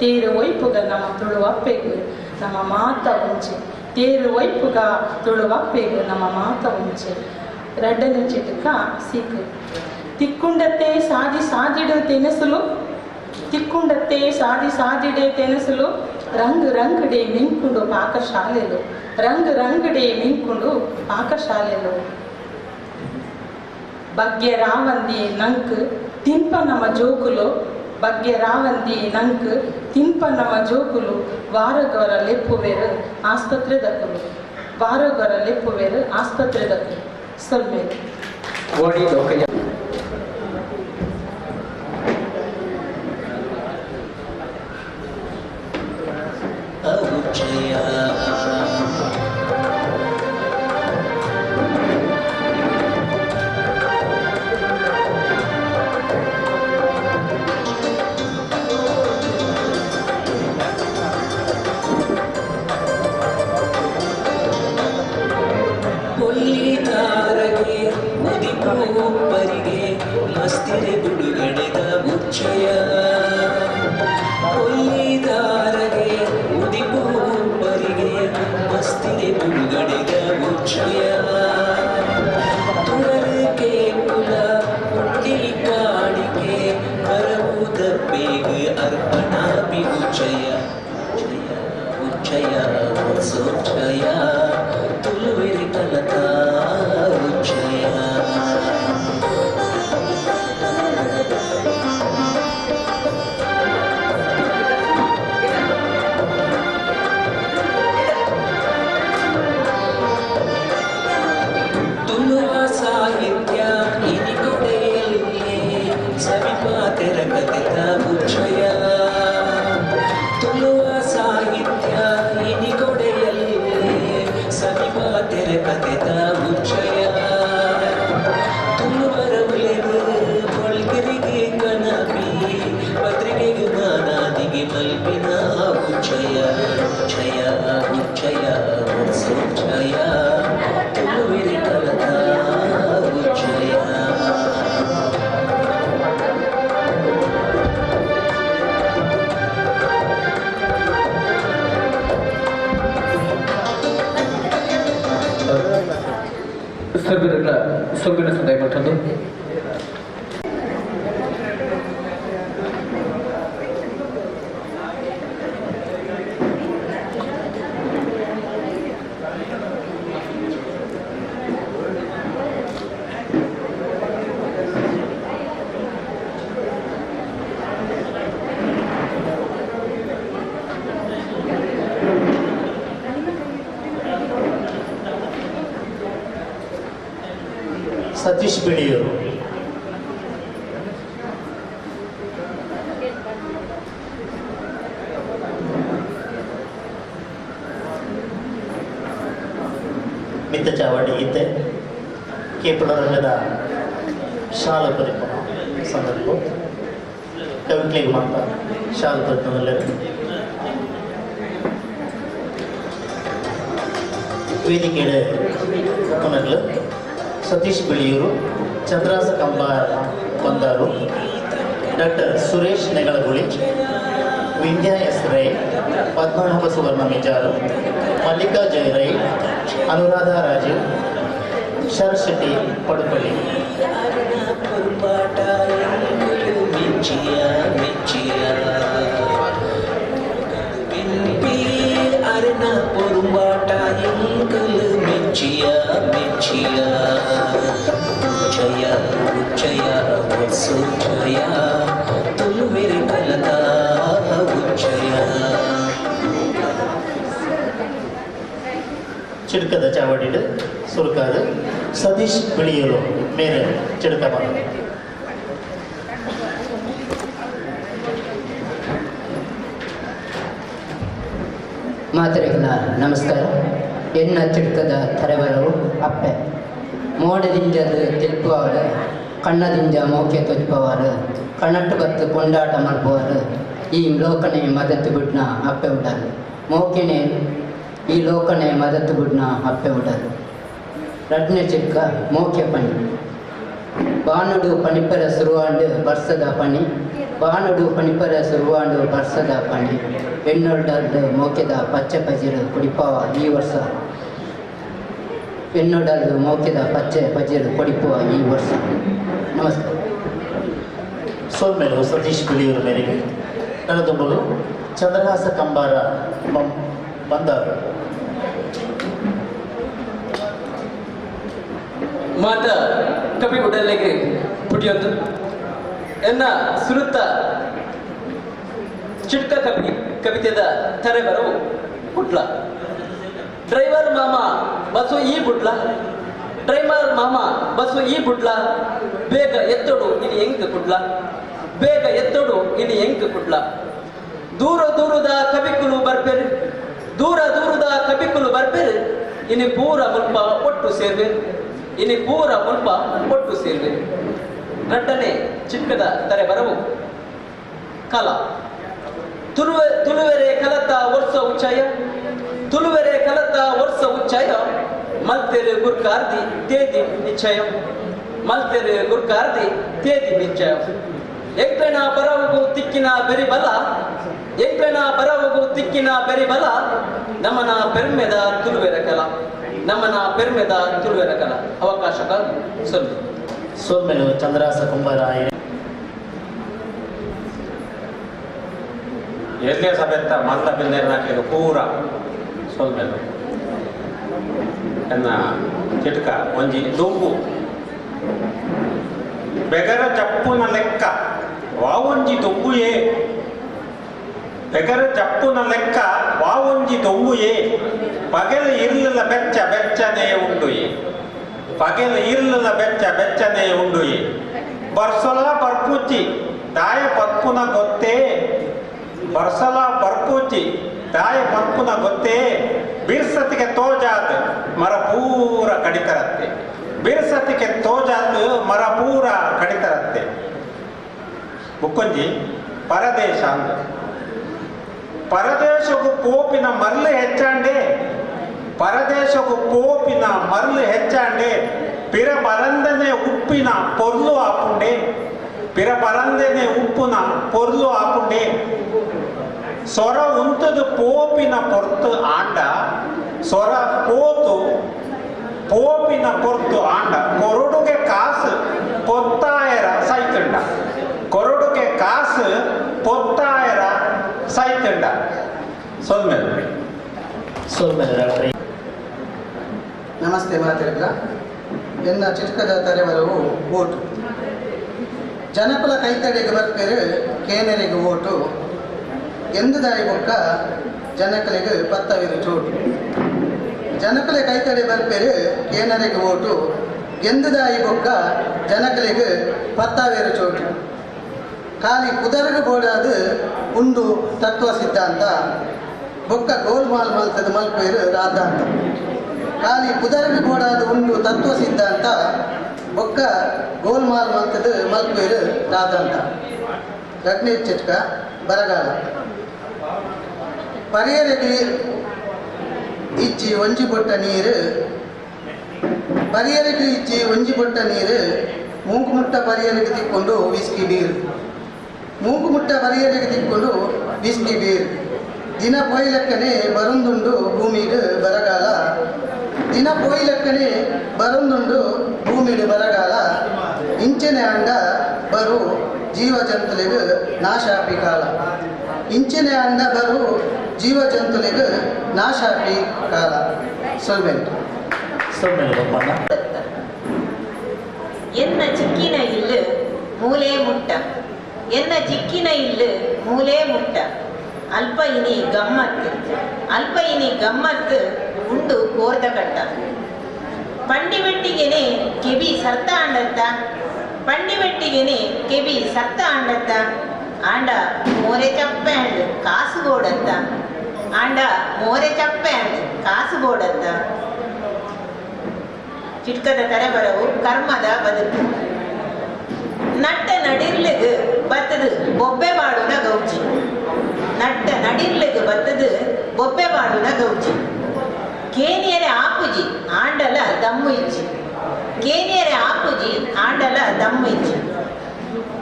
ತೇರು ಒಯ್ಪುಗ ನಮ್ಮ ತುಳುವಪ್ಪೆಗು ನಮ್ಮ ಮಾತ ಉಂಚೆ ತೇರು ಒಯ್ಪುಗ ತುಳುವಪ್ಪೆಗು ನಮ್ಮ ಮಾತ ಉಂಚೆ. ರಡ್ಡನೆ ಚಿಟಕ ಸೀಕು ತಿಕ್ಕುಂಡತ್ತೆ ಸಾದಿ ಸಾದಿಡು ತೆನಸಲು ತಿಕ್ಕುಂಡತ್ತೆ ಸಾದಿ ಸಾದಿಡೆ ತೆನಸಲು ರಂಗ್ ರಂಗಡೆ ಮಿಂಕುಂಡು ಪಾಕಶಾಲೆಲು ರಂಗ್ ರಂಗಡೆ ಮಿಂಕುಂಡು ಪಾಕಶಾಲೆಲು ಬಗ್ಗೆ ರಾವಂದಿ ನಂಕ್ ತಿಂಪ ನಮ್ಮ ಜೋಕುಲು ಬಗ್ಗೆ ರಾವಂದಿ ನಂಕ್ ತಿಂಪ ನಮ್ಮ ಜೋಕುಲು ವಾರಗವರ ಲೆಪ್ಪುವೇರು ಆಸ್ಪತ್ರೆ ದಕ್ಕಲು ವಾರಗವರ ಲೆಪ್ಪುವೇರು ಆಸ್ಪತ್ರೆ ದಕ್ಕಲು. ಸೊಲ್ಮೇರು. ಸೊಲ್ಬಿನ ಸಂದಾಯ ಮತ್ತೊಂದು ಸತೀಶ್ ಬಿಳಿಯೂರು. ಮಿತ್ತ ಚಾವಡಿ ಇತ್ತೆ ಕೇಪುಳ ರಂಗದ ಶಾಲು ಪರಿಪುಣ ಸಂದರ್ಭ ಕವಿಕ್ಲಿಗೆ ಮಾತ್ರ ಶಾಲು ಪರಿಪುಣಲ್ಲರು ವೇದಿಕೆಯ ಪುನರ್ಲು Satish Biliyuru, Chandrasa Kambar Bandaru, doctor Suresh Negalaguli, Vindhya S Rai, Padmanabha Suvarna Mijaru, Mallika Jaya Rai, Anuradha Rajeev, Sharath Shetty Padupalli. ಆಟ ಎಂಕಲು ಮೆಚ್ಚಿಯ ಮೆಚ್ಚಿಯ ಜಯ ಉಚ್ಚಯ ವಸು ಜಯ ತುಳುವೆರೆ ಕಲತ ಉಚ್ಚಯ. ಚಿಡ್ಕದ ಚಾವಡಿಡು ಸುರುಕಾದ ಸತೀಶ್ ಬಿಳಿಯೂರು ಮೇರೆ ಚಿಡ್ಕ ಮಾತರಿಗಳ ನಮಸ್ಕಾರ. ಎನ್ನ ಚಿಡ್ಕದ ತರೆಬರವು ಅಪ್ಪೆ ಮೋಡದಿಂಜದು ತಿಲ್ಪುವರು, ಕಣ್ಣದಿಂಜ ಮೋಕೆ ತೊಜ್ಪವರು, ಕಣ್ಣಟ್ಟು ಬತ್ತು ಕೊಂಡಾಟ ಮಲ್ಪುವರು. ಈ ಲೋಕನೆ ಮದತ್ತು ಬಿಡ್ನ ಅಪ್ಪೆ ಉಡರು, ಮೋಕೆನೆ ಈ ಲೋಕನೆ ಮದತ್ತು ಬಿಡ್ನ ಅಪ್ಪೆ ಉಡರು. ರಡ್ನೆ ಚಿಕ್ಕ ಮೋಕೆ ಪಣಿ ಬಾನುಡು ಪಣಿಪರ ಸುರುವಾಂಡು ಬರ್ಸದ ಪಣಿ, ಬಾನುಡು ಪಣಿಪರ ಸುರುವಾಂಡು ಬರ್ಸದ ಪಣಿ. ಎನ್ನೊಡಲು ಮೋಕೆದ ಪಚ್ಚೆ ಪಜಿರು ಕುಡಿಪವ ಈ ವರ್ಷ, ಎನ್ನೊಡಲು ಮೋಕೆದ ಪಚ್ಚೆ ಪಜಿರು ಕೊಡಿಪುವ ಈ ವರ್ಷ. ನಮಸ್ಕಾರ. ಸೋಮೇಲು ಸತೀಶ್ ಬಿಳಿಯೂರು ಮೇರೆಗೆ ನನ್ನದೊಬ್ಬರು ಚಂದ್ರಹಾಸ ಕಂಬಾರ ಬಂದರು. ಮಾತ ಕವಿ ಉಡಲೆಗೆ ಪುಟಿಯೊಂದು ಎನ್ನ ಸುರುತ್ತ ಚಿಟ್ಕ ಕವಿ ಕವಿತೆದ ತರೆಬರವು ಪುಟ್ಲ. ಡ್ರೈವರ್ ಮಾಮ ಬಸ್ಸು ಈ ಬುಟ್ಲ, ಡ್ರೈವರ್ ಮಾಮ ಬಸ್ಸು ಈ ಬುಟ್ಲ, ಬೇಗ ಎತ್ತೋಡು ಇನ್ನು ಎಂಕ್ ಕುಟ್ಲ, ಬೇಗ ಎತ್ತೋಡು ಇನ್ನು ಎಂಕ್ ಕುಟ್ಲ. ದೂರ ದೂರದ ಕವಿಕುಲು ಬರ್ಪೆರು, ದೂರ ದೂರದ ಕವಿಕುಲು ಬರ್ಪೆರು, ಇನ್ನು ಪೂರ ಮುಲ್ಪ ಒಟ್ಟು ಸೇರ್ವೆ, ಇನ್ನು ಪೂರ ಮುಲ್ಪ ಒಟ್ಟು ಸೇರ್ವೆ. ರಡ್ಡನೆ ಚಿಕ್ಕದ ತರೆಬರವು ಕಲಾ. ತುಳುವೆರೆ ಕಲತ ವರ್ಷ ಉಚ್ಚಯ, ತುಳುವೆರೆ ಕಲತ ವರ್ಷ ಉಚ್ಚಯ, ಮಲ್ತೆರು ಗುರ್ಕಾರ್ದಿ ತೇದಿ ನಿಶ್ಚಯ, ಮಲ್ತೆರು ಗುರ್ಕಾರ್ದಿ ತೇದಿ ನಿಶ್ಚಯ. ಎಂಕ್ಲೆನ ಬರವುಗು ತಿಕ್ಕಿನ ಬೆರಿಬಲ, ಎಂಕ್ಲೆನ ಬರವುಗು ತಿಕ್ಕಿನ ಬೆರಿಬಲ, ನಮನ ಪೆರ್ಮೆದ ತುಳುವೆರ ಕಲ, ನಮನ ಪೆರ್ಮೆದ ತುಳುವೆರ ಕಲ. ಅವಕಾಶಕ ಸೊಲ್ಲು ಸೋಲ್ಮೇಲು ಚಂದ್ರಹಾಸ ಕುಂಬಾರ. ಎಲ್ಲೇ ಸಭೆತ್ತ ಮಲ್ಲ ಬಿಂದೇರಿನಾಕ್ಲಿಗೆ ಪೂರ ಸೊಲ್ಮೇಲು ಎನ್ನ ಚಿಟ್ಕ ಒಂಜಿ ದೊಂಬು ಬೆಗರ ಚಪ್ಪುನ ಲೆಕ್ಕ ವಾವೊಂಜಿ ದೊಂಬುಯೇ, ಬೆಗರ ಚಪ್ಪುನ ಲೆಕ್ಕ ವಾವೊಂಜಿ ದೊಂಬುಯೇ, ಪಗೆಲು ಇರ್ಲಲ ಬೆಚ್ಚ ಬೆಚ್ಚನೆ ಉಂಡುಯೇ, ಪಗೆಲು ಇರ್ಲಲ ಬೆಚ್ಚ ಬೆಚ್ಚನೆ ಉಂಡುಯೇ. ಬರ್ಸೊಲ ಬರ್ಪುಚಿ ದಾಯ ಪತ್ಪುನ ಗೊತ್ತೇ, ಬರ್ಸಲ ಬರ್ಪೂಚಿ ದಾಯ ಪನ್ಪುನ ಗೊತ್ತೇ, ಬಿರ್ಸತಿಗೆ ತೋಜಾತ್ ಮರ ಪೂರ ಕಡಿತರತ್ತೆ, ಬಿರ್ಸತಿಗೆ ತೋಜಾತ್ ಮರ ಪೂರ ಕಡಿತರತ್ತೆ. ಬುಕ್ಕೊಂಜಿ ಪರದೇಶ ಅಂದ ಪರದೇಶಕ್ಕೂ ಪೋಪಿನ ಮರ್ಲು ಹೆಚ್ಚಾಂಡೆ, ಪರದೇಶಕ್ಕೂ ಪೋಪಿನ ಮರ್ಲು ಹೆಚ್ಚಾಂಡೆ, ಪಿರ ಪರಂದನೆ ಉಪ್ಪಿನ ಪೊರ್ಲು ಆಪುಂಡೆ, ಪಿರ ಪರಂದನೆ ಉಪ್ಪುನ ಪೊರ್ಲು ಆಪುಂಡೆ. ಸೊರ ಉಂತದು ಪೋಪಿನ ಪೊರ್ತು ಆಂಡ, ಸೊರ ಪೋತು ಪೋಪಿನ ಪೊರ್ತು ಆಂಡ, ಕೊರಡುಗೆ ಕಾಸು ಪೊತ್ತಾಯರ ಸೈತುಂಡ, ಕೊರಡುಗೆ ಕಾಸು ಪೊತ್ತಾಯರ ಸೈತುಂಡ. ಸೊಲ್ಮೇಲೆ ಸೊಲ್ಮೇಲೆ. ನಮಸ್ತೆ ಮಾತಿರಲ್ಲ. ಎನ್ನ ಚಿಟ್ಕದ ತರೆಬರವು ಓಟು. ಜನಕುಲ ಕೈತಡೆಗೆ ಬರ್ಪೇರು ಕೇನರಿಗೆ ಓಟು, ಎಂದು ದಾಯಿ ಬೊಕ್ಕ ಜನಕಲಿಗೆ ಪತ್ತವಿರು ಚೋಟು. ಜನಕಲೆ ಕೈತಡೆ ಬರ್ಪೇರು ಕೇನರಿಗೆ ಓಟು, ಎಂದು ದಾಯಿ ಬೊಕ್ಕ ಜನಕಲಿಗೆ ಪತ್ತವಿರು ಚೋಟು. ಖಾಲಿ ಕುದರಗ ಬೋಡಾದು ಉಂಡು ತತ್ವ ಸಿದ್ಧಾಂತ, ಬೊಕ್ಕ ಗೋಲ್ಮಾಲ್ ಮಲ್ತದ ಮಲ್ಪೇರು ರಾಧಾಂತ. ಖಾಲಿ ಕುದರಗ ಬೋಡಾದು ಉಂಡು ತತ್ವ ಸಿದ್ಧಾಂತ, ಬೊಕ್ಕ ಗೋಲ್ಮಾಲ್ ಮಲ್ತದ ಮಲ್ಪೇರು ರಾಧಾಂತ. ರಡ್ನೇ ಚಿಟ್ಕ ಬರಗಾಲ. ಪರಿಯರಿಗೆ ಇಚ್ಚಿ ಒಂಜಿ ಬೊಟ್ಟ ನೀರು, ಪರಿಯರಿಗೆ ಇಚ್ಚಿ ಒಂಜಿ ಬೊಟ್ಟ ನೀರು, ಮೂಂಕು ಮುಟ್ಟ ಪರಿಯರಿಗೆ ತಿಕ್ಕೊಂಡು ವಿಸ್ಕಿ ಬೀರು, ಮೂಂಕು ಮುಟ್ಟ ಪರಿಯರಿಗೆ ತಿಕ್ಕೊಂಡು ವಿಸ್ಕಿ ಬೀರು. ದಿನ ಪೋಯ್ಲೆಕ್ಕನೆ ಬರುಂದುಂಡು ಭೂಮಿಡು ಬರಗಾಲ, ದಿನ ಪೋಯ್ಲೆಕ್ಕನೆ ಬರುಂದುಂಡು ಭೂಮಿಡು ಬರಗಾಲ. ಇಂಚನೆ ಅಂಡ ಬರು ಜೀವ ಜಂತುಲಿಗೆ ನಾಶಾಪಿ ಕಾಲ. ಇಂಚಿನ ಅಂಡ ಬರು ಜೀವ ಜಂತುಲೆಗ್ ನಾಶಾಪಿ ಕಾಲ. ಸೊಲ್ಮೆಂಟ್ ಸೊಲ್ಮೆಲು. ಎನ್ನ ಚಿಕ್ಕಿನ ಇಲ್ಲು ಮೂಲೆ ಮುಟ್ಟ, ಎನ್ನ ಚಿಕ್ಕಿನ ಇಲ್ಲು ಮೂಲೆ ಮುಟ್ಟ, ಅಲ್ಪ ಇನಿ ಗಮ್ಮತ್ತು, ಅಲ್ಪ ಇನಿ ಗಮ್ಮತ್ತು ಉಂಡು ಕೋರ್ದ ಕಟ್ಟ. ಪಂಡಿವೆಟ್ಟಿಗೆನೆ ಕೆಬಿ ಸರ್ತ ಆಂಡತ್ತ, ಪಂಡಿವೆಟ್ಟಿಗೆನೆ ಕೆಬಿ ಸರ್ತ ಆಂಡತ್ತ, ಆಂಡ ಮೋರೆ ಚಪ್ಪೆ ಅಂಡ್ ಕಾಸು ಬೋಡತ್ತ, ಆಂಡ ಮೋರೆ ಚಪ್ಪೆ ಅಂಡ್ ಕಾಸು ಬೋಡತ್ತ. ಚಿಟ್ಕದ ತರೆಬರವು ಕರ್ಮದ ಬದುಕು. ನಟ್ಟ ನಡಿರ್ಲಿಗ್ ಬತ್ತದು ಬೊಬ್ಬೆ ಬಾಡುನ ಗೌಜಿ, ನಟ್ಟ ನಡಿರ್ಲಿಗ್ ಬತ್ತದು ಬೊಬ್ಬೆ ಬಾಡುನ ಗೌಜಿ. ಕೇನಿಯರೆ ಆಪುಜಿ ಆಂಡಲ ದಮ್ಮು ಇಜ್ಜಿ, ಕೇನಿಯರೆ ಆಪುಜಿ ಆಂಡಲ ದಮ್ಮು ಇಜ್ಜಿ.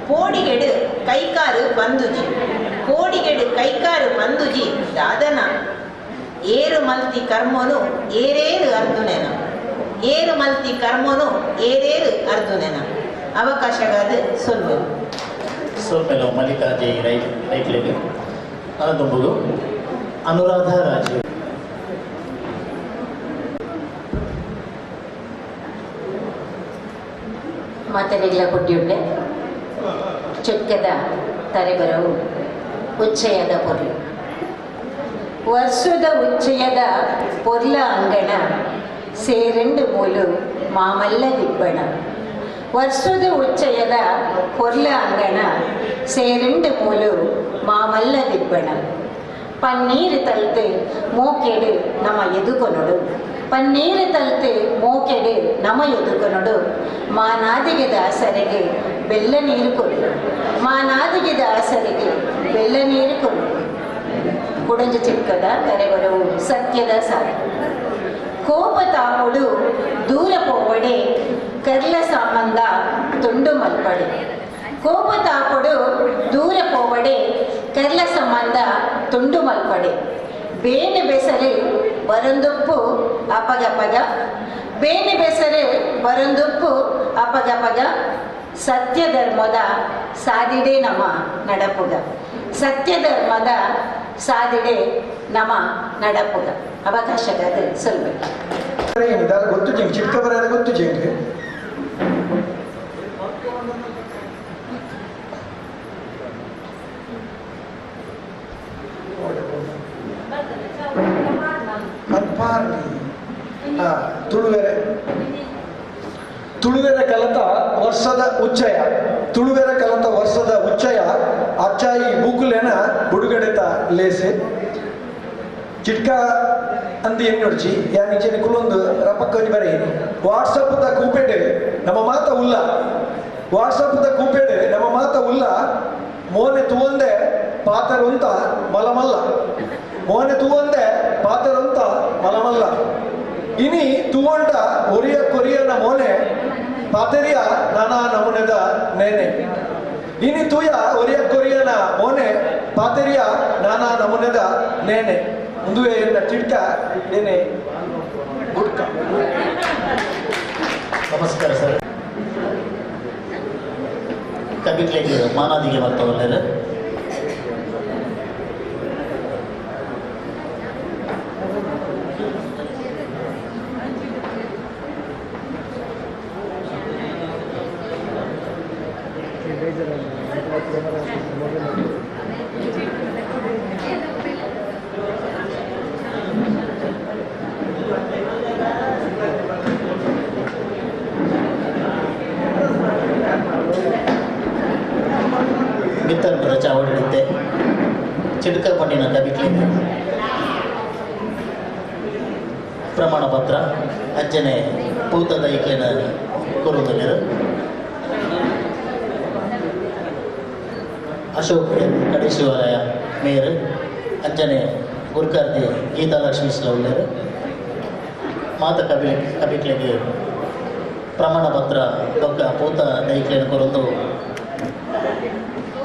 ಕೋಡಿಗೆಡು ಕೈಕಾರು ಬಂದುಜಿ, ಕೋಡಿಗೆಡು ಕೈಕಾರು ಬಂದುಜಿ ದಾದನ. ಏರು ಮಲ್ತಿ ಕರ್ಮನು ಏರೇರು ಅರ್ದುನೆನ, ಏರು ಮಲ್ತಿ ಕರ್ಮನು ಏರೇರು ಅರ್ದುನೆನ. ಅವಕಾಶಗಾದ ಸೊಲ್ಲು ಸೊಲ್ಮೆಲು ಮಲ್ಲಿಕಾ ಜೈ ರೈಟ್ಲೆಗ್ ಅನದುಂಬುಗು ಅನುರಾಧ ರಾಜು. ಮಾತನೆಗಳ ಕೊಟ್ಟಿಯುಳ್ಳೆ ಚೊಕ್ಕದ ತರೆಬರವು ಉಚ್ಚಯದ ಪೊರ್ಲು. ವರ್ಷದ ಉಚ್ಚಯದ ಪೊರ್ಲ ಅಂಗಣ ಸೇರೆಂಡು ಮೂಲು ಮಾಮಲ್ಲ ದಿಬ್ಬಣ. ವರ್ಷದ ಉಚ್ಚಯದ ಪೊರ್ಲ ಅಂಗಣ ಸೇರೆಂಡು ಮೂಲು ಮಾಮಲ್ಲ ದಿಬ್ಬಣ. ಪನ್ನೀರು ತಲ್ತು ಮೋಕೆಡು ನಮ ಎದುಕೊನೊಡು, ಪನ್ನೀರು ತಲ್ತು ಮೋಕೆಡು ನಮ ಎದುಕೊನೊಡು. ಮಾನಾದಿಗೆ ದಾಸರಿಗೆ ಬೆಲ್ಲ ನೀರು ಕೊಡು, ಮಾನಾದಿಗೆ ದಾಸರಿಗೆ ಬೆಲ್ಲ ನೀರು ಕೊಡು. ಕುಡಂಜ ಚಿಕ್ಕದ ತರೆಬರವು ಸತ್ಯದ ಸಾರ. ಕೋಪ ತಾಪೊಡು ದೂರ ಪೋವಡೆ ಕರ್ಲ ಸಂಬಂಧ ತುಂಡು ಮಲ್ಪಡೆ. ಕೋಪ ತಾಪೊಡು ದೂರ ಪೋವಡೆ ಕರ್ಲ ಸಂಬಂಧ ತುಂಡು ಮಲ್ಪಡೆ. ಬೇನೆ ಬೆಸರು ಬರಂದುಪ್ಪು ಅಪಗಪಗ, ಬೇನೆ ಬೆಸರು ಬರಂದುಪ್ಪು ಅಪಗಪಗ. ಸತ್ಯಧರ್ಮದ ಸಾದಿಡೆ ನಮ ನಡಪುಗ, ಸತ್ಯಧರ್ಮದ ಸಾದಿಡೆ ನಮ ನಡಪುಗ. ಅವಕಾಶಗಾದ ಸೊಲ್ಬೇಕು. ಗೊತ್ತು ಜಂಗ್ ಚಿಕ್ಕ ಬರ ಗೊತ್ತು ಜಂಗ್ ತುಳುವೆರೆ ತುಳುವೆರೆ ಕಲತ ವರ್ಷದ ಉಚ್ಚಯ, ತುಳುವೆರೆ ಕಲತ ವರ್ಷದ ಉಚ್ಚಯ ಅಚ್ಚಾಯಿ ಬೂಕುಲೇನ ಬುಡುಗಡೆತ ಲೇಸೆ ಚಿಟ್ಕ ಅಂದು ಎಣ್ಣೊಡ್ಚಿ ಯಾನ್ ಇಂಚೆನೆ ಕುಲೊಂದು ರಪಕ್ಕೊಂಜಿ ಬರೆಯಿ. ವಾಟ್ಸಪ್ ದ ಕೂಪೆಡ್ ನಮ್ಮ ಮಾತ ಉಲ್ಲ, ವಾಟ್ಸಪ್ ದ ಕೂಪೆಡ್ ನಮ್ಮ ಮಾತ ಉಲ್ಲ. ಮೋನೆ ತೂವಂದೆ ಪಾತರುಂತ ಮಲಮಲ್ಲ, ಮೋನೆ ತೂವಂದೆ ಪಾತರುಂತ ಮಲಮಲ್ಲ. ಇನಿ ತೂವಂಡ ಒರಿಯ ಕೊರಿಯನ ಮೋನೆ ಪಾತೆರಿಯ ನಾನಾ ನಮೂನೆದ ನೇನೆ. ಇನಿ ತೂಯ ಒರಿಯ ಕೊರಿಯನ ಮೋನೆ ಪಾತೆರಿಯ ನಾನಾ ನಮೂನೆದ ನೇನೆ. ಮುಂದುವೆ ಎನ್ನ ಚಿಟ್ಕ ನೇನೆ ಗುಡ್ಕ. ನಮಸ್ಕಾರ ಸರ್. ಕವಿಗಳಿಗೆ ಮಾನಾದಿಗೆ ಬರ್ತವಲ್ಲೇರು. ಮಿತ್ತಂಟದ ಚಾವಡಿಡುತ್ತೆ ಚಿಟಕ ಪಂಡಿನ ಕವಿಗಳಿಗೆ ಪ್ರಮಾಣ ಪತ್ರ ಅಂಚನೆ ಪೂತದ ಇಕ್ಲಿನ ಕೊರುವುದಿಲ್ಲ. ಅಶೋಕ್ ಎನ್ ಕಡೇಶಿವರಾಯ ಮೇಯರ್ ಅಂಚನೆ ಗುರ್ಕಾರ್ತಿ ಗೀತಾಲಕ್ಷ್ಮೀ ಉಳ್ಳೇರು ಮಾತ ಕವಿಗಳಿಗೆ ಪ್ರಮಾಣ ಪತ್ರ ಬೊಕ್ಕ ಪೂತ ದೈಕ್ಲಿನ ಕೊರೊಂದು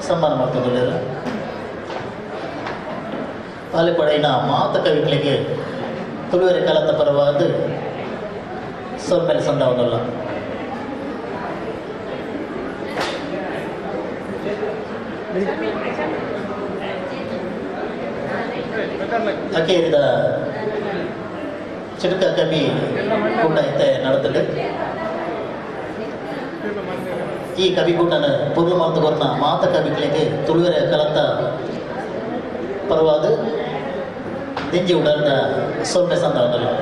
ಸನ್ಮಾನ ಮಾಡ್ತೊಂದುಲ್ಲೆರ್. ಪಾಲೆಪಡೆಯಿನ ಮಾತ ಕವಿಗಳಿಗೆ ತುಳುವೆರೆ ಕಲತ ಪರವಾದ ಸೊಲ್ಮೆಲೆ ಸಂದಾವೊಂದುಲ್ಲ. ಅಕೇರಿದ ಚಿಟಕ ಕವಿ ಕೂಟ ಇತ್ತೆ ನಡತಂಡು. ಈ ಕವಿ ಕೂಟನ ಪೊರ್ಲು ಮಾತು ಕೊರ್ನ ಮಾತ ಕವಿಗಳಿಗೆ ತುಳುವೆರೆ ಕಲತ್ತ ಪರವಾದ ದಿಂಜಿ ಉಡಲ್ದ ಸೊಲ್ಮೆ ಸಂದರ್ಭದಲ್ಲಿ.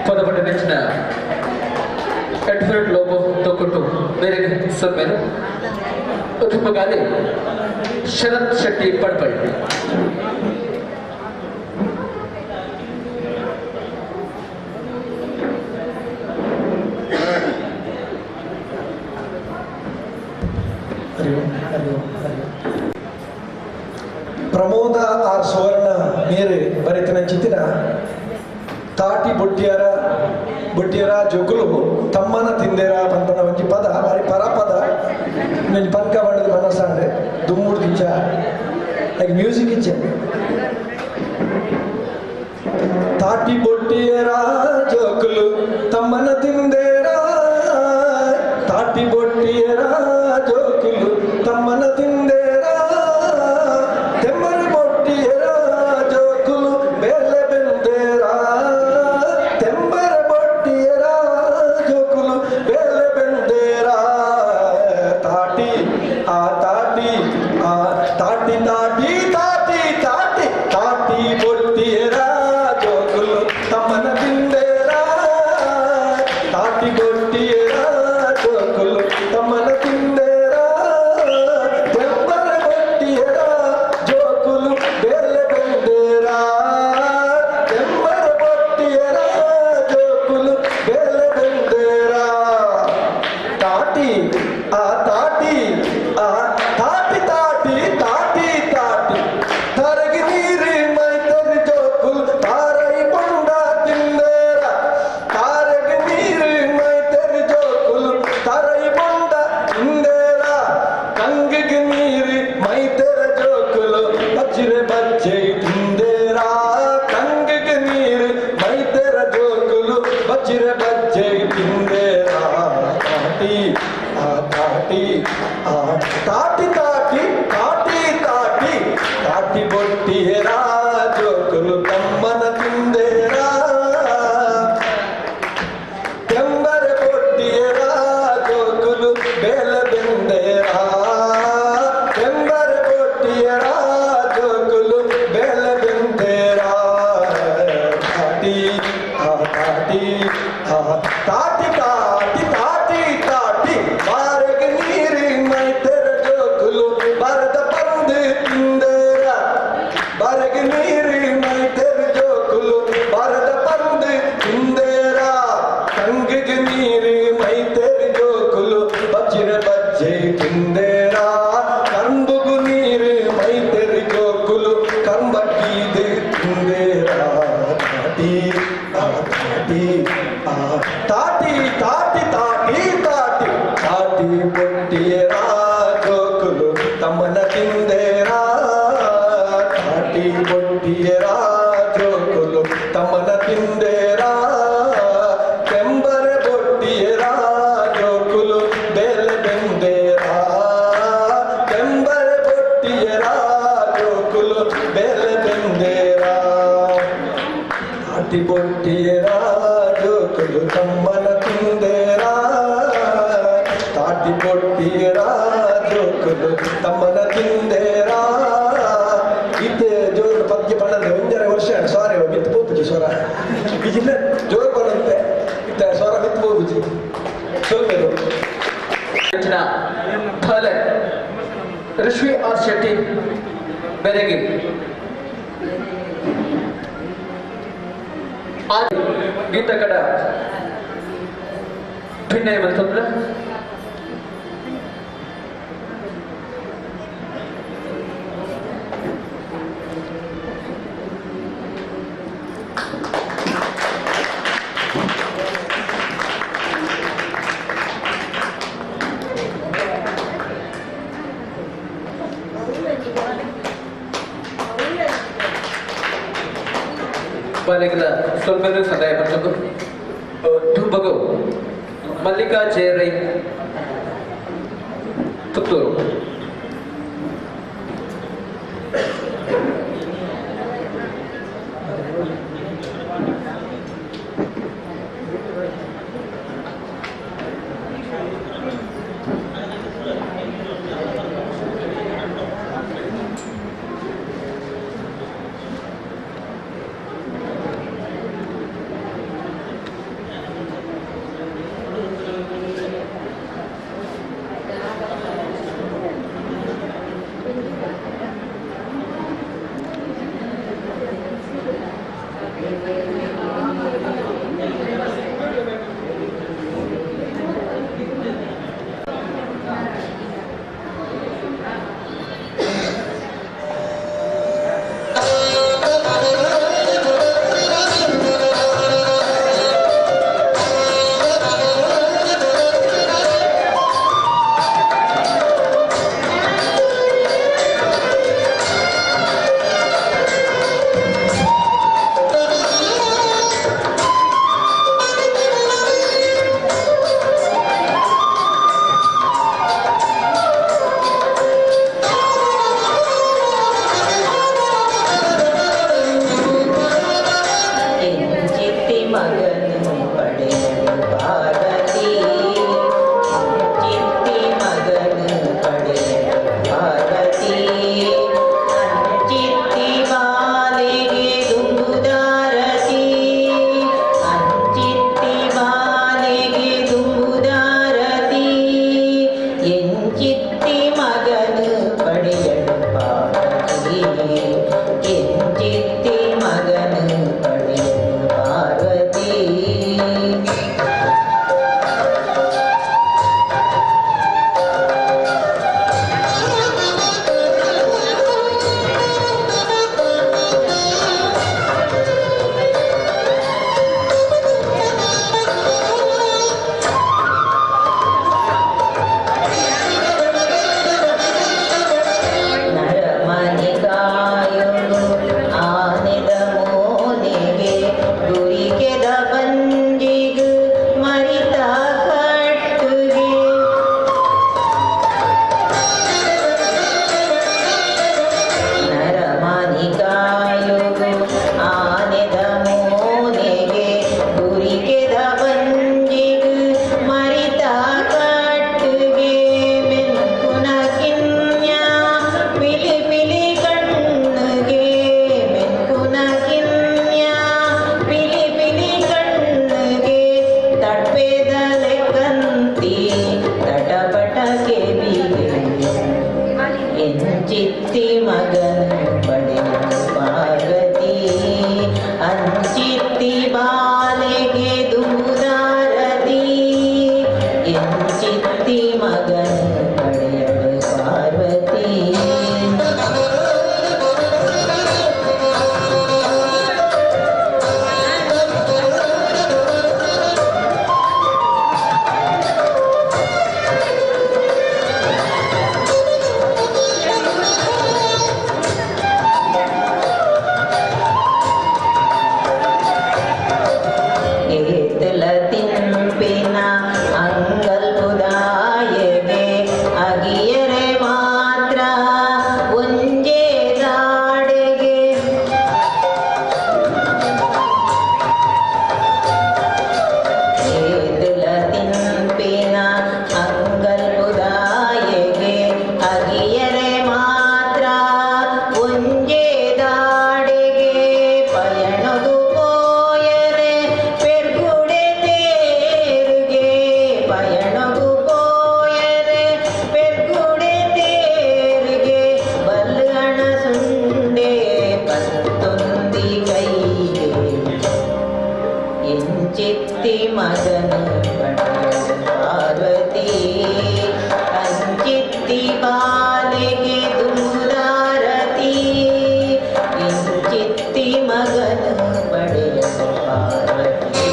ಪದಪಟ್ಟ ನೆಚ್ಚಿನ ಎಡ್ವರ್ಡ್ ಲೋಬೋ ತೊಕ್ಕೊಟ್ಟು ಬೇರೆ ಸೊಲ್ಮೇಲು ತುಂಬಗಾಲಿ ಶರತ್ ಶೆಟ್ಟಿ ಪಡ್ಪಳ್ಳಿ. ಪ್ರಮೋದ ಆರ್ ಸುವರ್ಣ ಮೇರೆ ಬರೆತಿನ ಚಿತ್ತಿನ ತಾಟಿ ಬೊಟ್ಟಿಯರ ಬೊಟ್ಟಿಯರ ಜೋಕುಲು ತಮ್ಮನ ತಿಂದೇರ ಪಂಪನ ಒಂಜಿ ಪದ ಬಾರಿ ಪರಪದ ಒಂಜಿ ಪಂಕ ಬಣ್ಣದ ಮನಸ್ಸಾಂಡೆ ದುಮ್ಮುಡು ದಿಂಚ ಲೈಕ್ ಮ್ಯೂಸಿಕ್ ಇಚ್ಚೆ ತಾಟಿ ಬೊಟ್ಟಿಯರ ಜೋಕುಲು ತಮ್ಮನ ತಿಂದೇರ ತಾಟಿ ಬೊಟ್ಟಿಯರ ಜೋಕುಲು ತಮ್ಮನ ತಿಂದೇರ ತೆಮ್ಮರ ಬೊಟ್ಟಿಯರ ಜೋಕುಲು ಬೇಲೆ ಬೆಂದೇರ ತೆಂಬರ ಬೊಟ್ಟಿಯರ ಜೋಕುಲು ಬೇಲೆ ಬೆಂದೇರ ತಾಟಿ ಆ ತಾಟಿ ಆ ತಾಟಿ ತಾಟಿ ತಾಟಿ ತಾಟಿ ತಾಟಿ ಬೊಟ್ಟಿಯರ ಜೋಕುಲು ತಮ್ಮನ ತಿಂದೇರ ತಾಟಿ ಬೊಟ್ಟಿಯರ ಜೋಕುಲು ತಮ್ಮನ ತಿಂದೇರ ತೆಂಬರ ಬೊಟ್ಟಿಯರ ಜೋಕುಲು ಬೇಲೆ ಬೆಂದೇರ ತೆಂಬರ ಬೊಟ್ಟಿಯರ ಜೋಕುಲು ಬೇಲೆ ಬೆಂದೇರ ತಾಟಿ ಆ ತಾಟಿ ಆ ತಾಟಿ ತಾಟಿ ತಾಟಿ ತಾಟಿ ತರಗಿ ನೀರಿ ಮೈತರಿ ಜೋಕುಲು ತಾರೈ ಬೊಂಡ ತಿಂದೇರ ತಾರಗಿ ನೀರಿ ಮೈತರಿ ಜೋಕುಲು ತಾರೈ ಬೊಂಡ ತಿಂದೇರ ಕಂಗಿಗೆ ನೀರಿ ಮೈತರ ಜೋಕುಲು ಬಚ್ಚಿರೆ ಬಚ್ಚೆ ತಿಂದೇರ ಕಂಗಿಗೆ ನೀರಿ ಮೈತರ ಜೋಕುಲು ಬಚ್ಚಿರೆ ಬಚ್ಚೆ ತಿಂದೇರ ತಾಟಿ ಆ ತಾಟಿ ಆ ತಾಟಿ ತಾಟಿ ತಾಟಿ ತಾಟಿ ತಾಟಿ ಬೊಟ್ಟಿಯರ ಜೋಕುಲು ತಮ್ಮನ ತಿಂದೇರ ತೆಂಬರ ಬೊಟ್ಟಿಯರ ಜೋಕುಲು ಬೇಲೆ ಬೆಂದೇರ ತೆಂಬರ ಬೊಟ್ಟಿಯರ ಜೋಕುಲು ಬೇಲೆ ಬೆಂದೇರ ತಾಟಿ ಆ ತಾಟಿ ಆ ತಾಟಿ ತಾಟಿ ತಾಟಿ ತಾಟಿ ಬಾರಗೆ ನೀರಿ ಮೈತೆರ ಜೋಕುಲು ಬಾರದ ಬಂದು ತಿಂದೇರ ಬಾರಗೆ ನೀರಿ ಮೈತೆರ ಜೋಕುಲು ಬಾರದ ಬಂದು ತಿಂದೇರ ಕಂಗಿಗೆ ನೀರಿ ಮೈತೆರ ಜೋಕುಲು ಬಚ್ಚಿರ ಬಚ್ಚೆ ತಿಂದೇರ ಕಂಬುಗು ನೀರು ಮೈತೆರ ಜೋಕುಲು ಕಂಬಕ್ಕೀದು ತಿಂದೇರ ತಾಟಿ ಆ ತಾಟಿ ಆ ತಾಟಿ ತಾಟಿ ತಾಟಿ ತಾಟಿ ತಾಟಿ ಬೊಟ್ಟಿಯರ ಜೋಕುಲು ತಮ್ಮನ ತಿಂದೇರ ತಾಟಿ ಬೊಟ್ಟಿಯರ ಜೋಕುಲು ತಮ್ಮನ ತಿಂದೇರ ತೆಂಬರ ಬೊಟ್ಟಿಯರ ಜೋಕುಲು ಬೇಲೆ ಬೆಂದೇರ ತೆಂಬರ ಬೊಟ್ಟಿಯರ ಜೋಕುಲು ಬೇಲೆ ಬೆಂದೇರ ತಾಟಿ ಬೊಟ್ಟಿಯರ ಜೋಕುಲು ತಮ್ಮನ ತಿಂದೇರ ತಾಟಿ ಬೊಟ್ಟಿಯರ ಜೋಕುಲು ತಮ್ಮನ ತಿಂದೇರ ಇತ್ತೆ ಜೋರು ಪದ್ಯ ಪಣ್ಣಂದೆ ಒಂಜರೆ ವರ್ಷ ಸಾರಿ ಮಿತ್ತು ಪೋಪುಜಿ ಸ್ವರ ಇಜಿನ ಜೋರು ಪಣ್ಣಂತೆ ಇತ್ತೆ ಸ್ವರ ಮಿತ್ತು ಪೋಪುಜಿ ಸೊಲ್ಮೇಲು ನೆಚ್ಚಿನ ಥಾಲೆ ಋಷ್ವಿ ಆರ್ ಶೆಟ್ಟಿ ಬೆರಗಿ ಗೀತಕಡ ಭಿನ್ನ ಬಂತಂದ್ರೆ ಬಾಲೆಗಳ ಸೊಲ್ಮೆಲು ಸಂದಾಯ ಪಂಚಕು ಧುಂಬಗು ಮಲ್ಲಿಕಾ ಜಯರೈ ಪುತ್ತೂರು. ಮಗನು ಪಡೆಯಲು ಪಾರ್ವತಿ, ಚಿತ್ತಿ ಮಗನು ಪಡೆಯಲು ಪಾರ್ವತಿ. ಅಂಚಿತ್ತಿ ಬಾಲೆಗೆ ದುಂಬುದಾರತಿ, ಅಂಚಿತ್ತಿ ಬಾಲೆಗೆ ದುಂಬುದಾರತಿ. ಎಂಚಿತ್ತಿ ಮಗನು ಪಡೆಯಲು ಪಾರ್ವತಿ, ಎಂಚಿತ್ತಿ ಮಗನು ಪಡೆಯಲು ಪಾರ್ವತಿ. ನರಮನಿಗಾಯುನು ಆನೆದ ಮೋನೆಗೆ ಗುರಿಕೆದ ಬಂಜಿಗು ಮರಿತ ಕಟ್ಟುಗೆ. ನರಮನಿಗಾಯುನು ಆನೆದ ಮೋನೆಗೆ ಗುರಿಕೆದ ಬಂಜಿಗು ಮರಿತ ಕಟ್ಟುಗೆ. ಮೆನ್ಕುನ ಕಿನ್ಯ ಪಿಲಿ ಪಿಲಿ ಕಣ್ಣುಗೆ, ಮೆನ್ಕುನ ಕಿನ್ಯ ಪಿಲಿ ಪಿಲಿ ಕಣ್ಣುಗೆ. ತಡ್ಪೆದಲೆ ಕಂತಿ ತಟಪಟ ಕೆವಿಗೆ. ಎಂಚಿತ್ತಿ ಮಗನು ಪಡೆಯಲು ಪಾರ್ವತಿ, ಅಂಚಿತ್ತಿ ಬಾಲೆಗೆ ದುಂಬುದಾರತಿ. ಎಂಚಿತ್ತಿ ಮಗನು ಪಡೆಯಲು ಪಾರ್ವತಿ. ಏತಲ ತಿಂಪಿನ ಅಂಗಲ್ಪುದಾಯಗೆ ಅಗಿಯರೆ ಮಾತ್ರ ಒಂಜೇ ದಾಡೆಗೆ. ಏತಲ ತಿಂಪಿನ ಅಂಗಲ್ಪುದಾಯಗೆ ಅಗಿಯರೆ ಮಾತ್ರ ಒಂಜೇ ದಾಡೆಗೆ. ಪಯಣಗು ಪೋಯರೆ ಪೆರ್ಗುಡೆ ತೇರುಗೆ, ಪಯಣಗು ಪೋಯರೆ ಪೆರ್ಗುಡೆ ತೇರುಗೆ. ಬಲ್ಲಣ ಸುಂಡೆ ಪತ್ತೊಂದಿ ಕೈಗೆ. ಎಂಚಿತ್ತಿ ಮಗನು ಪಡೆಯಲು ಪಾರ್ವತಿ, ಅಂಚಿತ್ತಿ ಬಾಲೆಗೆ ದುಂಬುದಾರತಿ. ಎಂಚಿತ್ತಿ ಮಗನು ಪಡೆಯಲು ಪಾರ್ವತಿ.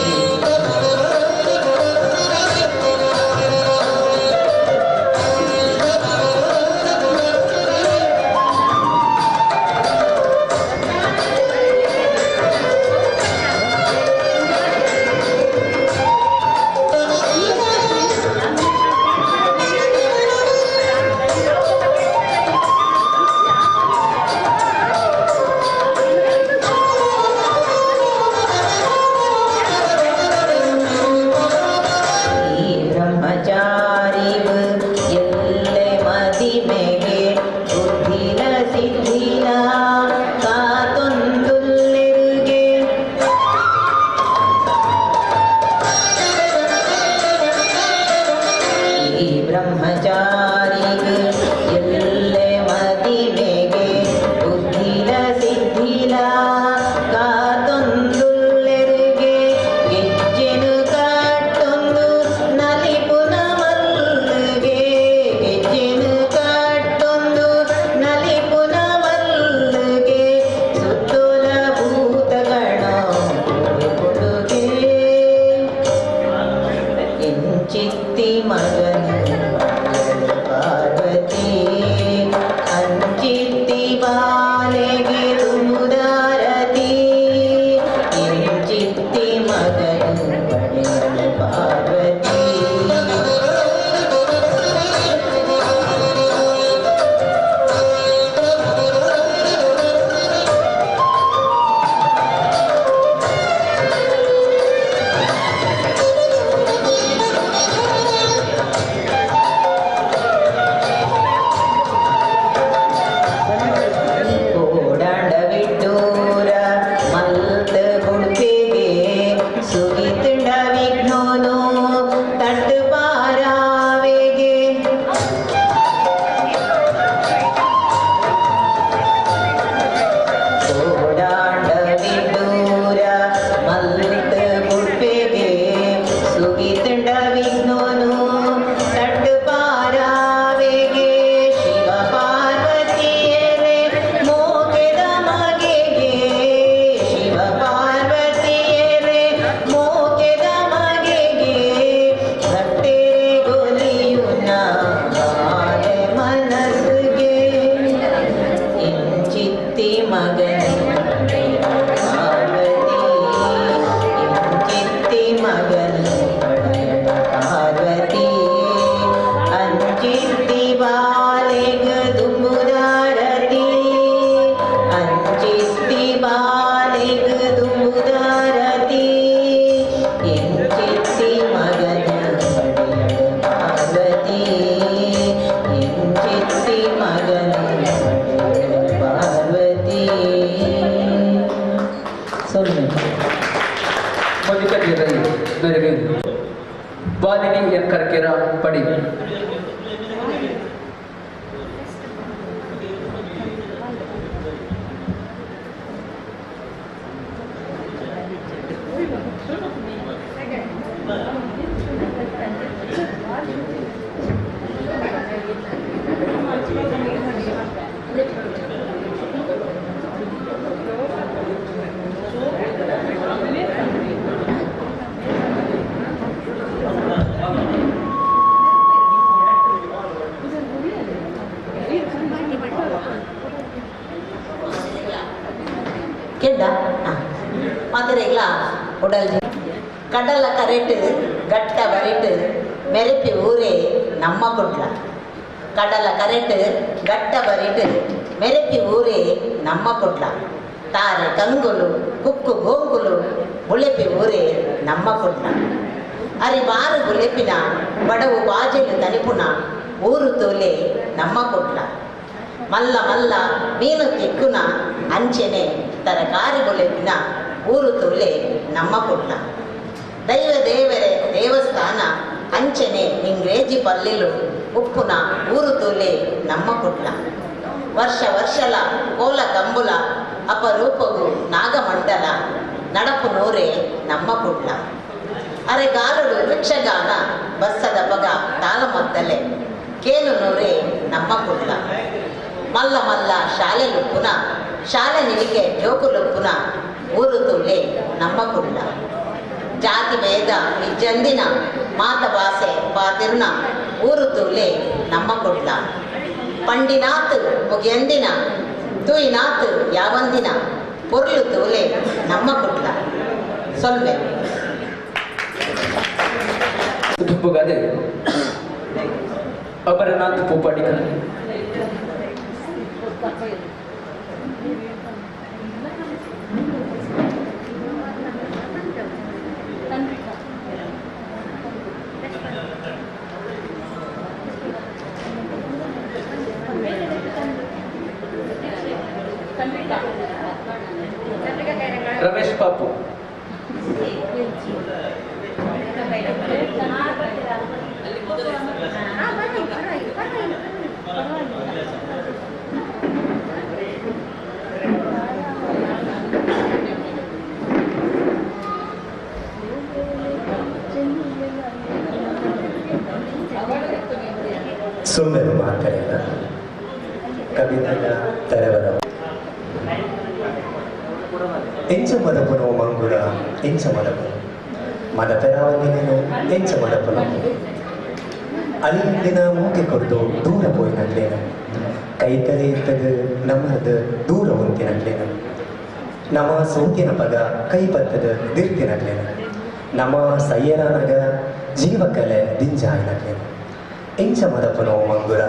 ಸುಗಿತುಂಡ ವಿಘ್ನೋನು ತಟ್ಟು ಪಾರಾವೆಗೆ ಓಡಾಟ ವಿಡೂರ ಮಲ್ತ ಗುಡ್ಪೆಗೆ ಸುಗಿತುಂಡ ವಿಘ್ನೋನು ತಟ್ಟು ಪಾರಾವೆಗೆ ಶಿವ ಪಾರ್ವತಿಯರೇ ಮೋಗೆದ ಮಗೆಗೆ ಶಿವ ಪಾರ್ವತಿಯರೇ ಮೋಗೆದ ಮಗೆಗೆ ಭಟ್ಟೆರೆ ಗೊಲಿಯುನ ಬಾಲೆ ಮನಸ್ಸಿಗೆ ಇಂಚಿತ್ತಿ ಮಗನ ಪಾರ್ವತಿ ಇಂಚಿತ್ತಿ ಮಗನ ಪಾರ್ವತಿ ಅಂಚಿತ್ತಿ ಬಾಲೆಗ ದುಂಬುದಾರತಿ ಅಂಚಿತ್ತಿ ಬಾಲೆಗ ದುಂಬುದಾರತಿ ಇಂಚಿತ್ತಿ ಮಗನ ಪಡೆಯಳು ಪಾರ್ವತಿ ಇಂಚಿತ್ತಿ ಮಗನ ಪಡೆಯಳು ಪಾರ್ವತಿ ಸೊನ್ನೆ ಮೋನಿಕಾ ಜಿ ರೈ ಮೇರೆಗೆ ಬಾಲಿನಿ ಎನ್ ಕರ್ಕೇರ ಪಡಿ. ಕೆಡ್ಡ ಮಾತಿರೆಗ್ಲ ಉಡಲ್ ಕಡಲ ಕರೆಟ್ ಗಟ್ಟ ಬರಿಟ್ ಮೆರಪಿ ಊರೇ ನಮ್ಮ ಕುಡ್ಲ. ಕಡಲ ಕರೆಟ್ ಗಟ್ಟ ಬರಿಟ್ ಮೆರಪಿ ಊರೇ ನಮ್ಮ ಕುಡ್ಲ. ತಾರೆ ಕಂಗುಲು ಕುಕ್ಕು ಗೋಂಗುಲು ಬುಳೆಪಿ ಊರೇ ನಮ್ಮ ಕುಡ್ಲ. ಅರಿಬಾರು ಗುಲೆಪಿನ ಬಡವು ಬಾಜೆಲು ತನಿಪುನ ಊರು ತೋಲೆ ನಮ್ಮ ಕುಡ್ಲ. ಮಲ್ಲ ಮಲ್ಲ ಮೀನು ತಿಕ್ಕುನ ಅಂಚೆನೆ ತರಕಾರಿ ಬುಲೆಪಿನ ಊರು ತೋಲೆ ನಮ್ಮ ಕುಡ್ಲ. ದೈವ ದೇವರೇ ದೇವಸ್ಥಾನ ಅಂಚೆನೆ ಇಂಗ್ರೇಜಿ ಪಲ್ಲಿಲು ಉಪ್ಪುನ ಊರು ತೋಲೆ ನಮ್ಮ ಕುಡ್ಲ. ವರ್ಷ ವರ್ಷಲ ಕೋಲ ಕಂಬುಲ ಅಪರೂಪಗು ನಾಗಮಂಡಲ ನಡಪು ನೂರೇ ನಮ್ಮ ಕುಡ್ಲ. ಅರೆಗಾಲುಡು ಯಕ್ಷಗಾನ ಬಸ್ಸದ ಬಗ ತಾಳಮದ್ದಲೆ ಕೇನು ನೂರೇ ನಮ್ಮ ಕುಡ್ಲ. ಮಲ್ಲ ಮಲ್ಲ ಶಾಲೆ ಲುಪ್ಪುನ ಶಾಲೆ ನಿಲಿಕೆ ಜೋಕುಲುಪ್ಪುನ ಊರು ತೋಲೆ ನಮ್ಮ ಕುಡ್ಲ. ಜಾತಿ ಭೇದ ಇಜ್ಜಂದಿನ ಮಾತ ಭಾಷೆ ಪಾತಿರುನ ಊರು ತೋಲೆ ನಮ್ಮ ಕುಡ್ಲ. ಪಂಡಿನಾತ್ ಮುಗಿಯಂದಿನ ತೂಯಿನಾತ್ ಯಾವಂದಿನ ಪೊರ್ಲು ತೋಲೆ ನಮ್ಮ ಕುಡ್ಲ. ಸೊಲ್ವೆ ದುಪ್ಪುಗಾದೆ ಅಮರನಾಥ್ ಪೂಪಾಡಿಕರ್. ರಮೇಶ್ ಪಾಪು. ಸೊನ್ನೆರು ಮಾತರೆಲ್ಲ ಕವಿತನ ತರವರ ಎಂಚ ಮದಪುನೋ ಮಂಗುರ ಎಂಚ ಮದಪುನು ಮದಪೆರಾವಂದಿನೇನು ಎಂಚ ಮದಪುನು ಅಲ್ಲಿನ ಮೂಕೆ ಕೊರದು ದೂರ ಪೋಯಿನಟ್ಲೇನು ಕೈತಲೆ ಇತ್ತದು ನಮ್ಮದು ದೂರ ಉಂತಿನಟ್ಲೇನು ನಮ್ಮ ಸೋತಿನ ಪಗ ಕೈ ಬತ್ತದ ದಿರ್ತಿನಟ್ಲೇನು ನಮ್ಮ ಸಯ್ಯರನಗ ಜೀವಕಲೆ ದಿಂಜಾಯಿನಟ್ಲೇನು ಎಂಚ ಮದಪುನೋ ಮಂಗುರ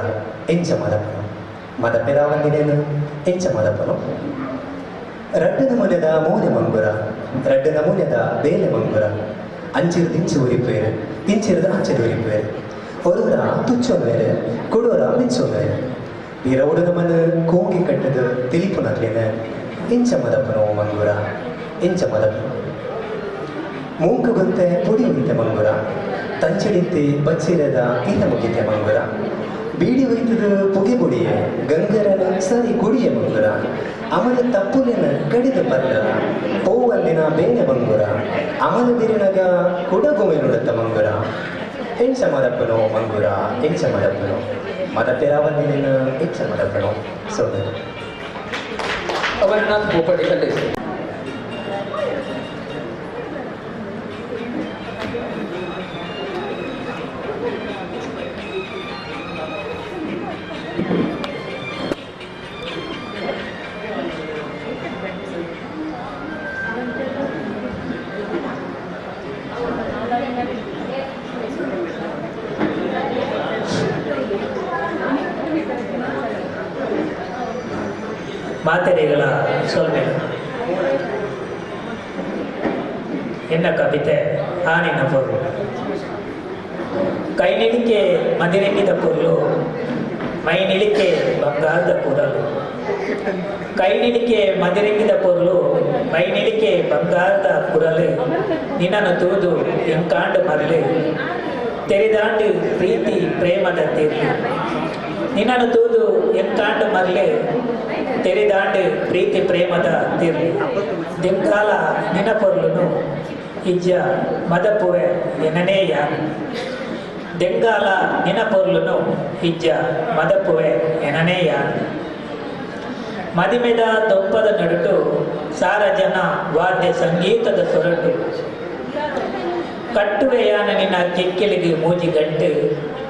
ಎಂಚ ಮದಪುನು ಮದಪೆರಾವಂದಿನೇನು ಎಂಚ ಮದಪುನು ರಡ್ಡು ನಮೂನೆದ ಮೋನೆ ಮಂಗುರ ರಡ್ಡು ನಮೂನೆದ ಬೇಲೆ ಮಂಗುರ ಅಂಚಿರ್ದು ಇಂಚಿ ಉರಿಪೇರು ಇಂಚಿರ್ದು ಅಂಚಿರು ಉರಿಪೇರು ಒರುವರ ತುಚ್ಚೊನ್ವೇರು ಕೊಡುವರ ಮಿಚ್ಚೊನ್ವೇರು இரவுடு ನಮ್ಮನ್ನು ಕೋಗಿ ಕಟ್ಟದು ತಿಳಿಪುನಕ್ಲೇನ ಎಂಚ ಮದಪುನೋ ಮಂಗುರ ಎಂಚ ಮದಪುನು. ಮೂಂಕುಗೊಂತೆ ಪುಡಿ ಉಯ್ತೆ ಮಂಗುರ ತಂಚಡಿತ್ತಿ ಬಚ್ಚಿರದ ಇಲ್ಲ ಮುಗಿತೆ ಮಂಗುರ ಬೀಡಿ ಒಯ್ತದ ಪುಗೆ ಬುಡಿಯೆ ಗಂಗರನ ಸರಿ ಗುಡಿಯ ಮಂಗುರ ಅಮಲ ತಪ್ಪುಲೆನ ಕಡಿದ ಪರ್ಲರ ಪೋವಲ್ಲಿನ ಬೇನೆ ಮಂಗುರ ಅಮಲ ಬಿರಿನಗ ಕುಡಗುಮೆ ನುಡತ್ತ ಮಂಗುರ ಎಂಚ ಮದಪ್ಪನೋ ಮಂಗುರ ಎಂಚ ಮದಪ್ಪನೋ ಮದಪೆರಾವಲ್ಲಿನ ಎಂಚ ಮದಪ್ಪನೋ ಸೋದರ ಅಮರನಾಥ್ ಬೋಪಡಿ ಕಲ್ಲೇಶ್. ಮಾತೆರೆಗಳ ಸೊಲ್ಮೆ ಎನ್ನ ಕವಿತೆ ಆನಿನ ಪೊರ್ಲು ಕೈ ನಿಲಿಕೆ ಮದಿರೆಂಗಿದ ಪೊರ್ಲು ಮೈ ನಿಲಿಕೆ ಬಂಗಾರದ ಕೂರಲು ಕೈ ನಿಲಿಕೆ ಮದಿರೆಂಗಿದ ಪೊರ್ಲು ಮೈ ನಿಲಿಕೆ ಬಂಗಾರದ ಕುರಲು ನಿನ್ನನ್ನು ತೂದು ಎಂಕಾಂಡು ಮರಳು ತೆರೆದಾಂಡು ಪ್ರೀತಿ ಪ್ರೇಮದ ತೀರ್ಲು ನಿನ್ನನ್ನು ತೂದು ಎಂಕಾಂಡು ಮರಳು ತೆರೆದಾಂಡು ಪ್ರೀತಿ ಪ್ರೇಮದ ತಿರ್ಲು ದಿಂಗಾಲ ನಿನ ಪೊರ್ಲುನು ಇಜ್ಜ ಮದಪುವೆ ಎನನೇ ಯಾನು ದೆಂಗಾಲ ನಿನ ಪೊರ್ಲುನು ಇಜ್ಜ ಮದಪುವೆ ಎನನೇ ಯಾನು ಮದಿಮೆದ ದೊಂಪದ ನಡುಟು ಸಾರ ಜನ ವಾದ್ಯ ಸಂಗೀತದ ಸೊರಟು ಕಟ್ಟುವೆಯಾನ ನಿನ್ನ ಕೆಕ್ಕೆಲಿಗೆ ಮೂಜಿ ಗಂಟು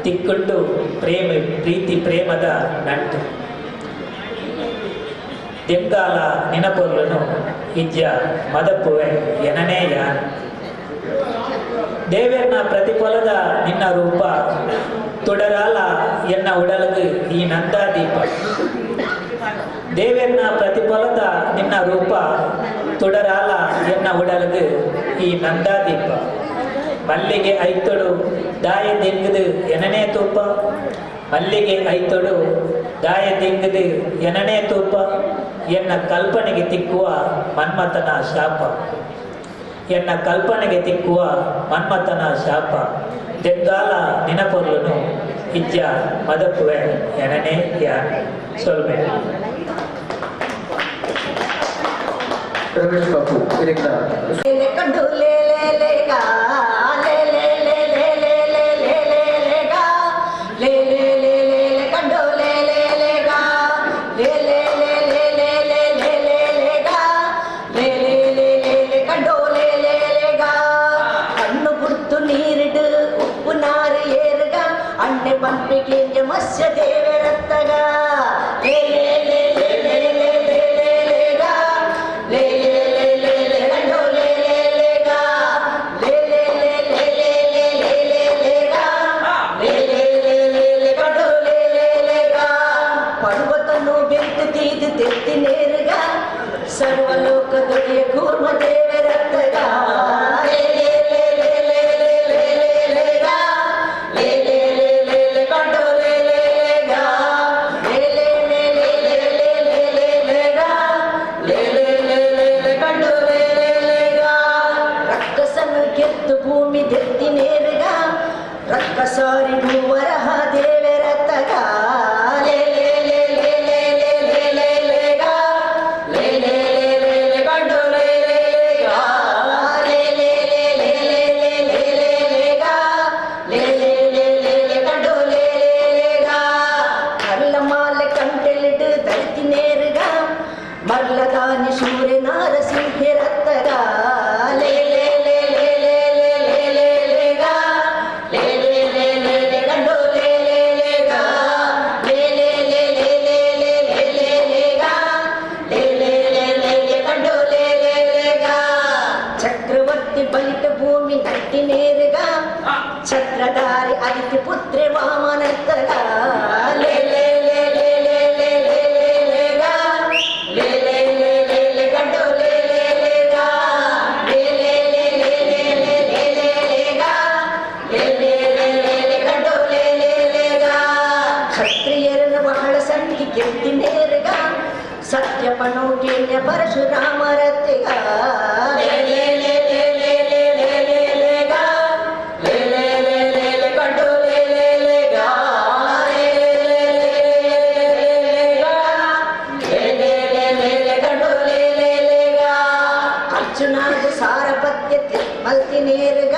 ತಿಕ್ಕೊಂಡು ಪ್ರೇಮ ಪ್ರೀತಿ ಪ್ರೇಮದ ನಂಟು ದೆಂಗಾಲ ನಿನಪೊರ್ಲುನು ಇಜ್ಜ ಮದಪುವೆ ಎನನೇ ಯಾನು ದೇವೆರ್ನ ಪ್ರತಿಫಲದ ನಿನ್ನ ರೂಪ ತುಡರಾಲ ಎನ್ನ ಉಡಲಗು ಈ ನಂದಾದೀಪ ದೇವೆರ್ನ ಪ್ರತಿಫಲದ ನಿನ್ನ ರೂಪ ತುಡರಾಲ ಎನ್ನ ಉಡಲಗು ಈ ನಂದಾದೀಪ ಮಲ್ಲಿಗೆ ಐತೊಡು ದಾಯ ದೆಂಗದು ಎನನೇ ತೂಪ ಮಲ್ಲಿಗೆ ಐತೊಡು ದಾಯ ದೆಂಗದು ಎನನೇ ತೂಪ ಎನ್ನ ಕಲ್ಪನೆಗೆ ತಿಕ್ಕುವ ಮನ್ಮಥನ ಶಾಪ ಎನ್ನ ಕಲ್ಪನೆಗೆ ತಿಕ್ಕುವ ಮನ್ಮಥನ ಶಾಪ ದೆಂಗಾಲ ನಿನಪೊರ್ಲುನು ಇಜ್ಜ ಮದಪುವೆ ಎನನೇ ಯಾನು ಸೊಲ್ಮೆ. ರಮೇಶ್ ಬಾಬು ಇರಿಗ್ನ ಕಂಡು ಲೇ ಲೇ ಲೇ ಗಾ ಲೇ ಲೇ ಲೇ ಲೇ ಲೇ ಲೇ ಲೇ ಲೇ ಲೇ ಗಾ ಲೇ ಲೇ ಲೇ ಲೇ ಲೇ ಕಂಡು ಲೇ ಲೇ ಲೇ ಗಾ ಲೇ ಲೇ ಲೇ ಲೇ ಲೇ ಲೇ ಲೇ ಲೇ ಲೇ ಗಾ ಲೇ ಲೇ ಲೇ ಲೇ ಲೇ ಕಂಡು ಲೇ ಲೇ ಲೇ ಗಾ ಕಣ್ಣು ಬುಡ್ತು ನೀರಿಡು ಉಪ್ಪು ನಾರು ಏರುಗ ಅಣ್ಣೆ ಪಂಪಿಗೆ ಮತ್ಸ್ಯ ದೇವರತ್ತಗ ಲೇ ಲೇ ಲೇ ಲೇ ಲೇ ಲೇ ಲೇ ಲೇ ಲೇ ಗಾ ಲೇ ಲೇ ಲೇ ಲೇ ಲೇ ಕಂಡು ಲೇ ಲೇ ಲೇ ಗಾ ಲೇ ಲೇ ಲೇ ಲೇ ಲೇ ಲೇ ಲೇ ಲೇ ಲೇ ಗಾ ಲೇ ಲೇ ಲೇ ಲೇ ಲೇ ಕಂಡು ಲೇ ಲೇ ಲೇ ಗಾ ಪರ್ವತನು ಬಿಟ್ಟು ತೀದು ತೆತ್ತಿ ನೇರುಗ ಸರ್ವಲೋಕದೊಡೆಯ ಕೂರ್ಮ ದೇವರತ್ತಗ ಲೇ ಲೇ ಲೇ ಲೇ ಲೇ ಲೇ ಲೇ ಲೇ ಲೇ ಗಾ ಲೇ ಲೇ ಲೇ ಲೇ ಲೇ ಕಂಡು ಲೇ ಲೇ ಲೇ ಗಾ ಲೇ ಲೇ ಲೇ ಲೇ ಲೇ ಲೇ ಲೇ ಲೇ ಲೇ ಗಾ ಲೇ ಲೇ ಲೇ ಲೇ ಲೇ ಕಂಡು ಲೇ ಲೇ ಲೇ ಗಾ ರಕ್ಕಸನು ಗೆದ್ದು ಭೂಮಿ ದೆತ್ತಿ ನೇರುಗ ರಕ್ಕಸಾರಿ ಭೂವರಹ ದೇವರತ್ತಗ ಲೇ ಲೇ ಲೇ ಲೇ ಲೇ ಲೇ ಲೇ ಲೇ ಲೇ ಗಾ ಲೇ ಲೇ ಲೇ ಲೇ ಲೇ ಕಂಡು ಲೇ ಲೇ ಲೇ ಗಾ ಲೇ ಲೇ ಲೇ ಲೇ ಲೇ ಲೇ ಲೇ ಲೇ ಲೇ ಗಾ ಲೇ ಲೇ ಲೇ ಲೇ ಲೇ ಕಂಡು ಲೇ ಲೇ ಲೇ ಗಾ ಕಲ್ಲ ಮಾಲೆ ಕಂಟೆಲಿಡು ಧರಿತಿ ನೇರುಗ ಮರ್ಲದಾನಿ ಸೂರ್ಯ ನಾರಸಿಂಹರತ್ತಗ ಲೇ ಲೇ ಲೇ ಲೇ ಲೇ ಲೇ ಲೇ ಲೇ ಲೇ ಗಾ ಲೇ ಲೇ ಲೇ ಲೇ ಲೇ ಕಂಡು ಲೇ ಲೇ ಲೇ ಗಾ ಲೇ ಲೇ ಲೇ ಲೇ ಲೇ ಲೇ ಲೇ ಲೇ ಲೇ ಗಾ ಲೇ ಲೇ ಲೇ ಲೇ ಲೇ ಕಂಡು ಲೇ ಲೇ ಲೇ ಗಾ ಚಕ್ರವರ್ತಿ ಬಲಿತ ಭೂಮಿ ನಟ್ಟಿ ನೇರುಗ ಛತ್ರಧಾರಿ ಅದಿತಿ ಪುತ್ರೆ ವಾಮನತ್ತಗ ಲೇ ಲೇ ಲೇ ಲೇ ಲೇ ಲೇ ಲೇ ಲೇ ಲೇ ಗಾ ಲೇ ಲೇ ಲೇ ಲೇ ಲೇ ಕಂಡು ಲೇ ಲೇ ಲೇ ಗಾ ಲೇ ಲೇ ಲೇ ಲೇ ಲೇ ಲೇ ಲೇ ಲೇ ಲೇ ಗಾ ಲೇ ಲೇ ಲೇ ಲೇ ಲೇ ಕಂಡು ಲೇ ಲೇ ಲೇ ಗಾ ಕ್ಷತ್ರಿಯರನ್ನು ಬಹಳ ಸಂಖ್ಯೆ ಗೆದ್ದಿ ನೇರುಗ ಸತ್ಯಪನೋ ಕೇನ್ಯ ಪರಶುರಾಮರತ್ತಿಗ ಲೇ ಲೇ ಲೇ ಲೇ ಲೇ ಲೇ ಲೇ ಏರುಗ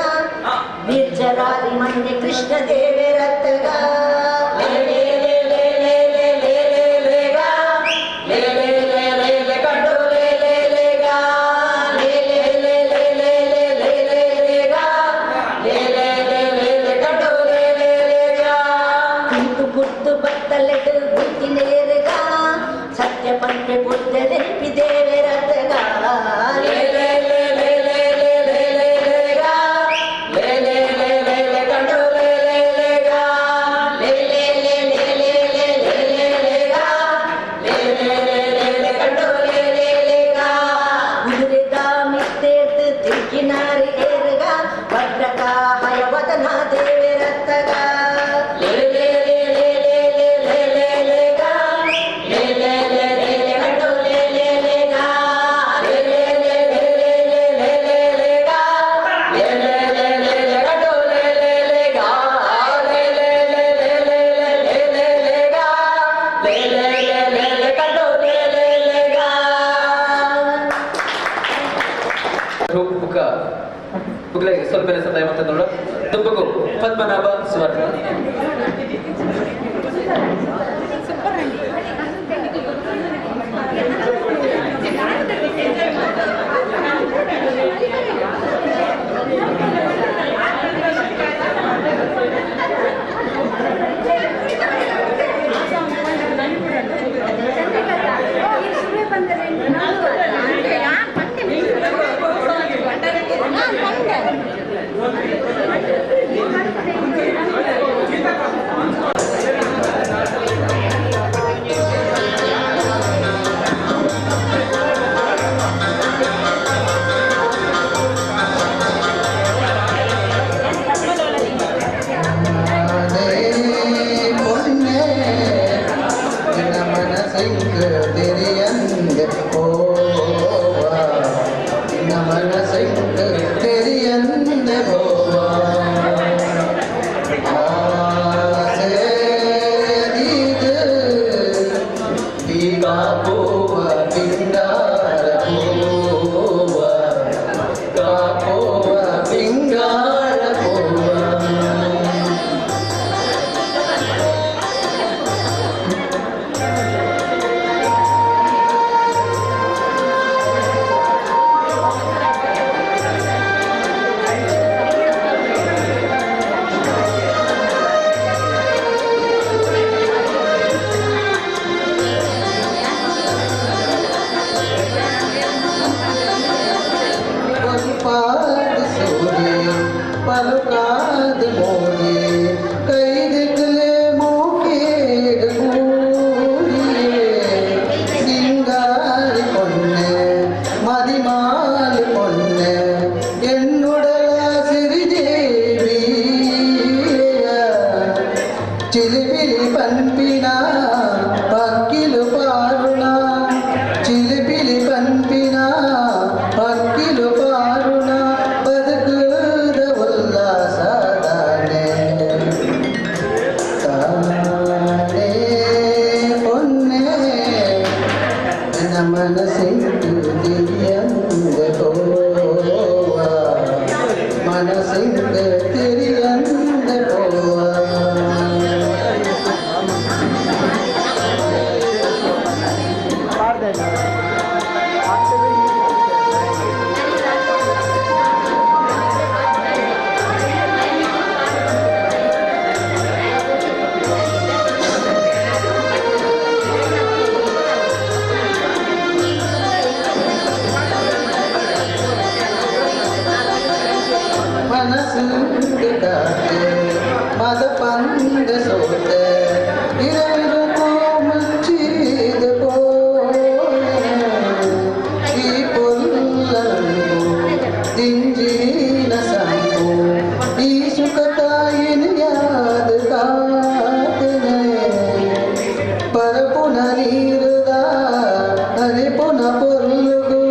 ನಿರ್ಜರಾದಿ ಮಂಡೆ ಕೃಷ್ಣ ದೇವರತ್ತಗ ಲೇ ಲೇ ಲೇ ಲೇ ಲೇ ಲೇ ಲೇ ಲೇ ಲೇ ಗಾ ಲೇ ಲೇ ಲೇ ಲೇ ಲೇ ಕಂಡು ಲೇ ಲೇ ಲೇ ಗಾ ಲೇ ಲೇ ಲೇ ಲೇ ಲೇ ಲೇ ಲೇ ಲೇ ಲೇ ಗಾ ಲೇ ಲೇ ಲೇ ಲೇ ಲೇ ಕಂಡು ಲೇ ಲೇ ಲೇ ಗಾ ಕುಂಟು ಬುಟ್ಟು ಬತ್ತಲೆಡು ಬುದ್ಧಿನೇರುಗ ಸತ್ಯ ಪಂಪೆ ಬುದ್ಧನೆಂಪಿ ದೇವರತ್ತಗ ಲೇ ಲೇ ಲೇ ಲೇ ಲೇ ಲೇ ಲೇ ಲೇ ಲೇ ಗಾ ಲೇ ಲೇ ಲೇ ಲೇ ಲೇ ಕಂಡು ಲೇ ಲೇ ಲೇ ಗಾ ಲೇ ಲೇ ಲೇ ಲೇ ಲೇ ಲೇ ಲೇ ಲೇ ಲೇ ಗಾ ಲೇ ಲೇ ಲೇ ಲೇ ಲೇ ಕಂಡು ಲೇ ಲೇ ಲೇ ಗಾ ಕುದುರೆದ ಮಿತ್ತೇರ್ದು ತಿರುಗಿನಾರಿ ಏರುಗ ಭದ್ರಕ ಹಯವದನ ದೇವರತ್ತಗ ಲೇ ಲೇ ಲೇ ಲೇ ಲೇ ಲೇ ಲೇ ಲೇ ಲೇ ಗಾ ಲೇ ಲೇ ಲೇ ಲೇ ಲೇ ಕಂಡು ಲೇ ಲೇ ಲೇ ಗಾ ಲೇ ಲೇ ಲೇ ಲೇ ಲೇ ಲೇ ಲೇ ಲೇ ಲೇ ಗಾ ಲೇ ಲೇ ಲೇ ಲೇ ಲೇ ಕಂಡು ಲೇ ಲೇ ಲೇ ಗಾ ಲೇ ಲೇ ಲೇ ಲೇ ಲೇ ಲೇ ಲೇ ಲೇ ಲೇ ಗಾ ಲೇ ಲೇ ಲೇ ಲೇ ಲೇ ಕಂಡು ಲೇ ಲೇ ಲೇ ಗಾ. ಬುಕ್ಕ ಬುಗ್ಲೆ ಸ್ವಲ್ಪ ಸಂದಾಯ ಮಂತಂದೋಳ ದುಬ್ಬಗು ಪದ್ಮನಾಭ ಸುವರ್ಣ. ಪಲುಕಾದ ಮೋರೆ ಕೈದಿಕ್ಲೆ ಮೋಕೇಗ ಗೂರಿಯೇ ಸಿಂಗಾರಿ பொண்ணே மதிமால் பொண்ணே என்னுடல சிறிதேவி చిలిపిలి పంపిన పక్కిలు పారుణ చిలిపిలి పంపిన పక్కిలు పారుణ బతుకుద ఉల్లాసదానే తానే పొన్నే మనసింటు తెలియంద పోవా మనసింటు తెలియంద పోవా. மனசுக்கு காத்து மத பந்த சோத்த இரவிருக்கும் செய்து போய் பொல்லோ திஞ்சீன சம்போ ಈ ಸುಖತಾಯಿನ ಯಾದ ಕಾತನೆ ಪರಪುನ ನೀರುದ ಹರಿಪುನ ಪೊರ್ಲುಗು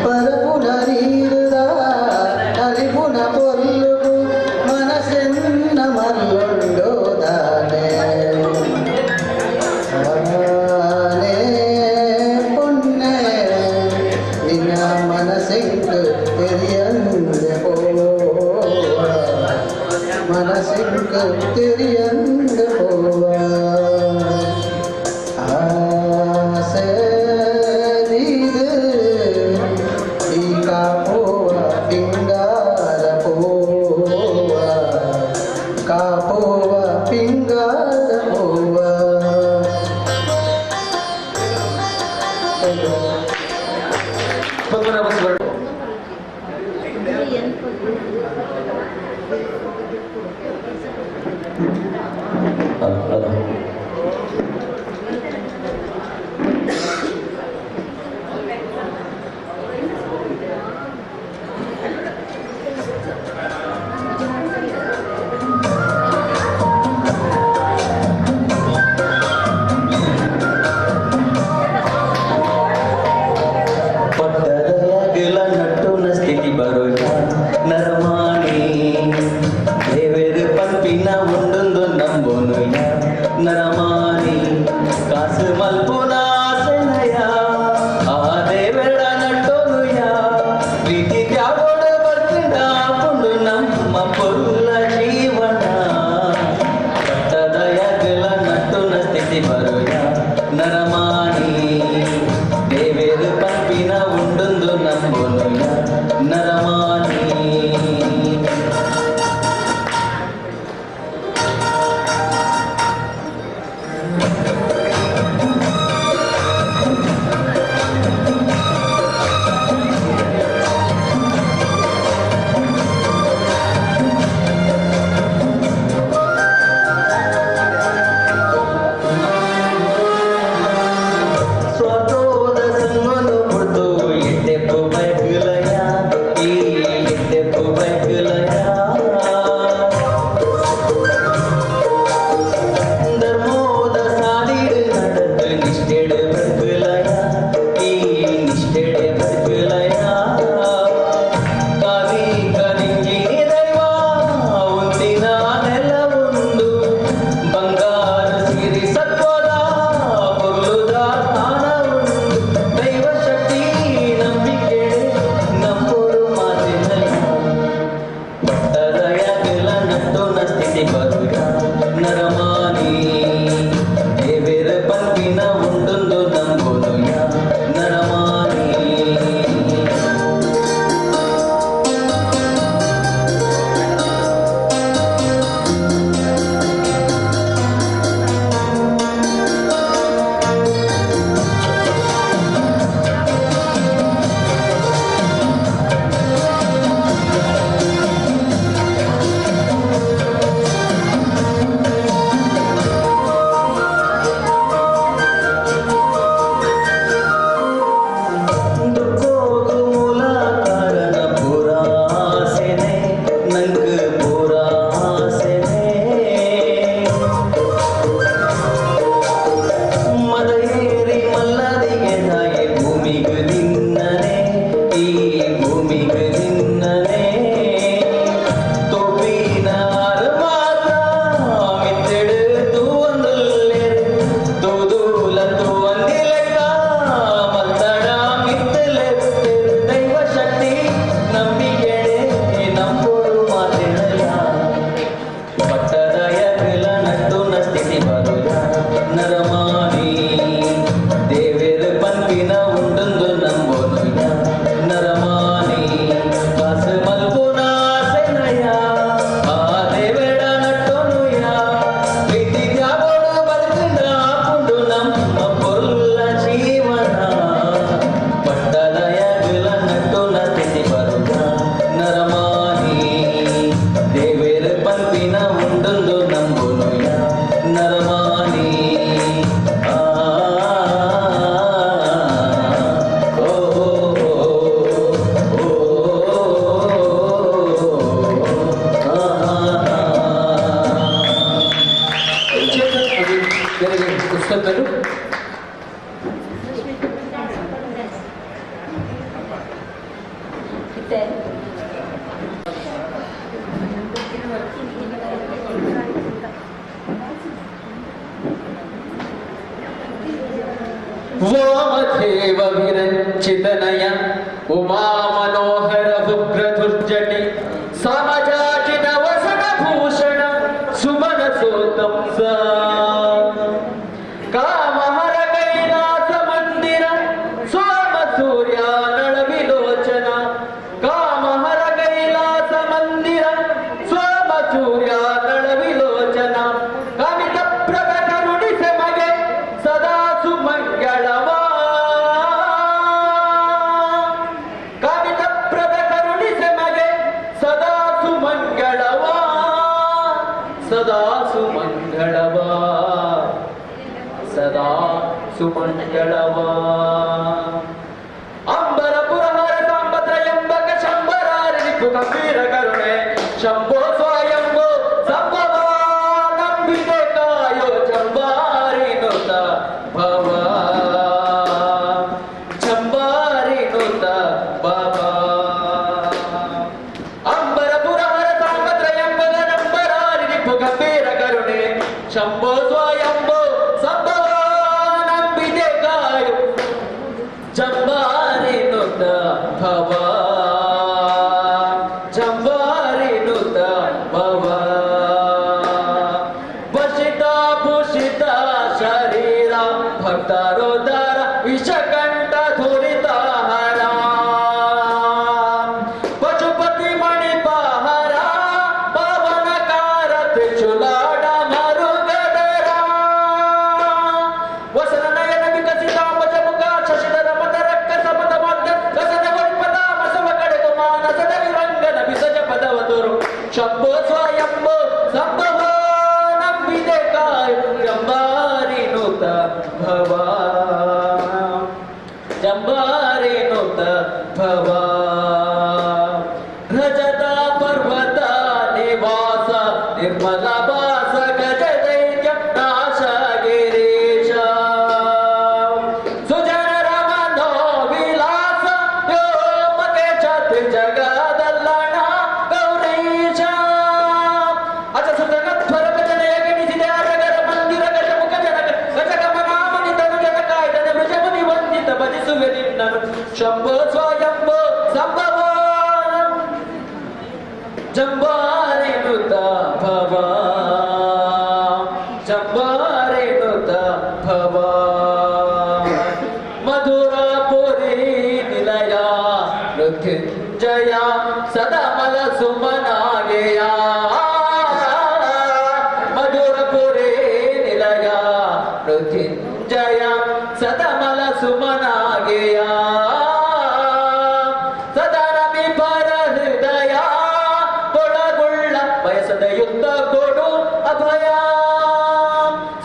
ಪರಪುನ ನೀರುದ ಹರಿಪುನ ಪೊರ್ಲುಗು ಮನಸ್ಸೆನ್ನ ಮಲ್ಲುಂಡೋದಾನೆ ತಾನೇ ಪೊನ್ನೆ ನಿನ್ನ ಮನಸ್ಸಿಂಗ್ ತೆರಿಯಂದೆ ಪೋವ ತೆರಿಯಂದ ಪೋವ ಆಸೆದಿದು ಈ ಕಾಪೋವ ಪಿಂಗಾರ ಪೋವ ಕಾಪೋವ ಪಿಂಗಾರ ಪೋವ. ವಾಮದೇವ ವಿರಂಚಿತನಯ ಉಮಾ ಮನೋಹರ ಉಗ್ರದುರ್ಜಟಿ ಸಮಜಾಚಿತ ವಸನ ಭೂಷಣ ಸದಾ ಸುಮಂಗಳವ ಸದಾ ಸುಮಂಗಳವ. ಅಂಬರ ಪುರಹರ ಸಾಂಬತ್ರಯಂಬಕ ಶಂಬರಾರಿಪು ಗಂಭೀರ ಕರುಣೆ ಶಂಭೋ ಸ್ವಯಂಭೋ ಸಂಭವ ನಂಬಿದೆ ಕಾಯೋ ಚಂಬಾರಿ ನುತ ಭವ ಚಂಬಾರಿ ನುತ ಭವ. ಅಂಬರ ಪುರಹರ ಸಾಂಬತ್ರಯಂಬಕ ಶಂಬರಾರಿಪು ಗಂಭೀರ ಕರುಣೆ ಶಂಭೋ ಸ್ವಯಂಭೋ ಸಂಭವ ನಂಬಿದೆ ಕಾಯೋ ಜಂಬಾರಿ ನುತ ಭವ ಜಂಬಾರಿ ನುತ ಭವ. ವಶಿತ ಭೂಷಿತ ಶರೀರ ಭಕ್ತರೋದರ ವಿಷಕಂಠ ಧುರಿತ ಹರ ಪಶುಪತಿ ಮಣಿಪಹರ ಪವನಕಾರ ತ್ರಿಶೂಲಾಡ ಮರುಗದರ ವಸನ ನಯನ ವಿಕಸಿತ ಮುಖ ಶಶಿಧರ ಮದರಕ್ಕ ಸಮದ ಮಗ್ನ ರಸದ ವರಿಪದ ಮಸವ ಕಡೆಗು ಮಾನಸದ ವಿರಂಗನ ವಿಸಜ ಪದವತುರು ಶಂಭೋ ಸ್ವಯಂಭೋ ಸಂಭವ ನಂಬಿದೆ ಕಾಯ್ ಜಂಬಾರಿ ನುತ ಭವ ಜಂಬಾರಿ ನುತ ಭವ. ರಜತ ಪರ್ವತ ನಿವಾಸ ನಿರ್ಮಲ ವಾಸ ಗಜ ದೈತ್ಯ ನಾಶ ಗಿರೀಶ ಸುಜನ ರಮಣೋ ವಿಲಾಸ ವ್ಯೋಮಕೇಶ ಜಗದಲ್ಲಣ ಗೌರೀಶ ಅಜ ಸುಜನ ತ್ವರಕ ಜನಯ ಗಣಿಸಿದೆ ಅರಗರ ಮಂದಿರ ಗಜ ಮುಖ ಜನಕ ಗಜ ಗಮನಾಮನಿ ತನು ಜನಕಾಯ್ದನೆ ವೃಷಮುನಿ ವಂದಿತ ಭಜಿಸುವೆ ನಿನ್ನನು ಶಂಭೋ ಸ್ವಯಂಭೋ ಸಂಭವ ಜಂಬಾರಿ ನುತ ಭವ ಜಂಬಾರಿ ನುತ ಭವ. ಮಧುರಾಪುರಿ ನಿಲಯ ಮೃತ್ಯುಂಜಯ ಸದಮಲ ಸುಮನಾಗೆಯ ಮಧುರಪುರಿ ನಿಲಯ ಮೃತ್ಯುಂಜಯ ಸದಮಲ ಸುಮನಾಗೆಯ ಸದಾ ಪರ ಹೃದಯ ಕೊಡಗುಳ್ಳ ಬಯಸದ ಯುದ್ಧ ಕೊಡು ಅಭಯ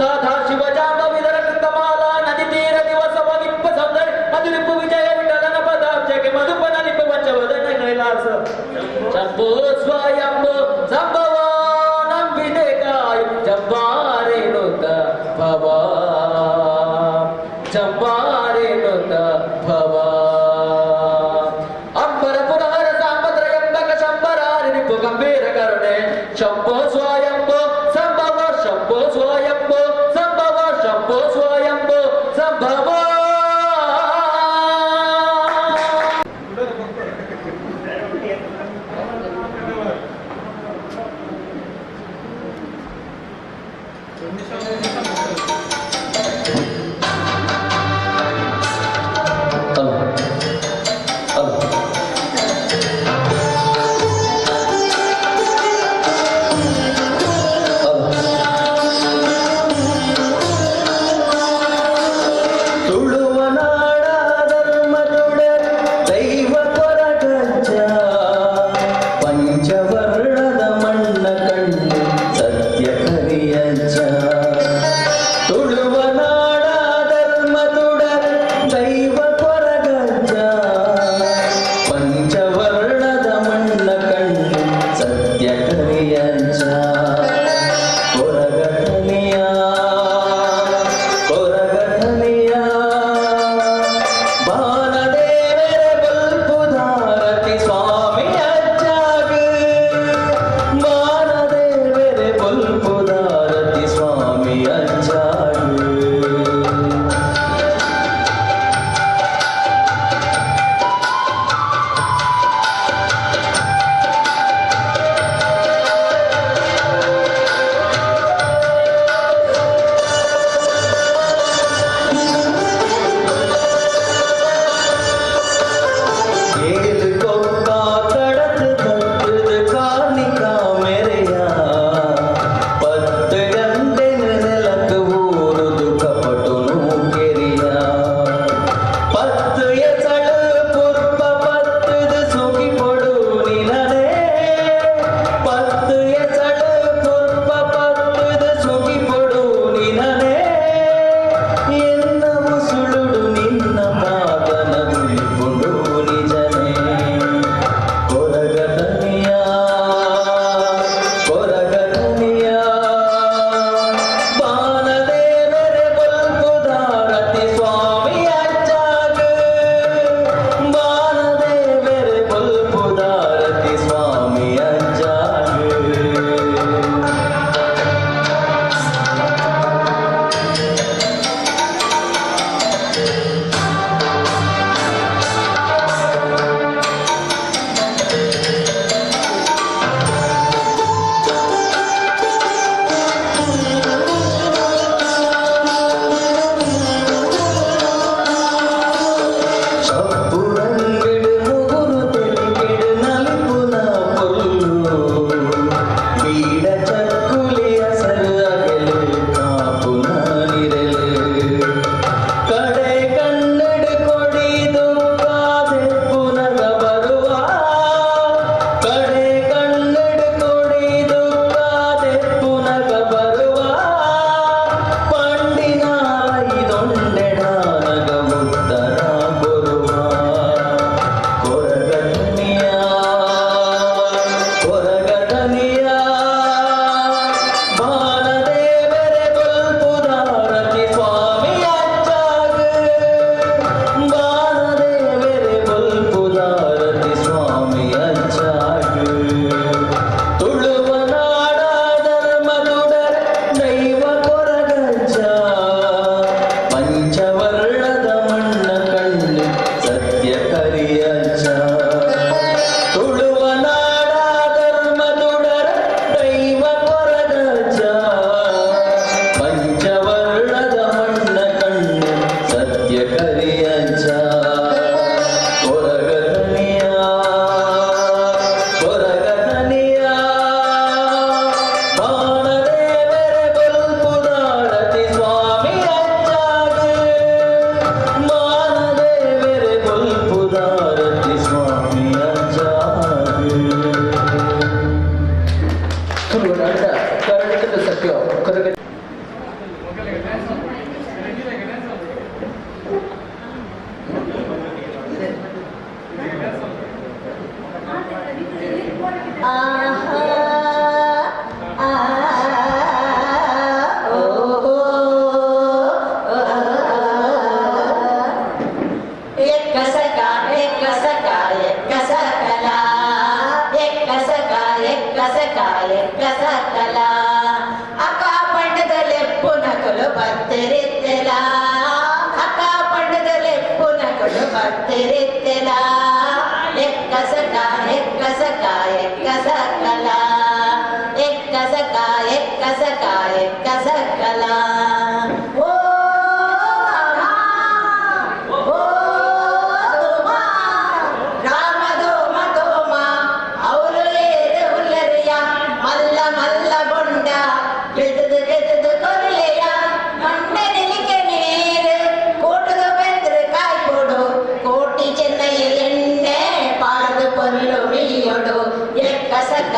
ಸಾಧಾ ಶಿವ ಜಾಂಬ ವಿದರ ಕೃತಮಾಲ ನದಿ ತೀರ ದಿವಸ ವಿಪ್ಪ ಸೌಂದರ್ಯ ಮಧುರಿಪು ವಿಜಯ ವಿಠಲನ ಪದಾಬ್ಜಕ್ಕೆ ಮಧುಪನ ಲಿಪು ಪಂಚವದನ ಕೈಲಾಸ ಶಂಭೋ ಸ್ವಯಂಭೋ ಸಂಭವ ನಂಬಿದೆ ಕಾಯು ಜಂಬಾರಿ ನುತ ಭವ ಜಂಬಾರಿ ನುತ ಭವ. ಅಂಬರ ಪುರಹರ ಸಾಂಬತ್ರಯಂಬಕ ಶಂಬರಾರಿ ನಿಪ್ಪು ಗಂಭೀರ ಕರುಣೆ ಶಂಭೋ ಸ್ವಯಂಭೋ ಸಂಭವ ಶಂಭೋ ಸ್ವಯಂಭೋ ಸಂಭವ ಶಂಭೋ ಸ್ವಯಂಭೋ ಸಂಭವ. ತುಳುವನಾಡ ಧರ್ಮದೊಡರ್ ದೈವ ಕೊರಗಜ್ಜ ಪಂಚವರ್ಣದ ಮಣ್ಣ ಕಣ್ಣು ಸತ್ಯ ಕರಿಯಜ್ಜ ತುಳುವನಾಡ ಧರ್ಮದೊಡರ್ ದೈವ ಕೊರಗಜ್ಜ ಪಂಚವರ್ಣದ ಮಣ್ಣ ಕಣ್ಣು ಸತ್ಯ ಕರಿಯಜ್ಜ ಕೊರಗತನಿಯ ಕೊರಗತನಿಯ ಬಾನದೇವರ ಬಲ್ಪುಧಾರತಿ ಸ್ವಾಮಿ ಅಜ್ಜಾಗ ಬಾನದೇವರ ಬಲ್ಪುಧಾರತಿ ಸ್ವಾಮಿ ಅಜ್ಜಾಗ. ತುಳುನಾಡ ಕರ್ನಾಟಕದ ಸತ್ಯ ಕೊರಗ. ಆಹಾ ಆ ಓಹೋ ಎಕ್ಕ ಸಕ ಎಕ್ಕ ಸಕ ಎಕ್ಕ ಸಕಲ ಎಕ್ಕ ಸಕ ಎಕ್ಕ ಸಕ ಎಕ್ಕ ಸಕಲ ಅಕ್ಕ ಪಂಡದಲೆಪ್ಪು ನಕಲು ಬತ್ತಿರಿತ್ತೆಲ ಅಕ್ಕ ಪಂಡದಲೆಪ್ಪು ನಕಲು ಬತ್ತಿರಿತ್ತೆಲ ಎಕ್ಕ ಸಕ ಎಕ್ಕ ಸಕ ಎಕ್ಕ ಸಕಲ ಎಕ್ಕ ಸಕ ಎಕ್ಕ ಸಕ ಎಕ್ಕ ಸಕಲ ಓ ಓ ದೋಮ ರಾಮ ದೋಮ ದೋಮ ಅವರು ಏರು ಉಲ್ಲರಿಯ ಮಲ್ಲ ಮಲ್ಲ ಬೊಂಡ ಗೆದ್ದದು ಗೆದ್ದದು ಕೊರಲೆಯ ಮಂಡೆ ನಿಲಿಕೆ ನೀರು ಕೋಟದ ಬೆಂದ್ರೆ ಕಾಯ್ಕೊಡು ಕೋಟಿ ಚೆನ್ನೈ ಎಣ್ಣೆ ಪಾಡ್ದು ಪೊಲ್ಲು ಮೀಯೊಡು ಎಕ್ಕ ಸಕ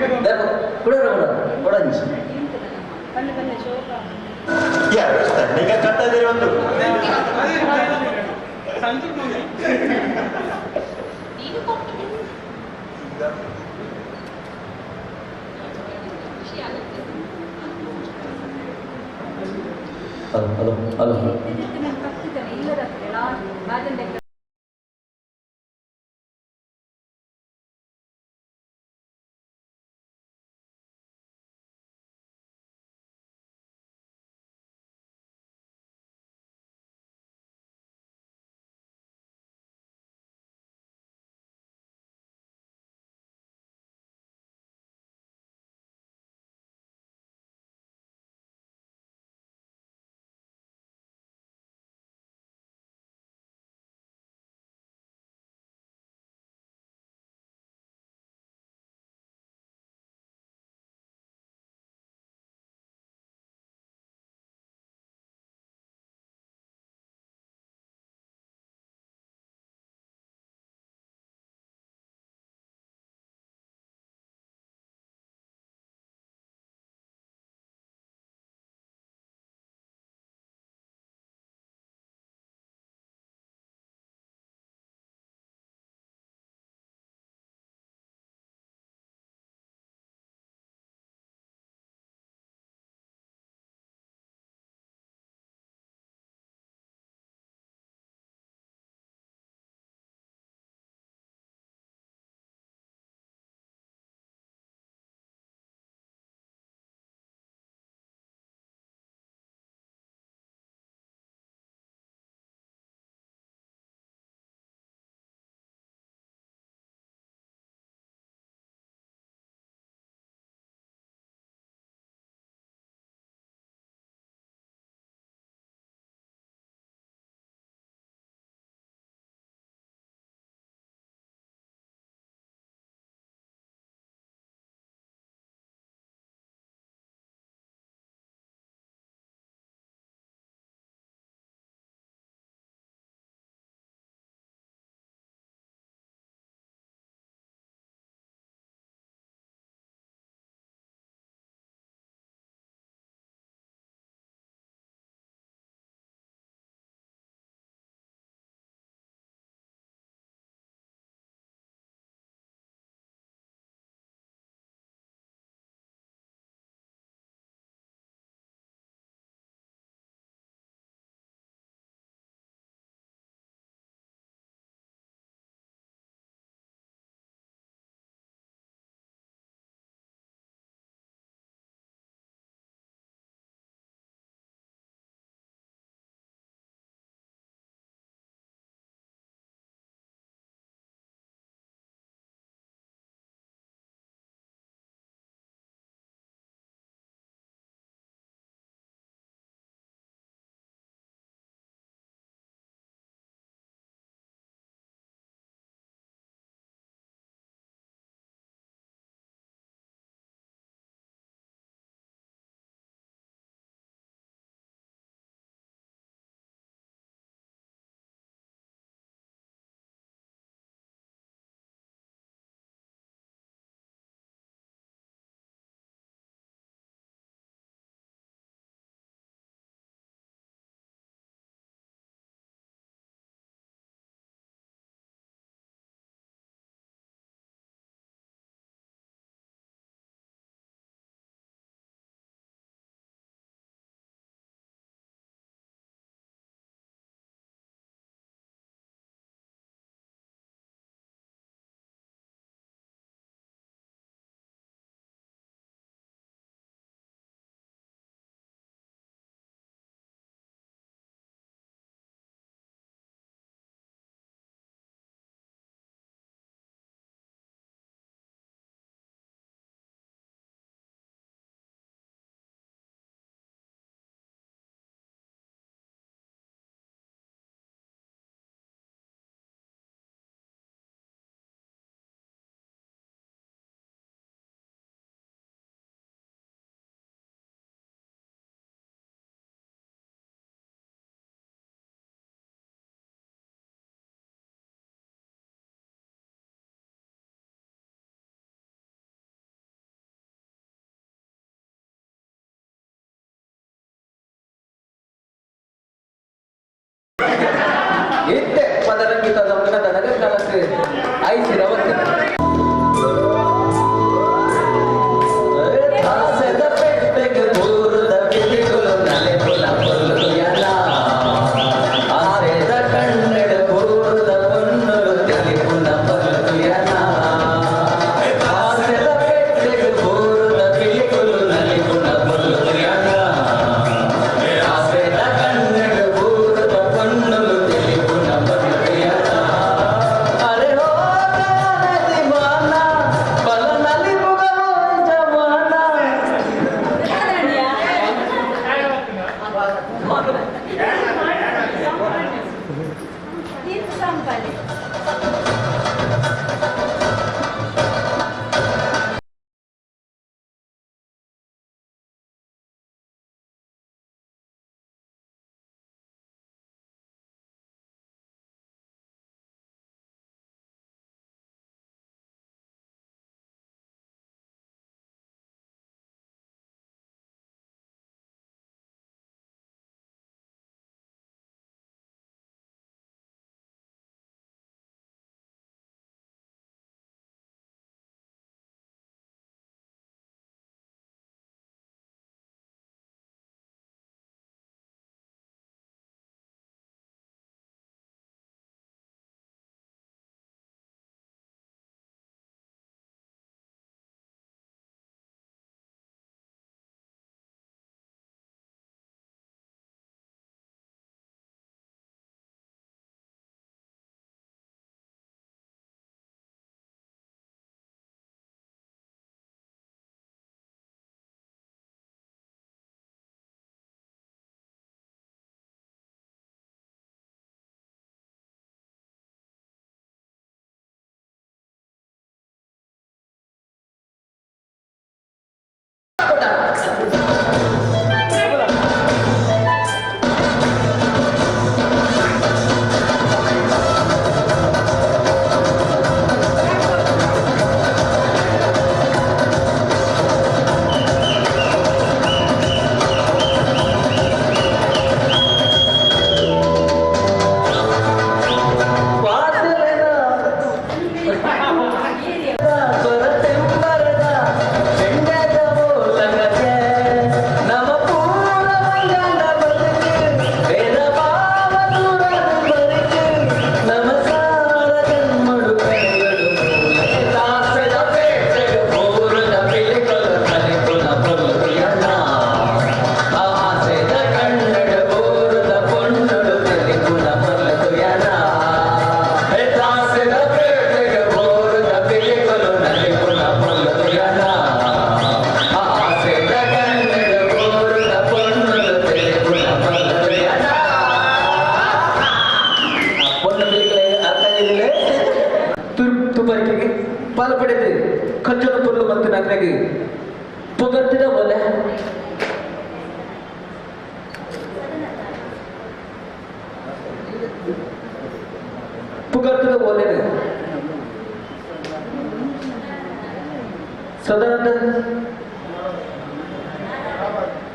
ಕುಡರ ಕುಡ ಕೊಡಂಚಿ ಈಗ ಕಟ್ಟದಿರಿ ಒಂದು. Hello hello hello. ಐಸಿ ರವತ್ತೆ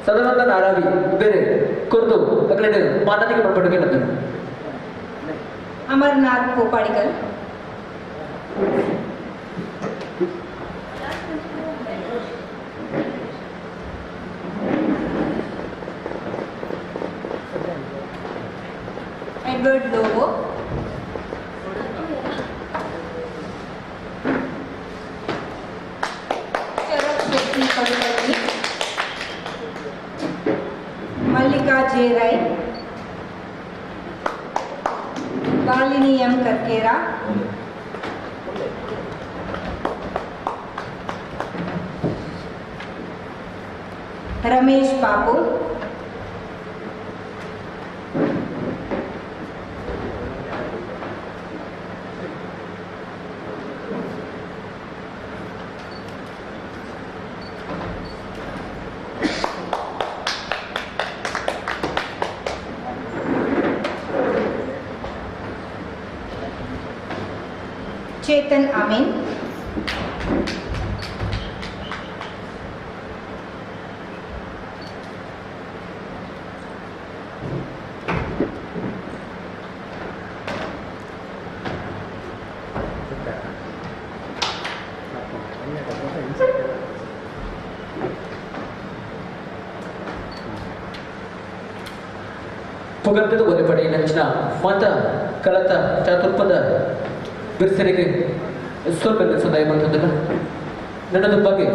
ಸದಾನಂದ ನಾರಾವಿ ಬೇರೆ ಕೊರ್ದು ಅಗಲಡೆ ಮಾತಾಡಿಗೆ ಪಡ್ಪಡುಗೆ ನಂದನು. Amarnath Kopadikal. Edward Lobo. Charak Shetty Padukalli. Mallika J Rai. Balini M Karkera. Ramesh Papu. Chetan Amin. ಪುಗರ್ತದ ಒಲೆಪಡೆ ನಂಚಿನ ಮಾತ ಕಳತ ಚಾತುರ್ಪದ ಬಿರ್ಸರಿಗೆ ಸ್ವಲ್ಪ ಸಂದಾಯ ಮಾಡ್ತದಲ್ಲ ನನ್ನದು ಬಗ್ಗೆ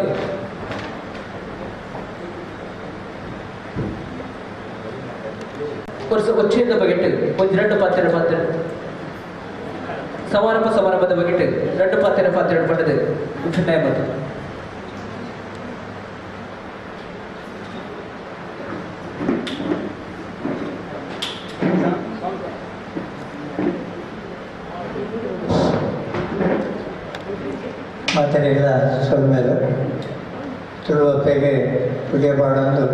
ವರ್ಷ ಒಚ್ಚೆಯಿಂದ ಬಗೆಟ್ಟು ಒಂದು ಎರಡು ಪಾತ್ರೆ ಪಾತ್ರೆ ಸಮಾರಂಭ ಸಮಾರಂಭದ ಬಗೆಟ್ಟು ಎರಡು ಪಾತ್ರೆ ಪಾತ್ರೆ ಪಡೆದು ಭಿನ್ನಾಯ ಬಂತು. ಮಾತೆರೆಗಳ ಸೊಲ್ಮೆಲು ತುಳುವಪ್ಪೆಗೆ ಪುಡಿಯ ಪಾಡೊಂದು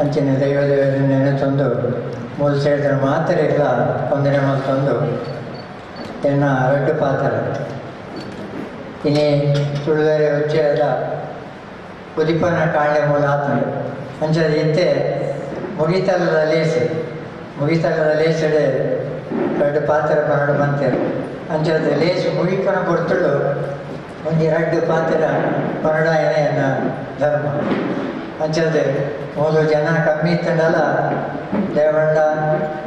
ಅಂಚಿನ ದೈವ ದೇವರ ನೆನೆತೊಂದು ಮೂಲ ಸೇರಿದ ಮಾತೆರೆಗಳ ಒಂದನೇ ಮತ್ತೊಂದು ಎನ್ನ ರಡ್ಡು ಪಾತ್ರ ಇನಿ ತುಳುವೆರೆ ಉಚ್ಚಯದ ಉದಿಪನ ಕಾಂಡೆ ಮೂಲ ಆತನು ಅಂಚದ ಇತ್ತೆ ಮುಗಿತಲದ ಲೇಸು ಮುಗಿತಲದ ಲೇಸಡೆ ರಡ್ಡು ಪಾತ್ರ ಪನ್ನಡು ಬಂತೇರು ಅಂಚದ ಲೇಸು ಮುಗಿಪನ ಕೊಡ್ತಳು ಒಂಜಿ ರಡ್ಡು ಪಾತ್ರ ಪನ್ನಡಾಯನ ಧರ್ಮ ಅಂಚದೆ ಮೂಲು ಜನ ಕಮ್ಮಿ ಇತ್ತಂಡಲ್ಲ ದೇವಂಡ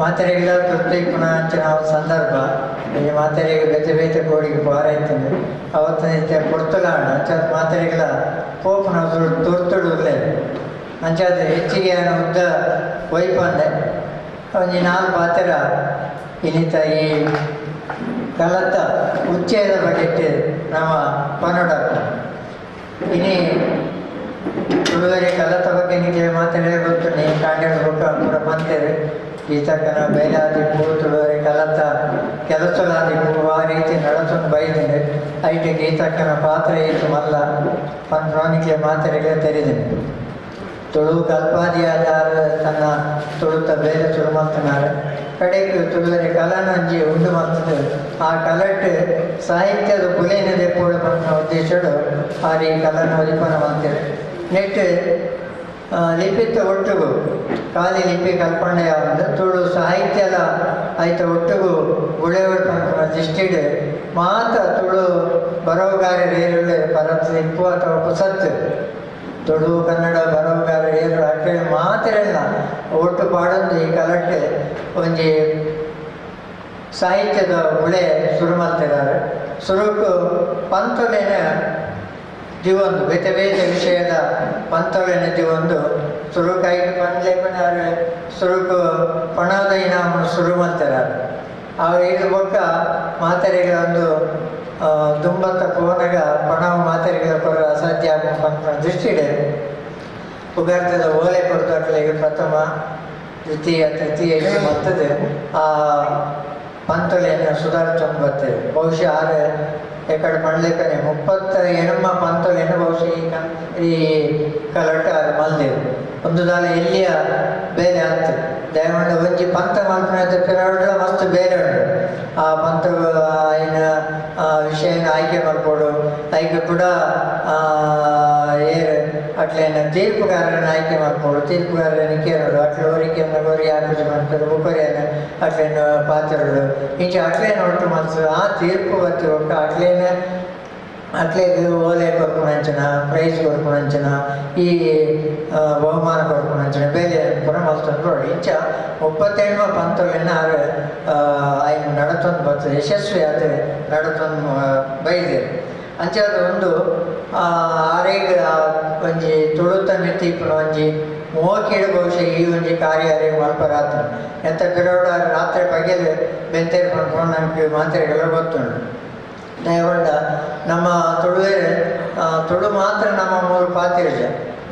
ಮಾತೆರೆಗಳ ತುರ್ತಿಪ್ಪುನ ಅಂಚಿನ ಸಂದರ್ಭ ಈ ಮಾತೆರೆಗೆ ಬೇತೆ ಬೇತೆ ಕೋಡಿಗೆ ಪಾರ ಇತ್ತಂದು ಅವತ್ತು ನಿತ್ಯ ಪೊರ್ತುಲಾಂಡ ಅಂಚಾದ ಮಾತೆರೆಗಳ ಪೋಪುನ ತುರ್ತುಡುಲೆ ಅಂಚಾದ ಹೆಚ್ಚಿಗೆ ಉದ್ದ ವೈಪಂದೆ ಒಂಜಿ ನಾಲ್ಕು ಪಾತ್ರ ಇನ್ನಿತ ಈ ಕಲತ್ತ ಉಚ್ಚಯದ ಬಗೆಟ್ ನಮ್ಮ ಪನ್ನಡ ಇನಿ ತುಳುವರೆ ಕಲತ ಬಗ್ಗೆ ನಿಮಗೆ ಮಾತಾಡಿದ್ರೆ ಗೊತ್ತು ನೀ ಕಾಂಡೇಳು ಬೊಕ್ಕ ಪೂರ ಬಂತೇವೆ ಈ ತಕ್ಕನ ಬೇಲಾದಿಪ್ಪು ತುಳುವರೆ ಕಲತ ಕೆಲಸಲಾದಿಪ್ಪು ಆ ರೀತಿ ನಡತೊಂದು ಬೈದಿನಿ ಐಟಕ್ಕೆ ಈ ತಕ್ಕನ ಪಾತ್ರ ಇತ್ತು ಮಲ್ಲ ಪಂದ್ರೋನಿಗೆ ಮಾತಾಡಿಗೆ ತೆರೆದಿನಿ ತುಳು ಕಲ್ಪಾದಿಯಾದ ತನ್ನ ತುಳುತ ಬೇರೆ ತುಳು ಮಾಡ್ತಾನೆ ಕಡೆಗೆ ತುಳುವರೆ ಕಲನಂಜಿ ಉಂಡು ಮಾಡ್ತದೆ ಆ ಕಲಟ್ ಸಾಹಿತ್ಯದ ಬುಲೇನದೆ ಪೋಡು ಪನ್ಪಿನ ಉದ್ದೇಶಡು ಆ ರೀ ಕಲನ ಉದಿಪನ ಮಾಡ್ತೇವೆ ನೆಟ್ ಲಿಪಿತ ಒಟ್ಟುಗು ಖಾಲಿ ಲಿಪಿ ಕಲ್ಪನೆ ಯಾವಂದು ತುಳು ಸಾಹಿತ್ಯದ ಐತ ಒಟ್ಟುಗು ಉಳೆವರು ಪನ್ಪಿನ ದೃಷ್ಟಿಡ್ ಮಾತ ತುಳು ಬರವಗಾರರು ಏರುಳ್ಳೆ ಪರತ್ ಇಪ್ಪು ಅಥವಾ ಪುಸತ್ತು ತುಳು ಕನ್ನಡ ಬರವಗಾರರು ಏರು ಅಟ್ಟೆ ಮಾತೆರೆಲ್ಲ ಒಟ್ಟು ಪಾಡೊಂದು ಈ ಕಲಟ್ಟೆ ಒಂಜಿ ಸಾಹಿತ್ಯದ ಉಳೆ ಶುರು ಮಾಡ್ತಿದ್ದಾರೆ ಸುರುಕು ಪಂತೊಲೆನ ದಿವೊಂದು ಬೇತೆ ಬೇತೆ ವಿಷಯದ ಪಂತೊಲೆನ ದಿವೊಂದು ಸುರುಕಾಯಿ ಪಂಡ್ಲೆ ಸುರುಕು ಪಣದ ಇನಾಮ ಶುರು ಮಾಡ್ತಾರೆ ಆ ಇದು ಬೊಕ್ಕ ಮಾತೆರೆಗಳ ಒಂದು ದುಂಬತ್ತ ಪೋನಗ ಪಣವು ಮಾತೆರೆಗಳ ಕೊರ ಅಸಾಧ್ಯ ಪನ್ಪಿನ ದೃಷ್ಟಿಡೆ ಪುಗರ್ತದ ಓಲೆ ಕೊರತಾಟ್ಲೆಗೆ ಪ್ರಥಮ ದ್ವಿತೀಯ ತೃತೀಯ ಇದು ಬರ್ತದೆ ಆ ಪಂತೊಲೆಯನ್ನು ಸುಧಾರಿಸ್ಕೊಂಡು ಬರ್ತದೆ ಬಹುಶಃ ಆರು ಎಕಡೆ ಪಂಡ್ಲೆಕ್ಕನೆ 38 ಪಂತೊಲೆಯನ್ನು ಬಹುಶಃ ಈ ಕಲಟ ಮಲ್ದೇವು ಒಂದು ದಾಲ ಎಲ್ಲಿಯ ಬೇಲೆ ಆಗ್ತದೆ ದಯಮಾಡಿ ಒಂಜಿ ಪಂತ ಮಲ್ಪುನ ಪಿರವಡ್ಲ ಮಸ್ತ್ ಬೇಲೆ ಉಂಟು ಆ ಪಂತ ಆಯ್ನ ವಿಷಯನ ಆಯ್ಕೆ ಮಲ್ಪೊಡು ಐಕೆ ಕೂಡ ಏರ್ ಅಟ್ಲೇನ ತೀರ್ಪುಗಾರರನ್ನ ಆಯ್ಕೆ ಮಲ್ಪೊಡು ತೀರ್ಪುಗಾರರನ್ನ ಕೇರೋಡು ಅಟ್ಲೆ ಒರಿಕೆನ್ನ ಒರಿ ಆಕುಜಿ ಮಲ್ಪರು ಬೊಕೊರಿಯನ್ನ ಅಟ್ಲೇನ ಪಾತ್ರರು ಇಂಚ ಅಟ್ಲೇನ ಒಟ್ಟು ಮಲ್ತು ಆ ತೀರ್ಪು ಬತ್ತಿ ಒಟ್ಟು ಅಟ್ಲೇನ ಅಟ್ಲೇಗ್ ಓಲೆ ಕೊರ್ಪುನಂಚಿನ ಪ್ರೈಸ್ ಕೊರ್ಪುನಂಚಿನ ಈ ಬಹುಮಾನ ಕೊರ್ಪುನಂಚಿನ ಬೇಲೆ ಪೂರ ಮಲ್ತೊಂದು ಇಂಚ 38 ಪಂತೊಲೆನ ಆರು ಐನ್ ನಡತೊಂದು ಬರ್ತದೆ ಯಶಸ್ವಿ ಆದ ನಡತೊಂದು ಬೈದೇರು ಅಂಚಾದ ಒಂದು ಆರೇಗ ಒಂಜಿ ತುಳುತ ಮಿತಿ ಇಪ್ಪುನ ಒಂಜಿ ಮೋಕಿಡು ಬಹುಶಃ ಈ ಒಂಜಿ ಕಾರ್ಯ ಅರೇಗ ಮಲ್ಪರಾತ್ರ ಎಂತ ಪಿರೋಡ ರಾತ್ರಿ ಪಗೆಲ್ ಬೆಂತೇರು ಪನ್ಪುನ ನಮ್ಗೆ ಮಾತ್ರೆಗೆಲ್ಲ ಗೊತ್ತುಂಟು ದಯಗೊಂಡ ನಮ್ಮ ತುಳುವೇರೆ ತುಳು ಮಾತ್ರ ನಮ್ಮ ಮೂಲ ಪಾತಿರ್ಜ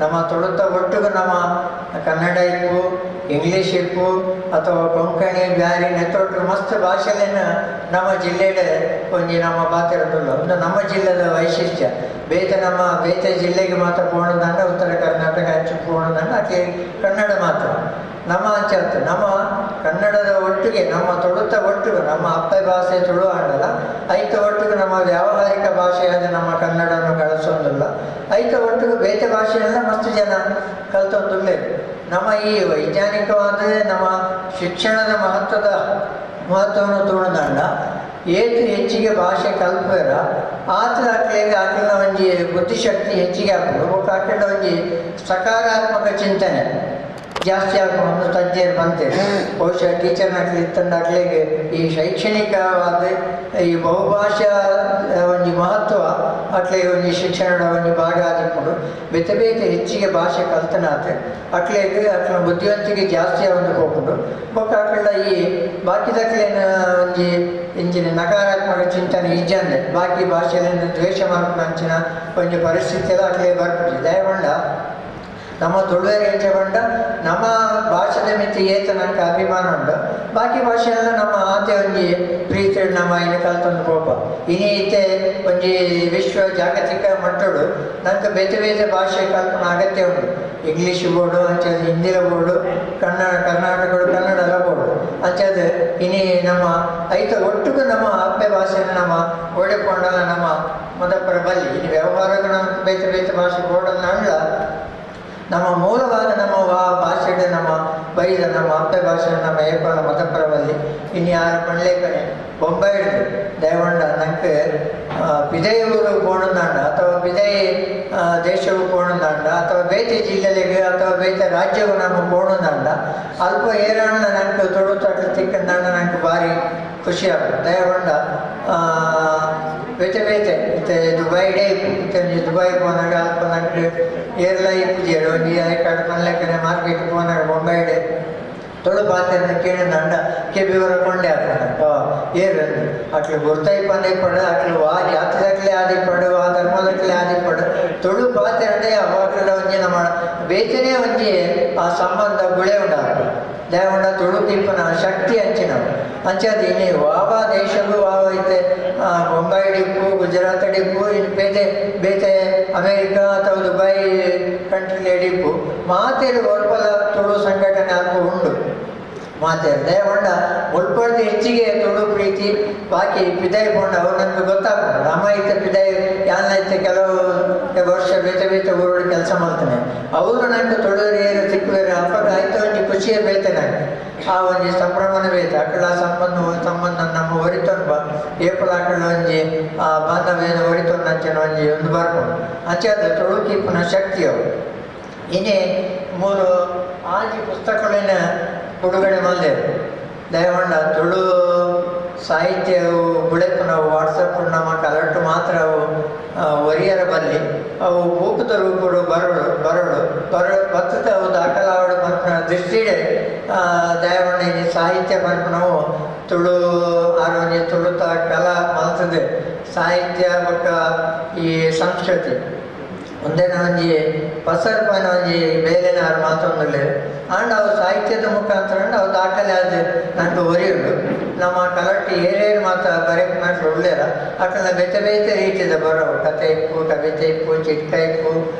ನಮ್ಮ ತುಳುತ ಒಟ್ಟಿಗೂ ನಮ್ಮ ಕನ್ನಡ ಇಪ್ಪು ಇಂಗ್ಲೀಷ್ ಇಪ್ಪು ಅಥವಾ ಕೊಂಕಣಿ ಬ್ಯಾರಿ ನೆತ್ತೊಟ್ಟು ಮಸ್ತ್ ಭಾಷೆಲೇನ ನಮ್ಮ ಜಿಲ್ಲೆಡೆ ಒಂಜಿ ನಮ್ಮ ಪಾತಿರದುಲ್ಲ ಒಂದು ನಮ್ಮ ಜಿಲ್ಲೆದ ವೈಶಿಷ್ಟ್ಯ ಬೇತೆ ನಮ್ಮ ಬೇತೆ ಜಿಲ್ಲೆಗೆ ಮಾತ್ರ ಪೋಣದಂಡ ಉತ್ತರ ಕರ್ನಾಟಕ ಅಂಚು ಪೋಣದಂಡ ಅಟ್ಲಿ ಕನ್ನಡ ಮಾತ್ರ ನಮ್ಮ ಅಂಚೆ ನಮ್ಮ ಕನ್ನಡದ ಒಟ್ಟಿಗೆ ನಮ್ಮ ತುಳುತ ಒಟ್ಟಿಗೆ ನಮ್ಮ ಅಪ್ಪೆ ಭಾಷೆ ತುಳು ಆಂಡಲ್ಲ ಐತ ಒಟ್ಟಿಗೆ ನಮ್ಮ ವ್ಯಾವಹಾರಿಕ ಭಾಷೆಯಾದ ನಮ್ಮ ಕನ್ನಡವನ್ನು ಗಳಸೋದಿಲ್ಲ ಐತ ಒಟ್ಟಿಗೆ ಬೇತೆ ಭಾಷೆಯೆಲ್ಲ ಮಸ್ತ್ ಜನ ಕಲ್ತೊಂದುಲ್ಲೆ ನಮ್ಮ ಈ ವೈಜ್ಞಾನಿಕವಾದ ನಮ್ಮ ಶಿಕ್ಷಣದ ಮಹತ್ವವನ್ನು ತೋಣದಂಡ ಏತು ಹೆಚ್ಚಿಗೆ ಭಾಷೆ ಕಲ್ಪೇರ ಆತ ಅಟ್ಲೆಗೆ ಆಕಲಿನ ಒಂಜಿ ಬುದ್ಧಿಶಕ್ತಿ ಹೆಚ್ಚಿಗೆ ಆಗ್ತದೆ ಬೊಕ್ಕ ಆಕಲಿನ ಒಂಜಿ ಸಕಾರಾತ್ಮಕ ಚಿಂತನೆ ಜಾಸ್ತಿ ಆಕೊಂಡು ತಜ್ಞರು ಬಂತೇವೆ. ಬಹುಶಃ ಟೀಚರ್ನಕ್ಲು ಇತ್ತಂದಾಗ್ಲಿಗೆ ಈ ಶೈಕ್ಷಣಿಕವಾದ ಈ ಬಹುಭಾಷಾ ಒಂಜಿ ಮಹತ್ವ ಅಟ್ಲೆ ಒಂಜಿ ಶಿಕ್ಷಣದ ಒಂಜಿ ಭಾಗ ಆದಿಪ್ಪುಂಡು. ಬೇತೆ ಬೇತೆ ಹೆಚ್ಚಿಗೆ ಭಾಷೆ ಕಲ್ತನಾತೆ ಅಟ್ಲೆಗ್ ಅಟ್ಲ ಬುದ್ಧಿವಂತಿಕೆ ಜಾಸ್ತಿ ಒಂದು ಹೋಗ್ಕೊಂಡು ಬೊಕ್ಕ ಅಟ್ಲ ಈ ಬಾಕಿದಕ್ಲೇನ ಒಂಜಿ ಇಂಚಿನ ನಕಾರಾತ್ಮಕ ಚಿಂತನೆ ಇಜ್ಜಂದೆ ಬಾಕಿ ಭಾಷೆಯನ್ನು ದ್ವೇಷ ಮಾಡ್ಕೊಂಚಿನ ಒಂಜಿ ಪರಿಸ್ಥಿತಿ ಎಲ್ಲ ಅಟ್ಲೆ ಬರ್ಪುಜಿ. ದಯವಂಡ ನಮ್ಮ ತುಳುವೆರ್ ಎಂಚ ಪಂಡ ನಮ್ಮ ಭಾಷೆದ ಮಿತ್ತ್ ಏತ್ ನಂಕ್ ಅಭಿಮಾನ ಉಂಡು ಬಾಕಿ ಭಾಷೆಲ್ಲ ನಮ್ಮ ಆತೆ ಒಂಜಿ ಪ್ರೀತಿ ನಮ್ಮ ಐನ ಕಲ್ತೊಂದು ಪೋಪ. ಇನಿ ಇತ್ತೆ ಒಂಜಿ ವಿಶ್ವ ಜಾಗತಿಕ ಮಟ್ಟೊಡು ನಂಕ್ ಬೇತೆ ಬೇತೆ ಭಾಷೆ ಕಲ್ಪುನ ಅಗತ್ಯ ಉಂಡು. ಇಂಗ್ಲೀಷ್ ಬೋಡು ಅಂಚಾದ್ ಹಿಂದಿಲ ಬೋಡು ಕನ್ನಡ ಕರ್ನಾಟಕಡು ಕನ್ನಡಲ ಬೋಡು ಅಂಚಾದ್ ಇನಿ ನಮ್ಮ ಐತ ಒಟ್ಟುಗು ನಮ್ಮ ಅಪ್ಪೆ ಭಾಷೆನ ನಮ್ಮ ಓಡೆಪೋಂಡಲ ನಮ್ಮ ಮದಪ್ಪರ ಬಲ್ಲಿ ಇನಿ ವ್ಯವಹಾರಕ್ಕೆ ನಮ್ಗೆ ಬೇತೆ ಬೇತೆ ಭಾಷೆ ಬೋಡನ್ನ ಅಲ್ಲ ನಮ್ಮ ಮೂಲವಾದ ನಮ್ಮ ಭಾಷೆ ನಮ್ಮ ಬೈದ ನಮ್ಮ ಅಪ್ಪೆ ಭಾಷೆ ನಮ್ಮ ಏಪಲ ಮತಪರವಲ್ಲಿ ಇನ್ಯಾರ ಪಣ್ಲೇಕನೆ ಬೊಂಬೈ ಹಿಡಿದು ದಯವಂಡ ನಂಗೆ ಪಿದೈ ಊರು ಪೋಣಂದಾಂಡ ಅಥವಾ ಪಿದೈ ದೇಶವು ಪೋಣಂದಾಂಡ ಅಥವಾ ಬೇತೆ ಜಿಲ್ಲೆಗೆ ಅಥವಾ ಬೇತೆ ರಾಜ್ಯವು ನಮ್ಮ ಪೋಣಂದಾಂಡ ಅಲ್ಪ ಏರಣ್ಣ ನಂಗೆ ತೊಡು ತಟ್ಟು ತಿಕ್ಕಂದಾಂಡ ನಂಗೆ ಭಾರಿ ಖುಷಿ ಆಗುತ್ತೆ. ದಯವಂಡ ಬೇತೆ ಬೇತೆ ಇತ್ತೆ ದುಬೈ ಡೇ ಇತ್ತೆ ದುಬೈ ಪೋನಾಗ ಅಲ್ಪ ನಂಗೆ ಏರ್ಲ ಇಪ್ಪುಜೇರು ಒಂಜಿ ಐಕಾಡ್ ಪನ್ಲೆಕ್ಕನೆ ಮಾರ್ಕೆಟ್ ಪೋನಾಗ ಬೊಂಬೈ ಡೇ ತುಳು ಪಾತೆರ್ನ ಕೇಳಿದಂಡ ಕೆಬಿವರ ಕೊಂಡೆ ಹಾಕೊಂಡು ಏರು ಅಟ್ಲು ಗುರ್ತೈಪಂದೆ ಪಡು ಅಟ್ಲು ವಾ ಜಾತಿದಕ್ಲೆ ಆದಿಪ್ಪಡು ವಾ ಧರ್ಮದಕ್ಲೆ ಆದಿಪ್ಪಡು ತುಳು ಪಾತೆರಂಡೆ ಅವಾಕ್ಲ ಒಂಜಿ ನಮ್ಮ ಬೇತನೇ ಒಂಜಿ ಆ ಸಂಬಂಧ ಗುಳೆ ಉಂಡಾಕು. ದಯವುಂಡ ತುಳು ತಿಪ್ಪನ ಶಕ್ತಿ ಅಂಚಿನವು ಅಂಚಾದ್ ಇನಿ ವಾವ ದೇಶಗೂ ವಾವ ಐತೆ ಬೊಂಬೈ ಡಿಪ್ಪು ಗುಜರಾತ್ ಡಿಪ್ಪು ಇನ್ನು ಬೇತೆ ಬೇತೆ ಅಮೇರಿಕಾ ಅಥವಾ ದುಬೈ ಕಂಟ್ರಿ ಡಿಪ್ಪು ಮಾತೇರು ಒಲ್ಪಲ ತುಳು ಸಂಘಟನೆ ಅಲ್ಪ ಉಂಡು ಮಾತೇರು. ದಯವುಂಡ ಮುಲ್ಪಡ್ದು ಹೆಚ್ಚಿಗೆ ತುಳು ಪ್ರೀತಿ ಬಾಕಿ ಪಿದೈ ಪೋಂಡ ಅವು ನನ್ಗೆ ಗೊತ್ತಾಗ್ತದೆ. ನಮ್ಮ ಐತೆ ಪಿದೈ ಯಾನ್ ಐತೆ ಕೆಲವು ವರ್ಷ ಬೇತೆ ಬೇತೆ ಊರು ಕೆಲಸ ಮಾಡ್ತಾನೆ ಅವರು ನಂಗೆ ತುಳುವರು ಏರು ತಿಕ್ಕುವೇರು ಅಪ್ಪಗ ಆಯ್ತು ಒಂಜಿ ಖುಷಿಯೇ ಬೇತೆ ನಂಗೆ ಆ ಒಂಜಿ ಸಂಭ್ರಮನ ಬೇತೆ ಅಕಳ ಸಂಬಂಧ ಸಂಬಂಧ ನಮ್ಮ ಒರಿತೊಂಬ ಏಪಲ ಅಕಳ ಒಂಜಿ ಆ ಬಾಂಧವ್ಯನ ಒರಿತೊಂದು ಅಂಚನ ಒಂಜಿ ಒಂದು ಬರ್ಕೊಂಡು ಅಂಚೆ ಅದು ತುಳುಕೀಪನ ಶಕ್ತಿ ಅವು. ಇನ್ನೇ ಮೂರು ಆಜಿ ಪುಸ್ತಕಗಳನ್ನ ಬಿಡುಗಡೆ ಮಲ್ದೇವು. ದಯವಂಡ ತುಳು ಸಾಹಿತ್ಯವು ಬುಳೆಪುನವು ವಾಟ್ಸಪ್ ನಮ್ಮ ಕಲರ್ಟು ಮಾತ್ರ ಅವು ಒರಿಯರ ಬಲ್ಲಿ ಅವು ಬೂಕುದ ರೂಪಡು ಬರಳು ಬರಳು ಬರ ಬತ್ತದ ಅವು ದಾಖಲಾವಡು ಮನ್ಪುನ ದೃಷ್ಟಿಡೆ ದಯವಂಡ ಈ ಸಾಹಿತ್ಯ ಮನ್ಪುನವು ತುಳು ಆರೋಗ್ಯ ತುಳುತ ಕಲಾ ಮಲ್ತದೆ ಸಾಹಿತ್ಯ ಬೊಕ್ಕ ಈ ಸಂಸ್ಕೃತಿ ಒಂದೇನ ಒಂಜಿ ಪಸರ್ಪನ ಒಂಜಿ ಬೇಲೆನ ಆರು ಮಾತೊಂದುಲ್ಲೆರ್ ಆಂಡ ಅವು ಸಾಹಿತ್ಯದ ಮುಖಾಂತರ ಅವು ದಾಖಲೆ ಆದ್ ನಂಗೆ ಒರಿಯುಂಡು. ನಮ್ಮ ಕಲಟ್ಟಿ ಏರೇರು ಮಾತ ಬರೆಪುನಕ್ಲು ಉಲ್ಲೆರ ಅಕಲ್ನ ಬೇತೆ ಬೇತೆ ರೀತಿದ ಬರವು ಕತೆ ಇಪ್ಪು ಕವಿತೆ ಇಪ್ಪು ಚಿಟ್ಕ ಇಪ್ಪು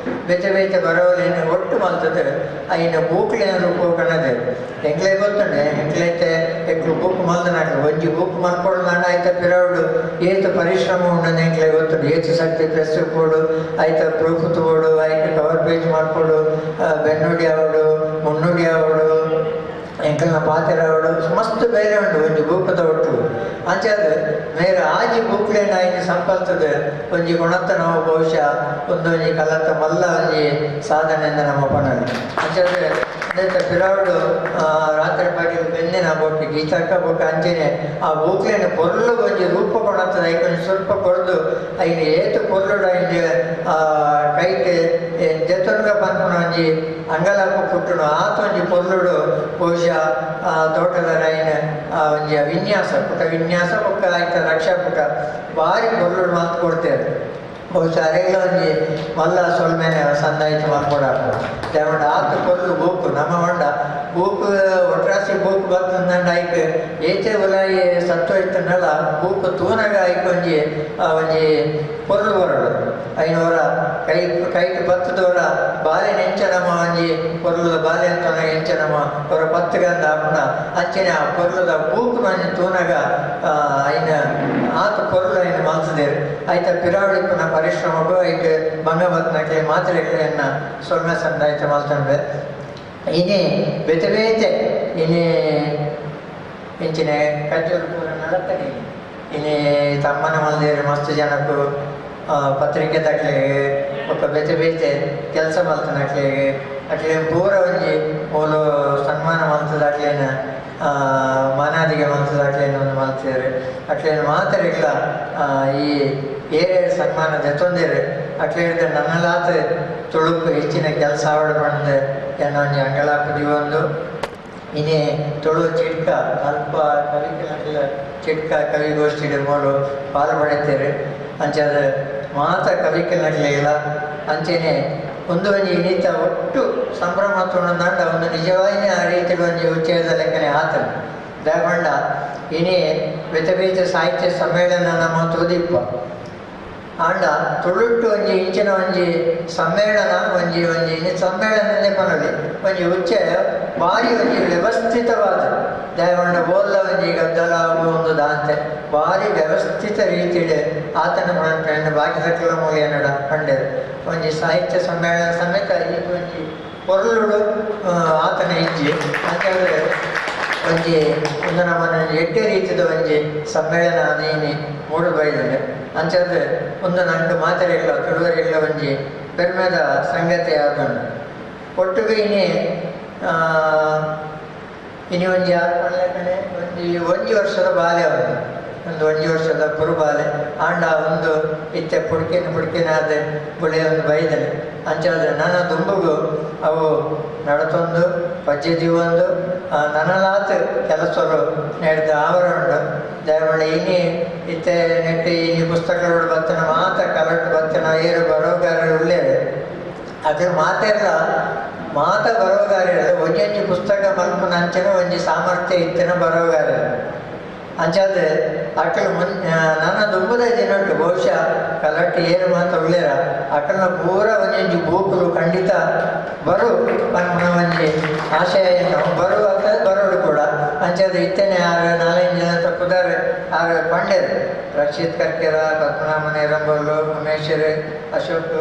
ಬೇತೆ ಬೇತೆ ಬರವಲೇನು ಒಟ್ಟು ಮಲ್ತದೆ ಐನ ಬೂಕ್ಲೇನ ರೂಪ ಕಣದೆ ಎಂಕ್ಲೆ ಗೊತ್ತುಂಡೆ ಎಂಕ್ಲೈತೆ ಎಂಕ್ಲು ಬೂಕ್ ಮಲ್ದನಕ್ಲು ಒಂಜಿ ಬೂಕ್ ಮಲ್ಪೊಡು ಐತ ಪಿರವುಡು ಏತ್ ಪರಿಶ್ರಮ ಉಂಡನೆ ಎಂಕ್ಲೆ ಗೊತ್ತುಂಡು. ಏತ್ ಶಕ್ತಿ ಪ್ರೆಸ್ ಪೋಡು ಐತ ಪ್ರೂಫ್ ತೋಡು ಐತ ಕವರ್ ಪೇಜ್ ಮಾಡ್ಕೊಡು ಬೆನ್ನುಡಿ ಆವಡು ಮುನ್ನುಡಿ ಆವಡು ಎಂಕಲ್ನ ಪಾತೆರ ಆವಡು ಮಸ್ತ್ ಬೇರೆ ಉಂಡು ಒಂಜಿ ಬೂಕದ ಒಟ್ಟು. ಅಂಚಾದ್ ಮೇರೆ ಆಜಿ ಬೂಕ್ಲೇನ ಐನ ಸಂಕಲ್ತದ ಒಂಜಿ ಗುಣತ್ತ ನಾವು ಬಹುಶಃ ಒಂದೊಂಜಿ ಕಲತ್ತ ಮಲ್ಲ ಒಂಜಿ ಸಾಧನೆಯಿಂದ ನಮ್ಮ ಪಣಲಿ. ಅಂಚಾದ್ ಅಂದೆತ ಪಿರಾವುಡು ರಾತ್ರಿ ಪಗಲು ಬೆನ್ನಿನ ಬೊಕ್ಕ ಗೀತಕ್ಕ ಬೊಕ್ಕ ಅಂಚೆನೆ ಆ ಬೂಕ್ಲೇನ ಪೊರ್ಲು ಒಂಜಿ ರೂಪ ಕೊಣತ್ತದ ಐಕೊಂಜಿ ಸ್ವಲ್ಪ ಕೊರ್ದು ಐನ ಏತ್ ಪೊರ್ಲುಡು ಐನ ಕೈಟ್ ಜತೊನ್ಗ ಪನ್ಪುನ ಒಂಜಿ ಅಂಗಲಾಪ ಪುಟ್ಟುನು ಆತ ಒಂಜಿ ಪೊರ್ಲುಡು ಬಹುಶಃ ತೋಟದ ಐನ ಒಂಜಿ ವಿನ್ಯಾಸ ಪುಟ ವಿನ್ಯಾಸ ಬೊಕ್ಕ ಐತ ರಕ್ಷಾ ಪುಟ ಭಾರಿ ಪೊರ್ಲುಡು ಮಾತು ಕೊಡ್ತೇವೆ. ಬಹುಶಃ ಅರೆಗ್ಲ ಒಂಜಿ ಮಲ್ಲ ಸೊಲ್ಮೆನೆ ಸಂದಾಯಿತ ಮಲ್ಪೊಡಾಪುಂಡು. ದಯವಂಡ ಆತ ಪೊರ್ಲು ಬೂಕು ನಮ್ಮ ಮಂಡ ಬೂಕು ಒಟ್ರಾಸಿ ಬೂಕು ಬತ್ತಂದಂಡ ಐಕ್ ಏತೆ ಉಲಾಯಿ ಸತ್ವ ಇತ್ತಂಡಲ ಬೂಕು ತೂನಗ ಐಕ್ ಒಂಜಿ ಒಂಜಿ ಪೊರ್ಲು ಬರಡು ಐನೋರ ಕೈ ಕೈಟ್ ಬತ್ತದವರ ಬಾಲೆ ನೆಂಚ ನಮ್ಮ ಒಂಜಿ ಪೊರ್ಲುದ ಬಾಲೆ ಅಂತ ಎಂಚ ನಮ್ಮ ಅವರ ಪತ್ತುಗಂದ ಆಪುನ ಅಂಚನೆ ಆ ಪೊರ್ಲುದ ಬೂಕು ಒಂಜಿ ತೂನಗ ಐನ ಆತ ಪೊರ್ಲು ಐನ ಮಲ್ತದೇರು ಐತ ಪಿರಾವಳಿಪುನ ಪರಿಶ್ರಮಕ್ಕೂ ಐಕ್ ಬಂಗಬತ್ನಕ್ಕೆ ಮಾತ್ರೆಗಳನ್ನ ಸೊಲ್ಮೆ ಸಂದಾಯಿತ ಮಲ್ತಂಡೆ. ಇನಿ ಬೇತೆ ಬೇತೆ ಇನಿ ಇಂಚಿನ ಕಜ್ಜೋರು ಪೂರ ನಡತನೆ ಇನಿ ತಮ್ಮನ ಮಲ್ದೇರು ಮಸ್ತ್ ಜನಕ್ಕೂ ಪತ್ರಿಕೆ ತಕ್ಲೆಗೆ ಬೊಕ್ಕ ಬೇತೆ ಬೇತೆ ಕೆಲಸ ಮಲ್ತನಕ್ಲೆಗೆ ಅಕ್ಲೆ ಪೂರ ಒಂಜಿ ಓಲು ಸನ್ಮಾನ ಮಲ್ತದ ಅಕ್ಲೆನ ಮಾನಾದಿಗೆ ಮಲ್ತದ ಅಕ್ಲೆನ ಒಂದು ಮಲ್ತೇರು ಅಕ್ಲೆನ ಮಾತರಿಗ್ಲ ಈ ಏರೇರು ಸನ್ಮಾನ ದೆತ್ತೊಂದೇರು ಅಕ್ಲೆ ಹಿಡ್ದು ನನ್ನಲಾತ ತುಳುಕು ಹೆಚ್ಚಿನ ಕೆಲಸ ಆವಡ ಬಂದು ಎನ್ನ ಒಂಜಿ ಅಂಗಲಾಪು ದಿವೊಂದು ಇನಿ ತುಳು ಚಿಟ್ಕ ಅಲ್ಪ ಕವಿಕಲ ಚಿಟ್ಕ ಕವಿಗೋಷ್ಠಿ ಮೂಲು ಪಾಲು ಪಡೆತೇರು ಅಂಚಾದ ಮಾತ ಕವಿಕಲಕ್ಲೆಗ್ಲ ಅಂಚೆನೆ ಒಂದು ಒಂಜಿ ಇನಿತ ಒಟ್ಟು ಸಂಭ್ರಮ ತೊಗೊಂಡಂಡ ಒಂದು ನಿಜವಾಯಿನ ಆ ರೀತಿಯಲ್ಲಿ ಒಂಜಿ ಉಚ್ಚಯದ ಲೆಕ್ಕನೆ ಆತನ ದಾಯಪಂಡ ಇನಿ ಬೇತೆ ಬೇತೆ ಸಾಹಿತ್ಯ ಸಮ್ಮೇಳನ ನಮ್ಮ ತೂದಿಪ್ಪ ಆಂಡ ತುಳುಟ್ಟು ಒಂಜಿ ಇಂಚಿನ ಒಂಜಿ ಸಮ್ಮೇಳನ ಒಂಜಿ ಒಂಜಿ ಇನಿ ಸಮ್ಮೇಳನನೇ ಪನೊಲಿ ಒಂಜಿ ಉಚ್ಚಯ ಭಾರಿ ಒಂಜಿ ವ್ಯವಸ್ಥಿತವಾದ ದಯವಂಡ ಬೋಲ್ಲ ಒಂಜಿ ಗದ್ದಲ ಒಂದು ದಾಂತೆ ಭಾರಿ ವ್ಯವಸ್ಥಿತ ರೀತಿಡೆ ಆತನ ಮನಸ್ಸನ್ನು ಬಾಕಿ ಮೂಲೆಯನ್ನಡ ಪಂಡೆರು ಒಂಜಿ ಸಾಹಿತ್ಯ ಸಮ್ಮೇಳನ ಸಮೇತ ಈ ಒಂಜಿ ಪೊರ್ಲುಡು ಆತನ ಇಜ್ಜಿ ಅಂತೇಳಿದ್ರೆ ಒಂಜಿ ಒಂದು ನಮ್ಮನ ಎಡ್ಡೆ ರೀತಿದ ಒಂಜಿ ಸಮ್ಮೇಳನ ಅದೇನಿ ಮೂಡು ಬೈದರೆ ಅಂಚಾದ್ರೆ ಒಂದು ನಂಟು ಮಾತರಿಲ್ಲ ತುಳುವರಿಲ್ಲ ಒಂಜಿ ಪೆರ್ಮೆದ ಸಂಗತಿ ಆದುಂಡು ಒಟ್ಟಿಗೆ ಇನಿ ಇನಿ ಒಂಜಿ ಆರು ಪನ್ಲೆಕ್ಕನೆ ಒಂಜಿ ಒಂಜಿ ವರ್ಷದ ಬಾಲೆ ಒಂದು ಒಂದು ಒಂಜಿ ವರ್ಷದ ಪುರುಬಾಲೆ ಆಂಡ ಒಂದು ಇತ್ತೆ ಪುಡ್ಕೆನ ಪುಡ್ಕೆನಾದ ಬುಳೆ ಒಂದು ಬೈದನೆ ಅಂಚಾದ್ರೆ ನನ್ನ ದುಂಬುಗು ಅವು ನಡತೊಂದು ಪಜ್ಜೆ ದೀವೊಂದು ನನಲಾತ್ ಕೆಲಸರು ನಡೆದ ಆವರ ಉಂಡು ದಯಮಳೆ ಇನಿ ಇತ್ತೆ ನೆಟ್ಟು ಇನಿ ಪುಸ್ತಕಗಳು ಬತ್ತನ ಮಾತ ಕಲಟು ಬತ್ತನ ಏರು ಬರೋಗಾರರು ಉಳ್ಳೇರು ಅದ್ರ ಮಾತೆಲ್ಲ ಮಾತ ಬರೋಗಾರರು ಒಂಜೊಂಜಿ ಪುಸ್ತಕ ಮಲ್ಪುನ ಅಂಚನೆ ಒಂಜಿ ಸಾಮರ್ಥ್ಯ ಇತ್ತಿನ ಬರೋಗಾರರು ಅಂಚಾದ್ರೆ ಅಕಲ್ ಮುನ್ ನನ್ನ ದುಂಬುದ ದಿನಟ್ಟು ಬಹುಶಃ ಕಲಟ್ಟಿ ಏನು ಮಾತ ಉಳ್ಳೇರ ಅಕಲ್ನ ಪೂರ ಒಂಜೊಂಜಿ ಬೂಕುಲು ಖಂಡಿತ ಬರು ಪನ್ಪುನ ಒಂಜಿ ಆಶಯ ಏನು ಬರು ಅಂತ ಬರೋಡು ಕೂಡ ಅಂಚಾದ್ರೆ ಇತ್ತನೆ ಆರು ನಾಲೈದು ಜನ ತಪ್ಪುದಾರೆ ಆರು ಪಂಡೆರು ರಕ್ಷಿತ್ ಕರ್ಕೆರ ಪದ್ಮನಾಭ ನೇರಂಬೋಲು ಉಮೇಶರು ಅಶೋಕ್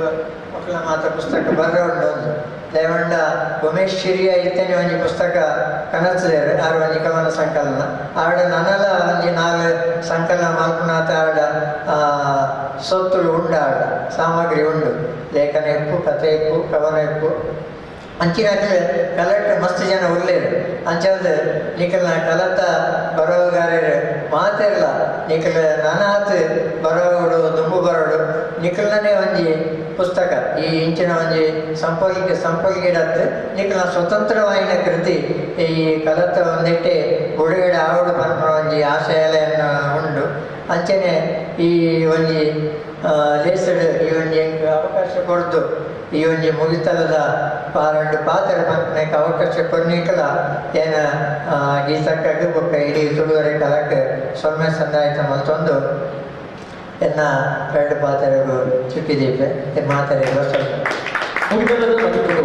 ಮಕ್ಕಳ ಮಾತ್ರ ಪುಸ್ತಕ ಬರ್ರ ಉಂಡು ಒಂದು ದಯವಂಡ ಉಮೇಶ್ ಶಿರಿಯ ಇತ್ತನೆ ಒಂಜಿ ಪುಸ್ತಕ ಕನಸುದೇರು ಆರು ಒಂಜಿ ಕವನ ಸಂಕಲನ ಆಡ ನನಲ ಒಂಜಿ ನಾಲ್ ಸಂಕಲನ ಮಲ್ಪುನಾಥ ಆಡ ಸೊತ್ತುಲು ಉಂಡು ಆಡ ಸಾಮಗ್ರಿ ಉಂಡು ಲೇಖನ ಇಪ್ಪು ಕಥೆ ಇಪ್ಪು ಕವನ ಇಪ್ಪು ಅಂಚಿನಾಕ್ಲೆ ಕಲಟ್ ಮಸ್ತ್ ಜನ ಉಲ್ಲೇರು ಅಂಚಾದ ನಿಕಲ್ನ ಕಲತ ಬರವಗಾರರು ಮಾತೆಲ್ಲ ನಿಕಲ ನಾನಾತ್ ಬರವಡು ದುಂಬು ಬರೋಡು ನಿಕಲ್ನೇ ಒಂಜಿ ಪುಸ್ತಕ ಈ ಇಂಚಿನ ಒಂಜಿ ಸಂಪೊಲಿಗೆ ಸಂಪೊಲಿಗೆಡತ್ತು ನಿಕಲ್ನ ಸ್ವತಂತ್ರವಾಯಿನ ಕೃತಿ ಈ ಕಲತ ಒಂದಿಟ್ಟೆ ಬುಡುಗಡೆ ಆವಡು ಪನ್ಪುನ ಒಂಜಿ ಆಶಯಲೆಯನ್ನು ಉಂಡು ಅಂಚನೆ ಈ ಒಂಜಿ ಲೇಸಡು ಈ ಒಂಜಿ ಎಂಕ್ ಅವಕಾಶ ಕೊಡ್ದು ಈ ಒಂಜಿ ಮುಗಿತಲದ ಪಾರಂಡು ಪಾತ್ರ ಪನ್ಪುನೆಕ್ ಅವಕಾಶ ಕೊರ್ನಿಕಲ ಏನ ಗೀತಕ್ಕಾಗಿ ಬೊಕ್ಕ ಇಡೀ ತುಳುವರೆ ಕಲಕ್ ಸೊನ್ನೆ ಸಂದಾಯಿತ ಮಲ್ತೊಂದು ಎನ್ನ ಎರಡು ಪಾತ್ರೆಗೂ ಚುಕ್ಕಿದೀಪೆ ಮಾತರೆಗೂ ಸ್ವಲ್ಪ ಮುಗಿದಲ್ಲದ ಮದುಕುಡು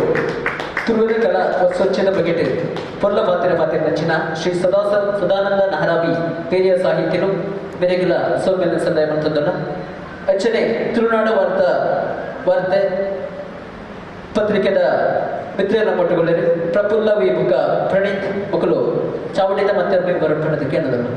ತುಳುವರೆ ಕಲಾ ಸ್ವಚ್ಛದ ಬಗೆಟ್ ಪೊರ್ಲ ಪಾತ್ರೆ ಪಾತ್ರೆ ನಚ್ಚಿನ ಶ್ರೀ ಸದಾನಂದ ನಹರಾಬಿ ಪೇರಿಯ ಸಾಹಿತ್ಯನು ಬೆರೆಗಿಲ ಸೌಮ್ಯನ ಸಂದಾಯ ಮಲ್ತೊಂದಲ್ಲ ಅಚ್ಚನೆ ತುಳುನಾಡು ವಾರ್ತೆ ಪತ್ರಿಕೆದ ಮಿತ್ರನ ಪಟ್ಟುಕೊಳ್ಳಿರಿ ಪ್ರಫುಲ್ಲ ವಿ ಬುಕ್ಕ ಪ್ರಣೀತ್ ಮುಕುಲು ಚಾವಟಿದ ಮತ್ತೆ ಬರಪಣದಕ್ಕೆ ಅನ್ನೋದನ್ನು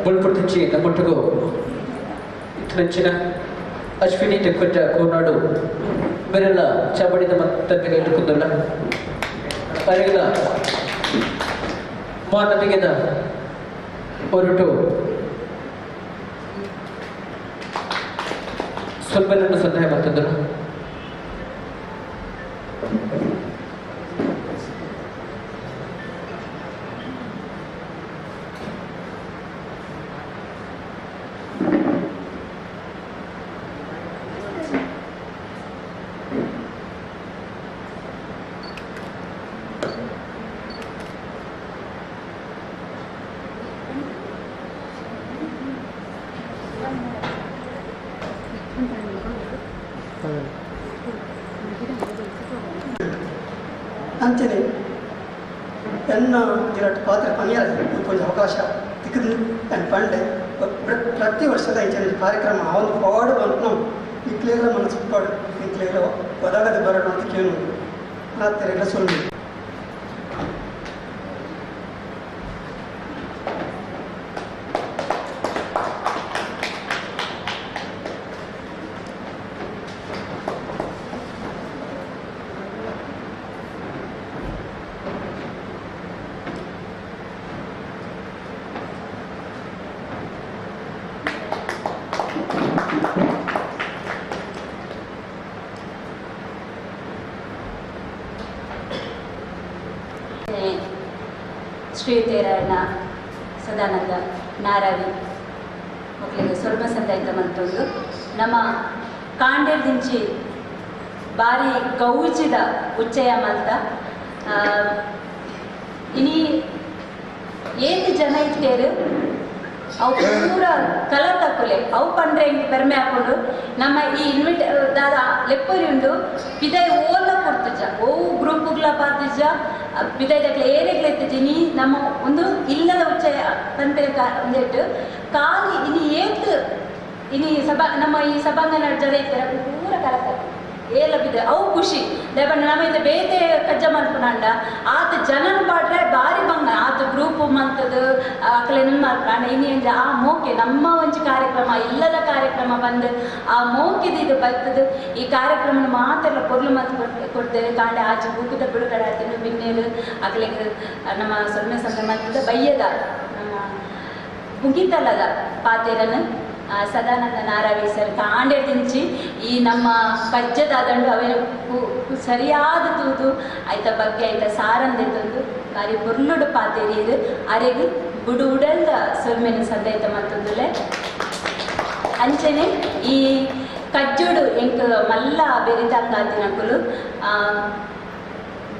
ಬೊಲ್ಪುಟ್ಟಿಂಚಿ ನಮ್ಮೊಟ್ಟಿಗೂ ಇತ್ತಿನಂಚಿನ ಅಶ್ವಿನಿ ತೆಕ್ಕೊಂಜ ಕೋನಾಡು ಮೇರೆಲ್ಲ ಚಾಮಡಿದ ಮತ್ತೊಂದಿಗೆ ಇಟ್ಟುಕೊಂದಲ್ಲ ಅರೆಗಳ ಮಾನವಿಗೆದ ಹೊರಟು ಸೊಲ್ಮೆಲನ್ನು ಸಂದಾಯ ಮತ್ತೊಂದರು. ಅಂಚನೆ ಎನ್ನ ದಿನಟ್ ಪಾತ್ರ ಪನಿಯಾರ ಕೊಂಚ ಅವಕಾಶ ತಿಕ್ಕದು ಪಂಡೆ ಪ್ರತಿ ವರ್ಷದ ಇಂಚಿನ ಕಾರ್ಯಕ್ರಮ ಅವನು ಪಾಡು ಅಂತ ನಾವು ಇಕ್ಲೇರ ಮನಸ್ಸು ಪಾಡು ಇಕ್ಲೇರ ಒದಗದೆ ಬರೋಣ ಅಂತ ಕೇಳು ಆ ಸೊಲ್ಲು. ಶ್ರೀತೇರಣ್ಣ ಸದಾನಂದ ನಾರಾವಿ ಮಕ್ಕಳಿಗೆ ಸ್ವಲ್ಪ ಸಂದಾಯಿತ ಮಂತೊಂದು ನಮ್ಮ ಕಾಂಡೇರ್ದಿಂಚಿ ಬಾರಿ ಗೌಜಿದ ಉಚ್ಚಯ ಮಲ್ತ ಇನಿ ಏತ್ ಜನ ಇತ್ತೇರು ಅವು ಪೂರ ಕಲ ತಕ್ಕುಲೆ ಅವು ಪಂಡ್ರೆ ಇಂಕ್ ಪೆರ್ಮೆ ಹಾಕೊಂಡು ನಮ್ಮ ಈ ಇನ್ವಿಟ್ ದಾದ ಲೆಪ್ಪರಿ ಉಂಡು ಪಿದೈ ಓಲ ಕೊಡ್ತುಜ ಓ ಗ್ರೂಪುಗ್ಲ ಪಾತುಜ ಪಿದೈ ದಕ್ಲೆ ಏರೆಗ್ಲ ಇತ್ತುಜ ಇನಿ ನಮ್ಮ ಒಂದು ಇಲ್ಲದ ಉಚ್ಚಯ ಪನ್ಪೆರೆ ಒಂದೆಟ್ಟು ಖಾಲಿ ಇನಿ ಏತ್ ಇನಿ ಸಭಾ ನಮ್ಮ ಈ ಸಭಾಂಗಣ ಜನ ಇತ್ತಾರೆ ಪೂರ ಕಲ ತಕ್ಕು ಏಲ ಬಿದ್ದೆ ಅವು ಖುಷಿ ದಯಪಂಡ ನಮ್ಮ ಇತ್ತೆ ಬೇತೆ ಕಜ್ಜ ಮಲ್ಪುನಾಂಡ ಆತ ಜನನ ಪಾಡ್ರೆ ಬಾರಿ ಬಂಗ ಆತ ಗ್ರೂಪ್ ಮಂತದು ಅಕಲೆನ ಮಲ್ಪುನಾಂಡ ಇನಿ ಅಂಜ ಆ ಮೋಕೆ ನಮ್ಮ ಒಂಜಿ ಕಾರ್ಯಕ್ರಮ ಇಲ್ಲದ ಕಾರ್ಯಕ್ರಮ ಬಂದು ಆ ಮೋಕೆದ ಇದು ಬರ್ತದೆ ಈ ಕಾರ್ಯಕ್ರಮನ ಮಾತೆಲ್ಲ ಪೊರ್ಲು ಮತ್ ಕೊಡ್ತೇವೆ ಕಾಂಡೆ ಆಚೆ ಬೂಕುದ ಬಿಡುಗಡೆ ಆಯ್ತು ಬಿನ್ನೇರು ಅಕಲೆಗ್ ನಮ್ಮ ಸೊನ್ನೆ ಸೊನ್ನೆ ಮಂತದ ಬಯ್ಯದ ನಮ್ಮ ಮುಗಿತಲ್ಲದ ಪಾತೇರನ್ನು ಸದಾನಂದ ನಾರಾವಿ ಸರ್ ಕಾಂಡೆ ತಿಂಚಿ ಈ ನಮ್ಮ ಕಜ್ಜದಾದಂಡು ಅವೇನ ಸರಿಯಾದ ತೂದು ಆಯ್ತ ಬಗ್ಗೆ ಆಯ್ತ ಸಾರಂದೆ ತಂದು ಬಾರಿ ಬುರ್ಲುಡು ಪಾತೇರಿ ಅರೆಗ್ ಬುಡು ಉಡಲ್ದ ಸೊಲ್ಮೆನ ಸಂದೈತ ಮತ್ತೊಂದುಲೆ ಅಂಚನೆ ಈ ಕಜ್ಜೋಡು ಎಂಕ್ ಮಲ್ಲ ಬೆರಿದಂಗಾತಿನಕುಲು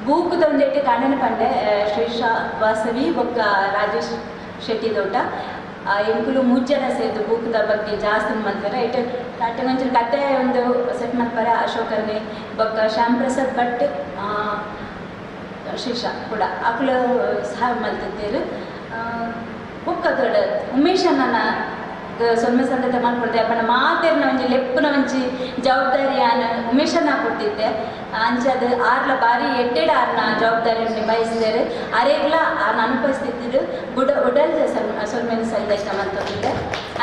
ಬೂಕುದ ಒಂದೆಟ್ಟು ಕಾಣನ ಪಂಡೆ ಶ್ರೀಷ ವಾಸವಿ ಬೊಕ್ಕ ರಾಜೇಶ್ ಶೆಟ್ಟಿ ದೊಡ್ಡ ಎಂಕುಲು ಮೂಜನ ಸೇರ್ದು ಬೂಕುದ ಬಗ್ಗೆ ಜಾಸ್ತಿ ಮಲ್ಪರ ಇಟ್ಟು ಒಂಚೂರು ಕತೆ ಒಂದು ಸೆಟ್ ಮಲ್ಪರ ಅಶೋಕನ್ನೇ ಬೊಕ್ಕ ಶ್ಯಾಮ್ ಪ್ರಸಾದ್ ಭಟ್ ಶ್ರೀಷ ಕೂಡ ಅಕುಲು ಸಹ ಮಲ್ತಿದ್ದೇರು ಬೊಕ್ಕ ದೊಡ್ಡ ಉಮೇಶಣ್ಣನ ಸೊನ್ನೆ ಸಂದತೆ ಮಲ್ಪಡ್ದೆ ಅಪ್ಪನ ಮಾತೇರ್ನ ಒಂಜಿ ಲೆಪ್ಪುನ ಒಂಜಿ ಜವಾಬ್ದಾರಿ ಆನ ಉಮೇಶಣ್ಣ ಕೊಡ್ತಿದ್ದೆ ಅಂಚದ ಆರ್ಲ ಬಾರಿ ಎಡ್ಡೆಡ್ ಆರ್ನ ಜವಾಬ್ದಾರಿ ನಿಭಾಯಿಸಿದ್ದಾರೆ ಅರೆಗ್ಲ ಆರ್ನ ಅನುಪಸ್ಥಿತಿರು ಬುಡ ಉಡಲ್ ಸೊಲ್ಮೆನ ಸಂದೇಶ ಮಂತೊಂದಿದೆ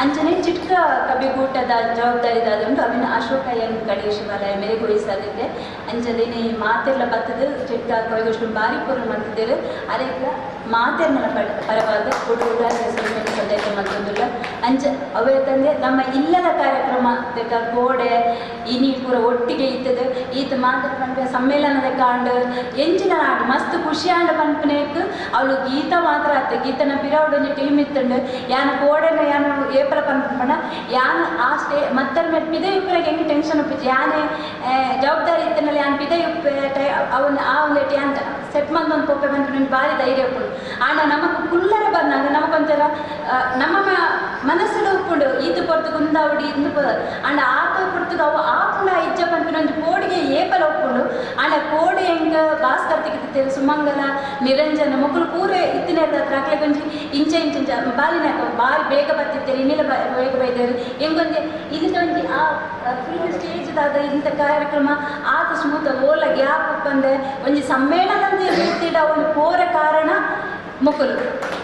ಅಂಚನೆ ಚಿಟ್ಕ ಕಬಿಗೂಟದ ಜವಾಬ್ದಾರಿ ದಾದುಂಡು ಅವಿನ ಅಶೋಕ ಎನ್ ಕಡೆ ಶಿವಾಲಯ ಮೇರೆ ಗುಡಿಸಾದಿದ್ದೆ ಅಂಚದೇನೆ ಈ ಮಾತೆರ್ಲ ಬತ್ತದು ಚಿಟ್ಕ ಕವಿಗೋಷ್ಠಿ ಬಾರಿ ಪೂರ್ಣ ಮಂತಿದ್ದೇರು ಅರೆಗ್ಲ ಮಾತೆರ್ನ ಪರವಾದ ಬುಡ ಉಡಲ್ ಸೊಲ್ಮೆನ ಸಂದೇಶ. ಅಂಚ ಅವೇ ತಂದೆ ನಮ್ಮ ಇಲ್ಲದ ಕಾರ್ಯಕ್ರಮ ದೆಕ ಕೋಡೆ ಇನಿ ಪೂರ ಒಟ್ಟಿಗೆ ಇತ್ತದು ಈತ ಮಾತ್ರ ಪನ್ಪೆ ಸಮ್ಮೇಳನದ ಕಾಂಡ್ ಎಂಚಿನ ಆಂಡ್ ಮಸ್ತ್ ಖುಷಿ ಆಂಡ್ ಪನ್ಪನೇಕ್ ಅವಳು ಗೀತ ಮಾತ್ರ ಆತ ಗೀತನ ಪಿರೌಡ್ ಒಂಜಿ ಟೀಮ್ ಇತ್ತುಂಡು ಯಾನ ಕೋಡೆನ ಯಾನ ಏಪಲ ಪನ್ಪಣ ಯಾನ್ ಆ ಸ್ಟೇ ಮತ್ತರ ಮೇಲೆ ಪಿದೆ ಉಪ್ಪರೆಗೆ ಹೆಂಗೆ ಟೆನ್ಷನ್ ಉಪ್ಪಿச்சு ಯಾನೆ ಜವಾಬ್ದಾರಿ ಇತ್ತನಲ್ಲಿ ಯಾನ್ ಪಿದೆ ಉಪ್ಪೆ ಅವನ್ ಆ ಒಂದೆಟ್ಟು ಯಾನ್ ಸೆಟ್ ಮಂದೊಂದು ಪೊಪ್ಪೆ ಬಂದು ಭಾರಿ ಧೈರ್ಯ ಉಪ್ಪುಂಡು ಆಂಡ ನಮಕ್ ಕುಲ್ಲರೆ ಬಂದಾಗ ನಮಕೊಂಥರ ನಮ್ಮ ಮನಸ್ಸುಡು ಉಪ್ಪುಂಡು ಈತ ಪೊರ್ತು ಕುಂದಾವುಡಿ ಇಂದು ಆಂಡ ಆತ ಪೊರ್ತುಗು ಅವು ಆಪುಂಡ ಇಜ್ಜ ಪನ್ಪಿನ ಒಂಜಿ ಕೋಡಿಗೆ ಏಪಲ ಉಪ್ಪುಂಡು ಆಂಡ ಕೋಡೆ ಹೆಂಗ ಭಾಸ್ಕರ್ ತಿಕ್ಕಿತ್ತೇವೆ ಸುಮಂಗಲ ನಿರಂಜನ ಮೊಕ್ಕಲು ಪೂರ ಇತ್ತಿನ ಹತ್ರ ಅಕ್ಲೆಗ್ ಒಂಜಿ ಇಂಚ ಇಂಚ ಇಂಚ ಬಾಲಿನಾಕ ಬಾರಿ ಬೇಗ ಬತ್ತಿತ್ತೇವೆ ಇನ್ನೆಲ್ಲ ಬೇಗ ಬೈದೇರು ಹೆಂಗೊಂಜಿ ಇಲ್ಲಿ ಒಂಜಿ ಆ ಫುಲ್ ಸ್ಟೇಜ್ ದಾದ ಇಂಥ ಕಾರ್ಯಕ್ರಮ ಆತ ಸ್ಮೂತ್ ಓಲ ಗ್ಯಾಪ್ ಉಪ್ಪಂದೆ ಒಂಜಿ ಸಮ್ಮೇಳನ ರೀತಿಡ ಒಂದು ಪೋರ ಕಾರಣ ಮುಕುಲು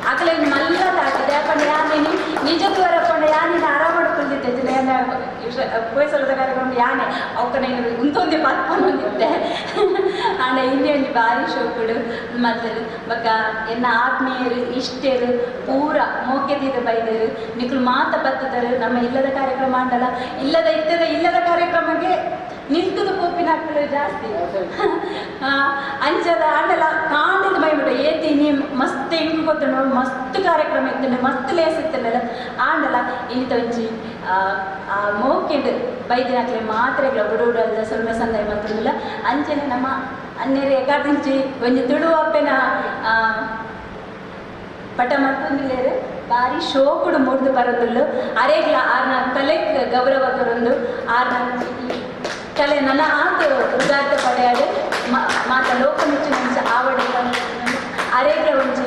ಅಕಲೆ ಮಲ್ಲ ತಾಕಿದೆ ಯಾಕಂದ್ರೆ ಯಾನೇನಿ ನಿಜಕ್ಕೂ ವರಪಂಡ ಯಾನೇನು ಆರಾಮ ಕುಲ್ದಿದ್ದೆ ಯಾನೆ ಪೋಯ್ಸಲದ ಕಾರ್ಯಕ್ರಮ ಯಾನೆ ಅವಕ್ಕನ ಉಂತೊಂದೆ ಪತ್ಪೊಂದಿದ್ದೆ ಆಂಡ ಹಿಂದೆ ಒಂಜಿ ಭಾರಿ ಶೋಕುಡು ಮಲ್ತರು ಬೊಕ್ಕ ಎನ್ನ ಆತ್ಮೀಯರು ಇಷ್ಟೇರು ಪೂರ ಮೋಕೆದೀದ ಬೈದರು ನಿಕುಲು ಮಾತ ಬತ್ತದರು ನಮ್ಮ ಇಲ್ಲದ ಕಾರ್ಯಕ್ರಮ ಆಂಡಲ ಇಲ್ಲದ ಇತ್ತದ ಇಲ್ಲದ ಕಾರ್ಯಕ್ರಮಕ್ಕೆ ನಿಲ್ತದ ಪೋಪಿನ ಹಾಕಲು ಜಾಸ್ತಿ ಅಂಚದ ಆಂಡಲ ಕಾಂಡದ ಬೈಬಿಡ ಏತೀನಿ ಮಸ್ತ್ ಹೆಂಗ್ ಗೊತ್ತುಂಡು ಮಸ್ತ್ ಕಾರ್ಯಕ್ರಮ ಇತ್ತುಂಡು ಮಸ್ತ್ ಲೇಸ್ ಇತ್ತುಂಡಲ್ಲ ಆಂಡಲ ಇನ್ನಿತ ಒಂಜಿ ಆ ಮೋಕೆಡ್ ಬೈದಿನಾಕ್ಲೆ ಮಾತ್ರೆಗಳ ಬುಡುಡಲ್ದ ಸೊಲ್ಮೆ ಸಂದಾಯ ಮತ್ತೊಂದಿಲ್ಲ ಅಂಚನೆ ನಮ್ಮ ಅನ್ನೇರು ಎಕಾದಿಂಚಿ ಒಂಜಿ ತುಳು ಅಪ್ಪೆನ ಪಟ ಮಲ್ಪೊಂದಿಲ್ಲೇರು ಭಾರಿ ಶೋಕುಡು ಮೂಡ್ದು ಬರೋದುಲ್ಲು ಅರೇಗ್ಲ ಆರ್ನ ಕಲೆಕ್ ಗೌರವ ಕೊರೊಂದು ಆರ್ನ ಕಲೆ ನನ್ನ ಆತ ಉದಾರ್ಥ ಪಡೆಯಾಡು ಮಾತ ಲೋಕ ಮೆಚ್ಚು ಮುಂಚೆ ಆವಡೆ ಅರೇಗ್ಲ ಒಂಜಿ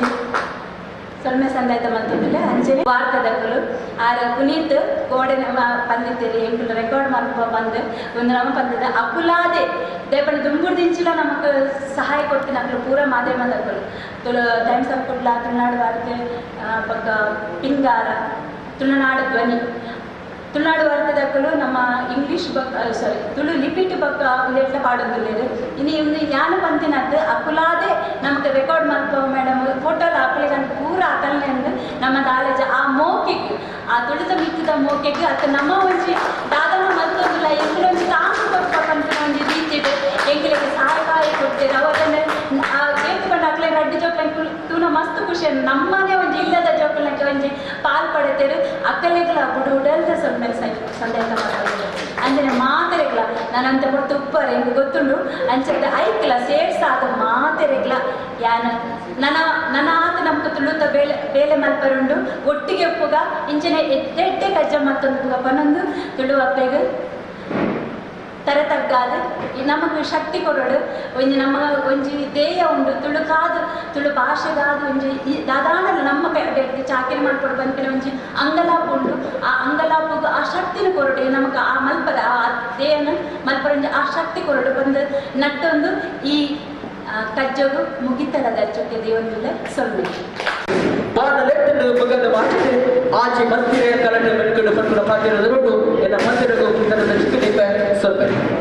ಸೊಲ್ಮೆ ಸಂದಾಯ್ತ ಮಂತಂದಿಲ್ಲ ಅಂಚನೆ ವಾರ್ತದಕ್ಕಲು ಆರ ಪುನೀತ್ ಕೋಡೆ ಪಂದಿತ್ತೇರಿ ಎಂಕುಲು ರೆಕಾರ್ಡ್ ಮಲ್ಪ ಬಂದು ಒಂದು ನಮ್ಮ ಪಂದಿದ್ದ ಅಕುಲಾದೆ ದೇಪಣ ದುಂಬುರ್ದಿಂಚಿಲ ನಮಕ್ ಸಹಾಯ ಕೊಡ್ತೀನಿ ಅಕ್ಲು ಪೂರ ಮಾಧ್ಯಮದಕ್ಕಲು ತುಳು ಟೈಮ್ಸ್ ಆಫ್ ಕುಡ್ಲ ತುಳುನಾಡು ವಾರ್ತೆ ಬೊಕ್ಕ ಪಿಂಗಾರ ತುಳುನಾಡು ಧ್ವನಿ ತುಳುನಾಡು ವಾರ್ತೆದಕ್ಕಲು ನಮ್ಮ ಇಂಗ್ಲೀಷ್ ಬೊಕ್ಕ ಸಾರಿ ತುಳು ಲಿಪಿಟ್ ಬೊಕ್ಕ ಒಂದೆಟ್ಲ ಪಾಡೊಂದುಲ್ಲೆರ್ ಇನಿ ಒಂದು ಯಾನ ಪಂತಿನದ್ದು ಅಕುಲಾದೆ ನಮಕ್ ರೆಕಾರ್ಡ್ ಮಲ್ಪ ಮೇಡಮ್ ಫೋಟೋಲ ಅಕುಲೆಗ್ ಪೂರ ಅಕಲ್ನೆ ನಮ್ಮ ಕಾಲೇಜ್ ಆ ಮೋಕೆಗ್ ಆ ತುಳುತ ಮಿತ್ತದ ಮೋಕೆಗ್ ಅತ್ತ ನಮ್ಮ ಒಂಜಿ ದಾದನ ಮಲ್ತೊಂದುಲ್ಲ ಎಂಕುಲು ಒಂಜಿ ತಾಂಗ್ ಕೊರ್ಪ ಪನ್ಪಿನ ಒಂಜಿ ರೀತಿಡ್ ಎಂಕುಲೆಗ್ ಸಹಾಯ ಕೊಡ್ತೇವೆ ಅವತ್ತಂದ್ರೆ ಆ ಕೇಳ್ಕೊಂಡು ಅಕ್ಲೆ ರಡ್ಡು ಜೋಕ್ಲೆ ತೂನ ಮಸ್ತ್ ಖುಷಿ ನಮ್ಮನೆ ಒಂಜಿ ಇಲ್ಲದ ಜೋಕ್ಲೆಗ್ ಒಂಜಿ ಪಾಲ್ ಪಡೆತೇರು ಅಕ್ಕಲೆಗ್ಲ ಬುಡು ಉಡಲ್ದ ಸೊಲ್ಮೆಲ್ ಸಂದೇಹ ಮಾಡ್ತಾರೆ ಅಂಚನೆ ಮಾತೆರೆಗ್ಲ ನಾನಂತ ಪೊರ್ತು ಉಪ್ಪರೆ ಎಂಕ್ ಗೊತ್ತುಂಡು ಅಂಚನೆ ಐಕ್ಲ ಸೇರ್ಸಾದ ಮಾತೆರೆಗ್ಲ ಯಾನ ನನ್ನ ನನ್ನ ಆತ ನಮ್ಗೆ ತುಳುತ ಬೇಲೆ ಬೇಲೆ ಮಲ್ಪರುಂಡು ಒಟ್ಟಿಗೆ ಉಪ್ಪುಗ ಇಂಚನೆ ಎಡ್ಡೆ ಕಜ್ಜ ಮತ್ತೊಂದು ಪನ್ನೊಂದು ತುಳು ಅಪ್ಪೆಗ್ ತರೆ ತಗ್ಗಾದು ನಮಗೆ ಶಕ್ತಿ ಕೊರಡು ಒಂಜಿ ನಮ್ಮ ಒಂಜಿ ಧ್ಯೇಯ ಉಂಡು ತುಳುಕಾದು ತುಳು ಭಾಷೆಗಾದು ಒಂಜಿ ದಾದಾಂಡಲ ನಮ್ಮ ಚಾಕರಿ ಮಾಡ್ಕೊಡು ಬಂಪಿನ ಒಂಜಿ ಅಂಗಲಾಪು ಉಂಡು ಆ ಅಂಗಲಾಪುಗು ಆ ಶಕ್ತಿನ ಕೊರಡು ನಮಕ್ ಆ ಮಲ್ಪದ ಆ ಧ್ಯೇಯನ ಮಲ್ಪರ ಒಂಜಿ ಆ ಶಕ್ತಿ ಕೊರಡು ಬಂದು ನಟ್ಟೊಂದು ಈ ಕಜ್ಜಗು ಮುಗಿತಲದ ಚೊಕ್ಕೆ ದೇವೊಂದುಲ್ಲ ಸೊಲ್ಮೆ ಮಗನ ಮಾಚಿದೆ ಆಚೆ ಮಂದಿರ ಕಲಟೆ ಮೆಟ್ಕೊಂಡು ಪಟ್ಕೊಂಡು ಪಾತಿರೋದು ಬಿಟ್ಟು ಎನ್ನ ಮಂದಿರಗೂ ಚಿಕ್ಕ ದೀಪ ಸ್ವಲ್ಪ.